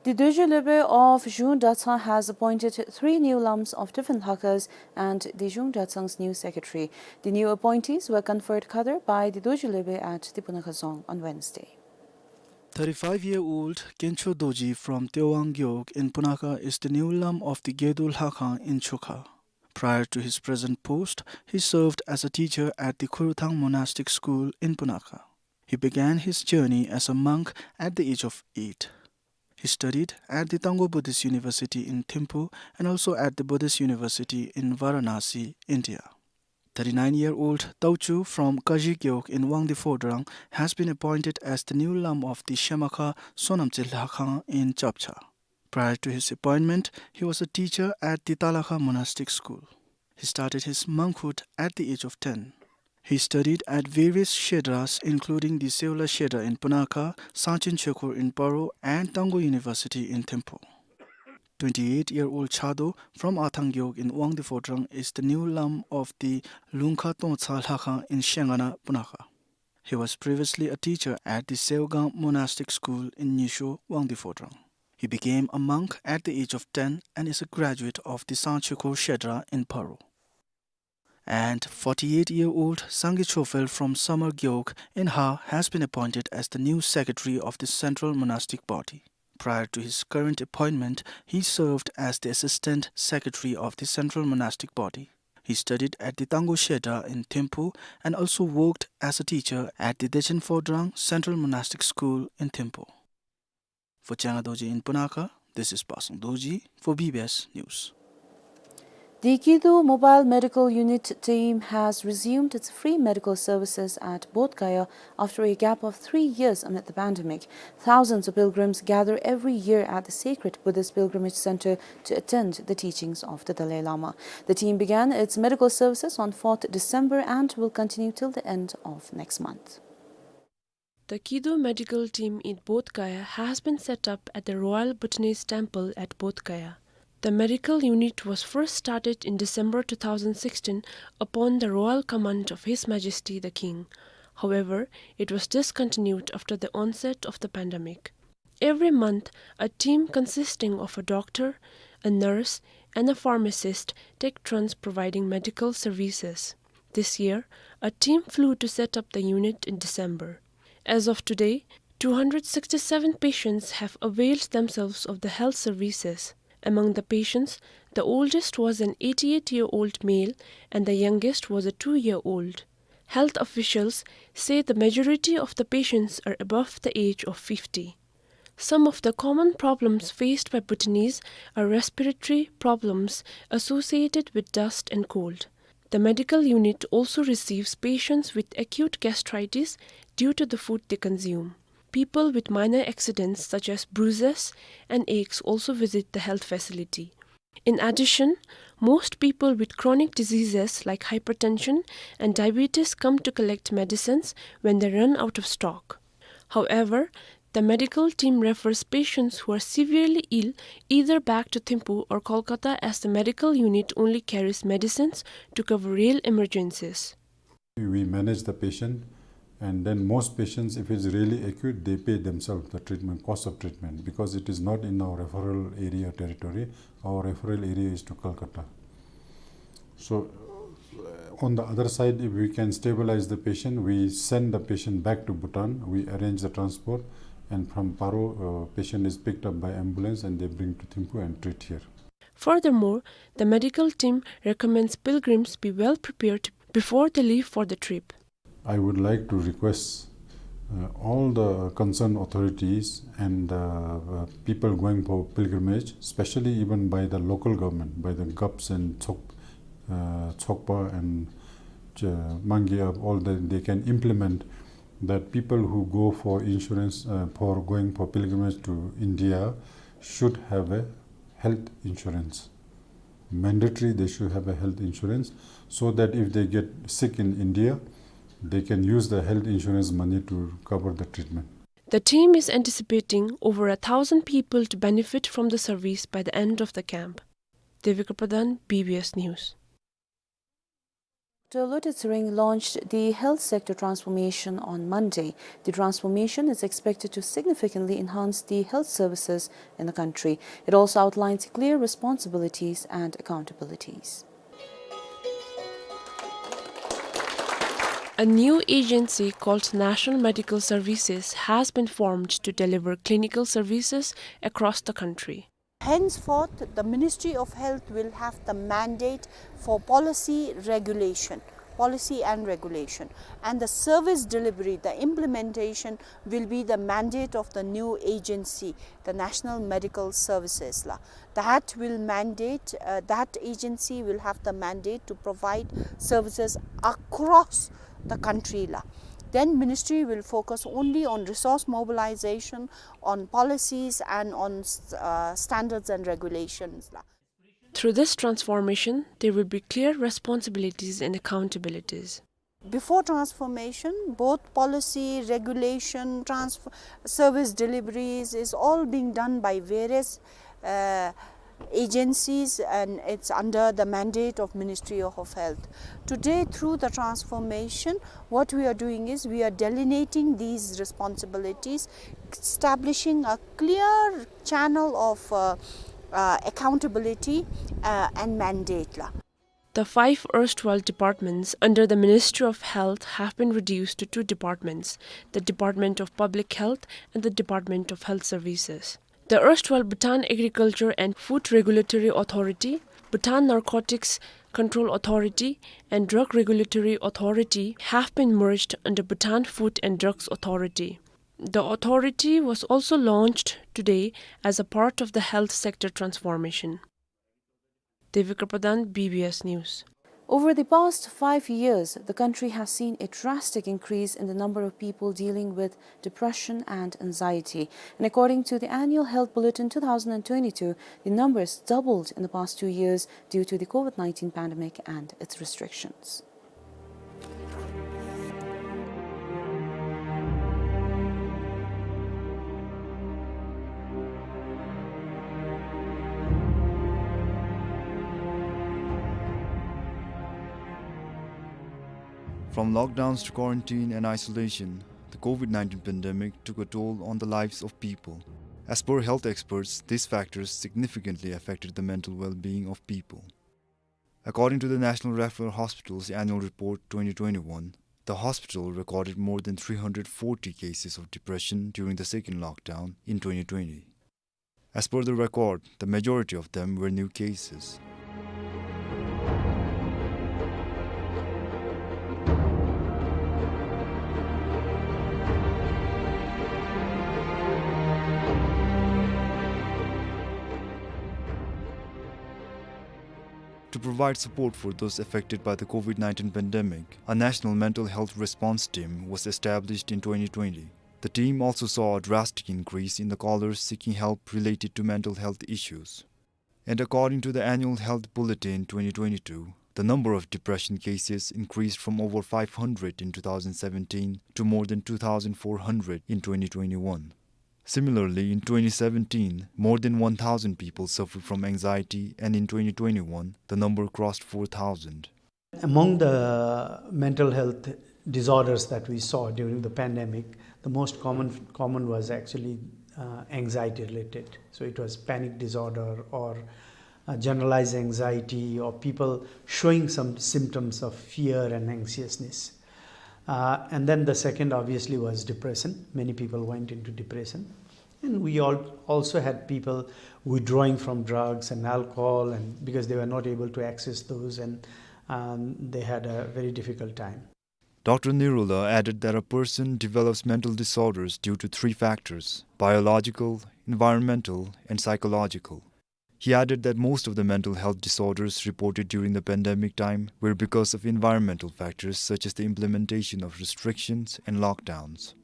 The Dorji Lhebe of Zhung Dratshang has appointed three new lams of different Lhakhas and the Zhung Dratshang's new secretary. The new appointees were conferred khadar by the Dorji Lhebe at the Punakha Dzong on Wednesday. Thirty-five-year-old Khencho Dorji from Tewang Gewog in Punakha is the new lam of the Gedo Lhakhang in Chokha. Prior to his present post, he served as a teacher at the Khurthang Monastic School in Punakha. He began his journey as a monk at the age of eight. He studied at the Tango Buddhist University in Thimphu and also at the Buddhist University in Varanasi, India. Thirty-nine-year-old Tauchu from Kaji Gewog in Wangdue Phodrang has been appointed as the new lam of the Shemakha Sonamche Lhakhang in Chapcha. Prior to his appointment, he was a teacher at the Talakha Monastic School. He started his monkhood at the age of ten. He studied at various shedras, including the Seola Shedra in Punakha, Sangchen Choekhor in Paro, and Tango University in Thimphu. Twenty-eight-year-old Chado from Athang Gewog in Wangdue Phodrang is the new lam of the Lungkha Tongtsa Lhakhang in Shengana, Punakha. He was previously a teacher at the Seogang Monastic School in Nyisho, Wangdue Phodrang. He became a monk at the age of ten and is a graduate of the Sangcheko Shedra in Paro. And forty-eight-year-old Sangye Chophel from Samar Gewog in Ha has been appointed as the new secretary of the Central Monastic Body. Prior to his current appointment, he served as the assistant secretary of the Central Monastic Body. He studied at the Tango Shedra in Thimphu and also worked as a teacher at the Dechen Phodrang Central Monastic School in Thimphu. For Changa Dorji in Punakha, this is Pasang Dorji for B B S News. The Kidu Mobile Medical Unit team has resumed its free medical services at Bodh Gaya after a gap of three years amid the pandemic. Thousands of pilgrims gather every year at the sacred Buddhist pilgrimage center to attend the teachings of the Dalai Lama. The team began its medical services on fourth December and will continue till the end of next month. The Kidu medical team in Bodh Gaya has been set up at the Royal Bhutanese Temple at Bodh Gaya. The medical unit was first started in December two thousand sixteen upon the royal command of His Majesty the King. However, it was discontinued after the onset of the pandemic. Every month, a team consisting of a doctor, a nurse, and a pharmacist take turns providing medical services. This year, a team flew to set up the unit in December. As of today, two hundred sixty-seven patients have availed themselves of the health services. Among the patients, the oldest was an eighty-eight-year-old male and the youngest was a two-year-old. Health officials say the majority of the patients are above the age of fifty. Some of the common problems faced by Bhutanese are respiratory problems associated with dust and cold. The medical unit also receives patients with acute gastritis due to the food they consume. People with minor accidents such as bruises and aches also visit the health facility. In addition, most people with chronic diseases like hypertension and diabetes come to collect medicines when they run out of stock. However, the medical team refers patients who are severely ill either back to Thimphu or Kolkata, as the medical unit only carries medicines to cover real emergencies. We manage the patient, and then most patients, if it's really acute, they pay themselves the treatment, cost of treatment, because it is not in our referral area territory. Our referral area is to Calcutta. So, uh, on the other side, if we can stabilize the patient, we send the patient back to Bhutan, we arrange the transport, and from Paro, uh, patient is picked up by ambulance and they bring to Thimphu and treat here. Furthermore, the medical team recommends pilgrims be well prepared before they leave for the trip. I would like to request, uh, all the concerned authorities and, uh, uh, people going for pilgrimage, especially even by the local government, by the Gaps and Chok-, uh, Chokpa and, uh, Mangi Ab, all the, they can implement that people who go for insurance, uh, for going for pilgrimage to India should have a health insurance. Mandatory they should have a health insurance, so that if they get sick in India, they can use the health insurance money to cover the treatment. The team is anticipating over a thousand people to benefit from the service by the end of the camp. Devika Pradhan, B B S News. Doctor Lotay Tshering launched the health sector transformation on Monday. The transformation is expected to significantly enhance the health services in the country. It also outlines clear responsibilities and accountabilities. A new agency called National Medical Services has been formed to deliver clinical services across the country. Henceforth, the Ministry of Health will have the mandate for policy regulation, policy and regulation, and the service delivery, the implementation will be the mandate of the new agency, the National Medical Services la. That will mandate, uh, that agency will have the mandate to provide services across the country la. Then ministry will focus only on resource mobilization, on policies and on, uh, standards and regulations la. Through this transformation, there will be clear responsibilities and accountabilities. Before transformation, both policy, regulation, transf-, service deliveries is all being done by various, uh, agencies, and it's under the mandate of Ministry of Health. Today, through the transformation, what we are doing is we are delineating these responsibilities, establishing a clear channel of, uh, uh, accountability, uh, and mandate la. The five erstwhile departments under the Ministry of Health have been reduced to two departments, the Department of Public Health and the Department of Health Services. The erstwhile Bhutan Agriculture and Food Regulatory Authority, Bhutan Narcotics Control Authority, and Drug Regulatory Authority have been merged under Bhutan Food and Drugs Authority. The authority was also launched today as a part of the health sector transformation. Devika Pradhan, B B S News. Over the past five years, the country has seen a drastic increase in the number of people dealing with depression and anxiety. And according to the Annual Health Bulletin two thousand twenty-two, the numbers doubled in the past two years due to the COVID nineteen pandemic and its restrictions. From lockdowns to quarantine and isolation, the COVID nineteen pandemic took a toll on the lives of people. As per health experts, these factors significantly affected the mental well-being of people. According to the National Referral Hospital's annual report twenty twenty-one, the hospital recorded more than three hundred forty cases of depression during the second lockdown in twenty twenty. As per the record, the majority of them were new cases. To provide support for those affected by the COVID nineteen pandemic, a national mental health response team was established in twenty twenty. The team also saw a drastic increase in the callers seeking help related to mental health issues. And according to the Annual Health Bulletin twenty twenty-two, the number of depression cases increased from over five hundred in two thousand seventeen to more than two thousand four hundred in twenty twenty-one. Similarly, in twenty seventeen, more than one thousand people suffered from anxiety, and in twenty twenty-one, the number crossed four thousand. Among the mental health disorders that we saw during the pandemic, the most common, common was actually, uh, anxiety related. So it was panic disorder or, uh, generalized anxiety, or people showing some symptoms of fear and anxiousness. Uh, and then the second, obviously, was depression. Many people went into depression. And we all also had people withdrawing from drugs and alcohol, and because they were not able to access those, and, um, they had a very difficult time. Doctor Nirula added that a person develops mental disorders due to three factors: biological, environmental, and psychological. He added that most of the mental health disorders reported during the pandemic time were because of environmental factors such as the implementation of restrictions and lockdowns.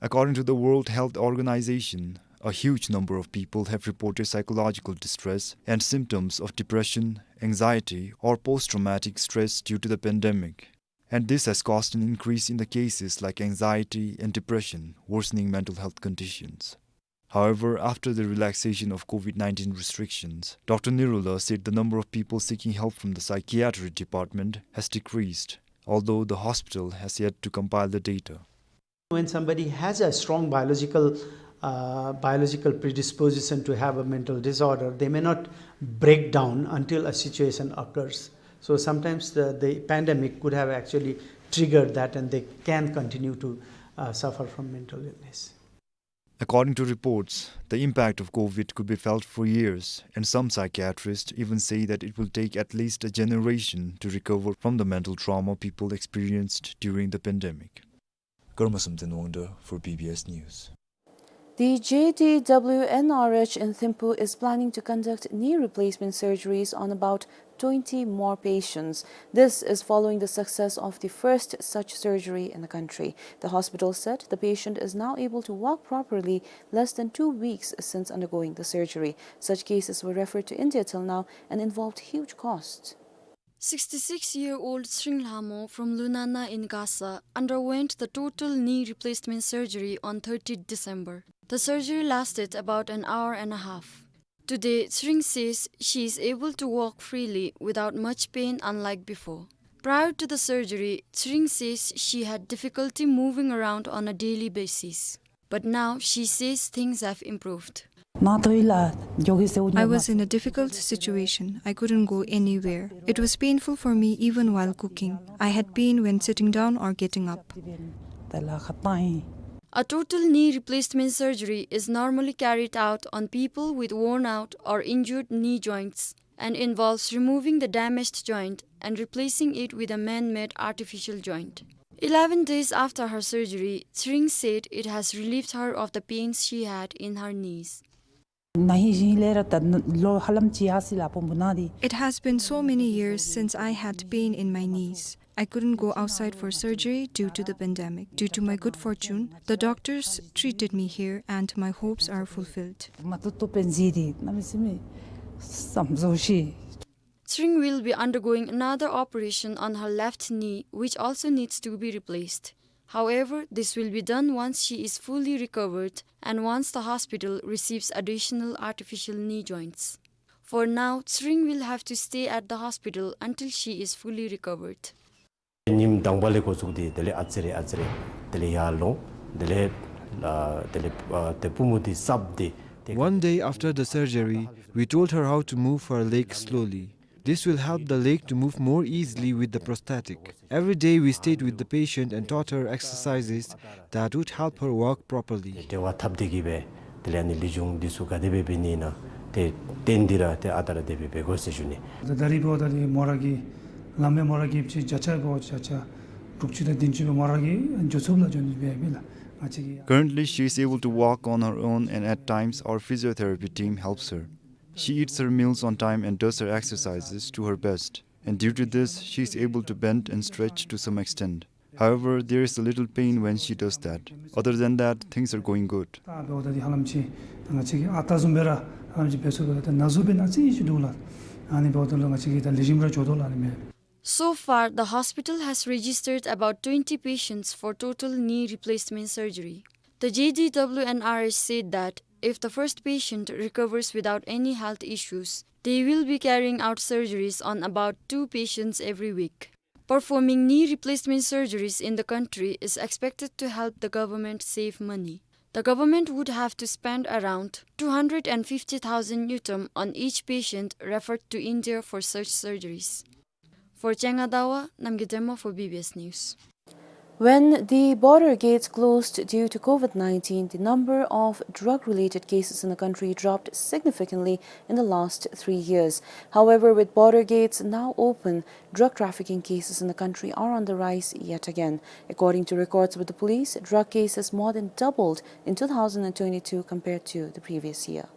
According to the World Health Organization, A huge number of people have reported psychological distress and symptoms of depression, anxiety, or post-traumatic stress due to the pandemic. And this has caused an increase in the cases like anxiety and depression, worsening mental health conditions. However, after the relaxation of COVID nineteen restrictions, Doctor Nirula said the number of people seeking help from the psychiatry department has decreased, although the hospital has yet to compile the data. When somebody has a strong biological, uh, biological predisposition to have a mental disorder, they may not break down until a situation occurs. So sometimes the, the pandemic could have actually triggered that, and they can continue to, uh, suffer from mental illness. According to reports, the impact of COVID could be felt for years, and some psychiatrists even say that it will take at least a generation to recover from the mental trauma people experienced during the pandemic. Karma Samten Wangda for B B S News. The J D W N R H in Thimphu is planning to conduct knee replacement surgeries on about twenty more patients. This is following the success of the first such surgery in the country. The hospital said the patient is now able to walk properly less than two weeks since undergoing the surgery. Such cases were referred to India till now and involved huge costs. Sixty-six-year-old Tshering Lhamo from Lunana in Gasa underwent the total knee replacement surgery on thirtieth December. The surgery lasted about an hour and a half. Today, Tshering says she is able to walk freely without much pain, unlike before. Prior to the surgery, Tshering says she had difficulty moving around on a daily basis. But now she says things have improved. I was in a difficult situation. I couldn't go anywhere. It was painful for me even while cooking. I had pain when sitting down or getting up. A total knee replacement surgery is normally carried out on people with worn out or injured knee joints and involves removing the damaged joint and replacing it with a man-made artificial joint. Eleven days after her surgery, Tshering said it has relieved her of the pains she had in her knees. It has been so many years since I had pain in my knees. I couldn't go outside for surgery due to the pandemic. Due to my good fortune, the doctors treated me here and my hopes are fulfilled. Tshering will be undergoing another operation on her left knee, which also needs to be replaced. However, this will be done once she is fully recovered and once the hospital receives additional artificial knee joints. For now, Tshering will have to stay at the hospital until she is fully recovered. ཉིནམ་དང་པ་ལས་འགོ་བཙུགས་ཏེ་དེ་ལས་ཨ་ཙི་རེ་ཨ་ཙི་རེ་དེ་ལས་ཡར་ལོང་། དེ་ལས་ཨ་དེ་ལས་ཨ་དེ་པུས་མོ་འདི་སྲབ་སྟེ། One day after the surgery, we told her how to move her leg slowly. This will help the leg to move more easily with the prosthetic. Every day we stayed with the patient and taught her exercises that would help her walk properly. འབྲེལ་བ་འཐབ་སྟེ་གི་སྦེ་དེ་ལས་ཨ་ནི་ལེགས་ཤོམ་འདི་ཚུ་ག་དེ་སྦེ་འབད་ནི་ཨིན་ན་ཏེ་བསྟན་ཏེ་ར་ཏེ་ཨ་རྟག་ར་དེ་སྦེ་འབད་དགོ་ཟེར་ཞུ་ནི། ད་རེས་འབདཝ་ད་ཏེ་མོ་ར་གིས་ལམ་སྦེ་མོ་ར་གིས་ཕྱི་བརྒྱ་ཆ་འབདཝ་བརྒྱ་ཆ་དྲུག་ཅུ་དང་བདུན་ཅུ་སྦེ་མོ་ར་གིས་འགྱོ་ཚུགསཔ་ལགས། འགྱོ་ནི་སྦེ་མེད་ལགས། ང་བཅས་ཀྱིས། Currently, she is able to walk on her own and at times our physiotherapy team helps her. She eats her meals on time and does her exercises to her best. And due to this, she is able to bend and stretch to some extent. However, there is a little pain when she does that. Other than that, things are going good. ད་འབདཝ་ད་ཏེ་ཧ་ལམ་ཅིག་ང་བཅས་ཀྱིས་ཨ་རྟག་བཟུམ་སྦེ་ར་ཧ་ལམ་ཅིག་འབད་ཚུགས་པས་ལགས། ད་ན་ཟུག་འབད་ནི་ཨ་ཙི་ཅིག་འདུག་ལགས། ཨ་ནི་འབདཝ་ད་ལུ་ང་བཅས་ཀྱིས་ད་ལེགས་ཤོམ་ར་འགྱོ་དོ་ལགས་ཨ་ནི་སྦེ། So far, the hospital has registered about twenty patients for total knee replacement surgery. The J D W N R H said that if the first patient recovers without any health issues, they will be carrying out surgeries on about two patients every week. Performing knee replacement surgeries in the country is expected to help the government save money. The government would have to spend around two hundred and fifty thousand ngultrum on each patient referred to India for such surgeries. For Changadawa, Namgay Dema for B B S News. When the border gates closed due to COVID nineteen, the number of drug-related cases in the country dropped significantly in the last three years. However, with border gates now open, drug trafficking cases in the country are on the rise yet again. According to records with the police, drug cases more than doubled in two thousand twenty-two compared to the previous year.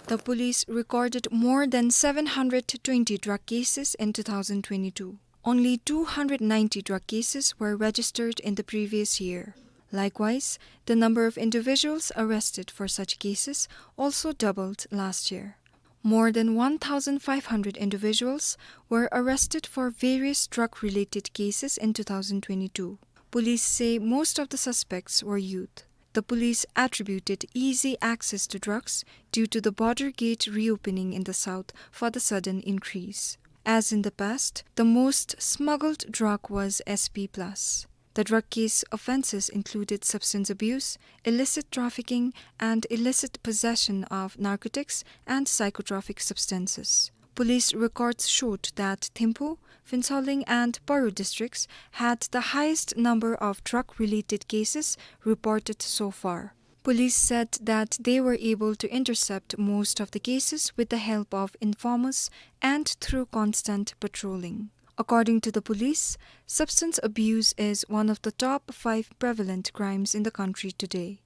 The police recorded more than seven hundred twenty drug cases in two thousand twenty-two. Only two hundred ninety drug cases were registered in the previous year. Likewise, the number of individuals arrested for such cases also doubled last year. More than one thousand five hundred individuals were arrested for various drug-related cases in two thousand twenty-two. Police say most of the suspects were youth. The police attributed easy access to drugs due to the border gate reopening in the south for the sudden increase. As in the past, the most smuggled drug was S P plus. The drug case offenses included substance abuse, illicit trafficking, and illicit possession of narcotics and psychotropic substances. Police records showed that Thimphu, Phuentsholing, and Paro districts had the highest number of drug-related cases reported so far. Police said that they were able to intercept most of the cases with the help of informers and through constant patrolling. According to the police, substance abuse is one of the top five prevalent crimes in the country today.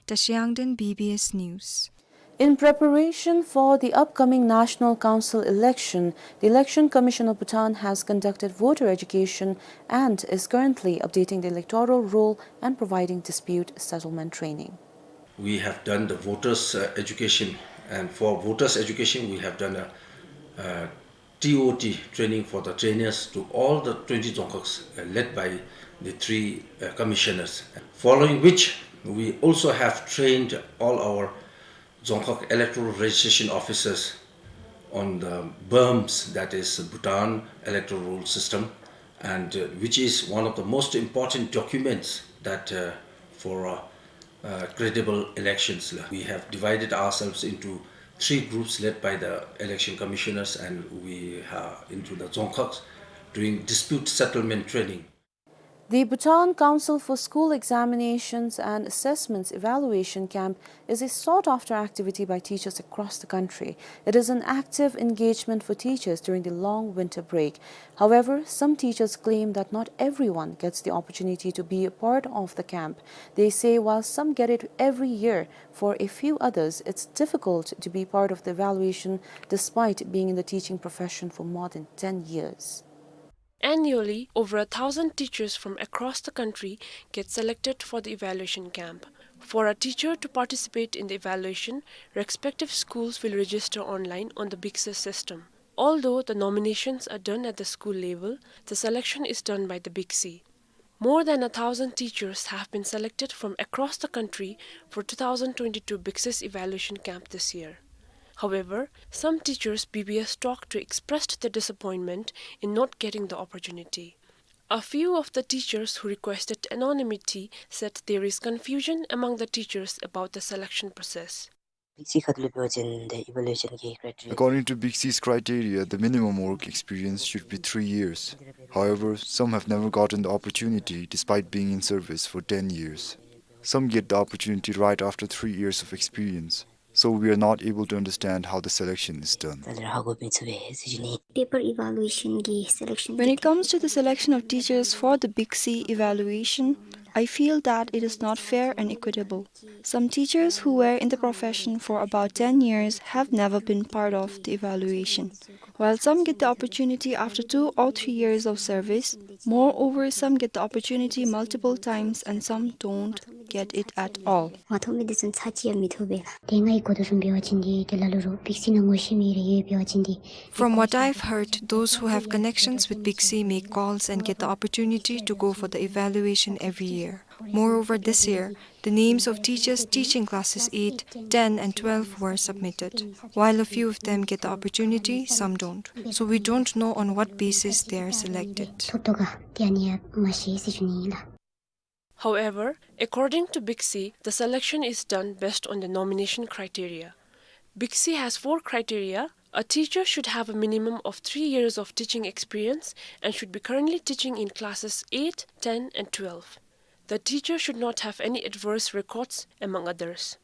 Tashi Yangden, B B S News. In preparation for the upcoming National Council election, the Election Commission of Bhutan has conducted voter education and is currently updating the electoral roll and providing dispute settlement training. We have done the voters, uh, education, and for voters education, we have done a, uh, T O T training for the trainers to all the twenty dzongkhags, uh, led by the three, uh, commissioners. Following which, we also have trained all our Dzongkhag electoral registration officers on the BERMS, that is Bhutan Electoral Roll System, and, uh, which is one of the most important documents that, uh, for, uh, uh, credible elections. We have divided ourselves into three groups led by the election commissioners, and we are into the dzongkhags doing dispute settlement training. The Bhutan Council for School Examinations and Assessments Evaluation Camp is a sought-after activity by teachers across the country. It is an active engagement for teachers during the long winter break. However, some teachers claim that not everyone gets the opportunity to be a part of the camp. They say while some get it every year, for a few others, it's difficult to be part of the evaluation despite being in the teaching profession for more than ten years. Annually, over a thousand teachers from across the country get selected for the evaluation camp. For a teacher to participate in the evaluation, respective schools will register online on the BICSI system. Although the nominations are done at the school level, the selection is done by the BICSI. More than a thousand teachers have been selected from across the country for two thousand twenty-two BICSI evaluation camp this year. However, some teachers B B S talked to expressed their disappointment in not getting the opportunity. A few of the teachers who requested anonymity said there is confusion among the teachers about the selection process. BICSI khat lu pio chen the evaluation ki criteria. According to BICSI's criteria, the minimum work experience should be three years. However, some have never gotten the opportunity despite being in service for ten years. Some get the opportunity right after three years of experience. So we are not able to understand how the selection is done. Paper evaluation ki selection. When it comes to the selection of teachers for the BICSI evaluation, I feel that it is not fair and equitable. Some teachers who were in the profession for about ten years have never been part of the evaluation. While some get the opportunity after two or three years of service, moreover, some get the opportunity multiple times and some don't get it at all. ང་ཐོབ་མི་འདི་ཚུ་ཚར་གཅིག་ཡང་མི་ཐོབ་པས་ལགས། དེ་ང་གིས་གོ་དོ་བཟུམ་འབད་བ་ཅིན་འདི་ཏེ་ལ་ལུ་རོགས་BICSI ནང་ངོ་ཤེས་མི་རེ་ཡོད་འབད་བ་ཅིན་འདི། From what I've heard, those who have connections with BICSI make calls and get the opportunity to go for the evaluation every year. Moreover, this year, the names of teachers teaching classes eight, ten, and twelve were submitted. While a few of them get the opportunity, some don't. So we don't know on what basis they are selected. ཐོབ་དོ་ག་ཏེ་ཨ་ནི་ཡང་མ་ཤེས་ཟེར་ཞུ་ནི་ཨིན་ལགས། However, according to BICSI, the selection is done based on the nomination criteria. BICSI has four criteria. A teacher should have a minimum of three years of teaching experience and should be currently teaching in classes eight, ten, and twelve. The teacher should not have any adverse records, among others.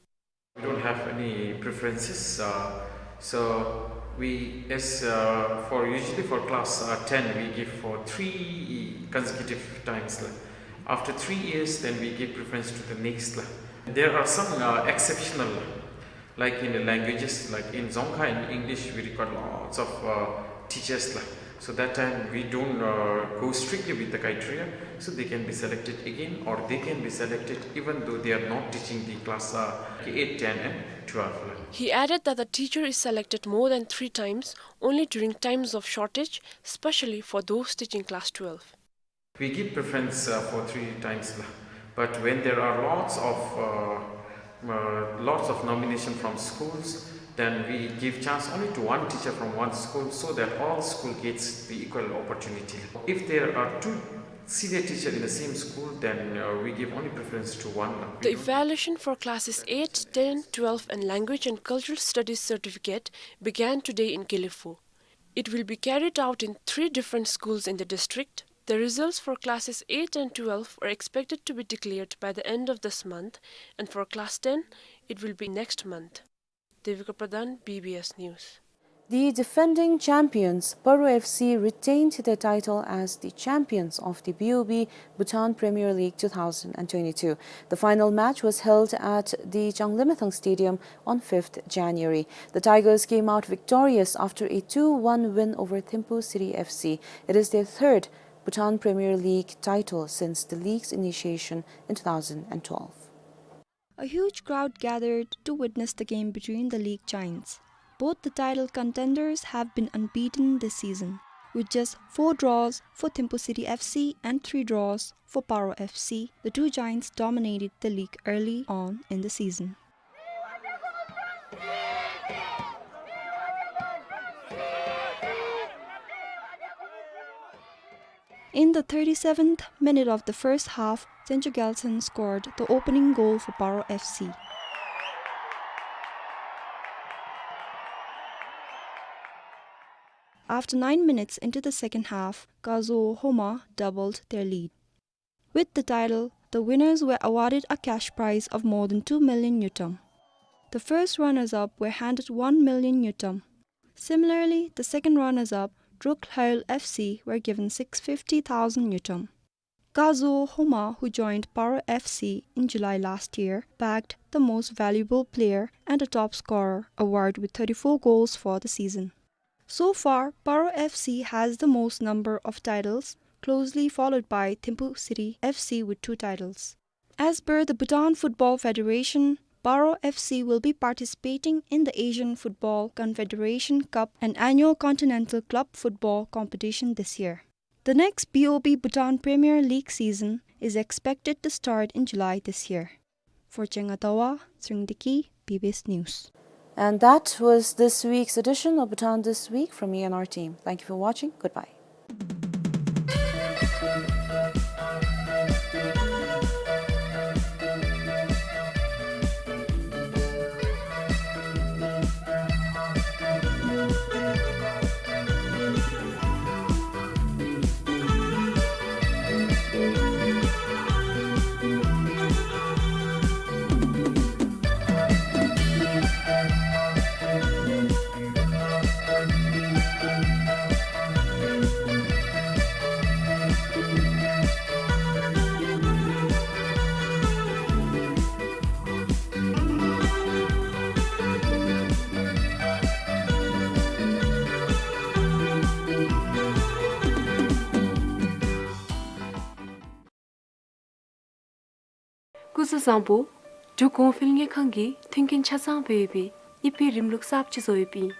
We don't have any preferences, uh, so we, as, uh, for, usually for class, uh, ten, we give for three consecutive times, la. After three years, then we give preference to the next, la. There are some, uh, exceptional, like in the languages, like in Dzongkha, in English, we require lots of, uh, teachers, la. So that time we don't, uh, go strictly with the criteria, so they can be selected again, or they can be selected even though they are not teaching the class, uh, eight, ten and twelve. He added that the teacher is selected more than three times only during times of shortage, especially for those teaching class twelve. We give preference, uh, for three times, la. But when there are lots of, uh, uh, lots of nomination from schools, then we give chance only to one teacher from one school so that all school gets the equal opportunity. If there are two senior teacher in the same school, then, uh, we give only preference to one, la. We don't. The evaluation for classes eight, ten, twelve and language and cultural studies certificate began today in Gelephu. It will be carried out in three different schools in the district. The results for classes eight and twelve are expected to be declared by the end of this month, and for class ten, it will be next month. Devika Pradhan, B B S News. The defending champions, Paro F C, retained their title as the champions of the B O B Bhutan Premier League two thousand twenty-two. The final match was held at the Changlimethang Stadium on fifth January. The Tigers came out victorious after a two one win over Thimphu City F C. It is their third Bhutan Premier League title since the league's initiation in two thousand twelve. A huge crowd gathered to witness the game between the league giants. Both the title contenders have been unbeaten this season, with just four draws for Thimphu City F C and three draws for Paro F C. The two giants dominated the league early on in the season. In the thirty-seventh minute of the first half, Tsencho Gyaltsen scored the opening goal for Paro F C. After nine minutes into the second half, Kazuo Homa doubled their lead. With the title, the winners were awarded a cash prize of more than two million ngultrum. The first runners-up were handed one million ngultrum. Similarly, the second runners-up, Druk Lhaul F C, were given six fifty thousand ngultrum. Kazuo Homa, who joined Paro F C in July last year, bagged the Most Valuable Player and a Top Scorer award with thirty-four goals for the season. So far, Paro F C has the most number of titles, closely followed by Thimphu City F C with two titles. As per the Bhutan Football Federation, Paro F C will be participating in the Asian Football Confederation Cup, an annual continental club football competition, this year. The next B O B Bhutan Premier League season is expected to start in July this year. For Chenga Tawa, Tshering Deki, B B S News. And that was this week's edition of Bhutan This Week from me and our team. Thank you for watching. Goodbye. སྐུ་གཟུགས་བཟང་པོ། འབྲུག་གོང་འཕེལ་དངུལ་ཁང་གིས་མཐུན་རྐྱེན་ཆ་ཚང་སྦེ་ཡོད་པའི་དབྱིབས་པའི་རིམ་ལུགས་གསརཔ་ཅིག་བཟོ་ཡོདཔ་ཨིན།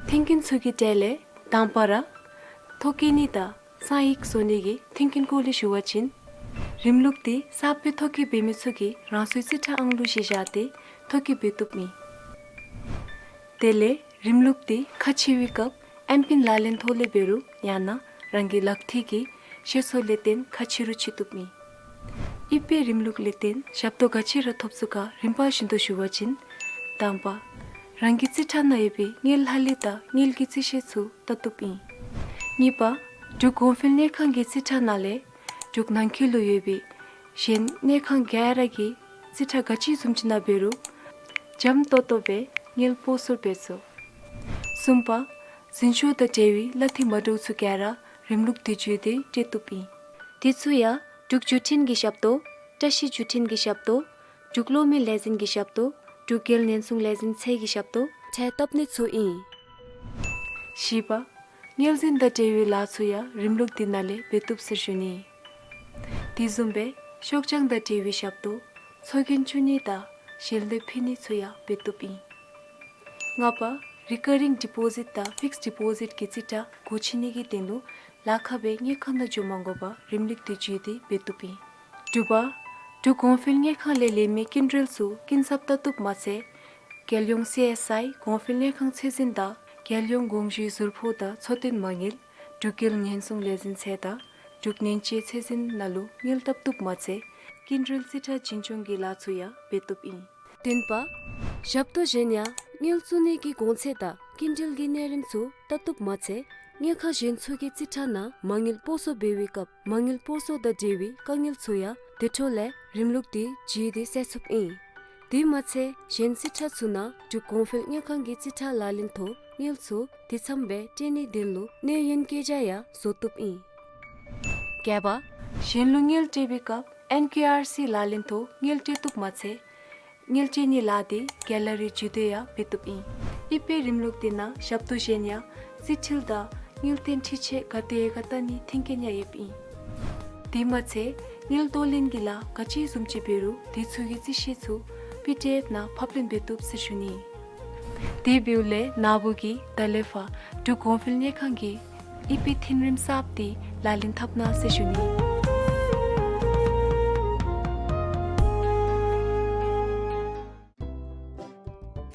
མཐུན་རྐྱེན་ཚུ་གི་གྲས་ལས་དང་པ་ར་ཐོ་བཀོད་ནི་དང་གསང་ཡིག་བཟོ་ནི་གི་མཐུན་རྐྱེན་སྐོར་ལས་ཞུ་བ་ཅིན། རིམ་ལུགས་འདི་གསརཔ་སྦེ་ཐོ་བཀོད་འབད་མི་ཚུ་གིས་རང་སོའི་རྩིས་ཁྲ་ཨང་གླུ་གཞི་བཞག་སྟེ་ཐོ་བཀོད་འབད་བཏུབ་ཨིན། དེ་ལས་རིམ་ལུགས་འདི་ཁ་ཕྱེ་བའི་སྐབས་ཨེམ་པིན་ལག་ལེན་ཐོག་ལས་འབད་རུང་ཡང་ན་རང་གི་ལག་ཐིལ་གྱི་ཤེལ་སོ་ལས་བརྟེན་ཁ་ཕྱེ་རུང་ཕྱེ་བཏུབ་ཨིན། དབྱིབས་པའི་རིམ་ལུགས་ལས་བརྟེན་ཞབས་ཏོག་ག་ཅི་ར་ཐོབ་ཚུགས་ག་རིམ་པ་བཞིན་དུ་ཞུ་བ་ཅིན། དང་པ། རང་གི་རྩིས་ཁྲ་ནང་ཡོད་པའི་དངུལ་ལྷག་ལུས་དང་དངུལ་གྱི་རྩིས་ཤེལ་ཚུ་བལྟ་བཏུབ་ཨིན། གཉིས་པ། འབྲུག་གོང་འཕེལ་དངུལ་ཁང་གི་རྩིས་ཁྲ་ནང་ལས་འབྲུག་ནང་འཁོད་ལུ་ཡོད་པའི་གཞན་དངུལ་ཁང་ག་ར་གི་རྩིས་ཁྲ་ག་ཅི་བཟུམ་ཅིག་ནང་འབད་རུང་འཇམ་ཏོག་ཏོ་སྦེ་དངུལ་སྤོ་སོར་འབད་ཚུགས། གསུམ་པ། འཛིན་སྐྱོང་དང་འབྲེལ་བའི་གླ་འཐུས་མ་འདྲཝ་ཚུ་ག་ར་རིམ་ལུགས་འདི་བརྒྱུད་དེ་སྤྲོད་བཏུབ་ཨིན། དེ་ཚུ་ཡང་འབྲུག་བརྒྱུད་འཕྲིན་གྱི་ཞབས་ཏོག་བཀྲ་ཤིས་བརྒྱུད་འཕྲིན་གྱི་ཞབས་ཏོག་འབྲུག་གློག་མེ་ལས་འཛིན་གྱི་ཞབས་ཏོག་འབྲུག་རྒྱལ་ཉེན་སྲུང་ལས་འཛིན་ཚད་ཀྱི་ཞབས་ཏོག་འཕྲལ་བཏབ་ནི་ཚུ་ཨིན། བཞི་པ། དངུལ་འཛིན་དང་འབྲེལ་བའི་ལཱ་ཚུ་ཡང་རིམ་ལུགས་འདི་ནང་ལས་འབད་བཏུབ་ཟེར་ཞུ་ནི། དེ་བཟུམ་སྦེ་ཤོག་བྱང་དང་འབྲེལ་བའི་ཞབས་ཏོག་ཚོགས་རྒྱན་བཙུགས་ནི་དང་ཞལ་འདེབས་ཕུལ་ནི་ཚུ་ཡང་འབད་བཏུབ་ཨིན། ལྔ་པ་རི་ཀ་རིང་ཌི་པོ་ཟིཊ་དང་ཕིགསཌ་ཌི་པོ་ཟིཊ་གི་རྩིས་ཁྲ་སྒོ་ཕྱེ་ནི་གི་དོན་ལུ་ལཱ་ཁག་སྦེ་དངུལ་ཁང་ནང་འགྱོ་མ་དགོ་པར་རིམ་ལུགས་འདི་བརྒྱུད་དེ་འབད་བཏུབ་ཨིན། དྲུག་པ་འབྲུག་གོང་འཕེལ་དངུལ་ཁང་ལས་ལེན་མི་སྐྱིན་འགྲུལ་ཚུ་སྐྱིན་ཚབ་བལྟ་བཏུབ་མ་ཚད་རྒྱལ་ཡོངས་སི་ཨེསི་ཨའི་གོང་འཕེལ་དངུལ་ཁང་ཚད་འཛིན་དང་རྒྱལ་ཡོངས་དགོངས་ཞུའི་ཟུར་ཕོགས་དང་འཚོ་རྟེན་མ་དངུལ་འབྲུག་རྒྱལ་ཉེན་སྲུང་ལས་འཛིན་ཚད་དང་འབྲུག་ནན་དཔྱད་ཚད་འཛིན་ནང་ལུ་དངུལ་བཏབ་བཏུབ་མ་ཚད་སྐྱིན་འགྲུལ་རྩིས་ཁྲ་བྱིན་སྐྱོང་གི་ལཱ་ཚུ་ཡང་འབད་བཏུབ་ཨིན། བདུན་པ་ཞབས་ཏོག་གཞན་ཡང་དངུལ་བཙུགས་ནི་གི་གོང་ཚད་དང་སྐྱིན་འགྲུལ་གྱི་གནས་རིམ་ཚུ་བལྟ་བཏུབ་མ་ཚད་དངུལ་ཁང་གཞན་ཚུ་གི་རྩིས་ཁྲ་ནང་མ་དངུལ་སྤོ་སོར་འབད་བའི་སྐབས་མ་དངུལ་སྤོ་སོར་དང་འབྲེལ་བའི་དཀའ་ངལ་ཚུ་ཡང་དེ་འཕྲོ་ལས་རིམ་ལུགས་འདི་བརྒྱུད་དེ་སེལ་ཚུགསཔ་ཨིན། དེ་མ་ཚད་གཞན་རྩིས་ཁྲ་ཚུ་ནང་འབྲུག་གོང་འཕེལ་དངུལ་ཁང་གི་རྩིས་ཁྲ་ལག་ལེན་ཐོག་དངུལ་ཚུ་དེ་ཙམ་སྦེ་སྤྲོད་ནིའི་དོན་ལུ་གནས་ཡུན་བཀོད་རྒྱ་ཡང་བཟོ་བཏུབ་ཨིན། བརྒྱད་པ་གཞན་ལུ་དངུལ་སྤྲོད་པའི་སྐབས་ཨེན་ཀེ་ཨར་སི་ལག་ལེན་ཐོག་དངུལ་སྤྲོད་བཏུབ་མ་ཚད་དངུལ་སྤྲོད་ནིའི་ལཱ་འདི་ག་ལ་རི་བརྒྱུད་དེ་ཡང་འབད་བཏུབ་ཨིན། ཨི་པེ་རིམ་ལུགས་འདི་ནང་ཞབས་ཏོག་གཞན་ཡང་རྩིས་འཕྲུལ་དང་དངུལ་རྟེན་འཕྲུལ་ཆས་ག་དེ་ཡོད་ག་བལྟ་ནིའི་མཐུན་རྐྱེན་ཡང་ཡོདཔ་ཨིན། དེ་མ་ཚད་དངུལ་གཏོར་ལེན་གྱི་ལཱ་ག་ཅི་བཟུམ་ཅིག་འབད་རུང་དེ་ཚུ་གི་རྩིས་གཞི་ཚུ་པི་ཌི་ཨེཕ་ནང་ཕབ་ལེན་འབད་བཏུབ་ཟེར་ཞུ་ནི། དེ་འབདཝ་ལས་ན་བུ་གིས་ད་ལས་ཕར་འབྲུག་གོང་འཕེལ་དངུལ་ཁང་གི་ཨི་པེ་མཐུན་རིམ་གསརཔ་འདི་ལག་ལེན་འཐབ་གནང་ཟེར་ཞུ་ནི།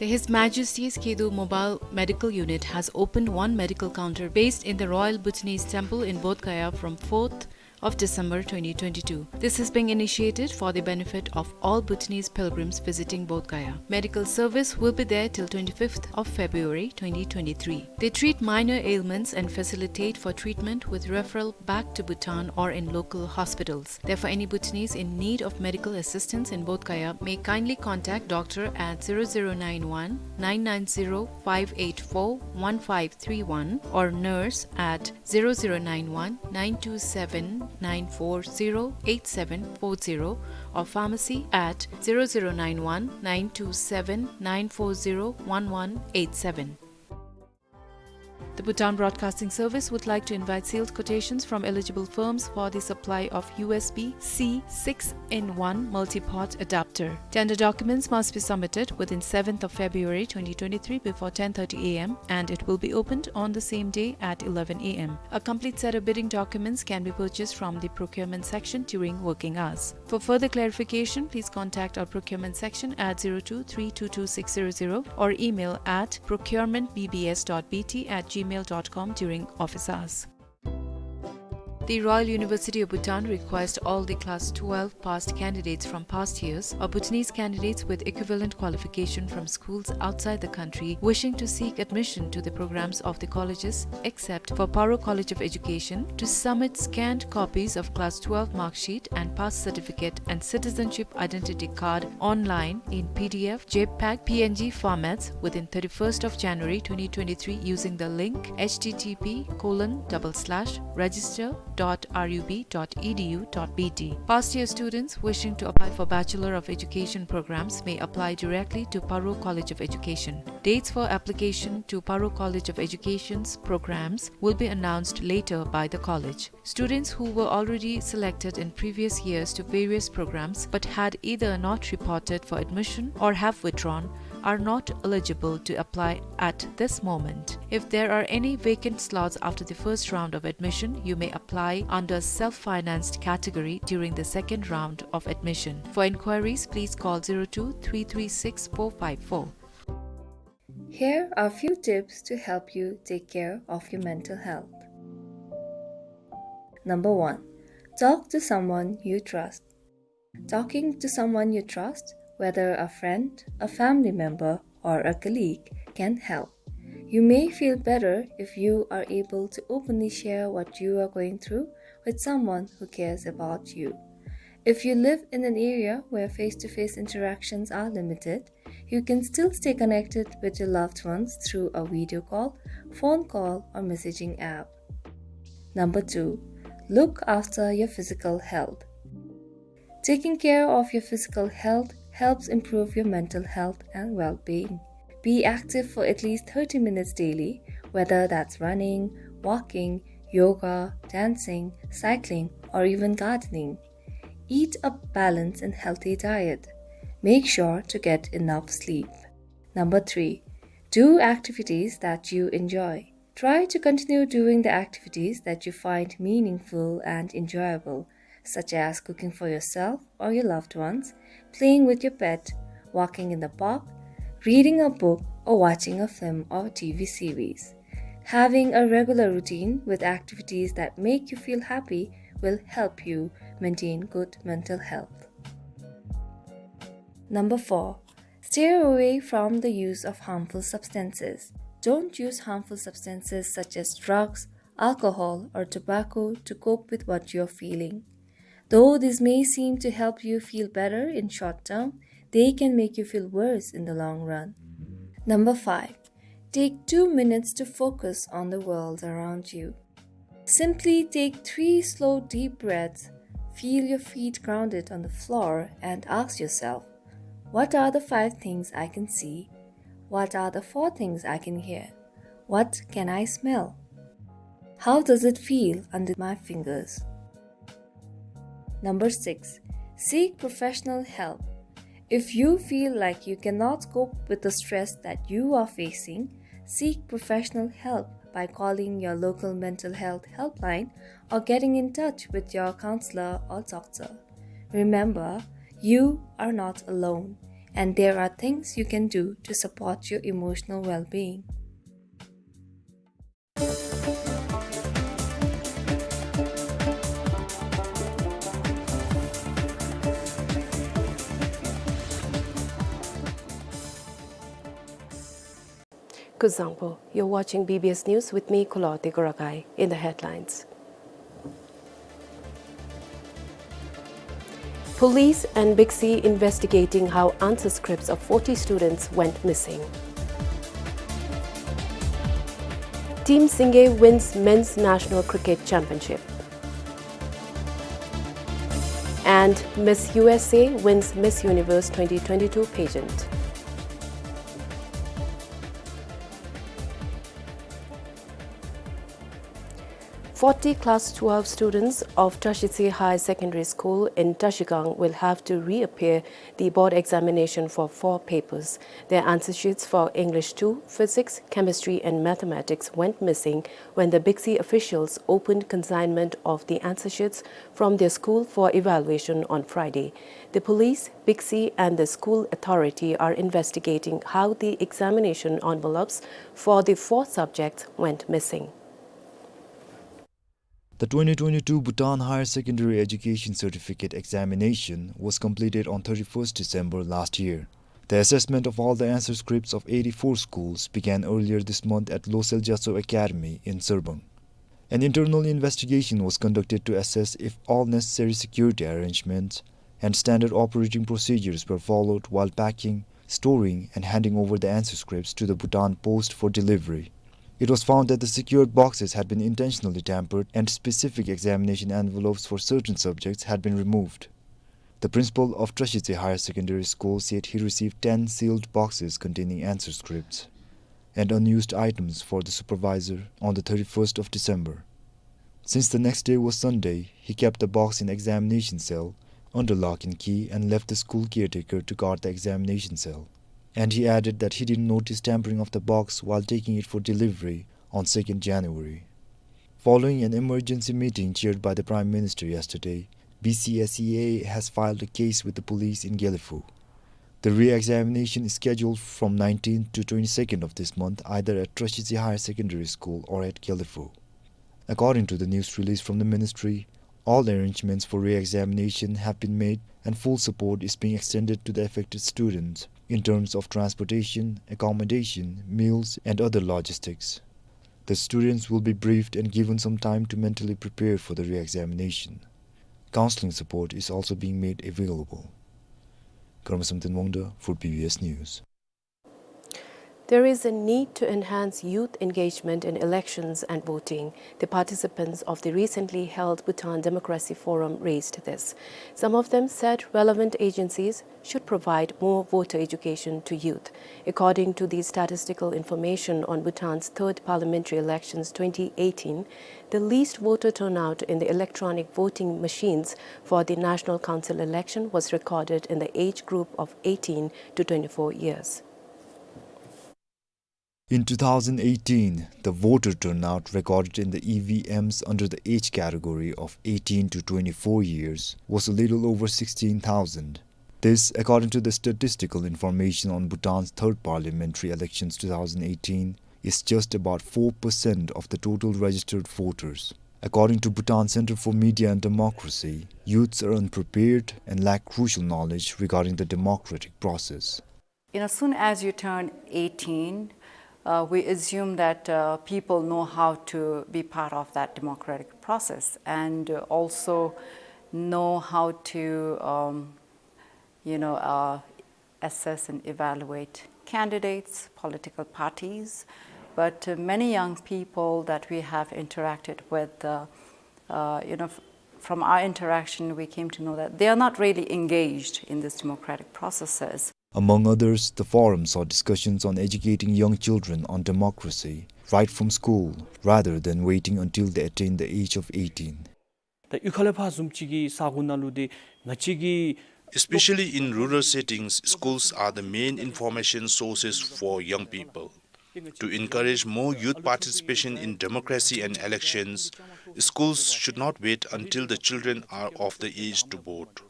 The His Majesty's Kedu Mobile Medical Unit has opened one medical counter based in the Royal Bhutanese Temple in Bodh Gaya from fourth of December twenty twenty-two. This is being initiated for the benefit of all Bhutanese pilgrims visiting Bodh Gaya. Medical service will be there till twenty-fifth of February twenty twenty-three. They treat minor ailments and facilitate for treatment with referral back to Bhutan or in local hospitals. Therefore, any Bhutanese in need of medical assistance in Bodh Gaya may kindly contact doctor at zero zero nine one nine nine zero five eight four one five three one or nurse at zero zero nine one nine two seven nine four zero eight seven four zero or pharmacy at zero zero nine one nine two seven nine four zero one one eight seven. The Bhutan Broadcasting Service would like to invite sales quotations from eligible firms for the supply of U S B C six-in-one multi-port adapter. Tender documents must be submitted within seventh of February twenty twenty-three before ten thirty A M, and it will be opened on the same day at eleven A M. A complete set of bidding documents can be purchased from the procurement section during working hours. For further clarification, please contact our procurement section at zero two three two two six zero zero or email at procurement B B S dot B T at gmail dot com during office hours. The Royal University of Bhutan requires all the class twelve passed candidates from past years or Bhutanese candidates with equivalent qualification from schools outside the country wishing to seek admission to the programs of the colleges, except for Paro College of Education, to submit scanned copies of class twelve mark sheet and pass certificate and citizenship identity card online in P D F, JPEG, P N G formats within thirty-first of January twenty twenty-three using the link H T T P colon double slash register dot R U B dot E D U dot B T. Past year students wishing to apply for Bachelor of Education programs may apply directly to Paro College of Education. Dates for application to Paro College of Education's programs will be announced later by the college. Students who were already selected in previous years to various programs but had either not reported for admission or have withdrawn are not eligible to apply at this moment. If there are any vacant slots after the first round of admission, you may apply under self-financed category during the second round of admission. For inquiries, please call zero two three three six four five four. Here are a few tips to help you take care of your mental health. Number one, talk to someone you trust. Talking to someone you trust, whether a friend, a family member, or a colleague, can help. You may feel better if you are able to openly share what you are going through with someone who cares about you. If you live in an area where face-to-face interactions are limited, you can still stay connected with your loved ones through a video call, phone call, or messaging app. Number two, look after your physical health. Taking care of your physical health helps improve your mental health and well-being. Be active for at least thirty minutes daily, whether that's running, walking, yoga, dancing, cycling, or even gardening. Eat a balanced and healthy diet. Make sure to get enough sleep. Number three, do activities that you enjoy. Try to continue doing the activities that you find meaningful and enjoyable, such as cooking for yourself or your loved ones, playing with your pet, walking in the park, reading a book, or watching a film or T V series. Having a regular routine with activities that make you feel happy will help you maintain good mental health. Number four, stay away from the use of harmful substances. Don't use harmful substances such as drugs, alcohol, or tobacco to cope with what you're feeling. Though these may seem to help you feel better in short term, they can make you feel worse in the long run. Number five, take two minutes to focus on the world around you. Simply take three slow, deep breaths, feel your feet grounded on the floor, and ask yourself, "What are the five things I can see? What are the four things I can hear? What can I smell? How does it feel under my fingers?" Number six, seek professional help. If you feel like you cannot cope with the stress that you are facing, seek professional help by calling your local mental health helpline or getting in touch with your counselor or doctor. Remember, you are not alone, and there are things you can do to support your emotional well-being. Kuzuzangpo, you're watching B B S News with me, Kulawarti Kurakai. In the headlines: Police and BICSI investigating how answer scripts of forty students went missing. Team Singay wins Men's National Cricket Championship. And Miss U S A wins Miss Universe twenty twenty-two pageant. Forty class twelve students of Trashitsi Higher Secondary School in Trashigang will have to reappear the board examination for four papers. Their answer sheets for English two, Physics, Chemistry and Mathematics went missing when the BICSI officials opened consignment of the answer sheets from their school for evaluation on Friday. The police, BICSI and the school authority are investigating how the examination envelopes for the four subjects went missing. The twenty twenty-two Bhutan Higher Secondary Education Certificate Examination was completed on thirty-first December last year. The assessment of all the answer scripts of eighty-four schools began earlier this month at Losel Gyatso Academy in Sarbank. An internal investigation was conducted to assess if all necessary security arrangements and standard operating procedures were followed while packing, storing, and handing over the answer scripts to the Bhutan Post for delivery. It was found that the secured boxes had been intentionally tampered and specific examination envelopes for certain subjects had been removed. The principal of Trashitsi Higher Secondary School said he received ten sealed boxes containing answer scripts and unused items for the supervisor on the thirty-first of December. Since the next day was Sunday, he kept the box in examination cell under lock and key and left the school caretaker to guard the examination cell. And he added that he didn't notice tampering of the box while taking it for delivery on second January. Following an emergency meeting chaired by the Prime Minister yesterday, B C S E A has filed a case with the police in Gelephu. The re-examination is scheduled from nineteenth to twenty-second of this month, either at Trashitsi Higher Secondary School or at Gelephu. According to the news release from the ministry, all arrangements for re-examination have been made and full support is being extended to the affected students in terms of transportation, accommodation, meals, and other logistics. The students will be briefed and given some time to mentally prepare for the re-examination. Counseling support is also being made available. Karma Samten Wangda for B B S News. There is a need to enhance youth engagement in elections and voting. The participants of the recently held Bhutan Democracy Forum raised this. Some of them said relevant agencies should provide more voter education to youth. According to the statistical information on Bhutan's third parliamentary elections twenty eighteen, the least voter turnout in the electronic voting machines for the National Council election was recorded in the age group of eighteen to twenty-four years. In two thousand eighteen, the voter turnout recorded in the E V Ms under the age category of eighteen to twenty-four years was a little over sixteen thousand. This, according to the statistical information on Bhutan's third parliamentary elections two thousand eighteen, is just about four percent of the total registered voters. According to Bhutan Center for Media and Democracy, youths are unprepared and lack crucial knowledge regarding the democratic process. You know, soon as you turn eighteen, uh, we assume that, uh, people know how to be part of that democratic process and, uh, also know how to, um, you know, uh, assess and evaluate candidates, political parties. But, uh, many young people that we have interacted with, uh, uh, you know, f-, from our interaction, we came to know that they are not really engaged in these democratic processes. Among others, the forum saw discussions on educating young children on democracy right from school, rather than waiting until they attain the age of eighteen. ད་གཡུས་ཁ་ལས་ཕར་བཟུམ་ཅིག་གི་ས་གོ་ནང་ལུ་ཏེ་ང་བཅས་ཀྱི Especially in rural settings, schools are the main information sources for young people. To encourage more youth participation in democracy and elections, schools should not wait until the children are of the age to vote.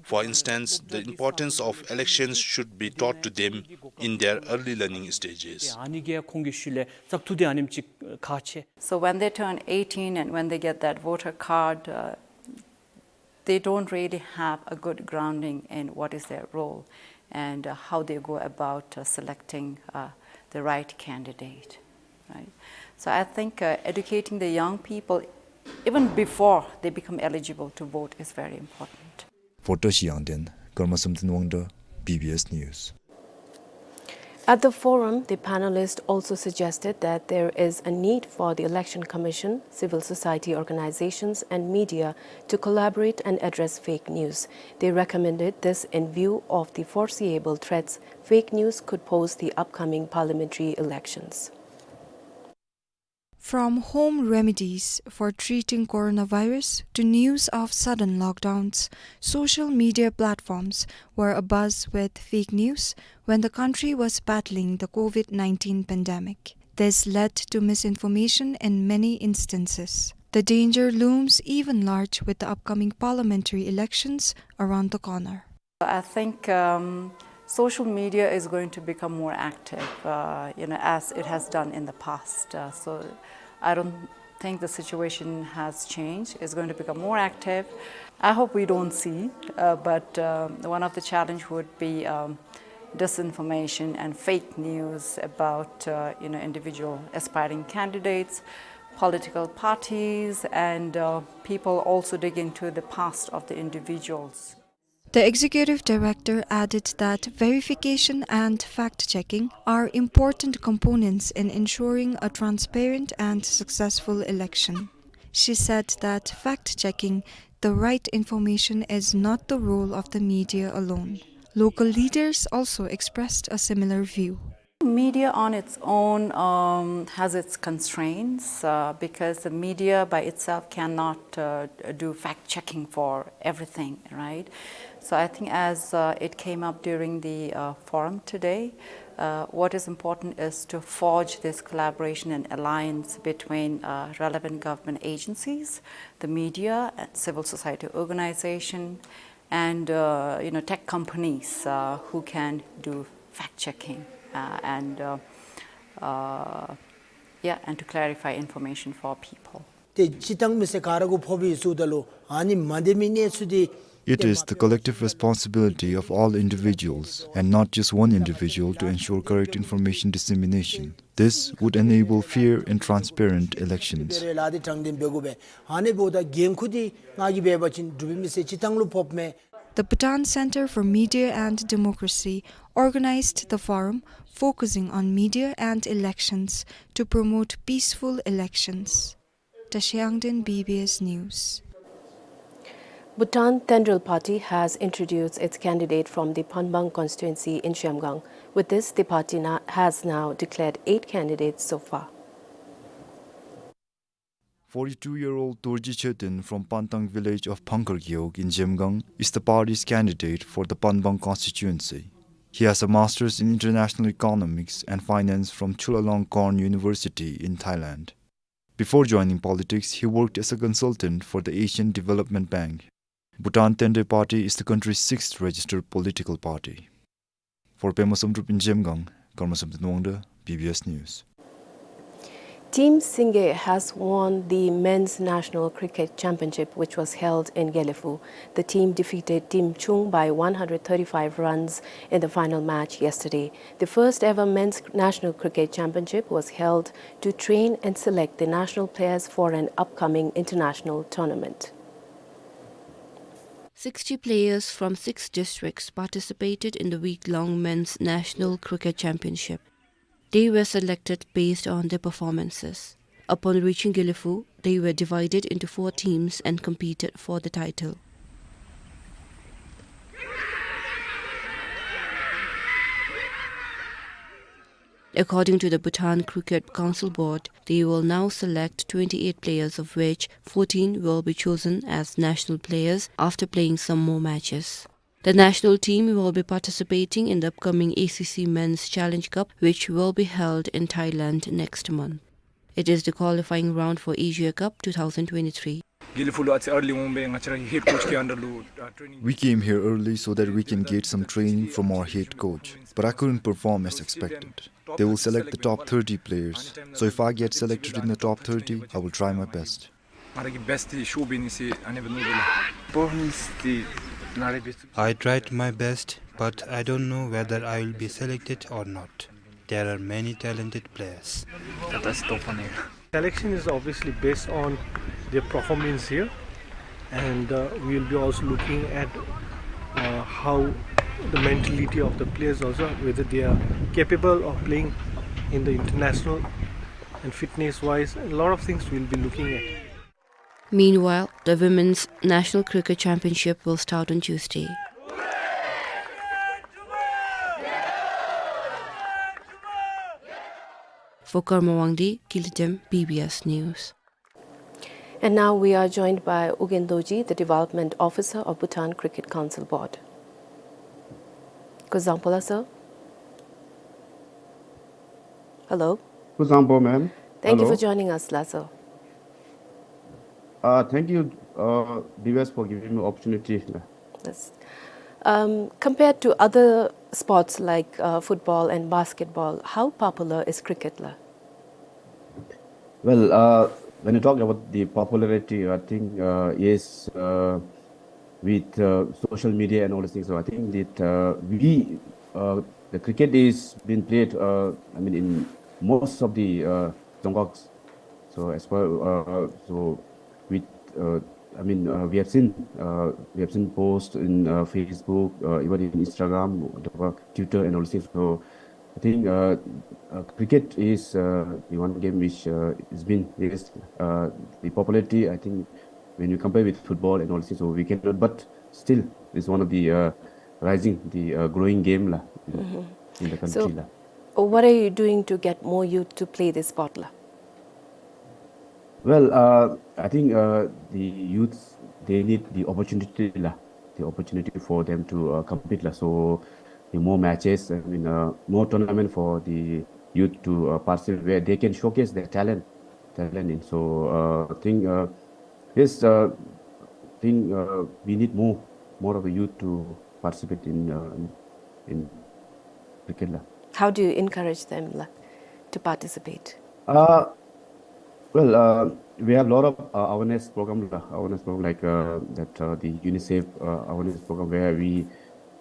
For instance, the importance of elections should be taught to them in their early learning stages. ཨ་ནི་གིས་ཁོང་གི་ཤུལ་ལས་བཙག་འཐུ་འདི་ཨ་ནེམ་ཅིག་ཁག་ཆེ། So when they turn eighteen and when they get that voter card, uh, they don't really have a good grounding in what is their role and, uh, how they go about, uh, selecting, uh, the right candidate, right? So I think, uh, educating the young people, even before they become eligible to vote, is very important. For Tashi Yangden, Karma Samten Wangda, B B S News. At the forum, the panelists also suggested that there is a need for the Election Commission, civil society organizations, and media to collaborate and address fake news. They recommended this in view of the foreseeable threats fake news could pose the upcoming parliamentary elections. From home remedies for treating coronavirus to news of sudden lockdowns, social media platforms were abuzz with fake news when the country was battling the COVID nineteen pandemic. This led to misinformation in many instances. The danger looms even large with the upcoming parliamentary elections around the corner. I think, um, social media is going to become more active, uh, you know, as it has done in the past. Uh, so I don't think the situation has changed. It's going to become more active. I hope we don't see, uh, but, uh, one of the challenge would be, um, disinformation and fake news about, uh, you know, individual aspiring candidates, political parties, and, uh, people also dig into the past of the individuals. The executive director added that verification and fact-checking are important components in ensuring a transparent and successful election. She said that fact-checking the right information is not the role of the media alone. Local leaders also expressed a similar view. Media on its own, um, has its constraints, uh, because the media by itself cannot, uh, do fact checking for everything, right? So I think as, uh, it came up during the, uh, forum today, uh, what is important is to forge this collaboration and alliance between, uh, relevant government agencies, the media, and civil society organization, and, uh, you know, tech companies, uh, who can do fact checking, uh, and, uh, uh, yeah, and to clarify information for people. ཏེ་སྤྱིར་བཏང་མི་སེར་ག་ར་གུ་ཕོགཔ་ཨིན་ཟེརཝ་ད་ལུ་ཨ་ནི་མ་བདེ་མི་གནས་ཚུལ་འདི། It is the collective responsibility of all individuals and not just one individual to ensure correct information dissemination. This would enable fair and transparent elections. འབད་རུང་ལཱ་འདི་དྲང་བདེན་འབད་དགོ་པས། ཨ་ནི་འབདཝ་ད་འགན་ཁུར་འདི་ང་གིས་འབད་བ་ཅིན་འབྲུག་པའི་མི་སེར་སྤྱིར་བཏང་ལུ་ཕོགཔ་མས། The Bhutan Center for Media and Democracy organized the forum focusing on media and elections to promote peaceful elections. Tashi Angden, B B S News. Bhutan Tenrel Party has introduced its candidate from the Phanbang constituency in Zhemgang. With this, the party na-, has now declared eight candidates so far. Forty-two-year-old Dorji Chöten from Pantang village of Phangkar Gewog in Zhemgang is the party's candidate for the Phanbang constituency. He has a master's in international economics and finance from Chulalongkorn University in Thailand. Before joining politics, he worked as a consultant for the Asian Development Bank. Bhutan Tenrel Party is the country's sixth registered political party. For Pema Samdrup in Zhemgang, Karma Samten Wangda, B B S News. Team Singye has won the Men's National Cricket Championship, which was held in Gelephu. The team defeated Team Chung by one hundred thirty-five runs in the final match yesterday. The first ever Men's National Cricket Championship was held to train and select the national players for an upcoming international tournament. Sixty players from six districts participated in the week-long Men's National Cricket Championship. They were selected based on their performances. Upon reaching Gelephu, they were divided into four teams and competed for the title. According to the Bhutan Cricket Council Board, they will now select twenty-eight players, of which fourteen will be chosen as national players after playing some more matches. The national team will be participating in the upcoming A C C Men's Challenge Cup, which will be held in Thailand next month. It is the qualifying round for Asia Cup two thousand twenty-three. Gelephu ལུ་ཨ་ཙི་early འོང་སྦེ་ང་བཅས་ར་གི་head coach གི་under ལུ་ཨ་training. We came here early so that we can get some training from our head coach, but I couldn't perform as expected. They will select the top thirty players, so if I get selected in the top thirty, I will try my best. ང་ར་གི་best འདི་ཤོར་བའི་ནི་ཟེར་ཨ་ནི་སྦེ་མནོ་དོ་ལགས། Performance འདི་ང་རའི་best། I tried my best, but I don't know whether I will be selected or not. There are many talented players. ད་ལྟ་སྟོབས་པ་ནི། Selection is obviously based on their performance here, and uh, we'll be also looking at uh, how the mentality of the players also, whether they are capable of playing in the international, and fitness wise, a lot of things we'll be looking at. Meanwhile, the Women's National Cricket Championship will start on Tuesday. For Karma Wangdi, Kilitem, B B S News. And now we are joined by Ugyen Dorji, the Development Officer of Bhutan Cricket Council Board. Kusangpo laso. Hello. Kusangpo, ma'am. Thank you for joining us, laso. Uh, thank you, uh, B B S, for giving me opportunity. Yes. Um, compared to other sports like uh, football and basketball, how popular is cricket, la? Well, uh, when you talk about the popularity, I think uh, yes, uh, with uh, social media and all these things, so I think that uh, we uh, the cricket is being played. Uh, I mean, in most of the uh, Dzongkhags. So as per uh, so with uh, I mean, uh, we have seen uh, we have seen posts in uh, Facebook, uh, even in Instagram, whatever, Twitter, and all these things. So I think uh, uh, cricket is uh, the one game which uh, has been, yes, uh, the popularity. I think when you compare with football and all these things, so we cannot. But still, it's one of the uh, rising, the uh, growing game la in, in the country la. So, what are you doing to get more youth to play this sport la? Well, uh, I think uh, the youths, they need the opportunity la, the opportunity for them to uh, compete la. So the more matches, I mean, uh, more tournament for the youth to uh, participate, where they can showcase their talent, talent in. So uh, I think uh, yes, uh, I think uh, we need more, more of the youth to participate in uh, in cricket la. How do you encourage them la, to participate? Uh, well, uh, we have a lot of uh, awareness program, uh, awareness program like uh, that uh, the UNICEF uh, awareness program, where we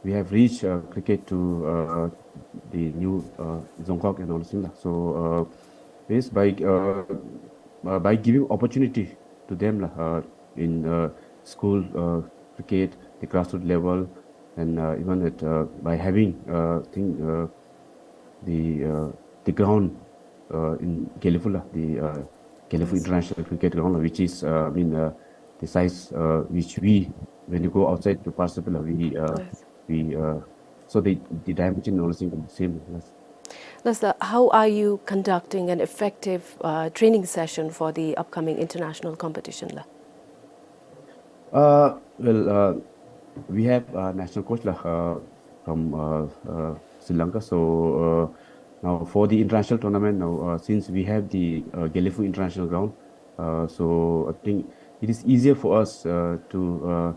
we have reached uh, cricket to uh, the new uh, Dzongkhag and all things la. So uh, this by uh, uh, by giving opportunity to them la, uh, in uh, school uh, cricket, the grassroots level, and, uh, even at, uh, by having, uh, thing, uh, the, uh, the ground, uh, in Gelephu la, the, uh, Gelephu International Cricket Ground, which is, uh, I mean, uh, the size, uh, which we, when you go outside to participate, we, uh, we, uh, so the, the dimension and all things are the same. Yes. Thus, uh, how are you conducting an effective, uh, training session for the upcoming international competition la? Uh, well, uh, we have, uh, national coach la, uh, from, uh, uh, Sri Lanka. So, uh, now for the international tournament, now, uh, since we have the, uh, Gelephu International Ground, uh, so I think it is easier for us, uh, to, uh,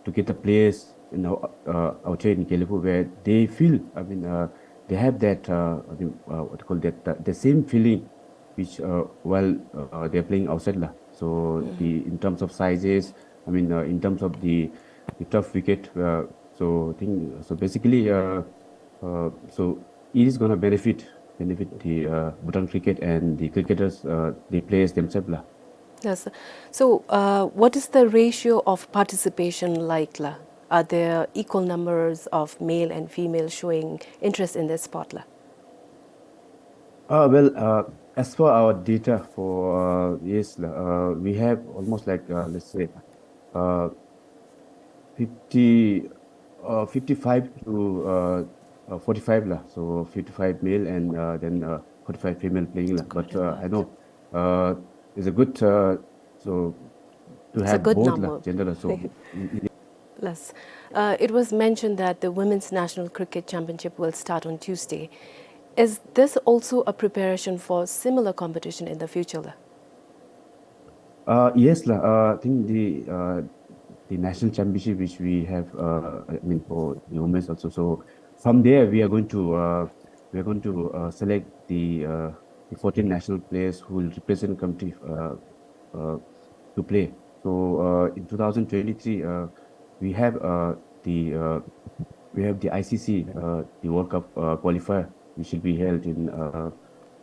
to get the players, you know, uh, out here in Gelephu where they feel, I mean, uh, they have that, uh, I mean, uh, what you call that, the, the same feeling which, uh, while, uh, they're playing outside la. So the, in terms of sizes, I mean, uh, in terms of the, the turf wicket, uh, so I think, so basically, uh, uh, so it is gonna benefit, benefit the, uh, Bhutan cricket and the cricketers, uh, the players themselves la. Yes. So, uh, what is the ratio of participation like la? Are there equal numbers of male and female showing interest in this sport la? Uh, well, uh, as for our data for, uh, yes, uh, we have almost like, uh, let's say, uh, fifty, uh, fifty-five to, uh, uh, forty-five la. So fifty-five male and, uh, then, uh, forty-five female playing la. But, uh, I know, uh, it's a good, uh, so to have both la, gender la. So Yes. Uh, it was mentioned that the Women's National Cricket Championship will start on Tuesday. Is this also a preparation for similar competition in the future la? Uh, yes la. Uh, I think the, uh, the national championship which we have, uh, I mean, for the women's also. So from there we are going to, uh, we are going to, uh, select the, uh, the fourteen national players who will represent country, uh, uh, to play. So, uh, in two thousand twenty-three, uh, we have, uh, the, uh, we have the I C C, uh, the World Cup, uh, qualifier, which will be held in, uh,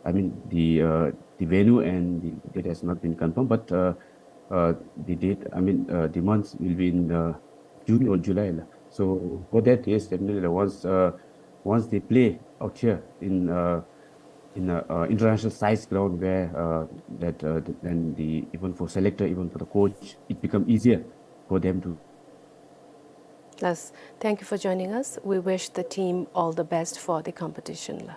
I mean, the, uh, the venue and the date has not been confirmed, but, uh, uh, the date, I mean, uh, the months will be in, uh, June or July la. So for that, yes, definitely, once, uh, once they play out here in, uh, in a, uh, international size ground where, uh, that, uh, the, then the, even for selector, even for the coach, it become easier for them to. Yes, thank you for joining us. We wish the team all the best for the competition la.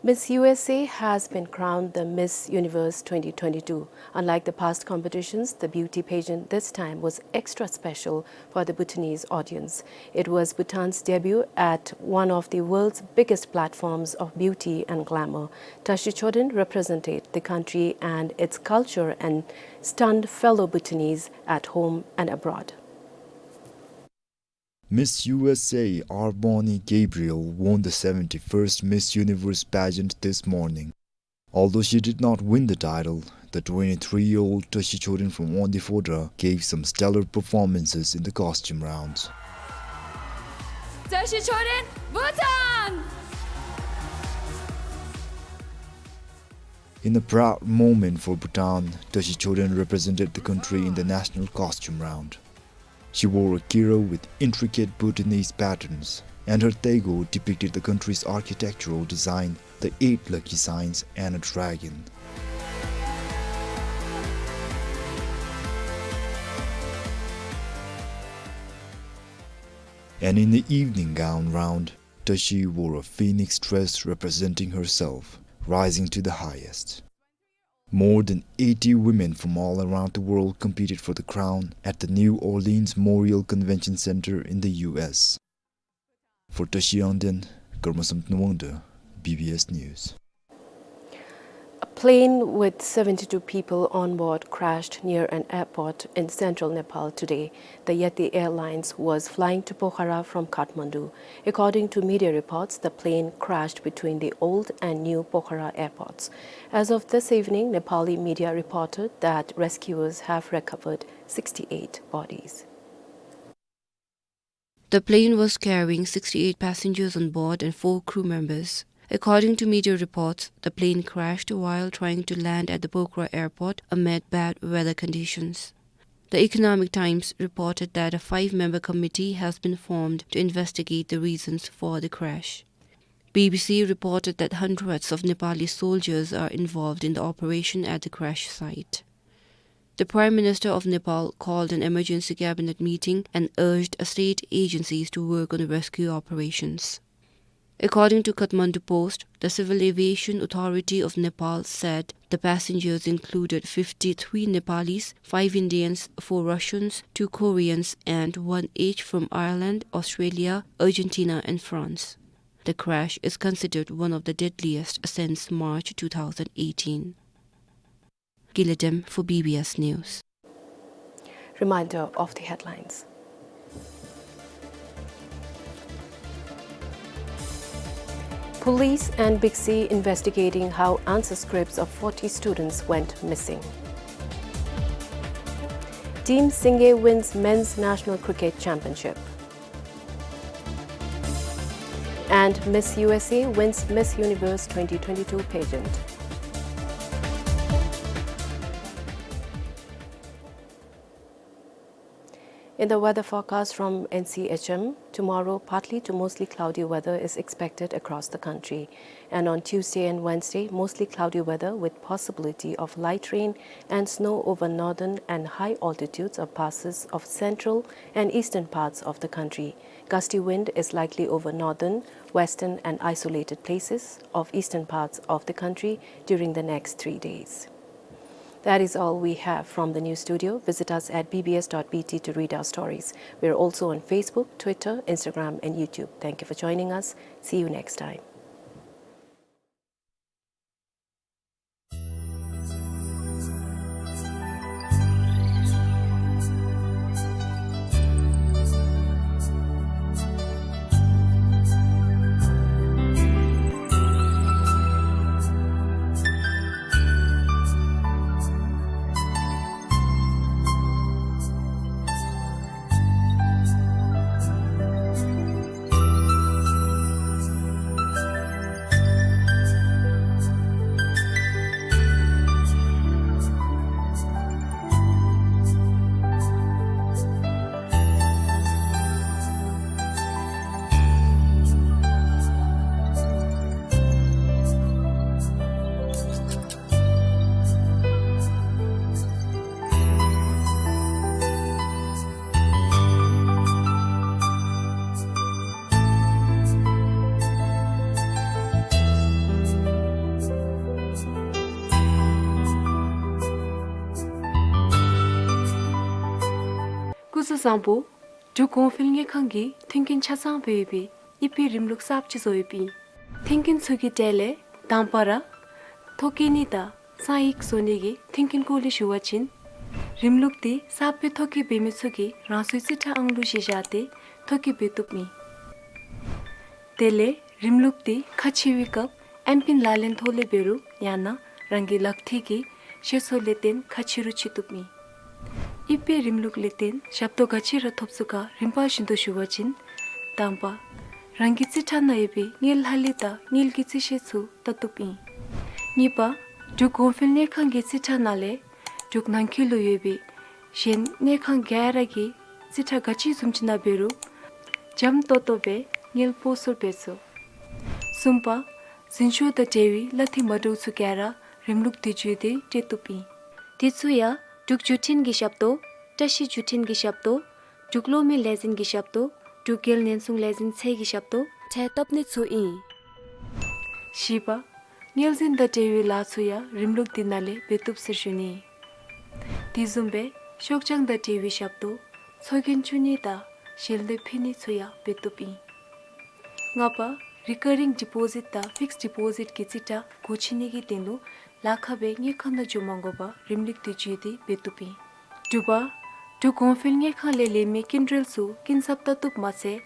Miss U S A has been crowned the Miss Universe twenty twenty-two. Unlike the past competitions, the beauty pageant this time was extra special for the Bhutanese audience. It was Bhutan's debut at one of the world's biggest platforms of beauty and glamour. Tashi Choden represented the country and its culture and stunned fellow Bhutanese at home and abroad. Miss U S A Arboni Gabriel won the seventy-first Miss Universe pageant this morning. Although she did not win the title, the twenty-three-year-old Tashi Choden from Wangdue Phodrang gave some stellar performances in the costume rounds. Tashi Choden, Bhutan! In a proud moment for Bhutan, Tashi Choden represented the country in the national costume round. She wore a kiro with intricate Bhutanese patterns, and her taego depicted the country's architectural design, the eight lucky signs, and a dragon. And in the evening gown round, Tashi wore a phoenix dress representing herself, rising to the highest. More than eighty women from all around the world competed for the crown at the New Orleans Morrill Convention Center in the U S. For Tashi Yangden, Karma Samten Wangda, B B S News. A plane with seventy-two people on board crashed near an airport in central Nepal today. The Yeti Airlines was flying to Pokhara from Kathmandu. According to media reports, the plane crashed between the old and new Pokhara airports. As of this evening, Nepali media reported that rescuers have recovered sixty-eight bodies. The plane was carrying sixty-eight passengers on board and four crew members. According to media reports, the plane crashed while trying to land at the Pokhara airport amid bad weather conditions. The Economic Times reported that a five-member committee has been formed to investigate the reasons for the crash. B B C reported that hundreds of Nepali soldiers are involved in the operation at the crash site. The Prime Minister of Nepal called an emergency cabinet meeting and urged state agencies to work on rescue operations. According to Kathmandu Post, the Civil Aviation Authority of Nepal said the passengers included fifty-three Nepalis, five Indians, four Russians, two Koreans, and one each from Ireland, Australia, Argentina, and France. The crash is considered one of the deadliest since March two thousand eighteen. Gila Dem for B B S News. Reminder of the headlines. Police and BICSI investigating how answer scripts of forty students went missing. Team Singay wins Men's National Cricket Championship. And Miss U S A wins Miss Universe twenty twenty-two pageant. In the weather forecast from N C H M, tomorrow partly to mostly cloudy weather is expected across the country. And on Tuesday and Wednesday, mostly cloudy weather with possibility of light rain and snow over northern and high altitudes of passes of central and eastern parts of the country. Gusty wind is likely over northern, western and isolated places of eastern parts of the country during the next three days. That is all we have from the news studio. Visit us at B B S dot B T to read our stories. We are also on Facebook, Twitter, Instagram and YouTube. Thank you for joining us. See you next time. སྐུ་གཟུགས་བཟང་པོ། འབྲུག་གོང་འཕེལ་དངུལ་ཁང་གིས་མཐུན་རྐྱེན་ཆ་ཚང་སྦེ་ཡོད་པའི་དབྱིབས་པའི་རིམ་ལུགས་གསརཔ་ཅིག་བཟོ་ཡོདཔ་ཨིན། མཐུན་རྐྱེན་ཚུ་གི་གྲས་ལས་དང་པ་ར་ཐོ་བཀོད་ནི་དང་གསང་ཡིག་བཟོ་ནི་གི་མཐུན་རྐྱེན་སྐོར་ལས་ཞུ་བ་ཅིན། རིམ་ལུགས་འདི་གསརཔ་སྦེ་ཐོ་བཀོད་འབད་མི་ཚུ་གིས་རང་སོའི་རྩིས་ཁྲ་ཨང་གླུ་བཞེས་བཞག་སྟེ་ཐོ་བཀོད་འབད་བཏུབ་ཨིན། དེ་ལས་རིམ་ལུགས་འདི་ཁ་ཕྱེ་བའི་སྐབས་ཨེམ་པིན་ལག་ལེན་ཐོག་ལས་འབད་རུང་ཡང་ན་རང་གི་ལག་མཐིལ་གྱི་ཤེས་ཚད་ལས་བརྟེན་ཁ་ཕྱེ་རུང་ཕྱེ་བཏུབ་ཨིན། དབྱིབས་པའི་རིམ་ལུགས་ལས་བརྟེན་ཞབས་ཏོག་ག་ཅི་ར་ཐོབ་ཚུགས་ག་རིམ་པ་བཞིན་དུ་ཞུ་བ་ཅིན། དང་པ། རང་གི་རྩིས་ཁྲ་ནང་ཡོད་པའི་དངུལ་ལྷག་ལུས་དང་དངུལ་གྱི་རྩིས་ཤེས་ཚུ་བལྟ་བཏུབ་ཨིན། གཉིས་པ། འབྲུག་གོང་འཕེལ་དངུལ་ཁང་གི་རྩིས་ཁྲ་ནང་ལས་འབྲུག་ནང་འཁོད་ལུ་ཡོད་པའི་གཞན་དངུལ་ཁང་ག་ར་གི་རྩིས་ཁྲ་ག་ཅི་བཟུམ་ཅིག་ནང་འབད་རུང་འཇམ་ཏོག་ཏོ་སྦེ་དངུལ་སྤོ་སོར་འབད་ཚུགས། གསུམ་པ། འཛིན་སྐྱོང་དང་འབྲེལ་བའི་གླ་འཐུས་མ་འདྲཝ་ཚུ་ག་ར་རིམ་ལུགས་འདི་བརྒྱུད་དེ་སྤྲོད་བཏུབ་ཨིན། དེ་ཚུ་ཡང་འབྲུག་བརྒྱུད་འཕྲིན་གྱི་ཞབས་ཏོག་བཀྲ་ཤིས་བརྒྱུད་འཕྲིན་གྱི་ཞབས་ཏོག་འབྲུག་གློག་མེ་ལས་འཛིན་གྱི་ཞབས་ཏོག་འབྲུག་རྒྱལ་ཉེན་སྲུང་ལས་འཛིན་ཚད་ཀྱི་ཞབས་ཏོག་འཕྲལ་བཏབ་ནི་ཚུ་ཨིན། བཞི་པ། དངུལ་འཛིན་དང་འབྲེལ་བའི་ལཱ་ཚུ་ཡང་རིམ་ལུགས་འདི་ནང་ལས་འབད་བཏུབ་ཟེར་ཞུ་ནི། དེ་བཟུམ་སྦེ་ཤོག་བྱང་དང་འབྲེལ་བའི་ཞབས་ཏོག་ཚོགས་རྒྱན་བཙུགས་ནི་དང་ཞལ་འདེབས་ཕུལ་ནི་ཚུ་ཡང་འབད་བཏུབ་ཨིན། ལྔ་པ། རི་ཀ་རིང་ཌི་པོ་ཟིཊ་དང་ཕིགསཌ་ཌི་པོ་ཟིཊ་གི་རྩིས་ཁྲ་སྒོ་ཕྱེ་ནི་གི་དོན་ལུ་ལཱ་ཁག་སྦེ་དངུལ་ཁང་ནང་འགྱོ་མ་དགོ་པར་རིམ་ལུགས་འདི་བརྒྱུད་དེ་འབད་བཏུབ་ཨིན། དྲུག་པ། འབྲུག་གོང་འཕེལ་དངུལ་ཁང་ལས་ལེན་མི་སྐྱིན་འགྲུལ་ཚུ་སྐྱིན་ཚབ་བལྟ་བཏུབ་མ་ཚད།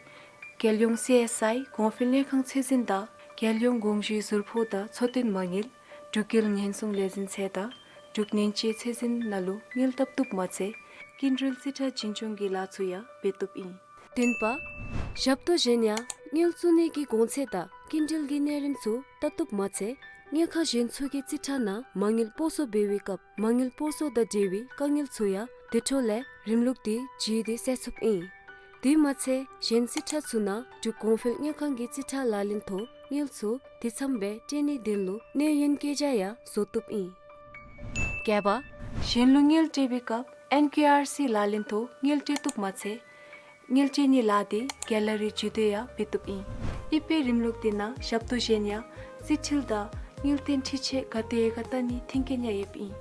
རྒྱལ་ཡོངས་སི་ཨེསི་ཨའི་གོང་འཕེལ་དངུལ་ཁང་ཚད་འཛིན་དང་རྒྱལ་ཡོངས་དགོངས་ཞུའི་ཟུར་ཕོགས་དང་འཚོ་རྟེན་མ་དངུལ་འབྲུག་རྒྱལ་ཉེན་སྲུང་ལས་འཛིན་ཚད་དང་འབྲུག་ནན་ཅེ་ཚད་འཛིན་ནང་ལུ་དངུལ་བཏབ་བཏུབ་མ་ཚད་སྐྱིན་འགྲུལ་རྩིས་ཁྲ་འཛིན་སྐྱོང་གི་ལཱ་ཚུ་ཡང་འབད་བཏུབ་ཨིན། བདུན་པ། ཞབས་ཏོག་གཞན་ཡང་དངུལ་བཙུགས་ནི་གི་གོང་ཚད་དང་སྐྱིན་འགྲུལ་གྱི་གནས་རིམ་ཚུ་བལྟ་བཏུབ་མ་ཚད་ དངུལ་ཁང་གཞན་ཚུ་གི་རྩིས་ཁྲ་ནང་མ་དངུལ་སྤོ་སོར་འབད་བའི་སྐབས་མ་དངུལ་སྤོ་སོར་དང་འབྲེལ་བའི་དཀའ་ངལ་ཚུ་ཡང་དེ་འཕྲོ་ལས་རིམ་ལུགས་འདི་བརྒྱུད་དེ་སེལ་ཚུགསཔ་ཨིན། དེ་མ་ཚད་གཞན་རྩིས་ཁྲ་ཚུ་ནང་འབྲུག་གོང་འཕེལ་དངུལ་ཁང་གི་རྩིས་ཁྲ་ལག་ལེན་ཐོག་དངུལ་ཚུ་དེ་ཚངམ་སྦེ་སྤྲོད་ནིའི་དོན་ལུ་གནོད་ཡོན་བཀལ་རྒྱ་ཡང་བཟོ་བཏུབ་ཨིན། བརྒྱད་པ། གཞན་ལུ་དངུལ་སྤྲོད་པའི་སྐབས་ཨེན་ཀེ་ཨར་སི་ལག་ལེན་ཐོག་དངུལ་སྤྲོད་བཏུབ་མ་ཚད་དངུལ་སྤྲོད་ནིའི་ལཱ་དེ་གེ་ལ་རི་བརྒྱུད་དེ་ཡང་འབད་བཏུབ་ཨིན། ཨི་པེ་རིམ་ལུགས་དེ་ནང་ཞབས་ཏོག་གཞན་ཡང་རྩིས་འཕྲུལ་དང་དངུལ་རྟེན་འཕྲུལ་ཆས་ག་དེ་ག་བལྟ་ནིའི་མཐུན་རྐྱེན་ཡང་ཡོདཔ་ཨིན།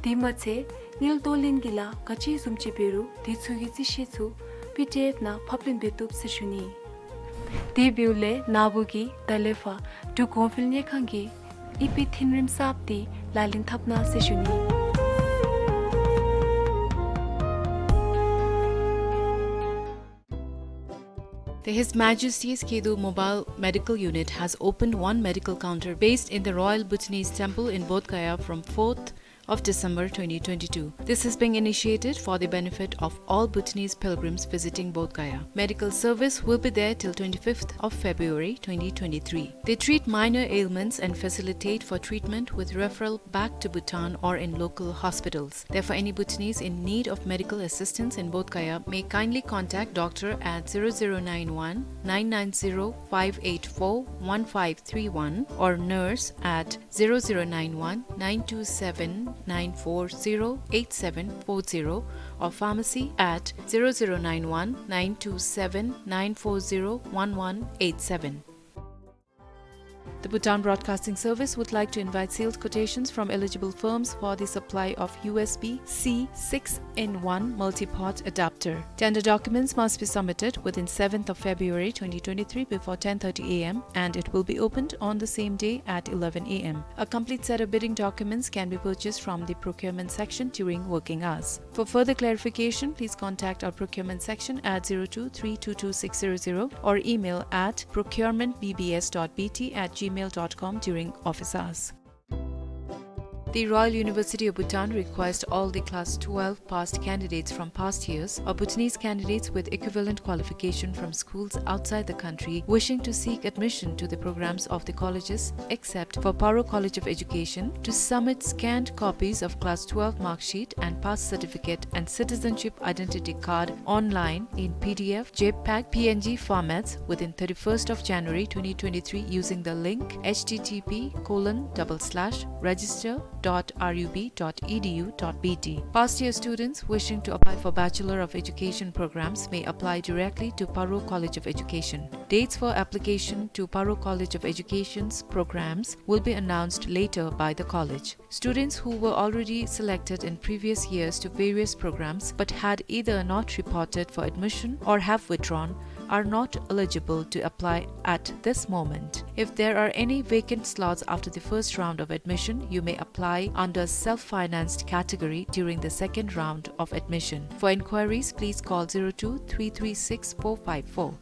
དེ་མ་ཚད་དངུལ་བཏོན་ལེན་གྱི་ལཱ་ག་ཅི་བཟུམ་ཅིག་འབད་རུང་དེ་ཚུ་གི་རྩིས་ཞིབ་ཚུ་པི་ཌི་ཨེཕ་ནང་ཕབ་ལེན་འབད་བཏུབ་ཟེར་ཞུ་ནི། དེ་འབདཝ་ལས་ན་བུ་གིས་ད་ལས་ཕར་འབྲུག་གོང་འཕེལ་དངུལ་ཁང་གི་ཨི་པེ་མཐུན་རིམ་གསརཔ་དེ་ལག་ལེན་འཐབ་གནང་ཟེར་ཞུ་ནི། The His Majesty's Kedu Mobile Medical Unit has opened one medical counter based in the Royal Bhutanese Temple in Bodh Gaya from fourth of December twenty twenty-two. This is being initiated for the benefit of all Bhutanese pilgrims visiting Bodh Gaya. Medical service will be there till twenty-fifth of February twenty twenty-three. They treat minor ailments and facilitate for treatment with referral back to Bhutan or in local hospitals. Therefore, any Bhutanese in need of medical assistance in Bodh Gaya may kindly contact doctor at zero zero nine one nine nine zero five eight four one five three one or nurse at zero zero nine one nine two seven nine four zero eight seven four zero or pharmacy at zero zero nine one nine two seven nine four zero one one eight seven. The Bhutan Broadcasting Service would like to invite sales quotations from eligible firms for the supply of U S B C six in one multi-port adapter. Tender documents must be submitted within seventh of February twenty twenty-three before ten thirty A M and it will be opened on the same day at eleven A M. A complete set of bidding documents can be purchased from the procurement section during working hours. For further clarification, please contact our procurement section at zero two three two two six zero zero or email at procurement B B S dot B T at gmail dot com during office hours. The Royal University of Bhutan requests all the class twelve passed candidates from past years or Bhutanese candidates with equivalent qualification from schools outside the country wishing to seek admission to the programs of the colleges except for Paro College of Education to submit scanned copies of class twelve mark sheet and pass certificate and citizenship identity card online in P D F, JPEG, P N G formats within thirty-first of January twenty twenty-three using the link H T T P colon double slash register dot R U B dot E D U dot B T. Past year students wishing to apply for Bachelor of Education programs may apply directly to Paro College of Education. Dates for application to Paro College of Education's programs will be announced later by the college. Students who were already selected in previous years to various programs but had either not reported for admission or have withdrawn are not eligible to apply at this moment. If there are any vacant slots after the first round of admission, you may apply under self-financed category during the second round of admission. For inquiries, please call zero two three three six four five four.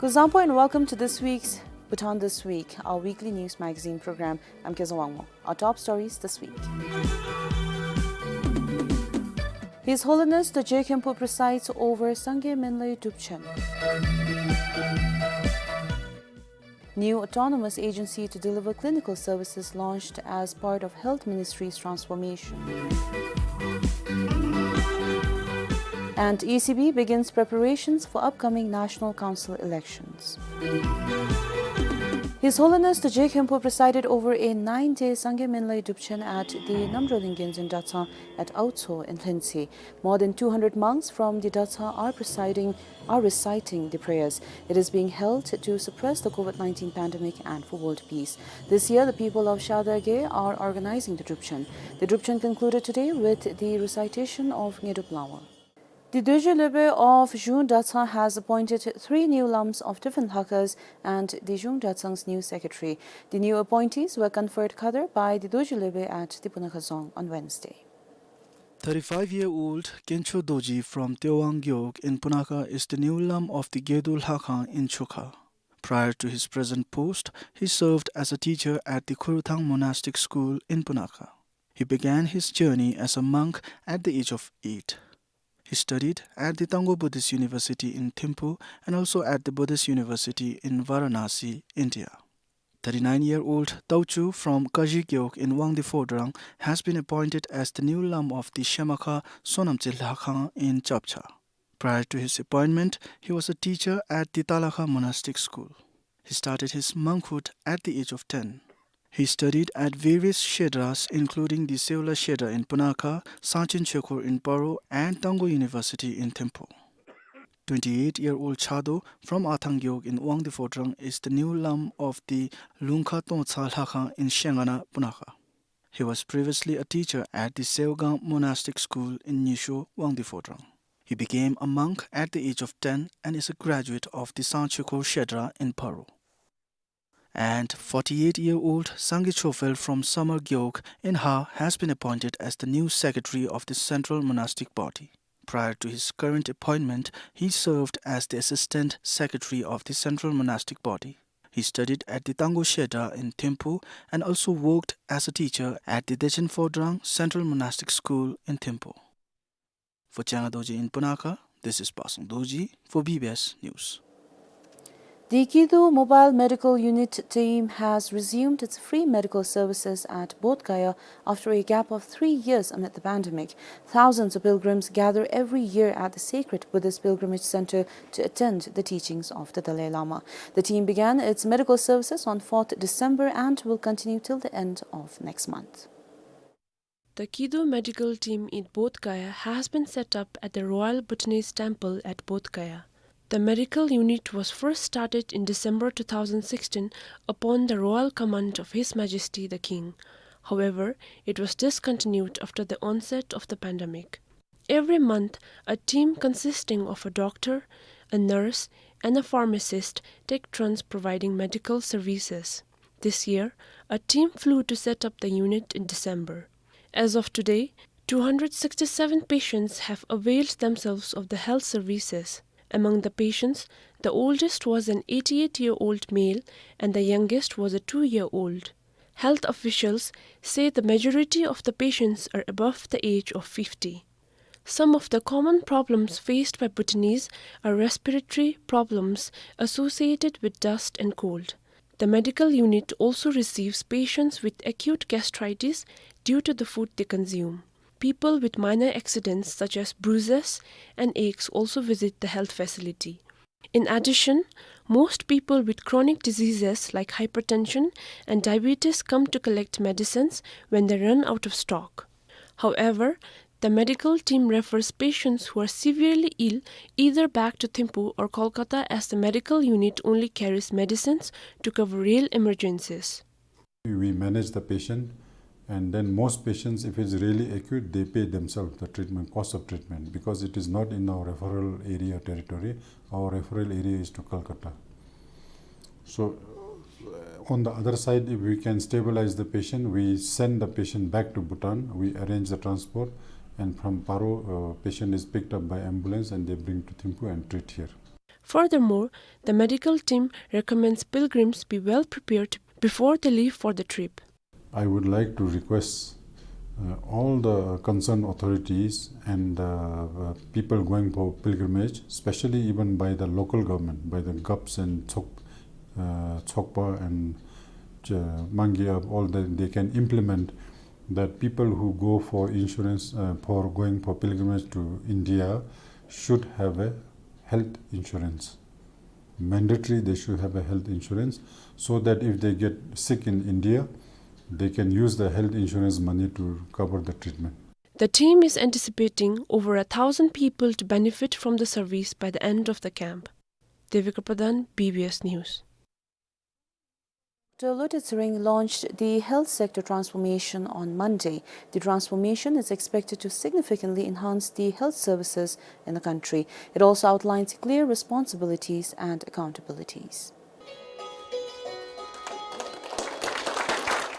Kuzuzangpo and welcome to this week's Bhutan This Week, our weekly news magazine program. I'm Kezang Wangmo. Our top stories this week. His Holiness Dorje Khenpo presides over Sangay Menlay Drupchen. New autonomous agency to deliver clinical services launched as part of Health Ministry's transformation. And E C B begins preparations for upcoming National Council elections. His Holiness Dorje Khenpo presided over a nine-day Sangay Minlay Drupchen at the Namdrolin Genzin Dratshang at Aotso in Lhuentse. More than two hundred monks from the Dratshang are presiding, are reciting the prayers. It is being held to suppress the COVID nineteen pandemic and for world peace. This year, the people of Shadage are organizing the Drupchen. The Drupchen concluded today with the recitation of Ngedup Lawa. The Dorje Lhebe of Zhung Dratshang has appointed three new lams of different Lhakhas and the Zhung Dratshang's new secretary. The new appointees were conferred Khadar by the Dorje Lhebe at the Punakha Dzong on Wednesday. Thirty-five-year-old Khencho Dorji from Tewang Gewog in Punakha is the new lam of the Gedo Lhakhang in Chukha. Prior to his present post, he served as a teacher at the Khurthang Monastic School in Punakha. He began his journey as a monk at the age of eight. He studied at the Tango Buddhist University in Thimphu and also at the Buddhist University in Varanasi, India. Thirty-nine-year-old Tauchu from Kaji Gewog in Wangdi Phodrang has been appointed as the new lam of the Shemakha Sonamtse Lhakhang in Chapcha. Prior to his appointment, he was a teacher at the Talakha Monastic School. He started his monkhood at the age of ten. He studied at various shedras, including the Seola Shedra in Punakha, Sangchen Chekhor in Paro, and Tango University in Thimphu. Twenty-eight-year-old Chado from Athang Gewog in Wangdi Phodrang is the new lam of the Lungkha Tongtsa Lhakhang in Shengana, Punakha. He was previously a teacher at the Seogang Monastic School in Nyisho, Wangdi Phodrang. He became a monk at the age of ten and is a graduate of the Sangchikho Shedra in Paro. And forty-eight-year-old Sangay Chophel from Samar Gewog in Ha has been appointed as the new secretary of the Central Monastic Body. Prior to his current appointment, he served as the assistant secretary of the Central Monastic Body. He studied at the Tango Shedra in Thimphu and also worked as a teacher at the Dechen Phodrang Central Monastic School in Thimphu. For Changa Dorji in Punakha, this is Pasang Dorji for B B S News. The Kidu Mobile Medical Unit team has resumed its free medical services at Bodh Gaya after a gap of three years amid the pandemic. Thousands of pilgrims gather every year at the sacred Buddhist pilgrimage center to attend the teachings of the Dalai Lama. The team began its medical services on fourth December and will continue till the end of next month. The Kidu medical team in Bodh Gaya has been set up at the Royal Bhutanese Temple at Bodh Gaya. The medical unit was first started in December two thousand sixteen upon the royal command of His Majesty the King. However, it was discontinued after the onset of the pandemic. Every month, a team consisting of a doctor, a nurse, and a pharmacist take turns providing medical services. This year, a team flew to set up the unit in December. As of today, two hundred sixty-seven patients have availed themselves of the health services. Among the patients, the oldest was an eighty-eight-year-old male and the youngest was a two-year-old. Health officials say the majority of the patients are above the age of fifty. Some of the common problems faced by Bhutanese are respiratory problems associated with dust and cold. The medical unit also receives patients with acute gastritis due to the food they consume. People with minor accidents such as bruises and aches also visit the health facility. In addition, most people with chronic diseases like hypertension and diabetes come to collect medicines when they run out of stock. However, the medical team refers patients who are severely ill either back to Thimphu or Kolkata, as the medical unit only carries medicines to cover real emergencies. We manage the patient, and then most patients, if it's really acute, they pay themselves the treatment, cost of treatment, because it is not in our referral area territory. Our referral area is to Calcutta. So, uh, on the other side, if we can stabilize the patient, we send the patient back to Bhutan, we arrange the transport, and from Paro, uh, patient is picked up by ambulance and they bring to Thimphu and treat here. Furthermore, the medical team recommends pilgrims be well prepared before they leave for the trip. I would like to request, uh, all the concerned authorities and, uh, uh, people going for pilgrimage, especially even by the local government, by the Gaps and Chok-, uh, Chokpa and, uh, Mangi Ab, all the, they can implement that people who go for insurance, uh, for going for pilgrimage to India should have a health insurance. Mandatory they should have a health insurance, so that if they get sick in India, they can use the health insurance money to cover the treatment. The team is anticipating over a thousand people to benefit from the service by the end of the camp. Devika Pradhan, B B S News. Doctor Lotay Tshering launched the health sector transformation on Monday. The transformation is expected to significantly enhance the health services in the country. It also outlines clear responsibilities and accountabilities.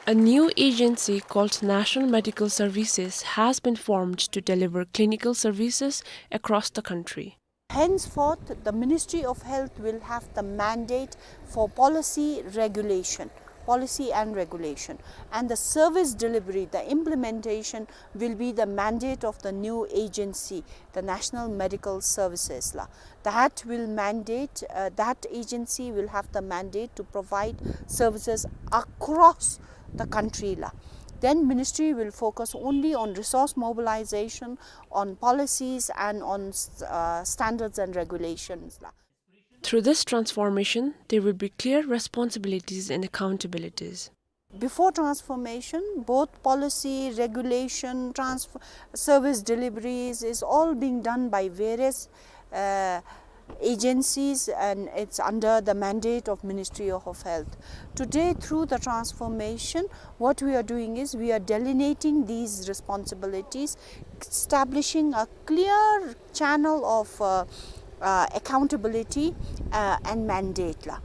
A new agency called National Medical Services has been formed to deliver clinical services across the country. Henceforth, the Ministry of Health will have the mandate for policy regulation, policy and regulation, and the service delivery, the implementation will be the mandate of the new agency, the National Medical Services la. That will mandate, uh, that agency will have the mandate to provide services across the country la. Then ministry will focus only on resource mobilization, on policies and on, uh, standards and regulations la. Through this transformation, there will be clear responsibilities and accountabilities. Before transformation, both policy, regulation, transf-, service deliveries is all being done by various, uh, agencies, and it's under the mandate of Ministry of Health. Today, through the transformation, what we are doing is we are delineating these responsibilities, establishing a clear channel of, uh, uh, accountability, uh, and mandate la.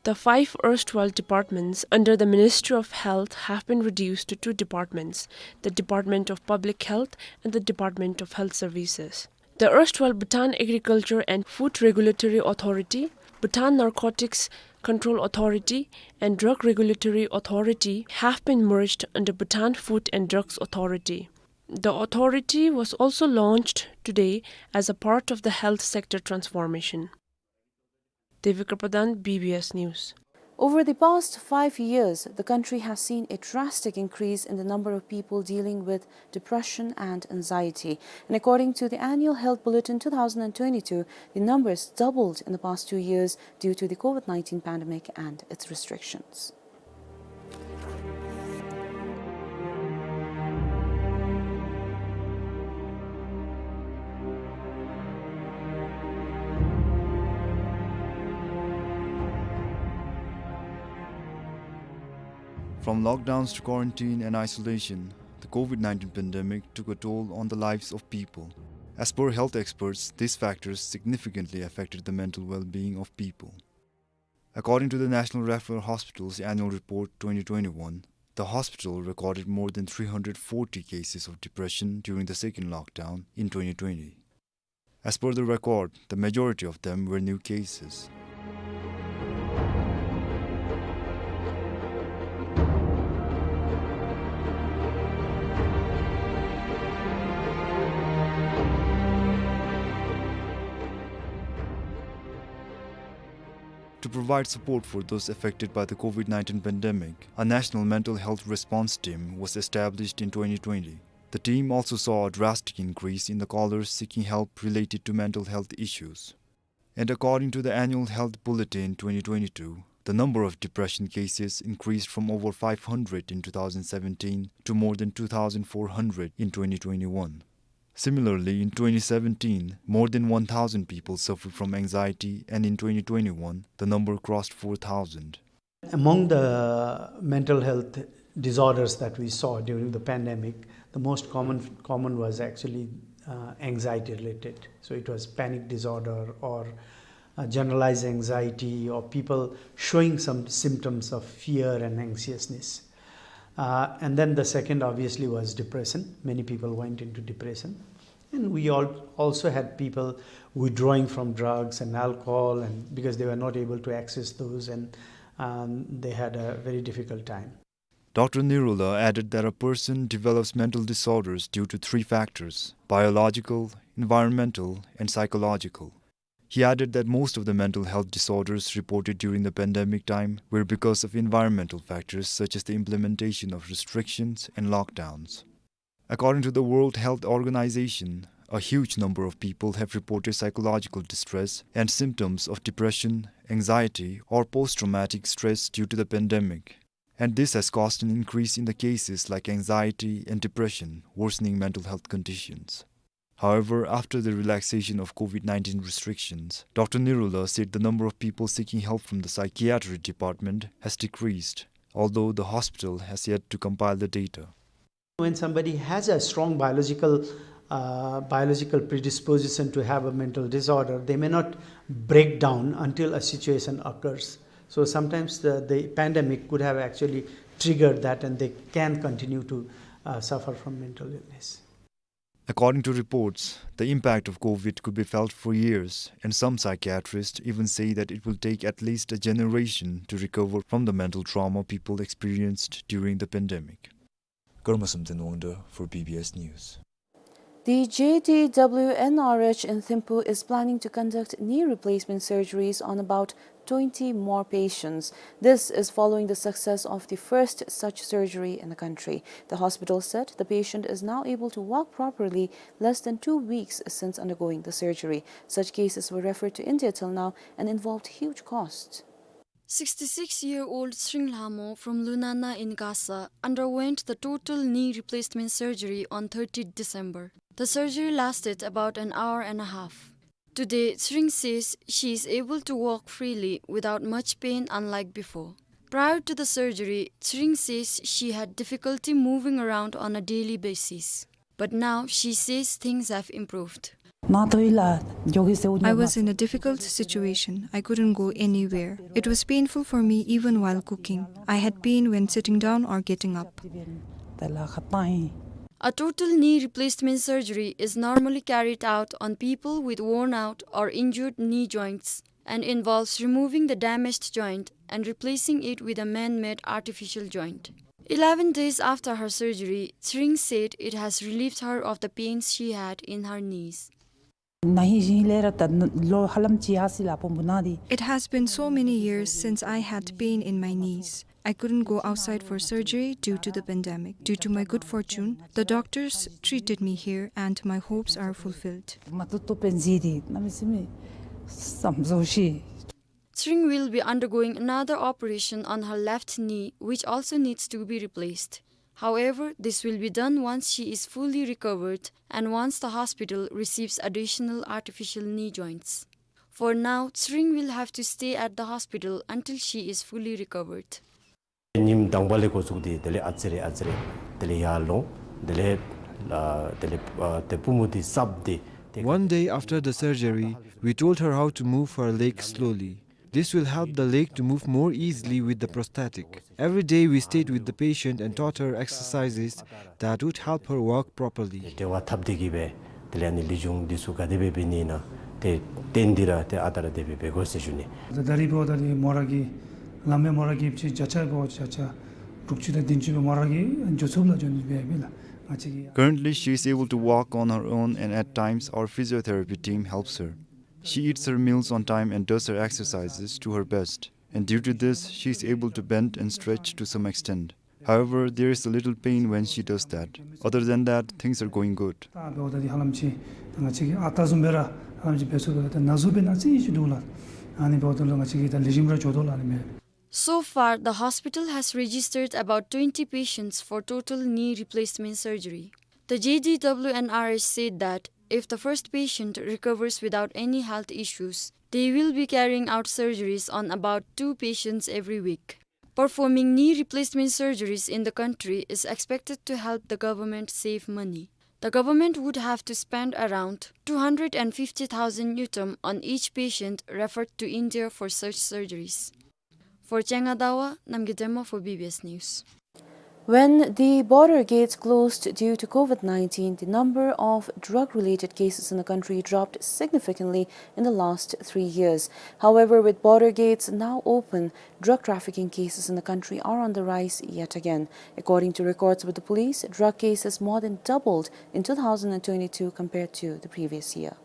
The five erstwhile departments under the Ministry of Health have been reduced to two departments, the Department of Public Health and the Department of Health Services. The erstwhile Bhutan Agriculture and Food Regulatory Authority, Bhutan Narcotics Control Authority, and Drug Regulatory Authority have been merged under Bhutan Food and Drugs Authority. The authority was also launched today as a part of the health sector transformation. Devika Pradhan, B B S News. Over the past five years, the country has seen a drastic increase in the number of people dealing with depression and anxiety. And according to the Annual Health Bulletin two thousand twenty-two, the numbers doubled in the past two years due to the COVID nineteen pandemic and its restrictions. From lockdowns to quarantine and isolation, the COVID nineteen pandemic took a toll on the lives of people. As per health experts, these factors significantly affected the mental well-being of people. According to the National Referral Hospital's annual report twenty twenty-one, the hospital recorded more than three hundred forty cases of depression during the second lockdown in twenty twenty. As per the record, the majority of them were new cases. To provide support for those affected by the COVID nineteen pandemic, a national mental health response team was established in twenty twenty. The team also saw a drastic increase in the callers seeking help related to mental health issues. And according to the Annual Health Bulletin twenty twenty-two, the number of depression cases increased from over five hundred in two thousand seventeen to more than two thousand four hundred in twenty twenty-one. Similarly, in twenty seventeen, more than one thousand people suffered from anxiety, and in twenty twenty-one, the number crossed four thousand. Among the mental health disorders that we saw during the pandemic, the most common, common was actually, uh, anxiety related. So it was panic disorder or, uh, generalized anxiety, or people showing some symptoms of fear and anxiousness. Uh, and then the second, obviously, was depression. Many people went into depression. And we all also had people withdrawing from drugs and alcohol, and because they were not able to access those, and, um, they had a very difficult time. Doctor Nirula added that a person develops mental disorders due to three factors: biological, environmental, and psychological. He added that most of the mental health disorders reported during the pandemic time were because of environmental factors such as the implementation of restrictions and lockdowns. According to the World Health Organization, A huge number of people have reported psychological distress and symptoms of depression, anxiety, or post-traumatic stress due to the pandemic. And this has caused an increase in the cases like anxiety and depression, worsening mental health conditions. However, after the relaxation of COVID nineteen restrictions, Doctor Nirula said the number of people seeking help from the psychiatry department has decreased, although the hospital has yet to compile the data. When somebody has a strong biological, uh, biological predisposition to have a mental disorder, they may not break down until a situation occurs. So sometimes the, the pandemic could have actually triggered that, and they can continue to, uh, suffer from mental illness. According to reports, the impact of COVID could be felt for years, and some psychiatrists even say that it will take at least a generation to recover from the mental trauma people experienced during the pandemic. Karma Samten Wangda for B B S News. The J D W N R H in Thimphu is planning to conduct knee replacement surgeries on about twenty more patients. This is following the success of the first such surgery in the country. The hospital said the patient is now able to walk properly less than two weeks since undergoing the surgery. Such cases were referred to India till now and involved huge costs. Sixty-six-year-old Tshering Lhamo from Lunana in Gasa underwent the total knee replacement surgery on thirtieth December. The surgery lasted about an hour and a half. Today, Tshering says she is able to walk freely without much pain, unlike before. Prior to the surgery, Tshering says she had difficulty moving around on a daily basis. But now she says things have improved. I was in a difficult situation. I couldn't go anywhere. It was painful for me even while cooking. I had pain when sitting down or getting up. A total knee replacement surgery is normally carried out on people with worn out or injured knee joints and involves removing the damaged joint and replacing it with a man-made artificial joint. Eleven days after her surgery, Tshering said it has relieved her of the pains she had in her knees. It has been so many years since I had pain in my knees. I couldn't go outside for surgery due to the pandemic. Due to my good fortune, the doctors treated me here and my hopes are fulfilled. Tshering will be undergoing another operation on her left knee, which also needs to be replaced. However, this will be done once she is fully recovered and once the hospital receives additional artificial knee joints. For now, Tshering will have to stay at the hospital until she is fully recovered. ཉིནམ་དང་པ་ལས་འགོ་བཙུགས་ཏེ་དེ་ལས་ཨ་ཙི་རེ་ཨ་ཙི་རེ་དེ་ལས་ཡར་ལོང་། དེ་ལས་ཨ་དེ་ལས་ཨ་དེ་པུས་མོ་དེ་སྲབ་སྟེ། One day after the surgery, we told her how to move her leg slowly. This will help the leg to move more easily with the prosthetic. Every day we stayed with the patient and taught her exercises that would help her walk properly. འབྲེལ་བ་འཐབ་སྟེ་གི་སྦེ་དེ་ལས་ཨ་ནི་ལེགས་ཤོམ་འདི་ཚུ་ག་དེ་སྦེ་འབད་ནི་ཨིན་ན་ཏེ་བསྟན་ཏེ་ར་ཏེ་ཨ་རྟག་ར་དེ་སྦེ་འབད་དགོ་ཟེར་ཞུ་ནི། ད་རེས་འབདཝ་ད་ཏེ་མོ་ར་གིས་ལམ་སྦེ་མོ་ར་གིས་ཅིག་བརྒྱ་ཆ་འབདཝ་བརྒྱ་ཆ་དྲུག་ཅུ་དང་བདུན་ཅུ་སྦེ་མོ་ར་གིས་འགྱོ་ཚུགསཔ་ལ་འགྱོ་ནི་སྦེ་ཨིན་ལགས། ང་བཅས་ཀྱིས། Currently, she is able to walk on her own and at times our physiotherapy team helps her. She eats her meals on time and does her exercises to her best. And due to this, she is able to bend and stretch to some extent. However, there is a little pain when she does that. Other than that, things are going good. ད་འབདཝ་ད་ཏེ་ཧ་ལམ་ཅིག་ང་བཅས་ཀྱིས་ཨ་རྟག་བཟུམ་སྦེ་ར་ཧ་ལམ་ཅིག་འབད་ཚུགས་པས་ལགས། ད་ན་ཟུག་འབད་ནི་ཨ་ཙི་ཅིག་འདུག་ལགས། ཨ་ནི་འབདཝ་ད་ལུ་ང་བཅས་ཀྱིས་ད་ལེགས་ཤོམ་ར་འགྱོ་དོ་ལགས་ཨ་ནི་སྦེ། So far, the hospital has registered about twenty patients for total knee replacement surgery. The J D W N R H said that if the first patient recovers without any health issues, they will be carrying out surgeries on about two patients every week. Performing knee replacement surgeries in the country is expected to help the government save money. The government would have to spend around two hundred and fifty thousand ngultrum on each patient referred to India for such surgeries. For Changha Dawa, Namgay Dema for B B S News. When the border gates closed due to COVID nineteen, the number of drug-related cases in the country dropped significantly in the last three years. However, with border gates now open, drug trafficking cases in the country are on the rise yet again. According to records with the police, drug cases more than doubled in two thousand and twenty-two compared to the previous year.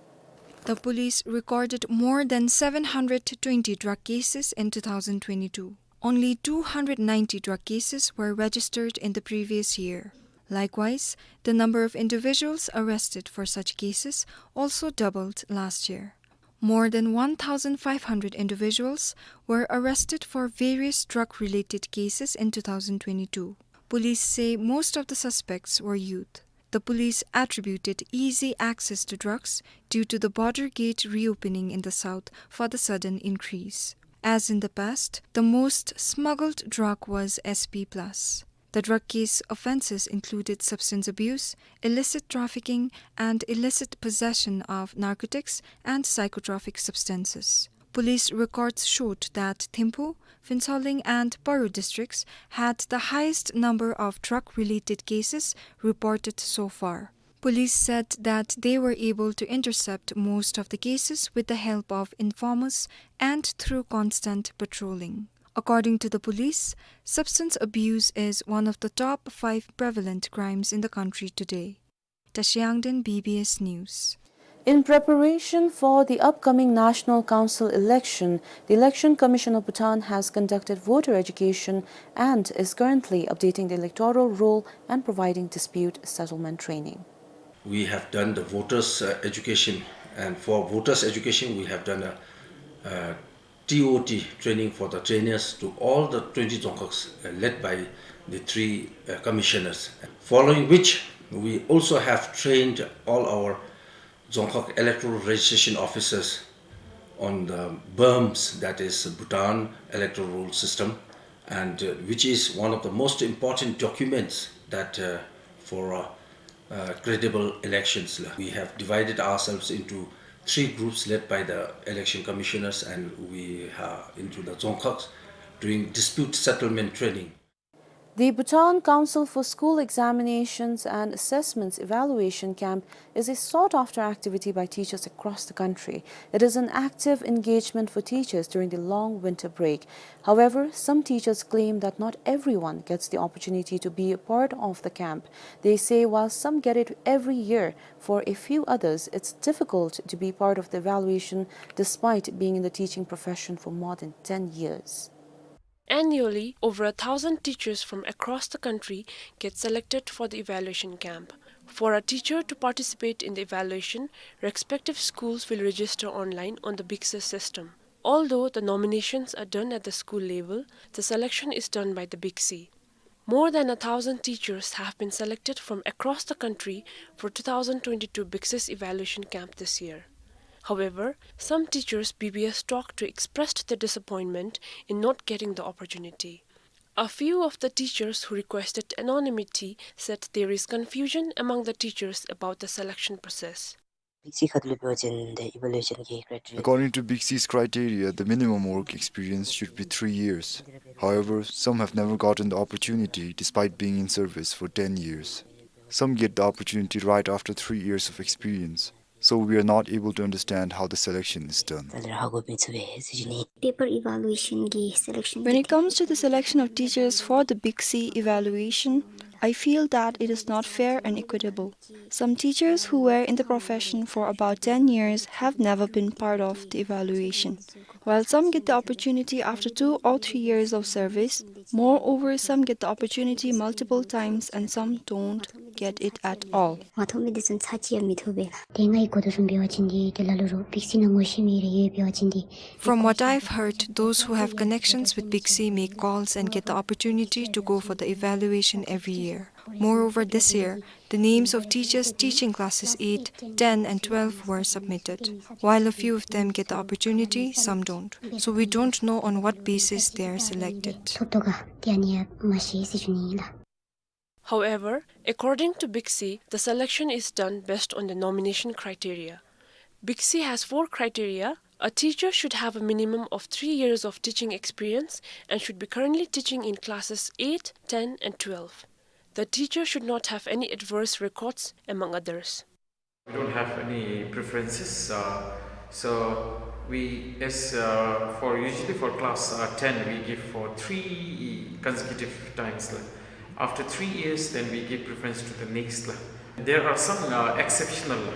The police recorded more than seven hundred twenty drug cases in two thousand twenty-two. Only two hundred ninety drug cases were registered in the previous year. Likewise, the number of individuals arrested for such cases also doubled last year. More than one thousand five hundred individuals were arrested for various drug-related cases in two thousand twenty-two. Police say most of the suspects were youth. The police attributed easy access to drugs due to the border gate reopening in the south for the sudden increase. As in the past, the most smuggled drug was S P plus. The drug case offenses included substance abuse, illicit trafficking, and illicit possession of narcotics and psychotropic substances. Police records showed that Thimphu, Phuentsholing, and Paro districts had the highest number of drug-related cases reported so far. Police said that they were able to intercept most of the cases with the help of informers and through constant patrolling. According to the police, substance abuse is one of the top five prevalent crimes in the country today. Tashi Yangden, B B S News. In preparation for the upcoming National Council election, the Election Commission of Bhutan has conducted voter education and is currently updating the electoral roll and providing dispute settlement training. We have done the voters, uh, education, and for voters education, we have done a, uh, T O T training for the trainers to all the twenty dzongkhags, uh, led by the three, uh, commissioners. Following which, we also have trained all our Dzongkhag electoral registration officers on the BERMS, that is Bhutan Electoral Roll System, and, uh, which is one of the most important documents that, uh, for, uh, uh, credible elections. We have divided ourselves into three groups led by the election commissioners, and we are into the dzongkhags doing dispute settlement training. The Bhutan Council for School Examinations and Assessments Evaluation Camp is a sought-after activity by teachers across the country. It is an active engagement for teachers during the long winter break. However, some teachers claim that not everyone gets the opportunity to be a part of the camp. They say while some get it every year, for a few others, it's difficult to be part of the evaluation despite being in the teaching profession for more than ten years. Annually, over a thousand teachers from across the country get selected for the evaluation camp. For a teacher to participate in the evaluation, respective schools will register online on the BICSI system. Although the nominations are done at the school level, the selection is done by the BICSI. More than a thousand teachers have been selected from across the country for two thousand twenty-two BICSI evaluation camp this year. However, some teachers B B S talked to expressed their disappointment in not getting the opportunity. A few of the teachers who requested anonymity said there is confusion among the teachers about the selection process. BICSI ཁ་ཐུག་ལས་འབད་བ་ཅིན་ཏེ་evaluation གི་criteria. According to BICSI's criteria, the minimum work experience should be three years. However, some have never gotten the opportunity despite being in service for ten years. Some get the opportunity right after three years of experience. So we are not able to understand how the selection is done. ད་ལས་ཧ་གོ་མི་ཚུགས་པས་ཟེར་ཞུ་ནི། Paper evaluation གི་selection. When it comes to the selection of teachers for the BICSI evaluation, I feel that it is not fair and equitable. Some teachers who were in the profession for about ten years have never been part of the evaluation. While some get the opportunity after two or three years of service, moreover, some get the opportunity multiple times and some don't get it at all. ང་ཐོབ་མི་འདི་ཚུ་ཚར་གཅིག་ཡང་མི་ཐོབ་པས་ལགས། ཏེ་ང་གིས་གོ་དོ་བཟུམ་འབད་བ་ཅིན་འདི་ཏེ་ལ་ལུ་རུང་BICSI ནང་ངོ་ཤེས་མི་རེ་ཡོད་འབད་བ་ཅིན་འདི། From what I've heard, those who have connections with BICSI make calls and get the opportunity to go for the evaluation every year. Moreover, this year, the names of teachers teaching classes eight, ten, and twelve were submitted. While a few of them get the opportunity, some don't. So we don't know on what basis they are selected. ཐོབ་དོ་ག་ཏེ་ཨ་ནི་ཡང་མ་ཤེས་ཟེར་ཞུ་ནི་ཨིན་ལགས། However, according to BICSI, the selection is done based on the nomination criteria. BICSI has four criteria. A teacher should have a minimum of three years of teaching experience and should be currently teaching in classes eight, ten, and twelve. The teacher should not have any adverse records, among others. We don't have any preferences, uh, so we, as, uh, for, usually for class, uh, ten, we give for three consecutive times, la. After three years, then we give preference to the next, la. There are some, uh, exceptional, la.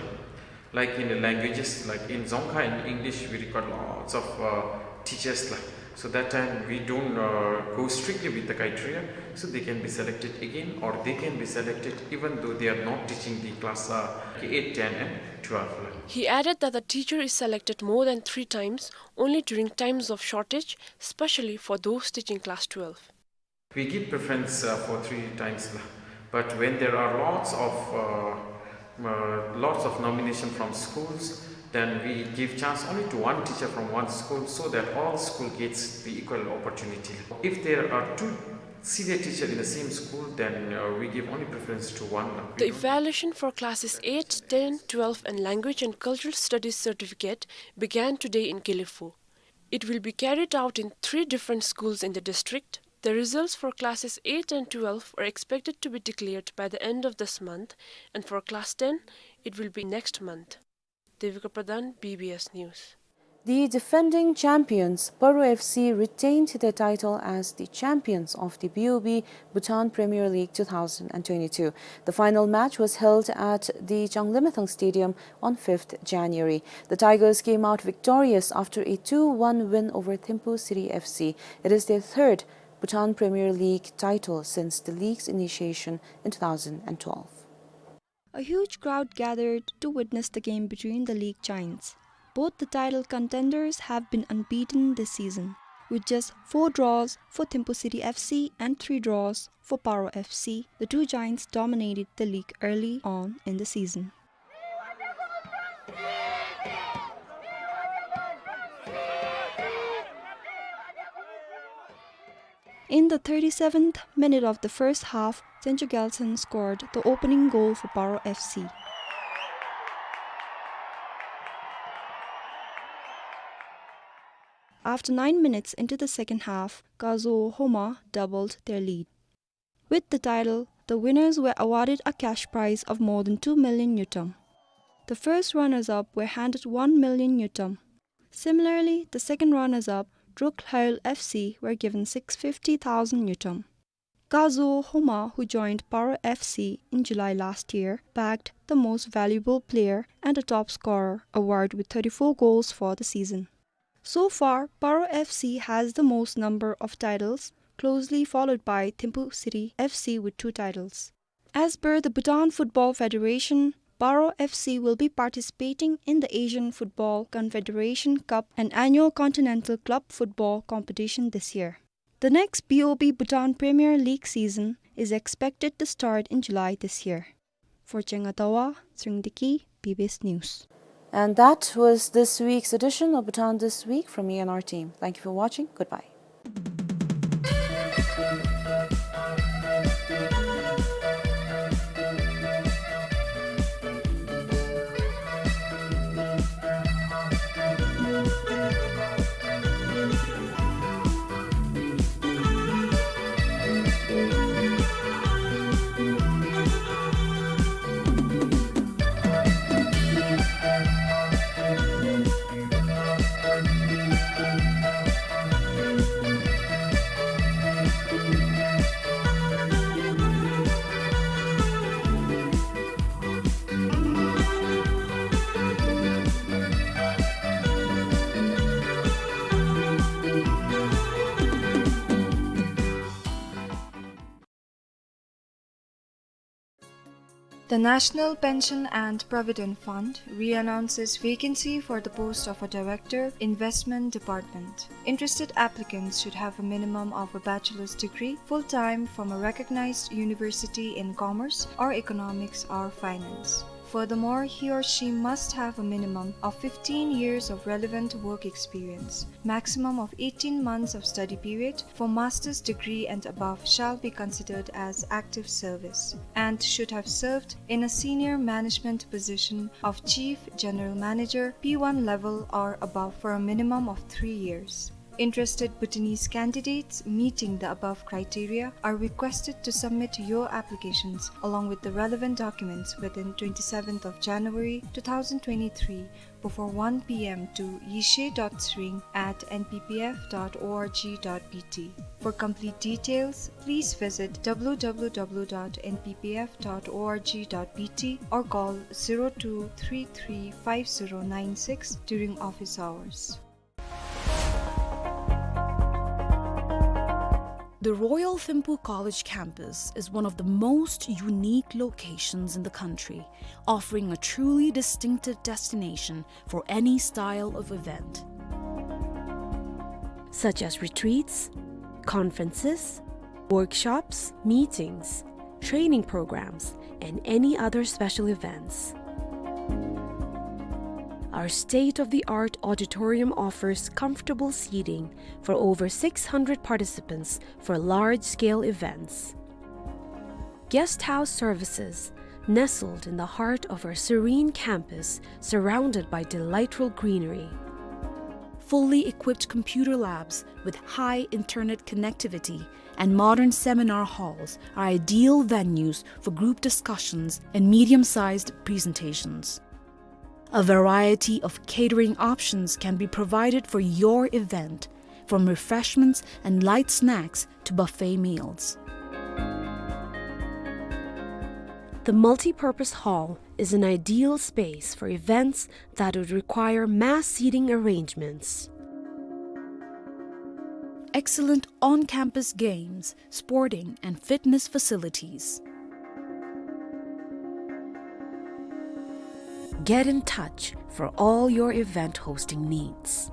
Like in the languages, like in Dzongkha and English, we record lots of, uh, teachers, la. So that time we don't, uh, go strictly with the criteria. So they can be selected again, or they can be selected even though they are not teaching the class, uh, eight, ten and twelve. He added that the teacher is selected more than three times only during times of shortage, especially for those teaching class twelve. We give preference, uh, for three times, la. But when there are lots of, uh, uh, lots of nomination from schools, then we give chance only to one teacher from one school so that all school gets the equal opportunity. If there are two senior teacher in the same school, then, uh, we give only preference to one, la. The evaluation for classes eight, ten, twelve and language and cultural studies certificate began today in Gelephu. It will be carried out in three different schools in the district. The results for classes eight and twelve are expected to be declared by the end of this month, and for class ten, it will be next month. Devika Pradhan, B B S News. The defending champions, Paro F C, retained their title as the champions of the B O B Bhutan Premier League two thousand and twenty-two. The final match was held at the Changlimethang Stadium on fifth January. The Tigers came out victorious after a two one win over Thimphu City F C. It is their third Bhutan Premier League title since the league's initiation in two thousand and twelve. A huge crowd gathered to witness the game between the league giants. Both the title contenders have been unbeaten this season, with just four draws for Thimphu City F C and three draws for Paro F C. The two giants dominated the league early on in the season. In the thirty-seventh minute of the first half, Tencho Gyaltsen scored the opening goal for Paro F C. After nine minutes into the second half, Kazuo Homa doubled their lead. With the title, the winners were awarded a cash prize of more than two million ngultrum. The first runners-up were handed one million ngultrum. Similarly, the second runners-up, Druk Lhaol F C, were given six fifty thousand ngultrum. Kazuo Homa, who joined Paro F C in July last year, bagged the Most Valuable Player and a Top Scorer award with thirty-four goals for the season. So far, Paro F C has the most number of titles, closely followed by Thimphu City F C with two titles. As per the Bhutan Football Federation, Paro F C will be participating in the Asian Football Confederation Cup, an annual continental club football competition, this year. The next B O B Bhutan Premier League season is expected to start in July this year. For Chenga Dawa, Tshering Deki, B B S News. And that was this week's edition of Bhutan This Week from me and our team. Thank you for watching. Goodbye. The National Pension and Provident Fund re-announces vacancy for the post of a Director, Investment Department. Interested applicants should have a minimum of a bachelor's degree, full-time, from a recognized university in commerce or economics or finance. Furthermore, he or she must have a minimum of fifteen years of relevant work experience. Maximum of eighteen months of study period for master's degree and above shall be considered as active service and should have served in a senior management position of Chief General Manager P one level or above for a minimum of three years. Interested Bhutanese candidates meeting the above criteria are requested to submit your applications along with the relevant documents within twenty-seventh of January two thousand twenty-three before one P M to yishe dot tshering at N P P F dot org dot B T. For complete details, please visit W W W dot N P P F dot org dot B T or call zero two three three five zero nine six during office hours. The Royal Thimphu College campus is one of the most unique locations in the country, offering a truly distinctive destination for any style of event, such as retreats, conferences, workshops, meetings, training programs, and any other special events. Our state-of-the-art auditorium offers comfortable seating for over six hundred participants for large-scale events. Guest house services, nestled in the heart of our serene campus, surrounded by delightful greenery. Fully equipped computer labs with high internet connectivity and modern seminar halls are ideal venues for group discussions and medium-sized presentations. A variety of catering options can be provided for your event, from refreshments and light snacks to buffet meals. The multipurpose hall is an ideal space for events that would require mass seating arrangements. Excellent on-campus games, sporting and fitness facilities. Get in touch for all your event hosting needs.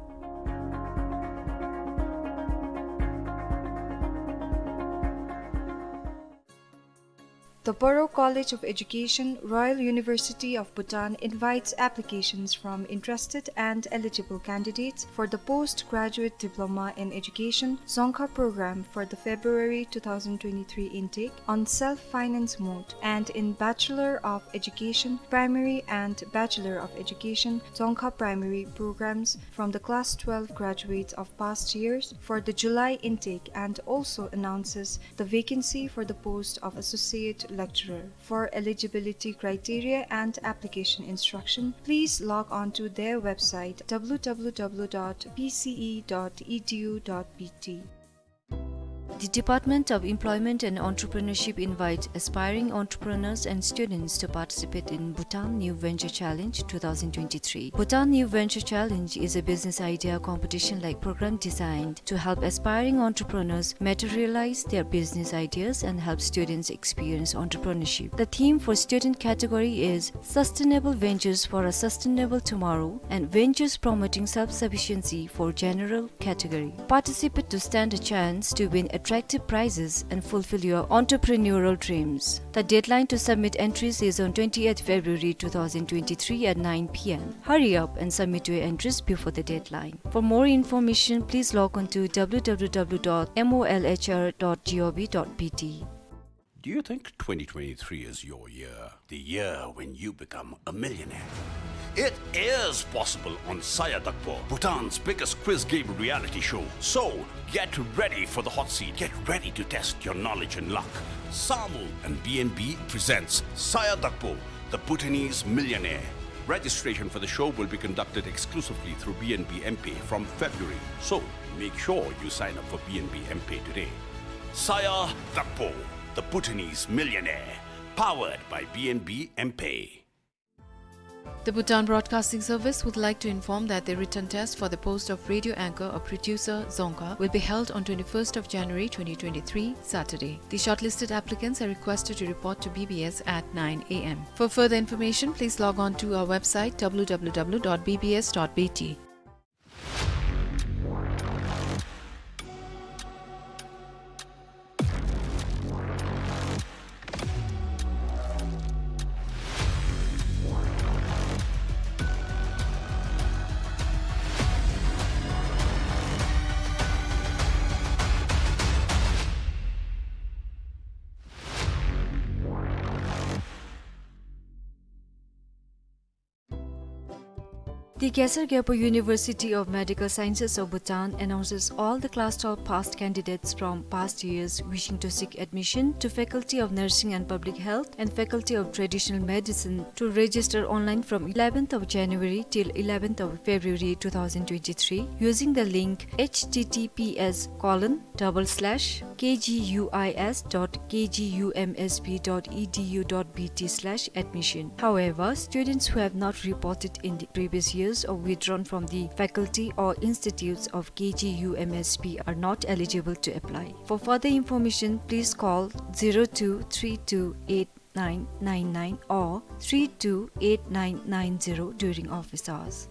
The Paro College of Education, Royal University of Bhutan invites applications from interested and eligible candidates for the postgraduate diploma in education Dzongkha program for the February two thousand twenty-three intake on self-finance mode and in Bachelor of Education Primary and Bachelor of Education Dzongkha Primary programs from the class twelve graduates of past years for the July intake, and also announces the vacancy for the post of associate lecturer. For eligibility criteria and application instruction, please log on to their website w w w dot p c e dot e d u dot b t. The Department of Employment and Entrepreneurship invites aspiring entrepreneurs and students to participate in Bhutan New Venture Challenge two thousand twenty-three. Bhutan New Venture Challenge is a business idea competition-like program designed to help aspiring entrepreneurs materialize their business ideas and help students experience entrepreneurship. The theme for student category is Sustainable Ventures for a Sustainable Tomorrow and Ventures Promoting Self-Sufficiency for general category. Participate to stand a chance to win attractive prizes and fulfill your entrepreneurial dreams. The deadline to submit entries is on twentieth February two thousand twenty-three at nine p m. Hurry up and submit your entries before the deadline. For more information, please log on to w w w dot m o l h r dot g o v dot b t. Do you think twenty twenty-three is your year? The year when you become a millionaire? It is possible on Saya Dakpo, Bhutan's biggest quiz game reality show. So, get ready for the hot seat. Get ready to test your knowledge and luck. Samu and B N B presents Saya Dakpo, the Bhutanese Millionaire. Registration for the show will be conducted exclusively through B N B M Pay from February. So, make sure you sign up for B N B M Pay today. Saya Dakpo, the Bhutanese Millionaire, powered by B N B M Pay. The Bhutan Broadcasting Service would like to inform that the written test for the post of radio anchor or producer Dzongkha will be held on twenty-first of January twenty twenty-three, Saturday. The shortlisted applicants are requested to report to B B S at nine a m. For further information, please log on to our website w w w dot b b s dot b t. The Khesar Gyalpo University of Medical Sciences of Bhutan announces all the class twelve passed candidates from past years wishing to seek admission to Faculty of Nursing and Public Health and Faculty of Traditional Medicine to register online from eleventh of January till eleventh of February two thousand twenty-three using the link h t t p s colon double slash k g u i s dot k g u m s b dot e d u dot b t slash admission. However, students who have not reported in the previous year or withdrawn from the faculty or institutes of K G U M S P are not eligible to apply. For further information, please call zero two three two eight nine nine nine or three two eight nine nine zero during office hours.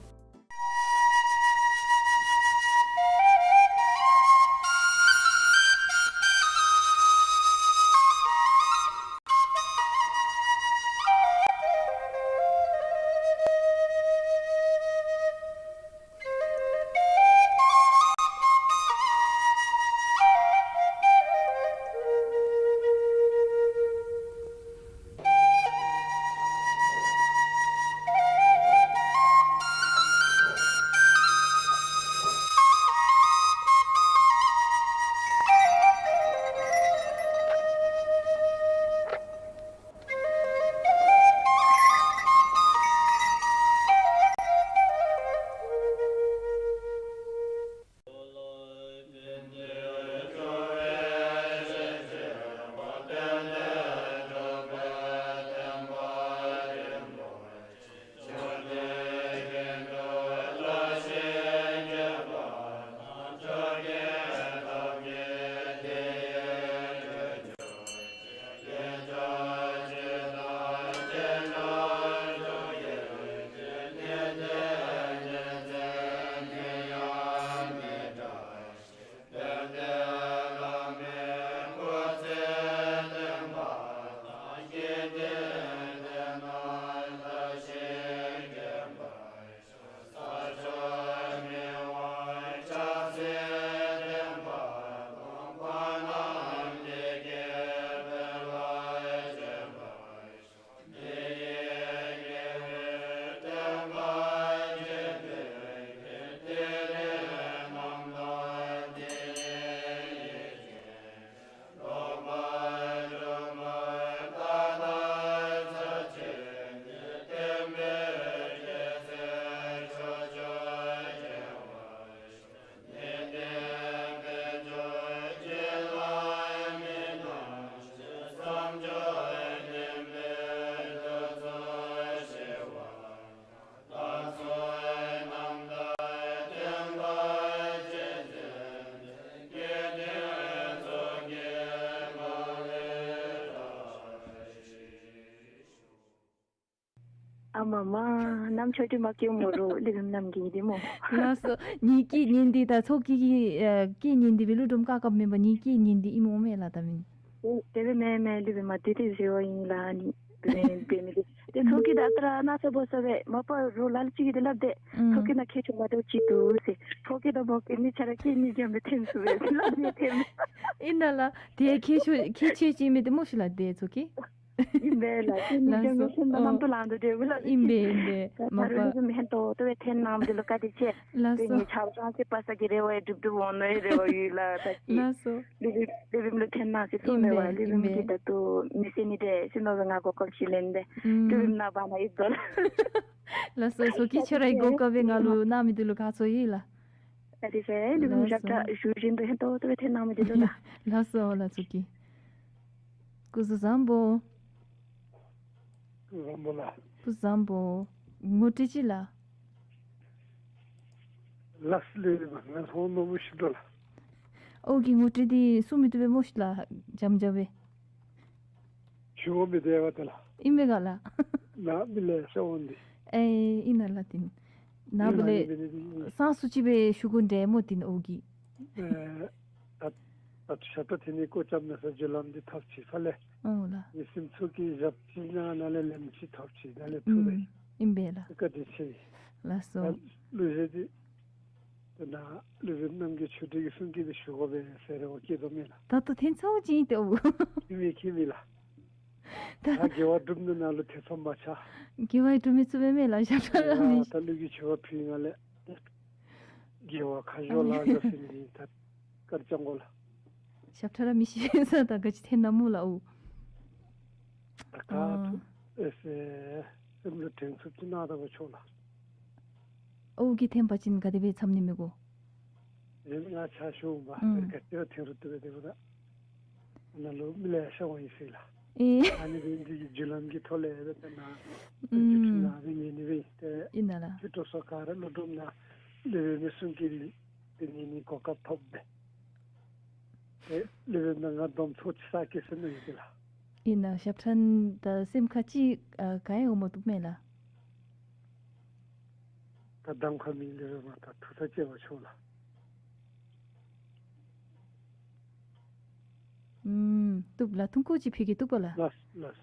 ཨ་མ་མ། གནམ་ཆོས་སྒྲོན་མ་སྐྱེ་མོ་རུ་ལི་བིམ་རྣམ་རྒྱལ་འདི་མོ། ལགས་སོ། ངེའི་སྐད་སྙན་འདི་དང་ཚོགས་ཀྱི་ཨ་སྐད་སྙན་འདི་སྦེ་ལུ་སྒྲོམ་ཀ་ཀ་མེན་པར་ངེའི་སྐད་སྙན་འདི་ཨིནམ་འོང་མས་ལགས་ད་མེན། ཨོ་དེ་སྦེ་མེན་མེན་ལི་བིམ་མ་དེ་དེ་ཟེར་བ་ཨིན་ལགས། ཨ་ནི་དེ་སྦེ་མེན་དེ་ཚོགས་ཀྱི་ད་ཨ་རྟག་ར་ན་ས་བོ་ས་སྦེ་མ་པ་རུ་ལ་ལུ་ཅིག་གིས་དེ་སླབ་དེ་ཨུམ་ཚོགས་ཀྱི་ནང་ཁྱད་ཆོས་མ་འདྲཝ་ཅིག་འདུག་ཟེར། ཚོགས་ཀྱི་དང་མོ་སྐད་ནི་ཆ་ར་སྐད་གཉིས་ཀྱང་མི་འཐེན་ཚུགས་པས་ལགས་ནི་འཐེན། ཨིན་ན་ལགས། དེ་ཁྱད་ཆོས་ཁྱད་ཆོས་ཅིག་མས་ཏེ་སྨོ་ཤི་ལགས་དེ་ཚོགས་ཀྱི། ཨིན་པས་ལགས། ཏེ་མི་ལགས་སོ། སེམས་དང་ཨོ། རྣམ་རྟོག་ལངས་དོ་འདྲ་བོ་ལགས། ཨིན་པས་ཨིན་པས། ད་མ་ད་རུང་པ། ལུ་གུ་མི་ཧན་ཏོག་ཏོ་སྦེ་འཐེན་གནང་མི་འདི་ལུ་བཀའ་དྲིན་ཆེ། ལགས་ཏེ་སོ། ངེའི་ཆ་རོགས་ཚེ་པ་ས་གི་རེ་བ་ཡང་འགྲུབ་འགྲུབ་འོང་ནི་རེ་བ་ཡོད་ལགས། ད་ཅི་ལགས་སོ། ལི་བིམ་ལི་བིམ་ལུ་འཐེན་གནང་ཟེར་གསུངས་མས་པ། ཨིན་པས་ལི་བིམ་ཨིན་པས། གིས་ད་ལྟོ་མི་སེར་ནི་འདི་སེམས་ནང་ང་གོ་སྐབས་ཅིག་ལེན་ཏེ་ཨུམ་ལི་བིམ་ནཱ་བ་ན་ཡིབ་དོ་ལགས། ལགས་སོ། ཚོགས་ཀྱི་ཁྱོད་རའི་གོ་སྐབས་སྦེ་ང་ལུ་གནང་མི་འདི་ལུ་ཁག་ཆེ་ཡི་ལགས། ད་དེ་ཟེར་ལུ་ལགས་སོ། ཞབས་ཁྲ་ཞུ་བཞིན་དུ་ཧན་ཏོག་ཏོ་སྦེ་འཐེན་གནང་མི་འདི་ལུ་ལགས། ལགས་སོ་ལགས། ཚོགས་ཀྱི་སྐུ་གཟུགས་བཟང་པོ། སྐུ་གཟུགས་བཟང་པོ་ལགས། སྐུ་གཟུགས་བཟང་པོ། ངོ་སྤྲོད་ཅིག་ལགས། ལགས་ལས་མ་ང་ཧོ་ནོ་བུ་ཤི་དོ་ལགས། ཨོ་གི་ངོ་སྤྲོད་འདི་གསུང་མི་བཏུབ་པས་སྨོ་ཤི་ལགས། འཇམ་འཇམ་སྦེ། ཞུ་བ་མི་བདེ་བ་དེ་ལགས། ཨིན་མས་ག་ལགས། ན་མི་ལས་ས་འོང་འདི། ཨེ་ཨིན་ན་ལགས་ཏེ། ན་བུ་ལས་ཨིན་ན་ལགས། སང་སུ་ཅིག་སྦེ་ཞུ་དགོ་འདྲས་སྨོ་ཏེ་ཨོ་གི། ཨེ་ད་ད་ཞབས་ཁྲ་འཐེན་ནི་གོ་རྐྱབ་མེད་ས་བརྒྱུད་ལམ་འདི་ཐབས་ཅིག་ཕར་ལས། ཨོ་ལགས། མི་སེམས་ཚོགས་ཀྱི་ཞབས་ཕྱི་ནང་ན་ལས་ལེན་ཅིག་ཐབས་ཅིག་ནང་ལས་ཐུགས་རེ། ཨིན་པས་ལགས། བཀའ་དྲིན་ཆེ། ལགས་སོ། ད་ལུ་ཟེར་འདི། ད་ན་ལུ་ཟེར་རྣམ་རྒྱལ་ཆོས་སྒྲོན་གྱི་གསུང་གི་འདི་ཞུ་དགོ་པས་ཟེར་རེ་བ་སྐྱེ་དོ་མེན་ལགས། ད་ལྟོ་འཐེན་ཚརཝ་ཅིག་ཨིན་ཏེ་ཨོ། ཁྱིམ་མི་ཁྱིམ་མི་ལགས། ད་ད་དགེ་བ་སྒྲུབ་ནི་ནང་ལུ་ཐེ་ཚོམ་མ་ཆགས། དགེ་བ་སྒྲུབ་མི་ཚུགས་པས་མེན་ལགས། ཞབས་ཁྲ་ར་མི། ད་ལུ་གིས་ཆོས་པ་ཕུལ་ང་ལས། དགེ་བ་ཁ་ཞོ་ལ་ཨ་ནི་ཟ་ཟིན་འདི་ད་དཀར་ཅང་གོ་ལགས། ཞབས་ཁྲ་ར་མི་ཤེས་ས་ད་ག་ཅི་འཐེན་ན་སྨོ་ལགས་ཨོ། ད་ཨ་ཐུགས་ཨེ་སེ་སེམས་ལུ་དྲན་ཚུགས་ཅིག་གནང་ད་བ་ཆོག་ལགས། ཨོ་གིས་འཐེན་པ་ཅིན་ག་དེ་སྦེ་འཚམ་ནི་མི་གོ། ཨེ་ང་ཆ་ཞུ་བ་ཨུམ་ག་ཅི་ར་འཐེན་རུང་བཏུབ་པས་དེ་བ་ད། ན་ལུ་མི་ལས་ཤ་འོང་ཡི་ཟེར་ལགས། ཨེ། ཨ་ནི་འདི་འདི་གི་བརྒྱུད་ལམ་གྱི་ཐོག་ལས་སྦེ་ཏེ་ནཱ་ཨུམ། བརྒྱུད་འཕྲིན་ནང་སྦེ་ཉན་ནི་སྦེ་ཏེ་ཨིན་ན་ལགས། ཁྱོད་འགྲོ་ས་ག་ར་ལོ་སྒྲུབ་ནང་ལས་སྦེ་མི་གསུང་གི་ཏེ་ཉན་ནི་གོ་སྐབས་ཐོབ་སྦེ། ཏེ་ལས་སྦེ་ནཱ་ང་སྡོམ་ཚོགས་ཅིག་ས་སྐྱེས་ཟེར་མནོ་ཡི་ཏེ་ལགས། ཨིན་ན་ཞབས་ཁྲ་ད་སེམས་ཁར་ཅིག་ཨ་ག་ཡང་འོང་མ་བཏུབ་མས་ལགས། ད་གདམ་ཁ་མེད་ལས་ར་མ་ད་ཐུགས་ས་བཅད་པ་ཆོག་ལགས། ཨུམ། བཏུབ་ལགས། ཐུང་ཀུ་ཅིག་ཕུལ་གེ་བཏུབ་པ་ལགས། ལགས་ལགས།